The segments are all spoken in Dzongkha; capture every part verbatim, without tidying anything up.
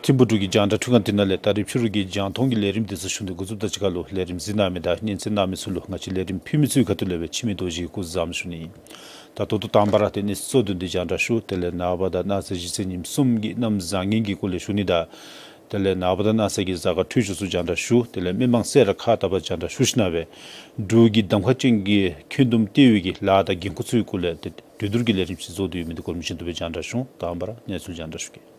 ཐིམ་ཕུག་འབྲུག་གི་རྒྱང་བསྒྲགས་འཕྲུལ་ཁང་འདི་ནང་ལས་ད་རིས་ཕྱི་རུ་གི་རྒྱང་མཐོང་གི་ལས་རིམ་འདི་ཚུ་ཞུ་ནི་འགོ་བཙུགསཔ་དང་གཅིག་ཁར་ལུ་ལས་རིམ་གཟིགས་གནང་མི་དང་སྙན་གསན་གནང་མི་ཚུ་ལུ་ང་བཅས་ལས་རིམ་ཕུལ་མི་ཚུ་གི་ཁ་ཐུག་ལས་སྦེ་འཆི་མེད་རྡོ་རྗེ་གིས་སྐུ་གཟུགས་བཟང་པོ་ཞུ་ནི་ཨིན། ད་ད་ལྟོ་དང་པ་ར་ཏེ་གནས་ཚུལ་གཙོ་དོན་འདི་རྒྱང་བསྒྲགས་ཞུ། དེ་ལས་ནངས་པ་དང་གནངས་ཚེ་གཞེས་ཚེ་ཉིནམ་གསུམ་གྱི་གནམ་བཟང་ངན་གྱི་སྐོར་ལས་ཞུ་ནི་དང་། དེ་ལས་ནངས་པ་དང་གནངས་ཚེ་གི་གཟའ་སྐར་འཕྲོད་སྦྱོར་ཚུ་རྒྱང་བསྒྲགས་ཞུ། དེ་ལས་མི་མང་གསལ་ར་ཁ་བཏགས་པ་རྒྱང་བསྒྲགས་ཞུ་ཞིནམ་ལས་འབྲུག་གི་གདམ་ཁ་ཅན་གྱི་འཁོན་འདུམ་གཏོད་པའི་གི་ལཱ་དང་འགན་ཁུར་ཚུ་གི་སྐོར་ལས་ཏེ་གྲོས་བསྡུར་གྱི་ལས་རིམ་ཅིག་བཟོ་སྟེ་ཡོད་མི་འདི་གོ་རིམ་བཞིན་དུ་སྦེ་རྒྱང་བསྒྲགས་ཞུ། དང་པ་ར་གནས་ཚུལ་རྒྱང་བསྒྲགས་ཞུ་གེ།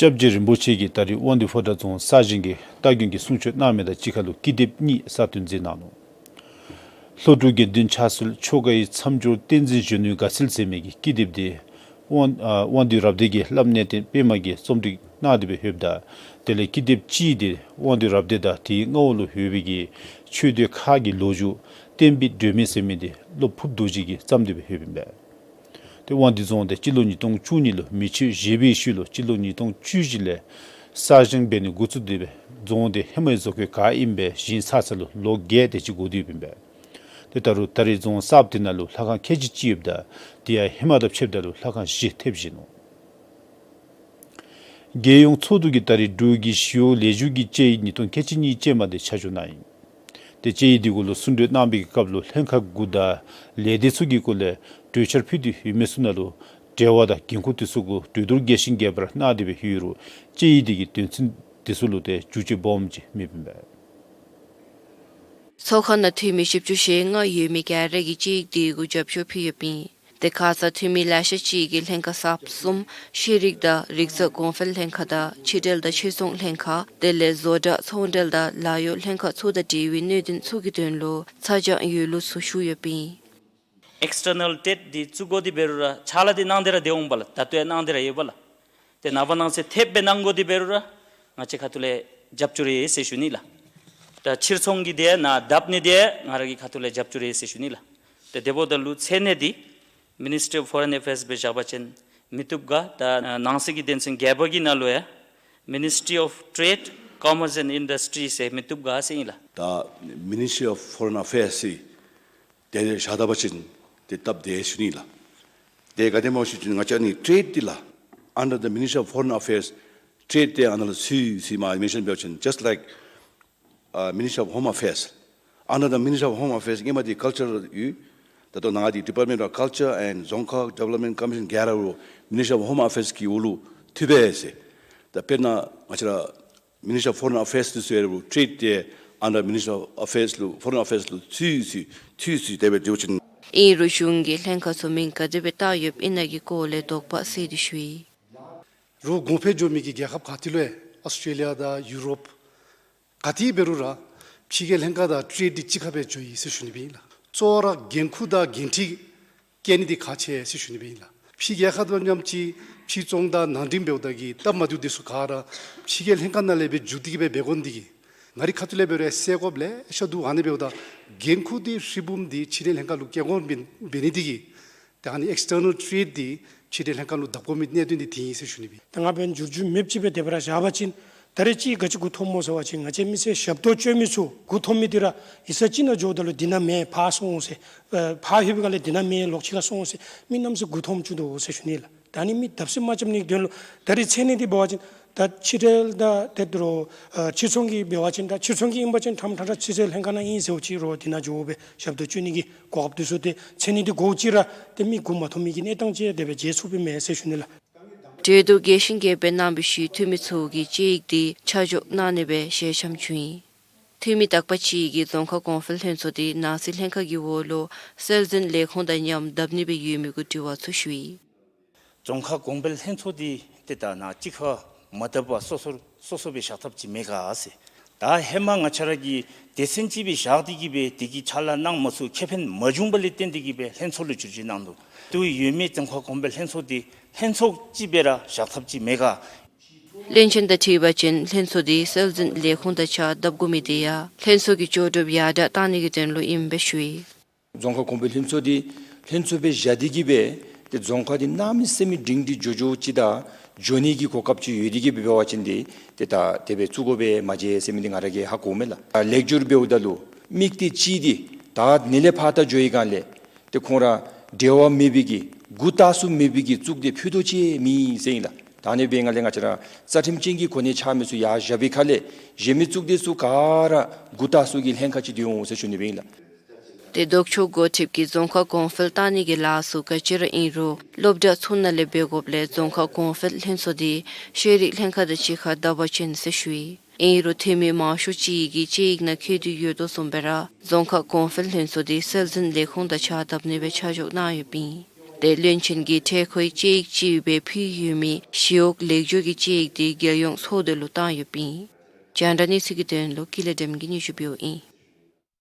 སྐྱབས་རྗེ་རིན་པོ་ཆེ་གིས་ད་རིས་དབང་འདུས་ཕོ་བྲང་རྫོང་གསར་བཞེངས་ཀྱི་རྟ་རྒྱུན་གྱི་གསུང་ཆོག་གནང་མི་དང་གཅིག་ཁར་ལུ་ཀི་དེབ་གཉིས་གསར་བཏོན་མཛད་གནང་ནུག། ལྷོ་འབྲུག་དགེ་འདུན་ཕྱག་སྲོལ་ཆོ་གའི་མཚམས་སྦྱོར་བསྟན་འཛིན་གཞོན་ནུའི་དགའ་ཚལ་ཟེར་མི་གི་ཀི་དེབ་འདི་དབང་ཨ་དབང་འདུས་རབ་སྡེ་གི་བསླབ་གནས་བརྟན་པདྨ་གིས་རྩོམ་སྒྲིག་གནང་སྟེ་སྦེ་ཡོདཔ་ད། དེ་ལས་ཀི་དེབ་གཅིག་འདི་དབང་འདུས་རབ་སྡེ་དང་དེའི་མངའ་འོག་ལུ་ཡོད་པའི་གི་ཆོས་སྡེ་ཁག་གི་ལོ་རྒྱུས་བསྟན་པའི་སྒྲོན་མེ་ཟེར་མི་འདི་སློབ་ཕུརཔ་རྡོ་རྗེ་གིས་བརྩམས་ཏེ་སྦེ་ཡོདཔ་ཨིན་པས། ཏེ་དབང་འདུས་རྫོང་འདི་སྤྱི་ལོ་ཉིས་སྟོང་བཅུ་གཉིས་ལུ་མེ་མཆོད་བཞེས་པའི་ཤུལ་ལུ་སྤྱི་ལོ་ཉིས་སྟོང་བཅུ་བཞི་ལས་གསར་བཞེངས་འབད་ནི་འགོ་བཙུགས་ཏེ་སྦེ་རྫོང་འདི་ཧེ་མའི་བཟོ་བཀོད་ག་ཨིནམ་སྦེ་བཞེངས་ཚར་ཚར་ལུ་ལོ་བརྒྱད་དེ་ཅིག་འགོར་ཏེ་ཡོདཔ་ཨིན་པས། ཏེ་ད་རུང་ད་རེས་རྫོང་གསརཔ་འདི་ནང་ལུ་ལྷ་ཁང་ཁལ་གཅིག་ཅིག་ཡོདཔ་ད་དེ་ཡང་ཧེ་མ་དང་ཕྱདཔ་ད་ལུ་ལྷ་ཁང་བཞི་ཐེབས་བཞེངས་ནུག། རྒྱལ་ཡོངས་ཚོགས་འདུ་གིས་ད་རེས་འབྲུག་གི་ཞི་གཡོག་ལས་འཛིན་གྱི་དཔྱད་ཡིག་ཉིས་སྟོང་ཁལ་གཅིག་གཉིས་ཅན་མ་འདི་ཆ་འཇོག་གནང་ཡི། ཏེ་དཔྱད་ཡིག་འདི་གུ་ལུ་གསུང་གྲོས་གནང་བའི་གི་སྐབས་ལུ་ལྷན་ཁག་གུ་དང་ལས་སྡེ་ཚུ་གི་སྐོར་ལས་གྲོས་འཆར་ཕུལ་ཏེ་ཡོད་མི་ཚུ་ནང་ལུ་འབྲེལ་བ་དང་འགན་ཁུར་དེ་ཚུ་གུ་གྲོས་བསྡུར་རྒྱས་ཤིང་རྒྱས་པར་གནང་སྟེ་སྦེ་ཡོད་རུང་དཔྱད་ཡིག་འདི་གི་དོན་ཚན་དེ་ཚུ་ལུ་ཏེ་འགྱུར་བཅོས་སྦོམ་ཅིག་མེདཔ་ཨིན་པས། ཚོགས་ཁང་ནང་འཐུས་མི་བཞི་བཅུ་ཞེ་ལྔ་ཡོད་མི་ག་ར་གིས་དཔྱད་ཡིག་འདི་གུ་རྒྱབ་སྐྱོར་ཕུལ་ཡོདཔ་ཨིན། དེ་ཁར་ས་འཐུས་མི་ལེ་ཤ་ཅིག་གིས་ལྷན་ཁག་གསརཔ་གསུམ་ཤེས་རིག་དང་རིག་རྩལ་གོང་འཕེལ་ལྷན་ཁག་དང་ཕྱི་འབྲེལ་དང་ཕྱིར་ཚོང་ལྷན་ཁག་དེ་ལས་བཟོ་གྲྭ་ཚོང་འབྲེལ་དང་ལཱ་གཡོག་ལྷན་ཁག་ཚུ་དང་འབྲེལ་བའི་གནད་དོན་ཚུ་གི་དོན་ལུ་ཚ་གྱང་ཡོད་ལུགས་ཚུ་ཞུ་ཡོདཔ་ཨིན། ཨེགསི་ཊར་ནལ་ཊེཊ་འདི་བཙུགས་དགོ་དེ་འབད་རུང་ར་ཕྱག་ལཱ་འདི་གནང་སྟེ་ར་སྡོད་འོང་པ་ལགས། ད་ལྟོ་ཡང་གནང་སྟེ་ར་ཡོད་པ་ལགས། ཏེ་ནངས་པ་གནངས་ཚེ་ཐེབས་སྦེ་གནང་དགོ་དེ་འབད་རུང་ར་ང་བཅས་ཁ་ཐུག་ལས་རྒྱབ་སྐྱོར་ཡོད་ཟེར་ཞུ་ནི་ལགས། ད་ཕྱིར་ཚོང་གི་འདི་ནཱ་བརྡབ་ནི་འདི་ང་ར་གི་ཁ་ཐུག་ལས་རྒྱབ་སྐྱོར་ཡོད་ཟེར་ཞུ་ནི་ལགས། ཏེ་དེ་འབདཝ་ད་ལུ་མཚན་གནས་འདི་Ministry of Foreign Affairs སྦེ་བཞག་པ་ཅིན་མི་བཏུབ་ག། ད་ནང་སྲིད་ཀྱི་དོན་ཚན་བརྒྱད་པ་གི་ནང་ལུ་ཡང་Ministry of Trade, Commerce and Industry ཟེར་མི་བཏུབ་ག་ཟེར་ཨིན་ལགས། ད་Ministry of Foreign Affairs ཟེར་དེ་བཞག་ད་པ་ཅིན་དེ་སྟབས་བདེ་ཞུ་ནི་ལགས། དེ་ག་དེ་སྨོ་ཞུ་ཅིན་ང་བཅས་ནི་ཊེཌ་འདི་ལགས། Under the Ministry of Foreign Affairs ཊེཌ་དེ་ཨ་ནཱ་ལུ་ཚུད་ཚུདཔ་མེན་ན་འབད་བ་ཅིན་just like uh, Ministry of Home Affairs. Under the Ministry of Home Affairs ཨིན་མས། འདི་ཀལ་ཅར་ཡོད། ད་ལྟོ་ནཱ་འདི་Department of Culture and Dzongkhag Development Commission ག་ར་རུང་Ministry of Home Affairs གི་འོག་ལུ་ཐུགཔ་ཨིན་ཟེར། ད་དཔེར་ན་ང་བཅས་ར་Ministry of Foreign Affairs ལུ་ཟེར་རུང་ཊེཌ་དེ་under Ministry of Affairs ལུ་Foreign Affairs ལུ་ཚུད་ཚུདཔ་ཚུད་ཚུདཔ་དེ་སྦེ་འབད་བ་ཅིན། ཨིན་རུང་གཞུང་གིས་ལྷན་ཁག་ཚུ་མིང་ག་དེ་སྦེ་བཏགས་ཡོདཔ་ཨིན་ན་གི་སྐོར་ལས་དོགས་པ་སེལ་ཏེ་ཞུ་ཡི། རོགས་གོང་འཕེལ་འགྱོ་མི་གི་རྒྱལ་ཁབ་ག་ཏེ་ལུ་ཡང་ཨོསི་ཊེ་ལི་ཡ་དང་ཡུ་རོབ་ག་ཏེ་འབད་རུང་ར་ཕྱི་རྒྱལ་ལྷན་ཁག་དང་ཊེཌ་འདི་གཅིག་ཁར་སྦེ་འགྱོ་ཡི་ཟེར་ཞུ་ནི་སྦེ་ཨིན་ལགས། གཙོ་བོ་ར་འགན་ཁུར་དང་འགན་འཁྲི་བཀལ་ནི་འདི་ཁག་ཆེ་ཟེར་ཞུ་ནི་སྦེ་ཨིན་ལགས། ཕྱི་རྒྱལ་ཁབ་དང་མཉམ་གཅིག་ཕྱིར་ཚོང་དང་ནང་འགྲིམ་འབདཝ་ད་གི་སྟབས་མ་བདེཝ་འདི་ཚུ་ག་ར་ཕྱི་རྒྱལ་ལྷན་ཁག་ནང་ལས་སྦེ་འགྱོ་སྟེ་གི་སྦེ་འབད་དགོ་ནི་འདི་གིས་ང་རའི་ཁ་ཐུག་ལས་འབད་རུང་ཡང་སེལ་དགོཔ་ལེ་ཤ་འདུག། ཨ་ནི་འབདཝ་ད་འགན་ཁུར་འདི་ཧྲིལ་བུམ་འདི་ཕྱི་རྒྱལ་ལྷན་ཁག་ལུ་བཀལ་དགོཔ་འབད་ནི་འདི་གིས་ཏེ་ཨ་ནི་ཨེགསི་ཊར་ནལ་ཊེཌ་འདི་ཕྱི་རྒྱལ་ལྷན་ཁག་ལུ་བརྡབ་དགོ་མི་གནད་དོན་འདི་དེ་ཨིན་ཟེར་ཞུ་ནི་སྦེ། ད་ང་འབདན་འགྱུར་བཅོས་མེདཔ་ཅིག་སྦེ་དེ་སྦེ་ར་བཞག་པ་ཅིན་ད་རེས་ཅིག་ག་ཅི་མགུ་འཐོམ་སྨོ་ཟེར་བ་ཅིན་ང་བཅས་མི་སེར་ཞབས་ཏོག་སྤྱོད་མི་ཚུ་མགུ་འཐོམ་མི་འདི་ར་ཡིག་ཚང་ཅིག་ནང་འགྱོཝ་ད་ལུ་འདི་ནང་མེད་ཕར་སོང་ཟེར། ཨ་ཕར་ལྷོད་པའི་སྒང་ལས་འདི་ནང་མེད་ལོག་ཅིག་ཁར་སོང་ཟེར་མི་རྣམ་ཚུ་མགུ་འཐོམ་བཅུག་དོ་ཟེར་ཞུ་ནི་ལགས། ད་ཨ་ནི་མི་བརྡབ་གསིག་མ་རྐྱབ་ནི་དོན་ལུ་ད་རེས་མཚན་གནས་འདི་འབད་བ་ཅིན་ད་ཕྱི་འབྲེལ་དང་ཏེ་རོགས་ཨ་ཕྱིར་ཚོང་གི་འབད་བ་ཅིན་ད་ཕྱིར་ཚོང་གི་ཨིན་པ་ཅིན་ཕྲང་ཕྲང་ར་ཕྱི་རྒྱལ་ལྷན་ཁག་ནང་ཨིན་ཟེརཝ་ཅིག་རོགས་འདི་ནང་འགྱོ་སྦེ་ཞབས་ཏོག་སྤྱོད་ནི་གི་གོ་སྐབས་འདི་ཚུ་ཏེ་མཚན་གནས་འདི་དགོ་ཅི་ར་ཏེ་མི་མགུ་མ་འཐོམ་མི་གི་གནས་སྟངས་ཅིག་དེ་སྦེ་མཇལ་ཚུགསཔ་ཨིན་མས་ཟེར་ཞུ་ནི་ལགས། གྲོས་བསྡུར་རྒྱས་ཤིང་རྒྱས་པར་གནང་བའི་ཤུལ་འཐུས་མི་ཚུ་གིས་དཔྱད་ཡིག་འདི་ཆ་འཇོག་གནང་ནི་སྦེ་ཞལ་འཆམ་བྱུང་ཡི། འཐུས་མི་དག་པ་ཅིག་གིས་རྫོང་ཁག་གོང་འཕེལ་ལྷན་ཚོགས་འདི་ནང་སྲིད་ལྷན་ཁག་གི་འོག་ལུ་སྲོལ་འཛིན་ལས་ཁུངས་དང་མཉམ་བརྡབ་ནི་སྦེ་ཡོད་མི་གུ་དྲི་བ་ཚུ་ཞུ་ཡི། རྫོང་ཁག་གོང་འཕེལ་ལྷན་ཚོགས་འདི་ཏེ་ད་ནཱ་གཅིག་ཁར་མ་བརྡབ་པར་སོ་སོར་སོ་སོ་སྦེ་བཞག་ཐབས་ཅིག་མེད་ག་ཟེར། ད་ཧེ་མ་ང་བཅས་ར་གིས་སྡེ་ཚན་ཅིག་སྦེ་བཞག་སྟེ་གི་སྦེ་དེ་གི་ཕྱག་ལཱ་གནང་མ་ཚུགས་ཁེ་ཕན་མ་བྱུང་བ་ལས་བརྟེན་ཏེ་གི་སྦེ་ལྷན་ཚོགས་ལུ་བསྒྱུར་བཅོས་གནང་ནུག། དུས་ཡོད་མི་རྫོང་ཁག་གོང་འཕེལ་ལྷན་ཚོགས་འདི་ལྷན་ཚོགས་ཅིག་སྦེ་ར་བཞག་ཐབས་ཅིག་མེད་ག། བློན་ཆེན་དང་འཁྲིལ་བ་ཅིན་ལྷན་ཚོགས་འདི་སྲོལ་འཛིན་ལས་ཁུངས་དང་གཅིག་ཁར་བརྡབ་དགོ་མི་འདི་ཡང་ལྷན་ཚོགས་ཀྱི་ལྕོགས་གྲུབ་ཡར་དྲག་གཏང་ནི་གི་དོན་ལུ་ཨིནམ་སྦེ་ཞུ་ཡི། རྫོང་ཁག་གོང་འཕེལ་ལྷན་ཚོགས་འདི་ལྷན་ཚོགས་སྦེ་བཞག་སྟེ་གི་སྦེ་ ཏེ་རྫོང་ཁག་འདི་གནམ་མེད་ས་མེད་སྒྲིང་སྒྲི་འགྱོ་འགྱོཝ་ཅིག་དང་འགྱོ་ནི་གི་གོ་སྐབས་ཅིག་ཡོད་དེ་གིས་འབད་བ་ཅིན་ཏེ་ཏེ་ད་དེ་སྦེ་བཙུགས་དགོ་པས་མ་གཞི་ཟེར་མི་འདི་ང་ར་གིས་ཧ་གོཝ་མས་ལགས། ལེགས་སྒྱུར་འབདཝ་ད་ལུ་དམིགས་གཏད་ཅིག་འདི་ད་ཨ་ནི་ལས་ཕར་ད་འགྱོ་བའི་སྒང་ལས་ཏེ་ཁོང་ར་འབྲེལ་བ་མེད་པའི་གི་མགུ་བཏགས་ས་མེད་པའི་གི་བཙུགས་ཏེ་ཕུད་རྡོག་ཅིག་མེད་ཟེར་ཨིན་ལགས། ད་ཨ་ནི་འབད་བའི་སྒང་ལས་ང་བཅས་ར་རྩ་ཁྲིམས་ཅན་གྱི་གོ་གནས་འཆང་མི་ཚུ་ཡར་བཞག་པའི་ཁ་ལས་གཞན་མི་བཙུགས་ཏེ་ཚུ་ག་ར་མགུ་བཏགས་ས་གི་ལྷན་ཁག་ཅིག་སྡོད་འོང་ཟེར་ཞུ་ནི་སྦེ་ཨིན་ལགས། ཏེ་ལྡོག་ཕྱོགས་འགོ་ཁྲིདཔ་གིས་རྫོང་ཁག་གོང་འཕེལ་གཏང་ནི་གི་ལཱ་ཚུ་ག་ཅི་ར་ཨིན་རུང་སློབ་གྲྭ་ཚུ་ནང་ལས་འབད་དགོཔ་ལས་རྫོང་ཁག་གོང་འཕེལ་ལྷན་ཚོགས་འདི་ཤེས་རིག་ལྷན་ཁག་དང་གཅིག་ཁར་དར་བ་ཅན་ཟེར་ཞུ་ཡི། ཨིན་རུང་འཐུས་མི་མང་ཤོས་ཅིག་གིས་དཔྱད་ཡིག་ནང་བཀོད་དེ་ཡོད་དོ་བཟུམ་སྦེ་ར་རྫོང་ཁག་གོང་འཕེལ་ལྷན་ཚོགས་འདི་སྲོལ་འཛིན་ལས་ཁུངས་དང་ཕྱག་བཏབ་ནི་སྦེ་ཆ་འཇོག་གནང་ཡོདཔ་ཨིན། ཏེ་བློན་ཆེན་གྱིས་འཕྲལ་ཁོའི་དཔྱད་ཡིག་ཅིག་སྦེ་ཕུལ་ཡོད་མི་ཞི་གཡོག་ལེགས་སྒྱུར་གྱི་དཔྱད་ཡིག་འདི་རྒྱལ་ཡོངས་ཚོགས་སྡེ་ལུ་བཏང་ཡོདཔ་ཨིན། རྒྱང་བསྒྲགས་གནས་ཚུལ་གྱི་དོན་ལུ་ཀུན་ལེགས་སྒྲོལམ་གིས་སྙན་ཞུ་འབདཝ་ཨིན།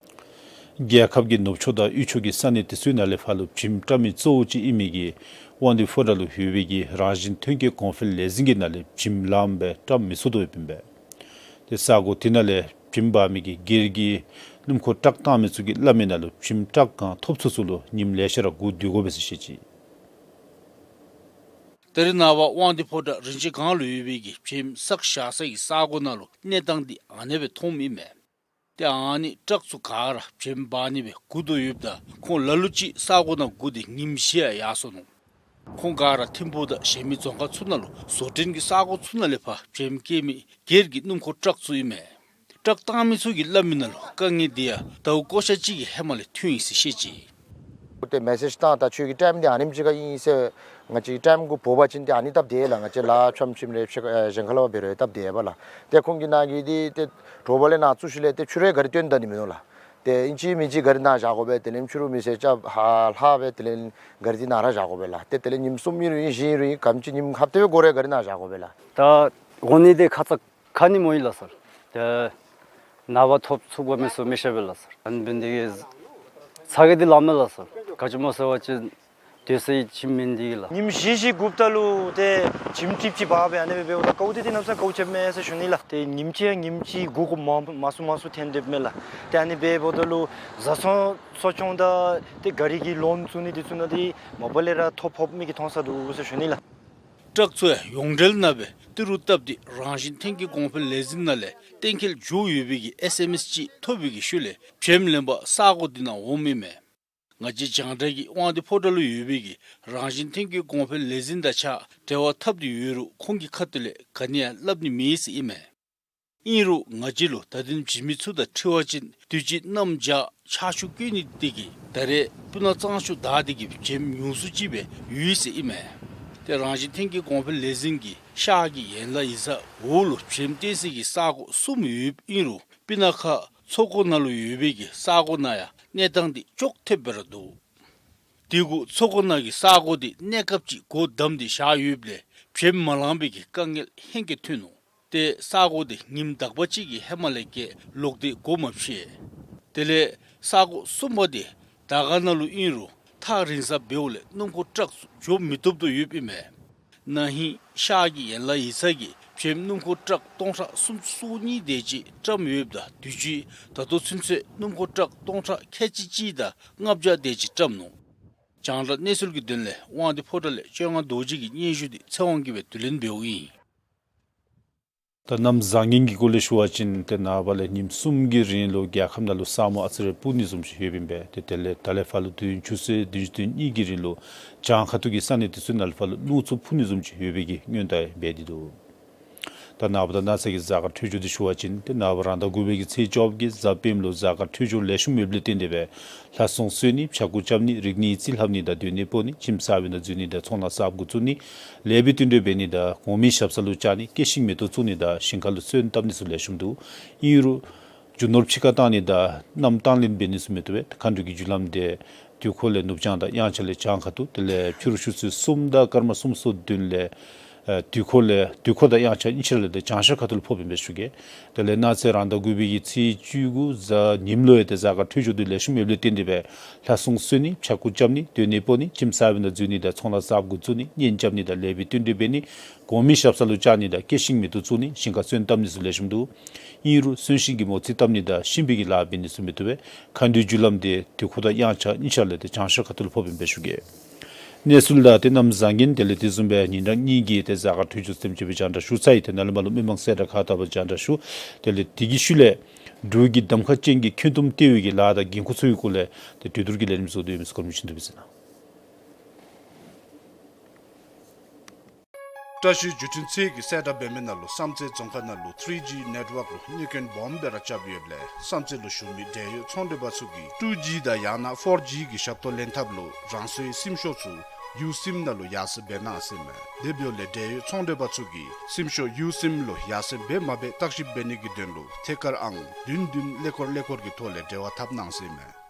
རྒྱལ་ཁབ་ཀྱི་ནུབ་ཕྱོགས་དང་དབུས་ཕྱོགས་ཀྱི་ས་གནས་དེ་ཚུ་ནང་ལས་ཕར་ལུ་བྱེམ་བཀྲམ་མི་གཙོ་བོ་ཅིག་ཨིན་མི་གི་དབང་འདུས་ཕོ་བྲང་ལུ་ཡོད་པའི་གི་རང་བཞིན་ཐོན་སྐྱེད་གོང་འཕེལ་ལས་འཛིན་གྱི་ནང་ལས་བྱེམ་ལངམ་སྦེ་བཀྲམ་མི་ཚུགས་དོ་ཡོདཔ་ཨིན་པས། ཏེ་ས་གོ་དེ་ནང་ལས་བྱེམ་འབག་མི་གི་སྒེར་གྱི་སྣུམ་འཁོར་ཊཱག་བཏང་མི་ཚུ་གིས་སླབ་མི་ནང་ལུ་བྱེམ་ཊཱག་གང་ཐོབ་ཚུགས་ཚུགས་ལུ་ཉིནམ་ལེ་ཤ་ར་སྒུག་སྡོད་དགོ་པས་ཟེར་བཤད་ཅི། ད་རེས་ནངས་པ་དབང་འདུས་ཕོ་བྲང་རིན་ཆེན་སྒང་ལུ་ཡོད་པའི་གི་བྱེམ་བསགས་བཞག་ས་གི་ས་གོ་ནང་ལུ་གནས་སྟངས་འདི་ཨ་ནེ་སྦེ་མཐོངམ་ཨིན་མས། ཏེ་ཨ་ནི་ཊཱག་ཚུ་ག་ར་བྱེམ་འབག་ནི་སྦེ་སྒུག་དོ་ཡོདཔ་ད་ཁོང་ལ་ལུ་ཅིག་ས་གོ་ནང་སྒུག་སྟེ་ཉིནམ་བཞི་ཡང་ཡར་སོ་ནུག། ཁོང་ག་ར་ཐིམ་ཕུག་དང་གཞན་མི་རྫོང་ཁག་ཚུ་ནང་ལུ་བཟོ་སྐྲུན་གྱི་ས་གོ་ཚུ་ནང་ལས་ཕར་བྱེམ་སྐྱེལ་མི་སྒེར་གྱི་སྣུམ་འཁོར་ཊཱག་ཚུ་ཨིན་མས། ཊཱག་བཏང་མི་ཚུ་གིས་སླབ་མི་ནང་ལུ་དཀའ་ངལ་འདི་ཡང་ཟླཝ་བསྐལ་བཞག་ཅིག་གི་ཧེ་མ་ལས་ཐོན་ཡི་ཟེར་བཤད་ཅི། ཏེ་མེ་སེཇ་བཏང་ད་ཁྱོད་ཀྱི་ཊའིམ་འདི་ཨ་ནེམ་ཅིག་ཁར་ཨིན་ཟེར་ང་བཅས་ཀྱི་ཊའིམ་གུ་འབོ་བ་ཅིན་ཏེ་ཨ་ནི་སྟབས་བདེ་ལགས། ང་བཅས་ལཱ་འཆམ་འཆམ་རེ་ཕྱེད་ཀ་ཨེ་གཞན་ཁར་ལས་ཕར་འབད་རུང་སྟབས་བདེ་བས་ལགས། ཏེ་ཁོང་གིས་ནཱ་གི་འདི་ཏེ་དྲོ་པ་ལས་ནཱ་བཙུགས་ཞིནམ་ལས་ཏེ་ཕྱི་རུ་གཱ་རི་བཏོན་ད་ནི་མིན་ནུག་ལགས། ཏེ་ཨིན་ཅི་མིན་ཅི་གཱ་རི་ནཱ་བཞག་དགོ་པས། དེ་ལས་ཕྱི་རུ་མི་སེར་རྐྱབ་ཧ་ལྷག་སྦེ་དེ་ལས་གཱ་རི་འདི་ནཱ་ར་བཞག་དགོ་པས་ལགས། ཏེ་དེ་ལས་ཉིནམ་གསུམ་ཨིན་རུང་ཨིན་བཞི་ཨིན་རུང་ཨིན་ག་དེམ་ཅིག་ཉིནམ་ཧབ་ཏེ་སྦེ་འགོར་རུང་གཱ་རི་ནཱ་བཞག་དགོ་པས་ལགས། ད་འོང་ནི་འདི་ཁ་ཙ་ཁ་ཉིནམ་ཨིན་ལགས་སར། ཏེ་ནངས་པ་ཐོབ་ཚུགས་པ་མེད་ཚུགས་མི་ཤེས་པས་ལགས་སར། ཨ་ནི་འབད་ནི་དེ་གིས་ཚ་གྱང་འདི་ལངམ་མས་ལགས་སར། ག་ཅི་སྨོ་ཟེར་བ་ཅིན་སྡོད་ས་ཡང་ཅིག་མེད་ནི་དེ་གིས་ལགས། ཉིནམ་བཞི་བཞི་སྒུགཔ་ད་ལུ་ཏེ་བྱེམ་ཊིབ་ཅིག་འབག་སྦེ་ཨ་ནེ་སྦེ་འབདཝ་ད་དཀའཝ་འདི་ཏེ་གནམ་ས་དཀའཝ་སྤྱདཔ་མས་ཟེར་ཞུ་ནི་ལགས། ཏེ་ཉིནམ་གཅིག་ཡང་ཉིནམ་གཅིག་སྒུག་དགོཔ་མང་མང་སུ་མང་སུ་ཐོན་དོ་ཡོདཔ་མས་ལགས། ཏེ་ཨ་ནི་སྦེ་འབདཝ་ད་ལུ་བཟའ་ཚང་གསོ་སྐྱོང་དང་ཏེ་གཱ་རི་གི་ལོན་བཙུགས་ནི་འདི་ཚུ་ནང་འདི་མ་པ་ལས་ར་ཐོ་ཕོག་མི་གི་མཐོང་ས་འདུག་ཟེར་ཞུ་ནི་ལགས། ཊཱག་ཚུ་ཡང་ཡོངས་འབྲེལ་ནང་སྦེ་ཏི་རུ་བཏབ་སྟེ་རང་བཞིན་ཐོན་སྐྱེད་གོང་འཕེལ་ལས་འཛིན་ནང་ལས་གཏན་འཁེལ་འགྱོ་ཡོད་པའི་གི་ཨེསི་ཨེམ་ཨེསི་ཅིག་ཐོབ་པའི་གི་ཤུལ་ལས་བྱེམ་ལེན་པར་ས་གོ་འདི་ནང་འོངམ་ཨིན་མས། ང་བཅས་རྒྱང་བསྒྲགས་ཀྱིས་དབང་འདུས་ཕོ་བྲང་ལུ་ཡོད་པའི་གི་རང་བཞིན་ཐོན་སྐྱེད་གོང་འཕེལ་ལས་འཛིན་དང་གཅིག་ཁར་འབྲེལ་བ་འཐབ་སྟེ་ཡོད་རུང་ཁོང་གི་ཁ་ཐུག་ལས་ག་ནི་ཡང་སླབ་ནི་མེད་ཟེར་ཨིན་མས། ཨིན་རུང་ང་བཅས་ལུ་ད་དུང་བྱེམ་མི་ཚུ་དང་འཁྲིལ་བ་ཅིན་དུས་ཅི་གནམ་བྱཱར་ཆར་ཆུ་རྐྱབ་ནི་དེ་གིས་ད་རེས་སྤུ་ན་གཙང་ཆུ་དག་སྟེ་གི་བྱེམ་ཉུང་སུ་ཅིག་སྦེ་ཡོད་ཟེར་ཨིན་མས། ཏེ་རང་བཞིན་ཐོན་སྐྱེད་གོང་འཕེལ་ལས་འཛིན་གྱི་ཤར་གྱི་ཡན་ལག་ཡིག་ཚང་འོག་ལུ་བྱེམ་བཏོན་སའི་གི་ས་གོ་གསུམ་ཡོདཔ་ཨིན་རུང་སྤུ་ན་ཁ་མཚོ་སྒོ་ནང་ལུ་ཡོད་པའི་གི་ས་གོ་ནང་ཡང་གནས་སྟངས་འདི་ཅོག་འཐདཔ་སྦེ་ར་འདུག། དེ་གུ་མཚོ་སྒོ་ནང་གི་ས་གོ་འདི་གནས་སྐབས་ཅིག་སྒོ་བསྡམས་ཏེ་བཞག་ཡོདཔ་ལས་བྱེམ་མ་ལང་པའི་གི་དཀའ་ངལ་ཧེང་སྐལ་ཐོན་ནུག། ཏེ་ས་གོ་འདི་ཉིནམ་དག་པ་ཅིག་གི་ཧེ་མ་ལས་ཀྱི་ལོག་སྟེ་སྒོ་མ་ཕྱེ། དེ་ལས་ས་གོ་གསུམ་པ་འདི་དར་དཀར་ནང་ལུ་ཨིན་རུང་ཐག་རིང་ས་འབདཝ་ལས་སྣུམ་འཁོར་ཊཱག་ཚུ་འགྱོ་མི་བཏུབ་དོ་ཡོདཔ་ཨིན་མས། ན་ཧིང་ཤར་གྱི་ཡན་ལག་ཡིག་ཚང་གིས་བྱེམ་སྣུམ་འཁོར་ཊཱག་སྟོང་ཕྲག་སུམ་ཅུ་སོ་གཉིས་དེ་ཅིག་བཀྲམ་ཡོདཔ་ད་དུས་ཅི་ད་ལྟོ་ཚུན་ཚོད་སྣུམ་འཁོར་ཊཱག་སྟོང་ཕྲག་ཁལ་གཅིག་གཅིག་དང་ལྔ་བརྒྱ་དེ་ཅིག་བཀྲམ་ནུག། རྒྱང་བསྒྲགས་གནས་ཚུལ་གྱི་དོན་ལས་དབང་འདུས་ཕོ་བྲང་ལས་བཅོ་ལྔ་རྡོ་རྗེ་གི་སྙན་ཞུ་འདི་ཚེ་དབང་གིས་སྦེ་བསྡུ་ལེན་འབདཝ་ཨིན། ད་གནམ་བཟང་ངན་གྱི་སྐོར་ལས་ཞུ་བ་ཅིན་ཏེ་ནངས་པ་ལས་ཉིནམ་གསུམ་གྱི་རིང་ལུ་རྒྱལ་ཁབ་ནང་ལུ་ས་སྨུག་ཨ་ཙི་རེ་སྤུབ་ནི་བཟུམ་ཅིག་ཡོདཔ་ཨིན་པས། ཏེ་དེ་ལས་ད་ལས་ཕར་ལུ་དུས་ཡུན་ཆུ་ཚོད་བདུན་ཅུ་དོན་གཉིས་ཀྱི་རིང་ལུ་བྱང་ཁ་ཐུག་གི་ས་གནས་དེ་ཚུ་ནང་ལུ་ཕར་ལུ་སྣུམ་འཁོར་འཕུ་ནི་བཟུམ་ཅིག་ཡོད་པའི་གི་སྔོན་བརྡ་འབད་དེ་འདུག། ད་ནངས་པ་དང་གནངས་ཚེ་གི་གཟའ་སྐར་འཕྲོད་སྦྱོར་འདི་ཞུ་བ་ཅིན་ཏེ་ནངས་པ་རང་ཟླ་དགུ་པའི་གི་ཚེས་བཅོ་བརྒྱད་གཟའ་སྤེནམ་ལུ་གཟའ་སྐར་འཕྲོད་སྦྱོར་ལེགས་ཤོམ་ཡོདཔ་ལས་བརྟེན་ཏེ་སྦེ་ལྷ་སྲུང་གསོལ་ནི་ཕྱྭ་འགུགས་རྐྱབ་ནི་རིག་ནི་རྩིས་ལྷབ་ནི་དང་སྡོད་གནས་སྤོ་ནི་ཁྱིམ་གསར་པའི་ནང་འཛུལ་ནི་དང་ཚོང་ལཱ་གསརཔ་འགོ་བཙུགས་ནི་ལེགས་པའི་བསྟུན་གྲོས་འབད་ནི་དང་གོང་མའི་ཞབས་ས་ལུ་བཅར་ནི་སྐྱེད་ཤིང་མེ་ཏོག་བཙུགས་ནི་དང་ཞིང་ཁ་ལུ་སོན་བཏབ་ནི་ཚུ་ལེགས་ཤོམ་འདུག། ཨིན་རུང་རྒྱུ་ནོར་ཕྱི་ཁར་བཏང་ནི་དང་གནམ་བཏང་ལེན་འབད་ནི་ཚུ་མི་བཏུབ་པས། མཁའ་འགྲོ་གི་རྒྱུ་ལམ་འདི་དུས་འཁོར་ལས་ནུབ་བྱང་དང་དབྱངས་འཆར་ལས་བྱང་ཁ་ཐུག། དེ་ལས་ཕྱི་རུ་ཆུ་ཚོད་གསུམ་དང་སྐར་མ་སུམ་ཅུ་སོ་བདུན་ལས་ཨ་དུས་འཁོར་ལས་དུས་འཁོར་དང་དབྱངས་འཆར་གཉིས་ཆ་ར་ལས་ཏེ་བྱང་ཤར་ཁ་ཐུག་ལུ་ཕོགཔ་ཨིན་པས་ཞུ་གེ། དེ་ལས་གནངས་ཚེ་རང་ཟླ་དགུ་པའི་གི་ཚེས་བཅུ་དགུ་གཟའ་ཉིམ་ལུ་ཡང་ཏེ་གཟའ་སྐར་འཕྲོད་སྦྱོར་འདི་ལེགས་ཤོམ་ཡོདཔ་ལས་བརྟེན་ཏེ་སྦེ་ལྷ་སྲུང་གསོལ་ནི་ཕྱྭ་འགུགས་རྐྱབ་ནི་སྡོད་གནས་སྤོ་ནི་ཁྱིམ་གསར་པའི་ནང་འཛུལ་ནི་དང་ཚོང་ལཱ་གསརཔ་འགོ་བཙུགས་ནི་གཉེན་རྐྱབ་ནི་དང་ལེགས་པའི་བསྟུན་གྲོས་འབད་ནི་གོང་མའི་ཞབས་ས་ལུ་བཅར་ནི་དང་སྐྱེད་ཤིང་མེ་ཏོག་བཙུགས་ནི་ཞིང་ཁར་སོན་བཏབ་ནི་ཚུ་ལེགས་ཤོམ་འདུག། ཨིན་རུང་གསོན་གཤིན་གྱི་མོ་རྩིས་བཏབ་ནི་དང་གཤིན་པོའི་གི་ལཱ་འབད་ནི་ཚུ་མི་བཏུབ་པས། མཁའ་འགྲོའི་རྒྱུ་ལམ་འདི་དུས་འཁོར་དང་དབྱངས་འཆར་གཉིས་ཆ་ལས་ཏེ་བྱང་ཤར་ཁ་ཐུག་ལུ་ཕོགཔ་ཨིན་པས་ཞུ་གེ། གནས་ཚུལ་དང་དེ་རྣམས་བཟང་ངན་དེ་ལས་དེ་བཟུམ་སྦེ་ཉིན་གྲངས་གཉིས་ཀྱི་དེ་གཟའ་སྐར་དུས་ཚོད་དེམ་ཅིག་སྦེ་རྒྱང་བསྒྲགས་ཞུ་ཚར་ཡི། དེ་ནང་ལས་མར་ལུ་མི་མང་གསལ་བསྒྲགས་ཁག་ལྟ་བུ་རྒྱང་བསྒྲགས་ཞུ། དེ་ལས་དེ་གི་ཤུལ་ལས་འབྲུག་གི་གདམ་ཁ་ཅན་གྱི་འཁོན་འདུམ་ལྟེ་བའི་གི་ལཱ་དང་འགན་ཁུར་ཚུ་གི་སྐོར་ལས་དེ་གྲོས་བསྡུར་གྱི་ལས་རིམ་བཟོ་དོ་ཡོད་མི་ཚུ་སྐོར་མི་ཤེས་འདུག་པས་ཟེར་ན། བཀྲ་ཤིས་བརྒྱུད་འཕྲིན་ཚད་ཀྱིས་གསལ་བསྒྲགས་འབད་མི་ནང་ལུ་བསམ་རྩེ་རྫོང་ཁག་ནང་ལུ་ཐི་རི་ཇི་ནེཊ་ཝརཀ་ལུ་གནོད་སྐྱོན་སྦོམ་སྦེ་ར་རྐྱབ་ཡོདཔ་ལས་བསམ་རྩེ་ལུ་བཞུགས་མི་འབྲེལ་ཡོད་ཚོང་འབྲེལ་པ་ཚུ་གིས་ཊུ་ཇི་དང་ཡང་ན་ཕོར་ཇི་གི་ཞབས་ཏོག་ལེན་ཐབས་ལུ་རང་སོའི་སིམ་ཤོག་ཚུ་ཡུ་སིམ་ནང་ལུ་ཡར་སེང་འབད་གནང་ཟེར་ཨིན་མས། དེ་འབདཝ་ལས་འབྲེལ་ཡོད་ཚོང་འབྲེལ་པ་ཚུ་གིས་སིམ་ཤོག་ཡུ་སིམ་ལུ་ཡར་སེང་འབད་མ་འབད་བརྟག་ཞིབ་འབད་ནི་གི་དོན་ལུ་ཐད་ཀར་ཨང་བདུན་བདུན་ཀླད་ཀོར་ཀླད་ཀོར་གྱི་ཐོག་ལས་འབྲེལ་བ་འཐབ་གནང་ཟེར་ཨིན་མས།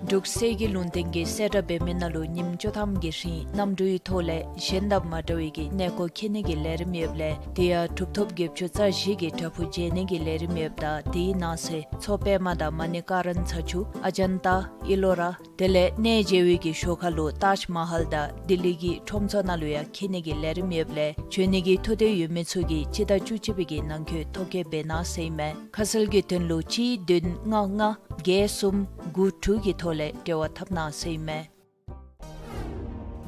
འབྲུག་གསེར་གྱི་ལུང་བསྟན་གྱིས་གསལ་བསྒྲགས་འབད་མི་ནང་ལུ་ཉིནམ་བཅུ་ཐམ་གྱི་རིང་གནམ་གྲུའི་ཐོག་ལས་གཞན་དང་མ་འདྲ་བའི་གི་གནས་སྐོར་འཁྱིད་ནི་གི་ལས་རིམ་ཡོདཔ་ལས་དེ་ཡང་གྲུབ་ཐོབ་བརྒྱད་ཅུ་རྩ་བཞི་གི་བྲག་ཕུག་མཇལ་ནི་གི་ལས་རིམ་ཡོདཔ་ད་དེའི་ནང་གསེས་མཚོ་པདྨ་དང་མ་ཎི་ཀ་རན་ཚ་ཆུ་ཨ་ཇན་ཏ་ཨི་ལོ་ར་དེ་ལས་གནས་མཇལ་བའི་གི་ཞོར་ཁ་ལུ་ཏཱཇ་མ་ཧལ་དང་ལྡི་ལི་གི་ཁྲོམ་ཚོགས་ནང་ལུ་ཡང་འཁྱིད་ནི་གི་ལས་རིམ་ཡོདཔ་ལས་བྱོན་ནི་གི་ཐུགས་འདོད་ཡོད་མི་ཚུ་གིས་སྤྱི་ཟླ་བཅུ་གཅིག་པའི་གི་ནང་འཁོད་ཐོ་བཀོད་འབད་གནང་ཟེར་ཨིན་མས། ཁ་གསལ་གྱི་དོན་ལུ་གཅིག་བདུན་ལྔ་ལྔ་བརྒྱད་གསུམ་དགུ་དྲུག་གི་ཐོག་ལས་འབྲེལ་བ་འཐབ་གནང་ཟེར་ཨིན་མས།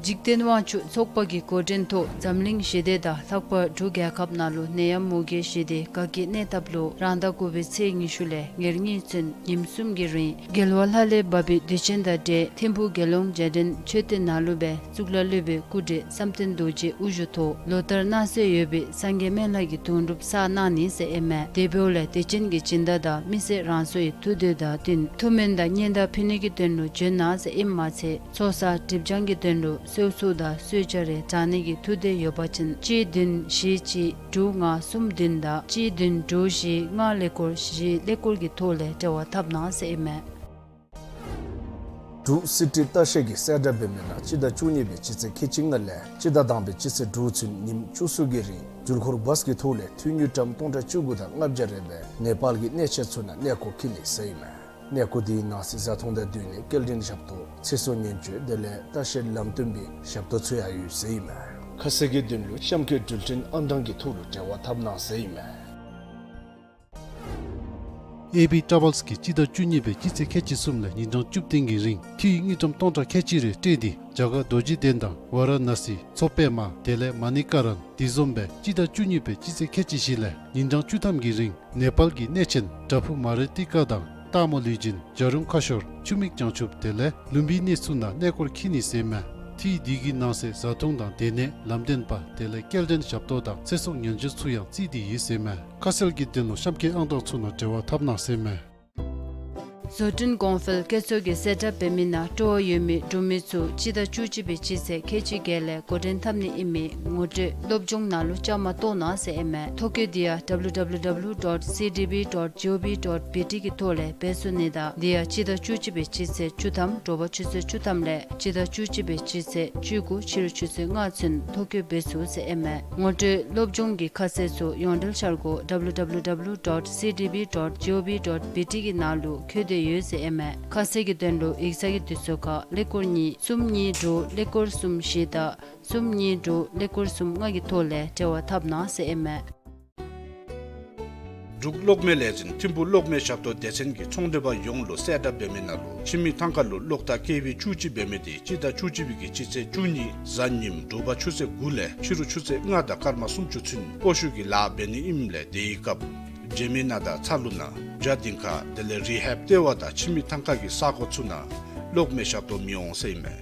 འཇིག་རྟེན་དབང་ཕྱུག་ཚོགས་པ་གི་འགོ་འདྲེན་ཐོག་འཛམ་གླིང་ཞི་བདེ་དང་ལྷག་པར་འབྲུག་རྒྱལ་ཁབ་ནང་ལུ་ནད་ཡམས་མུ་གེ་ཞི་བདེ་དགའ་སྐྱིད་གནས་ཐབས་ལུ་རང་ཟླ་དགུ་པའི་ཚེས་ཉི་ཤུ་ལས་ཉེར་གཉིས་ཚུན་ཉིནམ་གསུམ་གྱི་རིང་རྒྱལ་བ་ལྷ་ལས་བབས་པའི་དུས་ཆེན་དང་འབྲེལ་ཐིམ་ཕུག་དགེ་སློང་རྗེས་དྲན་མཆོད་རྟེན་ནང་ལུ་སྦེ་གཙུག་ལག་སློབ་དཔོན་སྐུ་བགྲེས་བསམ་གཏན་རྡོ་རྗེ་དབུ་བཞུགས་ཐོག་ལོ་ལྟར་གནང་སྲོལ་ཡོད་པའི་སངས་རྒྱས་སྨན་བླ་གི་དུང་སྒྲུབ་བསགས་གནང་ནི་ཟེར་ཨིན་མས། དེ་འབདཝ་ལས་དུས་ཆེན་གྱི་སྦྱིན་བདག་དང་མི་སེར་རང་སོའི་ཐུགས་འདོད་དང་བསྟུན་ཐུགས་སྨོན་དང་སྙན་དར་ཕུལ་ནི་གི་དོན་ལུ་བྱོན་གནང་ཟེར་ཨིནམ་མ་ཚད་ཚོགས་བསགས་སྒྲིབ་སྦྱང་གི་དོན་ལུ་གསོལ་ཚོགས་དང་གསོལ་ཇ་རེ་དྲང་ནི་གི་ཐུགས་འདོད་ཡོད་པ་ཅིན་གཅིག་བདུན་བཞི་གཅིག་དྲུག་ལྔ་གསུམ་བདུན་དང་གཅིག་བདུན་དྲུག་བཞི་ལྔ་ཀླད་ཀོར་བཞི་ཀླད་ཀོར་གྱི་ཐོག་ལས་འབྲེལ་བ་འཐབ་གནང་ཟེར་ཨིན་མས། འབྲུག་སི་ཊི་ལྟ་བཤལ་གྱིས་གསལ་བསྒྲགས་འབད་མི་ནང་སྤྱི་ཟླ་བཅུ་གཉིས་པའི་སྤྱི་ཚེས་ཁལ་གཅིག་ལྔ་ལས་སྤྱི་ཟླ་དང་པའི་སྤྱི་ཚེས་དྲུག་ཚུན་ཉིནམ་བཅུ་གསུམ་གྱི་རིང་འགྲུལ་འཁོར་བཱས་ཀྱི་ཐོག་ལས་འཐུས་དངུལ་ཀྲམ་སྟོང་ཕྲག་བཅུ་དགུ་དང་ལྔ་བརྒྱ་རེ་སྦེ་ནེ་པཱལ་གྱི་གནས་ཆེན་ཚུ་ནང་གནས་སྐོར་འཁྱིད་ནི་ཟེར་ཨིན་མས། གནས་སྐོར་དེའི་ནང་གསེས་བཟའ་འཐུང་དང་སྡོད་གནས་སྐྱེལ་འདྲེན་ཞབས་ཏོག་ཚེ་སྲོག་ཉེན་བཅོལ་དེ་ལས་ལྟ་བཤལ་ལམ་སྟོན་པའི་ཞབས་ཏོག་ཚུ་ཡང་ཡོད་ཟེར་ཨིན་མས། ཁ་གསལ་གྱི་དོན་ལུ་གཤམ་འཁོད་འགྲུལ་འཕྲིན་ཨང་གྲངས་ཀྱི་ཐོག་ལུ་འབྲེལ་བ་འཐབ་གནང་ཟེར་ཨིན་མས། ཨེ་བི་ཊ་རེ་ཝེལསི་གིས་སྤྱི་ཟླ་བཅུ་གཉིས་པའི་སྤྱི་ཚེས་ཁལ་གཅིག་གསུམ་ལས་ཉིན་གྲངས་བཅུ་བདུན་གྱི་རིང་འཐུས་དངུལ་ཀྲམ་སྟོང་ཕྲག་ཁལ་གཅིག་རེ་སྤྲོད་དེ་རྒྱ་གར་རྡོ་རྗེ་གདན་དང་ཝཱ་ར་ཎ་སི་མཚོ་པདྨ་དེ་ལས་མ་ཎི་ཀ་རན་དེ་བཟུམ་སྦེ་སྤྱི་ཟླ་བཅུ་གཉིས་པའི་སྤྱི་ཚེས་ཁལ་གཅིག་བཞི་ལས་ཉིན་གྲངས་བཅུ་ཐམ་གྱི་རིང་ནེ་པཱལ་གྱི་གནས་ཆེན་བྲག་ཕུག་མ་རི་ཏི་ཀ་དང་སྟག་མོ་ལུས་སྦྱིན་བྱ་རུང་ཁ་ཤོར་ཆུ་མིག་བྱང་ཆུབ་དེ་ལས་ལུམ་བི་ནི་ཚུ་ནང་གནས་སྐོར་འཁྱིད་ནི་ཟེར་ཨིན་མས། འཐུས་དེ་གི་ནང་གསེས་བཟའ་འཐུང་དང་སྡོད་གནས་ལམ་སྟོན་པ་དེ་ལས་སྐྱེལ་འདྲེན་ཞབས་ཏོག་དང་ཚེ་སྲོག་ཉེན་བཅོལ་ཚུ་ཡང་བརྩིས་ཏེ་ཡོད་ཟེར་ཨིན་མས། ཁ་གསལ་གྱི་དོན་ལུ་གཤམ་འཁོད་ཨང་གྲངས་ཚུ་ནང་འབྲེལ་བ་འཐབ་གནང་ཟེར་ཨིན་མས། བཟོ་སྐྲུན་གོང་འཕེལ་བཀོད་ཚོགས་ཀྱིས་གསལ་བསྒྲགས་འབད་མི་ནང་སྤྲོ་བ་ཡོད་མི་འབྲུག་མི་ཚུ་སྤྱི་ཟླ་བཅུ་གཅིག་པའི་སྤྱི་ཚེས་ཁལ་གཅིག་བརྒྱད་ལས་འགོ་འདྲེན་འཐབ་ནི་ཨིན་མི་ངོ་སྤྲོད་སློབ་སྦྱོང་ནང་ལུ་བཅའ་མར་གཏོགས་གནང་ཟེར་ཨིན་མས། ཐོ་བཀོད་དེ་ཡང་ཌབ་ལུ་ཌབ་ལུ་ཌབ་ལུ་ཌོཊ་སི་ཌི་བི་ཌོཊ་ཇི་ཨོ་བི་ཌོཊ་བི་ཊི་གི་ཐོག་ལས་འབད་ཚུགས་ནི་དང་དེ་ཡང་སྤྱི་ཟླ་བཅུ་གཅིག་པའི་སྤྱི་ཚེས་བཅུ་ཐམ་དྲོ་པ་ཆུ་ཚོད་བཅུ་ཐམ་ལས་སྤྱི་ཟླ་བཅུ་གཅིག་པའི་སྤྱི་ཚེས་བཅུ་དགུ་ཕྱི་རུ་ཆུ་ཚོད་ལྔ་ཚུན་ཐོ་བཀོད་འབད་ཚུགས་ཟེར་ཨིན་མས། ངོ་སྤྲོད་སློབ་སྦྱོང་གི་ཁ་གསལ་ཚུ་ཡོངས་འབྲེལ་འཆར་སྒོ་ཌབ་ལུ་ཌབ་ལུ་ཌབ་ལུ་ཌོཊ་སི་ཌི་བི་ཌོཊ་ཇི་ཨོ་བི་ཌོཊ་བི་ཊི་གི་ནང་ལུ་བཀོད་དེ་ཡོད་ཟེར་ཨིན་མས། ཁ་གསལ་གྱི་དོན་ལུ་ཡིག་ཚང་གི་དུས་ཚོད་ཁར་ཀླད་ཀོར་གཉིས་གསུམ་གཉིས་དྲུག་ཀླད་ཀོར་གསུམ་བཞི་དང་གསུམ་གཉིས་དྲུག་ཀླད་ཀོར་གསུམ་ལྔ་གི་ཐོག་ལས་འབྲེལ་བ་འཐབ་གནང་ཟེར་ཨིན་མས། འབྲུག་གློག་མེ་ལས་འཛིན་ཐིམ་ཕུག་གློག་མེ་ཞབས་ཏོག་སྡེ་ཚན་གྱིས་ཚོང་འབྲེལ་པ་ཡོངས་ལུ་གསལ་བསྒྲགས་འབད་མི་ནང་ལུ་ཁྱིམ་མི་ཐང་ཁ་ལུ་གློག་ཐག་ཀེ་ཝི་བཅུ་གཅིག་འབད་མི་དེ་སྤྱི་ཟླ་བཅུ་གཅིག་པའི་གི་སྤྱི་ཚེས་བཅུ་གཉིས་གཟའ་ཉིམ་དྲོ་པ་ཆུ་ཚོད་དགུ་ལས་ཕྱི་རུ་ཆུ་ཚོད་ལྔ་དང་སྐར་མ་སུམ་ཅུ་ཚུན་སྤོ་བཤུད་ཀྱི་ལཱ་འབད་ནི་ཨིནམ་ལས་དེའི་སྐབས་འཇལ་མི་ནང་དང་ཚ་ལུ་ནང་བྱ་སྡིངས་ཁ་དེ་ལས་རི་ཧེབ་ལྟེ་བ་དང་ཁྱིམ་མི་ཐང་ཁ་གི་ས་གོ་ཚུ་ནང་གློག་མེ་ཞབས་ཏོག་མི་འོང་ཟེར་ཨིན་མས།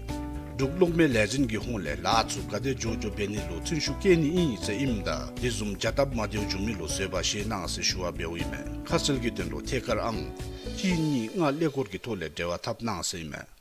འབྲུག་གློག་མེ་ལས་འཛིན་གྱི་ཧོངས་ལས་ལཱ་ཚུ་ག་དེ་མགྱོགས་མགྱོགས་འབད་ནི་ལུ་བརྩོན་ཤུགས་བསྐྱེད་ནི་ཨིན་ཟེར་ཨིནམ་ད་དེ་བཟུམ་བྱ་སྟབས་མ་བདེཝ་བྱུང་མི་ལུ་བཟོད་པ་བཞེས་གནང་ཟེར་ཞུ་བ་འབདཝ་ཨིན་མས། ཁ་གསལ་གྱི་དོན་ལུ་ཐད་ཀར་ཨང་གཅིག་གཉིས་ལྔ་ཀླད་ཀོར་གྱི་ཐོག་ལས་འབྲེལ་བ་འཐབ་གནང་ཟེར་ཨིན་མས།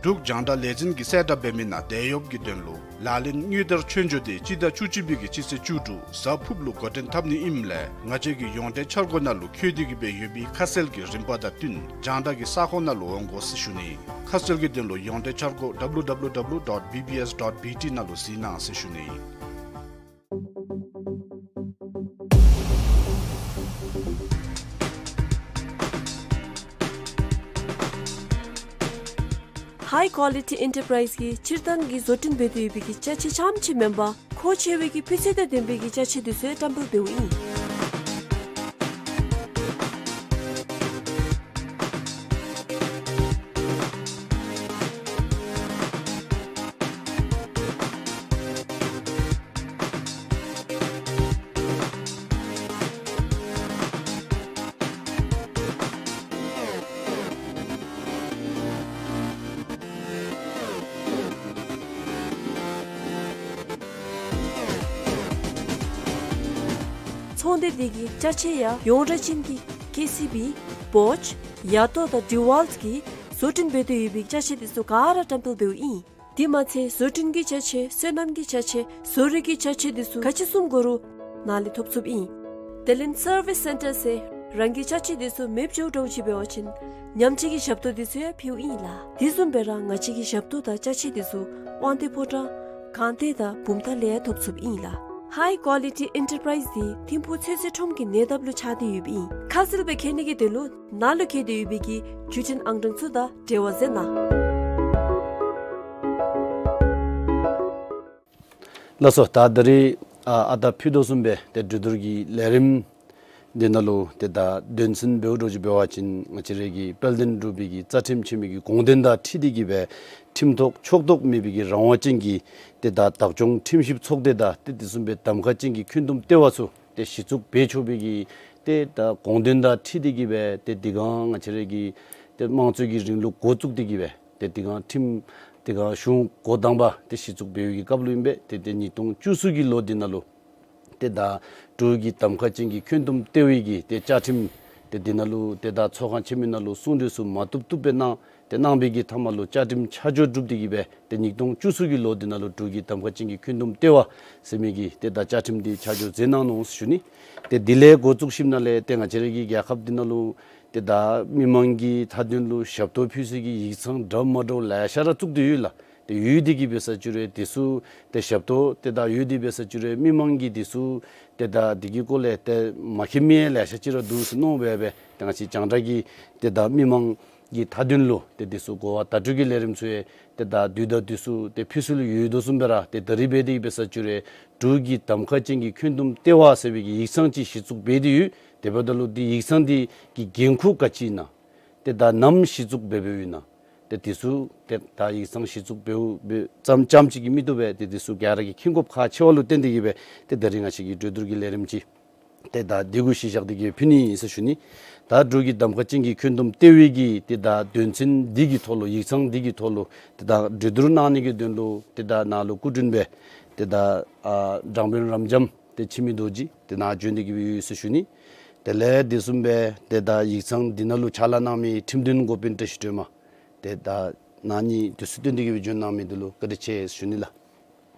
འབྲུག་རྒྱང་བསྒྲགས་ལས་འཛིན་གྱིས་གསལ་བསྒྲགས་འབད་མི་ནང་དེད་གཡོགཔ་གི་དོན་ལུ་ལག་ལེན་དངུལ་དར་ཆོས་འབྱོར་དེ་སྤྱི་ཟླ་བཅུ་གཅིག་པའི་གི་སྤྱི་ཚེས་བཅུ་དྲུག་གཟའ་ཕུརཔ་ལུ་འགོ་འདྲེན་འཐབ་ནི་ཨིནམ་ལས་ང་བཅས་ཀྱི་ཡོངས་འབྲེལ་འཆར་སྒོ་ནང་ལུ་འཁོད་དེ་གི་སྦེ་ཡོད་པའི་ཁ་གསལ་གྱི་རིམ་པ་དང་བསྟུན་རྒྱང་བསྒྲགས་ཀྱི་ས་ཁོངས་ནང་ལུ་འོང་དགོ་ཟེར་ཞུ་ནི། ཁ་གསལ་གྱི་དོན་ལུ་ཡོངས་འབྲེལ་འཆར་སྒོ་ཌབ་ལུ་ཌབ་ལུ་ཌབ་ལུ་ཌོཊ་བི་བི་ཨེསི་ཌོཊ་བི་ཊི་ནང་ལུ་གཟིགས་གནང་ཟེར་ཞུ་ནི། ཧའི་ཀོ་ལི་ཊི་ཨེན་ཊར་པ་རའིཛ་གིས་སྤྱིར་བཏང་གི་བཟོ་སྐྲུན་འབད་དེ་ཡོད་པའི་གི་ཅ་ཆས་རྐྱངམ་ཅིག་མེན་པར་མཁོ་ཆེ་བའི་གི་སྤུས་ཚད་དང་ལྡན་པའི་གི་ཅ་ཆས་དེ་ཚུ་བཀྲམ་སྤེལ་འབདཝ་ཨིན། ཚོང་སྡེ་འདི་གི་ཅ་ཆས་ཡང་ཡོངས་གྲགས་ཅན་གྱི་ཀེ་སི་བི་བོཆ་ཡ་ཏོ་དང་ཌི་ཝཱལཊ་གིས་བཟོ་སྐྲུན་འབད་དེ་ཡོད་པའི་ཅ་ཆས་འདི་ཚུ་ག་ར་བཀྲམ་སྤེལ་འབདཝ་ཨིན། དེ་མ་ཚད་བཟོ་སྐྲུན་གྱི་ཅ་ཆས་སོ་ནམ་གྱི་ཅ་ཆས་བཟོ་རིག་གི་ཅ་ཆས་འདི་ཚུ་ག་ཅི་བཟུམ་དགོ་རུང་ནཱ་ལས་ཐོབ་ཚུགསཔ་ཨིན། དེ་ལས་སར་བིས་སེན་ཊར་ཟེར་རང་གི་ཅ་ཆས་འདི་ཚུ་མེདཔ་འགྱོ་འགྱོཝ་ཅིག་འབད་བ་ཅིན་ཉམས་བཅོས་ཀྱི་ཞབས་ཏོག་འདི་ཚུ་ཡང་ཕུལཝ་ཨིན་ལགས། དེ་བཟུམ་སྦེ་ར་ང་བཅས་ཀྱི་ཞབས་ཏོག་དང་ཅ་ཆས་འདི་ཚུ་དབང་འདུས་ཕོ་བྲང་སྒང་སྟེང་དང་བུམ་ཐང་ལས་ཡང་ཐོབ་ཚུགསཔ་ཨིན་ལགས། ཧའི་ཀོ་ལི་ཊི་ཨེན་ཊར་པ་རའིཛ་འདི་ཐིམ་ཕུག་ཚོད་བསྲེ་ཁྲོམ་གྱི་ཉེ་འདབས་ལུ་ཆགས་ཏེ་ཡོདཔ་ཨིན། ཁ་གསལ་སྦེ་མཁྱེན་ནི་གི་དོན་ལུ་ནཱ་ལུ་བཀལ་ཏེ་ཡོད་པའི་གི་བརྒྱུད་འཕྲིན་ཨང་གྲངས་ཚུ་དང་འབྲེལ་བ་མཛད་གནང་། ལགས་སོ། ད་ད་རིས་ཨ་ཨ་ད་ཕུལ་དོ་བཟུམ་སྦེ་ཏེ་གྲོས་བསྡུར་གྱི་ལས་རིམ་འདི་ནང་ལུ་ཏེ་ད་དོན་ཚན་འབདཝ་འདྲཝ་ཅིག་འབད་བ་ཅིན་ང་བཅས་རའི་གི་དཔལ་ལྡན་འབྲུག་པའི་གི་རྩ་ཁྲིམས་ཆེན་མོའི་གི་དགོངས་དོན་དང་འཁྲིལ་ཏེ་གི་སྦེ་ཁྲིམས་ཐོག་ཕྱོགས་གཏོགས་མེད་པའི་གི་རང་དབང་ཅན་གྱི་ཏེ་ད་བདག་སྐྱོང་ཁྲིམས་ཞིབ་ཚོགས་སྡེ་དང་ཏེ་དེ་བཟུམ་སྦེ་གདམ་ཁ་ཅན་གྱི་འཁོན་འདུམ་ལྟེ་བ་ཚུ་ཏེ་གཞི་བཙུགས་འབད་ཆོག་པའི་གི་ཏེ་ད་དགོངས་དོན་དང་འཁྲིལ་ཏེ་གི་སྦེ་ཏེ་དེ་སྒང་ང་བཅས་རའི་གི་ཏེ་དམངས་གཙོའི་གི་རིང་ལུགས་འགོ་བཙུགས་ཏེ་གི་སྦེ་ཏེ་དེ་སྒང་ཁྲིམས་དེ་སྒང་གཞུང་འགོ་དང་པ་ཏེ་གཞི་བཙུགས་འབད་བའི་གི་སྐབས་ལུ་ཨིན་པས། ཏེ་ཏེ་ཉིས་སྟོང་བཅུ་གསུམ་གྱི་ལོ་འདི་ནང་ལུ་ཏེ་ད་འབྲུག་གི་གདམ་ཁ་ཅན་གྱི་འཁོན་འདུམ་ལྟེ་བའི་གི་ཏེ་བཅའ་ཁྲིམས་ཏེ་འདི་ནང་ལུ་ཏེ་ད་ཚོགས་ཁང་ཆེན་མོའི་ནང་ལུ་གསུང་གྲོས་ཚུ་མ་བཏུབ་བཏུབ་སྦེ་གནང་། ཏེ་གནང་བའི་གི་མཐའ་མ་ལུ་བཅའ་ཁྲིམས་ཆ་འཇོག་གྲུབ་སྟེ་གི་སྦེ་ཏེ་ཉིས་སྟོང་བཅུ་གསུམ་གྱི་ལོ་འདི་ནང་ལུ་འབྲུག་གི་གདམ་ཁ་ཅན་གྱི་འཁོན་འདུམ་ལྟེ་བ་ཟེར་མི་གི་ཏེ་ད་བཅའ་ཁྲིམས་འདི་ཆ་འཇོག་མཛད་གནང་ནུག་ཟེར་ཞུ་ནི། ཏེ་དེ་ལས་འགོ་བཙུགས་ཞིནམ་ལས་ཏེ་ང་བཅས་རའི་གི་རྒྱལ་ཁབ་འདི་ནང་ལུ་ཏེ་ད་མི་མང་གི་མཐའ་དོན་ལུ་ཞབས་ཏོག་ཕུལ་སའི་གི་ཡིག་ཚང་འདྲ་མ་འདྲཝ་ལེ་ཤ་ར་བཙུགས་ཏེ་ཡོད་ལགས། ཏེ་ཡོད་དེ་གི་འབད་ས་ཅིག་རུང་དེ་ཚུ་ཏེ་ཞབས་ཏོག་ཏེ་ད་ཡོད་དེ་འབད་ས་ཅིག་རུང་མི་མང་གིས་དེ་ཚུ་ཏེ་ད་དེ་གི་སྐོར་ལས་ཏེ་མ་མཁྱེན་མི་ལེ་ཤ་ཅིག་ར་འདུག་ཟེར་མནོ་སྦེ་སྦེ་ཏེ་ང་བཅས་རྒྱང་བསྒྲགས་ཀྱིས་ཏེ་ད་མི་མང་གི་མཐའ་དོན་ལུ་ཏེ་དེ་ཚུ་གོ་བ་བརྡ་སྤྲོད་ཀྱི་ལས་རིམ་ཚུ་ཡང་ཏེ་ད་དུས་དང་དུས་སུ་ཏེ་ཕུལ་སྲོལ་ཡོད་དོ་བཟུམ་སྦེ་ར་ཏེ་ད་རིས་འབད་དེ་གི་འབད་ས་ཅིག་རུང་འབྲུག་གི་གདམ་ཁ་ཅན་གྱི་འཁོན་འདུམ་ལྟེ་བ་ཟེར་བའི་གི་ཡིག་ཚང་ཅིག་གཞི་བཙུགས་འབད་དེ་ཡོད། དེ་འབདཝ་ད་ལུ་དེ་ཡིག་ཚང་འདི་གི་འགན་ཁུར་ག་ཅི་ཨིན་ན། ཏེ་ད་ནམ་གཞི་བཙུགས་འབད་འབདཝ་ཨིན་ན། ཏེ་དེ་ཚུ་ཏེ་ད་ཡིག་ཚང་གཞི་བཙུགས་འབདཝ་འབདཝ་ཙམ་ཙམ་ཅིག་གིས་མི་བཏུབ་པས། ཏེ་དེ་ཚུ་ག་ར་གིས་མཁྱེན་དགོཔ་ཁག་ཆེ་བ་ལུ་བརྟེན་ཏེ་གི་སྦེ་ཏེ་ད་རིས་ང་བཅས་ཀྱིས་གྲོས་བསྡུར་གྱི་ལས་རིམ་ཅིག་ཏེ་ད་དེ་གུ་གཞི་བཞག་སྟེ་གི་ཕུལ་ནི་ཨིན་ཟེར་ཞུ་ནི། ད་འབྲུག་གི་གདམ་ཁ་ཅན་གྱི་འཁོན་འདུམ་ལྟེ་བའི་གི་ཏེ་ད་དོན་ཚན་འདི་གི་ཐོག་ལུ་ཡིག་ཚང་འདི་གི་ཐོག་ལུ་ཏེ་ད་གྲོས་བསྡུར་གནང་ནི་གི་དོན་ལུ་ཏེ་ད་ནཱ་ལུ་སྐུ་མགྲོན་སྦེ་ཏེ་ད་ཨ་དྲང་དཔོན་རབ་འབྱམས་ཏེ་འཆི་མེད་རྡོ་རྗེ་ཏེ་ནཱ་བྱོན་ཏེ་གི་སྦེ་ཡོད་ཟེར་ཞུ་ནི། དེ་ལས་དེ་བཟུམ་སྦེ་ཏེ་ད་ཡིག་ཚང་འདི་ནང་ལུ་ཕྱག་ལཱ་གནང་མི་ཁྲིམས་དོན་འགོ་དཔོན་བཀྲ་ཤིས་སྒྲོལ་མ་ཏེ་ད་ནཱ་ནི་དུས་ཚོད་བཏོན་ཏེ་གི་སྦེ་བྱོན་གནང་མི་འདི་ལུ་བཀའ་དྲིན་ཆེ་ཟེར་ཞུ་ནི་ལགས།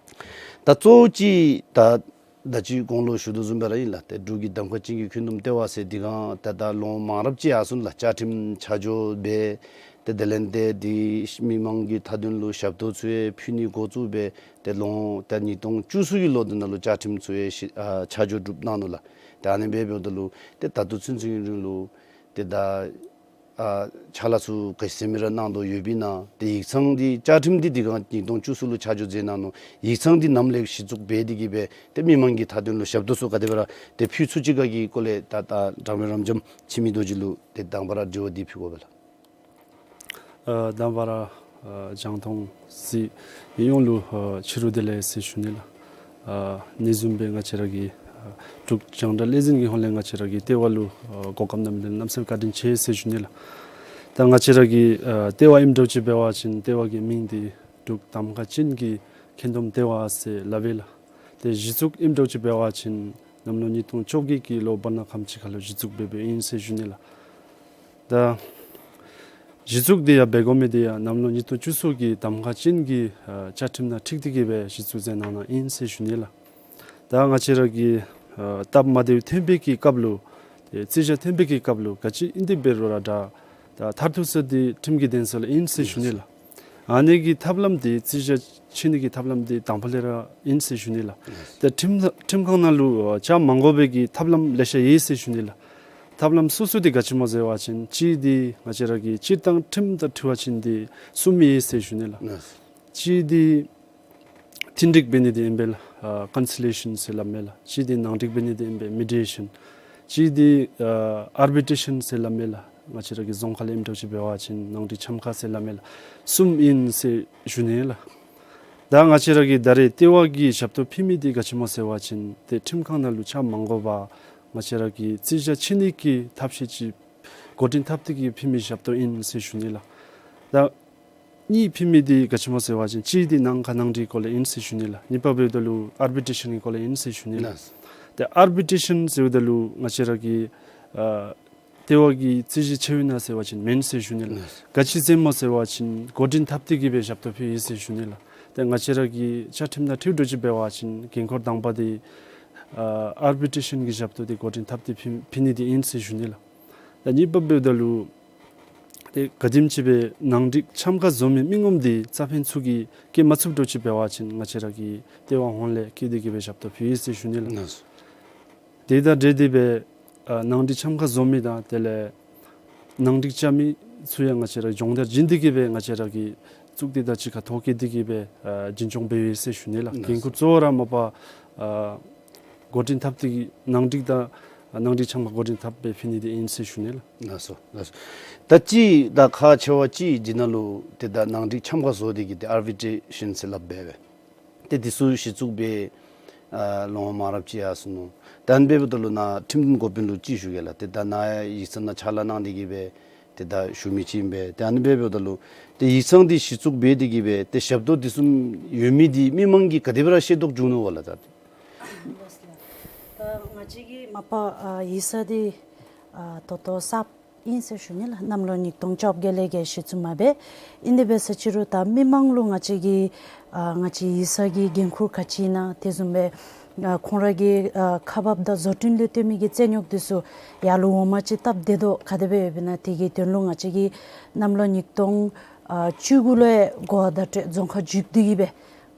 ད་གཙོ་བོ་ཅིག་ད་ད་ཅི་གོང་ལུ་ཞུ་དོ་བཟུམ་སྦེ་ར་ཨིན་ལགས། ཏེ་འབྲུག་གི་གདམ་ཁ་ཅན་གྱི་འཁོན་འདུམ་ལྟེ་བ་ཟེར་འདི་སྒང་ད་ད་ལོ་མང་རབས་ཅིག་ཡར་སོང་ལགས། བཅའ་ཁྲིམས་ཆ་འཇོག་འབད། ཏེ་དེ་ལས་ཏེ་འདི་མི་མང་གི་མཐའ་དོན་ལུ་ཞབས་ཏོག་ཚུ་ཡང་ཕུལ་ནི་འགོ་བཙུགས་འབད། ཏེ་ལོ་ད་ཉིས་སྟོང་བཅུ་གསུམ་གྱི་ལོ་འདི་ནང་ལུ་བཅའ་ཁྲིམས་ཚུ་ཡང་ཞི་ཨ་ཆ་འཇོག་གྲུབ་གནང་ནུག་ལགས། ཏེ་ཨ་ནི་སྦེ་འབདཝ་ད་ལུ་ཏེ་ད་ལྟོ་ཚུན་ཚོད་ཀྱི་རིང་ལུ་ཏེ་ད་ཨ་ཕྱག་ལཱ་ཚུ་ག་ཅི་ཟེར་མི་ར་གནང་དོ་ཡོདཔ་ཨིན་ན། ཏེ་ཡིག་ཚང་འདི་བཅའ་ཁྲིམས་འདི་འདི་སྒང་ཉིས་སྟོང་བཅུ་གསུམ་ལུ་ཆ་འཇོག་མཛད་གནང་ནུག། ཡིག་ཚང་འདི་ནམ་ལས་གཞི་བཙུགས་འབད་དེ་གི་སྦེ་ཏེ་མི་མང་གི་མཐའ་དོན་ལུ་ཞབས་ཏོག་ཚུ་ག་དེ་སྦེ་ར་ཏེ་ཕུལ་ཚུགས་ཅི་ག་གི་སྐོར་ལས་ད་ད་དྲང་དཔོན་རབ་འབྱམས་འཆི་མེད་རྡོ་རྗེ་ལུ་ཏེ་དང་པ་ར་དྲི་བ་འདི་ཕུལ་དགོ་པས་ལགས། ཨ་དང་པ་ར་ཨ་རྒྱང་མཐོང་གཟིགས་མི་ཡོངས་ལུ་ཨ་ཕྱི་རུ་བདེ་ལེགས་ཟེར་ཞུ་ནི་ལགས། ཨ་ནི་བཟུམ་སྦེ་ང་བཅས་ར་གི་ཨ་འབྲུག་རྒྱང་བསྒྲགས་ལས་འཛིན་གྱི་ཧོངས་ལས་ང་བཅས་ར་གི་ལྟེ་བ་ལུ་ཨ་གོ་སྐབས་གནང་མི་འདི་གནམ་མེད་ས་མེད་བཀའ་དྲིན་ཆེ་ཟེར་ཞུ་ནི་ལགས། ད་ང་བཅས་ར་གི་ཨ་ལྟེ་བ་ཨིནམ་འདྲཝ་ཅིག་འབད་བ་ཅིན་ལྟེ་བ་གི་མིང་འདི་འབྲུག་གདམ་ཁ་ཅན་གྱི་འཁོན་འདུམ་ལྟེ་བ་ཟེར་སླབ་ཨིན་ལགས། ཏེ་གཞི་བཙུགས་ཨིནམ་འདྲཝ་ཅིག་འབད་བ་ཅིན་གནམ་ལོ་ཉིས་སྟོང་བཅོ་བརྒྱད་ཀྱི་ལོ་བར་ན་ཁམས་ཅིག་ཁར་ལུ་གཞི་བཙུགས་འབད་འབདཝ་ཨིན་ཟེར་ཞུ་ནི་ལགས། ད་གཞི་བཙུགས་འདི་ཡང་འབད་དགོ་མི་འདི་ཡང་གནམ་ལོ་ཉིས་སྟོང་བཅུ་གསུམ་གྱི་གདམ་ཁ་ཅན་གྱི་ཨ་བཅའ་ཁྲིམས་ནང་འཁྲིལ་ཏེ་གི་སྦེ་གཞི་བཙུགས་མཛད་གནང་གནངམ་ཨིན་ཟེར་ཞུ་ནི་ལགས། ད་ང་བཅས་ར་གི་ཨ་སྟབས་མ་བདེཝ་ཐོན་པའི་གི་སྐབས་ལུ་ཏེ་རྩིས་རྒྱག་ཐོན་པའི་གི་སྐབས་ལུ་ག་ཅི་ཨིན་ཏེ་འབད་རུང་ར་ད་ད་མཐར་ཐུག་ས་འདི་ཁྲིམས་ཀྱི་འདུན་ས་ལུ་ཨིན་ཟེར་ཞུ་ནི་ལགས། ཨ་ནི་གི་ཐབས་ལམ་འདི་རྩིས་རྒྱག་ཕྱེ་ནི་གི་ཐབས་ལམ་འདི་དང་པ་ལས་ར་ཨིན་ཟེར་ཞུ་ནི་ལགས། ཏེ་ཁྲིམས་ཁྲིམས་ཁང་ནང་ལུ་ཨ་བཅའ་མ་དགོ་པའི་གི་ཐབས་ལམ་ལེ་ཤ་ཡོད་ཟེར་ཞུ་ནི་ལགས། ཐབས་ལམ་སོ་སོ་འདི་ག་ཅི་སྨོ་ཟེར་བ་ཅིན་གཅིག་འདི་ང་བཅས་ར་གི་སྤྱིར་བཏང་ཁྲིམས་དང་འཁྲིལ་བ་ཅིན་འདི་གསུམ་ཡོད་ཟེར་ཞུ་ནི་ལགས། གཅིག་འདི་འཕྲིན་བསྒྲིགས་འབད་ནི་འདི་ཨིན་པས་ལགས། ཨ་ཀོན་སི་ལི་ཡེ་ཤཱན་ཟེར་སླབ་མས་ལགས། གཅིག་འདི་ནང་འགྲིགས་འབད་ནི་འདི་ཨིན་པས་མི་ཌི་ཡེ་ཤཱན། གཅིག་འདི་ཨ་ཨར་བི་ཊེ་ཤཱན་ཟེར་སླབ་མས་ལགས། ང་བཅས་ར་གི་རྫོང་ཁ་ལས་ཨིནམ་འདྲཝ་ཅིག་འབད་བ་ཅིན་ནང་འགྲིགས་འཆམ་ཁ་ཟེར་སླབ་མས་ལགས། གསུམ་ཨིན་ཟེར་ཞུ་ནི་ལགས། ད་ང་བཅས་ར་གི་ད་རེས་ལྟེ་བ་གིས་ཞབས་ཏོག་ཕུལ་མི་འདི་ག་ཅི་སྨོ་ཟེར་བ་ཅིན་ཏེ་ཁྲིམས་ཁང་ནང་ལུ་བཅའ་མ་དགོ་པར་ང་བཅས་ར་གིས་རྩིས་རྒྱག་ཕྱེ་ནི་གི་ཐབས་ཤེས་ཅིག་འགོ་འདྲེན་འཐབ་སྟེ་གི་ཕུལ་མི་ཞབས་ཏོག་ཨིན་ཟེར་ཞུ་ནི་ལགས། ད་གཉིས་ཕུལ་མི་འདི་ག་ཅི་སྨོ་ཟེར་བ་ཅིན་གཅིག་འདི་ནང་ཁ་ནང་འགྲིགས་སྐོར་ལས་ཨིན་ཟེར་ཞུ་ནི་ལགས། གཉིས་པ་འབདཝ་ད་ལུ་ཨར་བི་ཊེ་ཤཱན་གྱི་སྐོར་ལས་ཨིན་ཟེར་ཞུ་ནི་ལགས། ལགས། ཏེ་ཨར་བི་ཊེ་ཤཱན་ཟེརཝ་ད་ལུ་ང་བཅས་ར་གི་ཨ་ལྟེ་བ་གི་རྩོད་གཞི་ཆེ་བའི་ནང་ཟེར་བ་ཅིན་མེན་ཟེར་ཞུ་ནི་ལགས། ག་ཅི་ཟེར་སྨོ་ཟེར་བ་ཅིན་འགོ་འདྲེན་འཐབ་སྟེ་གི་སྦེ་ཞབས་ཏོག་ཕུལ་ཡི་ཟེར་ཞུ་ནི་ལགས། ཏེ་ང་བཅས་ར་གི་བཅའ་ཁྲིམས་དང་འཁྲིལ་འགྱོ་ཅི་འབད་བ་ཅིན་འགན་ཁུར་དང་པ་འདི་ཨ་ཨར་བི་ཊེ་ཤཱན་གྱི་ཞབས་ཏོག་འདི་འགོ་འདྲེན་འཐབ་སྟེ་ཕུལ་ཕུལ་ནི་འདི་ཨིན་ཟེར་ཞུ་ནི་ལགས། ད་གཉིས་པ་འབདཝ་ད་ལུ་ཏེ་ག་དེམ་ཅིག་སྦེ་ནང་འགྲིག་འཆམ་ཁ་བཟོ་མི་མི་ངོམ་འདི་རྩ་ཕན་ཚུ་གིས་བཀལ་མ་ཚུགས་འགྱོ་ཅི་འབད་བ་ཅིན་ང་བཅས་ར་གི་ལྟེ་བ་ཧོང་ལས་བཀལ་ཏེ་གི་སྦེ་ཞབས་ཏོག་ཕུལ་ཡི་ཟེར་ཞུ་ནི་ལགས། ལགས་སོ། དེ་དང་འབྲེལ་ཏེ་སྦེ་ཨ་ནང་འགྲིག་འཆམ་ཁ་བཟོ་མི་དང་དེ་ལས་ནང་འགྲིག་རྐྱབ་མི་ཚུ་ཡང་ང་བཅས་ར་སྦྱོང་བརྡར་བྱིན་ཏེ་གི་སྦེ་ང་བཅས་ར་གི་གཙུག་སྡེ་དང་གཅིག་ཁར་ཐོ་བཀོད་དེ་གི་སྦེ་ཨ་རྒྱུན་སྐྱོང་འབད་ཡི་ཟེར་ཞུ་ནི་ལགས། ལགས་སོ། འགན་ཁུར་གཙོ་བོ་ར་མ་པ་ཨ་འགོ་འདྲེན་འཐབ་སྟེ་གི་ནང་འགྲིག་དང་ནང་འགྲིག་འཆམ་ཁ་འགོ་འདྲེན་འཐབ་སྦེ་ཕུལ་ནི་འདི་ཨིན་ཟེར་ཞུ་ནི་ལགས། ལགས་སོ། ལགས་སོ། ད་ཅི་ད་ཁག་ཆེ་བ་ཅིག་འདི་ནང་ལུ་ཏེ་ད་ནང་འགྲིག་འཆམ་ཁ་བཟོ་སྟེ་གི་ཏེ་ཨར་བི་ཊེ་ཤཱན་ཟེར་སླབ་སྦེ་སྦེ། ཏེ་འདི་ཚུ་གཞི་བཙུགས་འབད་ཨ་ལོ་ངོ་མང་རབས་ཅིག་ཡར་སོ་ནུག། ད་ཨ་ནི་འབདཝ་ད་ལུ་ནཱ་ཁྲིམས་དོན་འགོ་དཔོན་ལུ་ཅིག་ཞུ་གེ་ལགས། ཏེ་ད་ནཱ་ཡིག་ཚང་ནང་ཕྱག་ལཱ་གནང་སྟེ་གི་སྦེ་ཏེ་ད་ཞུ་མི་ཅིག་ཨིན་པས། ཏེ་ཨ་ནི་འབདཝ་ད་ལུ་ཏེ་ཡིག་ཚང་འདི་གཞི་བཙུགས་འབད་དེ་གི་སྦེ་ཏེ་ཞབས་ཏོག་འདི་བཟུམ་ཡོད་མི་འདི་མི་མང་གིས་ག་དེ་སྦེ་ར་ཤེས་རྟོགས་བྱུང་ནུག་ག་ལགས། ད་ད་ང་བཅས་ཀྱིས་མ་པ་ཨ་ཡིག་ཚང་འདི་ཨ་ད་ལྟོ་གསརཔ་ཨིན་ཟེར་ཞུ་ནི་ལགས། གནམ་ལོ་ཉིས་སྟོང་བཅོ་བརྒྱད་ལས་ཀྱི་གཞི་བཙུགས་མ་འབད། ཨིན་དེ་འབད་ཟེར་ཅི་རུང་ད་མི་མང་ལུ་ང་བཅས་ཀྱི་ཨ་ང་བཅས་ཡིག་ཚང་གི་འགན་ཁུར་ག་ཅི་ཨིན་ན་དེ་བཟུམ་སྦེ་ཨ་ཁོང་ར་གི་ཨ་ཁག་འབགཔ་དང་བཟོ་སྐྲུན་ལུ་བརྟེན་མི་གི་རྩོད་རྙོགས་འདི་ཚུ་ཡར་ལུ་འོང་མ་ཅིག་སྟབས་བདེ་དོ་ག་དེ་སྦེ་ཡོདཔ་ཨིན་ན། དེ་གི་དོན་ལུ་ང་བཅས་ཀྱིས་གནམ་ལོ་ཉིས་སྟོང་ཨ་བཅུ་དགུ་ལུ་གོ་བ་བརྡ་སྤྲོད་རྫོང་ཁག་བརྒྱད་དེ་གི་སྦེ་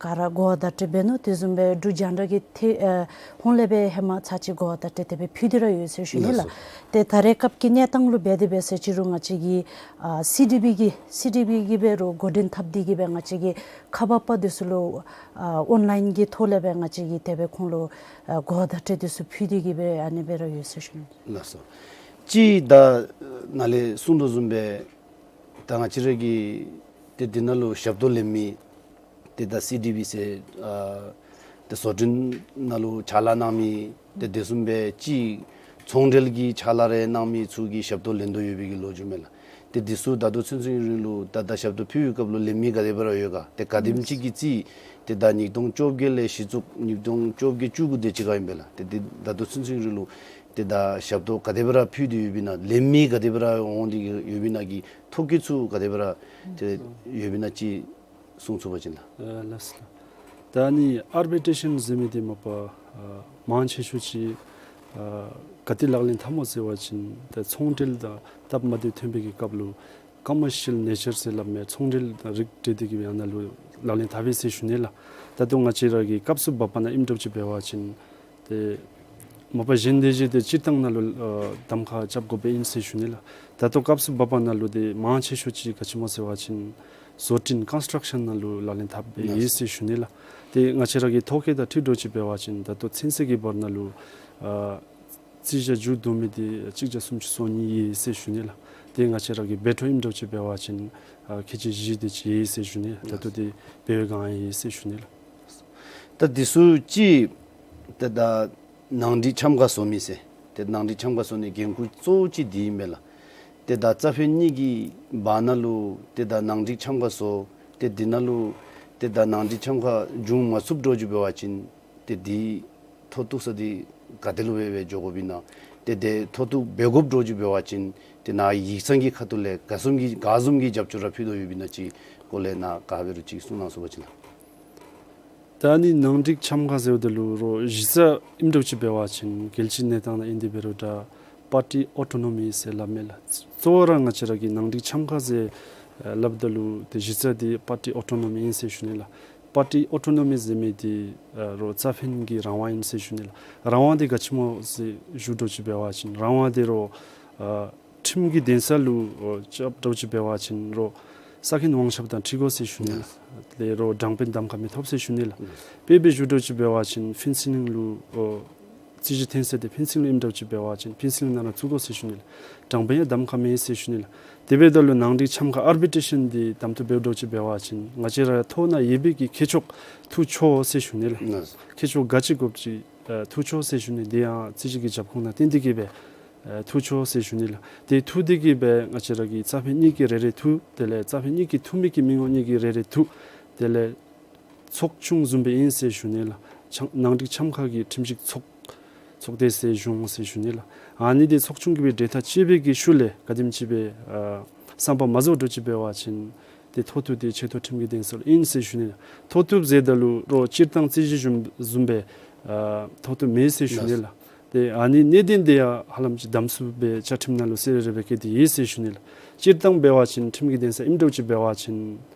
ག་ར་གོ་བ་བརྡ་སྤྲོད་འབད་ནུག། དེ་བཟུམ་སྦེ་འབྲུག་རྒྱང་བསྒྲགས་ཀྱི་ཐད་ཨ་ཧོང་ལས་སྦེ་ཧེ་མ་ཚར་གཅིག་གོ་བ་བརྡ་སྤྲོད་དེ་སྦེ་ཕུལ་ཏེ་ར་ཡོད་ཟེར་ཞུ་ནི་ལགས། ལགས་སོ། ཏེ་ད་རེས་སྐབས་ཀྱི་གནས་སྟངས་ལུ་འབད་དེ་འབད་ཟེར་ཅི་རུང་ང་བཅས་ཀྱི་ཨ་སི་ཌི་བི་གི་སི་ཌི་བི་གིས་འབད་རུང་འགོ་འདྲེན་འཐབ་སྟེ་གི་སྦེ་ང་བཅས་ཀྱི་ཁག་འབགཔ་འདི་ཚུ་ལུ་ཨ་ཨོན་ལཱའིན་གྱི་ཐོག་ལས་སྦེ་ང་བཅས་ཀྱིས་དེ་སྦེ་ཁོང་ལུ་ཨ་གོ་བ་བརྡ་སྤྲོད་འདི་ཚུ་ཕུལ་ཏེ་གི་སྦེ་ཨ་ནི་སྦེ་ར་ཡོད་ཟེར་ཞུ་ནི། ལགས་སོ། ཅིག་ད་ནཱ་ལས་གསུང་དོ་བཟུམ་སྦེ་ད་ང་བཅས་ར་གི་ཏེ་འདི་ནང་ལུ་ཞབས་ཏོག་ལེན་མི་ཏེ་ད་སི་ཌི་བི་ཟེར་ཨ་ཏེ་བཟོ་སྐྲུན་ནང་ལུ་ཕྱག་ལཱ་གནང་མི་ཏེ་དེ་བཟུམ་སྦེ་ཅིག་ཚོང་འབྲེལ་གྱི་ཕྱག་ལཱ་རེ་གནང་མི་ཚུ་གིས་ཞབས་ཏོག་ལེན་དོ་ཡོད་པའི་གི་ལོ་རྒྱུས་མས་ལགས། ཏེ་འདི་ཚུ་ད་ལྟོ་ཚུན་ཚོད་རིང་ལུ་ད་ད་ཞབས་ཏོག་ཕུལ་བའི་སྐབས་ལུ་ལེན་མི་ག་དེ་སྦེ་ར་ཡོད་ག། ཏེ་ག་དེམ་ཅིག་གིས་རྩིས་ཏེ་ད་ཉིས་སྟོང་བཅོ་བརྒྱད་ལས་གཞི་བཙུགས་ཉིས་སྟོང་བཅོ་བརྒྱད་བཅུ་དགུ་དེ་ཅིག་ཁར་ཨིན་པས་ལགས། ཏེ་འདི་ད་ལྟོ་ཚུན་ཚོད་རིང་ལུ་ཏེ་ད་ཞབས་ཏོག་ག་དེ་སྦེ་ར་ཕུལ་ཏེ་ཡོད་པས་ན་ལེན་མི་ག་དེ་སྦེ་ར་འོང་སྟེ་ཡོད་པས་ན་གི་ཐོ་བཀོད་ཚུ་ག་དེ་སྦེ་ར་ཏེ་ཡོད་པས་ན་ཅིག་གསུང་ཚུགས་པ་ཅིན་ལགས། ཨ་ལགས་སོ། ད་ཨ་ནི་ཨར་བི་ཊེ་ཤཱན་ཟེར་མི་འདི་མ་པ་ཨ་མང་ཆེ་ཤོས་ཅིག་ཨ་ག་ཏེ་ལག་ལེན་འཐབ་སྨོ་ཟེར་བ་ཅིན་ད་ཚོང་འབྲེལ་དང་སྟབས་མ་བདེཝ་ཐོན་པའི་གི་སྐབས་ལུ་ཀོ་མར་ཤི་ཡལ་ནེ་ཅར་ཟེར་སླབ་མི་ཚོང་འབྲེལ་དང་རིགས་བསྒྲེས་ཏེ་གི་སྦེ་ཨ་ནཱ་ལུ་ལག་ལེན་འཐབ་ཡི་ཟེར་ཞུ་ནི་ལགས། ད་ལྟོ་ང་བཅས་ར་གི་སྐབས་སུ་བབས་པ་ནང་ཨིནམ་འདྲཝ་ཅིག་འབད་བ་ཅིན་ཏེ་མ་པ་གཞན་དེ་ཅིག་ཏེ་སྤྱིར་བཏང་ནང་ལུ་ཨ་གདམ་ཁ་རྐྱབ་དགོཔ་ཨིན་ཟེར་ཞུ་ནི་ལགས། ད་ལྟོ་སྐབས་སུ་བབས་པ་ནང་ལུ་ཏེ་མང་ཆེ་ཤོས་ཅིག་ག་ཅི་སྨོ་ཟེར་བ་ཅིན་བཟོ་སྐྲུན་ཀོན་སི་ཊྲག་ཤཱན་ནང་ལུ་ལག་ལེན་འཐབ་ཡི་ཟེར་ཞུ་ནི་ལགས། ཏེ་ང་བཅས་ར་གི་ཐོ་བཀོད་དང་འཁྲིལ་འདྲཝ་ཅིག་འབད་བ་ཅིན་ད་ལྟོ་ཚུན་ཚོད་ཀྱི་བར་ན་ལུ་ཨ་རྩིས་ཞག་མཇུག་བསྡུ་མི་འདི་གཅིག་བརྒྱ་སུམ་ཅུ་སོ་གཉིས་ཡོད་ཟེར་ཞུ་ནི་ལགས། ཏེ་ང་བཅས་ར་གི་བེ་ཊོ་ཨིནམ་འདྲཝ་ཅིག་འབད་བ་ཅིན་ཨ་ཁལ་གཅིག་བཞི་དེ་ཅིག་ཡོད་ཟེར་ཞུ་ནི། ད་ལྟོ་འདི་འབད་བའི་སྒང་ཡོད་ཟེར་ཞུ་ནི་ལགས། ད་འདི་ཚུ་ཅིག་ཏེ་ད་ནང་འགྲིག་འཆམ་ཁ་བཟོ་མི་ཟེར་ཏེ་ནང་འགྲིག་འཆམ་ཁ་བཟོ་ནི་འགན་ཁུར་གཙོ་བོ་ཅིག་འདི་ཨིན་མས་ལགས། ཏེ་ད་རྩ་ཕན་གཉིས་ཀྱི་བར་ན་ལུ་ཏེ་ད་ནང་འགྲིག་འཆམ་ཁ་བཟོ་ཏེ་འདི་ནང་ལུ་ཏེ་ད་ནང་འགྲིག་འཆམ་ཁ་འབྱུང་མ་ཚུགསཔ་འདྲཝ་ཅིག་འབད་བ་ཅིན་ཏེ་འདི་མཐོ་གཏུགས་ས་འདི་ག་ཏེ་ལུ་སྦེ་སྦེ་འགྱོ་དགོཔ་ཨིན་ན། ཏེ་ཏེ་མཐོ་གཏུགས་འབད་དགོཔ་འདྲཝ་ཅིག་འབད་བ་ཅིན་ཏེ་ནཱ་ཡིག་ཚང་གི་ཁ་ཐུག་ལས་ག་བཟུམ་གྱི་ག་བཟུམ་གྱི་རྒྱབ་སྐྱོར་ར་ཕུལ་དོ་ཡོདཔ་ཨིན་ན་ཅིག་སྐོར་ལས་ནཱ་ག་འབད་རུང་ཅིག་གསུང་གནང་ཚུགས་པ་ཅིན་ལགས། ད་ཨ་ནི་ནང་འགྲིག་འཆམ་ཁ་ཟེརཝ་ད་ལུ་རོགས་གཞི་རྩ་ཨིནམ་འདྲཝ་ཅིག་འབད་བ་ཅིན་རྒྱལ་སྤྱིའི་གནས་སྟངས་ནང་ཨིན་ཏེ་འབད་རུང་ད་པར་ཊི་ཨོ་ཊོ་ནོ་མི་ཟེར་སླབ་མས་ལགས། གཙོ་བོ་ར་ང་བཅས་ར་གི་ནང་འགྲིག་འཆམ་ཁ་ཟེར་ཨ་སླབ་ད་ལུ་ཏེ་གཞི་རྩ་འདི་པར་ཊི་ཨོ་ཊོ་ནོ་མི་ཨིན་ཟེར་ཞུ་ནི་ལགས། པར་ཊི་ཨོ་ཊོ་ནོ་མི་ཟེར་མི་འདི་ཨ་རོགས་རྩ་ཕན་གྱི་རང་དབང་ཨིན་ཟེར་ཞུ་ནི་ལགས། རང་དབང་འདི་ག་ཅི་སྨོ་ཟེར་ཞུ་འདྲཝ་ཅིག་འབད་བ་ཅིན་རང་དབང་འདི་རོགས་ཨ་ཁྲིམས་ཀྱི་འདུན་ས་ལུ་ཨོ་རྐྱབ་འདྲཝ་ཅིག་འབད་བ་ཅིན་རོགས་ས་ཁོངས་དབང་ཁྱབ་དང་འཁྲིལ་དགོ་ཟེར་ཞུ་ནི་ལགས། དེ་ལས་རོགས་དྲང་དཔོན་གདམ་ཁ་མི་ཐོབ་ཟེར་ཞུ་ནི་ལགས། དཔེ་སྦེ་ཞུ་འདྲཝ་ཅིག་འབད་བ་ཅིན་ཕུན་ཚོགས་གླིང་ལུ་ཨོ་རྩོད་གཞི་འཐེན་ས་འདི་ཕུན་ཚོགས་གླིང་ཨིནམ་འདྲཝ་ཅིག་འབད་བ་ཅིན་ཕུན་ཚོགས་གླིང་ནང་ར་བཙུགས་དགོ་ཟེར་ཞུ་ནི་ལགས། དྲང་དཔོན་ཡང་གདམ་ཁ་མེད་ཟེར་ཞུ་ནི་ལགས། དེ་འབདཝ་ད་ལུ་ནང་འགྲིག་འཆམ་ཁ་ཨར་བི་ཊེ་ཤཱན་འདི་གདམ་འཐུ་འབདཝ་འདྲཝ་ཅིག་འབད་བ་ཅིན་ང་བཅས་ར་ཐོག་ནང་ཡོད་པའི་གི་མཁས་མཆོག་འཐུ་ཆོག་ཟེར་ཞུ་ནི་ལགས། ལགས། མཁས་མཆོག་ག་ཅི་དགོཔ་ཅིག་ཨ་འཐུ་ཆོག་ཟེར་ཞུ་ནི། དེ་ཡང་རྩོད་གཞི་གི་རྒྱབ་ཁུངས་ནང་བརྟེན་ཏེ་གི་སྦེ་ཨ་འཐུ་ཆོག་ཟེར་ཞུ་ནི་ལགས། དེ་འཐུ་སྟེ་གི་སྦེ་ང་བཅས་ར་གི་རྩ་ཕན་གཉིས་ཀྱིས་རེ་རེ་འཐུ། དེ་ལས་རྩ་ཕན་གཉིས་ཀྱིས་འཐུ་མི་གི་མི་ངོམ་གཉིས་ཀྱིས་རེ་རེ་འཐུ། དེ་ལས་ཚོགས་ཆུང་བཟུམ་སྦེ་ཨིན་ཟེར་ཞུ་ནི་ལགས། ཆང་ནང་འགྲིག་འཆམ་ཁ་གི་ཁྲིམས་ཞིབ་ཚོགས་ ཚོགས་སྡེ་ཟེར་བྱུང་ཟེར་ཞུ་ནི་ལགས། ཨ་ནི་འདི་ཚོགས་ཆུང་གིས་སྦེ་གྲོས་ཐག་བཅད་པའི་གི་ཤུལ་ལས་ག་དེམ་ཅིག་སྦེ་ཨ་བསམ་པ་མ་རྫོགས་འགྱོ་ཅིག་འབད་བ་ཅིན་ཏེ་མཐོ་གཏུགས་འདི་ཆེ་མཐོ་ཁྲིམས་ཀྱི་འདུན་ས་ལུ་ཨིན་ཟེར་ཞུ་ནི་ལགས། མཐོ་གཏུགས་ཟེརཝ་ད་ལུ་རོགས་སྤྱིར་བཏང་རྩོད་གཞི་བཟུམ་བཟུམ་སྦེ་ཨ་མཐོ་གཏུགས་མེན་ཟེར་ཞུ་ནི་ལགས། ཏེ་ཨ་ནི་གནད་དོན་འདི་ཡང་ཧ་ལམ་ཅིག་གདམ་ཚུགསཔ་སྦེ་བཅའ་ཁྲིམས་ནང་ལུ་གསལ་རི་རི་སྦེ་བཀོད་དེ་ཡོད་ཟེར་ཞུ་ནི་ལགས། སྤྱིར་བཏང་འབད་བ་ཅིན་ཁྲིམས་ཀྱི་འདུན་ས་ཨིནམ་འདྲཝ་ཅིག་འབད་བ་ཅིན་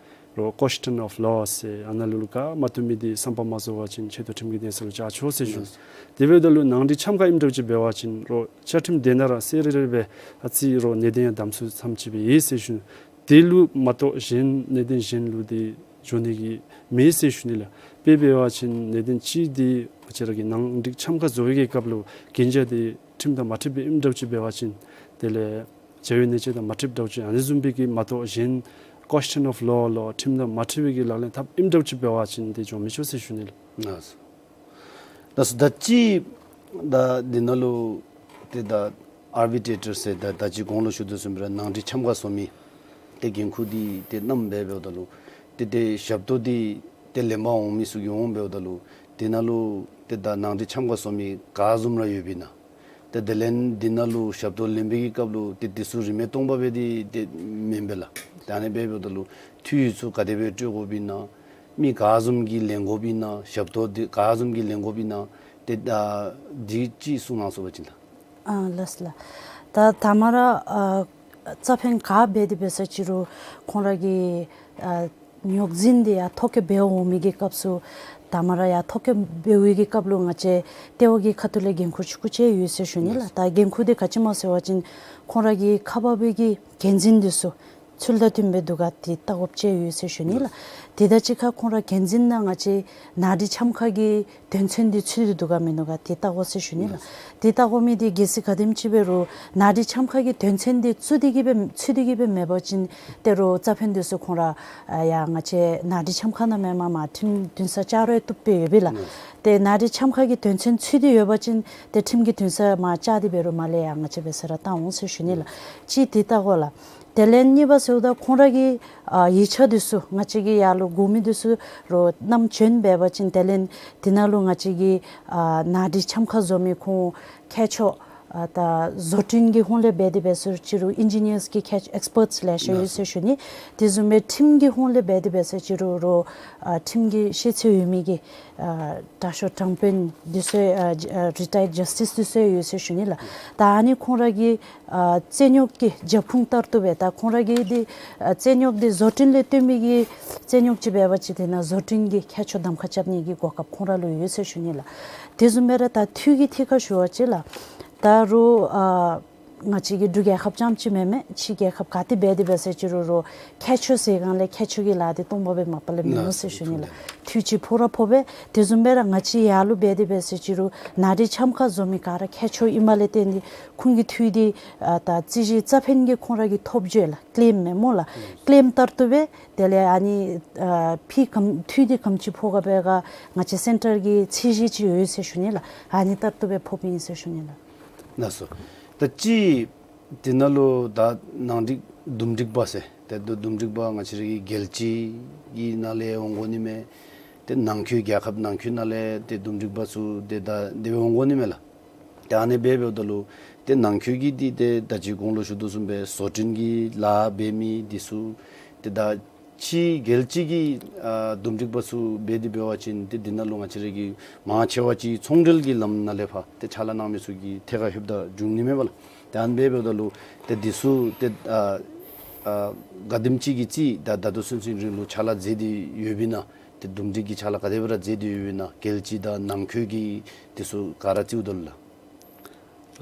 རོགས་question of law ཟེར་ཨ་ནཱ་ལུ་ལུ་ག་མ་བཏུབ་མི་འདི་བསམ་པ་མ་རྫོགས་པ་ཅིན་ཆེ་མཐོ་ཁྲིམས་ཀྱི་འདུན་ས་ལུ་བཅར་ཆོག་ཟེར་ཞུ་ནི་ལགས། དེ་འབདཝ་ད་ལུ་ནང་འགྲིག་འཆམ་ཁ་ཨིནམ་འདྲཝ་ཅིག་འབད་བ་ཅིན་རོགས་བཅའ་ཁྲིམས་དེ་ནང་ར་གསལ་རི་རི་སྦེ་ཨ་ཙི་རོགས་གནད་དོན་ཡང་གདམ་ཚུགསཔ་ཙམ་ཅིག་སྦེ་ཡོད་ཟེར་ཞུ་ནི། དེ་ལུ་མ་གཏོགས་གཞན་གནད་དོན་གཞན་ལུ་འདི་འགྱོ་ནི་གི་མེད་ཟེར་ཞུ་ནི་ལགས། དཔེ་འབད་བ་ཅིན་གནད་དོན་ཅིག་འདི་ང་བཅས་ར་གི་ནང་འགྲིག་འཆམ་ཁ་བཟོ་བའི་གི་སྐབས་ལུ་གན་རྒྱ་འདི་ཁྲིམས་དང་མ་འཁྲིལཝ་སྦེ་ཨིནམ་འདྲཝ་ཅིག་འབད་བ་ཅིན་དེ་ལས་བྱ་བའི་གནད་དོན་དང་མ་འཁྲིལཝ་འདྲཝ་ཅིག་ཨ་ནི་བཟུམ་སྦེ་གི་མ་གཏོགས་གཞན་question of law ལོ་ཁྲིམས་དང་མ་འཁྲིལ་བའི་གི་ལག་ལེན་འཐབ་ཨིནམ་འདྲཝ་ཅིག་འབད་བ་ཅིན་དེ་འགྱོ་མི་ཆོག་ཟེར་ཞུ་ནི་ལགས། ལགས་སོ། ད་ད་ཅི་ད་འདི་ནང་ལུ་ཏེ་ད་ཨར་བི་ཊེ་ཊར་ཟེར་ད་ད་ཅི་གོང་ལུ་ཞུ་དོ་བཟུམ་སྦེ་ར་ནང་འགྲིག་འཆམ་ཁ་བཟོ་མི་ཏེ་འགན་ཁུར་འདི་ཏེ་བསྣམས་སྦེ་འབདཝ་ད་ལུ་ཏེ་ཏེ་ཞབས་ཏོག་འདི་ཏེ་ལེན་པར་འོང་མི་ཚུ་གིས་འོང་འབདཝ་ད་ལུ་འདི་ནང་ལུ་ཏེ་ད་ནང་འགྲིག་འཆམ་ཁ་བཟོ་མི་ག་བཟུམ་ར་ཡོདཔ་ཨིན་ན། ཏེ་དེ་ལས་འདི་ནང་ལུ་ཞབས་ཏོག་ལེན་པའི་གི་སྐབས་ལུ་ཏེ་འདི་ཚུ་རིན་མེད་སྟོང་པ་སྦེ་འདི་ཏེ་མེན་པས་ལགས། ད་ཨ་ནི་སྦེ་འབདཝ་ད་ལུ་འཐུས་ཡོད་ཚུ་ག་དེ་སྦེ་སྤྲོད་དགོཔ་ཨིན་ན། མི་ག་བཟུམ་གྱིས་ལེན་དགོཔ་ཨིན་ན། ཞབས་ཏོག་འདི་ག་བཟུམ་གྱིས་ལེན་དགོཔ་ཨིན་ན། ཏེ་ཨ་འདི་ཅིག་གསུང་གནང་ཚུགས་པ་ཅིན་ལགས། ཨ་ལགས་ལགས། ད་ད་མ་ར་ཨ་རྩ་ཕན་ག་འབད་དེ་འབད་ས་ཅི་རུང་ཁོང་ར་གི་ཨ་རྙོག་འཛིང་འདི་ཡང་ཐོ་བཀོད་འབད་འོང་མི་གི་སྐབས་སུ་ད་མ་ར་ཡང་ཐོ་བཀོད་འབད་བའི་གི་སྐབས་ལུ་ང་བཅས་ལྟེ་བ་གི་ཁ་ཐུག་ལས་འགན་ཁུར་ཅིག་བཀོད་ཅི་ཡོད་ཟེར་ཞུ་ནི་ལགས། ད་འགན་ཁུར་འདི་ག་ཅི་སྨོ་ཟེར་བ་ཅིན་ཁོང་ར་གི་ཁ་པར་པའི་གི་འགན་འཛིན་འདི་ཚུ་ཚུལ་དང་མཐུནམ་སྦེ་འདུག་ག་དེ་བལྟ་དགོཔ་ཅིག་ཡོད་ཟེར་ཞུ་ནི་ལགས། དེ་དང་གཅིག་ཁར་ཁོང་ར་འགན་འཛིན་ནང་ང་བཅས་ནང་འགྲིག་འཆམ་ཁ་གི་དོན་ཚན་འདི་ཚུད་དེ་འདུག་ག་མིན་འདུག་ག་དེ་བལྟ་དགོ་ཟེར་ཞུ་ནི་ལགས། དེ་བལྟ་དགོ་མི་འདི་གལ་སྲིད་ག་དེམ་ཅིག་འབད་རུང་ནང་འགྲིག་འཆམ་ཁ་གི་དོན་ཚན་འདི་ཚུད་དེ་གི་སྦེ་ཚུད་དེ་གི་སྦེ་མེད་པ་ཅིན་ཏེ་རོགས་རྩ་ཕན་འདི་ཚུ་ཁོང་ར་ཨ་ཡ་ང་བཅས་ནང་འགྲིག་འཆམ་ཁ་ནང་མེན་མ་མ་ཁྲིམས་འདུན་སར་བཅར་རུང་བཏུབ་པས་ཡོད་པས་ལགས། ཏེ་ནང་འགྲིག་འཆམ་ཁ་གི་དོན་ཚན་ཚུད་དེ་ཡོད་པ་ཅིན་ཏེ་ཁྲིམས་ཀྱི་འདུན་སར་མར་བཅར་ཏེ་འབད་རུང་མར་ལས་ཡར་ང་བཅས་འབད་སར་བཏང་འོང་ཟེར་ཞུ་ནི་ལགས། གཅིག་དེ་བལྟ་དགོ་ལགས། དེ་ལས་གཉིས་པ་ཟེརཝ་ད་ཁོང་ར་གི་ཨ་ཡིག་ཆ་འདི་ཚུ་ང་བཅས་ཀྱི་ཡར་ལུ་དགོ་མི་འདི་ཚུ་རོགས་བསྣམས་བྱོན་འབད་བ་ཅིན་དེ་ལས་འདི་ནང་ལུ་ང་བཅས་ཀྱི་ཨ་ནང་འགྲིག་འཆམ་ཁ་བཟོ་མི་ཁོང་མཁས་མཆོག་ཨ་ད་བཟོ་སྐྲུན་གྱི་ཧོང་ལས་འབད་དེ་འབད་ས་ཅི་རུང་ཨིན་ཇི་ནི་ཡརསི་གི་མཁས་མཆོག་ཨེགསི་པརཊསི་ལེ་ཤ་ཡོད་ཟེར་ཞུ་ནི། དེ་བཟུམ་སྦེ་ཁྲིམས་ཀྱི་ཧོང་ལས་འབད་དེ་འབད་ས་ཅི་རུང་རོགས་ཨ་ཁྲིམས་ཀྱི་ཤེས་ཚད་ཡོད་མི་གི་ཨ་དྲག་ཤོས་དྲང་དཔོན་འདི་ཚུ་ཨ་ཨ་རི་ཊ་ཡརཌ་ཇསི་ཊིསི་འདི་ཚུ་ཡོད་ཟེར་ཞུ་ནི་ལགས། ད་ཨ་ནི་ཁོང་ར་གི་ཨ་རྩོད་རྙོག་གི་རྒྱབ་ཁུངས་ལྟར་དུ་སྦེ་ད་ཁོང་ར་གི་འདི་ཨ་རྩོད་རྙོག་འདི་བཟོ་སྐྲུན་ལས་བརྟེན་མི་གི་རྩོད་རྙོག་ཅིག་འབད་བ་ཅིན་དེ་ནང་བཟོ་སྐྲུན་གྱི་མཁས་མཆོག་གདམ་ཁ་རྐྱབ་ནི་གི་གོ་སྐབས་ཁོང་ར་ལུ་ཡོད་ཟེར་ཞུ་ནི་ལགས། དེ་བཟུམ་སྦེ་ར་ད་འཐུས་ཀྱི་ཐད་ཁར་ཞུ་བ་ཅིན་ལགས། ད་རུང་ཨ་ང་བཅས་ཀྱི་འབྲུག་རྒྱལ་ཁབ་རྐྱངམ་ཅིག་མེན་མས། ཕྱི་རྒྱལ་ཁབ་ག་ཏེ་འབད་དེ་འབད་ས་ཅི་རུང་རོགས་མཁས་མཆོག་ཟེར་སྒང་ལས་མཁས་མཆོག་གི་ལཱ་འདི་སྟོང་པ་སྦེ་མ་པ་ལས་མིན་འདུག་ཟེར་ཞུ་ནི་ལགས། འཐུས་ཅིག་ཕོག་ར་ཕོག་པས། དེ་བཟུམ་སྦེ་ར་ང་བཅས་ཡར་ལུ་འབད་དེ་འབད་ས་ཅི་རུང་ནང་འགྲིག་འཆམ་ཁ་བཟོ་མི་ག་ར་མཁས་མཆོག་ཨིནམ་ལས་བརྟེན་ཏེ་ཁོང་གི་འཐུས་འདི་ཨ་ད་རྩོད་གཞི་རྩ་ཕན་གྱི་ཁོང་ར་གི་ཐོབ་བརྗོད་ལགས་ཀེ་ལེམ་མས་སྨོ་ལགས། ཀེ་ལེམ་ལྟར་དུ་སྦེ་དེ་ལས་ཨ་ནི་ཨ་ཕི་གམ་འཐུས་འདི་ག་དེམ་ཅིག་ཕོག་ག་འབད་ག་ང་བཅས་སེན་ཊར་གྱི་ཚད་གཞི་ཅིག་ཡོད་ཟེར་ཞུ་ནི་ལགས། ཨ་ནི་ལྟར་དུ་སྦེ་ཕོགཔ་ཨིན་ཟེར་ཞུ་ནི་ལགས། ལགས་སོ། ད་ཅི་དེ་ནང་ལུ་ད་ནང་འགྲིག་འདུམ་འགྲིག་པ་ཟེར་ཏེ་འདུམ་འགྲིག་པ་ང་བཅས་ར་གི་རྒྱལ་སྤྱི་གི་ནང་ལས་འོང་དགོ་ནི་མས། ཏེ་ནང་འཁོད་རྒྱལ་ཁབ་ནང་འཁོད་ནང་ལས་ཏེ་འདུམ་འགྲིག་པ་ཚུ་ཏེ་ད་དེ་སྦེ་འོང་དགོ་ནི་མས་ལགས། ཏེ་ཨ་ནི་སྦེ་འབདཝ་ད་ལུ་ཏེ་ནང་འཁོད་ཀྱི་འདི་ཏེ་ད་ཅི་གོང་ལུ་ཞུ་དོ་བཟུམ་སྦེ་བཟོ་སྐྲུན་གྱི་ལཱ་འབད་མི་འདི་ཚུ་ཏེ་ད་ཕྱི་རྒྱལ་སྤྱི་གི་ཨ་འདུམ་འགྲིག་པ་ཚུ་འབད་དེ་འབད་བ་ཅིན་ཏེ་འདི་ནང་ལུ་ང་བཅས་ར་གི་མང་ཆེ་བ་ཅིག་ཚོང་འབྲེལ་གྱི་ལམ་ནང་ལས་ཕར་ཏེ་ཕྱག་ལཱ་གནང་མི་ཚུ་གི་ཐད་ཁར་ལྷོདཔ་ད་འབྱུང་ནི་མས་པ་ལགས། ཏེ་ཨ་ནི་སྦེ་འབདཝ་ད་ལུ་ཏེ་འདི་ཚུ་ཏེ་ཨ་ཨ་ག་དེམ་ཅིག་གི་རྩིས་ད་ད་ལྟོ་ཚུན་ཚོད་རིང་ལུ་ཕྱག་ལཱ་མཛད་དེ་ཡོདཔ་ཨིན་ན། ཏེ་འདུམ་འགྲིག་གི་ཕྱག་ལཱ་ག་དེ་སྦེ་ར་མཛད་དེ་ཡོདཔ་ཨིན་ན། རྒྱལ་སྤྱི་དང་ནང་འཁོད་ཀྱི་འདི་ཚུ་ག་ར་རྩིསཝ་ད་ལུ་ལགས།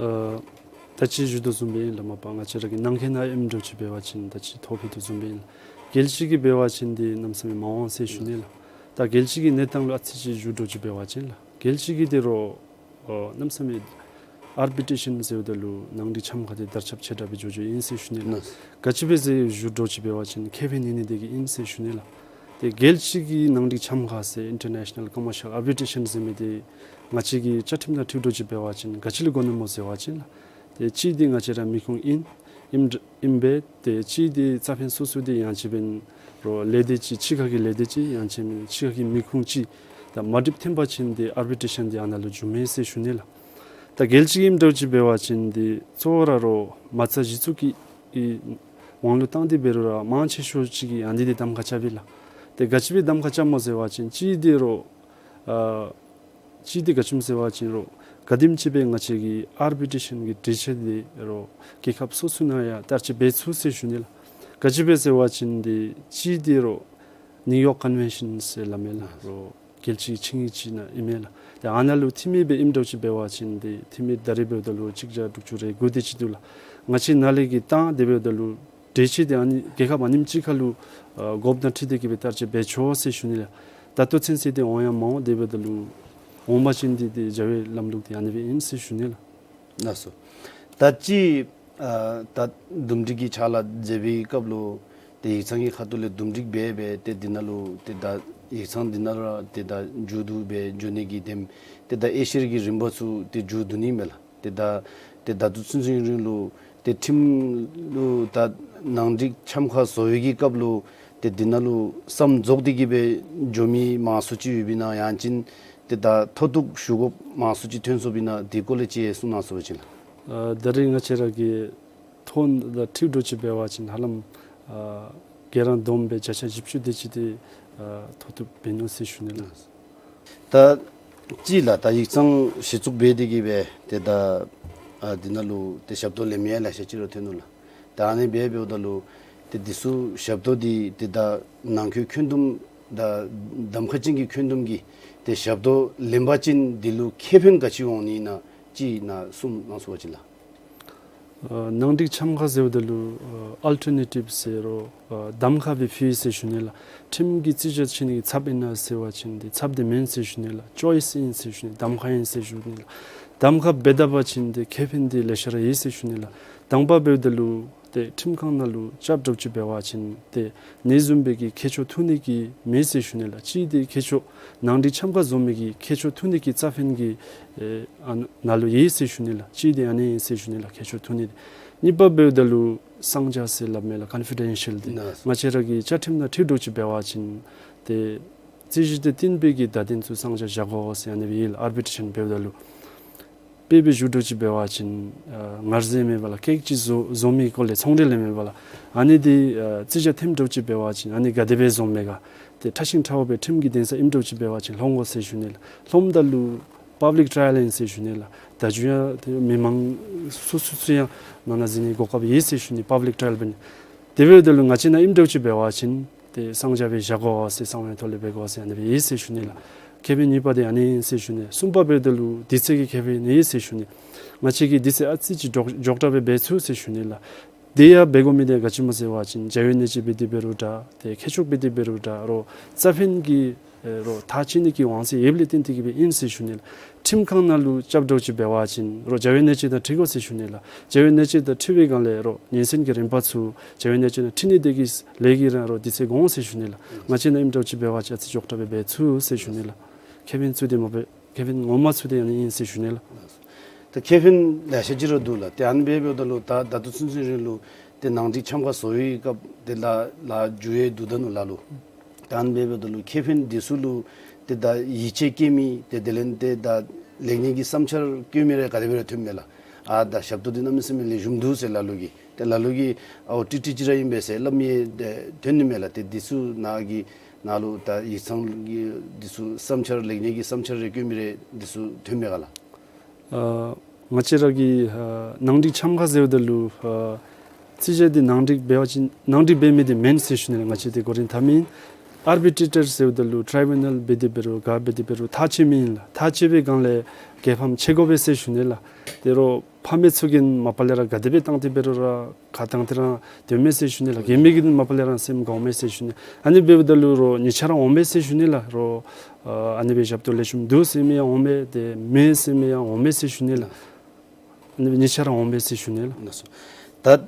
ཨ་ད་ཅི་ཞུ་དོ་བཟུམ་སྦེ་ཨིན་ལགས། མ་པ་ང་བཅས་ར་གི་ནང་འཁོད་ནང་ཨིནམ་འདྲཝ་ཅིག་འབད་བ་ཅིན་ད་ཅི་ཐོ་ཕོག་དོ་བཟུམ་སྦེ་ཨིན་ལགས། རྒྱལ་སྤྱི་གི་འབད་བ་ཅིན་འདི་གནམ་མེད་ས་མེད་མ་འོང་ཟེར་ཞུ་ནི་ལགས། ད་རྒྱལ་སྤྱི་གི་གནས་སྟངས་ལུ་ཨ་ཙི་ཅིག་ཞུ་འདྲཝ་ཅིག་འབད་བ་ཅིན་ལགས། རྒྱལ་སྤྱི་གི་འདི་རོགས་ཨོ་གནམ་མེད་ས་མེད་ཨར་བི་ཊེ་ཤཱན་ཟེརཝ་ད་ལུ་ནང་འགྲིག་འཆམ་ཁ་འདི་དར་ཁྱབ་ཆེ་དྲགས་སྦེ་འགྱོ་འགྱོཝ་ཨིན་ཟེར་ཞུ་ནི་ལགས། ག་ཅི་སྦེ་ཟེར་ཞུ་འདྲཝ་ཅིག་འབད་བ་ཅིན་ཁེ་ཕན་ཡོད་ནི་དེ་གིས་ཨིན་ཟེར་ཞུ་ནི་ལགས། ཏེ་རྒྱལ་སྤྱི་གི་ནང་འགྲིག་འཆམ་ཁ་ཟེར་ཨིན་ཊར་ནེ་ཤ་ནཱལ་ཀོ་མར་ཤལ་ཨར་བི་ཊེ་ཤཱན་ཟེར་མི་འདི་ང་བཅས་ཀྱི་བཅའ་ཁྲིམས་དང་འཁྲིལ་འདྲཝ་ཅིག་འབད་བ་ཅིན་ག་ཅི་ལུ་གོ་ནི་སྨོ་ཟེར་བ་ཅིན་ལགས། ཏེ་གཅིག་འདི་ང་བཅས་ར་མི་ཁུངས་ཨིན་ཨིནམ་འདྲ་ཨིན་པས། ཏེ་གཅིག་འདི་རྩ་ཕན་སོ་སོ་འདི་ཡང་ཅིན་འབདན་རོགས་ལས་སྡེ་ཅིག་ཕྱི་ཁ་གི་ལས་སྡེ་ཅིག་ཡང་ཅིན་ཕྱི་ཁ་གི་མི་ཁུངས་ཅིག་དང་མ་འགྲིགཔ་ཐོན་པ་ཅིན་ཏེ་ཨར་བི་ཊེ་ཤཱན་འདི་ཨ་ནཱ་ལུ་འབྱུངམ་མས་ཟེར་ཞུ་ནི་ལགས། ད་རྒྱལ་སྤྱི་ཨིནམ་འདྲཝ་ཅིག་འབད་བ་ཅིན་འདི་གཙོ་བོ་ར་རོགས་མ་རྩ་གཞི་བཙུགས་ཀྱི་ཨི་དབང་ལུ་བཏང་སྟེ་འབད་རུང་ར་མང་ཆེ་ཤོས་ཅིག་གིས་ཨ་ནི་འདི་གདམ་ཁ་རྐྱབ་ཨིན་ལགས། ཏེ་ག་ཅི་སྦེ་གདམ་ཁ་རྐྱབ་སྨོ་ཟེར་བ་ཅིན་གཅིག་འདི་རོགས་ཨ་གཅིག་འདི་ག་ཅི་སྨོ་ཟེར་བ་ཅིན་རོགས་ག་དེམ་ཅིག་སྦེ་ང་བཅས་ཀྱི་ཨར་བི་ཊི་རེ་ཤཱན་གྱི་འགྲེལ་བཤད་འདི་རོགས་རྒྱལ་ཁབ་སོ་སོ་ནང་ཡང་བསྟར་སྤྱོད་འབད་ཚུགས་ཟེར་ཞུ་ནི་ལགས། ག་ཅི་སྦེ་ཟེར་བ་ཅིན་འདི་གཅིག་འདི་རོགས་ནིའུ་ཡོག་ཀོན་ཝེན་ཤཱན་ཟེར་སླབ་མས་ལགས། རོགས་རྒྱལ་སྤྱིའི་ཆིངས་ཡིག་ཅིག་ནང་ཨིན་མས་ལགས། ཏེ་ཨ་ནཱ་ལུ་འཐུས་མི་སྦེ་ཨིནམ་འདྲཝ་ཅིག་འབད་བ་ཅིན་འདི་འཐུས་མི་ད་རེས་འབདཝ་ད་ལུ་གཅིག་བརྒྱ་དྲུག་ཅུ་རེ་དགུ་དེ་ཅིག་འདུག་ལགས། ང་བཅས་ནཱ་ལས་ཀྱི་ཏང་དེ་འབདཝ་ད་ལུ་འགྲེལ་བཤད་འདི་ཨ་ནི་རྒྱལ་ཁབ་ཨ་ནེམ་ཅིག་ཁར་ལུ་ཨ་དགོཔ་དང་འཁྲིལ་ཏེ་གི་སྦེ་བསྟར་སྤྱོད་འབད་ཆོག་ཟེར་ཞུ་ནི་ལགས། ད་ལྟོ་ཚུན་ཚོད་འདི་འོང་ཡང་མ་འོང་། དེ་འབདཝ་ད་ལུ་འོང་པ་ཅིན་འདི་འདི་བྱ་བའི་ལམ་ལུགས་འདི་ཨ་ནི་སྦེ་ཨིན་ཟེར་ཞུ་ནི་ལགས། ལགས་སོ། ད་ཅི་ཨ་ད་འདུམ་འགྲིག་གི་ཕྱག་ལཱ་མཛད་པའི་སྐབས་ལུ་ཏེ་ཡིག་ཚང་གི་ཁ་ཐུག་ལས་འདུམ་འགྲིག་འབད་འབད་ཏེ་འདི་ནང་ལུ་ཏེ་ད་ཡིག་ཚང་འདི་ནང་ར་ཏེ་ད་མཇུག་བསྡུ་སྦེ་འགྱོ་ནི་གི་དེམ་ཏེ་ད་དབྱེ་བཤེར་གྱི་རིམ་པ་ཚུ་ཏེ་མཇུག་བསྡུ་ནི་མས་ལགས། ཏེ་ད་ཏེ་ད་ལྟོ་ཚུན་ཚོད་རིང་ལུ་ཏེ་ཁྲིམས་ལུ་ད་ནང་འགྲིག་འཆམ་ཁ་བཟོ་བའི་གི་སྐབས་ལུ་ཏེ་འདི་ནང་ལུ་བསམ་རྫོགས་ཏེ་གི་སྦེ་འགྱོ་མི་མང་སུ་ཅིག་ཡོདཔ་ཨིན་ན་ཡང་ཅིན་ཏེ་ད་མཐོ་གཏུགས་ཞུ་དགོཔ་མང་སུ་ཅིག་ཐོན་སོཔ་ཨིན་ན་དེ་སྐོར་ལས་ཅིག་གསུང་གནང་ཟེར་བ་ཅིན་ལགས། ཨ་ད་རེས་ང་བཅས་ར་གི་ཐོ་ད་འཁྲིལཝ་འདྲཝ་ཅིག་འབད་བ་ཅིན་ཧ་ལམ་ཨ་ག་ར་བསྡོམས་སྦེ་བརྒྱ་ཆ་བཞི་བཅུ་དེ་ཅིག་འདི་ཨ་མཐོ་གཏུགས་འབད་ནུག་ཟེར་ཞུ་ནི་ལགས། ད་ཅི་ལགས་ད་ཡིག་ཚང་གཞི་བཙུགས་འབད་དེ་གི་སྦེ་ཏེ་ད་ཨ་འདི་ནང་ལུ་ཏེ་ཞབས་ཏོག་ལེན་མི་ཡང་ལེ་ཤ་ཅིག་ར་ཐོན་ནུག་ལགས། ད་ཨ་ནི་སྦེ་འབདཝ་ད་ལུ་ཏེ་འདི་ཚུ་ཞབས་ཏོག་འདི་ཏེ་ད་ནང་འཁོད་འཁོན་འདུམ་ད་གདམ་ཁ་ཅན་གྱི་འཁོན་འདུམ་གྱི་ཏེ་ཞབས་ཏོག་ལེན་པ་ཅིན་འདི་ལུ་ཁེ་ཕན་ག་ཅི་འོང་ནི་ཨིན་ན་ཅིག་ནཱ་གསུང་གནང་ཟེར་བ་ཅིན་ལགས། ཨ་ནང་འགྲིག་འཆམ་ཁ་ཟེརཝ་ད་ལུ་ཨ་ཨལ་ཊར་ནེ་ཊིབ་ཟེར་རོགས་ཨ་གདམ་ཁ་སྦེ་ཕུལ་ཡི་ཟེར་ཞུ་ནི་ལགས། ཁྲིམས་ཀྱི་རྩིས་རྒྱག་ཆི་ནི་གི་ཚབ་ཨིན་ན་ཟེར་བ་ཅིན་འདི་ཚབ་འདི་མེན་ཟེར་ཞུ་ནི་ལགས། ཅོའིས་ཨིན་ཟེར་ཞུ་ནི། གདམ་ཁ་ཨིན་ཟེར་ཞུ་ནི་ལགས། གདམ་ཁ་འབད་ད་པ་ཅིན་འདི་ཁེ་ཕན་འདི་ལེ་ཤ་ར་ཡོད་ཟེར་ཞུ་ནི་ལགས། དང་པ་འབདཝ་ད་ལུ་ཏེ་ཁྲིམས་ཁང་ནང་ལུ་རྐྱབ་འདྲཝ་ཅིག་འབད་བ་ཅིན་ཏེ་ཨ་ནི་བཟུམ་སྦེ་གི་ཁྱད་ཆོས་ཐོན་ནི་གི་མེད་ཟེར་ཞུ་ནི་ལགས། གཅིག་འདི་ཁྱད་ཆོས་ནང་འགྲིག་འཆམ་ཁ་བཟོ་མི་གི་ཁྱད་ཆོས་ཐོན་ནི་གི་རྩ་ཕན་གྱི་ཨེ་ཨ་ནཱ་ལུ་ཡོད་ཟེར་ཞུ་ནི་ལགས། གཅིག་འདི་ཨ་ནི་ཨིན་ཟེར་ཞུ་ནི་ལགས། ཁྱད་ཆོས་ཐོན་ནི་འདི། གཉིས་པ་འབདཝ་ད་ལུ་གསང་རྒྱ་ཟེར་སླབ་མས་ལགས། ཀོན་ཕི་ཌེན་ཤཱལ་འདི། ལགས། ང་བཅས་ར་གི་བཅའ་ཁྲིམས་དང་འཁྲིལ་འདྲཝ་ཅིག་འབད་བ་ཅིན་ཏེ་རྩོད་གཞི་དང་བསྟུན་པའི་གི་བརྡ་དོན་ཚུ་གསང་རྒྱ་བཞག་དགོ་ཟེར་ཨ་ནི་སྦེ་ཡོད་ལགས། ཨར་བི་ཊེ་ཤཱན་འབདཝ་ད་ལུ་དཔེ་སྦེ་ཞུ་འདྲཝ་ཅིག་འབད་བ་ཅིན་ཨ་ངར་ཟེར་མེད་པ་ལགས། ཀེག་ཅིག་བཟོ་བཟོ་མི་སྐོར་ལས་ཚོང་འབྲེལ་ལེན་མེད་པ་ལགས། ཨ་ནི་འདི་ཨ་རྩོད་རྒྱ་ཐོནམ་འདྲཝ་ཅིག་འབད་བ་ཅིན་ཨ་ནི་ག་དེ་སྦེ་བཟོ་མས་ག་ཏེ་ཕྲ་ཞིང་ཕྲ་བ་སྦེ་ཁྲིམས་ཀྱི་འདུན་ས་ཨིནམ་འདྲཝ་ཅིག་འབད་བ་ཅིན་སློང་དགོ་ཟེར་ཞུ་ནི་ལགས། སློངམ་ད་ལུ་པབ་ལིཀ་ཊ་ར་ཡལ་ཨིན་ཟེར་ཞུ་ནི་ལགས། ད་རྒྱུན་ཡང་ཏེ་མི་མང་སོ་སོ་སོ་ཡང་ནང་ན་གཟིགས་ནི་གོ་སྐབས་ཡོད་ཟེར་ཞུ་ནི། པབ་ལིཀ་ཊ་ར་ཡལ་འབད་ནི། དེ་འབདཝ་ད་ལུ་ང་བཅས་ནང་ཨིནམ་འདྲཝ་ཅིག་འབད་བ་ཅིན་ཏེ་གསང་རྒྱ་སྦེ་བཞག་དགོ་ཟེར་གསང་བའི་ཐོག་ལས་འབད་དགོ་ཟེར་ཨ་ནི་སྦེ་ཡོད་ཟེར་ཞུ་ནི་ལགས། ཁེ་ཕན་གཉིས་པ་འདི་ཨ་ནི་ཨིན་ཟེར་ཞུ་ནི། གསུམ་པ་འབདཝ་ད་ལུ་དུས་ཚོད་ཀྱི་ཁེ་ཕན་ཡོད་ཟེར་ཞུ་ནི། ང་བཅས་ཀྱིས་དུས་ཚོད་ཨ་ཙི་ཅིག་མགྱོགས་མགྱོགས་དྲགས་སྦེ་འབད་ཚུགས་ཟེར་ཞུ་ནི་ལགས། དེ་ཡང་འབད་དགོ་མི་འདི་ག་ཅི་སྨོ་ཟེར་བ་ཅིན་བྱ་བའི་གནད་དོན་འབད་དེ་འབད་རུང་འདྲ་ཏེ་ཁྱད་ཆོས་འབད་དེ་འབད་རུང་འདྲ་རོགས་རྩ་ཕན་གྱི་ཨེ་རོགས་ཐག་བཅད་ནི་གི་དབང་ཚད་ཡོདཔ་ལས་བརྟེན་ཏེ་གི་སྦེ་ཨིན་ཟེར་ཞུ་ནི་ལགས། ཁྲིམས་ཁང་ནང་ལུ་རྐྱབ་འདྲཝ་ཅིག་འབད་བ་ཅིན་རོགས་བྱ་བའི་གནད་དོན་དང་འཁྲིལ་དགོ་ཟེར་ཞུ་ནི་ལགས། བྱ་བའི་གནད་དོན་དང་འཁྲིལ་བའི་སྒང་ལས་རོགས་ཉིན་མཚན་གྱི་རིམ་པ་ཚུ་བྱ་བའི་གནད་དོན་དང་འཁྲིལ་ནི་དེ་གིས་ལས་ཀྱི་རང་རོགས་དུས་ཚོད་འགོར་འོང་ཟེར་ཞུ་ནི་ལགས། ང་བཅས་ནང་ཨིནམ་འདྲཝ་ཅིག་འབད་བ་ཅིན་ཨ་ཙི་མགྱོགས་དྲགས་སྦེ་འབད་ཚུགས་ཟེར་ཞུ་ནི་ལགས། ཁེ་ཕན་ཚུ་འདི་མ་པ་ཁེ་ཕན་ངོ་མ་ཚུ་འདི་ཨ་ནི་ཨིན་ཟེར་ཞུ་ནི་ལགས། ད་ཁེ་ཕན་ལེ་ཤ་ཅིག་ར་འདུག་ལགས། ཏེ་ཨ་ནི་སྦེ་འབདཝ་ད་ལུ་ད་ད་ལྟོ་ཚུན་ཚོད་རིང་ལུ་ཏེ་ནང་འགྲིག་འཆམ་ཁ་བཟོ་བའི་སྐབས་ཏེ་ལཱ་ལཱ་མཇུག་ཡང་བསྡུ་ད་ནུག་ལགས་ལོ། ད་ཨ་ནི་སྦེ་འབདཝ་ད་ལུ་ཁེ་ཕན་འདི་ཚུ་ལུ་ཏེ་ད་ཡིད་ཆེས་བསྐྱེད་མི་ཏེ་དེ་ལས་ཏེ་ད་ལེགས་ཉེས་ཀྱི་བསམ་འཆར་བཀོད་མི་རེ་ག་དེ་སྦེ་ར་ཐོནམ་མས་ལགས། ཨ་ད་ཞབས་ཏོག་འདི་གནམ་མེད་ས་མེད་ལེགས་ཤོམ་འདུག་ཟེར་ལ་ལུ་གིས་ཏེ་ལ་ལུ་གིས་ཨའོ་ཏིག་ཏིག་ཅིག་ར་ཨིན་པས་ཟེར་སླབ་མི་ཏེ་ཐོན་ནི་མས་ལགས། ཏེ་འདི་ཚུ་ནཱ་གི་ནཱ་ལུ་ད་ཡིག་ཚང་གི་འདི་ཚུ་བསམ་འཆར་ལེགས་ཉེས་ཀྱི་བསམ་འཆར་རེ་བཀོད་མི་རེ་འདི་ཚུ་ཐོནམ་མས་ག་ལགས། ཨ་ང་བཅས་ར་གི་ཨ་ནང་འགྲིག་འཆམ་ཁ་ཟེརཝ་ད་ལུ་ཨ་རྩོད་གཞི་འདི་ནང་འགྲིག་འབད་བ་ཅིན་ནང་འགྲིག་འབད་མི་འདི་མེན་ཟེར་ཞུ་ནི་ལགས། ང་བཅས་འདི་གོ་རིམ་ཐ་མ་ཨིན། ཨར་བི་ཊེ་ཊར་ཟེརཝ་ད་ལུ་ཊ་རའི་བི་ནལ་འབད་དེ་འབད་རུང་ག་འབད་དེ་འབད་རུང་ཐག་བཅད་མི་ཨིན་ལགས། ཐག་བཅད་པའི་སྒང་ལས་རྒྱལ་ཕམ་ཆེ་དགོ་པས་ཟེར་ཞུ་ནི་ལགས། དེ་རོགས་ཕམ་པའི་ཚུ་གིས་མ་པ་ལས་ར་ག་དེ་སྦེ་བཏང་སྟེ་འབད་རུང་ར་ཁ་བཏང་སྟེ་ར་སྡོད་མས་ཟེར་ཞུ་ནི་ལགས། རྒྱལ་མི་གིས་མ་པ་ལས་ར་སེམས་དགའཝ་མས་ཟེར་ཞུ་ནི། ཨ་ནི་འབདཝ་ད་ལུ་རོགས་གཉིས་ཆ་ར་འོང་མས་ཟེར་ཞུ་ནི་ལགས། རོགས་ཨ་ཨ་ནི་སྦེ་ཞབས་ཏོག་ལེགས་ཤོམ་འདུག་ཟེར་མི་ཡང་འོང་མས། ཏེ་མེད་ཟེར་མི་ཡང་འོང་མས་ཟེར་ཞུ་ནི་ལགས། ཨ་ནི་སྦེ་གཉིས་ཆ་ར་འོང་མས་ཟེར་ཞུ་ནི་ལགས། ལགས་སོ། ད་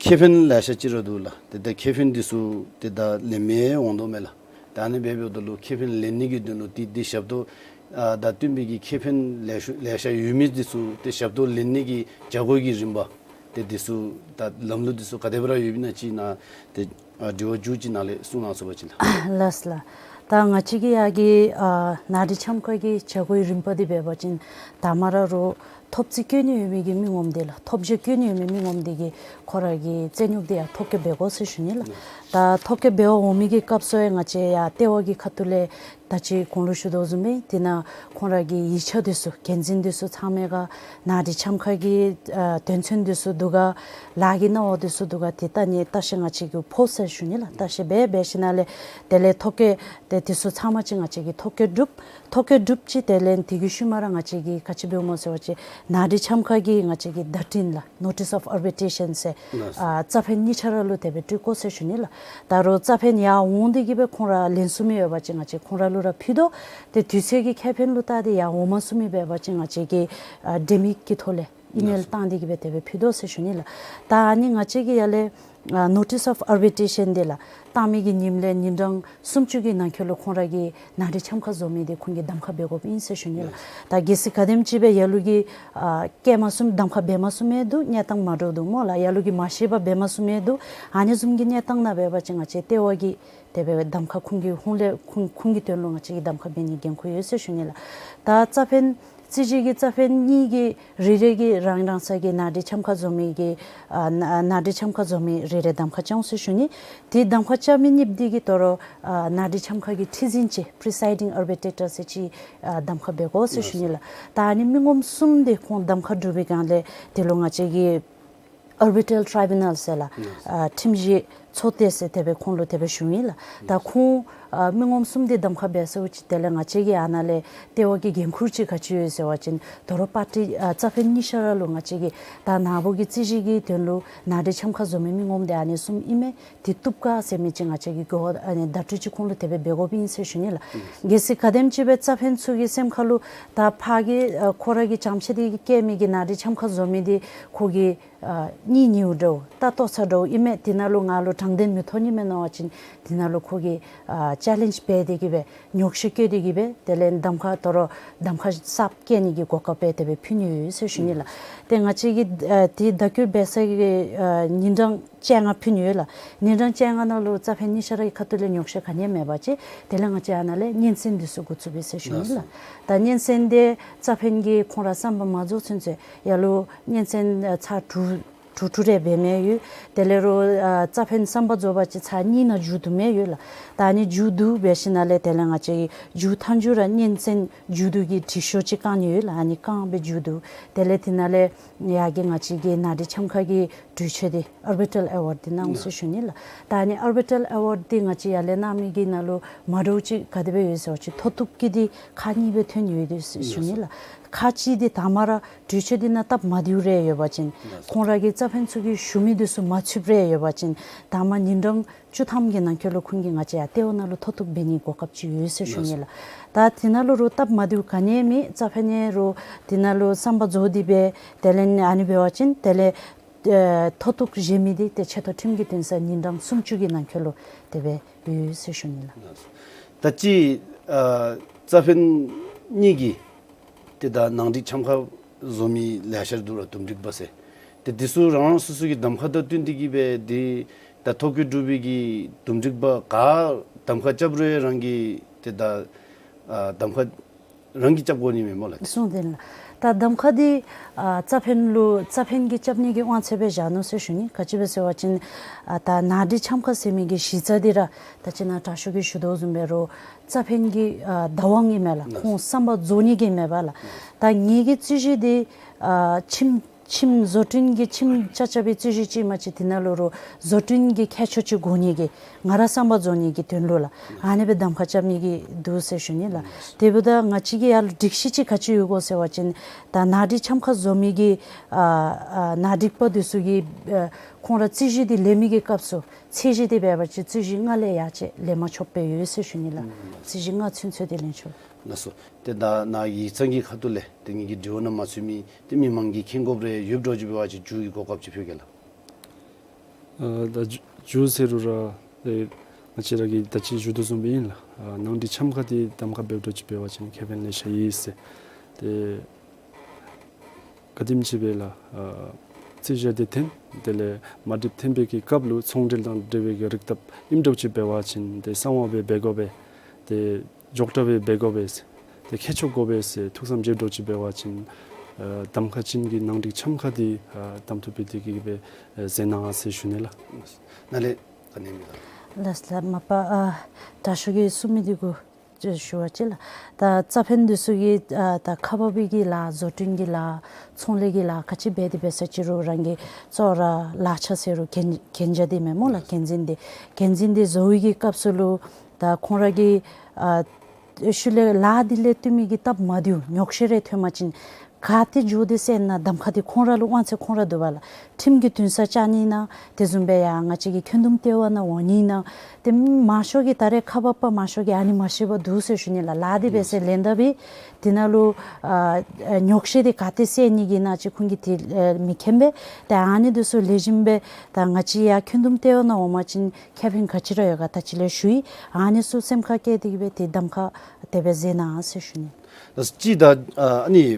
ཁེ་ཕན་ལེ་ཤ་ཅིག་ར་འདུག་ལགས། ཏེ་ད་ཁེ་ཕན་འདི་ཚུ་ཏེ་ད་ལེན་མི་འོང་དོ་མས་ལགས། ད་ཨ་ནི་སྦེ་འབདཝ་ད་ལུ་ཁེ་ཕན་ལེན་ནི་གི་དོན་ལུ་ཏེ་འདི་ཞབས་ཏོག་ཨ་དང་བསྟུན་པའི་གི་ཁེ་ཕན་ལེ་ཤ་ལེ་ཤ་ཡོད་མི་འདི་ཚུ་ཏེ་ཞབས་ཏོག་ལེན་ནི་གི་བྱ་སྒོ་གི་རིམ་པ་ཏེ་འདི་ཚུ་ད་ལམ་ལུགས་འདི་ཚུ་ག་དེ་སྦེ་ར་ཡོདཔ་ཨིན་ན་ཅིག་ནཱ་ཏེ་ཨ་དྲི་བ་མཇུག་ཅིག་ནཱ་ལས་གསུང་གནང་ཟེར་བ་ཅིན་ལགས། ལགས་སོ་ལགས། ད་ང་བཅས་ཀྱི་ཡ་གི་ཨ་ནཱ་འགྲིག་འཆམ་ཁ་གི་བྱ་སྒོའི་རིམ་པ་འདི་འབད་བ་ཅིན་ད་མ་ར་རོགས་ཐོབ་རྩིས་བཀོད་ནི་ཡོད་མི་གི་མི་ངོམ་འདི་ལགས། ཐོབ་བྱ་བཀོད་ནི་ཡོད་མི་མི་ངོམ་འདི་གིས་ཁོ་ར་གི་རྩོད་རྙོགས་འདི་ཡ་ཐོ་བཀོད་འབད་དགོ་ཟེར་ཞུ་ནི་ལགས། ད་ཐོ་བཀོད་འབད་བར་འོང་མི་གི་སྐབས་སུ་ཡང་ང་བཅས་ཡ་ལྟེ་བ་གི་ཁ་ཐུག་ལས་ད་ཅི་གོང་ལུ་ཞུ་དོ་བཟུམ་སྦེ་དེ་ནང་ཁོང་ར་གི་ཡིག་ཆ་འདི་ཚུ་འགན་འཛིན་འདི་ཚུ་ཚང་མེད་ག་ནཱ་འགྲིག་འཆམ་ཁ་གི་ཨ་དོན་ཚན་འདི་ཚུ་འདུག་ག་ལཱ་གི་གནང་བ་འདི་ཚུ་འདུག་ག་དེ་ལྟ་ནི་བརྟག་ཞིབ་ང་བཅས་ཀྱིས་ཕོག་ཟེར་ཞུ་ནི་ལགས། བརྟག་ཞིབ་འབད་འབད་ཞིནམ་ལས་དེ་ལས་ཐོ་བཀོད་དེ་འདི་ཚུ་ཚང་མ་ཅིག་ང་བཅས་ཀྱིས་ཐོ་བཀོད་གྲུབ། ཐོ་བཀོད་གྲུབ་ཅི་དེ་ལས་དེ་གི་ཤུལ་མ་ར་ང་བཅས་ཀྱིས་ག་ཅི་འབདཝ་སྨོ་ཟེར་བ་ཅིན་ནཱ་འགྲིག་འཆམ་ཁ་གི་ང་བཅས་ཀྱི་བརྡ་འཕྲིན་ལགས། Notice of Arbitration ཟེར་ལགས་སོ། ཨ་རྩ་ཕན་གཉིས་ཆ་ར་ལུ་དེ་སྦེ་སྤྲོད་དགོ་ཟེར་ཞུ་ནི་ལགས། ད་རོགས་རྩ་ཕན་ཡར་འོང་སྟེ་གི་སྦེ་ཁོང་ར་ལེན་ཚུགས་མི་ཡོད་པ་ཅིན་ང་བཅས་ཁོང་ར་ལུ་ར་ཕུལ་དོ། ཏེ་དུས་ཚོད་ཀྱི་ཁེ་ཕན་ལུ་བལྟ་སྟེ་ཡར་འོང་མ་ཚུགས་མི་འབད་བ་ཅིན་ང་བཅས་ཀྱིས་ཨ་འགྲེམས་ཡིག་གི་ཐོག་ལས་ཨི་མེལ་ལགས་སོ། བཏང་སྟེ་གི་སྦེ་དེ་སྦེ་ཕུལ་དོ་ཟེར་ཞུ་ནི་ལགས། ད་ཨ་ནི་ང་བཅས་ཀྱི་ཡར་ལས་ཨ་Notice of Arbitration འདི་ལགས་བཏང་མི་གི་ཉིནམ་ལས་ཉིན་གྲངས་སུམ་ཅུ་གི་ནང་འཁོད་ལུ་ཁོང་ར་གིས་ནཱ་འགྲིག་འཆམ་ཁ་བཟོ་མི་འདི་ཁོང་གིས་གདམ་ཁ་འབད་དགོཔ་ཨིན་ཟེར་ཞུ་ནི་ལགས། ལགས་སོ། ད་གལ་སྲིད་ག་དེམ་ཅིག་སྦེ་ལ་ལུ་གིས་ཨ་བཀལ་མ་ཚུགས་གདམ་ཁ་འབད་མ་ཚུགས་མི་འདུག། གནས་སྟངས་མ་འདྲཝ་འདུག་སྨོ་ལགས། ལ་ལུ་གིས་མ་ཤེས་པར་འབད་མ་ཚུགས་མི་འདུག། ཨ་ནི་བཟུམ་གྱི་གནས་སྟངས་ནང་འབད་བ་ཅིན་ང་བཅས་ལྟེ་བ་གིས་དེ་སྦེ་གདམ་ཁ་ཁོང་གི་ཧོངས་ལས་ཁོང་ཁོང་གི་དོན་ལུ་ང་བཅས་ཀྱིས་གདམ་ཁ་འབད་ནིའི་འགན་ཁུར་ཡོད་ཟེར་ཞུ་ནི་ལགས། ད་རྩ་ཕན་རྩོད་གཞི་གི་རྩ་ཕན་གཉིས་ཀྱི་རེ་རེ་གིས་རང་རང་སོ་གི་ནཱ་འགྲིག་འཆམ་ཁ་བཟོ་མི་གི་ཨ་ནཱ་ནཱ་འགྲིག་འཆམ་ཁ་བཟོ་མི་རེ་རེ་གདམ་ཁ་རྐྱབ་ཟེར་ཞུ་ནི། དེ་གདམ་ཁ་རྐྱབ་མི་གཉིས་འདི་གིས་དོ་རུང་ཨ་ནཱ་འགྲིག་འཆམ་ཁ་གི་ཁྲི་འཛིན་ཅིག་Presiding Arbitrator ཟེར་ཅིག་ཨ་གདམ་ཁ་འབད་དགོ་ཟེར་ཞུ་ནི་ལགས། ད་ཨ་ནི་མི་ངོམ་གསུམ་འདི་ཁོང་གདམ་ཁ་གྲུབ་པའི་སྒང་ལས་དེ་ལུ་ང་བཅས་ཀྱིས་Arbitral Tribunal ཟེར་ལགས། ཨ་ཁྲིམས་ཞིབ་ཚོགས་སྡེ་ཟེར་དེ་སྦེ་ཁོང་ལུ་དེ་སྦེ་ཞུཝ་ཨིན་ལགས། ད་ཁོང་ཨ་མི་ངོམ་གསུམ་འདི་གདམ་ཁ་འབད་ཚརཝ་ཅིག་དེ་ལས་ང་བཅས་ཀྱི་ཨ་ནཱ་ལས་ལྟེ་བ་གི་འགན་ཁུར་ཅིག་ག་ཅི་ཡོད་ཟེར་བ་ཅིན་དོ་རུང་པར་ཊི་ཨ་རྩ་ཕན་གཉིས་ཆ་ར་ལུ་ང་བཅས་ཀྱིས་ད་ནཱ་བུ་གི་རྩོད་གཞི་གི་དོན་ལུ་ནཱ་འགྲིག་འཆམ་ཁ་བཟོ་མི་མི་ངོམ་འདི་ཨ་ནི་གསུམ་ཨིན་མས། དེ་བཏུབ་ག་ཟེར་མི་ཅིག་ང་བཅས་ཀྱིས་གོ་བ་ཨ་ནི་བརྡ་སྤྲོད་ཅིག་ཁོང་ལུ་དེ་སྦེ་འབད་དགོཔ་ཨིན་ཟེར་ཞུ་ནི་ལགས། གལ་སྲིད་ག་དེམ་ཅིག་སྦེ་རྩ་ཕན་ཚུ་གི་སེམས་ཁ་ལུ་ད་ཕར་གྱི་ཨ་ཁོ་ར་གིས་རྐྱངམ་ཅིག་འདི་གིས་བཀལ་མི་གི་ནཱ་འགྲིག་འཆམ་ཁ་བཟོ་མི་འདི་ཁོ་གིས་ཨ་གཉེན་ཉེཝ་འདྲཝ་ད་ལྟོ་ཚང་འདྲཝ་ཨིན་མས། དེ་ནང་ལུ་ང་ལུ་དྲང་བདེན་མི་ཐོབ་ནི་མས་མནོ་བ་ཅིན་དེ་ནང་ལུ་ཁོ་གིས་ཨ་ཅེ་ལེནཇ་འབད་དེ་གི་སྦེ་ཉོགས་བཤད་བཀོད་དེ་གི་སྦེ་དེ་ལས་གདམ་ཁ་དོ་རུང་གདམ་ཁ་གསརཔ་བཀལ་ནི་གི་གོ་སྐབས་སྦེ་དེ་སྦེ་ཕུལ་ནི་ཡོད་ཟེར་ཞུ་ནི་ལགས། ཏེ་ང་བཅས་ཀྱིས་ཨ་དེ་བརྡ་བསྐྱོན་འབད་ས་གི་ཨ་ཉིན་གྲངས་བཅོ་ལྔ་ཕུལ་ནི་ཡོད་ལགས། ཉིན་གྲངས་བཅོ་ལྔ་ནང་ལུ་རྩ་ཕན་གཉིས་ཆ་ར་གི་ཁ་ཐུག་ལས་ཉོགས་བཤད་ག་ནི་ཡང་མེད་པ་ཅིན་དེ་ལས་ང་བཅས་ཨ་ནཱ་ལས་སྙན་གསན་འདི་ཚུ་འགོ་བཙུགས་པས་ཟེར་ཞུ་ནི་ལགས། ད་སྙན་གསན་འདི་རྩ་ཕན་གྱིས་ཁོང་ར་བསམ་པ་མ་རྫོགས་ཚུན་ཚོད་ལ་ལུ་སྙན་གསན་ཨ་ཚར་དྲུག་དྲུག་དྲུག་རེ་འབད་མི་ཡོད། དེ་ལས་རོགས་ཨ་རྩ་ཕན་བསམ་པ་རྫོགས་པ་ཅིན་ཚར་གཉིས་ནང་མཇུག་བསྡུ་མི་ཡོད་ལགས། ད་ཨ་ནི་མཇུག་བསྡུ་འབད་ཞིནམ་ལས་དེ་ལས་ང་བཅས་ཀྱིས་མཇུག་མཐའ་མཇུག་ར་སྙན་གསན་མཇུག་བསྡུ་གི་དྲི་ཤོག་ཅིག་བཀང་ནི་ཡོད་ལགས། ཨ་ནི་བཀང་སྦེ་མཇུག་བསྡུ། དེ་ལས་དེ་ནང་ལས་ཡར་གྱི་ང་བཅས་ཀྱི་ནཱ་འགྲིག་འཆམ་ཁ་གི་གྲོས་ཆོད་འདི་Arbitral Award འདི་གནང་ཟེར་ཞུ་ནི་ལགས། ད་ཨ་ནི་Arbitral Award འདི་ང་བཅས་ཡར་ལས་གནང་མི་གི་ནང་ལུ་མ་འདྲཝ་ཅིག་ག་དེ་སྦེ་ཡོད་ཟེར་བ་ཅིན་མཐོ་གཏུགས་ཀྱི་འདི་ཁག་གཉིས་སྦེ་ཐོན་ཡོད་དེ་ཟེར་ཞུ་ནི་ལགས། ཁག་གཅིག་འདི་ད་མ་ར་གྲོས་ཆོད་འདི་ནང་སྟབས་མ་བདེཝ་རེ་ཡོད་པ་ཅིན་ཁོང་ར་གི་རྩ་ཕན་ཚུ་གིས་ཞུ་མི་འདི་ཚུ་མ་ཚུདཔ་རེ་ཡོད་པ་ཅིན་ད་མ་ཉིན་གྲངས་བཅུ་ཐམ་གྱི་ནང་འཁོད་ལུ་ཁོང་གིས་ང་བཅས་ཡར་ལྟེ་བ་ནང་ལུ་མཐོ་གཏུགས་འབད་ནིའི་གོ་སྐབས་ཅིག་ཡོད་ཟེར་ཞུ་ནི་ལགས། ད་དེ་ནང་ལུ་རོགས་སྟབས་མ་བདེཝ་ག་ནི་ཡང་མེད། རྩ་ཕན་ཡང་རོགས་དེ་ནང་ལུ་བསམ་པ་རྫོགས་ཏེ་སྦེ་དེ་ལས་ཨ་ནི་འབད་བ་ཅིན་དེ་ལས་ཨེ་མཐོ་གཏུགས་བཞེས་མི་འདི་ཏེ་ཆེ་མཐོ་ཁྲིམས་ཀྱི་འདུན་སར་ཉིན་གྲངས་སུམ་ཅུ་གི་ནང་འཁོད་ལུ་དེ་སྦེ་ཡོད་ཟེར་ཞུ་ནི་ལགས། ད་ཅི་ཨ་རྩ་ཕན་གཉིས་ཀྱིས་ཏེ་ད་ནང་འགྲིག་འཆམ་ཁ་བཟོ་མི་ལེ་ཤ་འདུག་ར་དུམ་གྲིག་པ་ཟེར། ཏེ་འདི་ཚུ་རང་རང་སོ་སོ་གི་གདམ་ཁ་དང་བསྟུན་ཏེ་གི་སྦེ་འདི་ད་ཐོ་བཀོད་གྲུབ་པའི་གི་དུམ་གྲིག་པ་ག་གདམ་ཁ་རྐྱབ་རུང་རང་གིས་ཏེ་ད་ཨ་གདམ་ཁ་རང་གིས་རྐྱབ་དགོ་ནི་མས་སྨོ་ལགས། གསུངས་ཏེ་ལགས། ད་གདམ་ཁ་འདི་ཨ་རྩ་ཕན་ལུ་རྩ་ཕན་གྱིས་རྐྱབ་ནི་གི་དབང་ཚད་སྦེ་བཞག་ནུག་ཟེར་ཞུ་ནི། ག་ཅི་སྦེ་ཟེར་བ་ཅིན་ཨ་ད་ནང་འགྲིག་འཆམ་ཁ་ཟེར་མི་གི་གཞི་རྩ་འདི་ར་ད་ཅི་ནཱ་དྲག་ཤོས་ཀྱིས་ཞུ་དོ་བཟུམ་སྦེ་རོགས་རྩ་ཕན་གྱི་ཨ་བདག་དབང་ཨིན་མས་ལགས། ཁོང་བསམ་པ་རྫོགས་ནི་གི་མེད་པ་ལགས། ད་ངེ་གི་རྩོད་གཞི་འདི་ཨ་ཁྱིམ་ཁྱིམ་བཟོ་སྐྲུན་གྱི་ཁྱིམ་རྐྱབ་རྐྱབ་པའི་རྩོད་གཞི་ཅིག་མ་གཅིག་དེ་ནང་ལུ་རོགས་བཟོ་སྐྲུན་གྱི་ཁྱད་ཆོས་ཅིག་དགོ་ནི་གི་ང་ར་བསམ་པ་རྫོགས་ནི་གི་དོན་ལུ་ལགས། ཨ་ནི་སྦེ་གདམ་ཁ་རྐྱབ་ནི་གི་འདུག་ཟེར་ཞུ་ནི་ལགས། དེ་འབདཝ་ད་ང་བཅས་ཀྱི་ཡར་ལུ་སྒྲིག་གཞི་ཅིག་ག་ཅི་ཡོད་གོ་ཟེར་བ་ཅིན་ད་ནང་འགྲིག་འཆམ་ཁ་བཟོ་མི་གི་ཨ་ཨ་ནང་འགྲིག་པ་འདི་ཚུ་གིས་ཨ་ཁོང་ར་རྩོད་གཞི་འདི་ལེན་མི་གི་སྐབས་སུ་ཚད་གཞི་འདི་འབད་བ་ཅིན་རྩོད་གཞི་ལྔ་ལས་ཡར་ཅིག་ལེན་མ་ཆོགཔ་སྦེ་ཡོད་ཟེར་ཞུ་ནི་ལགས། རྩོད་གཞི་ལྔ་ཚུན་ཚོད་འདི་ལེན་ཆོག། ལགས་སོ། ཏེ་ད་ནཱ་ཡིག་ཚང་གི་ཁ་ཐུག་ལས་ཏེ་ངེ་གི་དྲི་བ་ནང་མ་ཚུད་མི་ཏེ་མི་མང་གིས་མཁྱེན་དགོཔ་རེ་ཡོདཔ་འདྲཝ་ཅིག་འབད་བ་ཅིན་མཇུག་གི་གོ་སྐབས་ཅིག་ཕུལ་གེ་ལགས། ཨ་ད་མཇུག་མཇུག་ཟེར་རུང་ར་ཏེ་ང་བཅས་ར་གིས་ད་ཅི་ཞུ་དོ་བཟུམ་སྦེ་ཨིན་ལགས། ཨ་ནང་འགྲིག་འཆམ་ཁ་འདི་གདམ་ཁ་འབདཝ་འདྲཝ་ཅིག་འབད་བ་ཅིན་ཁེ་ཕན་ལེ་ཤ་ཡོད་ཟེར། ཏེ་ག་དེམ་ཅིག་སྦེ་ལགས་ཨ་རྩོད་གཞི་འདི་འཐེན། དེ་ལས་མ་འགྲིགཔ་འཐེན་པའི་གི་སྐབས་ལུ་ཚོང་འབྲེལ་དང་འབྲེལ་བའི་གི་རིགས་སྟོབས་ཨིནམ་འདྲཝ་ཅིག་འབད་བ་ཅིན་ཏེ་གསང་བ་སྦེ་འབད་དགོ་པས། ཏེ་མགྱོགས་དྲགས་སྦེ་འབད་དགོ་པས་ཟེར་ཏེ་མཁས་མཆོག་དགོ་པས་ཟེར་ཐུགས་བསམ་བཞེས་འདྲཝ་ཅིག་འབད་བ་ཅིན་ཨ་གདམ་ཁ་ཅན་གྱི་ནང་འགྲིག་འཆམ་ཁ་འདི་ཨ་གདམ་ཐུབ་པའི་དེ་གི་སྦེ་ཨ་མཛད་གནང་ཟེར་ཞུ་ནི་ལགས། ནཱ་ལས་ག་ནི་མེད་ལགས། ལགས་ལགས། མ་པ་ཨ་དྲག་ཤོས་ཀྱིས་གསུང་མི་འདི་གུ་ཅིག་ཞུ་བ་ཅིན་ལགས། ད་རྩྭ་ཕན་འདི་ཚུ་གི་ཨ་ད་ཁ་འབབ་པའི་གི་ལཱ་བཟོ་སྐྲུན་གྱི་ལཱ་ཚོང་ལས་ཀྱི་ལཱ་ག་ཅི་འབད་དེ་འབད་ས་ཅིག་རུང་རང་གི་ཙོགས་ར་ལག་ཆ་ཟེར་རུང་གན་གན་རྒྱ་འདི་མེན་སྨོ་ལགས། གན་རྫུན་འདི་གན་རྫུན་འདི་བཟོ་བའི་གི་སྐབས་སུ་ལུ་ད་ཁོང་ར་གི་ཨ་ཤུལ་ལས་ལཱ་འདི་ལས་བཏུབ་མི་གི་སྟབས་མ་བདེཝ་ཉོགས་བཤད་རེ་ཐོན་པ་ཅིན་ག་ཏེ་འགྱོ་སྟེ་སེལ་ན། གདམ་ཁ་འདི་ཁོང་ར་ལུ་དབང་ཚད་ཁོང་ར་འདུག་པ་ལགས། ཁྲིམས་ཀྱི་འདུན་ས་བཅའ་ནི་ན་དེ་བཟུམ་སྦེ་ཡང་ང་བཅས་ཀྱི་འཁོན་འདུམ་ལྟེ་བ་ནང་འོང་ནི་ན། ཏེ་མང་ཤོས་ཀྱིས་ད་རེས་ཁ་འབབ་པ་མང་ཤོས་ཀྱིས་ཨ་ནི་མ་ཤེས་པར་འདུག་ཟེར་ཞུ་ནི་ལགས། ལཱ་འདི་འབད་ཟེར་ལན་བཏབ་པས། དེ་ནང་ལུ་ཨ་ཉོགས་བཤད་འདི་ག་ཏེ་སེལ་ནི་གི་ན་ཅིག་ཁོང་གིས་དེ་ཨ་མི་མཁྱེན་པས། ཏེ་ཨ་ནི་འདི་ཚུ་ལེགས་ཤོམ་སྦེ་ད་ང་བཅས་ཡར་འཁོན་འདུམ་ལྟེ་བ་ནང་འོང་པ་ཅིན་ཁེ་ཕན་ག་ཅི་ར་ཡོད་ག་ད་ཅི་ལས་ཞུ་ཡི། ཨ་ནི་ཚུ་སེམས་ཁར་བཀལ་ཏེ་གི་སྦེ་ཏེ་གདམ་ཁ་དེ་སྦེ་མཛད་གནང་ཟེར་ཞུ་ནི། ད་ཅི་ད་ཨ་ནི་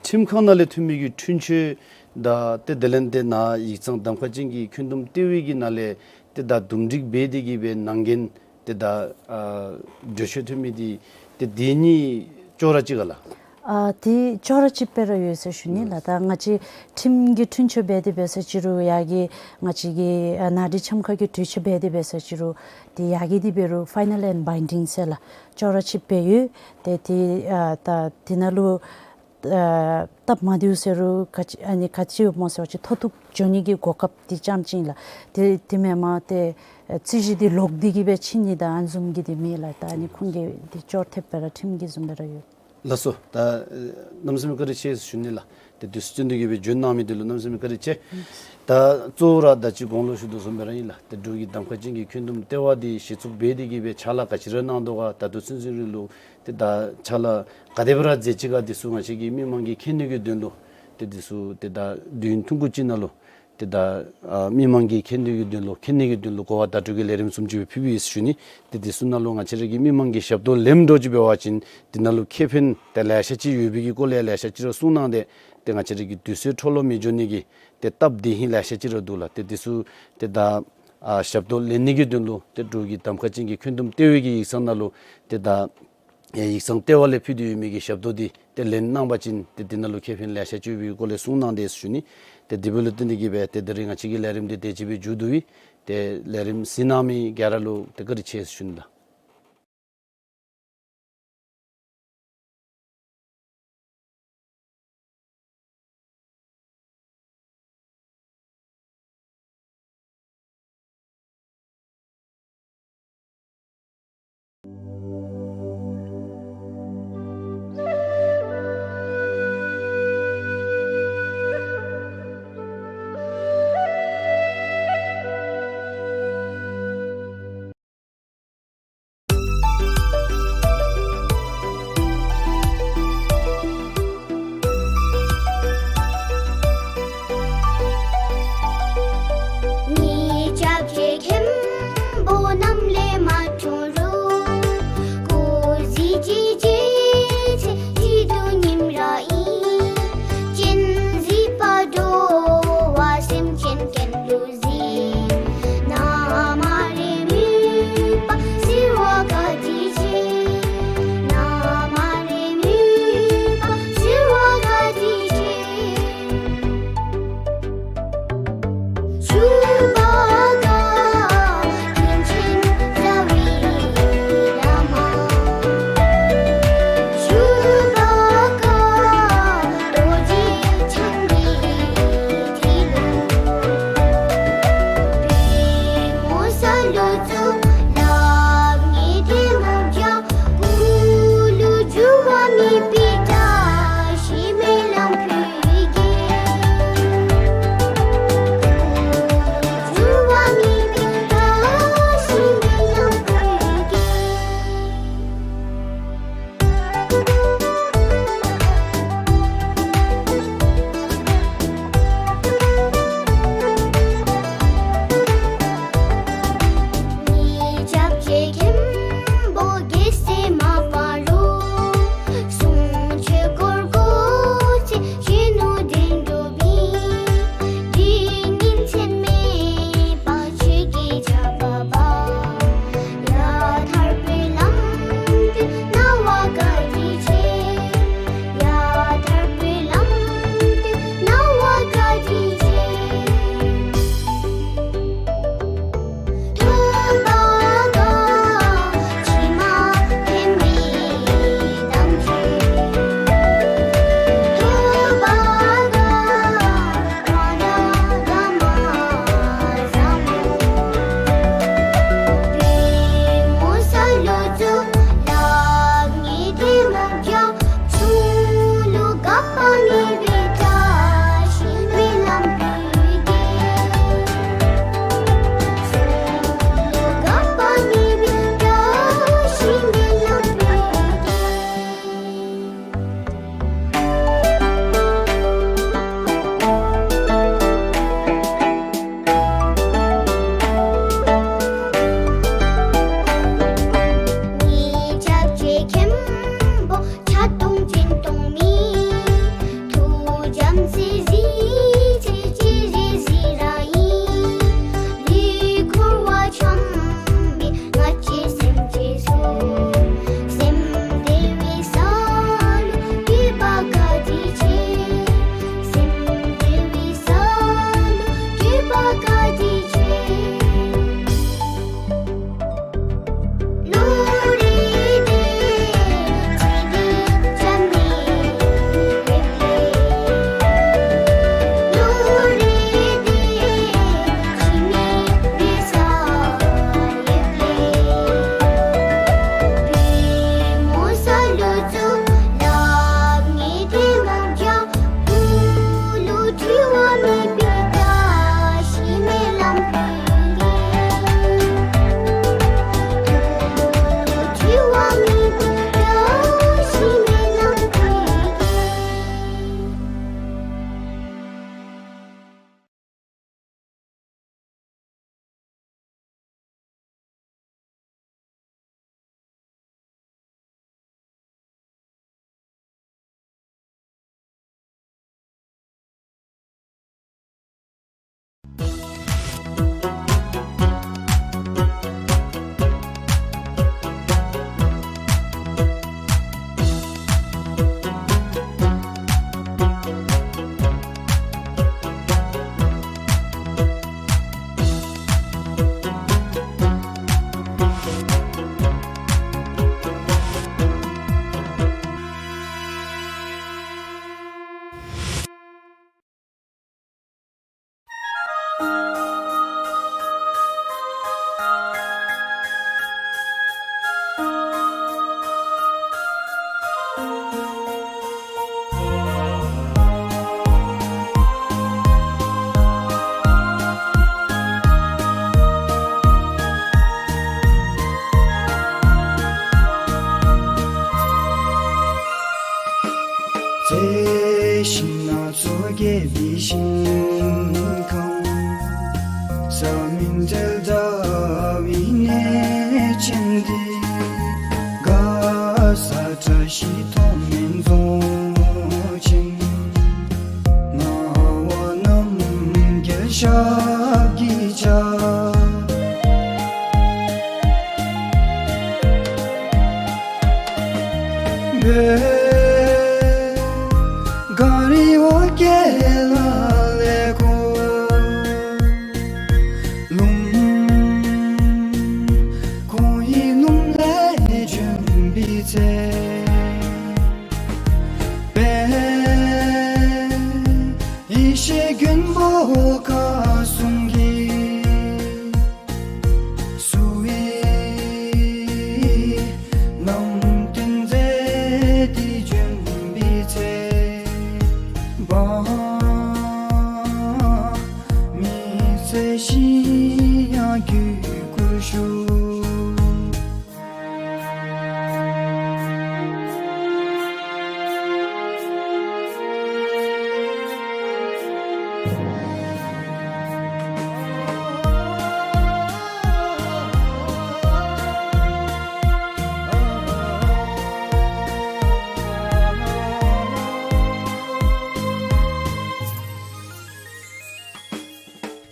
ཁྲིམས་ཁང་ནང་ལས་ཐོན་མི་གི་འཁྲུན་ཆོད་དང་ཏེ་དེ་ལས་ཏེ་ནཱ་ཡིག་ཚང་གདམ་ཁ་ཅན་གྱི་འཁོན་འདུམ་ལྟེ་བའི་གི་ནང་ལས་ཏེ་ད་འདུམ་འགྲིག་འབད་དེ་གི་སྦེ་གནང་གིན་ཏེ་ད་ཨ་གྲོས་ཆོད་ཐོན་མི་འདི་ཏེ་དེ་གཉིས་ཅོག་ར་གཅིག་ག་ལགས། ཨ་དེ་ཅོག་ར་གཅིག་སྦེ་ར་ཡོད་ཟེར་ཞུ་ནི་ལགས། ད་ང་བཅས་ཁྲིམས་ཀྱི་འཁྲུན་ཆོད་འབད་དེ་འབད་ས་ཅིག་རུང་ཡར་གྱི་ང་བཅས་ཀྱི་ཨ་ནང་འགྲིག་འཆམ་ཁ་གི་གྲོས་ཆོད་འབད་དེ་འབད་ས་ཅིག་རུང་དེ་ཡར་གྱི་དེ་འབད་རུང་ཕའི་ནཱལ་ཨེནཌ་བའིན་ཌིང་ཟེར་ལགས། ཅོག་ར་གཅིག་སྦེ་ཡོད། ཏེ་དེ་ཨ་ད་དེ་ནང་ལུ་ཨ་སྟབས་མ་བདེཝ་ཟེར་རུང་ག་ཅི་ཨ་ནི་ག་ཅི་ཡོདཔ་སྨོ་ཟེར་བ་ཅིན་མཐོ་གཏུགས་འགྱོ་ནི་གི་གོ་སྐབས་འདི་རྐྱངམ་ཅིག་ལགས། དེ་དེ་མེན་པར་ཏེ་རྩོད་གཞི་འདི་ལོག་སྟེ་གི་སྦེ་ཕྱིན་ནི་དང་ཨ་ནི་བཟུམ་གྱི་འདི་མེད་ལགས། ད་ཨ་ནི་ཁོང་གིས་འདི་ཅོག་འཐདཔ་སྦེ་ར་ཁྲིམས་ཀྱི་བཟུམ་སྦེ་ར་ཡོད། ལགས་སོ། ད་གནམ་མེད་ས་མེད་བཀའ་དྲིན་ཆེ་ཞུ་ནི་ལགས། ཏེ་དུས་ཚོད་བཏོན་ཏེ་གི་སྦེ་བྱོན་གནང་མི་འདི་ལུ་གནམ་མེད་ས་མེད་བཀའ་དྲིན་ཆེ། ད་གཙོ་བོ་ར་ད་ཅི་གོང་ལུ་ཞུ་དོ་བཟུམ་སྦེ་ར་ཨིན་ལགས། ཏེ་འབྲུག་གི་གདམ་ཁ་ཅན་གྱི་འཁོན་འདུམ་ལྟེ་བ་འདི་གཞི་བཙུགས་འབད་དེ་གི་སྦེ་ཕྱག་ལཱ་ག་ཅི་ར་གནང་དོ་ག། ད་ལྟོ་ཚུན་ཚོད་རིང་ལུ་ཏེ་ད་ཕྱག་ལཱ་ག་དེ་སྦེ་ར་མཛད་ཅི་ག། འདི་ཚུ་ང་བཅས་ཀྱི་མི་མང་གིས་མཁྱེན་ནི་གི་དོན་ལུ་ཏེ་འདི་ཚུ་ཏེ་ད་དུས་ཡུན་ཐུང་ཀུ་ཅིག་ནང་ལུ་ཏེ་ད་ཨ་མི་མང་གིས་མཁྱེན་ནི་གི་དོན་ལུ་མཁྱེན་ནི་གི་དོན་ལུ་གོ་བ་བརྡ་སྤྲོད་ཀྱི་ལས་རིམ་བཟུམ་ཅིག་སྦེ་ཕུལ་བས་ཞུ་ནི། ཏེ་འདི་ཚུ་ནང་ལུ་ང་བཅས་ར་གི་མི་མང་གིས་ཞབས་ཏོག་ལེནམ་འདྲཝ་ཅིག་འབད་བ་ཅིན་འདི་ནང་ལུ་ཁེ་ཕན་ཏེ་ལེ་ཤ་ཅིག་ཡོད་པའི་གི་སྐོར་ལས་ལེ་ཤ་ཅིག་ར་གསུང་གནང་སྟེ་ཏེ་ང་བཅས་ར་གི་དུས་ཚོད་འཕྲོ་བརླག་མི་འགྱོ་ནི་གི་ཏེ་སྟབས་བདེ་ཧིང་ལེ་ཤ་ཅིག་ར་འདུག་ལགས། ཏེ་འདི་ཚུ་ཏེ་ད་ཨ་ཞབས་ཏོག་ལེན་ནི་གི་དོན་ལུ་ཏེ་འབྲུག་གི་གདམ་ཁ་ཅན་གྱི་འཁོན་འདུམ་ལྟེ་བའི་གི་ཡིག་ཚང་ནང་ལུ་ཏེ་ད་ཡིག་ཚང་ལྟེ་བ་ལས་ཕུལ་ཏེ་ཡོད་མི་གི་ཞབས་ཏོག་འདི་ཏེ་ལེན་གནང་པ་ཅིན་ཏེ་འདི་ནང་ལུ་ཁེ་ཕན་ལེ་ཤ་ཅིག་ཡོད་པའི་སྐོར་ལས་གསུང་གནང་སྟེ་ཞུ་ནི། ཏེ་དེ་འབདཝ་ལས་བརྟེན་ཏེ་གི་སྦེ་ཏེ་ད་རིས་ང་བཅས་ཀྱི་ལས་རིམ་འདི་དེ་ཅིག་སྦེ་མཇུག་བསྡུ་ཡི། ཏེ་ལས་རིམ་གཟིགས་གནང་མི་ག་ར་ལུ་ཏེ་བཀའ་དྲིན་ཆེ་ཞུ་ནི་ལགས། ཞིང་ཁམས་ས་མིན་བྲལ་དགྲ་བོའི་གནས་ཆེན་འདི། དགའ་ས་བཀྲ་ཤིས་མཐོང་སྨོན་རྫོང་ཆེན། ངག་དབང་རྣམ་རྒྱལ་ཞབས་ཀྱི་བཅའ། བོད་གངས་རི་བོ་དཀར་ལ་ལས་འཁོར། ལུང་ཁོང་གི་ལུང་ལས་བྱོན་པའི་ཚེ། དཔལ་ཡེ་ཤེས་མགོན་པོ་མཁའ་སྲུང་གིས། བསུ་བའི་ལམ་སྟོན་མཛད་དེ་བྱོན་པའི་ཚེ། འབངས་མི་ཚེ་ཞིང་ཡང་གུས་བཀུར་ཞུ།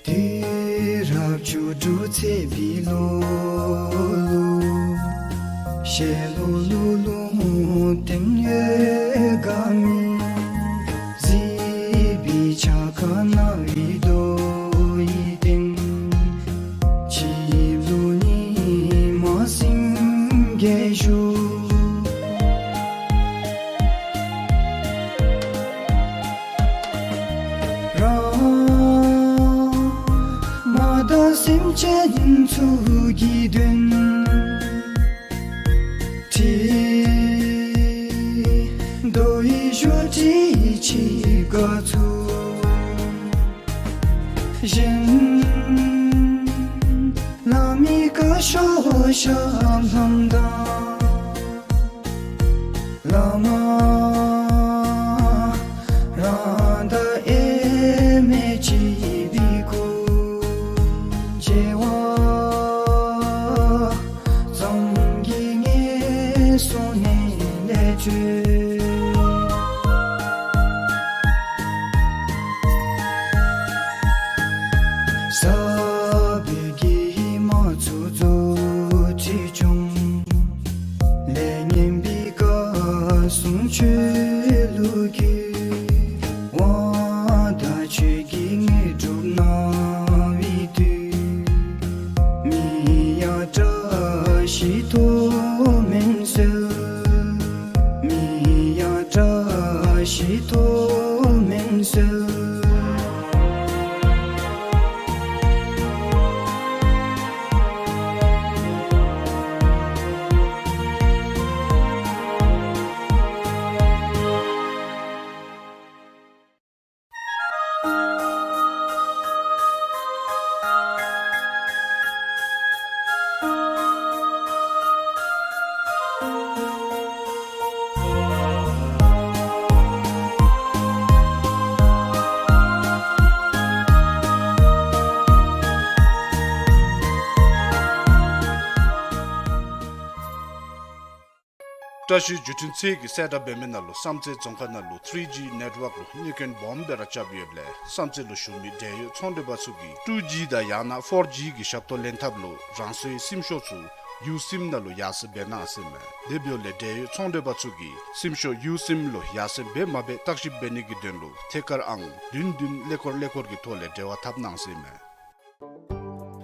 དུས་རབས་བཅུ་དྲུག་ཚེས་པའི་ལོ་ལུ། ཤེལ་ལུ་ལུ་ལུང་བསྟན་ཡོད་དགའ་མི། གཟིགས་པའི་ཕྱག་ཁར་རྣ་བའི་རྡོ་ཡི་སྟེང་། ཕྱི་ལུ་ཉི་མ་སེང་གེ་བཞུགས། ར་མ་དང་སེམས་ཅན་ཚུ་གི་དོན། ཁྲི་རྡོ་ཡི་བཞུགས་ཁྲི་ཆིབས་ཁ་ཚུ། བཞེངས་བླ་མའི་བཀའ་ཤོག་ཞབས་ལྷམ་དང་། བླ་མ་རང་དང་དབྱེར་མེད་གཅིག་པའི་སྐུ། བྱེ་བ་ཙམ་གྱིས་ངན་སོང་ནད་ལས་གྲོལ། ས་བོན་གྱི་ཧི་མ་ཚུ་རྫོགས་ཁྲི་བཅོམ། ལས་ངན་པའི་བཀའ་སྲུང་ཆོས་ལུགས་ཀྱི། དབང་དང་ཆོས་ཀྱི་དངོས་གྲུབ་གནང་བའི་དུས། མི་ཡང་བཀྲ་ཤིས་མཐོང་སྨོན་གསོལ། མི་ཡང་བཀྲ་ཤིས་མཐོང་སྨོན་གསོལ། བཀྲ་ཤིས་བརྒྱུད་འཕྲིན་ཚད་ཀྱི་གསལ་བསྒྲགས་འབད་མི་ནང་ལུ་བསམ་རྩེ་རྫོང་ཁག་ནང་ལུ་ཐི་རི་ཇི་ནེཊ་ཝརཀ་ལུ་གནོད་སྐྱོན་སྦོམ་སྦེ་ར་རྐྱབ་ཡོདཔ་ལས་བསམ་རྩེ་ལུ་བཞུགས་མི་འབྲེལ་ཡོད་ཚོང་འབྲེལ་པ་ཚུ་གིས་ཊུ་ཇི་དང་ཡང་ན་ཕོར་ཇི་གི་ཞབས་ཏོག་ལེན་ཐབས་ལུ་རང་སོའི་སིམ་ཤོག་ཚུ་ཡུ་སིམ་ནང་ལུ་ཡར་སེང་འབད་གནང་ཟེར་མས། དེ་འབདཝ་ལས་འབྲེལ་ཡོད་ཚོང་འབྲེལ་པ་ཚུ་གིས་སིམ་ཤོག་ཡུ་སིམ་ལུ་ཡར་སེང་འབད་མ་འབད་བརྟག་ཞིབ་འབད་ནི་གི་དོན་ལུ་ཐད་ཀར་ཨང་བདུན་བདུན་ཀླད་ཀོར་ཀླད་ཀོར་གྱི་ཐོག་ལས་འབྲེལ་བ་འཐབ་གནང་ཟེར་མས།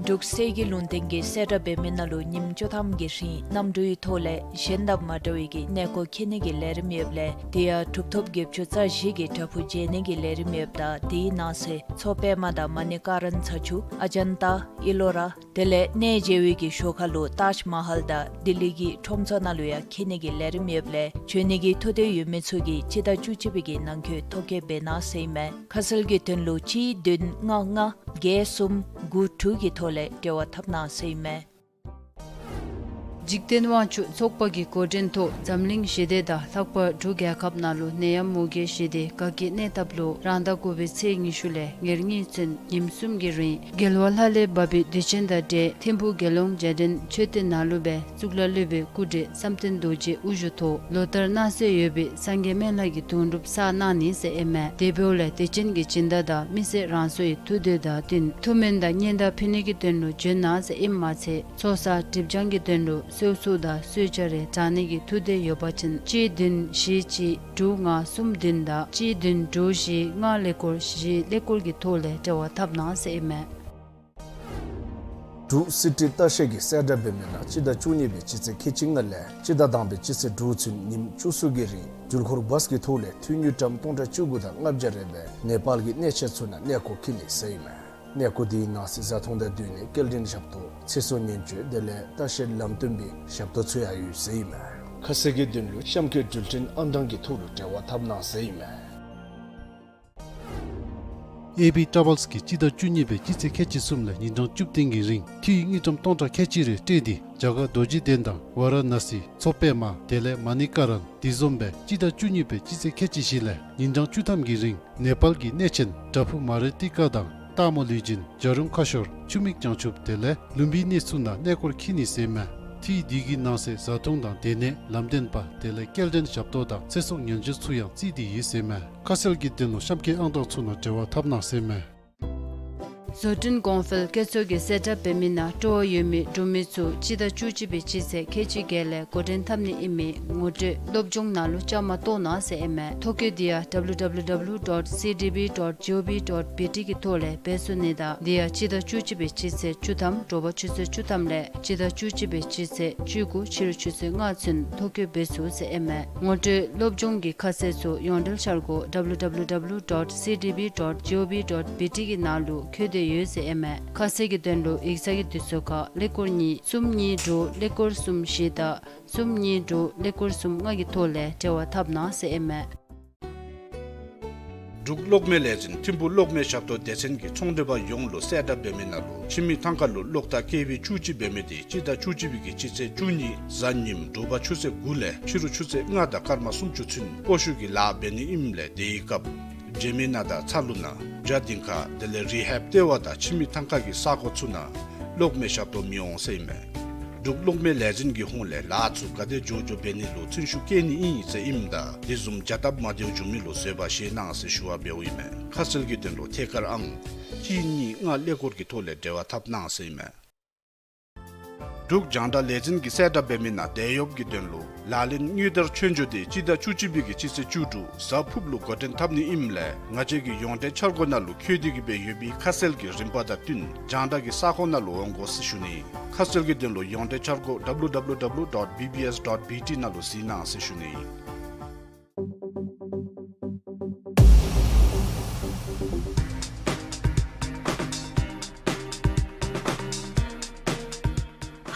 འབྲུག་གསེར་གྱི་ལུང་བསྟན་གྱི་གསལ་བསྒྲགས་འབད་མི་ནང་ལུ་ཉིནམ་བཅུ་ཐམ་གྱི་རིང་གནམ་གྲུའི་ཐོག་ལས་གཞན་དང་མ་འདྲ་བའི་གི་གནས་སྐོར་འཁྱིད་ནི་གི་ལས་རིམ་ཡོདཔ་ལས་དེ་ཡང་གྲུབ་ཐོབ་བརྒྱད་ཅུ་རྩ་བཞི་གི་བྲག་ཕུག་མཇལ་ནི་གི་ལས་རིམ་ཡོདཔ་ད་དེའི་ནང་གསེས་མཚོ་པདྨ་དང་མ་ཎི་ཀ་རན་ཚ་ཆུ་ཨ་ཇན་ཏ་ཨི་ལོ་ར་དེ་ལས་གནས་མཇལ་བའི་གི་ཞོར་ཁ་ལུ་ཏཱཇ་མ་ཧཱལ་དང་ལྡི་ལི་གི་ཁྲོམ་ཚོགས་ནང་ལུ་ཡང་འཁྱིད་ནི་གི་ལས་རིམ་ཡོདཔ་ལས་བྱོན་ནི་གི་ཐུགས་འདོད་ཡོད་མི་ཚུ་གིས་སྤྱི་ཟླ་བཅུ་གཅིག་པའི་གི་ནང་འཁོད་ཐོ་བཀོད་འབད་གནང་ཟེར་ཨིན་མས། ཁ་གསལ་གྱི་དོན་ལུ་གཅིག་བདུན་ལྔ་ལྔ་བརྒྱད་གསུམ་དགུ་དྲུག་གི་ཐོག་ལས་འབྲེལ་བ་འཐབ་གནང་ཟེར་ཨིན་མས། འཇིག་རྟེན་དབང་ཕྱུག་ཚོགས་པ་གི་འགོ་འདྲེན་ཐོག་འཛམ་གླིང་ཞི་བདེ་དང་ལྷག་པར་འབྲུག་རྒྱལ་ཁབ་ནང་ལུ་ནད་ཡམས་མུ་གེ་ཞི་བདེ་དགའ་སྐྱིད་གནས་ཐབས་ལུ་རང་ཟླ་དགུ་པའི་ཚེས་ཉི་ཤུ་ལས་ཉེར་གཉིས་ཚུན་ཉིནམ་གསུམ་གྱི་རིང་རྒྱལ་བ་ལྷ་ལས་བབས་པའི་གདུལ་བྱ་དང་འབྲེལ་ཐིམ་ཕུག་དགེ་སློང་རྒྱལ་ཕྲན་མཆོད་རྟེན་ནང་ལུ་སྦེ་གཙུག་ལག་སློབ་དཔོན་སྐུ་བགྲེས་བསམ་གཏན་རྡོ་རྗེ་དབུ་བཞུགས་ཐོག་ལོ་ལྟར་གནང་སྲོལ་ཡོད་པའི་སངས་རྒྱས་སྨན་བླ་གི་དུང་སྒྲུབ་བསགས་གནང་ནི་ཟེར་ཨིན་མས། དེ་འབདཝ་ལས་དད་ཅན་གྱི་སྦྱིན་བདག་དང་མི་སེར་རང་སོའི་ཐུགས་འདོད་དང་བསྟུན་ཐུགས་སྨོན་དང་སྙན་དར་ཕུལ་ནི་གི་དོན་ལུ་བྱོན་གནང་ཟེར་ཨིནམ་མ་ཚད་ཚོགས་བསགས་སྒྲིབ་སྦྱང་གི་དོན་ལུ་གསོལ་ཚོགས་དང་གསོལ་ཇ་རེ་དྲང་ནི་གི་ཐུགས་འདོད་ཡོད་པ་ཅིན་གཅིག་བདུན་བཞི་གཅིག་དྲུག་ལྔ་གསུམ་བདུན་དང་གཅིག་བདུན་དྲུག་བཞི་ལྔ་ཀླད་ཀོར་བཞི་ཀླད་ཀོར་གྱི་ཐོག་ལས་འབྲེལ་བ་འཐབ་གནང་ཟེར་ཨིན་མས། འབྲུག་སི་ཊི་ལྟ་བཤལ་གྱིས་གསལ་བསྒྲགས་འབད་མི་ནང་སྤྱི་ཟླ་བཅུ་གཉིས་པའི་སྤྱི་ཚེས་ཁལ་གཅིག་ལྔ་ལས་སྤྱི་ཟླ་དང་པའི་སྤྱི་ཚེས་དྲུག་ཚུན་ཉིནམ་བཅུ་གསུམ་གྱི་རིང་འགྲུལ་འཁོར་བཱས་ཀྱི་ཐོག་ལས་འཐུས་དངུལ་ཀྲམ་སྟོང་ཕྲག་བཅུ་དགུ་དང་ལྔ་བརྒྱ་རེ་སྦེ་ནེ་པཱལ་གྱི་གནས་ཆེན་ཚུ་ནང་གནས་སྐོར་འཁྱིད་ནི་ཟེར་ཨིན་མས། གནས་སྐོར་དེའི་ནང་གསེས་བཟའ་འཐུང་དང་སྡོད་གནས་སྐྱེལ་འདྲེན་ཞབས་ཏོག་ཚེ་སྲོག་ཉེན་བཅོལ་དེ་ལས་ལྟ་བཤལ་ལམ་སྟོན་པའི་ཞབས་ཏོག་ཚུ་ཡང་ཡོད་ཟེར་ཨིན་མས། ཁ་གསལ་གྱི་དོན་ལུ་གཤམ་འཁོད་འགྲུལ་འཕྲིན་ཨང་གྲངས་ཀྱི་ཐོག་ལུ་འབྲེལ་བ་འཐབ་གནང་ཟེར་ཨིན་མས། ཨེ་བི་ཊ་རེ་ཝེལསི་གིས་སྤྱི་ཟླ་བཅུ་གཉིས་པའི་སྤྱི་ཚེས་ཁལ་གཅིག་གསུམ་ལས་ཉིན་གྲངས་བཅུ་བདུན་གྱི་རིང་འཐུས་དངུལ་ཀྲམ་སྟོང་ཕྲག་ཁལ་གཅིག་རེ་སྤྲོད་དེ་རྒྱ་གར་རྡོ་རྗེ་གདན་དང་ཝ་ར་ཎ་སི་མཚོ་པདྨ་དེ་ལས་མ་ཎི་ཀ་རན་དེ་བཟུམ་སྦེ་སྤྱི་ཟླ་བཅུ་གཉིས་པའི་སྤྱི་ཚེས་ཁལ་གཅིག་བཞི་ལས་ཉིན་གྲངས་བཅུ་ཐམ་གྱི་རིང་ནེ་པཱལ་གྱི་གནས་ཆེན་བྲག་ཕུག་མ་རི་ཏི་ཀ་དང་སྟག་མོ་ལུས་སྦྱིན་བྱ་རུང་ཁ་ཤོར་ཆུ་མིག་བྱང་ཆུབ་དེ་ལས་ལུམ་བི་ནི་ཚུ་ནང་གནས་སྐོར་འཁྱིད་ནི་ཟེར་ཨིན་མས། འཐུས་དེ་གི་ནང་གསེས་བཟའ་འཐུང་དང་སྡོད་གནས་ལམ་སྟོན་པ་དེ་ལས་སྐྱེལ་འདྲེན་ཞབས་ཏོག་དང་ཚེ་སྲོག་ཉེན་བཅོལ་ཚུ་ཡང་བརྩིས་ཏེ་ཡོད་ཟེར་ཨིན་མས། ཁ་གསལ་གྱི་དོན་ལུ་གཤམ་འཁོད་ཨང་གྲངས་ཚུ་ནང་འབྲེལ་བ་འཐབ་གནང་ཟེར་ཨིན་མས། བཟོ་སྐྲུན་གོང་འཕེལ་བཀོད་ཚོགས་ཀྱིས་གསལ་བསྒྲགས་འབད་མི་ནང་སྤྲོ་བ་ཡོད་མི་འབྲུག་མི་ཚུ་སྤྱི་ཟླ་བཅུ་གཅིག་པའི་སྤྱི་ཚེས་ཁལ་གཅིག་བརྒྱད་ལས་འགོ་འདྲེན་འཐབ་ནི་ཨིན་མི་ངོ་སྤྲོད་སློབ་སྦྱོང་ནང་ལུ་བཅའ་མར་གཏོགས་གནང་ཟེར་ཨིན་མས། ཐོ་བཀོད་འདི་ཡང་W W W dot C D B dot G O V dot B T གི་ཐོག་ལས་འབད་ཚུགས་ནི་དང་འདི་ཡང་སྤྱི་ཟླ་བཅུ་གཅིག་པའི་སྤྱི་ཚེས་བཅུ་ཐམ་དྲོ་པ་ཆུ་ཚོད་བཅུ་ཐམ་ལས་སྤྱི་ཟླ་བཅུ་གཅིག་པའི་སྤྱི་ཚེས་བཅུ་དགུ་ཕྱི་རུ་ཆུ་ཚོད་ལྔ་ཚུན་ཐོ་བཀོད་འབད་ཚུགས་ཟེར་ཨིན་མས། ངོ་སྤྲོད་སློབ་སྦྱོང་གི་ཁ་གསལ་ཚུ་ཡོངས་འབྲེལ་འཆར་སྒོ་W W W dot C D B dot G O V dot B T གི་ནང་ལུ་འཁོད་དེ་ཡོད་ཟེར་ཨིན་མས། ཁ་གསལ་གྱི་དོན་ལུ་ཡིག་ཚང་གི་དུས་ཚོད་ཁར་ཀླད་ཀོར་གཉིས་གསུམ་གཉིས་དྲུག་ཀླད་ཀོར་གསུམ་བཞི་དང་གསུམ་གཉིས་དྲུག་ཀླད་ཀོར་གསུམ་ལྔ་གི་ཐོག་ལས་འབྲེལ་བ་འཐབ་གནང་ཟེར་ཨིན་མས། འབྲུག་གློག་མེ་ལས་འཛིན་ཐིམ་ཕུག་གློག་མེ་ཞབས་ཏོག་སྡེ་ཚན་གྱིས་ཚོང་འབྲེལ་པ་ཡོངས་ལུ་གསལ་བསྒྲགས་འབད་མི་ནང་ལུ་ཕྱི་མི་ཐང་ཀ་ལུ་གློག་ཐག་ཀེ་ཝི་བཅུ་གཅིག་འབད་མི་དེ་སྤྱི་ཟླ་བཅུ་གཅིག་པའི་གི་སྤྱི་ཚེས་བཅུ་གཉིས་གཟའ་ཉིམ་དྲོ་པ་ཆུ་ཚོད་དགུ་ལས་ཕྱི་རུ་ཆུ་ཚོད་ལྔ་དང་སྐར་མ་སུམ་ཅུ་ཚུན་སྤོ་བཤུད་ཀྱི་ལཱ་འབད་ནི་ཨིནམ་ལས་དེའི་སྐབས་འགྱོ་མི་ནང་དང་ཚ་ལུ་ནང་ཇ་སྡིངས་ཁ་དེ་ལས་རི་ཧེབ་ལྟེ་བ་དང་ཕྱི་མི་ཐང་ཀ་གི་ས་གོ་ཚུ་ནང་གློག་མེ་ཞབས་ཏོག་མི་འོང་ཟེར་ཨིན་མས། འབྲུག་གློག་མེ་ལས་འཛིན་གྱི་ཧོངས་ལས་ལཱ་ཚུ་ག་དེ་མགྱོགས་མགྱོགས་འབད་ནི་ལུ་ཚུན་ཤུགས་བསྐྱེད་ནི་ཨིན་ཟེར་ཨིནམ་ད་དེ་བཟུམ་བྱ་ཐབས་མ་བདེཝ་བྱུང་མི་ལུ་བཟོད་པ་བཞེས་གནང་ཟེར་ཞུ་བ་འབདཝ་ཨིན་མས། ཁ་གསལ་གྱི་དོན་ལུ་ཐད་ཀར་ཨང་གཅིག་གཉིས་ལྔ་ཀླད་ཀོར་གྱི་ཐོག་ལས་འབྲེལ་བ་འཐབ་གནང་ཟེར་ཨིན་མས། འབྲུག་རྒྱང་བསྒྲགས་ལས་འཛིན་གྱིས་གསལ་བསྒྲགས་འབད་མི་ནང་དེད་གཡོགཔ་གི་དོན་ལུ་ལག་ལེན་དངུལ་དར་ཆོས་འབྱོར་དེ་སྤྱི་ཟླ་བཅུ་གཅིག་པའི་གི་སྤྱི་ཚེས་བཅུ་དྲུག་གཟའ་ཕུརཔ་ལུ་འགོ་འདྲེན་འཐབ་ནི་ཨིནམ་ལས་ང་བཅས་ཀྱི་ཡོངས་འབྲེལ་འཆར་སྒོ་ནང་ལུ་འཁོད་དེ་གི་སྦེ་ཡོད་པའི་ཁ་གསལ་གྱི་རིམ་པ་དང་བསྟུན་རྒྱང་བསྒྲགས་ཀྱི་ས་ཁོངས་ནང་ལུ་འོང་དགོ་ཟེར་ཞུ་ནི། ཁ་གསལ་གྱི་དོན་ལུ་ཡོངས་འབྲེལ་འཆར་སྒོ་W W W dot B B S dot B T ནང་ལུ་གཟིགས་གནང་ཟེར་ཞུ་ནི།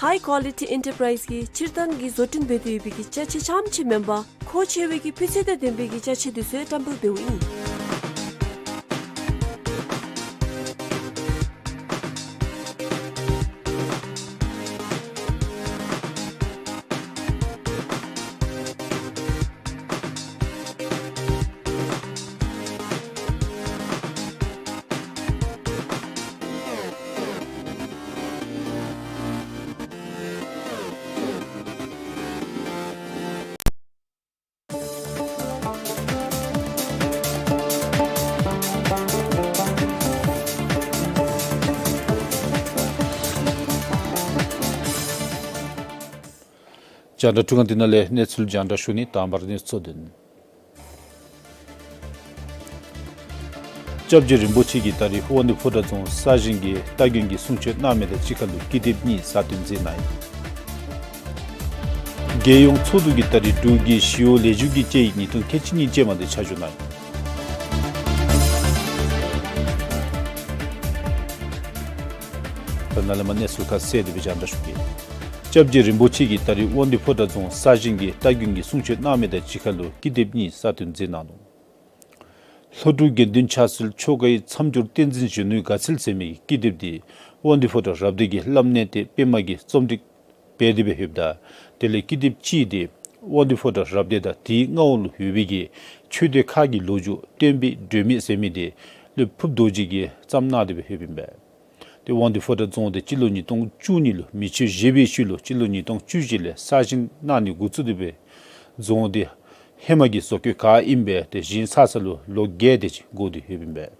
High Quality Enterprise གིས་སྤྱིར་བཏང་གི་བཟོ་སྐྲུན་འབད་དེ་ཡོད་པའི་གི་ཅ་ཆས་རྐྱངམ་ཅིག་མེན་པར་མཁོ་ཆེ་བའི་གི་སྤུས་ཚད་དང་ལྡན་པའི་གི་ཅ་ཆས་དེ་ཚུ་ཡང་བཀྲམ་སྤེལ་འབདཝ་ཨིན། རྒྱང་བསྒྲགས་འཕྲུལ་ཁང་འདི་ནང་ལས་གནས་ཚུལ་རྒྱང་བསྒྲགས་ཞུ་ནི། དང་པ་ར་གནས་ཚུལ་གཙོ་དོན། སྐྱབས་རྗེ་རིན་པོ་ཆེ་གིས་ད་རིས་དབང་འདུས་ཕོ་བྲང་རྫོང་གསར་བཞེངས་ཀྱི་རྟ་རྒན་གྱི་གསུང་ཆོག་གནང་མི་དང་གཅིག་ཁར་ལུ་ཀི་དེབ་གཉིས་གསར་བཏོན་མཛད་གནང་ཡི། རྒྱལ་ཡོངས་ཚོགས་འདུ་གིས་ད་རིས་འབྲུག་གི་ཞི་གཡོག་ལས་བྱེདཔ་གི་དཔྱད་ཡིག་ཉིས་སྟོང་ཁལ་གཅིག་གཉིས་ཅན་མ་དེ་ཆ་འཇོག་གནང་ཡི། ད་ནཱ་ལས་མར་གནས་ཚུལ་ཁ་གསལ་དེ་སྦེ་རྒྱང་བསྒྲགས་ཞུ་གེ། སྐྱབས་རྗེ་རིན་པོ་ཆེ་གིས་ད་རིས་དབང་འདུས་ཕོ་བྲང་རྫོང་གསར་བཞེངས་ཀྱི་རྟ་རྒན་གྱི་གསུང་ཆོག་གནང་མི་དང་གཅིག་ཁར་ལུ་ཀི་དེབ་གཉིས་གསར་བཏོན་མཛད་གནང་ནུག། ལྷོ་འབྲུག་དགེ་འདུན་ཆོས་སྲིད་ཆོ་གའི་མཚམས་སྦྱོར་བསྟན་འཛིན་གཞོན་ནུའི་དགའ་ཚལ་ཟེར་མི་གི་ཀི་དེབ་དེ་དབང་འདུས་ཕོ་བྲང་རབ་སྡེ་གི་བླམ་གནས་བརྟན་པདྨ་གིས་རྩོམ་སྒྲིག་འབད་ སྦེ་དེ་སྦེ་ཡོདཔ་ད། དེ་ལས་ཀི་དེབ་ཅིག་དེ་དབང་འདུས་ཕོ་བྲང་རབ་སྡེ་དང་དེའི་མངའ་འོག་ལུ་ཡོད་པའི་གི་ཆོས་སྡེ་ཁག་གི་ལོ་རྒྱུས་སྟོན་པའི་སྒྲོན་མེ་ཟེར་མི་དེ་ལུས་ཕུབ་རྡོ་རྗེ་གིས་བརྩམས་གནང་དེ་སྦེ་ཡོདཔ་ཨིན་པས། དེ་དབང་འདུས་ཕོ་བྲང་རྫོང་དེ་སྤྱི་ལོ་ཉིས་སྟོང་བཅུ་གཉིས་ལུ་མེ་མཆོད་བཞེས་པའི་ཤུལ་ལུ་སྤྱི་ལོ་ཉིས་སྟོང་བཅུ་བཞི་ལས་གསར་བཞེངས་གནང་ནི་འགོ་བཙུགས་དེ་སྦེ་རྫོང་དེ་ཧེ་མ་གི་བཟོ་བཀོད་ག་ཨིནམ་སྦེ་དེ་བཞེངས་ཚར་ས་ལུ་ལོ་བརྒྱད་དེ་ཅིག་འགོར་ཏེ་ཡོདཔ་ཨིན་པས།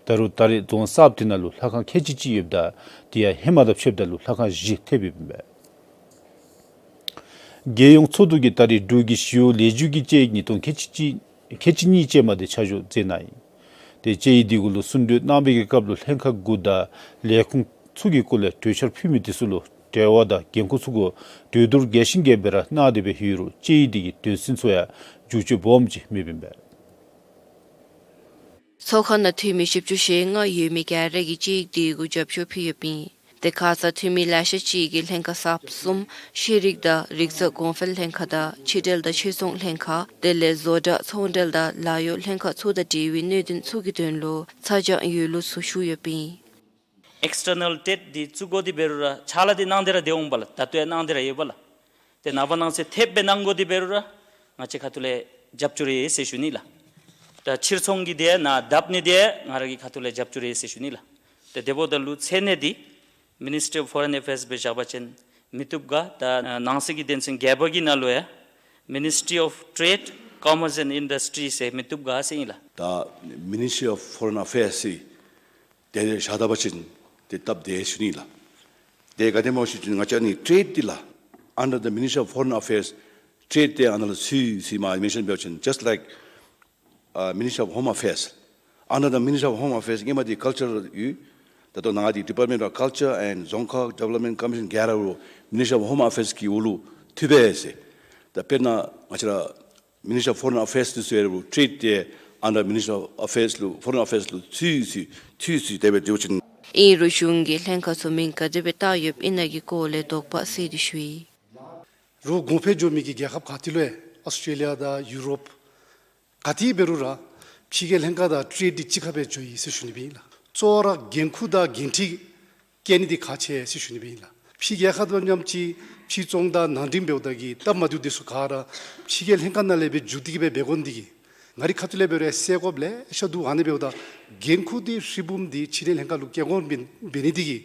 ད་རུང་ད་རེས་རྫོང་གསརཔ་དེ་ནང་ལུ་ལྷ་ཁང་ཁལ་གཅིག་ཅིག་ཡོདཔ་ད་དེ་ཡང་ཧེ་མ་དང་ཕྱདཔ་ད་ལུ་ལྷ་ཁང་བཞི་ཐེབས་ཡོདཔ་ཨིན་པས། རྒྱལ་ཡོངས་ཚོགས་འདུ་གིས་ད་རེས་འབྲུག་གི་ཞི་གཡོག་ལས་འཛིན་གྱི་དཔྱད་ཡིག་ཉིས་སྟོང་ཁལ་གཅིག་ཁལ་གཅིག་གཉིས་ཅན་མ་དེ་ཆ་འཇོག་མཛད་གནང་ཡི། དེ་དཔྱད་ཡིག་དེ་གུ་ལུ་གསུང་གྲོས་གནང་བའི་གི་སྐབས་ལུ་ལྷན་ཁག་དགུ་དང་ལས་ཁུངས་ཚུ་གི་སྐོར་ལས་གྲོས་འཆར་ཕུལ་མི་དེ་ཚུ་ལུ་འབྲེལ་བ་དང་འགན་ཁུར་ཚུ་གུ་གྲོས་བསྡུར་རྒྱས་ཤིང་རྒྱས་སྦེ་ར་གནང་དེ་སྦེ་ཡོད་རུང་དཔྱད་ཡིག་དེ་གི་དོན་ཚན་ཚུ་ཡང་འགྱུར་བཅོས་སྦོམ་ཅིག་མེདཔ་ཨིན་པས། ཚོགས་ཁང་ནང་འཐུས་མི་བཞི་བཅུ་ཞེ་ལྔ་ཡོད་མི་ག་ར་གིས་དཔྱད་ཡིག་དེ་གུ་རྒྱབ་སྐྱོར་ཕུལ་ཡོདཔ་ཨིན། དེ་ཁ་ཙ་འཐུས་མི་ལེ་ཤ་ཅིག་གིས་ལྷན་ཁག་གསརཔ་གསུམ་ཤེས་རིག་དང་རིག་རྩལ་གོང་འཕེལ་ལྷན་ཁག་དང་ཕྱི་འབྲེལ་དང་ཕྱིར་ཚོང་ལྷན་ཁག་དེ་ལས་བཟོ་གྲྭ་ཚོང་འབྲེལ་དང་ལཱ་གཡོག་ལྷན་ཁག་ཚུ་དང་འབྲེལ་བའི་གནད་དོན་ཚུ་གི་དོན་ལུ་ཚ་གྱང་ཡོད་ལུགས་ཚུ་ཞུ་ཡོདཔ་ཨིན། ཨེགསི་ཊར་ནལ་ཊེཌ་འདི་བཙུགས་དགོ་དེ་འབད་རུང་ར་ཕྱག་ལཱ་འདི་གནང་སྟེ་ར་སྡོད་འོང་པས་ལགས། ད་ལྟོ་ཡང་གནང་སྟེ་ར་ཡོད་པས་ལགས། ཏེ་ནངས་པ་གནངས་ཚེ་ཐེབས་སྦེ་གནང་དགོ་དེ་འབད་རུང་ར་ང་བཅས་ཁ་ཐུག་ལས་རྒྱབ་སྐྱོར་ཡོད་ཟེར་ཞུ་ནི་ལགས། ད་ཕྱིར་ཚོང་གི་དེ་ནང་བརྡབ་ནི་དེ་ང་ར་གི་ཁ་ཐུག་ལས་རྒྱབ་སྐྱོར་ཡོད་ཟེར་ཞུ་ནི་ལགས། ཏེ་དེ་འབདཝ་ད་ལུ་མཚན་གནས་འདི་Ministry of Foreign Affairs སྦེ་བཞག་པ་ཅིན་མི་བཏུབ་ག། ད་ནང་གསེས་ཀྱི་དོན་ཚན་བརྒྱད་པ་གི་ནང་ལུ་ཡང་Ministry of Trade, Commerce and Industry ཟེར་མི་བཏུབ་ག་ཟེར་ཨིན་ལགས། ད་Ministry of Foreign Affairs ཟེར་དེ་བཞག་ད་པ་ཅིན་དེ་སྟབས་བདེ་ཞུ་ནི་ལགས། དེ་ག་དེམ་ཅིག་ཞུ་ཅི་ང་བཅས་ནི་ཊེཌ་འདི་ལགས། Under the Ministry of Foreign Affairs ཊེཌ་དེ་ཨ་ནཱ་ལུ་ཚུད་ཚུད་མ་མེན་ཤཱན་འབད་བ་ཅིན་just like uh, Ministry of Home Affairs. Under the Ministry of Home Affairs སྔོན་མ་འདི་ཀལ་ཅར་ཡོད། ད་ལྟོ་ནཱ་འདི་Department of Culture and Dzongkha Development Commission ག་ར་རུང་Ministry of Home Affairs གི་འོག་ལུ་ཐུགཔ་ཨིན་ཟེར། ད་དཔེར་ན་ང་བཅས་ར་Ministry of Foreign Affairs འདི་ཚུ་ཡང་རུང་ཊེཌ་དེ་under Ministry of Affairs ལུ་Foreign Affairs ལུ་ཚུད་ཚུད་ཚུད་ཚུད་དེ་སྦེ་འགྱོ་ཅི། ཨིན་རུང་གཞུང་གིས་ལྷན་ཁག་ཚུ་མིང་ག་དེ་སྦེ་བཏགས་ཡོདཔ་ཨིན་ན་གི་སྐོར་ལས་དོགས་པ་སེལ་ཏེ་ཞུ་ཡི། རུང་གོང་འཕེལ་འགྱོ་མི་གི་རྒྱལ་ཁབ་ག་ཏེ་ལུ་ཡང་ཨོསི་ཊེ་ལི་ཡ་དང་ཡུ་རོབ་ག་ཏེ་འབད་རུང་ར་ཕྱི་རྒྱལ་ལྷན་ཁག་དང་ཊེཌ་འདི་གཅིག་ཁར་སྦེ་འགྱོ་ཡི་ཟེར་ཞུ་ནི་སྦེ་ཨིན་ལགས། གཙོ་བོ་ར་འགན་ཁུར་དང་འགན་འཁྲི་བཀལ་ནི་འདི་ཁག་ཆེ་ཟེར་ཞུ་ནི་སྦེ་ཨིན་ལགས། ཕྱི་རྒྱལ་ཁག་དང་མཉམ་གཅིག་ཕྱིར་ཚོང་དང་ནང་འགྲིམ་འབདཝ་ད་གི་སྟབས་མ་བདེཝ་འདི་ཚུ་ག་ར་ཕྱི་རྒྱལ་ལྷན་ཁག་ནང་ལས་སྦེ་མཇུག་བསྡུ་གི་སྦེ་འབད་དགོ་ནི་འདི་གིས་ང་རའི་ཁ་ཐུག་ལས་འབད་རུང་ཡང་སེལ་དགོཔ་ལེ་ཤ་འདུག། ཨ་ནི་འབདཝ་ད་འགན་ཁུར་འདི་ཧྲིལ་བུམ་འདི་ཕྱི་རྒྱལ་ལྷན་ཁག་ལུ་བཀལ་དགོཔ་འབད་ནི་འདི་གིས་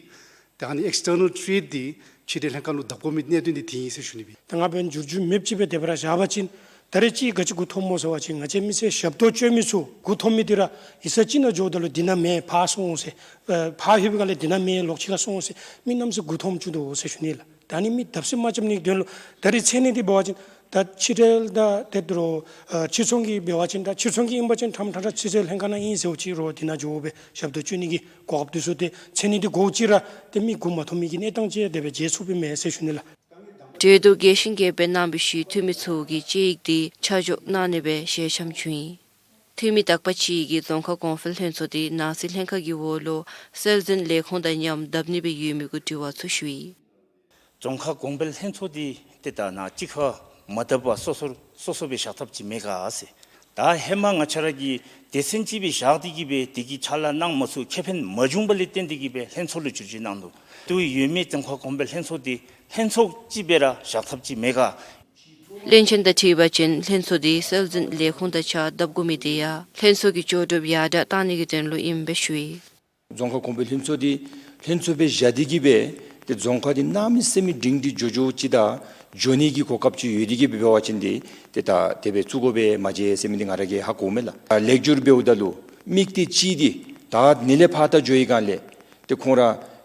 ད་ཨ་ནི་ཨེགསི་ཊར་ནལ་ཊེཌ་འདི་ཕྱི་རྒྱལ་ལྷན་ཁག་ལུ་བརྡབ་དགོ་མི་གནད་དོན་འདི་འདི་ཨིན་ཟེར་ཞུ་ནི་སྦེ། ད་ང་འབདན་འགྱུར་བཅོས་མེདཔ་ཅིག་སྦེ་དེ་སྦེ་ར་བཞག་པ་ཅིན་ད་རེས་ཅིག་ག་ཅི་མགུ་འཐོམ་སྨོ་ཟེར་བ་ཅིན་ང་བཅས་མི་སེར་ཞབས་ཏོག་སྤྱོད་མི་ཚུ་མགུ་འཐོམ་མི་འདི་ར་ཡིག་ཚང་ཅིག་ནང་འགྱོཝ་ད་ལུ་འདི་ནང་མེད་ཕར་སོང་ཟེར་ཨ་ཕར་ལྷོད་པའི་སྒང་ལས་འདི་ནང་མེད་ལོག་ཅིག་ཁར་སོང་ཟེར་མི་གནམ་མེད་ས་མེད་མགུ་འཐོམ་བཅུག་དོ་ཟེར་ཞུ་ནི་ལགས། ད་ཨ་ནི་མི་བརྡབ་གསིག་མ་རྐྱབ་ནི་གི་དོན་ལུ་ད་རེས་མཚན་གནས་འདི་འབད་བ་ཅིན་ད་ཕྱི་རྒྱལ་དང་དེ་འདྲ་ཨ་ཕྱིར་ཚོང་གི་འབད་བ་ཅིན་ད་ཕྱིར་ཚོང་གི་ཨིན་པ་ཅིན་ཁྲམ་ཁྲ་ཁྲ་ཕྱི་རྒྱལ་ལྷན་ཁག་ནང་ཨིན་ཟེར་བ་ཅིན་རོགས་འདི་ནང་འགྱོ་སྦེ་ཞབས་ཏོག་སྤྱོད་ནི་གི་གོ་སྐབས་འདི་ཚུ་ཏེ་མཚན་གནས་འདི་དགོ་ཅི་ར་ཏེ་མི་མགུ་མ་འཐོམ་མི་གི་གནས་སྟངས་ཅིག་དེ་སྦེ་མཇལ་ཚུགསཔ་ཨིན་མས་ཟེར་ཞུ་ནི་ལགས། གྲོས་བསྡུར་རྒྱས་ཤིང་རྒྱས་པའི་གནང་བའི་ཤུལ་འཐུས་མི་ཚུ་གིས་དཔྱད་ཡིག་འདི་ཆ་འཇོག་གནང་ནི་སྦེ་ཞལ་འཆམ་བྱུང་ཡི། འཐུས་མི་དག་པ་ཅིག་གིས་རྫོང་ཁ་གོང་འཕེལ་ལྷན་ཚོགས་འདི་ནང་སྲིད་ལྷན་ཁག་གི་འོག་ལུ་སྲོལ་འཛིན་ལས་ཁུངས་དང་མཉམ་བརྡབ་ནི་སྦེ་ཡོད་མི་གུ་དྲི་བ་ཚུ་ཞུ་ཡི། རྫོང་ཁ་གོང་འཕེལ་ལྷན་ཚོགས་འདི་ཏེ་ད་ནཱ་གཅིག་ཁར་མ་བརྡབ་པར་སོ་སོར་སོ་སོ་སྦེ་བཞག་ཐབས་ཅིག་མེད་ག་ཟེར། ད་ཧེ་མ་ང་བཅས་ར་གིས་སྡེ་ཚན་ཅིག་སྦེ་བཞག་སྟེ་གི་སྦེ་དེ་གི་ཕྱག་ལཱ་གནང་མ་ཚུགས་ཁེ་ཕན་མ་བྱུང་བ་ལས་བརྟེན་ཏེ་གི་སྦེ་ལྷན་ཚོགས་ལུ་འགྱུར་བཅོས་གནང་ནུག། དུ་ཡོད་མི་རྫོང་ཁ་གོང་འཕེལ་ལྷན་ཚོགས་འདི་ལྷན་ཚོགས་ཅིག་སྦེ་ར་བཞག་ཐབས་ཅིག་མེད་ག། བློན་ཆེན་དང་འཁྲིལ་བ་ཅིན་ལྷན་ཚོགས་འདི་སྲོལ་འཛིན་ལས་ཁུངས་དང་ཕྱག་བརྡབ་དགོ་མི་འདི་ཡང་ལྷན་ཚོགས་ཀྱི་ལྕོགས་གྲུབ་ཡར་དྲག་གཏང་ནི་གི་དོན་ལུ་ཨིནམ་སྦེ་ཞུ་ཡི། རྫོང་ཁ་གོང་འཕེལ་ལྷན་ཚོགས་འདི་ལྷན་ཚོགས་སྦེ་བཞག་སྟེ་གི་སྦེ་ཏེ་རྫོང་ཁ་འདི་གནམ་མེད་ས་མེད་སྒྲིང་སྒྲིང་འགྱོ་འགྱོཝ་ཅིག་དང་འགྱོ་ནི་གི་གོ་སྐབས་ཅིག་ཡོད་དེ་གི་སྦེ་འབད་བ་ཅིན་འདི་ཏེ་ད་དེ་སྦེ་བཙུགས་དགོ་པས་མ་མཇལ་ཟེར་མི་འདི་ང་ར་གིས་ཧ་གོཝ་མས་ལགས། ལེགས་སྒྱུར་འབདཝ་ད་ལུ་དམིགས་གཏད་ཅིག་འདི་ད་ཨ་ནི་ལས་ཕར་ད་འགྱོ་བའི་སྒང་ལས་ཏེ་ཁོང་ར་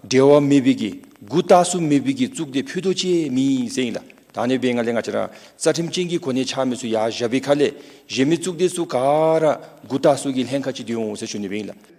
འབྲེལ་བ་མེད་པའི་གི་མགུ་བཏགས་སུ་མེད་པའི་གི་གཙུག་སྡེ་ཕུད་རྡོག་ཅིག་མེད་ཟེར་ཨིན་ལགས། ད་ཨ་ནི་འབད་བའི་སྒང་ལས་ང་བཅས་ར་རྩ་ཁྲིམས་ཅན་གྱི་གོ་གནས་ཆགས་མི་ཚུ་ཡར་བཞག་པའི་ཁ་ལས་གཞན་མི་གཙུག་སྡེ་ཚུ་ག་ར་མགུ་བཏགས་སུ་གི་ལྷན་ཁག་ཅིག་སྡོད་འོང་ཟེར་ཞུ་ནི་སྦེ་ཨིན་ལགས།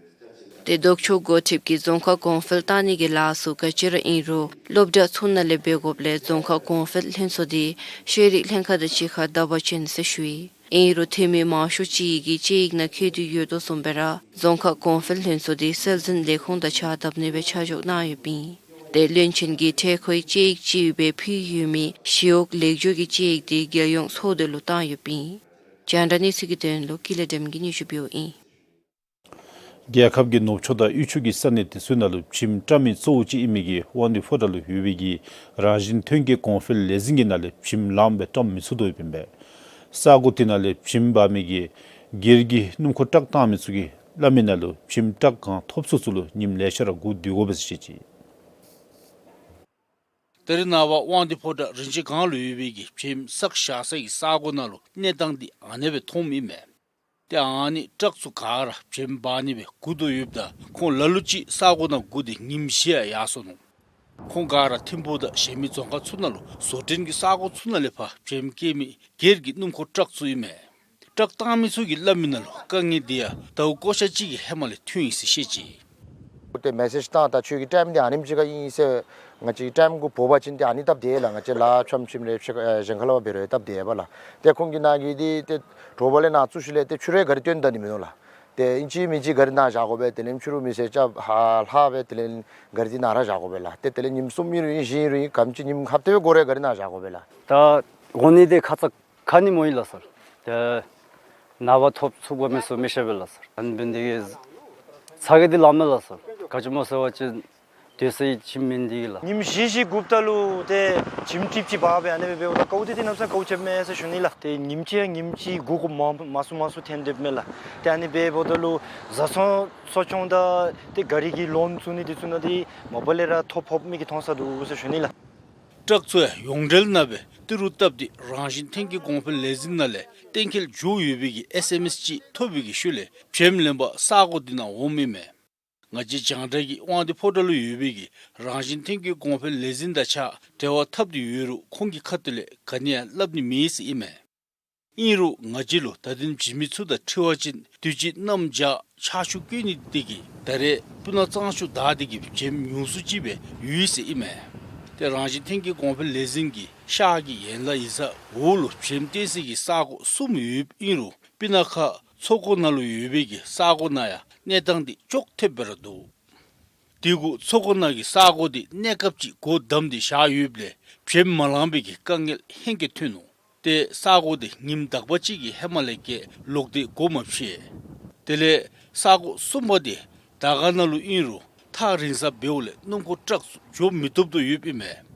ཏེ་ལྡོག་ཕྱོགས་འགོ་ཁྲིདཔ་གིས་རྫོང་ཁ་གོང་འཕེལ་གཏང་ནི་གི་ལཱ་ཚུ་ག་ཅི་ར་ཨིན་རུང་སློབ་གྲྭ་ཚུ་ནང་ལས་འབད་དགོཔ་ལས་རྫོང་ཁ་གོང་འཕེལ་ལྷན་ཚོགས་འདི་ཤེས་རིག་ལྷན་ཁག་དང་གཅིག་ཁར་བརྡབ་པ་ཅིན་ཟེར་ཞུ་ཡི། ཨིན་རུང་འཐུས་མི་མང་ཤོས་ཅིག་གིས་དཔྱད་ཡིག་ནང་བཀོད་དེ་ཡོད་དོ་བཟུམ་སྦེ་ར་རྫོང་ཁ་གོང་འཕེལ་ལྷན་ཚོགས་འདི་སྲོལ་འཛིན་ལས་ཁུངས་དང་ཕྱག་བརྡབ་ནི་སྦེ་ཆ་འཇོག་གནང་ཡོདཔ་ཨིན། ཏེ་བློན་ཆེན་གྱིས་འཕྲལ་མཁོའི་དཔྱད་ཡིག་ཅིག་སྦེ་ཕུལ་ཡོད་མི་ཞི་གཡོག་ལེགས་བཅོས་ཀྱི་དཔྱད་ཡིག་འདི་རྒྱལ་ཡོངས་ཚོགས་སྡེ་ལུ་བཏང་ཡོདཔ་ཨིན། རྒྱང་བསྒྲགས་གནས་ཚུལ་གྱི་དོན་ལུ་ཀུན་ལེགས་སྒྲོལ་མ་གིས་སྙན་ཞུ་ཕུལཝ་ཨིན། རྒྱལ་ཁབ་ཀྱི་ནུབ་ཕྱོགས་དང་དབུས་ཕྱོགས་ཀྱི་ས་གནས་དེ་ཚུ་ནང་ལུ་བྱེམ་བཀྲམ་མི་གཙོ་བོ་ཅིག་ཨིན་མི་གི་དབང་འདུས་ཕོ་བྲང་ལུ་ཡོད་པའི་གི་རང་བཞིན་ཐོན་སྐྱེད་གོང་འཕེལ་ལས་འཛིན་གྱི་ནང་ལས་བྱེམ་ལངམ་སྦེ་བཀྲམ་མི་ཚུགས་དོ་ཡོདཔ་ཨིན་པས། ས་གོ་དེ་ནང་ལས་བྱེམ་འབག་མི་གི་སྒེར་གྱི་སྣུམ་འཁོར་ཊཱག་བཏང་མི་ཚུ་གིས་སླབ་མི་ནང་ལུ་བྱེམ་ཊཱག་གང་ཐོབ་ཚུགས་ཚུགས་ལུ་ཉིནམ་ལེ་ཤ་ར་སྒུག་སྡོད་དགོ་པས་ཟེར་བཤད་ཅི། ད་རེས་ནངས་པ་དབང་འདུས་ཕོ་བྲང་རིན་ཆེན་སྒང་ལུ་ཡོད་པའི་གི་བྱེམ་བསགས་བཞག་ས་གི་ས་གོ་ནང་ལུ་གནས་སྟངས་འདི་ཨ་ནེ་སྦེ་མཐོངམ་ཨིན་མས། ཏེ་ཨ་ནི་ཊཱག་ཚུ་ག་ར་བྱེམ་འབག་ནི་སྦེ་སྒུག་དོ་ཡོདཔ་ད་ཁོང་ལ་ལུ་ཅིག་ས་གོ་ནང་སྒུག་སྟེ་ཉིནམ་བཞི་ཡང་ཡར་སོ་ནུག། ཁོང་ག་ར་ཐིམ་ཕུག་དང་གཞན་མི་རྫོང་ཁག་ཚུ་ནང་ལུ་བཟོ་སྐྲུན་གྱི་ས་གོ་ཚུ་ནང་ལས་ཕར་བྱེམ་སྐྱེལ་མི་སྒེར་གྱི་སྣུམ་འཁོར་ཊཱག་ཚུ་ཨིན་མས། ཊཱག་བཏང་མི་ཚུ་གིས་སླབ་མི་ནང་ལུ་དཀའ་ངལ་འདི་ཡང་ཟླཝ་བསྐོར་ཞག་གཅིག་གི་ཧེ་མ་ལས་ཐོན་ཡི་ཟེར་བཤད་ཅི། ཏེ་མེ་སེཇ་བཏང་ད་ཁྱོད་ཀྱི་ཊའིམ་འདི་ཨ་ནེམ་ཅིག་ཁར་ཨིན་ཟེར། ང་བཅས་ཀྱི་ཊའིམ་གུ་འབོ་བ་ཅིན་ཏེ་ཨ་ནི་སྟབས་བདེ་ལགས། ང་བཅས་ལཱ་འཆམ་འཆམ་རེ་ཕྱེད་ཀ་ཨེ་གཞན་ཁར་ལས་འབད་རུང་སྟབས་བདེ་བས་ལགས། ཏེ་ཁོང་གིས་ནཱ་གི་འདི་ཏེ་དྲོ་པ་ལས་ནཱ་བཙུགས་ཞིནམ་ལས་ཏེ་ཕྱི་རུ་ཡང་ག་ར་བཏོན་ད་ནི་མིན་ནུག་ལགས། ཏེ་ཨིན་ཅི་མིན་ཅི་ག་ར་ནཱ་བཞག་དགོ་པས། དེ་ལས་ཕྱི་རུ་མེ་སེཇ་རྐྱབ་ཧ་ལྷག་སྦེ་དེ་ལས་ག་ར་འདི་ནཱ་ར་བཞག་དགོ་པས་ལགས། ཏེ་དེ་ལས་ཉིནམ་གསུམ་ཨིན་རུང་ཨིན་བཞི་ཨིན་རུང་ཨིན་ག་དེམ་ཅིག་ཉིནམ་ཁ་ཐུག་སྦེ་འགོར་རུང་ག་ར་ནཱ་བཞག་དགོ་པས་ལགས། ད་འོང་ནི་འདི་ཁ་ཙ་ཁ་ནི་སྨོ་ཡི་ལགས་སར། ཏེ་ནངས་པ་ཐོབ་ཚུགས་པ་མས་ཟེར་མི་ཤེས་པས་ལགས་སར། ཨ་ནི་འབད་ནི་འདི་གིས་ཚ་གྱང་འདི་ལངམ་མས་ལགས་སར། ག་ཅི་སྨོ་ཟེར་བ་ཅིན་སྡོད་ས་ཡང་ཁྱིམ་མེད་ནི་འདི་གིས་ལགས། ཉིནམ་བཞི་བཞི་སྒུགཔ་ད་ལུ་ཏེ་བྱེམ་ཊིབ་ཅིག་འབག་སྦེ་ཨ་ནི་སྦེ་འབདཝ་ད་དཀའཝ་འདི་ཏེ་གནམ་མེད་ས་མེད་དཀའཝ་སྤྱདཔ་མས་ཟེར་ཞུ་ནི་ལགས། ཏེ་ཉིནམ་གཅིག་ཡང་ཉིནམ་གཅིག་སྒུག་དགོཔ་མ་མང་སུ་མང་སུ་ཐོན་སྡོདཔ་མས་ལགས། ཏེ་ཨ་ནི་སྦེ་འབདཝ་ད་ལུ་བཟའ་ཚང་གསོ་སྐྱོང་དང་ཏེ་གཱ་རི་གི་ལོན་བཙུགས་ནི་འདི་ཚུ་ནང་འདི་མ་པ་ལས་ར་ཐོ་ཕོགཔ་མི་གི་མཐོང་ས་འདུག་ཟེར་ཞུ་ནི་ལགས། ཊཱག་ཚུ་ཡང་ཡོངས་འབྲེལ་ནང་སྦེ་ཏི་རུ་བཏབ་སྟེ་རང་བཞིན་ཐོན་སྐྱེད་གོང་འཕེལ་ལས་འཛིན་ནང་ལས་གཏན་འཁེལ་འགྱོ་ཡོད་པའི་གི་ཨེསི་ཨེམ་ཨེསི་ཅིག་ཐོབ་པའི་གི་ཤུལ་ལས་བྱེམ་ལེན་པར་ས་གོ་འདི་ནང་འོངམ་ཨིན་མས། ང་བཅས་རྒྱང་བསྒྲགས་ཀྱིས་དབང་འདུས་ཕོ་བྲང་ལུ་ཡོད་པའི་གི་རང་བཞིན་ཐོན་སྐྱེད་གོང་འཕེལ་ལས་འཛིན་དང་གཅིག་ཁར་འབྲེལ་བ་འཐབ་སྟེ་ཡོད་རུང་ཁོང་གི་ཁ་ཐུག་ལས་ག་ནི་ཡང་སླབ་ནི་མེད་ཟེར་ཨིན་མས། ཨིན་རུང་ང་བཅས་ལུ་ད་དུང་བྱེམ་མི་ཚུ་དང་འཁྲིལ་བ་ཅིན་དུས་ཅི་གནམ་བྱཱར་ཆར་ཆུ་རྐྱབ་ནི་འདི་གིས་ད་རེས་སྤུ་ན་གཙང་ཆུ་དག་འདི་གིས་བྱེམ་ཉུང་སུ་ཅིག་སྦེ་ཡོད་ཟེར་ཨིན་མས། ཏེ་རང་བཞིན་ཐོན་སྐྱེད་གོང་འཕེལ་ལས་འཛིན་གྱིས་ཤར་གྱི་ཡན་ལག་ཡིག་ཚང་འོག་ལུ་བྱེམ་བཏོན་ས་གི་ས་གོ་གསུམ་ཡོདཔ་ཨིན་རུང་སྤུ་ན་ཁ་མཚོ་སྒོ་ནང་ལུ་ཡོད་པའི་གི་ས་གོ་ནང་ཡང་གནས་སྟངས་འདི་ཅོག་འཐདཔ་སྦེ་ར་འདུག། དེ་གུ་མཚོ་སྒོ་ནང་གི་ས་གོ་འདི་གནས་སྐབས་ཅིག་སྒོ་བསྡམས་ཏེ་བཞག་ཡོདཔ་ལས་བྱེམ་མ་ལང་པའི་གི་དཀའ་ངལ་ཧེང་སྐལ་ཐོན་ནུག། ཏེ་ས་གོ་འདི་ཉིནམ་དག་པ་ཅིག་གི་ཧེ་མ་ལས་ཀྱི་ལོག་སྟེ་སྒོ་མ་ཕྱེ། དེ་ལས་ས་གོ་གསུམ་པ་འདི་དར་དཀར་ནང་ལུ་ཨིན་རུང་ཐག་རིང་ས་འབདཝ་ལས་སྣུམ་འཁོར་ཊཱག་ཚུ་འགྱོ་མི་བཏུབ་དོ་ཡོདཔ་ཨིན་མས།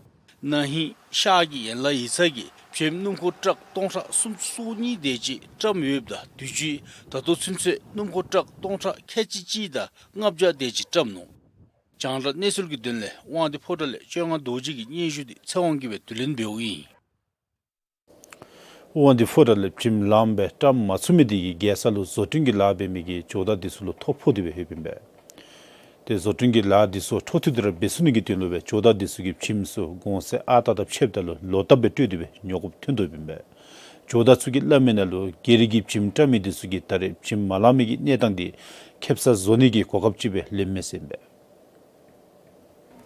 ན་ཧིང་ཤར་གྱི་ཡན་ལག་ཡིག་ཚང་གིས་བྱེམ་སྣུམ་འཁོར་ཊཱག་སྟོང་ཕྲག་སུམ་ཅུ་སོ་གཉིས་དེ་ཅིག་བཀྲམ་ཡོདཔ་ད་དུས་ཅི་ད་ལྟོ་ཚུན་ཚོད་སྣུམ་འཁོར་ཊཱག་སྟོང་ཕྲག་ཁལ་གཅིག་གཅིག་དང་ལྔ་བརྒྱ་དེ་ཅིག་བཀྲམ་ནུག། རྒྱང་བསྒྲགས་གནས་ཚུལ་གྱི་དོན་ལས་དབང་འདུས་ཕོ་བྲང་ལས་བཅོ་ལྔ་རྡོ་རྗེ་གི་སྙན་ཞུ་འདི་ཚེ་དབང་གིས་སྦེ་བསྡུ་ལེན་འབདཝ་ཨིན། དབང་འདུས་ཕོ་བྲང་ལས་བྱེམ་ལངམ་སྦེ་བཀྲམ་མ་ཚུགས་མི་དེ་གིས་རྒྱལ་ས་ལུ་བཟོ་སྐྲུན་གྱི་ལཱ་འབད་མི་གི་ཇོ་བདག་དེ་ཚུ་ལུ་ཐོ་ཕོག་སྟེ་སྦེ་ཡོདཔ་ཨིན་པས། ཏེ་བཟོ་སྐྲུན་གྱི་ལཱ་དེ་ཚུ་འཕྲོ་མཐུད་དེ་ར་འབད་ཚུགས་ནི་གི་དོན་ལུ་སྦེ་ཇོ་བདག་དེ་ཚུ་གིས་བྱེམ་ཚུ་གོང་ཚད་ཨ་རྟག་དང་ཕྱདཔ་ད་ལུ་ལོག་བཏབ་སྦེ་སྤྲོད་དེ་སྦེ་ཉོ་དགོཔ་ཐོན་དོ་ཡོདཔ་ཨིན་པས། ཇོ་བདག་ཚུ་གིས་སླབ་མི་ནང་ལུ་སྒེར་གྱི་བྱེམ་བཀྲམ་མི་དེ་ཚུ་གིས་ད་རེས་བྱེམ་མ་ལང་མི་གི་གནས་སྟངས་འདི་ཁེབ་ས་བཟོ་ནི་གི་གོ་སྐབས་ཅིག་སྦེ་ལེནམ་མས་ཟེར་ཨིན་པས།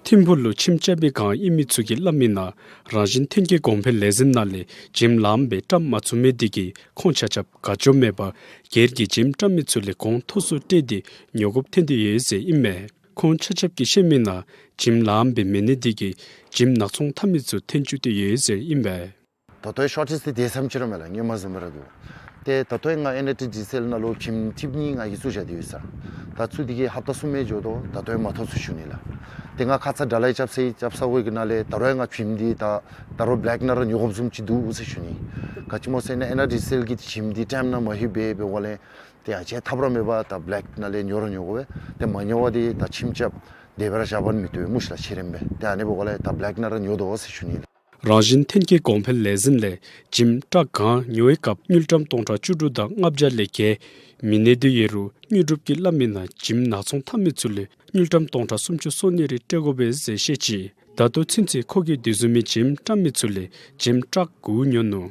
ཐིམ་ཕུག་ལུ་བྱེམ་རྐྱབ་པའི་སྒང་ཨིན་མི་ཚུ་གིས་སླབ་མི་ནང་རང་བཞིན་ཐོན་སྐྱེད་གོང་འཕེལ་ལས་འཛིན་ནང་ལས་བྱེམ་ལངམ་སྦེ་བཀྲམ་མ་ཚུགས་མི་དེ་གིས་ཁོང་ཆ་ཁྱབ་དགའ་སྐྱོ་མེད་པར་སྒེར་གྱི་བྱེམ་བཀྲམ་མི་ཚུ་ལས་གོང་མཐོ་སུ་སྤྲོད་དེ་ཉོ་དགོཔ་ཐོན་ཏེ་ཡོད་ཟེར་ཨིན་མས། ཁོང་ཆ་ཁྱབ་ཀྱིས་བཤད་མི་ནང་བྱེམ་ལངམ་སྦེ་མེད་ནི་དེ་གིས་བྱེམ་ནག་ཚོང་འཐབ་མི་ཚུ་ཐོན་བཅུག་སྟེ་ཡོད་ཟེར་ཨིན་པས། ད་ལྟོའི་ཤོར་ཊེཇ་འདི་དེ་ཙམ་ཅིག་ར་མས་ལགས། སྔོན་མ་བཟུམ་སྦེ་ར་འདུག། ཏེ་ད་ལྟོའི་ང་ཨེན་ཨར་ཊི་ཌི་སི་ཨེལ་ནང་ལུ་བྱེམ་ཐིབས་གཉིས་ང་གིས་བཙུགས་བཞག་སྟེ་ཡོད་ས། ད་བཙུགས་ཏེ་གི་ཧབ་ཏ་གསུམ་ཡང་འགྱོ་དོ། ད་ལྟོ་ཡང་མ་ཐོབ་ཟེར་ཞུ་ནི་ལགས། ཏེ་ང་ཁ་ཙ་དྲ་ལཱ་རྐྱབ་ས་རྐྱབ་ས་གོ་གི་ནང་ལས་ད་རུང་ཡང་ང་བྱེམ་འདི་ད་ད་རུང་བེ་ལེཀ་ནང་ར་ཉོ་དགོཔ་བཟུམ་ཅིག་འདུག་ཟེར་ཞུ་ནི། ག་ཅི་སྨོ་ཟེར་ན་ཨེན་ཨར་ཊི་ཌི་སི་ཨེལ་གྱིས་བྱེམ་འདི་ཊའིམ་ནང་མ་ལྷོད་པས་འབདཝ་ལས་ཏེ་ཡང་ཅིན་ཐབས་ར་མེད་པར་ད་བེ་ལེཀ་ནང་ལས་ཉོ་ར་ཉོ་དགོ་པས། ཏེ་མ་ཉོ་བར་འདི་ད་བྱེམ་རྐྱབ་དེ་སྦེ་ར་བཞག་པ་མི་བཏུབ་པས་སྨོ་ཤི་ལགས། ཆེ་རན་པས། ཏེ་ཨ་ནི་འབདཝ་ལས་ད་བེ་ལེཀ་ནང་ར་ཉོ་དོ་ཟེར་ཞུ་ནི་ལགས། རང་བཞིན་ཐོན་སྐྱེད་གོང་འཕེལ་ལས་འཛིན་ལས་བྱེམ་ཊཱག་གང་ཉོ་བའི་སྐབས་དངུལ་ཀྲམ་སྟོང་ཕྲག་བཅུ་དྲུག་དང་ལྔ་བརྒྱ་ལས་བརྒལ་མི་གནས་དོ་ཡོད་རུང་དངོས་གྲུབ་ཀྱིས་སླབ་མི་ནང་བྱེམ་ནག་ཚོང་འཐབ་མི་ཚུ་ལས་དངུལ་ཀྲམ་སྟོང་ཕྲག་སུམ་ཅུ་སོ་གཉིས་རེ་སྤྲོད་དགོ་པས་ཟེར་བཤད་ཅི། ད་ལྟོ་ཚུན་ཚོད་ཁོ་གིས་དེ་བཟུམ་མའི་བྱེམ་བཀྲམ་མི་ཚུ་ལས་བྱེམ་ཊཱག་དགུ་ཉོ་ནུག།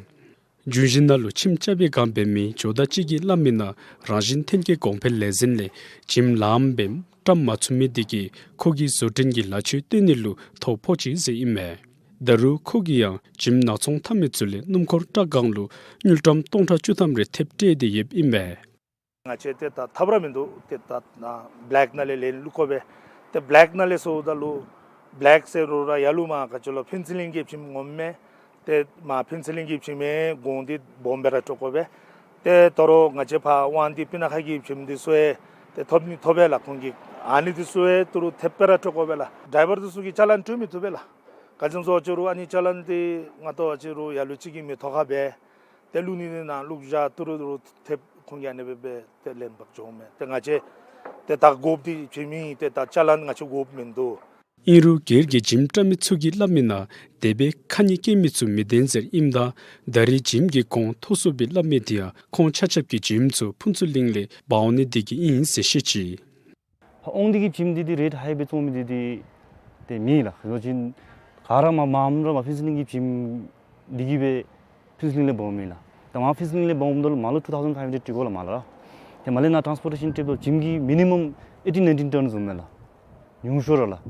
རྒྱུན་བཞིན་ནང་ལུ་བྱེམ་རྐྱབ་པའི་སྒང་འབད་མི་ཇོ་བདག་ཅིག་གིས་སླབ་མི་ནང་རང་བཞིན་ཐོན་སྐྱེད་གོང་འཕེལ་ལས་འཛིན་ལས་བྱེམ་ལངམ་སྦེ་བཀྲམ་མ་ཚུགས་མི་དེ་གིས་ཁོ་གི་བཟོ་སྐྲུན་གྱི་ལཱ་ཚུ་སྟོན་ནི་ལུ་ཐོ་ཕོག་ཅི་ཟེར་ཨིན་མས། ད་རུང་ཁོ་གིས་ཡང་བྱེམ་ནག་ཚོང་འཐབ་མི་ཚུ་ལས་སྣུམ་འཁོར་ཊཱག་གང་ལུ་དངུལ་ཀྲམ་སྟོང་ཕྲག་བཅུ་ཐམ་རེ་ཐེབས་སྤྲོད་དེ་ཡོདཔ་ཨིན་མས། ང་བཅས་ཏེ་ད་ཐབས་ར་མིན་འདུག། ཏེ་ད་ན་བེ་ལེཀ་ནང་ལས་ལེན་བླུག་དགོ་པས། ཏེ་བེ་ལེཀ་ནང་ལས་ཟེརཝ་ད་ལུ་བེ་ལེཀ་ཟེར་རུང་ར་ཡར་ལུ་མར་ག་ཅི་ལོ་ཕུན་ཚོགས་གླིང་གི་བྱེམ་ངོམ་མས། ཏེ་མར་ཕུན་ཚོགས་གླིང་གི་བྱེམ་ཡང་གོང་འདི་སྦོམ་སྦེ་ར་སྤྲོད་དགོ་པས། ཏེ་ད་རུང་ང་བཅས་ཕར་དབང་འདུས་སྤུ་ན་ཁ་གི་བྱེམ་འདི་ཚུ་ཡང་ ཏེ་ཐོབ་ནི་ཐོབ་པས་ལགས། ཁོང་གིས་ཨ་ནི་འདི་ཚུ་ཡང་ཏི་རུ་ཐེབས་སྦེ་ར་སྤྲོད་དགོ་པས་ལགས། ཌའི་ཝར་འདི་ཚུ་གིས་ཅ་ལཱན་སྤྲོད་མི་བཏུབ་པས་ལགས། ག་ཅི་སྨོ་ཟེར་བ་ཅིན་ཨ་ནི་ཅ་ལཱན་འདི་ང་བལྟ་བ་ཅིན་ཡར་ལུ་ཅིག་གིས་མི་ཐོབ་ཁ་སྦེ་ཏེ་བླུག་ནི་ནང་བླུག་བཞག། ཏི་རུ་ཏི་རུ་ཐེབས་ཁོང་གིས་ཨ་ནི་སྦེ་སྦེ་ཏེ་ལེན་འབག་འགྱོཝ་མས། ཏེ་ང་བཅས་ཏེ་ད་དགོཔ་འདི་བྱིནམ་ཨིན། ཏེ་ད་ཅ་ལཱན་ང་བཅས་དགོཔ་མིན་འདུག། ཨིན་རུང་སྒེར་གྱི་ཇིམ་བཀྲམ་མི་ཚུ་གིས་སླབ་མིའི་ནང་དེ་སྦེ་ཁ་ཉེས་བཀལ་མི་ཚུ་མི་བདེན་ཟེར་ཨིནམ་ད་ད་རེས་ཇིམ་གྱི་གོང་མཐོ་སུ་སྦེ་སླབ་མི་འདི་ཡང་ཁོང་ཆ་ཁྱབ་ཀྱིས་ཇིམ་ཚུ་ཕུན་ཚོགས་གླིང་ལས་འབག་འོང་ནི་འདི་གིས་ཨིན་ཟེར་བཤད་ཅི། འོང་འདི་གི་ཇིམ་འདི་འདི་རེཊ་ཧའི་སྦེ་བཙོང་མི་འདི་འདི་ཏེ་མེད་ལགས། ཟེར་བ་ཅིན་ག་ར་མ་མངམ་ར་མ་ཕུན་ཚོགས་གླིང་གི་ཇིམ་འདི་གིས་སྦེ་ཕུན་ཚོགས་གླིང་ལས་འབག་མི་ལགས། ད་མ་ཕུན་ཚོགས་གླིང་ལས་འབག་འོངམ་ད་ལུ་མར་ལུ་two thousand five hundred ཅིག་དགོ་ལགས་མར་ལུ་ར། ཏེ་མར་ལས་ནཱ་ཊཱནསི་པོར་ཊེ་ཤཱན་ཊིབ་ལུ་ཇིམ་གྱི་མི་ནི་མམ་eighteen nineteen ཊཱནསི་འོང་མས་ལགས། ཉུང་ཤོས་ར་ལགས།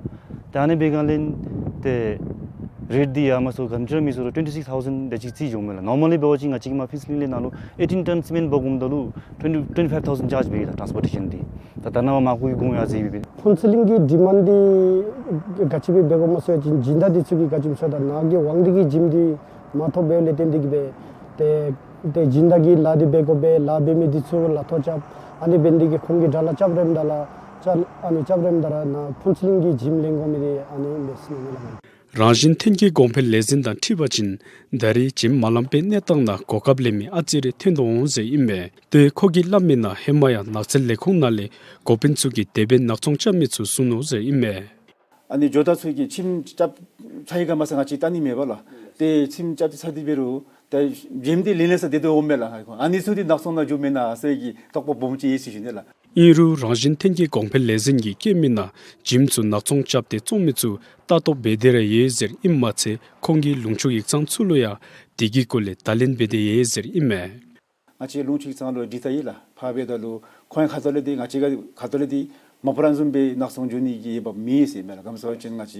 ཏེ་ཨ་ནི་འབད་སྒང་ལས་ཏེ་རེཊ་འདི་ཡར་མར་སོར་ག་ཅི་ར་མེད་སོར་twenty six thousand དེ་ཅིག་རྩིས་འགྱོཝ་མས་ལགས། ནོར་མལ་ལི་འབད་བ་ཅིན་ང་བཅས་ཀྱིས་མར་ཕུན་ཚོགས་གླིང་ལས་ནཱ་ལུ་eighteen ཊཱནསི་སི་མེནཊ་འབག་འོངམ་ད་ལུ་twenty twenty five thousand ཅཱརཇ་འབད་ཡི་ལགས། ཊཱནསི་པོར་ཊེ་ཤཱན་འདི་ད་ད་ནཱ་མར་མར་ཁུག་གི་གོང་ཡར་འཛེགས་སྦེ་འབད། ཕུན་ཚོགས་གླིང་གི་ཌི་མཱནཌ་འདི་ག་ཅི་སྦེ་འབད་དགོཔ་སྨོ་ཟེར་བ་ཅིན་སྦྱིན་བདག་འདི་ཚུ་གིས་ག་ཅི་སྨོ་ཟེར་བ་ཅིན་ནཱ་གི་དབང་འདུས་ཀྱི་ཇིམ་འདི་མ་ཐོབ་པས་ལས་བརྟེན་འདི་གིས་སྦེ་ཏེ་ཏེ་སྦྱིན་བདག་གིས་ལཱ་འདི་འབད་དགོ་པས། ལཱ་འབད་མི་འདི་ཚུ་ལཱ་ཐོག་རྐྱབ། ཨ་ནི་འབད་ནི་འདི་གིས་ཁོང་གིས་དགྲ་ལཱ་རྐྱབ་རནམ་ད་ལགས། ཅ་ཨ་ནི་རྐྱབ་རནམ་ད་ར་ནཱ་ཕུན་ཚོགས་གླིང་གི་ཇིམ་ལེན་དགོ་མི་འདི་ཨ་ནི་མས་ཟེར་ཨིན་ལགས། རང་བཞིན་ཐོན་སྐྱེད་གོང་འཕེལ་ལས་འཛིན་དང་འཁྲིལ་བ་ཅིན་ད་རེས་ཇིམ་མ་ལང་པའི་གནས་སྟངས་ནང་གོ་སྐབས་ལེན་མི་ཨ་ཙི་རེ་ཐོན་དོ་འོང་ཟེར་ཨིན་མས། ཏེ་ཁོ་གིས་སླབ་མིའི་ནང་ཧེ་མ་ཡང་ནགས་ཚལ་ལས་ཁུངས་ནང་ལས་འགོ་དཔོན་ཚུ་གིས་དེ་སྦེ་ནགས་ཚོང་རྐྱབ་མི་ཚུ་བཟུང་ནུག་ཟེར་ཨིན་མས། ཨ་ནི་ཇོ་བདག་ཚུ་གིས་ཁྱིམ་རྐྱབ་ཚར་བའི་སྒང་མ་ཚད་ང་བཅས་བལྟ་ནི་མེད་པས་ལགས། ཏེ་ཁྱིམ་རྐྱབ་སྟེ་ཚར་ཏེ་འབད་རུང་ཏེ་ཇིམ་འདི་ལེན་ལེན་ས་སྡོད་དོ་འོང་མས་ལགས། ཨ་ནི་ཚུ་འདི་ནགས་ཚོང་ནང་འགྱོཝ་མེན་ན་ཟེར་གྱི་དོགས་པ་སྦོམ་ཅིག་ཡོད་ཟེར་ཞུ་ནི་ལགས། ཨིན་རུང་རང་བཞིན་ཐོན་སྐྱེད་གོང་འཕེལ་ལས་འཛིན་གྱིས་བཀོད་མིའི་ནང་ཇིམ་ཚུ་ནགས་ཚོང་རྐྱབ་སྟེ་བཙོང་མི་ཚུ་ལྟ་རྟོག་འབད་དེ་ར་ཡོད་ཟེར་ཨིནམ་མ་ཚད་ཁོང་གིས་ལུང་ཕྱོགས་ཡིག་ཚང་ཚུ་ལུ་ཡང་དེ་གི་སྐོར་ལས་བརྡ་ལན་འབད་དེ་ཡོད་ཟེར་ཨིན་མས། ང་བཅས་ལུང་ཕྱོགས་ཡིག་ཚང་ལུ་འདི་ལྟ་ཡི་ལགས། ཕར་འབདཝ་ད་ལུ་ཁོང་ཁ་ཐུག་ལས་འདི་ང་བཅས་ཁ་ཐུག་ལས་འདི་མ་པ་ར་བཟུམ་སྦེ་ནགས་ཚོང་འགྱོ་ནི་གི་འོས་འབབ་མེད་ཟེར་མས་ལགས། ག་ཅི་སྨོ་ཟེར་བ་ཅིན་ང་བཅས་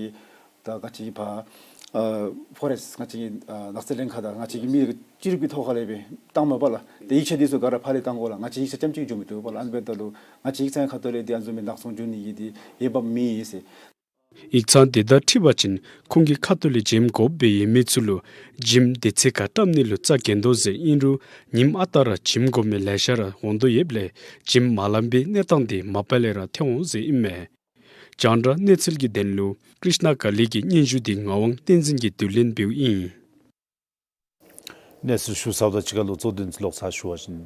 ད་ང་བཅས་ཕར་ཨ་ཕོ་རེསཊ་ང་བཅས་ཨ་ནགས་ཚལ་ལྷན་ཁག་དང་ང་བཅས་ཀྱི་མི་ཅིག་རུ་གི་ཐོག་ཁ་ལས་སྦེ་བཏངམ་མས་པ་ལགས། ཏེ་ཡིག་ཆ་འདི་ཚུ་ག་ར་ཕར་ལས་བཏང་དགོ་ལགས། ང་བཅས་ཡིག་ཆ་རྐྱངམ་ཅིག་འགྱོ་མི་བཏུབ་པས་ལགས། ཨ་ནི་འབདཝ་ད་ལུ་ང་བཅས་ཡིག་ཚང་ཁ་ཐུག་ལས་འདི་ཨ་ནི་བཟུམ་སྦེ་ནགས་ཚོང་འགྱོ་ནི་གི་འདི་འོས་འབབ་མེད་ཟེར། ཡིག་ཚང་དེ་དང་འཁྲིལ་བ་ཅིན་ཁོང་གི་ཁ་ཐུག་ལས་ཇིམ་དགོཔ་སྦེ་ཡོད་མི་ཚུ་ལུ་ཇིམ་དེ་ཚེ་ཁར་བཀྲམ་ནི་ལུ་རྩ་འགེངས་དོ་ཟེར་ཨིན་རུང་ཉིནམ་ཨ་རྟག་ར་ཇིམ་དགོ་མི་ལེ་ཤ་ར་འོང་དོ་ཡོདཔ་ལས་ཇིམ་མ་ལང་པའི་གནས་སྟངས་འདི་མ་པ་ལས་ར་ཐོན་འོང་ཟེར་ཨིན་མས། རྒྱང་བསྒྲགས་གནས་ཚུལ་གྱི་དོན་ལུ་ཀྲིཤ་ན་ཀ་ལི་གི་སྙན་ཞུ་འདི་ངག་དབང་བསྟན་འཛིན་གྱིས་བསྡུ་ལེན་འབདཝ་ཨིན། གནས་ཚུལ་ཞུ་ཚརཝ་དང་གཅིག་ཁར་ལུ་གཙོ་དོན་ཚུ་ལོག་ཚར་ཞུ་བ་ཅིན།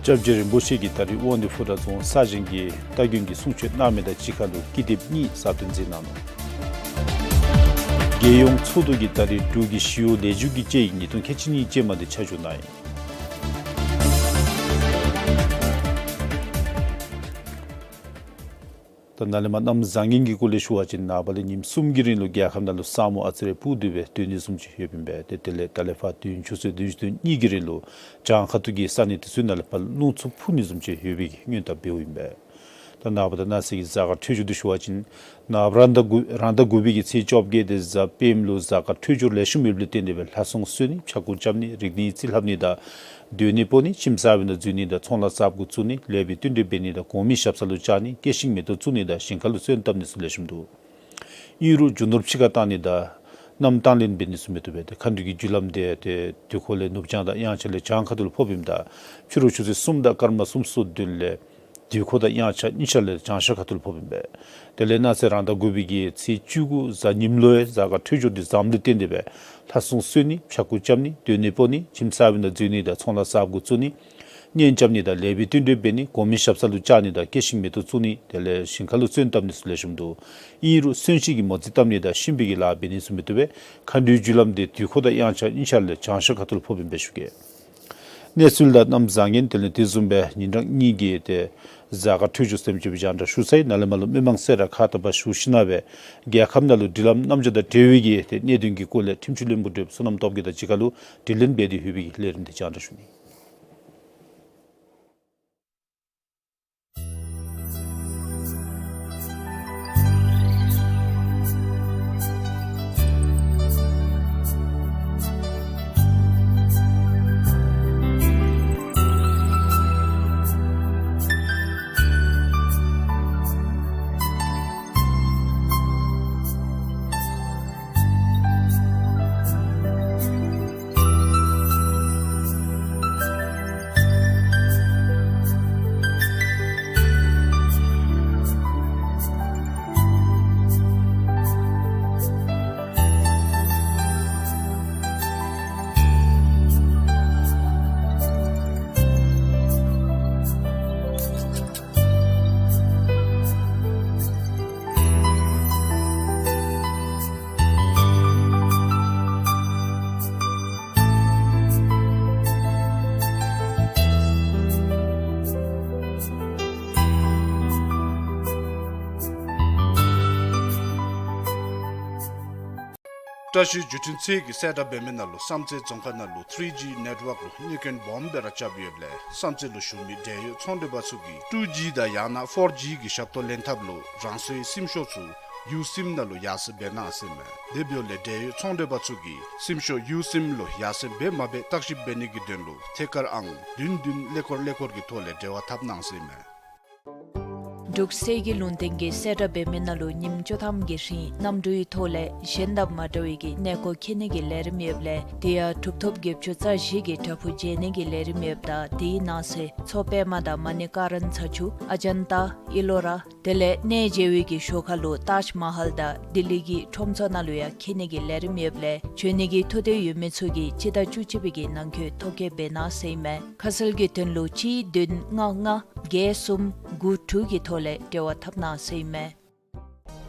སྐྱབས་རྗེ་རིན་པོ་ཆེ་གིས་ད་རིས་དབང་འདུས་ཕོ་བྲང་རྫོང་ས་ཞིང་གི་རྟ་རྒན་གྱི་གསུང་ཆོས་གནང་མི་དང་གཅིག་ཁར་ལུ་ཀི་དེབ་གཉིས་གསར་བཏོན་མཛད་གནང་ནུག། རྒྱལ་ཡོངས་ཚོགས་འདུ་གིས་ད་རིས་འབྲུག་གི་ཞི་གཡོག་ལས་བྱེདཔ་གི་དཔྱད་ཡིག་ཉིས་སྟོང་ཁལ་གཅིག་གཉིས་ཅན་མ་འདི་ཆ་བཞག་གནང་ཡི། ད་ནཱ་ལས་མར་གནམ་བཟང་ངན་གྱི་སྐོར་ལས་ཞུ་བ་ཅིན་ནངས་པ་ལས་ཉིནམ་གསུམ་གྱི་རིང་ལུ་རྒྱལ་ཁབ་ནང་ལུ་ས་སྨུག་ཨ་ཙི་རེ་སྤུབས་ཏེ་སྦེ་སྡོད་ནི་བཟུམ་ཅིག་ཡོདཔ་ཨིན་པས། ཏེ་དེ་ལས་ད་ལས་ཕར་དུས་ཡུན་ཆུ་ཚོད་བདུན་ཅུ་དོན་གཉིས་ཀྱི་རིང་ལུ་བྱང་ཁ་ཐུག་གི་ས་གནས་དེ་ཚུ་ནང་ལས་ཕར་རླུང་འཚུབ་འཕུ་ནི་བཟུམ་ཅིག་ཡོད་པའི་སྔོན་བརྡ་འབདཝ་ཨིན་པས། ད་ནངས་པ་དང་གནངས་ཚེ་གི་གཟའ་སྐར་འཕྲོད་སྦྱོར་འདི་ཞུ་བ་ཅིན་ནངས་པ་རང་ཟླ་དགུ་རང་ཟླ་དགུ་པའི་གི་ཚེས་བཅོ་བརྒྱད་དེ་གཟའ་སྤེནམ་ལུ་གཟའ་སྐར་འཕྲོད་སྦྱོར་ལེགས་ཤོམ་ཡོདཔ་ལས་བརྟེན་ཏེ་སྦེ་ལྷ་སྲུང་གསོལ་ནི་ཕྱྭ་འགུགས་རྐྱབ་ནི་རིག་གནས་རྩིས་ལྷབ་ནི་དང་སྡོད་གནས་སྤོ་ནི་ཁྱིམ་གསར་པའི་ནང་འཛུལ་ནི་དང་ཚོང་ལཱ་གསརཔ་གུ་བཙུགས་ནི་ལེགས་པའི་བསྟུན་གྲོས་འབད་ནི་དང་གོང་མའི་ཞབས་ས་ལུ་བཅར་ནི་སྐྱེད་ཤིང་མེ་ཏོག་བཙུགས་ནི་དང་ཞིང་ཁ་ལུ་སོན་བཏབ་ནི་ཚུ་ལེགས་ཤོམ་འདུག། ཨིན་རུང་རྒྱུ་ནོར་ཕྱི་ཁར་བཏང་ནི་དང་གནམ་དང་ལེན་འབད་ནི་ཚུ་མི་བཏུབ་པས། ཏེ་མཁའ་འགྲོའི་གི་རྒྱུ་ལམ་འདི་ཏེ་དུས་འཁོར་ལས་ནུབ་བྱང་དང་དབྱངས་འཆར་ལས་བྱང་ཁ་ཐུག་ལུ་ཕོགཔ་ཨིནམ་ད་ཕྱི་རུ་ཆུ་ཚོད་གསུམ་དང་སྐར་མ་སུམ་ཅུ་སོ་བདུན་ལས་དུས་འཁོར་དང་དབྱངས་འཆར་གཉིས་ཆ་ལས་བྱང་ཤར་ཁ་ཐུག་ལུ་ཕོགཔ་ཨིན་པས། དེ་ལས་གནངས་ཚེ་རང་ཟླ་དགུ་པའི་གི་ཚེས་བཅུ་དགུ་གཟའ་ཉིམ་ལུ་ཡང་གཟའ་སྐར་འཕྲོད་སྦྱོར་འདི་བཟངམ་ལས་བརྟེན་ཏེ་སྦེ་ལྷ་སྲུང་གསོལ་ནི་ཕྱྭ་འགུགས་རྐྱབ་ནི་སྡོད་གནས་སྤོ་ནི་ཁྱིམ་གསར་པའི་ནང་འཛུལ་ནི་དང་ཚོང་ལཱ་གསརཔ་གུ་བཙུགས་ནི་གཉེན་རྐྱབ་ནི་དང་ལེགས་པའི་བསྟུན་གྲོས་འབད་ནི་གོང་མའི་ཞབས་ས་ལུ་བཅར་ནི་དང་སྐྱེད་ཤིང་མེ་ཏོག་བཙུགས་ནི་དེ་ལས་ཞིང་ཁ་ལུ་སོན་བཏབ་ནི་ཚུ་ལེགས་ཤོམ་འདུག། ཨིན་རུང་གསོན་གཤིན་གྱི་མོ་རྩིས་བཏབ་ནི་དང་གཤིན་པོའི་གི་ལཱ་འབད་ནི་ཚུ་མི་བཏུབ་པས། མཁའ་འགྲོའི་རྒྱུ་ལམ་འདི་དུས་འཁོར་དང་དབྱངས་འཆར་གཉིས་ཆ་ལས་བྱང་ཤར་ཁ་ཐུག་ལུ་ཕོགཔ་ཨིན་པས་ཞུ་གེ། གནས་ཚུལ་དང་གནམ་བཟང་ངན་དེ་ལས་དེ་བཟུམ་སྦེ་ཉིན་གྲངས་གཉིས་ཀྱི་ཏེ་གཟའ་སྐར་འཕྲོད་སྦྱོར་ཟེར་མི་ཅིག་སྦེ་རྒྱང་བསྒྲགས་ཞུ་ཚར་ཡི། ནཱ་ལས་མར་ལུ་མི་མང་སེར་ཁག་དང་པ་ཞུ་ཞིནམ་ལས་རྒྱལ་ཁབ་ནང་ལུ་འབྲེལ་ལམ་གནམ་གཤིས་དང་འབྲེལ་བའི་གི་ཏེ་གནད་དོན་གྱི་སྐོར་ལས་ཁྲིམས་ཞིབ་བློན་པོ་གྲུབ་བསོད་ནམས་སྟོབས་རྒྱས་དང་གཅིག་ཁར་ལུ་དྲི་ལན་འབད་དེ་ཡོད་པའི་གི་ལས་རིམ་འདི་རྒྱང་བསྒྲགས་ཞུ་ནི། བཀྲ་ཤིས་བརྒྱུད་འཕྲིན་ཚད་ཀྱིས་གསལ་བསྒྲགས་འབད་མི་ནང་ལུ་བསམ་རྩེ་རྫོང་ཁག་ནང་ལུ་ཐི་རི་ཇི་ནེཊ་ཝརཀ་ལུ་གནོད་སྐྱོན་སྦོམ་སྦེ་ར་རྐྱབ་ཡོདཔ་ལས་བསམ་རྩེ་ལུ་བཞུགས་མི་འབྲེལ་ཡོད་ཚོང་འབྲེལ་པ་ཚུ་གིས་ཊུ་ཇི་དང་ཡང་ན་ཕོར་ཇི་གི་ཞབས་ཏོག་ལེན་ཐབས་ལུ་རང་སོའི་སིམ་ཤོག་ཚུ་ཡུ་སིམ་ནང་ལུ་ཡར་སེང་འབད་གནང་ཟེར་ཨིན་མས། དེ་འབདཝ་ལས་འབྲེལ་ཡོད་ཚོང་འབྲེལ་པ་ཚུ་གིས་སིམ་ཤོག་ཡུ་སིམ་ལུ་ཡར་སེང་འབད་མ་འབད་བརྟག་ཞིབ་འབད་ནི་གི་དོན་ལུ་ཐད་ཀར་ཨང་བདུན་བདུན་ཀླད་ཀོར་ཀླད་ཀོར་གྱི་ཐོག་ལས་འབྲེལ་བ་འཐབ་གནང་ཟེར་ཨིན་མས། འབྲུག་གསེར་གྱི་ལུང་བསྟན་གྱིས་གསལ་བསྒྲགས་འབད་མི་ནང་ལུ་ཉིནམ་བཅུ་ཐམ་གྱི་རིང་གནམ་གྲུའི་ཐོག་ལས་གཞན་དང་མ་འདྲ་བའི་གི་གནས་སྐོར་འཁྱིད་ནི་གི་ལས་རིམ་ཡོདཔ་ལས་དེ་ཡང་གྲུབ་ཐོབ་བརྒྱད་ཅུ་རྩ་བཞི་གི་བྲག་ཕུག་མཇལ་ནི་གི་ལས་རིམ་ཡོདཔ་ད་དེའི་ནང་གསེས་མཚོ་པདྨ་དང་མ་ཎི་ཀ་རན་ཚ་ཆུ་ཨ་ཇན་ཏ་ཨི་ལོ་ར་དེ་ལས་གནས་མཇལ་བའི་གི་ཞོར་ཁ་ལུ་ཏཱཇ་མ་ཧལ་དང་ལྡི་ལི་གི་ཁྲོམ་ཚོགས་ནང་ལུ་ཡང་འཁྱིད་ནི་གི་ལས་རིམ་ཡོདཔ་ལས་འབྱོན་ནི་གི་ཐུགས་འདོད་ཡོད་མི་ཚུ་གིས་སྤྱི་ཟླ་བཅུ་གཅིག་པའི་གི་ནང་འཁོད་ཐོ་བཀོད་འབད་གནང་ཟེར་ཨིན་མས། ཁ་གསལ་གྱི་དོན་ལུ་གཅིག་བདུན་ལྔ་ལྔ་བརྒྱད་གསུམ་དགུ་དྲུག་གི་ཐོག་ལས་འབྲེལ་བ་འཐབ་གནང་ཟེར་ཨིན་མས།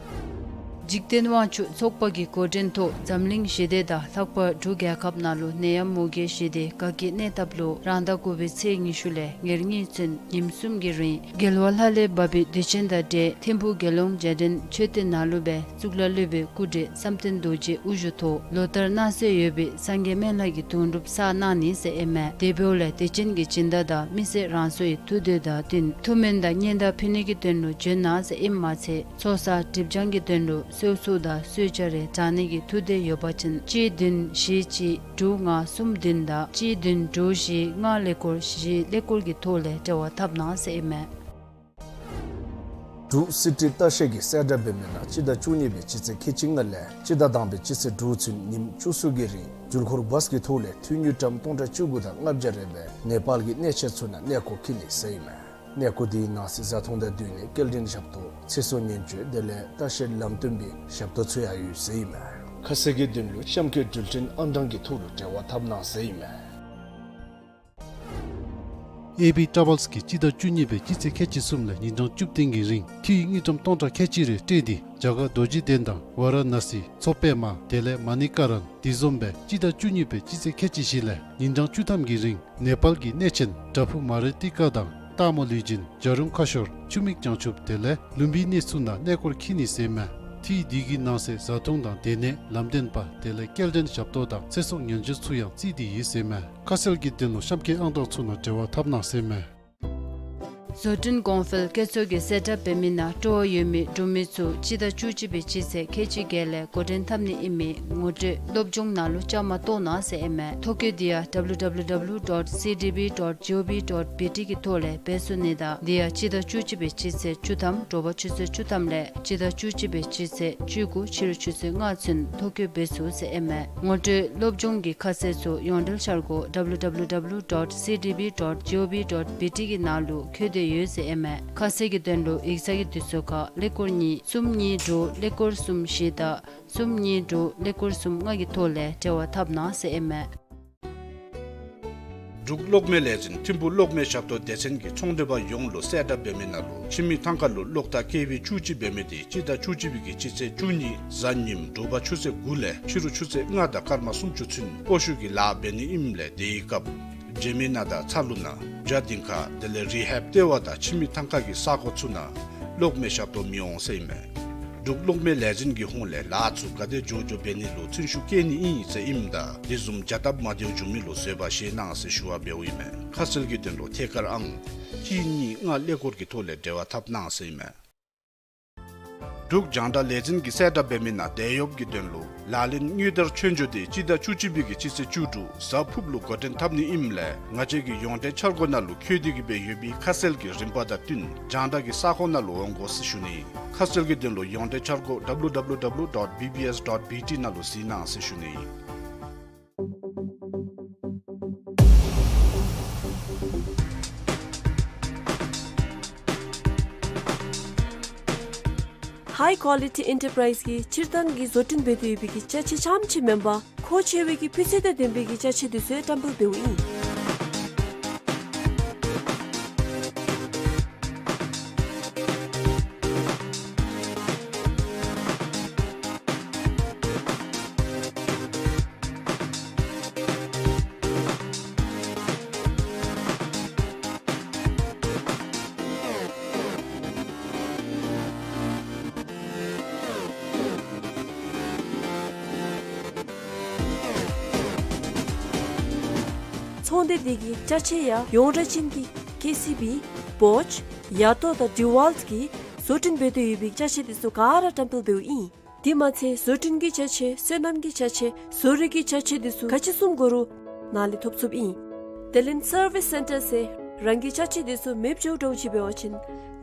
འཇིག་རྟེན་དབང་ཕྱུག་ཚོགས་པ་གི་འགོ་འདྲེན་ཐོག་འཛམ་གླིང་ཞི་བདེ་དང་ལྷག་པར་འབྲུག་རྒྱལ་ཁབ་ནང་ལུ་ནད་ཡམས་མུ་གེ་ཞི་བདེ་དགའ་སྐྱིད་གནས་ཐབས་ལུ་རང་ཟླ་དགུ་པའི་ཚེས་ཉི་ཤུ་ལས་ཉེར་གཉིས་ཚུན་ཉིནམ་གསུམ་གྱི་རིང་རྒྱལ་བ་ལྷ་ལས་བབས་པའི་དུས་ཆེན་དང་འབྲེལ་ཐིམ་ཕུག་དགེ་སློང་རྗེས་དྲན་མཆོད་རྟེན་ནང་ལུ་སྦེ་གཙུག་ལག་སློབ་དཔོན་སྐུ་བགྲེས་བསམ་གཏན་རྡོ་རྗེ་དབུ་བཞུགས་ཐོག་ལོ་ལྟར་གནང་སྲོལ་ཡོད་པའི་སངས་རྒྱས་སྨན་བླ་གི་དུང་སྒྲུབ་བསགས་གནང་ནི་ཟེར་ཨིན་མས། དེ་འབདཝ་ལས་དད་ཅན་གྱི་སྦྱིན་བདག་དང་མི་སེར་རང་སོའི་ཐུགས་འདོད་དང་བསྟུན་ཐུགས་སྨོན་དང་སྙན་དར་ཕུལ་ནི་གི་དོན་ལུ་འབྱོན་གནང་ཟེར་ཨིནམ་མ་ཚད་ཚོགས་བསགས་སྒྲིབ་སྦྱང་གི་དོན་ལུ་གསོལ་ཚོགས་དང་གསོལ་ཇ་རེ་དྲང་ནི་གི་ཐུགས་འདོད་ཡོད་པ་ཅིན་གཅིག་བདུན་བཞི་གཅིག་དྲུག་ལྔ་གསུམ་བདུན་དང་གཅིག་བདུན་དྲུག་བཞི་ལྔ་ཀླད་ཀོར་བཞི་ཀླད་ཀོར་གྱི་ཐོག་ལས་འབྲེལ་བ་འཐབ་གནང་ཟེར་ཨིན་མས། འབྲུག་སི་ཊི་ལྟ་བཤལ་གྱིས་གསལ་བསྒྲགས་འབད་མི་ནང་སྤྱི་ཟླ་བཅུ་གཉིས་པའི་སྤྱི་ཚེས་ཁལ་གཅིག་ལྔ་ལས་སྤྱི་ཟླ་དང་པའི་སྤྱི་ཚེས་དྲུག་ཚུན་ཉིནམ་བཅུ་གསུམ་གྱི་རིང་འགྲུལ་འཁོར་བཱས་ཀྱི་ཐོག་ལས་འཐུས་དངུལ་ཀྲམ་སྟོང་ཕྲག་བཅུ་དགུ་དང་ལྔ་བརྒྱ་རེ་སྦེ་ནེ་པཱལ་གྱི་གནས་ཆེན་ཚུ་ནང་གནས་སྐོར་འཁྱིད་ནི་ཟེར་ཨིན་མས། གནས་སྐོར་དེའི་ནང་གསེས་བཟའ་འཐུང་དང་སྡོད་གནས་སྐྱེལ་འདྲེན་ཞབས་ཏོག་ཚེ་སྲོག་ཉེན་བཅོལ་དེ་ལས་ལྟ་བཤལ་ལམ་སྟོན་པའི་ཞབས་ཏོག་ཚུ་ཡང་ཡོད་ཟེར་ཨིན་མས། ཁ་གསལ་གྱི་དོན་ལུ་གཤམ་འཁོད་འགྲུལ་འཕྲིན་ཨང་གྲངས་ཀྱི་ཐོག་ལུ་འབྲེལ་བ་འཐབ་གནང་ཟེར་ཨིན་མས། ཨེ་བི་ཊ་རེ་ཝེལསི་གིས་སྤྱི་ཟླ་བཅུ་གཉིས་པའི་སྤྱི་ཚེས་ཁལ་གཅིག་གསུམ་ལས་ཉིན་གྲངས་བཅུ་བདུན་གྱི་རིང་འཐུས་དངུལ་ཀྲམ་སྟོང་ཕྲག་ཁལ་གཅིག་རེ་སྤྲོད་དེ་རྒྱ་གར་རྡོ་རྗེ་གདན་དང་ཝཱ་ར་ཎ་སི་མཚོ་པདྨ་དེ་ལས་མ་ཎི་ཀ་རན་དེ་བཟུམ་སྦེ་སྤྱི་ཟླ་བཅུ་གཉིས་པའི་སྤྱི་ཚེས་ཁལ་གཅིག་བཞི་ལས་ཉིན་གྲངས་བཅུ་ཐམ་གྱི་རིང་ནེ་པཱལ་གྱི་གནས་ཆེན་བྲག་ཕུག་མ་རི་ཏི་ཀ་དང་སྟག་མོ་ལུས་སྦྱིན་བྱ་རུང་ཁ་ཤོར་ཆུ་མིག་བྱང་ཆུབ་དེ་ལས་ལུམ་བི་ནི་ཚུ་ནང་གནས་སྐོར་འཁྱིད་ནི་ཟེར་ཨིན་མས། འཐུས་དེ་གི་ནང་གསེས་བཟའ་འཐུང་དང་སྡོད་གནས་ལམ་སྟོན་པ་དེ་ལས་སྐྱེལ་འདྲེན་ཞབས་ཏོག་དང་ཚེ་སྲོག་ཉེན་བཅོལ་ཚུ་ཡང་བརྩིས་ཏེ་ཡོད་ཟེར་ཨིན་མས། ཁ་གསལ་གྱི་དོན་ལུ་གཤམ་འཁོད་ཨང་གྲངས་ཚུ་ནང་འབྲེལ་བ་འཐབ་གནང་ཟེར་ཨིན་མས། བཟོ་སྐྲུན་གོང་འཕེལ་བཀོལ་སྤྱོད་ཀྱིས་གསལ་བསྒྲགས་འབད་མི་ནང་སྤྲོ་བ་ཡོད་མི་འབྲུག་མི་ཚུ་སྤྱི་ཟླ་བཅུ་གཅིག་པའི་སྤྱི་ཚེས་ཁལ་གཅིག་བརྒྱད་ལས་འགོ་འདྲེན་འཐབ་ནི་ཨིན་མི་ངོ་སྤྲོད་སློབ་སྦྱོང་ནང་ལུ་བཅའ་མར་གཏོགས་གནང་ཟེར་ཨིན་མས། ཐོ་བཀོད་དེ་ཡང་ཌབ་ལུ་ཌབ་ལུ་ཌབ་ལུ་ཌོཊ་སི་ཌི་བི་ཌོཊ་ཇི་ཨོ་བི་ཌོཊ་བི་ཊི་གི་ཐོག་ལས་འབད་ཚུགས་ནི་དང་དེ་ཡང་སྤྱི་ཟླ་བཅུ་གཅིག་པའི་སྤྱི་ཚེས་བཅུ་ཐམ་དྲོ་པ་ཆུ་ཚོད་བཅུ་ཐམ་ལས་སྤྱི་ཟླ་བཅུ་གཅིག་པའི་སྤྱི་ཚེས་བཅུ་དགུ་ཕྱི་རུ་ཆུ་ཚོད་ལྔ་ཚུན་ཐོ་བཀོད་འབད་ཚུགས་ཟེར་ཨིན་མས། ངོ་སྤྲོད་སློབ་སྦྱོང་གི་ཁ་གསལ་ཚུ་ཡོངས་འབྲེལ་འཆར་སྒོ་ཌབ་ལུ་ཌབ་ལུ་ཌབ་ལུ་ཌོཊ་སི་ཌི་བི་ཌོཊ་ཇི་ཨོ་བི་ཌོཊ་བི་ཊི་གི་ནང་ལུ་བཀོད་དེ་ཡོད་ཟེར་ཨིན་མས། ཁ་གསལ་གྱི་དོན་ལུ་ཡིག་ཚང་གི་དུས་ཚོད་ཁར་ཀླད་ཀོར་གཉིས་གསུམ་གཉིས་དྲུག་ཀླད་ཀོར་གསུམ་བཞི་དང་གསུམ་གཉིས་དྲུག་ཀླད་ཀོར་གསུམ་ལྔ་གི་ཐོག་ལས་འབྲེལ་བ་འཐབ་གནང་ཟེར་ཨིན་མས། འབྲུག་གློག་མེ་ལས་འཛིན་ཐིམ་ཕུག་གློག་མེ་ཞབས་ཏོག་སྡེ་ཚན་གྱིས་ཚོང་འབྲེལ་པ་ཡོངས་ལུ་གསལ་བསྒྲགས་འབད་མི་ནང་ལུ་ཁྱིམ་མི་ཐང་ཀ་ལུ་གློག་ཐག་ཀེ་ཝི་བཅུ་གཅིག་འབད་མི་དེ་སྤྱི་ཟླ་བཅུ་གཅིག་པའི་གི་སྤྱི་ཚེས་བཅུ་གཉིས་གཟའ་ཉིམ་དྲོ་པ་ཆུ་ཚོད་དགུ་ལས་ཕྱི་རུ་ཆུ་ཚོད་ལྔ་དང་སྐར་མ་སུམ་ཅུ་ཚུན་སྤོ་བཤུད་ཀྱི་ལཱ་འབད་ནི་ཨིནམ་ལས་དེའི་སྐབས་འཇར་མན་ནང་དང་ཚ་ལུ་ནང་རྒྱ་སྡིངས་ཁ་དེ་ལས་རི་ཧེབ་ལྟེ་བ་དང་ཁྱིམ་མི་ཐང་ཀ་གི་ས་གོ་ཚུ་ནང་གློག་མེ་ཞབས་ཏོག་མི་འོང་ཟེར་ཨིན་མས། འབྲུག་གློག་མེ་ལས་འཛིན་གྱི་ཧོངས་ལས་ལཱ་ཚུ་ག་དེ་མགྱོགས་མགྱོགས་འབད་ནི་ལུ་ཚུན་ཤུགས་བསྐྱེད་ནི་ཨིན་ཟེར་ཨིནམ་ད་དེ་བཟུམ་བྱ་སྟབས་མ་བདེཝ་བྱུང་མི་ལུ་བཟོད་པ་བཞེས་གནང་ཟེར་ཞུ་བ་འབདཝ་ཨིན་མས། ཁ་གསལ་གྱི་དོན་ལུ་ཐད་ཀར་ཨང་གཅིག་གཉིས་ལྔ་ཀླད་ཀོར་གྱི་ཐོག་ལས་འབྲེལ་བ་འཐབ་གནང་ཟེར་ཨིན་མས། འབྲུག་རྒྱང་བསྒྲགས་ལས་འཛིན་གྱིས་གསལ་བསྒྲགས་འབད་མི་ནང་དེད་གཡོགཔ་གི་དོན་ལུ་ལག་ལེན་དངུལ་དར་ཆོས་འབྱོར་དེ་སྤྱི་ཟླ་བཅུ་གཅིག་པའི་གི་སྤྱི་ཚེས་བཅུ་དྲུག་གཟའ་ཕུརཔ་ལུ་འགོ་འདྲེན་འཐབ་ནི་ཨིནམ་ལས་ང་བཅས་ཀྱི་ཡོངས་འབྲེལ་འཆར་སྒོ་ནང་ལུ་འཁོད་དེ་གི་སྦེ་ཡོད་པའི་ཁ་གསལ་གྱི་རིམ་པ་དང་བསྟུན་རྒྱང་བསྒྲགས་ཀྱི་ས་ཁོངས་ནང་ལུ་འོང་དགོ་ཟེར་ཞུ་ནི། ཁ་གསལ་གྱི་དོན་ལུ་ཡོངས་འབྲེལ་འཆར་སྒོ་ཌབ་ལུ་ཌབ་ལུ་ཌབ་ལུ་ཌོཊ་བི་བི་ཨེསི་ཌོཊ་བི་ཊི་ནང་ལུ་གཟིགས་གནང་ཟེར་ཞུ་ནི། ཧའི་ཀོ་ལི་ཊི་ཨེན་ཊར་པ་རའིཛ་གིས་སྤྱིར་བཏང་གི་བཟོ་སྐྲུན་འབད་དེ་ཡོད་པའི་གི་ཅ་ཆས་རྐྱངམ་ཅིག་མེན་པར་མཁོ་ཆེ་བའི་གི་སྤུས་ཚད་དང་ལྡན་པའི་གི་ཅ་ཆས་དེ་ཚུ་ཡང་བཀྲམ་སྤེལ་འབདཝ་ཨིན། ཚོང་སྡེ་འདི་གི་ཅ་ཆས་ཡང་ཡོངས་གྲགས་ཅན་གྱི་ཀེ་སི་བི་བོཆ་ཡ་ཏོ་དང་ཌི་ཝཱལ་གྱིས་བཟོ་སྐྲུན་འབད་དེ་ཡོད་པའི་ཅ་ཆས་འདི་ཚུ་ག་ར་བཀྲམ་སྤེལ་འབདཝ་ཨིན། དེ་མ་ཚད་བཟོ་སྐྲུན་གྱི་ཅ་ཆས་སོ་ནམ་གྱི་ཅ་ཆས་བཟོ་རིག་གི་ཅ་ཆས་འདི་ཚུ་ག་ཅི་བཟུམ་དགོ་རུང་ནཱ་ལས་ཐོབ་ཚུགསཔ་ཨིན། དེ་ལས་སར་བིས་སེན་ཊར་ཟེར་རང་གི་ཅ་ཆས་འདི་ཚུ་མེདཔ་འགྱོ་འགྱོཝ་ཅིག་འབད་བ་ཅིན་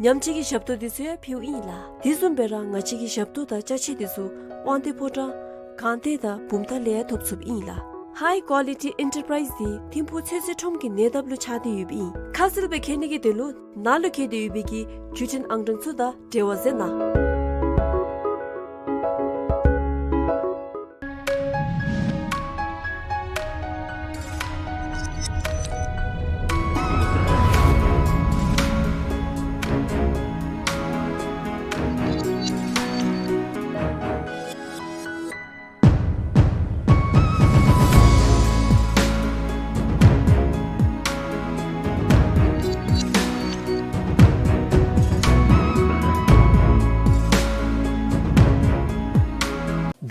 ཉམས་བཅོས་ཀྱི་ཞབས་ཏོག་འདི་ཚུ་ཡང་ཕུལཝ་ཨིན་ལགས། དེ་བཟུམ་སྦེ་ར་ང་བཅས་ཀྱི་ཞབས་ཏོག་དང་ཅ་ཆས་འདི་ཚུ་དབང་འདུས་ཕོ་བྲང་སྒང་སྟེང་དང་བུམ་ཐང་ལས་ཡང་ཐོབ་ཚུགསཔ་ཨིན་ལགས། ཧའི་ཀོ་ལི་ཊི་ཨེན་ཊར་པ་རའིཛ་འདི་ཐིམ་ཕུག་ཚོད་བསྲེ་ཁྲོམ་གྱི་ཉེ་འདབས་ལུ་ཆགས་ཏེ་ཡོདཔ་ཨིན། ཁ་གསལ་སྦེ་མཁྱེན་ནི་གི་དོན་ལུ་ནཱ་ལུ་བཀལ་ཏེ་ཡོད་པའི་གི་བརྒྱུད་འཕྲིན་ཨང་གྲངས་ཚུ་དང་འབྲེལ་བ་མཛད་གནང་།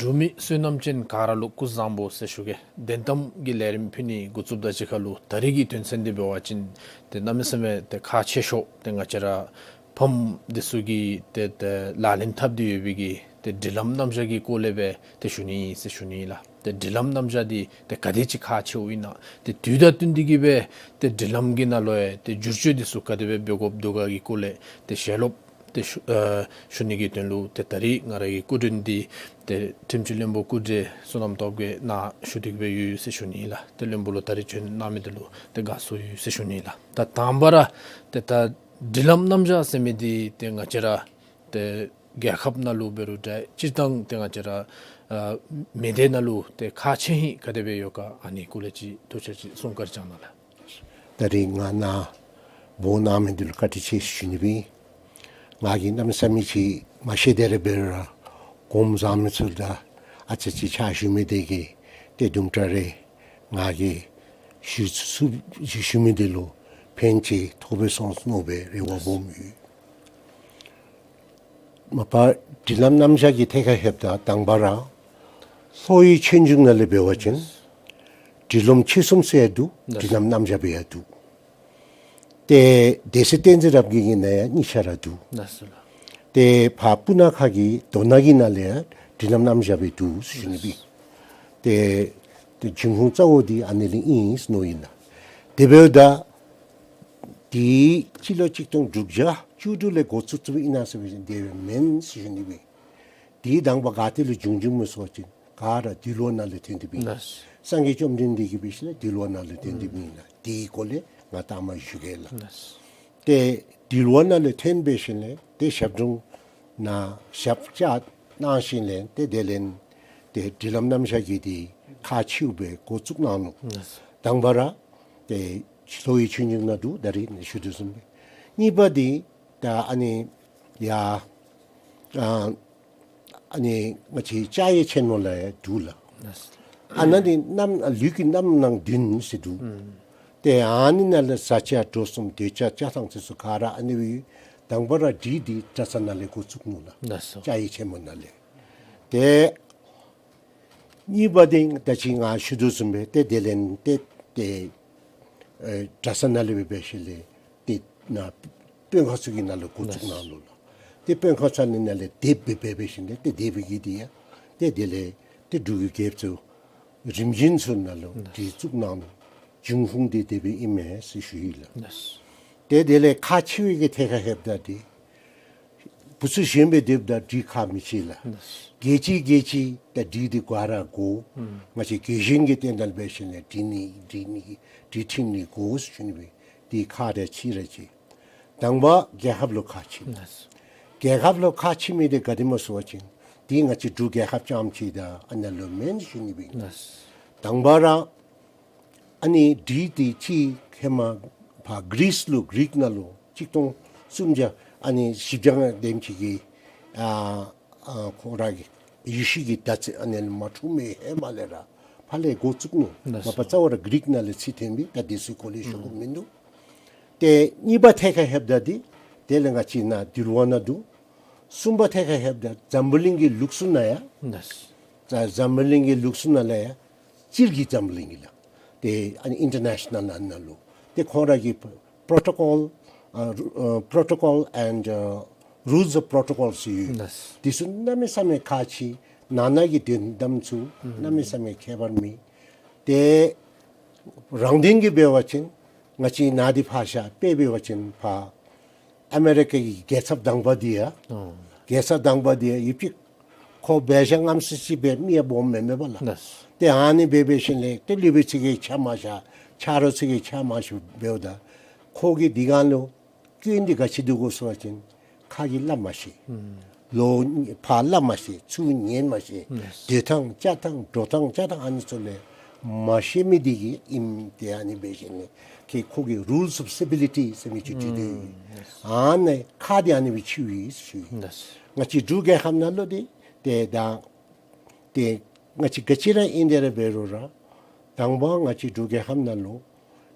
འབྲུག་མི་བསོད་ནམས་ཅན་ག་ར་ལུ་སྐུ་གཟུགས་བཟང་པོ་ཟེར་ཞུ་གེ། བདེན་གཏམ་གྱི་ལས་རིམ་ཕུལ་ནི་འགོ་བཙུགསཔ་དང་གཅིག་ཁར་ལུ་ད་རིས་ཀྱི་དོན་ཚན་འདི་འབད་བ་ཅིན་ཏེ་གནམ་མེད་ས་མེད་ཏེ་ཁག་ཆེ་ཤོས་ཏེ་ང་བཅས་ར་ཕམ་འདི་ཚུ་གིས་ཏེ་ཏེ་ལག་ལེན་འཐབ་སྟེ་ཡོད་པའི་གི་ཏེ་སྒྲིག་ལམ་རྣམ་གཞག་གི་སྐོར་ལས་སྦེ་ཏེ་ཞུ་ནི་ཨིན་ཟེར་ཞུ་ནི་ཨིན་ལགས། ཏེ་སྒྲིག་ལམ་རྣམ་གཞག་འདི་ཏེ་ག་དེ་ཅིག་ཁག་ཆེཝ་ཨིན་ན། ཏེ་དུས་དང་བསྟུན་ཏེ་གིས་སྦེ་ཏེ་སྒྲིག་ལམ་གྱི་ནང་ལུ་ཡང་ཏེ་བསྒྱུར་བཅོས་འདི་ཚུ་ག་དེ་སྦེ་འབད་དགོཔ་འདུག་ག་གི་སྐོར་ལས་ཏེ་ཞལ་སློབ་ཏེ་ཞུ་ཨ་ཞུ་ནི་གི་དོན་ལུ་ཏེ་ད་རིས་ང་ར་གི་སྐུ་མགྲོན་འདི་ཏེ་ཁྲིམས་སྤྱི་བློན་པོ་སྐུ་བགྲེས་བསོད་ནམས་སྟོབས་རྒྱས་ནཱ་བཞུགས་ཏེ་གིས་སྦེ་ཡོད་ཟེར་ཞུ་ནི་ཨིན་ལགས། ཏེ་བློན་པོ་ལུ་ད་རིས་བྱོན་གནང་མི་འདི་ལུ་ཏེ་དགའ་བསུ་ཡོད་ཟེར་ཞུ་ནི་ཨིན་ལགས། ད་དང་པ་ར་ཏེ་ད་སྒྲིག་ལམ་རྣམ་གཞག་ཟེར་མི་འདི་ཏེ་ང་བཅས་ར་ཏེ་རྒྱལ་ཁབ་ནང་ལུ་འབད་རུང་འདྲ་སྤྱིར་བཏང་ཏེ་ང་བཅས་ར་ཨ་མི་སྡེ་ནང་ལུ་ཏེ་ཁག་ཆེ་ཧིང་ག་དེ་སྦེ་ཡོད་ག་ཨ་ནི་སྐོར་ལས་ཅིག་ཐུགས་ཆ་ཅིག་གསུང་བཀའ་དྲིན་བསྐྱང་གནང་ལགས། ད་རིས་ང་ནཱ་འབོ་གནང་མི་འདི་ལུ་བཀའ་དྲིན་ཆེ་ཞུ་ནི་སྦེ། ང་གིས་གནམ་མེད་ས་མེད་ཅིག་མ་ཤེས་དེ་ར་འབད་རུང་ར་གོངམ་བཟང་མི་ཚུ་དང་ཨ་ཙི་ཅིག་ཕྱག་ཞུ་མི་དེ་གིས་ཏེ་དུམ་གྲ་རེ་ང་གིས་ཞུ་ཚུགས་ཞུ་ཞུ་མི་འདི་ལུ་ཕན་ཅིག་ཐོགས་པས་གསུངས་མནོ་སྦེ་རེ་བ་སྦོམ་ཡོད། མ་པ་སྒྲིག་ལམ་རྣམ་གཞག་གི་ཐད་ཁར་ལྷོདཔ་ད་དང་པ་ར་ལྷོ་ཡི་ཆོས་འབྱུང་ནང་ལས་འབད་བ་ཅིན་སྒྲིག་ལམ་ཆོས་གསུམ་ཟེར་འདུག། ལགས། སྒྲིག་ལམ་རྣམ་གཞག་སྦེ་ཡང་འདུག། ཏེ་སྡེ་སྲིད་བསྟན་འཛིན་རབ་རྒྱས་ཀྱི་ནང་ཡང་གཉིས་ཆ་ར་འདུག། ལགས་སོ་ལགས། ཏེ་ཕར་སྤུ་ན་ཁ་གི་མདོ་སྣ་གི་ནང་ལས་ཡང་སྒྲིག་ལམ་རྣམ་གཞག་སྦེ་འདུག་ཟེར་ཞུ་ནི་སྦེ། ཏེ་ཏེ་འབྱུང་ཁུངས་གཙོ་བོ་འདི་ཨ་ནི་ལས་ཨིན་ཟེར་མནོཝ་ཨིན་ལགས། དེ་འབདཝ་ད་དེ་སྤྱི་ལོ་གཅིག་སྟོང་དྲུག་བརྒྱ་བཅུ་དྲུག་ལས་འགོ་བཙུགས་བཙུགསཔ་ཨིན་ན་ཟེར་བ་ཅིན་དེ་སྦེ་མེན་ཟེར་ཞུ་ནི་སྦེ། དེའི་དང་པ་ག་ཏེ་ལས་བྱུང་བྱུངམ་སྨོ་ཟེར་བ་ཅིན་ག་ར་འདུལ་བ་ནང་ལས་ཐོན་ཏེ་སྦེ་ཨིན། ལགས། སངས་རྒྱས་བཅོམ་ལྡན་འདས་ཀྱིས་འབད་ཞིནམ་ལས་འདུལ་བ་ནང་ལས་ཐོན་ཏེ་སྦེ་ཨིན་ལགས། དེའི་སྐོར་ལས་ང་ལྟ་མ་ཞུ་གེ་ལགས། ལགས། ཏེ་འདུལ་བ་ནང་ལས་ཐོན་འབད་ཞིནམ་ལས་ཏེ་ཞབས་དྲུང་ནང་ཞབས་བཅགས་གནང་ཞིནམ་ལས་ཏེ་དེ་ལས་ཏེ་སྒྲིག་ལམ་རྣམ་གཞག་གི་འདི་ཁག་ཆེཝ་སྦེ་འགོ་བཙུགས་གནང་ནུག། ལགས། དང་པ་ར་ཏེ་ལྷོ་ཡི་ཆོས་འབྱུང་ནང་འདུག། ད་རིས་ནི་ཞུ་དོ་བཟུམ་སྦེ། གཉིས་པ་འདི་ད་ཨ་ནི་ཡ་ཨ་ཨ་ནི་ང་བཅས་ལྕགས་ཡོས་ཆེན་མོ་ལས་ཡང་འདུག་ལགས། ལགས། ཨ་ནཱ་འདི་རྣམ་ལུས་ཀྱི་རྣམ་སྣང་བདུན་ཟེར་འདུག། ཨུམ། ཏེ་ཨ་ནི་ནང་ལས་བཟའ་བཅའ་འགྲོ་གསུམ་སྡོད་བཅའ་ཆ་ཚང་ཚུ་ག་ར་ཨ་ནི་སྦེ་ཡོད། དང་པ་ར་འབྲི་འདི་གྲྭ་ས་ནང་ལས་འགོ་བཙུགས་ནུག་ལགས། ལགས་སོ། ལྕགས་ཡོས་ཆེན་མོ་ནང་ལས། ཏེ་གཉིས་པ་འདི་ད་ཅི་ང་ཞུ་དོ་བཟུམ་སྦེ་ཏེ་དེ་ལས་ཏེ་ཏེ་ཨེ་གྲྭ་ས་ནང་ལས་འབད་འབད་ཞིནམ་ལས་ཏེ་ནཱ་དཔོན་ཁག་ཚུ་གི་ནང་ལུ་འགོ་བཙུགས་གནང་ནུག་ལགས། ཏེ་དཔོན་ཁག་ཚུ་ནི་ནང་ལས་སྡེ་སྦེ་འབད་འབད་ཞིནམ་ལས་ཏེ་སྡེ་སྦེ་གི་འདི་ཡང་ཏེ་དེ་ལས་ཏེ་འབྲུག་གི་རྒྱལཔོ་ཚུ་རིམ་བྱོན་ཚུ་ནང་ལུ་ཏེ་བཙུགས་གནང་ནུག། འབྱུང་ཁུངས་འདི་དེ་སྦེ་ཨིན་མས་ཟེར་ཞུ་ཡི་ལགས། ཏེ་དེ་ལས་ཁག་ཆེ་བའི་གི་ཐད་ཁར་ལྷོདཔ་ད་འདི་བུཚ་གཞོནམ་སྦེ་སྡོདཔ་ད་འབྲི་ཁ་མི་ཕྱེ་ལགས། རྒས་ཅི་རྒས་ཅི་ད་འབྲི་འདི་ག་ར་དགོ། ང་བཅས་རྒས་གཞོན་གྱི་སྟེང་ནང་འབད་ཞིནམ་ལས་འབྲི་ནི་འབྲི་ནི་འབྲི་ཁྲིམས་ནི་དགོ་ཟེར་ཞུ་ནི་སྦེ། འདི་ཁག་ར་ཆེ་ར་ཆེ། དང་པ་རྒྱལ་ཁབ་ལུ་ཁག་ཆེ། རྒྱལ་ཁབ་ལུ་ཁག་ཆེ་མི་འདི་ག་དེ་སྨོ་ཟེར་བ་ཅིན་འདི་ང་བཅས་འབྲུག་རྒྱལ་ཁབ་རྐྱངམ་གཅིག་དང་ཨ་ནཱ་ལུ་མེན་ཞུ་ནི་སྦེ། དང་པ་ར་ཨ་ནི་འབྲི་འདི་ཅིག་ཧེ་མ་ཕར་གྲིསི་ལུ་གྲིག་ནང་ལུ་གཅིག་སྟོང་སུམ་བརྒྱ་ཨ་ནི་བཞི་བརྒྱ་དེམ་ཅིག་གི་ཨ་ཨ་ཁོང་ར་གི་ཡེ་ཤུ་གི་དར་ཚིགས་ཨ་ནི་མ་འཁྲུངས་མི་ཧེ་མ་ལས་ར་ཕར་ལས་འགོ་བཙུགས་ནུག། ལགས་སོ། མ་པ་རྩ་བ་ར་གྲིག་ནང་ལས་ཚིག་ཐོན་པའི་ད་འདི་ཚུ་སྐོར་ལས་ཞུ་དགོཔ་མིན་འདུག། ཏེ་གཉིས་པ་ཐད་ཁར་ལྷོདཔ་ད་འདི་དེ་ལས་ང་བཅས་ནཱ་འདུལ་བ་ནང་འདུག། གསུམ་པ་ཐད་ཁར་ལྷོདཔ་ད་འཛམ་བུ་གླིང་གི་ལུགས་སྲོལ་ནང་ཡང་། ལགས་སོ། འཛམ་བུ་གླིང་གི་ལུགས་སྲོལ་ནང་ལས་ཡང་སྤྱིར་གྱི་འཛམ་བུ་གླིང་གི་ལགས། ཏེ་ཨ་ནི་ཨིན་ཊར་ནེ་ཤ་ནཱལ་ནང་ན་ལུ་ཏེ་ཁོང་ར་གི་པྲོ་ཊོ་ཀོལ་ཨ་རུ་ཨ་པྲོ་ཊོ་ཀོལ་ཨེནཌ་ཨ་རུལས་ཨོཕ་པྲོ་ཊོ་ཀོལ་ཟེར་ཡོད། ལགས། དེ་ཚུ་གནམ་མེད་ས་མེད་ཁག་ཆེ། ནང་ན་གི་དོན་དམ་ཚུ་གནམ་མེད་ས་མེད་ཁྱད་པར་མེད། ཏེ་རང་དོན་གྱི་འབད་བ་ཅིན་ང་བཅས་ནཱ་འདི་ཕར་བཞག་དཔེ་འབད་བ་ཅིན་ཕར་ཨ་མེ་རི་ཀ་གི་རྒྱལ་ཚབ་དང་པ་འདི་ཡང་། ཨོ། རྒྱལ་ཚབ་དང་པ་འདི་ཡང་ཡུདཔ་ཅིག་ཁོ་འབད་བཞག་རྔམ་སི་སི་སྦེ་མི་ཡང་སྦོམ་མེན་མས་པ་ལགས། ལགས། ཏེ་ཨ་ནི་སྦེ་འབད་ཞིནམ་ལས་ཏེ་ལུས་པའི་ཚིག་གི་ཆ་མ་བཞག། ཆ་རོགས་ཚིག་གི་ཆ་མ་བཞག་འབདཝ་ད་ཁོ་གིས་འདི་གང་ལུ་སྐྱོན་འདི་ག་ཅི་འདུག་གོ་ཟེར་བ་ཅིན་ཁ་གིས་སླབ་མ་ཤེས། ཨུམ། ལོག་ཕར་སླབ་མ་ཤེས། ཚུར་ཉན་མ་ཤེས། ལགས། སྡོད་ཐངས་བཅའ་ཐངས་འགྲོ་ཐངས་བཅའ་ཐངས་ཨ་ནི་ཚུ་ལས་མ་ཤེས་མི་འདི་གིས་ཨིནམ། ཏེ་ཨ་ནི་འབད་ཞིནམ་ལས་ཁོ་ཁོ་གིས་རུལས་ཨོཕ་སི་བི་ལི་ཊི་ཟེར་མི་ཅིག་བྲིས་ཏེ་ཡོད། ཨུམ། ཨ་ནི་ཁག་འདི་ཨ་ནི་སྦེ་ཆེ་བས་ཟེར། ལགས། ང་བཅས་འབྲུག་རྒྱལ་ཁབ་ནང་ལུ་འདི་ཏེ་ད་ཏེ་ང་བཅས་ག་ཅི་ར་ཨིན་ཏེ་ར་འབད་རུང་ར་དང་པ་ང་བཅས་འབྲུག་རྒྱལ་ཁབ་ནང་ལུ་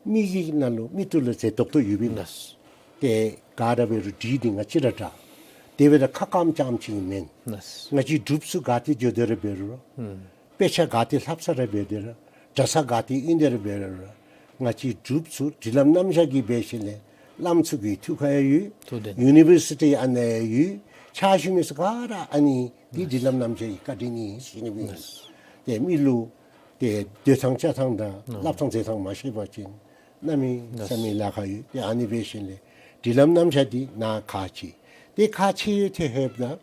མི་གི་ནང་ལུ་མིག་ཏོ་ལུ་མཛེས་ཏོག་ཏོ་ཡོད་པས། ལགས། ཏེ་ག་ར་འབད་རུང་འབྲི་འདི་ང་བཅས་ར་འདྲ། དེ་འབདཝ་ད་ཁ་སྐམ་རྐྱངམ་ཅིག་མེན། ལགས། ང་བཅས་འབྲུགཔ་ཚུ་ག་ཏེ་འགྱོ་སྟེ་ར་འབད་རུང་ར། ཨུམ། དཔེ་ཆ་ག་ཏེ་ལྷབ་ས་ར་འབད་དེ་ར། གྲྭ་ས་ག་ཏེ་ཨིན་ཏེ་ར་འབད་རུང་ར། ང་བཅས་འབྲུགཔ་ཚུ་སྒྲིག་ལམ་རྣམ་གཞག་གི་འབད་ཞིནམ་ལས་བླམ་ཚུ་གི་ཐུགས་ཁར་ཡང་ཡོད། ཐུགས་འདོད། ཡུ་ནི་བར་སི་ཊི་ཨ་ནཱ་ཡང་ཡོད། ཕྱག་ཞུ་མི་ཚུ་ག་ར་ཨ་ནི་འདི་སྒྲིག་ལམ་རྣམ་གཞག་གི་བཀའ་དྲིན་ཨིན་ཟེར་ནི་སྦེ། ལགས། ཏེ་མི་ལུ་ཏེ་སྡོད་ཐངས་བཅའ་ཐངས་དང་། ཨོ། སླབ་ཐངས་མཛད་ཐངས་མ་ཤེས་པ་ཅིན་གནམ་མེད་ས་མེད་ལཱ་ཁག་ཡོད། ཏེ་ཨ་ནི་འབད་ཞིནམ་ལས་སྒྲིག་ལམ་རྣམ་གཞག་འདི་ནཱ་ཁག་ཆེ། ཏེ་ཁག་ཆེ་ཡོད་ཏེ་ལྷོདཔ་ད་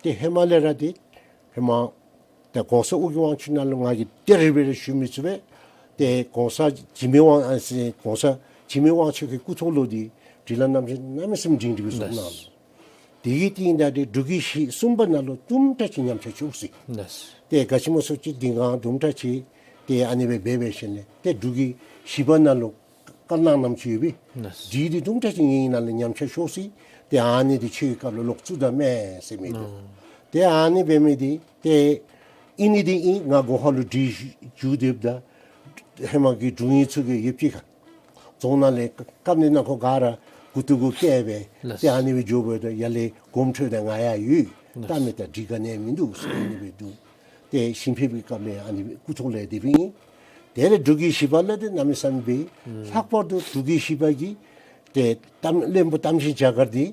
ཏེ་ཧེ་མ་ལས་ར་ཏེ་ཧེ་མ་ད་གོང་ས་ཨོ་རྒྱན་དབང་ཕྱུག་ནང་ལུ་ང་གིས་དེ་རེ་སྦེ་ར་ཞུ་མི་ཚུགས་པས། ཏེ་གོང་ས་འཇིགས་མེད་དབང་ཨ་ཙི་གོང་ས་འཇིགས་མེད་དབང་ཕྱུག་གི་སྐུ་ཐོག་ལུ་འདི་སྒྲིག་ལམ་རྣམ་གཞག་གནམ་མེད་ས་མེད་སྒྲིང་སྒྲི་སྦེ་བཟོ་གནང་། ལགས། དེ་གི་རྟིང་བདའ་སྟེ་འབྲུག་རྒྱལ་བཞི་གསུམ་པ་ནང་ལུ་དུམ་གྲ་ཅིག་ཉམས་ཆག་ཤོར་སོ་ཡི། ལགས། ཏེ་ག་ཅི་སྨོ་ཟེར་བ་ཅིན་འདི་གང་དུམ་གྲ་ཅིག་ཏེ་ཨ་ནི་སྦེ་འབད་འབད་ཞིནམ་ལས་ཏེ་འབྲུག་རྒྱལ་བཞི་པ་ནང་ལུ་དཀར་ནག་རྣམ་ཅིག་ཡོད་པས། ལགས། འདི་འདི་དུམ་གྲ་ཅིག་ངེའི་ནང་ལུ་ཉམས་ཆག་ཤོར་སོ་ཡི། ཏེ་ཨ་ནི་འདི་ཆོས་ཀྱི་སྐབས་ལུ་ལོག་བཙུགས་ད་མས་ཟེར་མི་འདུག། ཨོ། ཏེ་ཨ་ནི་འབད་མི་འདི་ཏེ་ཨིན་ནི་འདི་ཨིན། ང་སྒོ་ཁར་ལུ་སྒྲིག་ཞུ་སྡོདཔ་ད་ཧེ་མ་གི་འབྲུག་མི་ཚུ་གིས་ཡུདཔ་ཅིག་ཁར་རྫོང་ནང་ལས་བཀབ་ནི་ནང་འཁོད་ག་ར་མགུ་ཏོ་གུ་བཀལ་སྦེ། ལགས། ཏེ་ཨ་ནི་སྦེ་འགྱོ་བའི་ད་ཡར་ལས་དགོངསམ་ཁྲེལ་ད་ང་ཡང་ཡོད། ལགས། ད་མི་ད་སྒྲིག་ག་ནི་མིན་འདུག་ཟེར་ཨ་ནི་སྦེ་འདུག། ཏེ་ཞིང་ཕེབས་ཀྱི་སྐབས་ལས་ཨ་ནི་སྐུ་ཐོག་ལས་དེ་སྦེ་ཨིན། དེ་ལས་འབྲུག་རྒྱལ་བཞི་པ་ལུ་ཏེ་གནམ་མེད་ས་མེད་སྦེ། ཨུམ། ལྷག་པར་དུ་འབྲུག་རྒྱལ་བཞི་པ་གིས་ཏེ་གཏམ་བློན་པོ་གཏམ་ཆེན་རྒྱ་གར་འདི་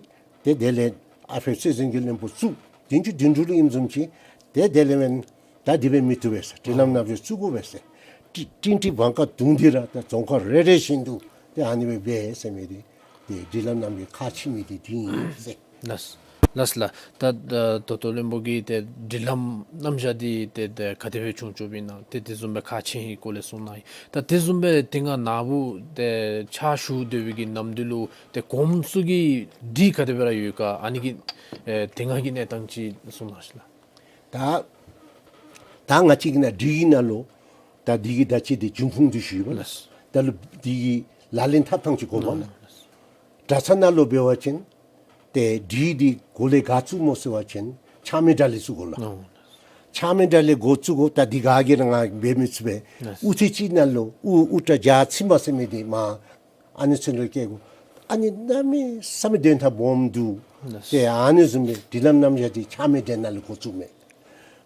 ཏེ་དེ་ལས་ཨ་ཕི་སྲིད་འཛིན་གྱི་བློན་པོ་བཙུགས། བདུན་ཅུ་བདུན་ཅུ་ལུ་ཨིནམ་བཟུམ་ཅིག་ཏེ་དེ་ལས་མེན་ད་འདི་སྦེ་མི་བཏུབ་པས་ཟེར། སྒྲིག་ལམ་རྣམ་གཞག་བཙུགས་དགོ་པས་ཟེར། ཏི་ཏིང་ཏི་བང་ཀ་བརྡུངས་ཏེ་ར་ད་རྫོང་ཁག་རེ་རེ་བཞིན་དུ་ཏེ་ཨ་ནི་སྦེ་འབད་ཟེར་མི་འདི་ཏེ་སྒྲིག་ལམ་རྣམ་གཞག་ཁག་ཆེ་མི་འདི་འདི་ཨིན་ཟེར། ལགས། ལགས་ལགས། ད་ད་ད་ལྟོ་བློན་པོ་གིས་ཏེ་སྒྲིག་ལམ་རྣམ་གཞག་འདི་ཏེ་ཏེ་ག་དེ་སྦེ་བྱུང་བྱུངམ་ཨིན་ན་ཏེ་དེ་བཟུམ་སྦེ་ཁག་ཆེ་བའི་སྐོར་ལས་གསུངས་གནང་ཡི། ད་དེ་བཟུམ་སྦེ་དེ་སྒང་ནཱ་བུ་ཏེ་ཕྱག་ཞུ་སྡོད་པའི་གི་ནམ་དུས་ལུ་ཏེ་གོངམ་ཚུ་གི་སྒྲིག་ག་དེ་སྦེ་ར་ཡོད་ག། ཨ་ནི་གི་ཨེ་དེ་སྒང་གི་གནས་སྟངས་ཅིག་གསུངས་གནང་ཤིག་ལགས། ད་ད་ང་བཅས་ཀྱི་ནང་སྒྲིག་གི་ནང་ལུ་ད་འདི་གི་ད་ཅི་འདི་འབྱུང་ཁུངས་འདི་ཞུ་བ་ལགས། ད་ལུ་འདི་གི་ལག་ལེན་འཐབ་ཐངས་ཅིག་གོ་བ་ལགས། གྲྭ་ས་ནང་ལུ་འབད་བ་ཅིན་ཏེ་སྒྲིག་འདི་འགོ་ལས་ག་བཙུགས་སྨོ་ཟེར་བ་ཅིན་ཆགས་མེད་དགྲ་ལས་བཙུགས་དགོ་ལགས། ཨོ། ཆགས་མེད་དགྲ་ལས་འགོ་བཙུགས་དགོ། ད་འདི་ག་གིས་ར་ང་འབད་མི་ཚུགས་པས། ལགས། དབུ་ཐོད་གཅིག་ནང་ལུ་དབུ་དབུ་སྐྲ་བརྒྱ་ཚིམ་པ་ཟེར་མི་འདི་མ་ཨ་ནི་ཚུ་ལུ་སྐྱེལ་དགོ། ཨ་ནི་གནམ་མེད་ས་མེད་དོན་དག་སྦོམ་འདུག། ལགས། ཏེ་ཨ་ནི་བཟུམ་སྦེ་སྒྲིག་ལམ་རྣམ་གཞག་འདི་ཆགས་མེད་དགྲ་ནང་ལས་འགོ་བཙུགས་མས།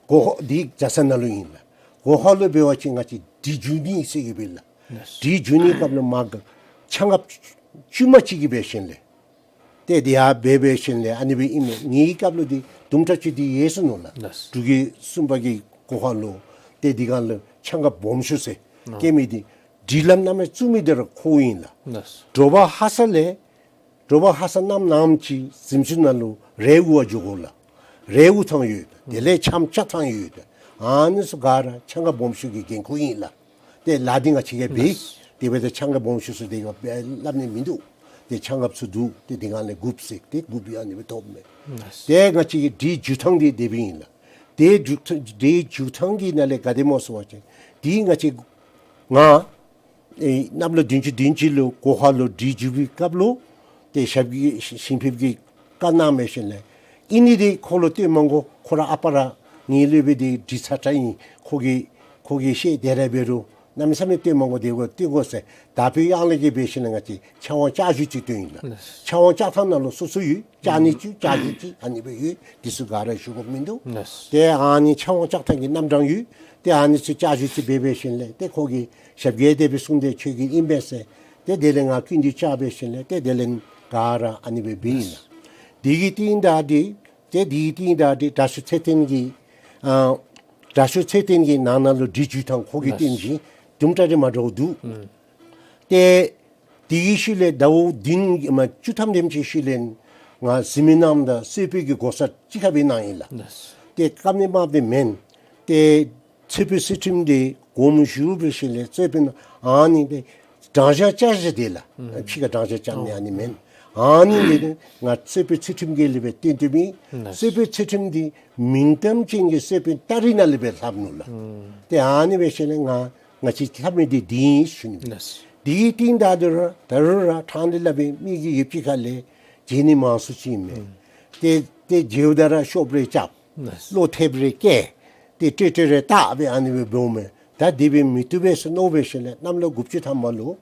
སྒོ་ཁར་འདི་གྲྭ་ས་ནང་ལུ་ཨིན་ལགས། སྒོ་ཁར་ལུ་འབད་བ་ཅིན་ང་བཅས་སྒྲིག་འཇུག་ནི་ཟེར་གྱི་ཡོད་པས་ལགས། ལགས། སྒྲིག་འཇུག་ནི་སྐབས་ལུ་མ་ག་ཆ་ངབ་ཅུ་མ་གཅིག་གིས་འབད་ཞིནམ་ལས་ཏེ་འདི་ཡང་འབད་འབད་ཞིནམ་ལས་ཨ་ནི་སྦེ་ཨིན་མས། ངེའི་སྐབས་ལུ་འདི་དུམ་གྲ་ཅིག་འདི་ཡལ་སོ་ནུག་ལགས། ལགས། འབྲུག་རྒྱལ་གསུམ་པ་གི་སྒོ་ཁར་ལུ་ཏེ་འདི་སྒང་ལུ་ཆ་ངབ་སྦོམ་ཤོས་ཟེར། ཨོ། སྐྱེལ་མི་འདི་སྒྲིག་ལམ་རྣམ་གཞག་བཙུགས་མི་འདི་ར་ཁོ་ཨིན་ལགས། ལགས། དྲོ་པ་ཧ་སག་ལས་དྲོ་པ་ཧ་སག་གནམ་ནངམ་ཅིག་གཟིམ་ཅུང་ནང་ལུ་རས་དབུར་བར་འགྱོ་དགོ་ལགས། རས་དབུར་ཐངས་ཡོད། དེ་ལས་འཆམ་རྐྱབ་ཐངས་ཡོད། ཨ་ནི་ཚུ་ག་ར་ཆ་ངབ་སྦོམ་ཤོས་ཀྱི་འགན་ཁུར་ཨིན་ལགས། ཏེ་ལཱ་འདི་ང་བཅས་ཀྱིས་འབད། ལགས། དེ་འབདཝ་ད་ཆ་ངབ་སྦོམ་ཤོས་ཚུ་དེ་སྒང་སྦེ་སླབ་ནི་མིན་འདུག། ཏེ་ཆ་ངབ་ཚུ་འདུག། ཏེ་དེ་སྒང་ལས་དགུཔ་ཟེར་ཏེ་དགུཔ་ཨ་ནི་སྦེ་ཐོབ་མས། ལགས། ཏེ་ང་བཅས་ཀྱི་སྒྲིག་འཇུག་ཐངས་འདི་དེ་སྦེ་ཨིན་ལགས། ཏེ་འཇུག་ཐངས་སྒྲིག་འཇུག་ཐངས་ཀྱི་ནང་ལས་ག་དེ་སྨོ་ཟེར་བ་ཅིན་འདི་ང་བཅས་ང་ཨེ་གནམ་ལོ་བདུན་ཅུ་བདུན་ཅུ་ལུ་སྒོ་ཁར་ལུ་སྒྲིག་འཇུག་པའི་སྐབས་ལུ་ཏེ་ཞབས་ཀྱི་ཞིང་ཕེབས་ཀྱིས་བཀའ་གནང་འབད་ཞིནམ་ལས་ཨིན་ནི་འདི་ཁོ་ལུ་སྟོན་མ་དགོ། ཁོ་ར་ཨ་པ་ར་ངེའི་སློབ་དཔོན་འདི་སྒྲིག་ཚར་ཚར་ཨིན། ཁོ་གིས་ཁོ་གིས་ཤེས། དེ་ར་འབད་རུང་ གནམ་མེད་ས་མེད་སྟོན་མ་དགོ། དེ་སྒོ་སྟོན་དགོ་ཟེར། དག་པའི་དབྱངས་ལས་ཀྱི་འབད་ཞིནམ་ལས་ང་བཅས་ཕྱག་དབང་བཅའ་གཞི་ཅིག་སྟོན་ཡི་ལགས། ལགས། ཕྱག་དབང་བཅའ་ཐངས་ནང་ལུ་སོ་སོ་ཡོད། བཅའ་ནི་ཅིག་བཅའ་གཞི་ཅིག་ཨ་ནི་སྦེ་ཡོད། དེ་ཚུ་ག་ར་ཞུ་དགོཔ་མིན་འདུག། ལགས། ཏེ་ཨ་ནི་ཕྱག་དབང་བཅའ་ཐངས་ཀྱི་རྣམ་གྲངས་ཡོད། ཏེ་ཨ་ནི་ཚུ་བཅའ་གཞི་ཅིག་འབད་འབད་ཞིནམ་ལས་ཏེ་ཁོ་གིས་ཞབས་སྐྱེལ་དེ་སྦེ་གསུངས་ཏེ་ཁྱོད་ཀྱི་ཨིན་པས་ཟེར། ཏེ་དེ་ལས་ང་ཀུན་འདུས་བཅའ་འབད་ཞིནམ་ལས་ཏེ་དེ་ལས་ག་ར་ཨ་ནི་སྦེ་འབད་ཡི་ལགས། དེ་གི་རྟིང་བདའ་སྟེ་ཏེ་དེ་གི་རྟིང་བདའ་སྟེ་དྲག་ཤོས་ཚེ་བརྟན་གྱིས་ཨ་དྲག་ཤོས་ཚེ་བརྟན་གྱིས་ནང་ན་ལུ་འདི་བསྒྱུར་ཐངས་ཁོ་གིས་སྟོན་ཞིནམ་དུམ་གྲ་རེ་མ་འདྲཝ་འདུག། ཨུམ། ཏེ་དེ་གི་ཤུལ་ལས་ཟླཝ་བདུན་མ་བཅུ་ཐམ་དེམ་ཅིག་ཤུལ་ལས་ང་གཟིགས་མི་རྣམ་དང་གསོལ་དཔོན་གྱི་གོ་ས་གཅིག་ཁར་སྦེ་གནང་ཡི་ལགས། ལགས། ཏེ་བཀབ་ནེ་དམའ་དེ་མེན། ཏེ་གསོལ་དཔོན་ཚུལ་ཁྲིམས་དེ་དགོངསམ་ཞུ་འབད་ཞིནམ་ལས་གསོལ་དཔོན་ཨ་ནི་ཏེ་དྲང་བཞག་བཅའ་བཞག་དེ་ལགས། ཨུམ། ཕྱི་ཁར་དྲང་བཞག་བཅའ་ནི་ཨ་ནི་མེན། ཨ་ནི་ལས་ཏེ་ང་གསོལ་དཔོན་ཚུལ་ཁྲིམས་ཀྱི་ལས་སྦེ་བསྟེན་ཏེ་མི། ལགས། གསོལ་དཔོན་ཚུལ་ཁྲིམས་དེ་མིང་གཏམ་ཅན་གྱི་གསོལ་དཔོན་སྟ་རི་ནང་ལས་སྦེ་ལྷབ་ནུག་ལགས། ཨུམ། ཏེ་ཨ་ནི་འབད་ཞིནམ་ལས་ང་ང་བཅས་ལྷབ་མི་དེ་དེ་ཨིན་ཞུ་ནི། ལགས། དེ་གི་རྟིང་བདའ་སྟེ་ར་ད་རུང་ར་ཕྲང་སྟེ་སླབ་པའི་མི་གི་ཡོད་པའི་ཁ་ལས་བྱེད་ནི་མང་སུ་ཅིག་མས། ཨུམ། ཏེ་ཏེ་བྱེདཔ་ད་ར་ཤོབ་རེ་རྐྱབ། ལགས། བློ་ཐེབས་རེ་བཀལ། ཏེ་ཏྲེ་ཏྲེ་རེ་བཏགས་སྦེ་ཨ་ནི་སྦེ་འབདཝ་མས། ད་དེ་སྦེ་མི་བཏུབ་པས་ཟེར་མནོ་འབད་ཞིནམ་ལས་གནམ་ལོ་དགུ་བཅུ་ཐམ་པ་ལུ་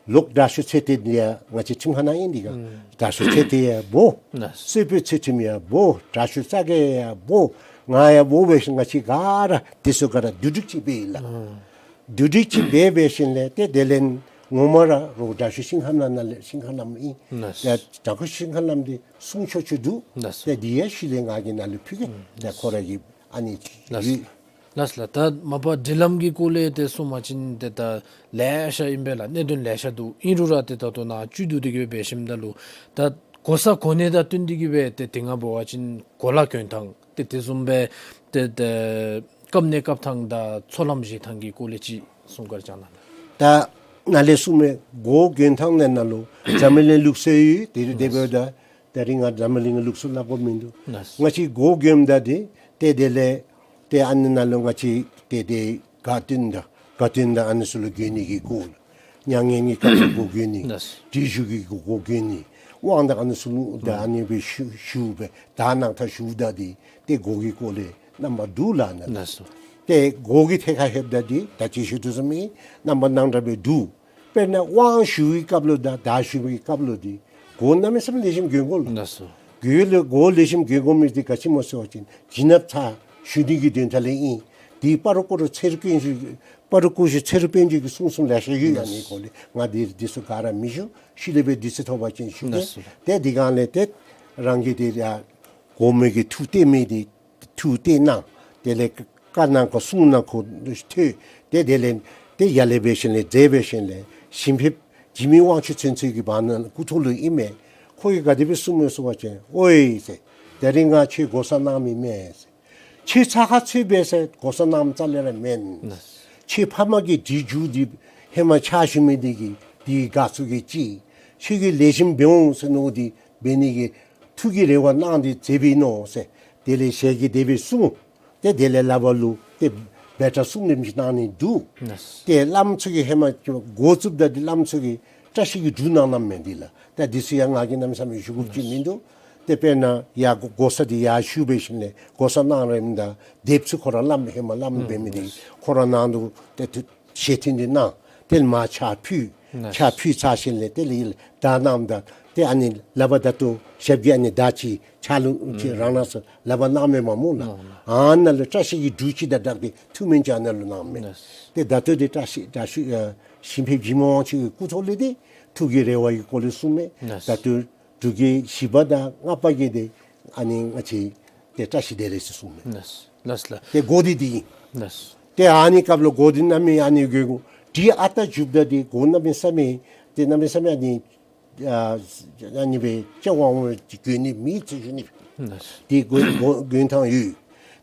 ལོག་དྲག་ཤོས་ཚེ་བརྟན་ཡང་ང་བཅས་ཁྲིམས་ཁང་ནང་ཨིན་དེ་ག། ཨུམ། དྲག་ཤོས་ཚེ་བརྟན་ཡང་འབོ། ལགས། གསོལ་དཔོན་ཚུལ་ཁྲིམས་ཡང་འབོ། དྲག་ཤོས་རྩ་རྒྱས་ཡང་འབོ། ང་ཡང་འབོ་འབད་ཞིནམ་ང་བཅས་ག་ར་དེ་ཚུ་ག་ར་བསྡུ་སྒྲིག་ཅིག་འབད་ཡི་ལགས། ཨུམ། བསྡུ་སྒྲིག་ཅིག་འབད་འབད་ཞིནམ་ལས་ཏེ་དེ་ལས་ངོ་མ་ར་རོགས་དྲག་ཤོས་ཤིང་ཁ་ནང་ན་ལས་ཤིང་ཁ་ནང་ཨིན། ལགས། ཡ་དྲག་ཤོས་ཤིང་ཁ་ནང་དེ་གསུང་ཆོག་ཆོག་འདུག། ལགས། ཏེ་དེ་ཡང་ཤུལ་ལས་ང་གིས་ནཱ་ལུ་ཕུལ་གེ། ཨུམ། ཏེ་ཁོ་ར་གིས་ཨ་ནི་ལགས། ཡོད། ལགས་ལགས། ད་མ་པ་སྒྲིག་ལམ་གྱི་སྐོར་ལས་ཏེ་གསུངས་པ་ཅིན་ཏེ་ད་ལེ་ཤ་ཨིན་པས་ལགས། གནད་དོན་ལེ་ཤ་འདུག། ཨིན་རུང་ར་ཏེ་ད་ལྟོ་ནཱ་བཅུད་བསྡུ་སྟེ་གི་སྦེ་འབད་ཞིནམ་ད་ལུ་ད་གོ་ས་གོ་གནས་དང་བསྟུན་ཏེ་གི་སྦེ་ཏེ་དེ་སྔ་འབད་བ་ཅིན་གོ་ལ་གྱོན་ཐངས་ཏེ་དེ་བཟུམ་སྦེ་ཏེ་ཏེ་བཀབ་ནེ་བཀབ་ཐངས་དང་ཚོགས་ལམ་བཞེས་ཐངས་ཀྱི་སྐོར་ལས་ཅིག་གསུང་བཀའ་དྲིན་བསྐྱང་གནང་། ད་ནཱ་ལས་གསུངས་མི་གོ་གྱོན་ཐངས་ནང་ན་ལུ་འཛམ་བུ་གླིང་ལུགས་སྲོལ་ཡོད། དེ་རུ་དེ་འབདཝ་ད་ད་རིས་ང་འཛམ་བུ་གླིང་གི་ལུགས་སྲོལ་སླབ་དགོཔ་མིན་འདུག། ལགས། ང་བཅས་གོ་གྱོནམ་ད་དེ་ཏེ་དེ་ལས་ཏེ་ཨ་ནི་ནང་ལུ་ང་བཅས་ཏེ་ཏེ་དགའ་སྟོན་དང་དགའ་སྟོན་དང་ཨ་ནི་ཚུ་ལུ་གྱོན་ནི་གི་གོ་ལགས། མྱ་ངན་གྱི་སྐབས་སུ་གོ་གྱོན་ནི། ལགས། བྲེ་ཞུ་གི་གོ་གོ་གྱོན་ནི། དབང་དང་ཨ་ནི་ཚུ་ལུ་ད་ཨ་ནི་སྦེ་ཞུ་ཞུ་སྦེ་ད་ནང་ཐག་ཞུཝ་ད་དེ་ཏེ་གོ་གི་སྐོར་ལས་རྣམ་པ་འདུག་ལགས་ནཱ། ལགས་སོ། ཏེ་གོ་གི་ཐད་ཁར་ལྷོདཔ་ད་དེ་ད་ཅི་ཞུ་དོ་བཟུམ་སྦེ་རྣམ་པ་རྣམ་གྲངས་སྦེ་འདུག། དཔེར་ན་དབང་ཞུ་བའི་སྐབས་ལུ་དང་བདག་ཞུ་བའི་སྐབས་ལུ་དེ་གོ་གནམ་མེད་ས་མེད་ལེགས་ཤོམ་གྱོན་དགོ་ལགས། ལགས་སོ། གོ་ལེགས་གོ་ལེགས་ཤོམ་གྱོན་དགོ་མི་དེ་ག་ཅི་སྨོ་ཟེར་བ་ཅིན་བྱིན་རླབས་ཚར་ཞུ་ནི་གི་དོན་དག་ལས་ཨིན། དེ་སྤ་རོ་སྐུ་རུ་ཚེ་རིང་དཀོན་མཆོག་སྤ་རོ་སྐུ་ཞབས་ཚེ་རིང་དཔལ་འབྱོར་གྱིས་གསུངས་གསུངསམ་ལེ་ཤ་ཡོད། ཨ་ནི་སྐོར་ལས་ང་དེ་དེ་ཚུ་ག་ར་མི་ཞུ། ཤུལ་ལས་སྦེ་དུས་ཚོད་ཐོབ་པ་ཅིན་ཞུ་གེ། ལགས་སོ། ཏེ་དེ་སྒང་ལས་ཏེ་རང་གི་དེ་ཡ་གོ་མི་གི་ཐུགས་གཏད་མི་དེ་ཐུགས་གཏད་གནང་། དེ་ལས་བཀའ་གནང་དགོ་གསུང་གནང་དགོ་ཐོས། ཏེ་དེ་ལས་ཏེ་ཡར་ལས་འབད་ཞིནམ་ལས་མཛད་འབད་ཞིནམ་ལས་ཞིང་ཕེབས་འཇིགས་མེད་དབང་ཕྱུག་ཚུན་ཚོད་ཀྱི་བར་ན་སྐུ་ཐོག་ལུ་ཨིན་མས། ཁོ་གིས་ག་དེ་སྦེ་གསུངས་མས་ཟེར་བ་ཅིན་ཨོའི་ཟེར། ད་རིས་ང་ཁྱོད་གོ་ས་གནང་མི་མེན་ཟེར། ཁྱོད་ཚ་ཁ་ཚུད་པས་ཟེར་གོ་ས་གནངམ་རྩ་ལས་ར་མེན། ཁྱོད་ཕམ་གི་བྲེ་ཞུ་དེ་ཧེ་མ་ཕྱག་ཞུ་མི་དེ་གིས་དེ་དགའ་ཚོར་གྱིས་ཅིག། ཁྱོད་ཀྱིས་ལེགས་ཤོམ་འབད་འོང་ཟེར་མནོ་སྟེ་འབད་ནི་གི་ཐུགས་ཀྱི་རེ་བ་གནང་སྟེ་མཛད་པའི་ནོ་ཟེར། དེ་ལས་ཞལ་གྱིས་དེ་སྦེ་གསུངས། ཏེ་དེ་ལས་ལག་པ་ལུ་ཏེ་འབོད་སྒྲ་གསུམ་ལེམ་ཅིག་གནང་ནི་འདུག། ལགས། ཏེ་བླམ་ཚུ་གིས་ཧེ་མ་འགོ་བཙུགསཔ་ད་དེ་བླམ་ཚུ་གིས་བཀྲ་ཤིས་ཀྱི་འབྲུ་གནང་གནངམ་མས་དེ་ལགས། ད་དེ་ཚུ་ཡང་ང་གིས་གནམ་མེད་ས་མེད་ཞུ་དགོཔ་ཅིག་མིན་འདུག། ཏེ་དཔེར་ན་ཡར་གོ་གོ་ས་དེ་ཡར་ཞུ་འབད་ཞིནམ་ལས་གོ་ས་གནང་རནམ་ད་དེབ་ཚུ་ཁོ་ར་བླམ་ཧེ་མ་བླམ་འབད་མི་དེ་ཁོ་ར་ནང་དུ་ཏེ་ཐུགས་ཞལ་མཐུན་དེ་གནང་། ཏེ་མར་ཕྱག་ཕུལ། ལགས། ཕྱག་ཕུལ་ཚར་ཞིནམ་ལས་དེ་ལས་ཡར་ལས་བདའ་གནངམ་ད་ཏེ་ཨ་ནི་ལག་པ་ད་ལྟོ་ཞབས་ཀྱིས་ཨ་ནི་བདའ་ཅིག་ཕྱག་ལུ་ཅིག་རང་རང་སོ་ལག་པ་གནང་མས་མ་སྨོ་ལགས། ཨ་ནཱ་ལུ་བཀྲ་ཤིས་ཀྱི་འབྲུ་ཅིག་དང་སྦྲགས་ཏེ་ཐུགས་སྨོན་ཅིག་ཨ་ནཱ་ལུ་གནངམ་མས། ལགས། ཏེ་ད་ལྟོ་དེ་བཀྲ་ཤིས་བཀྲ་ཤིས་ཨ་ཞིང་ཕེབས་འཇིགས་མེད་དབང་ཕྱུག་གི་སྐུ་ཐོག་ལས་དེ་ཐུགས་ཀྱི་རེ་བ་གི་སྐོར་ལས་གསུངས་མས། ལགས། ད་ལྟོ་འབྲུག་རྒྱལ་བཞི་པ་དང་ལྔ་པ་གིས་དེ་ཨ་ནི་ང་བཅས་ཏེ་བཀྲ་ཤིས་བདེ་ལེགས་ཟེར་གསུངས་མས། ལགས། ལགས་ལགས། ཏེ་གོ་དེ་དེ་ཨིན། ལགས། ཏེ་ཨ་ནི་སྐབས་ལུ་གོ་དེ་གནམ་མེད་ཨ་ནི་གོ་གོ་དེ་ཨ་རྟག་འཇུགཔ་ད་དེ་གོ་གནམ་མེད་ས་མེད་ཏེ་གནམ་མེད་ས་མེད་ཨ་ནི་ཨ་ཨ་ནི་སྦེ་སྐྱ་ཝང་ཝང་སྦེ་གྱོན་ནི་མེད་ཟེར་ཞུ་ནི། ལགས། ཏེ་གོ་གོ་གྱོན་ཐངས་ཡོད།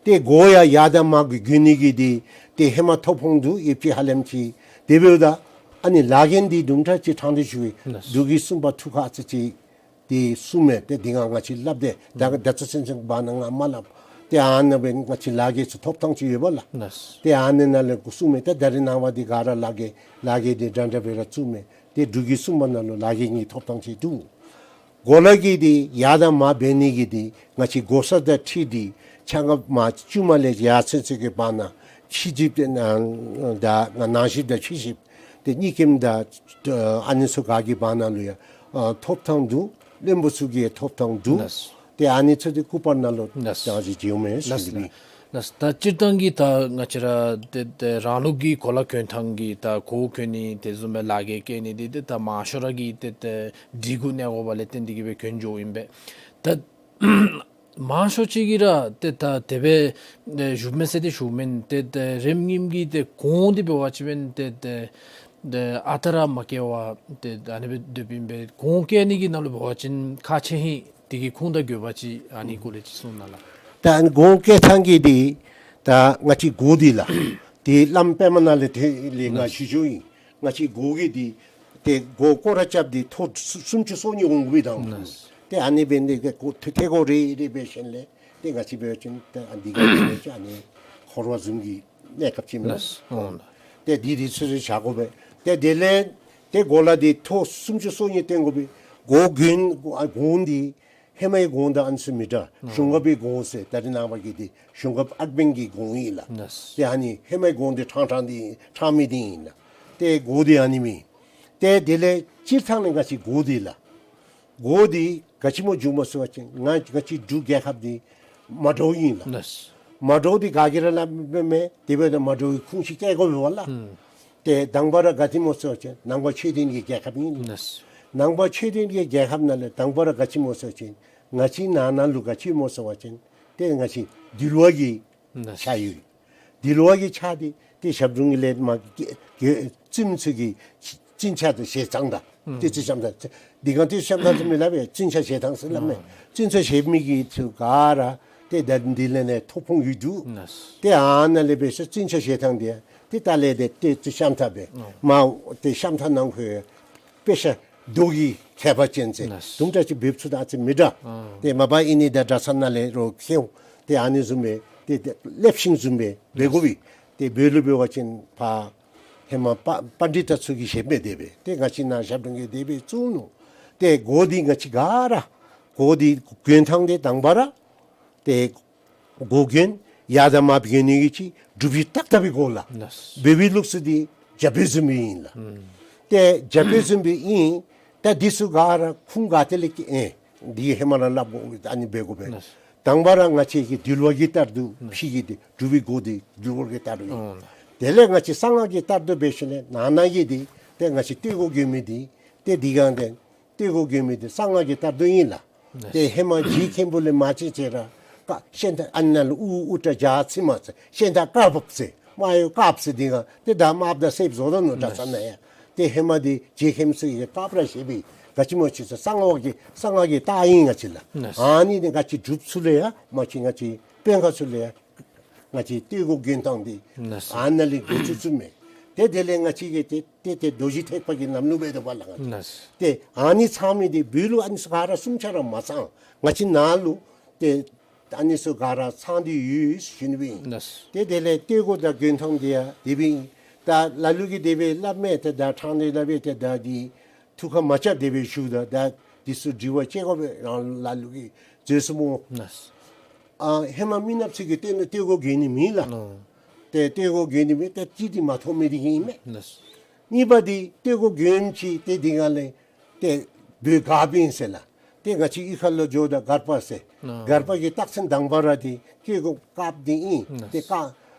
ཏེ་གོ་ཡང་ཡར་དང་མར་གྱོན་ནི་གི་དེ་ཏེ་ཧེ་མ་ཐོབ་ཐངས་འདུག། ཡོདཔ་ཅིག་ཧ་ལམ་ཅིག། དེ་འབདཝ་ད་ཨ་ནི་ལ་རྒན་དེ་དུམ་གྲ་ཅིག་ཕྲང་སྟེ་ཞུ་བས། ལགས། འབྲུག་རྒྱལ་གསུམ་པ་ཐུགས་ཁར་ཨ་ཙི་ཅིག་དེ་གསུངས་མས། ཏེ་དེ་སྒང་ང་བཅས་སླབ་སྟེ་ད་ད་ལྟོ་ཚུན་ཚོད་བར་ན་ང་མ་སླབ། ཏེ་ཨ་ནཱ་སྦེ་ང་བཅས་ལ་རྒན་ཚུ་ཐོབ་ཐངས་ཅིག་ཡོད་པ་ལགས། ལགས། ཏེ་ཨ་ནི་ནང་ལས་གསུངས་མས། ཏེ་ད་རེས་ནངས་པ་འདི་ག་ར་ལ་རྒན་ལ་རྒན་དེ་འདྲ་འདྲ་སྦེ་ར་བཙུགས་མས། ཏེ་འབྲུག་རྒྱལ་གསུམ་པ་ནང་ལུ་ལ་རྒན་གཉིས་ཐོབ་ཐངས་ཅིག་འདུག། གོ་ལ་གི་དེ་ཡར་དང་མར་འབད་ནི་གི་དེ་ང་བཅས་གོ་ས་དང་འཁྲིལ་ཏེ་ཆ་ཁ་མ་བཅུ་མ་ལས་ཡར་ཚུན་ཚོད་ཀྱི་བར་ན་ ཕྱི་ཞིབ་དེ་ནང་ད་ནང་ཞིབ་དང་ཕྱི་ཞིབ་དེ་གཉིས་ཀྱིམ་ད་ཨ་ནི་ཚུ་ག་གི་བར་ན་ལུ་ཡང་ཐོབ་ཐང་འདུག། བློན་པོ་ཚུ་གི་ཐོབ་ཐང་འདུག། ལགས། དེ་ཨ་ནི་ཚུ་དེ་སྐུ་པར་ནང་ལུ་ལགས། ད་ཅི་བྱེད་མི་ལགས། ལགས། ལགས། ད་སྤྱིར་བཏང་གི་ད་ང་བཅས་ར་དེ་དེ་རང་ལུགས་ཀྱི་གོ་ལ་གྱོན་ཐངས་ཀྱི་ད་གོ་གྱོན་ནི་དེ་བཟུམ་སྦེ་ལག་གི་བཀལ་ནི་དེ་དེ་ད་མང་ཤོས་ར་གིས་དེ་དེ་སྒྲིག་གུ་གནས་དགོ་པ་ལས་བརྟེན་ཏེ་གིས་སྦེ་གྱོན་འགྱོཝ་ཨིན་པས། ད་མང་ཤོས་ཅིག་གིས་ར་ཏེ་ད་དེ་སྦེ་ཨེ་བཞུགས་མས་ཟེར་ཏེ་བཞུགས་མེན། ཏེ་ཏེ་རེམ་ཉིམ་གི་ཏེ་གོང་འདི་འབད་བ་ཅིན་ཏེ་ཏེ་ཏེ་ཨ་རྟག་ར་མ་བཀལ་བར་ཏེ་ཨ་ནི་སྦེ་སྡོདཔ་ཨིན་པས། གོང་བཀལ་ནི་གི་ནང་ལུ་འབད་བ་ཅིན་ཁག་ཆེ་ཧིང་དེ་གི་ཁུངས་དང་དགོས་པ་ཅིག་ཨ་ནི་སྐོར་ལས་ཅིག་གསུང་གནང་ལགས། ད་ཨ་ནི་གོང་བཀལ་ཐངས་ཀྱི་འདི་ད་ང་བཅས་གོ་འདི་ལགས། ཏེ་བླམ་པདྨ་ནང་ལས་ཏེ་ལས་ང་ཞུ་ཞུཝ་ཨིན། ང་བཅས་གོ་གི་འདི་ཏེ་གོ་སྐོར་ར་རྐྱབ་སྟེ་ཐོག་སུམ་ཅུ་སོ་གཉིས་འོང་དགོ་པས་དང་། ཏེ་ཨ་ནི་འབད་ནི་དེ་གིས་གོ་ཏེ་ཏེ་གོ་རེ་རེ་འབད་ཞིནམ་ལས་ཏེ་ང་བཅས་འབད་བ་ཅིན་ཏེ་ཨ་འདི་ག་འབད་བ་ཅིན་ཨ་ནི་འཁོར་བ་བཟུམ་གྱི་གནས་སྐབས་ཅིག་མེན་ན། ཏེ་འདི་འདི་ཚུ་རེ་བཞག་དགོ་པས། ཏེ་དེ་ལས་ཏེ་གོ་ལ་འདི་ཐོག་སུམ་ཅུ་སོ་གཉིས་བཏོན་དགོ་པས། གོ་གྱོན་གོང་འདི་ཧེ་མའི་གོང་དང་ཨ་ནི་ཚུ་མི་འདྲ། གཞུང་གབ་པའི་གོང་ཟེར་ད་རེས་ནངས་པ་གི་འདི་གཞུང་གབ་ཨག་བན་གྱི་གོང་ཨིན་ལགས། ཏེ་ཨ་ནི་ཧེ་མའི་གོང་འདི་ཕྲང་ཕྲང་འདི་ཕྲང་མི་འདི་ཨིན་ལགས། ཏེ་གོ་འདི་ཨ་ནི་མེན། ཏེ་དེ་ལས་སྤྱིར་བཏང་ནི་ང་བཅས་གོ་འདི་ལགས། གོ་འདི་ག་ཅི་སྨོ་འགྱོཝ་སྨོ་ཟེར་བ་ཅིན་ང་ང་བཅས་འབྲུག་རྒྱལ་ཁབ་འདི་མ་འདྲཝ་ཨིན་ལགས། མ་འདྲཝ་འདི་ག་གིས་ར་སླབ་མི་མེད། དེ་འབདཝ་ད་མ་འདྲཝ་ཁུངས་ཅིག་བཀལ་དགོ་པས་ལགས། ཏེ་དང་པ་ར་ག་ཅི་སྨོ་ཟེར་བ་ཅིན་ནང་པ་ཆོས་ལྡན་གྱི་རྒྱལ་ཁབ་ཨིན། ནང་པ་ཆོས་ལྡན་གྱི་རྒྱལ་ཁབ་ནང་ལས་དང་པ་ར་ག་ཅི་སྨོ་ཟེར་བ་ཅིན་ང་བཅས་ནང་ན་ལུ་ག་ཅི་སྨོ་ཟེར་བ་ཅིན་ཏེ་ང་བཅས་འདུལ་བ་གི་ཆ་ཡོད། འདུལ་བ་གི་ཆ་འདི་ཏེ་ཞབས་དྲུང་གི་ལས་མ་གི་གི་བཙུནམོ་ཚུ་གི་བཙུན་ཆ་དང་ཞལ་ཐང་དང་ཏེ་བཙུནམོ་ཞལ་ཐང་འདི་གང་ཏེ་ཞལ་ཐང་ཟེར་མི་སླབ་པས། བཙུན་ཆ་ཞལ་ཐང་ཟེར་སླབ་མས། བཙུན་ཆ་བཞེས་མི་གི་ཚུ་ག་ར་ཏེ་ད་འདི་ལས་ནི་ཐོབ་ཁུངས་ཡོད་འདུག། ཏེ་ཨ་ནཱ་ལས་འབད་ཞིནམ་བཙུན་ཆ་ཞལ་ཐང་འདི་ཏེ་ད་ལས་ཏེ་ཏེ་བཙུནམོ་ཞལ་ཐང་འབད་མ་ཏེ་ཞལ་ཐང་ནང་ཁོ་དཔེ་ཆ་རྡོ་གི་མཁས་པ་ཅན་ཟེར་དུམ་གྲ་ཅིག་འབད་ཚུགས་ད་ཨ་ཙི་མི་འདྲ། ཏེ་མ་པ་ཨིན་ནི་ད་གྲྭ་ཚང་ནང་ལས་རོགས་ཁྱེར་འོང་ཏེ་ཨ་ནི་བཟུམ་སྦེ་ཏེ་ཏེ་ལེབ་ཤིང་བཟུམ་སྦེ་འབད་དགོ་པས། ཏེ་བོད་ལུ་འབད་བ་ཅིན་ཕར་ཧེ་མ་པ་པཎྜི་ཏ་ཚུ་གིས་བཞེས་མི་དེ་སྦེ་ཏེ་ང་བཅས་ནཱ་ཞབས་དྲུང་གིས་དེ་སྦེ་བཙུགས་ནུག། ཏེ་གོ་འདི་ང་བཅས་ག་ར་གོ་འདི་གྱོན་ཐངས་འདི་དང་པ་ར་ཏེ་གོ་གྱོན་ཡར་དང་མར་གྱོན་ནི་གི་ཅིག་འབྲུག་པའི་ཏག་ཏ་སྦེ་གོ་ལགས། བོད་པའི་ལུགས་སྲོལ་འདི་རྒྱ་བོད་བཟུམ་སྦེ་ཨིན་ལགས། ཏེ་རྒྱ་བོད་བཟུམ་སྦེ་ཨིན། ད་འདི་ཚུ་ག་ར་ཁུངས་ག་ཏེ་ལས་ཀྱི་ཨེ་འདི་ཧེ་མ་ར་སླབ་དགོ་ཨ་ནི་འབད་དགོ་པས། དང་པ་ར་ང་བཅས་ཀྱི་འདུལ་བ་གི་ལྟར་དུ་ཕྱི་གི་འདི་འབྲུག་པའི་གོ་འདི་འདུལ་བ་གི་ལྟར་དུ་ཨིན། དེ་ལས་ང་བཅས་གསང་སྔགས་ཀྱི་ལྟར་དུ་འབད་ཞིནམ་ལས་ནང་ན་གི་འདི་ཏེ་ང་བཅས་སྟོད་གོ་གྱོན་མི་འདི་ཏེ་འདི་གང་ཏེ་སྟོད་གོ་གྱོན་མི་འདི་གསང་སྔགས་ཀྱི་ལྟར་དུ་ཨིན་ལགས། ཏེ་ཧེ་མ་རྗེ་མཁན་པོ་ལས་མ་བྱོན་ཅིག་ར་ཀ་ཤན་ཏ་ཨ་ནཱ་ལུ་ཨུ་ཨུ་ཏྲ་ཇ་ཚིག་མ་ཟེར་ཤན་ཏ་ཀ་བབ་ཟེར་མ་ཡོ་ཀབ་ཟེར་འདི་གང་ཏེ་ད་མ་བབ་ད་སེབ་བཟོ་ད་ནུག་གྲྭ་ཚང་ནང་ཡང་། ཏེ་ཧེ་མ་འདི་རྗེ་མཁན་པོ་ཚུ་གིས་ཀབ་ར་བཞེས་པས། ག་ཅི་སྨོ་ཅིག་ཟེར་གསང་སྔགས་ཀྱི་གསང་སྔགས་ཀྱི་རྟགས་ཨིན་ང་བཅས་ལགས། ཨ་ནི་འདི་ང་བཅས་འབྲུགཔ་ཚུ་ལུ་ཡང་མ་གཞི་ང་བཅས་དཔོན་ཁག་ཚུ་ལུ་ཡང་ང་བཅས་སྟོད་གོ་གྱོན་ཐངས་འདི་ཨ་ནཱ་ལས་འགོ་བཙུགས་བཙུགསཔ་མས། ཏེ་དེ་ལས་ང་བཅས་ཀྱིས་ཏེ་ཏེ་ཏེ་རྡོ་རྗེ་ཐེག་པ་གི་ལམ་ལུགས་འབད་དོ་བ་ལགས། ཏེ་ཨ་ནི་ཚང་མི་འདི་བོད་ལུ་ཨ་ནི་ཚུ་ག་ར་གསུམ་ཆ་ར་མ་ཚང་། ང་བཅས་ནཱ་ལུ་ཏེ་ཨ་ནི་ཚུ་ག་ར་ཚང་སྟེ་ཡོད་ཟེར་ཞུ་ནི་སྦེ་ཨིན། ཏེ་དེ་ལས་སྟོད་གོ་དང་གྱོན་ཐངས་འདི་ཡང་དེ་སྦེ་ཨིན། ད་ལ་ལུ་གིས་དེ་སྦེ་སླབ་མས། ཏེ་ད་ཕྲང་སྟེ་སླབ་པས། ཏེ་ད་འདི་ཐུགས་ཁར་མ་ཆགས། དེ་སྦེ་ཞུཝ་ད་ད་འདི་ཚུ་དྲི་བ་བཅད་དགོ་པས། རང་ལ་ལུ་གིས་འཛོལ་སོང་སྨོ། ཨ་ཧེ་མ་མི་ནགཔ་ཚུ་གིས་སྟོད་སྟོད་གོ་གྱོན་ནི་མེད་ལགས། ཏེ་སྟོད་གོ་གྱོན་ནི་མེད། ཏེ་གཅིག་འདི་མ་ཐོབ་མི་འདི་གིས་ཨིན་མས། གཉིས་པ་འདི་སྟོད་གོ་གྱོནམ་ཅིག་ཏེ་འདི་གང་ལས་ཏེ་བོད་སྒརཔ་ཨིན་ཟེར་ལགས། ཏེ་ང་བཅས་གཡུས་ཁ་ལུ་འགྱོཝ་ད་སྒརཔ་ཟེར། སྒརཔ་གི་རྟགས་མཚན་དང་པ་ར་འདི་སྟོད་གོ་དཀརཔོ་འདི་ཨིན། ཏེ་དཀར་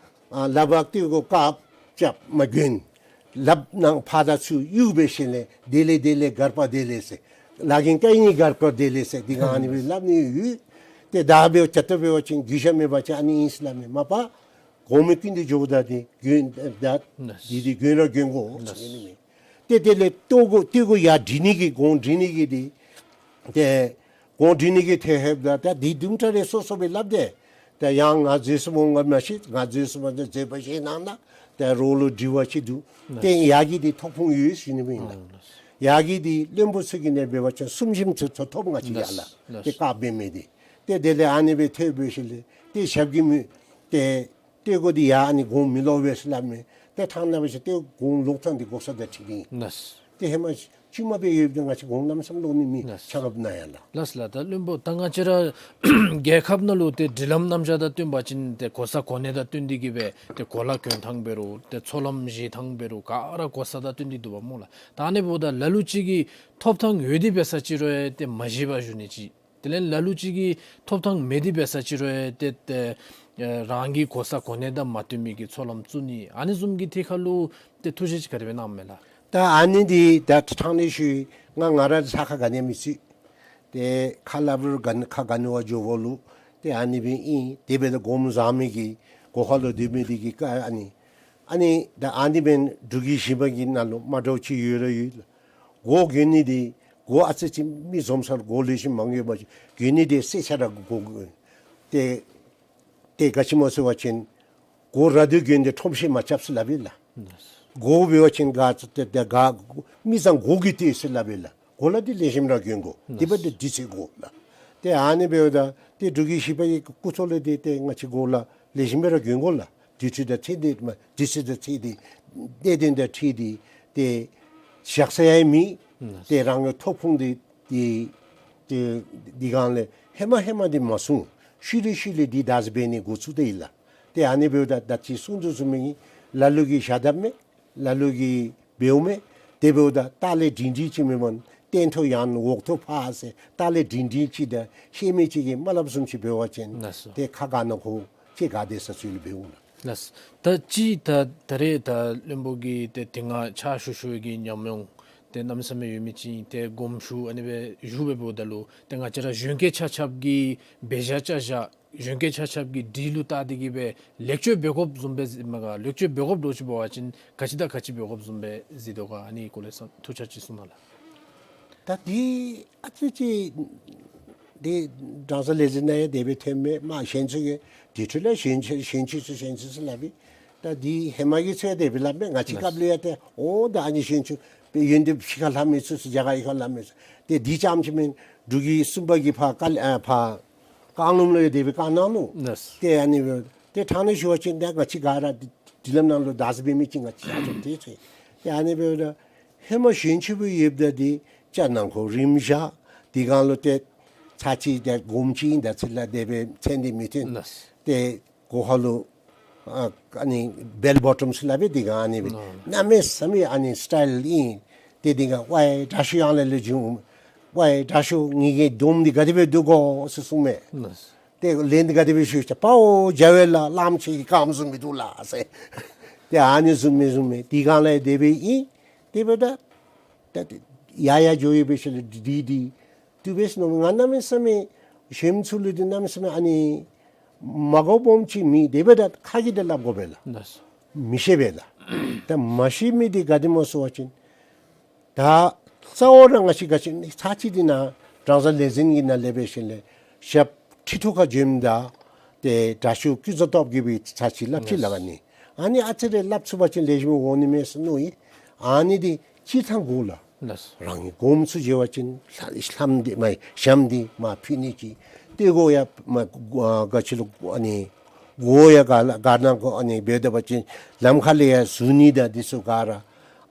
ཨ་ལགཔ་སྟོད་གོ་དཀརཔོ་རྐྱབ་མ་གྱོན། ལགཔ་ནང་ཕར་དང་ཚུར་གཡུག་འབད་ཞིནམ་ལས་དེ་ལས་དེ་ལས་སྒརཔ་དེ་ལས་ཟེར། ལ་གིན་ཀ་ཨིན་ནི་སྒརཔ་དེ་ལས་ཟེར་འདི་གང་ཨ་ནི་སྦེ་སླབ་ནི་ཡོད། ཏེ་ད་འབདཝ་ད་ད་འབད་བ་ཅིན་གུས་ཞབས་མེད་པ་ཅིན་ཨ་ནི་ཨིན་ཟེར་སླབ་མས། མ་པ་གོང་མའི་ཀུན་ཏུ་འགྱོཝ་ད་འདི་གྱོན་ད་འདི་འདི་གྱོན་ར་གྱོན་དགོ་ཟེར་ཨིན་མས། ཏེ་དེ་ལས་སྟོད་གོ་སྟོད་གོ་ཡར་འབྲི་ནི་གི་གོང་འབྲི་ནི་གི་འདི་ཏེ་གོང་འབྲི་ནི་གི་ཐད་ལྷོདཔ་ད་ད་འདི་དུམ་གྲ་རེ་སོ་སོ་སྦེ་སླབ་སྟེ་ད་ཡང་ང་འཛོལ་སོང་སྨོ་ང་མ་ཤེས། ང་འཛོལ་སོང་སྨོ་ད་འཛོལ་བ་ཤེས་གནང་ན་ད་རོགས་ལུ་དྲི་བ་ཅིག་འདུག། ཏེ་ཡར་གྱི་འདི་ཐོབ་ཁུངས་ཡོད་ཟེར་ཨིན་མས་ལགས། ཡར་གྱི་འདི་བློན་པོ་ཚུ་གི་ནང་འབད་བ་ཅིན་གསུམ་བཞི་ཚུ་ཐོབ་ང་བཅས་ཡར་ལགས། ཏེ་དཀརཔོ་འབད་མི་འདི། ཏེ་དེ་ལས་ཨ་ནི་སྦེ་ཐོན་འབད་ཞིནམ་ལས་ཏེ་ཞབས་ཀྱི་མི་ཏེ་སྟོད་གོ་འདི་ཡར་ཨ་ནི་གོང་མི་ལོག་པས་ཟེར་སླབ་མས། ཏེ་ཕྲང་ན་འབད་ཞིནམ་ཏེ་གོང་ལོག་ཐངས་འདི་གོ་ས་ད་ཁྲིད་ནི། ཏེ་ཧེ་མ་ ཅིག་མ་འབད་ཡོདཔ་ད་ང་བཅས་གོང་གནམ་མེད་ས་མེད་ལོག་ནི་མེད། ལགས། ཆ་ཁྱབ་ནང་ཡང་ལགས། ལགས་ལགས། ད་བློན་པོ་ད་ང་བཅས་ར་རྒྱལ་ཁབ་ནང་ལུ་ཏེ་སྒྲིག་ལམ་རྣམ་གཞག་དང་བསྟུན་པ་ཅིན་ཏེ་གོ་ས་གོ་གནས་དང་བསྟུན་ཏེ་གིས་སྦེ་ཏེ་གོ་ལ་གྱོན་ཐངས་འབད་རུང་ཏེ་ཚོགས་ལམ་བཞེས་ཐངས་འབད་རུང་ག་ར་གོ་ས་དང་བསྟུན་ཏེ་འདུག་པ་སྨོ་ལགས། ད་ཨ་ནི་འབདཝ་ད་ལ་ལུ་ཅིག་གིས་ཐོབ་ཐངས་ཡོད་དེ་འབད་ས་ཅིག་རུང་ཡང་ཏེ་མ་བཞེས་པར་བཞུགས་ནི་ཅིག། དེ་ལས་ལ་ལུ་ཅིག་གིས་ཐོབ་ཐངས་མེད་དེ་འབད་ས་ཅིག་རུང་ཡང་ཏེ་ཏེ་ཨེ་རང་གི་གོ་ས་གོ་གནས་དང་མ་བསྟུན་མི་གི་ཚོགས་ལམ་བཙུགས་ནི་ཨ་ནི་བཟུམ་གྱི་ཐད་ཁར་ལུ་ཏེ་ཐུགས་བཞེད་ཅིག་ག་དེ་སྦེ་གནངམ་མས་ལགས། ད་ཨ་ནི་འདི་ད་ཕྲང་ནི་ཞུ་ང་ང་ར་ས་ཁ་ག་ནི་ཡང་མི་རྩི། ཏེ་ཁ་སླབ་རུང་ག་ནི་ཁ་ག་ནི་བ་འགྱོ་བ་ལུ་ཏེ་ཨ་ནི་སྦེ་ཨིན། དེ་འབདཝ་ད་གོངམ་བཟའ་མི་གི་གོ་ཁ་ལུ་སྡོད་མི་འདི་གི་ཀ་ཨ་ནི་ཨ་ནི་ད་ཨ་ནི་འབདན་འབྲུག་གི་ཞིང་པ་གི་ནང་ལུ་མ་འདྲཝ་ཅིག་ཡོད་ར་ཡོད་ལགས། སྒོ་གྱོན་ནི་འདི་སྒོ་ཨ་ཙི་ཅིག་མི་འཛོམས་སར་སྒོ་ལེགས་ཤོམ་མ་གྱོན་པ་ཅིན་གྱོན་ནི་འདི་སེར་ཆ་ར་སྒོ་གྱོན་ཏེ་ཏེ་ག་ཅི་སྨོ་ཟེར་བ་ཅིན་སྒོ་ར་དུ་གྱོན་ཏེ་ཁྲོམ་ཤེད་མ་རྐྱབ་ཟེར་སླབ་ཨིན་ལགས། སྒོ་འབད་བ་ཅིན་ག་ཏེ་ཏེ་ག་མི་ཚང་སྒོ་གྱོན་ཏེ་ཟེར་སླབ་ཨིན་ལགས། སྒོ་ལགས་འདི་ལེགས་ཤོམ་ར་གྱོན་དགོ། དེ་འབདཝ་ད་དུས་ཚོད་དགོ་ལགས། ཏེ་ཨ་ནི་འབདཝ་ད་ཏེ་འབྲུག་གི་ཞིང་པ་གི་སྐུ་ཚབ་ལས་ཏེ་ཏེ་ང་བཅས་སྒོ་ལགས་ལེགས་ཤོམ་སྦེ་ར་གྱོན་དགོ་ལགས། དུས་ཚོད་དང་འཁྲིལ་ཏེ་མ་དུས་ཚོད་དང་འཁྲིལ་ཏེ་གནད་དོན་དང་འཁྲིལ་ཏེ་ཏེ་བཞག་ས་ཡང་མེད། ཏེ་རང་གི་ཐོབ་ཁུངས་འདི་ཏེ་ཏེ་འདི་སྒང་ལས་ཧེ་མ་ཧེ་མ་འདི་མ་སོང་། ཤུལ་ལས་ཤུལ་ལས་འདི་བདག་འཛིན་འབད་ནི་འགོ་བཙུགས་ཏེ་ཨིན་ལགས། ཏེ་ཨ་ནི་འབདཝ་ད་ད་ཅི་གསུང་དོ་བཟུམ་སྦེ་ལ་ལུ་གིས་ཞལ་འདེབས་མས། ལ་ལུ་གིས་འབདཝ་མས། དེ་འབདཝ་ད་ལྟག་ལས་སྒྲིང་སྒྲིང་ཅིག་མེན་པར་སྟེང་ཐོག་ཡང་འོག་ཐོག་ཕར་ཟེར་ལྟག་ལས་སྒྲིང་སྒྲིང་ཅིག་དང་ཤེས་མི་ཅིག་གིས་མ་སླབ་བཟུམ་ཅིག་འབད་བ་ཅིན་ལགས་སོ། ཏེ་ཁ་ག་ནང་ཁོ་ཅིག་ག་དེ་ས་ཚུ་ལུ་འབདཝ་ལགས། ལགས། ད་ཅི་ད་ད་རེས་ད་བློན་པོ་གིས་ཏེ་དེ་སྔ་ཕྱག་ཞུ་ཞུ་བའི་གི་ཉམས་མྱོང་ཏེ་གནམ་མེད་ས་མེད་ཡོད་མི་ཅིག་ཏེ་དགོངསམ་ཞུ་ཨ་ནི་སྦེ་ཞུ་སྦེ་འབདཝ་ད་ལུ་ཏེ་ང་བཅས་ར་གཞོན་སྐྱེས་ཆ་ཁྱབ་ཀྱི་འབད་བཞག་བཅའ་བཞག་གཞོན་སྐྱེས་ཆ་ཁྱབ་ཀྱི་སྒྲིག་ལུགས་ལྟར་དེ་གིས་སྦེ་ལེགས་བཅོས་འབད་དགོཔ་བཟུམ་སྦེ་གཟིགས་མས་ག། ལེགས་བཅོས་འབད་དགོཔ་འདྲཝ་ཅིག་འབད་བ་ཅིན་ག་ཅི་དང་ག་ཅི་འབད་དགོཔ་བཟུམ་སྦེ་གཟིགས་དོ་ག། ཨ་ནི་སྐོར་ལས་ཐུགས་ཆ་ཅིག་གསུང་གནང་ལགས། ད་འདི་ཨ་ཙི་ཅིག་འདི་གྲངས་ཚད་ལས་འཛིན་ནང་ཡང་དེ་སྦེ་ཐོནམ་མས། མ་གཞོན་ཚུ་གིས་དེ་འཕྲོ་ལས་གཞོན་ཚུ་གཞོན་ཚུ་གཞོན་ཚུ་ཟེར་སླབ་ཨིན། ད་འདི་ཧེ་མ་གི་ཚུ་ཡང་དེ་སྦེ་སླབ་མས། ང་བཅས་སྐབས་ལུ་ཡང་ཏེ་འོ་ད་ཨ་ནི་གཞོན་ཚུ་ཡོན་ཏན་ཕྱི་ཁར་ལྷབ་མི་ཚུ་ཚུ་རྒྱ་གར་ཡི་ཁར་ལྷབ་མི་ཚུ་ཏེ་འདི་ཙམ་ཅིག་མེན། འབྲུག་གི་སུམ་པ་གི་ཕར་ཀ་ཨ་ཕར་རྐང་ལུང་ལུ་ཡང་དེ་སྦེ་བཀའ་གནང་ནུག། ལགས། ཏེ་ཨ་ནི་སྦེ་ཏེ་ཕྲང་ནི་ཞུ་བ་ཅིན་ད་ང་བཅས་ག་ར་འདི་འདི་ལམ་ནང་ལུ་བདག་འཛིན་འབད་མི་ཅིག་ང་བཅས་ཡང་ཅིག་ཏེ་ཚུ་ཏེ་ཨ་ནི་སྦེ་ད་ཧེ་མ་གཞོན་ཆུང་སྦེ་ཡོདཔ་ད་འདི་ཅ་ནང་ཁོ་རིམ་བཞག་འདི་སྒང་ལུ་ཏེ་ཚར་ཅིག་ཏེ་སྒོམ་ཅིག་ད་ཚེ་ལ་དེ་སྦེ་མཚན་འདི་མི་ཐོན། ལགས། ཏེ་གོ་ཁ་ལུ་ཨ་ཨ་ནི་བེལ་བོ་ཊམ་ཟེར་སླབ་པས། འདི་སྒང་ཨ་ནི་སྦེ་ཨ་གནམ་མེད་ས་མེད་ཨ་ནི་སི་ཊའིལ་ཨིན། ཏེ་འདི་སྒང་ཝའི་དྲག་ཤོས་ཡང་ལས་ལས་བྱུང་། ཝའི་དྲག་ཤོས་ངེ་གི་འདོམ་འདི་ག་དེ་སྦེ་འདུག་གོ་ཟེར་གསུངམ་མས། ལགས། ཏེ་ལན་འདི་ག་དེ་སྦེ་ཞུ་ཅི། པའོ་རྒྱ་བོད་ལ་གླངམོ་ཆེ་གི་རྐངམ་བཟུམ་སྦེ་འདུག་ལགས་ཟེར། ཏེ་ཨ་ནི་བཟུམ་མི་བཟུམ་མི་འདི་སྒང་ལས་དེ་སྦེ་ཨིན། དེ་འབདཝ་ད་ད་ཡར་ཡར་འགྱོ་ཡི་འབད་ཞིནམ་ལས་འདི་འདི་འདི་འདི་སྦེ་ཟེར་མནོ། ང་གནམ་མེད་ས་མེད་གཞོནམ་ཚུ་ལུ་འདི་གནམ་མེད་ས་མེད་ཨ་ནི་མ་གོ་སྦོམ་ཅིག་མེད། དེ་འབདཝ་ད་ཁ་གིས་ད་སླབ་དགོ་པས་ལགས། ལགས་སོ། མི་ཤེས་པས་ལགས། ད་མ་ཤེས་མི་འདི་ག་དེ་སྨོ་ཟེར་བ་ཅིན་ད་གཙོ་བོ་ར་ང་བཅས་ག་ཅི་ཚར་ཅིག་འདི་ནང་གྲངས་ཚད་ལས་འཛིན་གྱི་ནང་ལས་འབད་ཞིནམ་ལས་ཞབས་ཁྲི་ཐོག་ཁར་འབྱོནམ་ད་ཏེ་དྲག་ཤོས་ཀུན་བཟང་སྟོབས་རྒྱས་པའི་ཚར་ཅིག་སླབ་ཅི་ལགས། ཨ་ནི་ཨ་ནི་ཨ་ཙི་རེ་སླབ་ཚུགས་པ་ཅིན་ལེགས་ཤོམ་འོང་ནི་མས་ཟེར་མནོ་ཡི། ཨ་ནི་འདི་སྤྱིར་བཏང་དགོ་ལགས། ལགས་སོ། རང་གི་སྒོམ་ཚུ་བྱེད་པ་ཅིན་ལྷམ་འདི་མ་ཞྭམོ་འདི་མར་ཕུད་ནི་ཅིག། ཏེ་གོ་ཡང་མ་ག་ཅི་ལོ་ཨ་ནི་གོ་ཡང་ག་ལ་ག་ནང་གོ་ཨ་ནི་འབད་དོ་བ་ཅིན་ལམ་ཁ་ལས་ཡང་བཟུང་ནི་དང་འདི་ཚུ་ག་ར་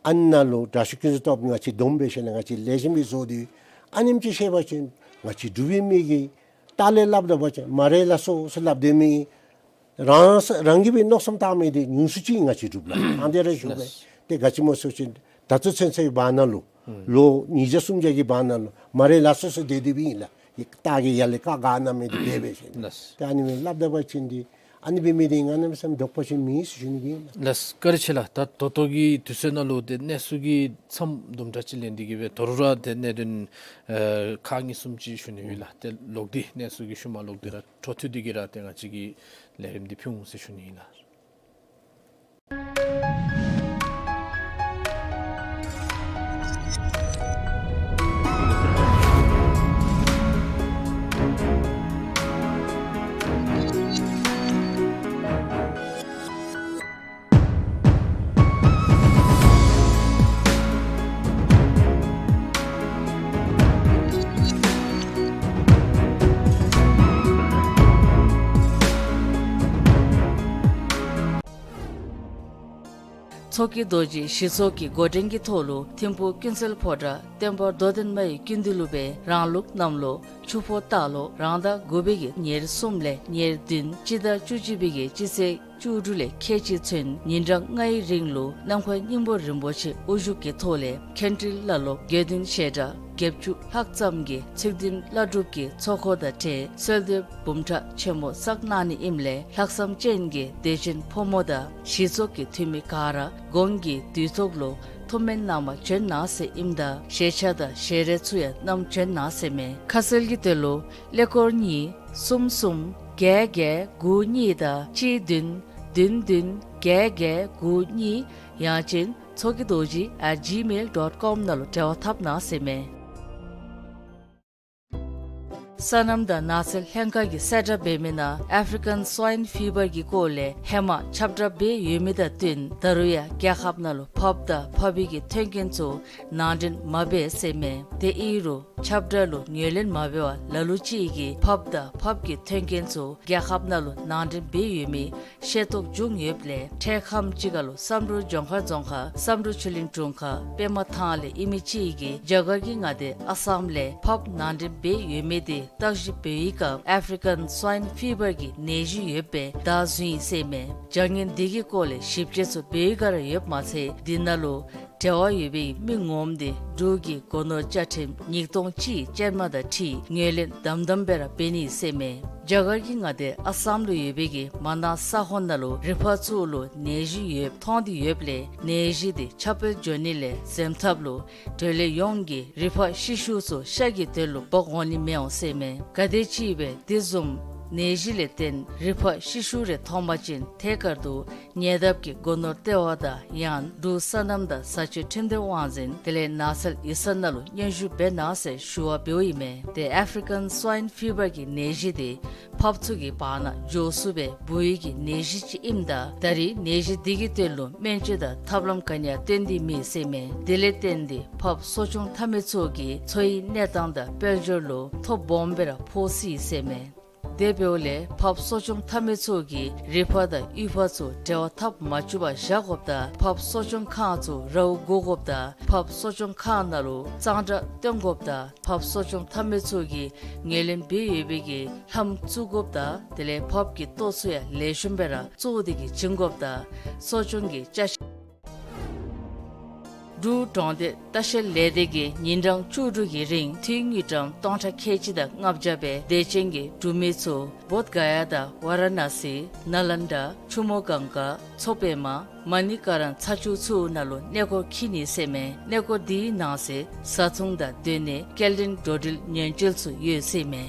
ཨ་ནཱ་ལུ་དྲག་ཤོས་ཀུན་བཟང་སྟོབས་ང་བཅས་འདོམ་འབད་ཞིནམ་ལས་ང་བཅས་ལེགས་ཤོམ་སྦེ་བཟོ་སྟེ་ཨ་ནེམ་ཅིག་ཤེས་པ་ཅིན་ང་བཅས་འབྲུག་པའི་མི་གིས་ལྟག་ལས་སླབ་དོ་བ་ཅིན་མ་རེད་ལགས་སོ་ཟེར་སླབ་སྡོད་མི་རང་ས་རང་གིས་སྦེ་མནོ་བསམ་བཏང་མི་འདི་ཉུང་སུ་ཅིག་ང་བཅས་འབྲུགཔ་ལགས། ཨ་ནི་ར་ཞུ་བས། ཏེ་ག་ཅི་སྨོ་ཟེར་བ་ཅིན་ད་ལྟོ་ཚུན་ཚོད་བར་ན་ལུ་ལོ་ཉིས་བརྒྱ་སུམ་བརྒྱ་གི་བར་ན་ལུ་མ་རེད་ལགས་སོ་ཟེར་སྡོད་སྡོདཔ་ཨིན་ལགས། ཡི་ལྟག་གི་ཡར་ལས་བཀའ་ག་གནང་མི་འདི་འབད་འབད་ཞིནམ་ལས། ཏེ་ཨ་ནི་སྦེ་སླབ་དོ་བ་ཅིན་འདི་ཨ་ནི་འབད་མི་འདི་ང་གནམ་མེད་ས་མེད་དོགས་པ་ཅིག་མེད་ཟེར་ཞུ་ནི་ཨིན་ལགས། ལགས་བཀའ་དྲིན་ཆེ་ལགས། ད་ད་ལྟོ་གི་དུས་ཚོད་ནང་ལུ་ཏེ་གནས་ཚུལ་གྱི་མཚམས་དུམ་གྲ་ཅིག་ལེན་ཏེ་གིས་སྦེ་ད་རུང་ར་ཏེ་གནད་དོན་ཨེ་ཁག་གཉིས་གསུམ་ཅིག་ཞུ་ནི་ཡོད་ལགས། ཏེ་ལོག་སྟེ་གནས་ཚུལ་གྱི་ཤུལ་མ་ལོག་སྟེ་ར་འཕྲོ་མཐུད་དེ་གིས་ར་ཏེ་ང་བཅས་ཀྱིས་ལས་རིམ་འདི་ཕུལ་འོང་ཟེར་ཞུ་ནི་ཨིན་ལགས། ཚོགས་ཀྱི་རྡོ་རྗེ་ཞི་ཚོགས་ཀྱི་འགོ་འདྲེན་གྱི་ཐོག་ལུ་ཐིམ་ཕུག་ཀུན་གསལ་ཕོ་བྲང་བསྟན་པ་རྡོར་གདན་མའི་ཀུན་འདུས་ལུ་སྦེ་རང་ལུགས་གནམ་ལོ་ཆུ་ཕོ་སྟག་ལོ་རང་ཟླ་དགུ་པའི་གི་ཉེར་གསུམ་ལས་ཉེར་བདུན་སྤྱི་ཟླ་བཅུ་གཅིག་པའི་གི་སྤྱི་ཚེས་བཅུ་དྲུག་ལས་ཁལ་གཅིག་ཚུན་ཉིན་གྲངས་ལྔའི་རིང་ལུ་ནམ་མཁའི་སྙིང་པོ་རིན་པོ་ཆེ་དབུ་བཞུགས་ཀྱི་ཐོག་ལས་མཁན་ཁྲི་བླ་སློབ་དགེ་འདུན་བཤད་གྲྭ་བརྒྱད་ཅུ་ལྷག་ཙམ་གྱིས་ཚིག་བདུན་བླ་སྒྲུབ་ཀྱི་ཚོགས་འཁོར་དང་འབྲེལ་གསོལ་འདེབས་འབུམ་ཕྲག་ཆེན་མོ་བསགས་གནང་ནི་ཨིནམ་ལས་ལྷག་བསམ་ཅན་གྱི་དད་ཅན་ཕོ་མོ་དང་ཞི་ཚོགས་ཀྱི་འཐུས་མི་ག་ར་གོང་གི་དུས་ཐོག་ལུ་ཐུགས་སྨོན་གནང་མ་བྱོན་གནང་ཟེར་ཨིནམ་ད་ཞལ་ཆས་དང་ཞལ་རས་ཚུ་ཡང་བསྣམས་བྱོན་གནང་ཟེར་མས། ཁ་གསལ་གྱི་དོན་ལུ་ཀླད་ཀོར་གཉིས་གསུམ་གསུམ་བརྒྱད་བརྒྱད་དགུ་གཉིས་དང་གཅིག་བདུན་བདུན་བདུན་བརྒྱད་བརྒྱད་དགུ་གཉིས། ཡང་ཅིན་ཚོགས་ཀྱི་རྡོ་རྗེ་at gmail dot com ནང་ལུ་འབྲེལ་བ་འཐབ་གནང་ཟེར་མས། སོ་ནམ་དང་ནགས་ཚལ་ལྷན་ཁག་གིས་གསལ་བསྒྲགས་འབད་མི་ནང་African Swine Fever གྱི་སྐོར་ལས་ཧེ་མ་ཁྱབ་བསྒྲགས་འབད་ཡོད་མི་དང་བསྟུན་ད་རུང་ཡང་རྒྱལ་ཁབ་ནང་ལུ་ཕགཔ་དང་ཕགཔ་གི་མཐུན་རྐྱེན་ཚུ་ནང་འདྲེན་མ་འབད་ཟེར་མས། དེ་ཨིན་རུང་ཁྱབ་བསྒྲགས་ལུ་ངོས་ལེན་མ་འབད་བར་ལ་ལུ་ཅིག་གིས་ཕགཔ་དང་ཕགཔ་གི་མཐུན་རྐྱེན་ཚུ་རྒྱལ་ཁབ་ནང་ལུ་ནང་འདྲེན་འབད་ཡོད་མི་ཤེས་རྟོགས་བྱུང་ཡོདཔ་ལས་འཕྲལ་ཁམས་ཅིག་ཁར་ལུ་བསམ་གྲུབ་ལྗོངས་མཁར་རྫོང་ཁག་བསམ་གྲུབ་ཆོས་གླིང་དྲུང་ཁག་པདྨ་ཐང་ལས་ཨིན་མི་ཅིག་གིས་རྒྱ་གར་གྱི་མངའ་སྡེ་ཨ་སམ་ལས་ཕགཔ་ནང་འདྲེན་འབད་ཡོད་མི་དེ་བརྟག་ཞིབ་འབད་བའི་སྐབས་African Swine Fever གྱི་ནད་གཞི་ཡོདཔ་སྦེ་བདའ་ཟུན་ཡི་ཟེར་མས། བྱ་ངན་འདི་གི་སྐོར་ལས་ཞིབ་དཔྱད་ཚུ་འབད་བའི་སྒང་ར་ཡོདཔ་མ་ཚད་འདི་ནང་ལུ་འབྲེལ་བ་ཡོད་པའི་མི་ངོམ་དེ་འབྲུག་གི་སྒོ་ནོར་བཅའ་ཁྲིམས་ཉིས་སྟོང་གཅིག་ཅན་མ་དང་འཁྲིལ་ངོས་ལེན་དམ་དམ་སྦེ་ར་འབད་ནི་ཟེར་མས། རྒྱ་གར་གྱི་མངའ་སྡེ་ཨ་སམ་ལུ་ཡོད་པའི་གི་མ་ནཱ་ས་ཁོངས་ནང་ལུ་རི་ཕག་ཚུ་ལུ་ནད་གཞི་ཡོདཔ་མཐོང་སྟེ་ཡོདཔ་ལས་ནད་གཞི་དེ་ཁྱབ་སྤེལ་འགྱོ་ནི་ལས་འཛེམ་ཐབས་ལུ་འབྲེལ་ཡོད་ཡོངས་ཀྱིས་རི་ཕག་ཤི་ཤུ་ཚུ་ཤ་གི་དོན་ལུ་འབག་འོང་ནི་མི་འོང་ཟེར་མས། ག་དེམ་ཅིག་སྦེ་དེ་བཟུམ་ནད་གཞི་ལས་བརྟེན་རི་ཕག་ཤི་ཤུ་རེ་མཐོང་པ་ཅིན་ཐད་ཀར་དུ་ཉེ་འདབས་ཀྱི་སྒོ་ནོར་ལྟེ་བ་དང་ཡང་འབྲུག་སོ་ནམ་དང་བཟའ་སྤྱོད་ཁྲིམས་སྡེ་དབང་འཛིན་དེ་ལས་ནགས་ཚལ་ཡིག་ཚང་ནང་ལུ་སྙན་ཞུ་འབད་གནང་ཟེར་ཞུ་བ་འབདཝ་ཨིན་མས། དེ་African Swine Fever གི་ནད་གཞི་དེ་ཕགཔ་ཚུ་གི་བར་ན་འགྱོ་ཚུགས་པའི་འབུ་ཡི་གི་ནད་གཞི་ཅིག་ཨིནམ་ད་ད་རེས་ནད་གཞི་འདི་གི་དོན་ལུ་སྨན་བཅོས་དང་ཐབས་ལམ་ག་ནི་ཡང་སྟོན་ཏེ་མེད་ཟེར་མས། དེ་ལས་བརྟེན་ཏེ་ཕགཔ་གསོ་སྐྱོང་འཐབ་མི་ཚུ་གིས་འཚོ་བའི་གནས་སྟངས་དང་དཔལ་འབྱོར་ལུ་ཐོ་སྦོམ་སྦེ་ར་ཕོག་སྲིད་ཟེར་མས། དེ་འབདཝ་ལས་ཕགཔ་གསོ་སྐྱོང་འཐབ་མི་ཚུ་གིས་རི་ཕག་དང་གཡུས་ཕག་ཚུ་འབྲེལ་བ་འཐབ་མ་བཅུག་པར་བཞག་དགོཔ་དང་ཕགཔ་གསོ་སྐྱོང་ཁང་ཚུ་རཝ་བསྒོར་དགོཔ་དང་ཕགཔ་གསོ་སྐྱོང་ཁང་ནང་ལུ་གཙང་སྦྲ་བཏོན་དགོཔ་དང་ཕགཔ་གསོ་སྐྱོང་འཐབ་མི་ཚུ་གིས་ངོས་ལེན་འབད་ཡོད་པའི་གི་ལྷམ་བཙུགས་དགོཔ་དང་དེ་ལས་ཕགཔ་གི་ལྟོ་ཚུ་ཡང་ལེགས་ཤོམ་སྦེ་ར་བཙོ་སྟེ་གིས་བྱིན་དགོཔ་དང་གསོ་སྐྱོང་གི་ཅ་ཆས། འབྲུག་གྲོང་སྡེ་ལྟ་བཤལ་ལས་སྡེ་གིས་ཉིན་གྲངས་བཅུ་དྲུག་གི་རིང་དངུལ་ཀྲམ་སྟོང་ཕྲག་ཁལ་གཅིག་དང་ལྔ་བརྒྱ་སྦེ་དད་ཅན་གྱི་འབྲུག་མི་ཚུ་བོདྷ་ག་ཡ་དང་ཝ་ར་ཎ་སི་ནཱ་ལེནྡྲ་ཆུ་མོ་གངྒཱ་མཚོ་པདྨ་མ་ཎི་ཀ་རམ་ཚ་ཆུ་ཚུ་ནང་ལུ་གནས་སྐོར་འཁྱིད་ནི་ཟེར་མས། གནས་སྐོར་འདིའི་ནང་གསེས་བཟའ་འཐུང་དང་སྡོད་གནས་སྐྱེལ་འདྲེན་འགྲོ་འགྲུལ་ཉེན་བཅོལ་ཚུ་ཡོད་ཟེར་མས།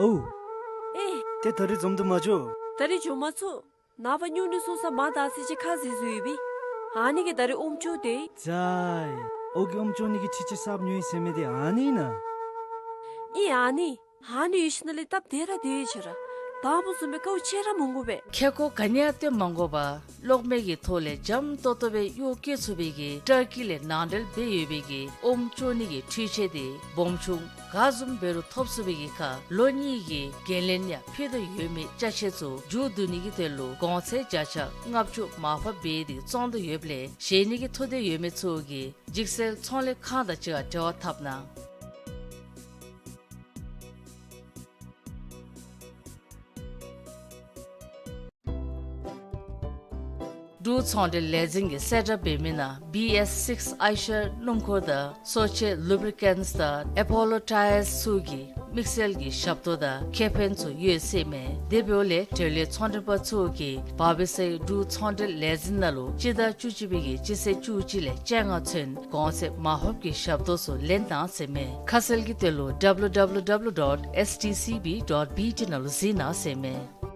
ཨོ། ཨེ། ཏེ་ད་རིས་འཛོམས་དུ་མ་འགྱོ། ད་རིས་འགྱོ་མ་ཚུགས། ནངས་པ་སྨྱུང་གནས་སོང་ས་མ་དག་ས་ཅིག་ཁ་བཟེད་བཟོ་ཡི་པས། ཨ་ནི་གིས་ད་རིས་ཨོམ་ཅོག་དེ། ཙ་ཡེ། ཨོ་གིས་ཨོམ་ཅོག་ནི་གི་ཁྲི་ཅིག་གསརཔ་ཉོ་ཡི་ཟེར་མི་དེ་ཨ་ནི་ཨིན་ན། ཨིན་ཨ་ནི། ཨ་ནི་ཡོད་ཞིནམ་ལས་སྟབས་བདེ་ར་བདེ་ཡི་ཆ་ར། དང་པ་བཟུམ་སྦེ་དཀའཝ་སྤྱད་ར་མི་དགོ་པས། ཁེ་ཀོ་ག་ནི་ཡང་སྟོན་མ་དགོ་པར་གློག་མེ་གི་ཐོག་ལས་འཇམ་ཏོག་ཏོ་སྦེ་གཡོག་བཀོལ་ཚུགས་པའི་གི་ཊར་ཀི་ལས་ནང་འབྲེལ་འབད་ཡོད་པའི་གི་ཨོམ་ཅོག་ནི་གི་འཕྲུལ་ཆས་དེ་སྦོམ་ཆུང་ག་བཟུམ་འབད་རུང་ཐོབ་ཚུགས་པའི་གི་ཁར་ལོ་གཉིས་ཀྱི་འགན་ལེན་ཡང་ཕུལ་དོ་ཡོད་མི་ཅ་ཆས་ཚུ་མཇུག་བསྡུ་ནི་གི་དོན་ལུ་གོང་ཚད་བརྒྱ་ཆ་ལྔ་བཅུ་མར་ཕབ་འབད་དེ་བཙོང་དོ་ཡོདཔ་ལས་བཞེས་ནི་གི་ཐུགས་འདོད་ཡོད་མི་ཚུ་གིས་འཇིགས་སེལ་ཚོང་ལས་ཁང་དང་གཅིག་ཁར་འབྲེལ་བ་འཐབ་གནང་། འབྲུག་ཚོང་འབྲེལ་ལས་འཛིན་གྱིས་གསལ་བསྒྲགས་འབད་མི་ནང་བི་ཨེསི་སིགསི་ཨའི་ཤར་སྣུམ་འཁོར་དང་སོ་ཆས་ལུབ་རི་ཀེནཊི་དང་ཨེ་པོ་ལོ་ཊ་ཡརསི་ཚུ་གི་དམིགས་བསལ་གྱི་ཞབས་ཏོག་དང་ཁེ་ཕན་ཚུ་ཡོད་ཟེར་མས། དེ་འབདཝ་ལས་འབྲེལ་ཡོད་ཚོང་འབྲེལ་པ་ཚུ་གིས་བར་པི་སའི་འབྲུག་ཚོང་འབྲེལ་ལས་འཛིན་ནང་ལུ་སྤྱི་ཟླ་བཅུ་གཅིག་པའི་གི་སྤྱི་ཚེས་བཅུ་གཅིག་ལས་བཅོ་ལྔ་ཚུན་གོང་ཚད་མར་ཕབ་ཀྱི་ཞབས་ཏོག་ཚུ་ལེན་གནང་ཟེར་མས། ཁ་གསལ་གྱི་དོན་ལུ་ཌབ་ལུ་ཌབ་ལུ་ཌབ་ལུ་ཌོཊ་ཨེསི་ཊི་སི་བི་ཌོཊ་བི་ཊི་ནང་ལུ་གཟིགས་གནང་ཟེར་མས།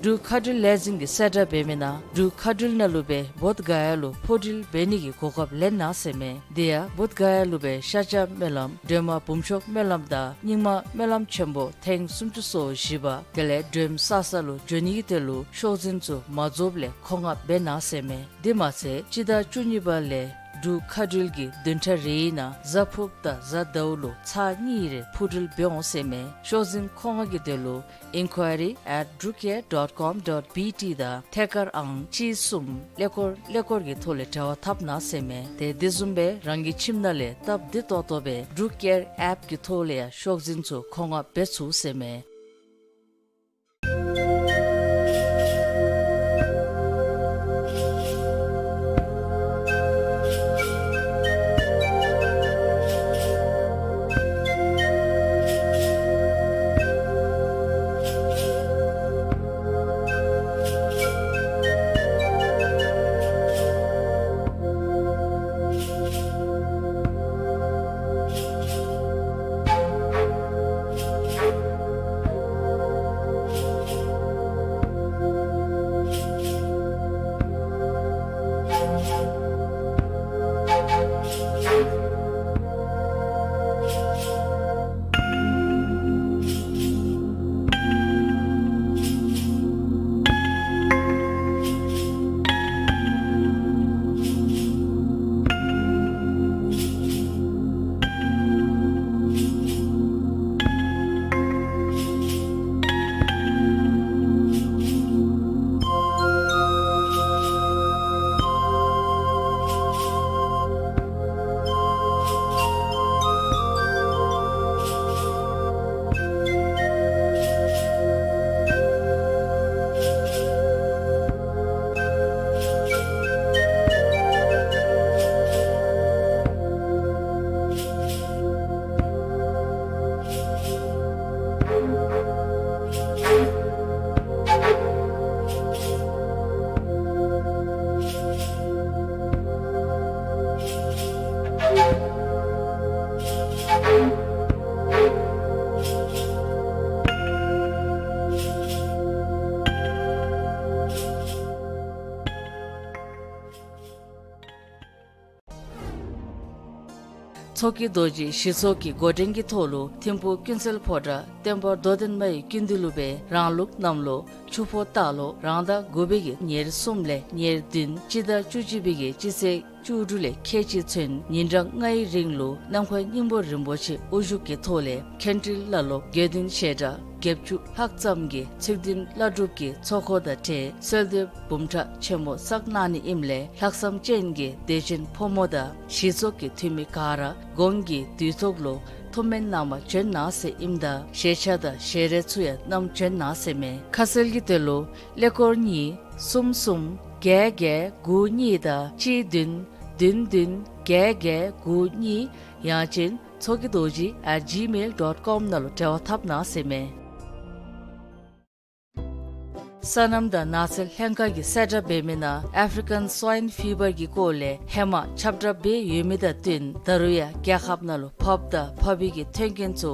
འབྲུག་མཁའ་འགྲུལ་ལས་འཛིན་གྱིས་གསལ་བསྒྲགས་འབད་མི་ནང་འབྲུག་མཁའ་འགྲུལ་ནང་ལུ་སྦེ་བོདྷ་ག་ཡ་ལུ་འཕུར་འགྲུལ་འབད་ནི་གི་གོ་སྐབས་ལེན་གནང་ཟེར་མས། དེ་ཡང་བོདྷ་ག་ཡ་ལུ་སྦེ་ཤཱཀྱ་སྨོན་ལམ་སྒྲོལ་མ་འབུམ་ཆོག་སྨོན་ལམ་དང་རྙིང་མ་སྨོན་ལམ་ཆེན་པོ་ཐེངས་སུམ་ཅུ་སོ་བཞི་པ་དེ་ལས་སྒྲོལམ་གསར་ས་ལུ་འགྱོ་ནི་གི་དོན་ལུ་ཤོག་འཛིན་ཚུ་མ་རྫོགསཔ་ལས་མཁོ་མངགས་འབད་གནང་ཟེར་མས། དེ་མ་ཚད་སྤྱི་ཟླ་བཅུ་གཉིས་པ་ལས་ འབྲུག་མཁའ་འགྲུལ་གྱིས་བདུན་ཕྲག་རེ་ནང་གཟའ་ཕུརཔ་དང་གཟའ་ཟླཝ་ལུ་ཚར་གཉིས་རེ་འཕུར་འགྲུལ་འབད་འོང་ཟེར་མས། ཤོག་འཛིན་མཁོ་མངགས་ཀྱི་དོན་ལུ་inquiry at drukair dot com dot B T དང་ཐད་ཀར་ཨང་གཅིག་གསུམ་ཀླད་ཀོར་ཀླད་ཀོར་གྱི་ཐོག་ལས་འབྲེལ་བ་འཐབ་གནང་ཟེར་མས། ཏེ་དེ་བཟུམ་སྦེ་རང་གི་ཁྱིམ་ནང་ལས་སྟབས་བདེ་ཏོག་ཏོ་སྦེ་འབྲུག་ཨེར་ཨེཔ་ཀྱི་ཐོག་ལས་ཡང་ཤོག་འཛིན་ཚུ་མཁོ་མངགས་འབད་ཚུགས་ཟེར་མས། མཚོ་སྐྱེས་རྡོ་རྗེ་གཞི་ཚོགས་ཀྱི་འགོ་འདྲེན་གྱི་ཐོག་ལུ་ཐིམ་ཕུག་ཀུན་གསལ་ཕོ་བྲང་བསྟན་པ་རྡོར་གདན་མའི་སྐུ་མདུན་ལུ་སྦེ་རང་ལུགས་གནམ་ལོ་ཆུ་ཕོ་སྟག་ལོ་རང་ཟླ་དགུ་པའི་གི་ཉེར་གསུམ་ལས་ཉེར་བདུན་སྤྱི་ཟླ་བཅུ་གཅིག་པའི་གི་སྤྱི་ཚེས་བཅུ་དྲུག་ལས་ཁལ་གཅིག་ཚུན་ཉིན་གྲངས་ལྔའི་རིང་ལུ་ནམ་མཁའི་སྙིང་པོ་རིན་པོ་ཆེ་དབུ་བཞུགས་ཀྱི་ཐོག་ལས་མཁན་སྤྲུལ་བླ་སློབ་དགེ་འདུན་ཞལ་གྲངས་བརྒྱད་ཅུ་ལྷག་ཙམ་གྱིས་ཚིག་བདུན་བླ་སྒྲུབ་ཀྱི་ཚོགས་འཁོར་དང་འབྲེལ་གསོལ་འདེབས་འབུམ་ཕྲག་ཆེན་མོ་བསགས་གནང་ནི་ཨིནམ་ལས་ལྷག་བསམ་ཅན་གྱི་དད་ཅན་ཕོ་མོ་དང་གཞི་ཚོགས་ཀྱི་འཐུས་མི་ག་ར་གོང་གི་དུས་ཐོག་ལུ་ཐུགས་སྨོན་གནང་བར་བྱོན་གནང་ཟེར་ཨིནམ་ད་ཞལ་ཆས་དང་ཞལ་རས་ཚུ་ཡང་བསྣམས་བྱོན་གནང་ཟེར་མས། ཁ་གསལ་གྱི་དོན་ལུ་ཀླད་ཀོར་གཉིས་གསུམ་གསུམ་བརྒྱད་བརྒྱད་དགུ་གཉིས་དང་གཅིག་བདུན་བདུན་བདུན་བརྒྱད་བརྒྱད་དགུ་གཉིས་ཡང་ཅིན་མཚོ་སྐྱེས་རྡོ་རྗེ་at gmail dot com ནང་ལུ་འབྲེལ་བ་འཐབ་གནང་ཟེར་མས། སོ་ནམ་དང་ནགས་ཚལ་ལྷན་ཁག་གིས་གསལ་བསྒྲགས་འབད་མི་ནང་African Swine Fever གྱི་སྐོར་ལས་ཧེ་མ་ཁྱབ་བསྒྲགས་འབད་ཡོད་མི་དང་བསྟུན་ད་རུང་ཡང་རྒྱལ་ཁབ་ནང་ལུ་ཕགཔ་དང་ཕགཔ་པའི་གི་མཐུན་རྐྱེན་ཚུ་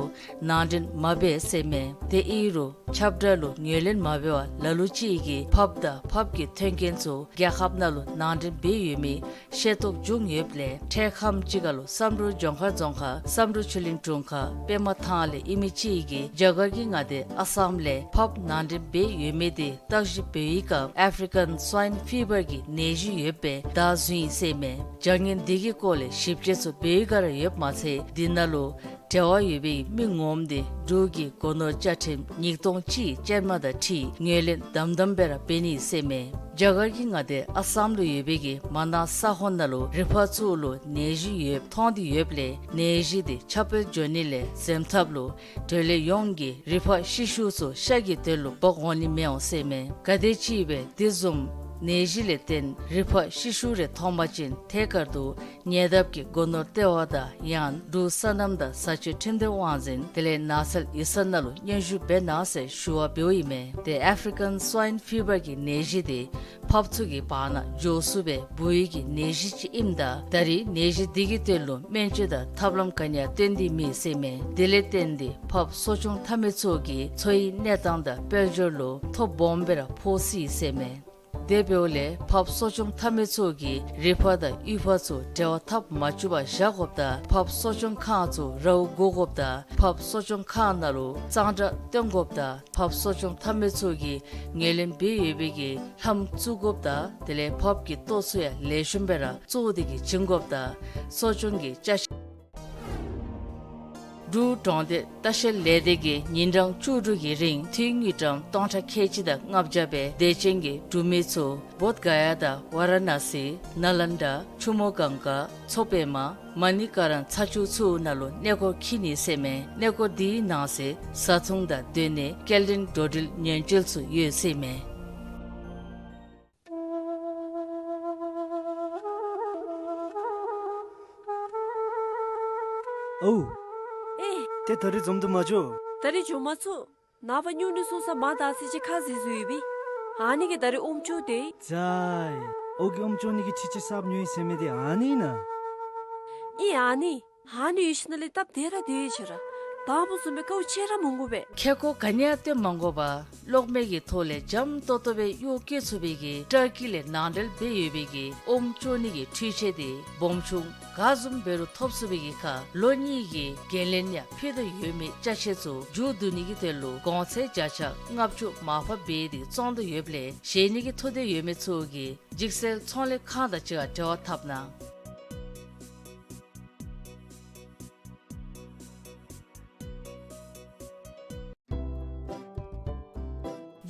ནང་འདྲེན་མ་འབད་ཟེར་མས། དེ་ཨིན་རུང་ཁྱབ་བསྒྲགས་ལུ་ངོས་ལེན་མ་འབད་བར་ལ་ལུ་ཅིག་གིས་ཕགཔ་དང་ཕགཔ་གི་མཐུན་རྐྱེན་ཚུ་རྒྱལ་ཁབ་ནང་ལུ་ནང་འདྲེན་འབད་ཡོད་མི་ཤེས་རྟོགས་བྱུང་ཡོདཔ་ལས་འཕྲལ་ཁམས་ཅིག་ཁར་ལུ་བསམ་གྲུབ་ལྗོངས་མཁར་རྫོང་ཁག་བསམ་གྲུབ་ཆོས་གླིང་དྲུང་ཁག་པདྨ་ཐང་ལས་ཨིན་མི་ཅིག་གིས་རྒྱ་གར་གྱི་མངའ་སྡེ་ཨ་སམ་ལས་ཕགཔ་ནང་འདྲེན་འབད་ཡོད་མི་དེ་བརྟག་ཞིབ་འབད་བའི་སྐབས་African Swine Fever གྱི་ནད་གཞི་ཡོདཔ་སྦེ་བརྟག་བཟུང་ཡི་ཟེར་མས། བྱ་ངན་འདི་གི་སྐོར་ལས་ཞིབ་དཔྱད་ཚུ་འབད་བའི་སྒང་ར་ཡོདཔ་མ་ཚད་འདི་ནང་ལུ་འབྲེལ་བ་ཡོད་པའི་མི་ངོམ་དེ་འབྲུག་གི་སྒོ་ནོར་བཅའ་ཁྲིམས་ཉིས་སྟོང་གཅིག་ཅན་མ་དང་འཁྲིལ་ངོས་ལེན་དམ་དམ་སྦེ་ར་འབད་ནི་ཟེར་མས། རྒྱ་གར་གྱི་མངའ་སྡེ་ཨ་སམ་ལུ་ཡོད་པའི་གི་མ་ན་ས་ཧོ་ནང་ལུ་རི་ཕག་ཚུ་ལུ་ནད་གཞི་ཡོདཔ་མཐོང་སྟེ་ཡོདཔ་ལས་ནད་གཞི་དེ་ཁྱབ་སྤེལ་འགྱོ་ནི་ལས་འཛེམ་ཐབས་ལུ་འབྲོག་ལས་ཡོངས་ཀྱིས་རི་ཕག་ཤི་ཤུ་ཚུ་ཤ་གི་དོན་ལུ་འབག་འོང་ནི་མི་འོང་ཟེར་མས། ག་དེམ་ཅིག་སྦེ་དེ་བཟུམ་ནད་གཞི་ལས་བརྟེན་རི་ཕག་ཤི་ཤུ་རེ་མཐོང་པ་ཅིན་ཐད་ཀར་དུ་ཉེ་འདབས་ཀྱི་སྒོ་ནོར་ལྟེ་བ་དང་ཡང་འབྲུག་སོ་ནམ་དང་བཟའ་སྤྱོད་ཁྲིམས་སྡེ་དབང་འཛིན་དེ་ལས་ནགས་ཚལ་ཡིག་ཚང་ནང་ལུ་སྙན་ཞུ་འབད་གནང་ཟེར་ཞུ་བ་འབདཝ་ཨིན་མས། ཏེ་African Swine Fever གྱི་ནད་གཞི་དེ་ཕགཔ་ཚུ་གི་བར་ན་འགྱོ་ཚུགས་པའི་འབུ་ཡུལ་གྱི་ནད་གཞི་ཅིག་ཨིནམ་ད་ད་རེས་ནད་གཞི་འདི་གི་དོན་ལུ་སྨན་བཅོས་དང་ཐབས་ལམ་ག་ནི་ཡང་སྟོན་ཏེ་མེད་ཟེར་མས། དེ་ལས་བརྟེན་ཏེ་ཕགཔ་གསོ་སྐྱོང་འཐབ་མི་ཚུ་གི་འཚོ་བའི་གནས་སྟངས་དང་དཔལ་འབྱོར་ལུ་ཐོ་སྦོམ་སྦེ་ར་ཕོག་སྲིད་ཟེར་མས། དེ་འབདཝ་ལས་ཕགཔ་གསོ་སྐྱོང་འཐབ་མི་ཚུ་གིས་རི་ཕག་དང་གཡུས་ཕག་ཚུ་འབྲེལ་བ་འཐབ་མ་བཅུག་པར་བཞག་དགོཔ་དང་ཕགཔ་གསོ་སྐྱོང་ཁང་ཚུ་རཝ་བཀོ་དགོཔ་དང་ཕགཔ་གསོ་སྐྱོང་ཁང་ནང་ལུ་གཙང་སྦྲ་བཏོན་དགོཔ་དང་ཕགཔ་གསོ་སྐྱོང་འཐབ་མི་ཚུ་གིས་ངོས་ལེན་འབད་ཡོད་པའི་གི་ལྷམ་བཙུགས་དགོཔ་དང་དེ་ལས་ཕགཔ་གི་ལྟོ་ཚུ་ཡང་ལེགས་ཤོམ་སྦེ་ར་བཙོ་སྟེ་གི་བྱིན་དགོཔ་དང་གསོ་སྐྱོང་གི་ཅ་ཆས། འབྲུག་གྲོང་སྡེ་ལྟ་བཤལ་ལས་སྡེ་གིས་ཉིན་གྲངས་བཅུ་དྲུག་གི་རིང་དངུལ་ཀྲམ་སྟོང་ཕྲག་ཁལ་གཅིག་དང་ལྔ་བརྒྱ་སྦེ་དད་ཅན་གྱི་འབྲུག་མི་ཚུ་བོདྷ་ག་ཡ་དང་ཝ་ར་ཎ་སི་ན་ལནྡྲ་ཆུ་མོ་གངྒཱ་མཚོ་པདྨ་མ་ཎི་ཀ་ར་ཚ་ཆུ་ཚུ་ནང་ལུ་གནས་སྐོར་འཁྱིད་ནི་ཟེར་མས། གནས་སྐོར་འདི་གནང་སའི་བཟའ་འཐུང་དང་སྡོད་གནས་སྐྱེལ་འདྲེན་འགྲོ་འགྲུལ་ཉེན་བཅོལ་ཚུ་ཡོད་ཟེར་མས། ཨོ། ཨེ། ཏེ་ད་རིས་འཛོམས་དུ་མ་བཅུག། ད་རིས་འཛོམས་མ་བཅུག། ནངས་པ་སྨྱུང་གནས་སོང་ས་མ་ད་ཟེར་ཅིག་ཁ་བཟེད་བཟོ་ཡི་པས། ཨ་ནི་གིས་ད་རིས་ཨོམ་ཅོག་དེ། ཛའི། ཨོ་གིས་ཨོམ་ཅོག་ནི་གི་ཁྲི་ཆ་གསརཔ་ཉོ་ཡི་ཟེར་མི་དེ་ཨ་ནི་ཨིན་ན། ཨིན་ཨ་ནི། ཨ་ནི་ཡོད་ཞིནམ་ལས་སྟབས་བདེ་ར་བདེ་ཡི་ཕྱིར། དང་པ་བཟུམ་སྦེ་དཀའཝ་སྤྱད་ར་མི་དགོ་པས། ཁེ་ཀོ་ག་ནི་ཡང་སྟོན་མ་དགོ་པར་གློག་མེ་གི་ཐོག་ལས་འཇམ་ཏོག་ཏོ་སྦེ་གཡོག་བཀོལ་ཚུགས་པའི་གི་ཊར་ཀི་ལས་ནང་འདྲེན་འབད་ཡོད་པའི་གི་ཨོམ་ཅོག་ནི་གི་འཕྲུལ་ཆས་དེ་སྦོམ་ཆུང་ག་བཟུམ་འབད་རུང་ཐོབ་ཚུགས་པའི་གི་ཁར་ལོ་གཉིས་ཀྱི་འགན་ལེན་ཡང་ཕུལ་དོ་ཡོད་མི་ཅ་ཆས་ཚུ་མཇུག་བསྡུ་ནི་གི་དོན་ལུ་གོང་ཚད་བརྒྱ་ཆ་ལྔ་བཅུ་མར་ཕབ་འབད་དེ་བཙོང་དོ་ཡོདཔ་ལས་བཞེས་ནི་གི་ཐུགས་འདོད་ཡོད་མི་ཚུ་གིས་འཇིགས་སེལ་ཚོང་ལས་ཁང་དང་གཅིག་ཁར་འབྲེལ་བ་འཐབ་གནང་།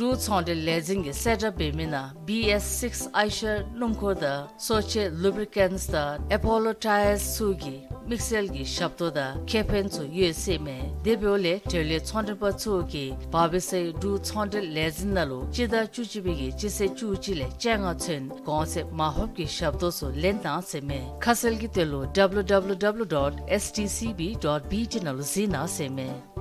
འབྲུག་ཚོང་འབྲེལ་ལས་འཛིན་གྱིས་གསལ་བསྒྲགས་འབད་མི་ནང་བི་ཨེསི་སིགསི་ཨའི་ཤར་སྣུམ་འཁོར་དང་གསོ་ཆས་ལུ་བི་རི་ཀེནཊསི་དང་ཨེ་པོ་ལོ་ཊའེརསི་ཚུ་གི་དམིགས་བསལ་གྱི་ཞབས་ཏོག་དང་ཁེ་ཕན་ཚུ་ཡོད་ཟེར་མས། དེ་འབདཝ་ལས་འབྲེལ་ཡོད་ཚོང་འབྲེལ་པ་ཚུ་གིས་བར་པི་སའི་འབྲུག་ཚོང་འབྲེལ་ལས་འཛིན་ནང་ལུ་སྤྱི་ཟླ་བཅུ་གཅིག་པའི་གི་སྤྱི་ཚེས་བཅུ་གཅིག་ལས་བཅོ་ལྔ་ཚུན་གོང་ཚད་མར་ཕབ་ཀྱི་ཞབས་ཏོག་ཚུ་ལེན་གནང་ཟེར་མས། ཁ་གསལ་གྱི་དོན་ལུ་ཌབ་ལུ་ཌབ་ལུ་ཌབ་ལུ་ཌོཊ་ཨེསི་ཊི་སི་བི་ཌོཊ་བི་ཊི་ནང་ལུ་གཟིགས་གནང་ཟེར་མས།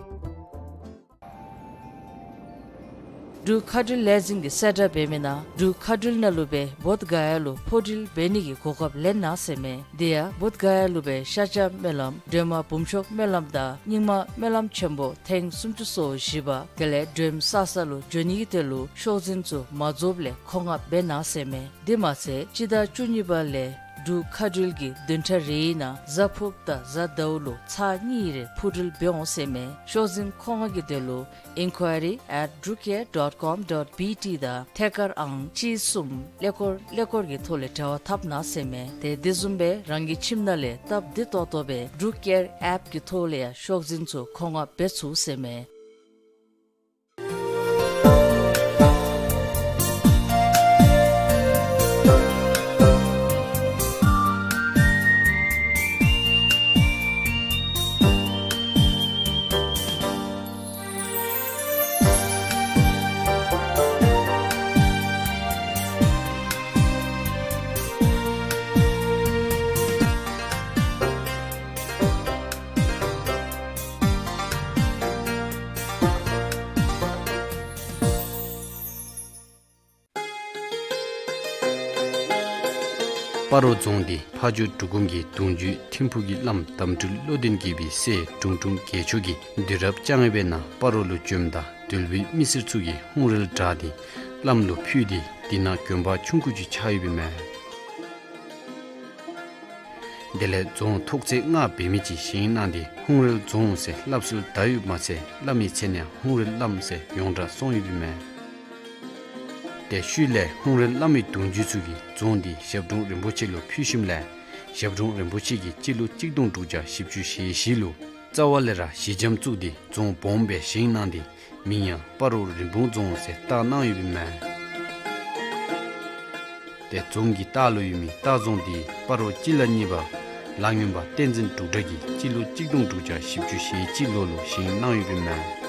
འབྲུག་མཁའ་འགྲུལ་ལས་འཛིན་གྱིས་གསལ་བསྒྲགས་འབད་མི་ནང་འབྲུག་མཁའ་འགྲུལ་ནང་ལུ་སྦེ་བོདྷ་ག་ཡ་ལུ་འཕུར་འགྲུལ་འབད་ནི་གི་གོ་སྐབས་ལེན་གནང་ཟེར་མས། དེ་ཡང་བོདྷ་ག་ཡ་ལུ་སྦེ་ཤར་བྱང་སྨོན་ལམ་སྒྲོལ་མ་འབུམ་ཤོག་སྨོན་ལམ་དང་རྙིང་མ་སྨོན་ལམ་ཆེན་པོ་ཐེངས་སུམ་ཅུ་སོ་བཞི་པ་དེ་ལས་སྒྲོལམ་གསར་ས་ལུ་འགྱོ་ནི་གི་དོན་ལུ་ཤོག་འཛིན་ཚུ་མ་རྫོགསཔ་ལས་མཁོ་མངགས་འབད་གནང་ཟེར་མས། དེ་མ་ཚད་སྤྱི་ཟླ་བཅུ་གཉིས་པ་ལས་འབྲུག་མཁའ་འགྲུལ་གྱིས་བདུན་ཕྲག་རེའི་ནང་གཟའ་ཕུརཔ་དང་གཟའ་ཟླཝ་ལུ་ཚར་གཉིས་རེ་འཕུར་འགྲུལ་འབད་འོང་ཟེར་མས། ཤོག་འཛིན་མཁོ་མངགས་ཀྱི་དོན་ལུ་ཨིན་ཀོའེ་རི་ཨེཊ་འབྲུག་ཨེར་ཌོཊ་ཀོམ་ཌོཊ་བི་ཊི་དང་ཐད་ཀར་ཨང་གཅིག་གསུམ་ཀླད་ཀོར་ཀླད་ཀོར་གྱི་ཐོག་ལས་འབྲེལ་བ་འཐབ་གནང་ཟེར་མས། ཏེ་དེ་བཟུམ་སྦེ་རང་གི་ཁྱིམ་ནང་ལས་སྟབས་བདེ་ཏོག་ཏོ་སྦེ་འབྲུག་ཨེར་ཨེཔ་གི་ཐོག་ལས་ཡང་ཤོག་འཛིན་ཚུ་མཁོ་མངགས་འབད་ཚུགས་ཟེར་མས། སྤ་རོ་རྫོང་འདི་ཕ་ཇོ་འབྲུག་སྒོམ་གྱི་གདུང་བརྒྱུད་ཐིམ་ཕུག་གི་བླམ་དམ་སྤྲུལ་བློ་ལྡན་དགྱེས་པའི་སྲས་དྲུང་དྲུང་རྒྱལ་མཆོག་གིས་དུས་རབས་བཅོ་ལྔ་པའི་ནང་སྤ་རོ་ལུ་བྱོནམ་ད་དོལ་པོའི་མི་སེར་ཚུ་གིས་ཧཱུྃ་རལ་བྲག་འདི་བླམ་ལུ་ཕུལ་ཏེ་འདི་ནང་དགོན་པ་ཆུང་ཀུ་ཅིག་ཆགས་ཡོདཔ་ཨིན་མས། དེ་ལས་རྫོང་ཐོག་ཚད་ལྔ་འབད་མི་ཅིག་བཞེངས་གནང་སྟེ་ཧཱུྃ་རལ་རྫོང་ཟེར་སླབ་སྲོལ་དར་ཡོདཔ་མ་ཚད་བླ་མའི་མཚན་ཡང་ཧཱུྃ་རལ་བླམ་ཟེར་ཡོངས་གྲགས་སོང་ཡོདཔ་ཨིན་མས། དེ་ཤུལ་ལས་ཧཱུྃ་རལ་བླ་མའི་གདུང་བརྒྱུད་ཚུ་གིས་རྫོང་འདི་ཞབས་དྲུང་རིན་པོ་ཆེ་ལུ་ཕུལ་ཞིནམ་ལས་ཞབས་དྲུང་རིན་པོ་ཆེ་གིས་སྤྱི་ལོ་གཅིག་སྟོང་དྲུག་བརྒྱ་བཞི་བཅུ་ཞེ་བཞི་ལུ་རྩ་བ་ལས་ར་ཞི་འཇམ་བཙུགས་ཏེ་རྫོང་སྦོམ་སྦེ་བཞེངས་གནང་སྟེ་མིང་ཡང་སྤ་རོ་རིན་སྤུངས་རྫོང་ཟེར་བཏགས་གནང་ཡོདཔ་ཨིན་མས། དེ་རྫོང་གི་ལྟག་ལུ་ཡོད་མི་སྟག་རྫོང་འདི་སྤ་རོ་སྤྱི་ལ་གཉིས་པ་ལ་སྔོན་པ་བསྟན་འཛིན་འབྲུག་སྒྲ་གིས་སྤྱི་ལོ་གཅིག་སྟོང་དྲུག་བརྒྱ་བཞི་བཅུ་ཞེ་གཅིག་ལོ་ལུ་བཞེངས་གནང་ཡོདཔ་ཨིན་མས།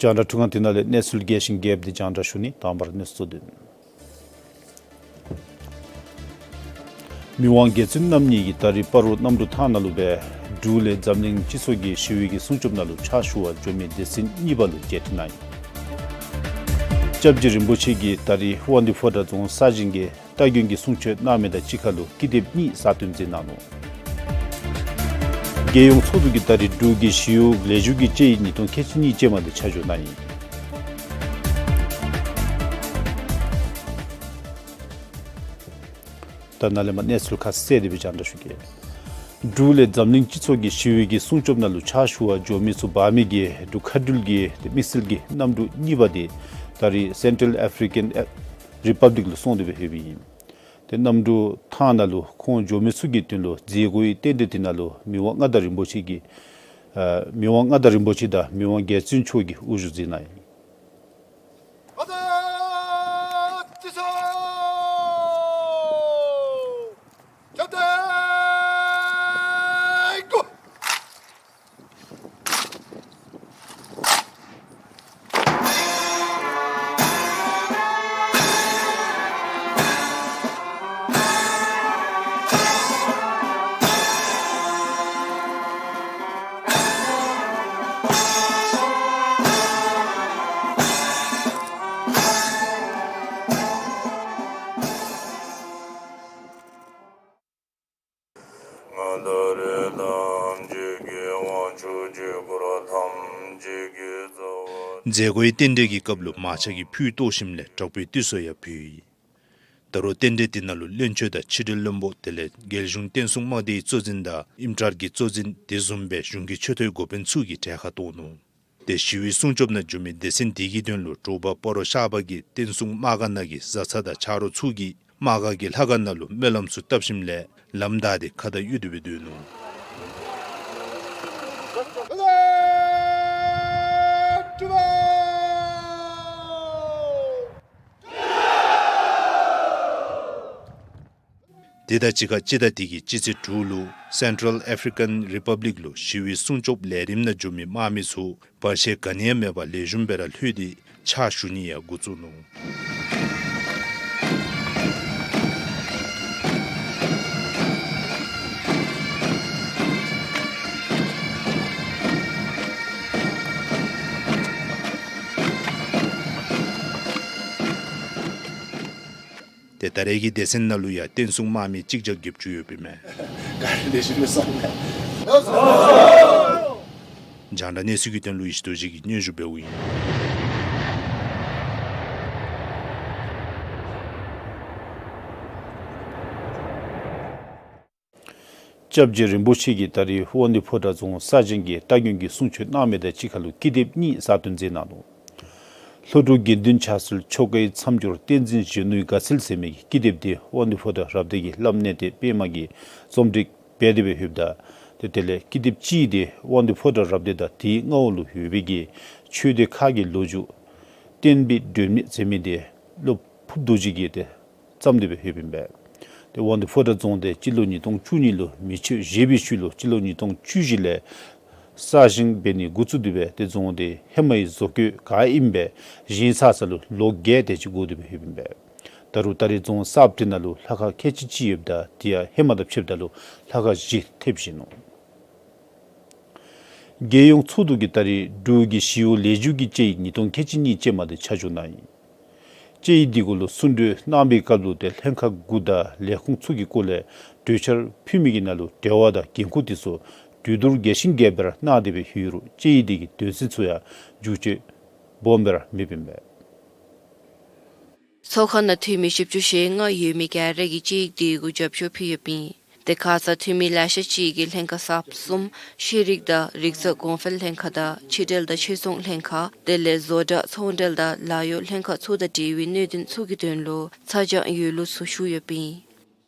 རྒྱང་བསྒྲགས་འཕྲུལ་ཁང་འདི་ནང་ལས་གནས་ཚུལ་རྒྱས་ཤིང་རྒྱསཔ་འདི་རྒྱང་བསྒྲགས་ཞུ་ནི། དང་པ་ར་གནས་ཚུལ་དོན། མི་དབང་རྒྱལ་བཙུན་རྣམ་གཉིས་ཀྱིས་ད་རིས་སྤ་རོ་གནམ་གྲུ་ཐང་ནང་ལུ་སྦེ་འབྲུག་ལས་འཛམ་གླིང་སྤྱི་ཚོགས་ཀྱི་ཞི་བའི་གི་སྲུང་སྐྱོབ་ནང་ལུ་ཕྱག་ཞུ་བར་འགྱོ་མི་སྡེ་ཚན་གཉིས་པ་ལུ་རྒྱལ་ཁྲི་གནང་ཡི། སྐྱབས་རྗེ་རིན་པོ་ཆེ་གིས་ད་རིས་ཝང་ཏི་ཕོ་ཊ་རྫོང་གསར་བཞེངས་ཀྱི་རྟ་རྒྱུན་གྱི་གསུང་ཆོས་གནང་མི་དང་གཅིག་ཁར་ལུ་ཀི་དེབ་གཉིས་གསར་བཏོན་མཛད་གནང་ནུག། རྒྱལ་ཡོངས་ཚོགས་འདུ་གིས་ད་རིས་འབྲུག་གི་ཞི་གཡོག་ལས་ཞུགས་ཀྱི་དཔྱད་ཡིག་ཉིས་སྟོང་ཁལ་གཅིག་གཉིས་ཅན་མ་དེ་ཆ་འཇོག་གནང་ཡི། ད་ནཱ་ལས་མར་གནས་ཚུལ་ཁ་གསལ་དེ་སྦེ་རྒྱང་བསྒྲགས་ཞུ་གེ། འབྲུག་ལས་འཛམ་གླིང་སྤྱི་ཚོགས་ཀྱི་ཞི་གཡོག་གི་སྲུང་སྐྱོབ་ནང་ལུ་ཕྱག་ཞུ་བར་འགྱོ་མི་ཚུ་འབག་མི་གི་འབྲུག་མཁའ་འགྲུལ་གྱི་དམིགས་བསལ་གྱི་གནམ་གྲུ་གཉིས་པ་དེ་ད་རིས་སེན་ཊྲལ་ཨེ་ཕི་རི་ཀན་རི་པབ་ལིཀ་ལུ་སོང་སྟེ་སྦེ་ལྷོདཔ་ཨིན། ཏེ་གནམ་གྲུ་ཐང་ནང་ལུ་ཁོང་འགྱོ་མི་ཚུ་གི་དོན་ལུ་མཛད་སྒོའི་རྟེན་འབྲེལ་དེ་ནང་ལུ་མི་དབང་མངའ་བདག་རིན་པོ་ཆེ་གིས་ཨ་མི་དབང་མངའ་བདག་རིན་པོ་ཆེ་དང་མི་དབང་རྒྱལ་བཙུན་མཆོག་གིས་དབུ་བཞུགས་མཛད་གནང་ཡི། མཛད་སྒོའི་རྟེན་འབྲེལ་གྱི་སྐབས་ལུ་མར་ཕྱག་གི་ཕུད་བཏོག་ཞིནམ་ལས་དྲག་པོའི་དུས་སུ་ཡང་ཕུལ་ཡི། ད་རུང་རྟེན་འབྲེལ་དེ་ནང་ལུ་བློན་ཆེན་དང་ཕྱི་འབྲེལ་བློན་པོ་དེ་ལས་རྒྱལ་གཞུང་བསྟན་སྲུང་དམག་སྡེའི་གཙོ་འཛིན་དང་ཨིནམ་ཊཱར་གྱི་གཙོ་འཛིན་དེ་བཟུམ་སྦེ་གཞུང་གི་ཆེ་མཐོའི་འགོ་དཔོན་ཚུ་གིས་གྲལ་ཁར་གཏོགས་ནུག། ཏེ་ཞི་གཡོག་སྲུང་སྐྱོབ་ནང་འགྱོ་མི་སྡེ་ཚན་དེ་གི་དོན་ལུ་དྲོ་པ་སྤ་རོ་ཤར་པ་གི་བསྟན་སྲུང་དམག་སྒར་ནང་གི་བཟའ་ཚང་དང་ཆ་རོགས་ཚུ་གིས་དམག་སྒར་གྱི་ལྷ་ཁང་ནང་ལུ་སྨོན་ལམ་ཚུ་བཏབ་ཞིནམ་ལས་ལམ་བདའ་སྟེ་ཁ་བརྡ་གཡུག་སྟེ་སྦེ་སྡོད་ནུག། དེ་དང་གཅིག་ཁར་སྤྱི་ཟླ་འདི་གི་སྤྱི་ཚེས་དྲུག་ལུ་སེན་ཊྲལ་ཨེ་ཕི་རི་ཀན་རི་པབ་ལིཀ་ལུ་ཞི་གཡོག་སྲུང་སྐྱོབ་ལས་རིམ་ནང་འགྱོ་མི་དམག་མི་ཚུ་བར་ཆད་ག་ནི་ཡང་མེད་པར་ལེགས་ཤོམ་སྦེ་ར་ལྷོད་དེ་ཕྱག་ཞུ་ནི་ཡང་འགོ་བཙུགས་ནུག། ཏེ་ད་རེས་ཀྱི་སྡེ་ཚན་ནང་ལུ་ཡང་བསྟན་སྲུང་དམག་མི་གཅིག་བརྒྱ་བརྒྱད་ཅུ་ཡོདཔ་ཨིན་མས། རྒྱང་བསྒྲགས་གནས་ཚུལ་གྱི་དོན་ལུ་ཡེ་ཤེས་རྡོ་རྗེ་གིས་སྙན་ཞུ་འབདཝ་ཨིན། སྐྱབས་རྗེ་རིན་པོ་ཆེ་གིས་ད་རིས་དབང་འདུས་ཕོ་བྲང་རྫོང་གསར་བཞེངས་ཀྱི་རྟ་རྒྱུན་གྱི་གསུང་ཆོས་གནང་མི་དང་གཅིག་ཁར་ལུ་ཀི་དེབ་གཉིས་གསར་བཏོན་མཛད་གནང་ནུག། ལྷོ་འབྲུག་དགེ་འདུན་ཆགས་སྲེད་ཆོ་གའི་མཚམས་སྦྱོར་བསྟན་འཛིན་གཞོན་ནུའི་དགའ་ཚལ་ཟེར་མི་གི་ཀི་དེབ་དེ་དབང་འདུས་ཕོ་བྲང་རབ་སྡེ་གི་བླམ་གནས་བརྟན་པདྨ་གིས་རྩོམ་སྒྲིག་འབད་དེ་སྦེ་ལྷོདཔ་ད། ཏེ་དེ་ལས་ཀི་དེབ་གཅིག་དེ་དབང་འདུས་ཕོ་བྲང་རབ་སྡེ་དང་དེའི་མངའ་འོག་ལུ་ཡོད་པའི་གི་ཆོས་སྡེ་ཁག་གི་ལོ་རྒྱུས་བསྟན་པའི་སྒྲོན་མེ་ཟེར་མི་དེ་བློ་ཕུགས་རྡོ་རྗེ་གིས་ཏེ་བརྩམས་ཏེ་སྦེ་ལྷོདཔ་ཨིན་པས། ཏེ་དབང་འདུས་ཕོ་བྲང་རྫོང་དེ་སྤྱི་ལོ་ཉིས་སྟོང་བཅུ་གཉིས་ལུ་མེ་མཆོད་བཞེས་པའི་ཤུལ་ལུ་སྤྱི་ལོ་ཉིས་སྟོང་བཅུ་བཞི་ལས་གསར་བཞེངས་འབད་ནི་འགོ་བཙུགས་ཏེ་སྦེ་ཏེ་རྫོང་དེ་ཧེ་མའི་བཟོ་བཀོད་ག་ཨིནམ་སྦེ་བཞེངས་ཚར་ས་ལུ་ལོ་བརྒྱད་དེ་ཅིག་འགོར་ཏེ་སྦེ་ལྷོདཔ་ཨིན་པས། ད་རུང་ད་རེས་རྫོང་གསརཔ་དེ་ནང་ལུ་ལྷ་ཁང་ཁལ་གཅིག་གཅིག་ཡོདཔ་ད་དེ་ཡང་ཧེ་མ་དང་ཕྱདཔ་ད་ལུ་ལྷ་ཁང་བཞི་ཐེབས་བཞེངས་ནུག། རྒྱལ་ཡོངས་ཚོགས་འདུ་གིས་ད་རིས་འབྲུག་གི་ཞི་གཡོག་ལས་ཞུགས་ཀྱི་དཔྱད་ཡིག་ཉིས་སྟོང་ཁལ་གཅིག་གཉིས་ཅན་མ་དེ་ཆ་འཇོག་གནང་ཡི། དཔྱད་ཡིག་དེ་གུ་ལུ་གསུང་གྲོས་གནང་བའི་སྐབས་ལུ་ཏེ་ལྷན་ཁག་དགུ་དང་ལས་ཁུངས་ཚུ་གི་སྐོར་ལས་གྲོས་འཆར་ཕུལ་མི་གི་ནང་ལུ་འབྲེལ་བ་དང་འགན་ཁུར་དེ་ཚུ་གྲོས་བསྡུར་རྒྱས་ཤིང་རྒྱས་པར་གནང་སྟེ་སྦེ་ལྷོད་རུང་དཔྱད་ཡིག་དེ་གི་དོན་ཚན་ཚུ་ཡང་འགྱུར་བཅོས་སྦོམ་སྦེ་ར་མེདཔ་ཨིན་པས། ཚོགས་ཁང་ནང་འཐུས་མི་བཞི་བཅུ་ཞེ་ལྔ་ཡོད་མི་ག་ར་གིས་དཔྱད་ཡིག་དེ་གུ་རྒྱབ་སྐྱོར་ཕུལ་ཡོདཔ་ཨིན། ཏེ་ཁ་ཙ་འཐུས་མི་ལེ་ཤ་ཅིག་གིས་ལྷན་ཁག་གསརཔ་གསུམ་ཤེས་རིག་དང་རིག་རྩལ་གོང་འཕེལ་ལྷན་ཁག་དང་ཕྱི་འབྲེལ་དང་ཕྱིར་ཚོང་ལྷན་ཁག་དེ་ལས་བཟོ་གྲྭ་ཚོང་འབྲེལ་དང་ལཱ་གཡོག་ལྷན་ཁག་ཚུ་དང་འབྲེལ་བའི་གནད་དོན་ཚུ་གི་དོན་ལུ་ཚ་གྱང་ཡོད་ལུགས་ཚུ་ཞུ་ཡོདཔ་ཨིན།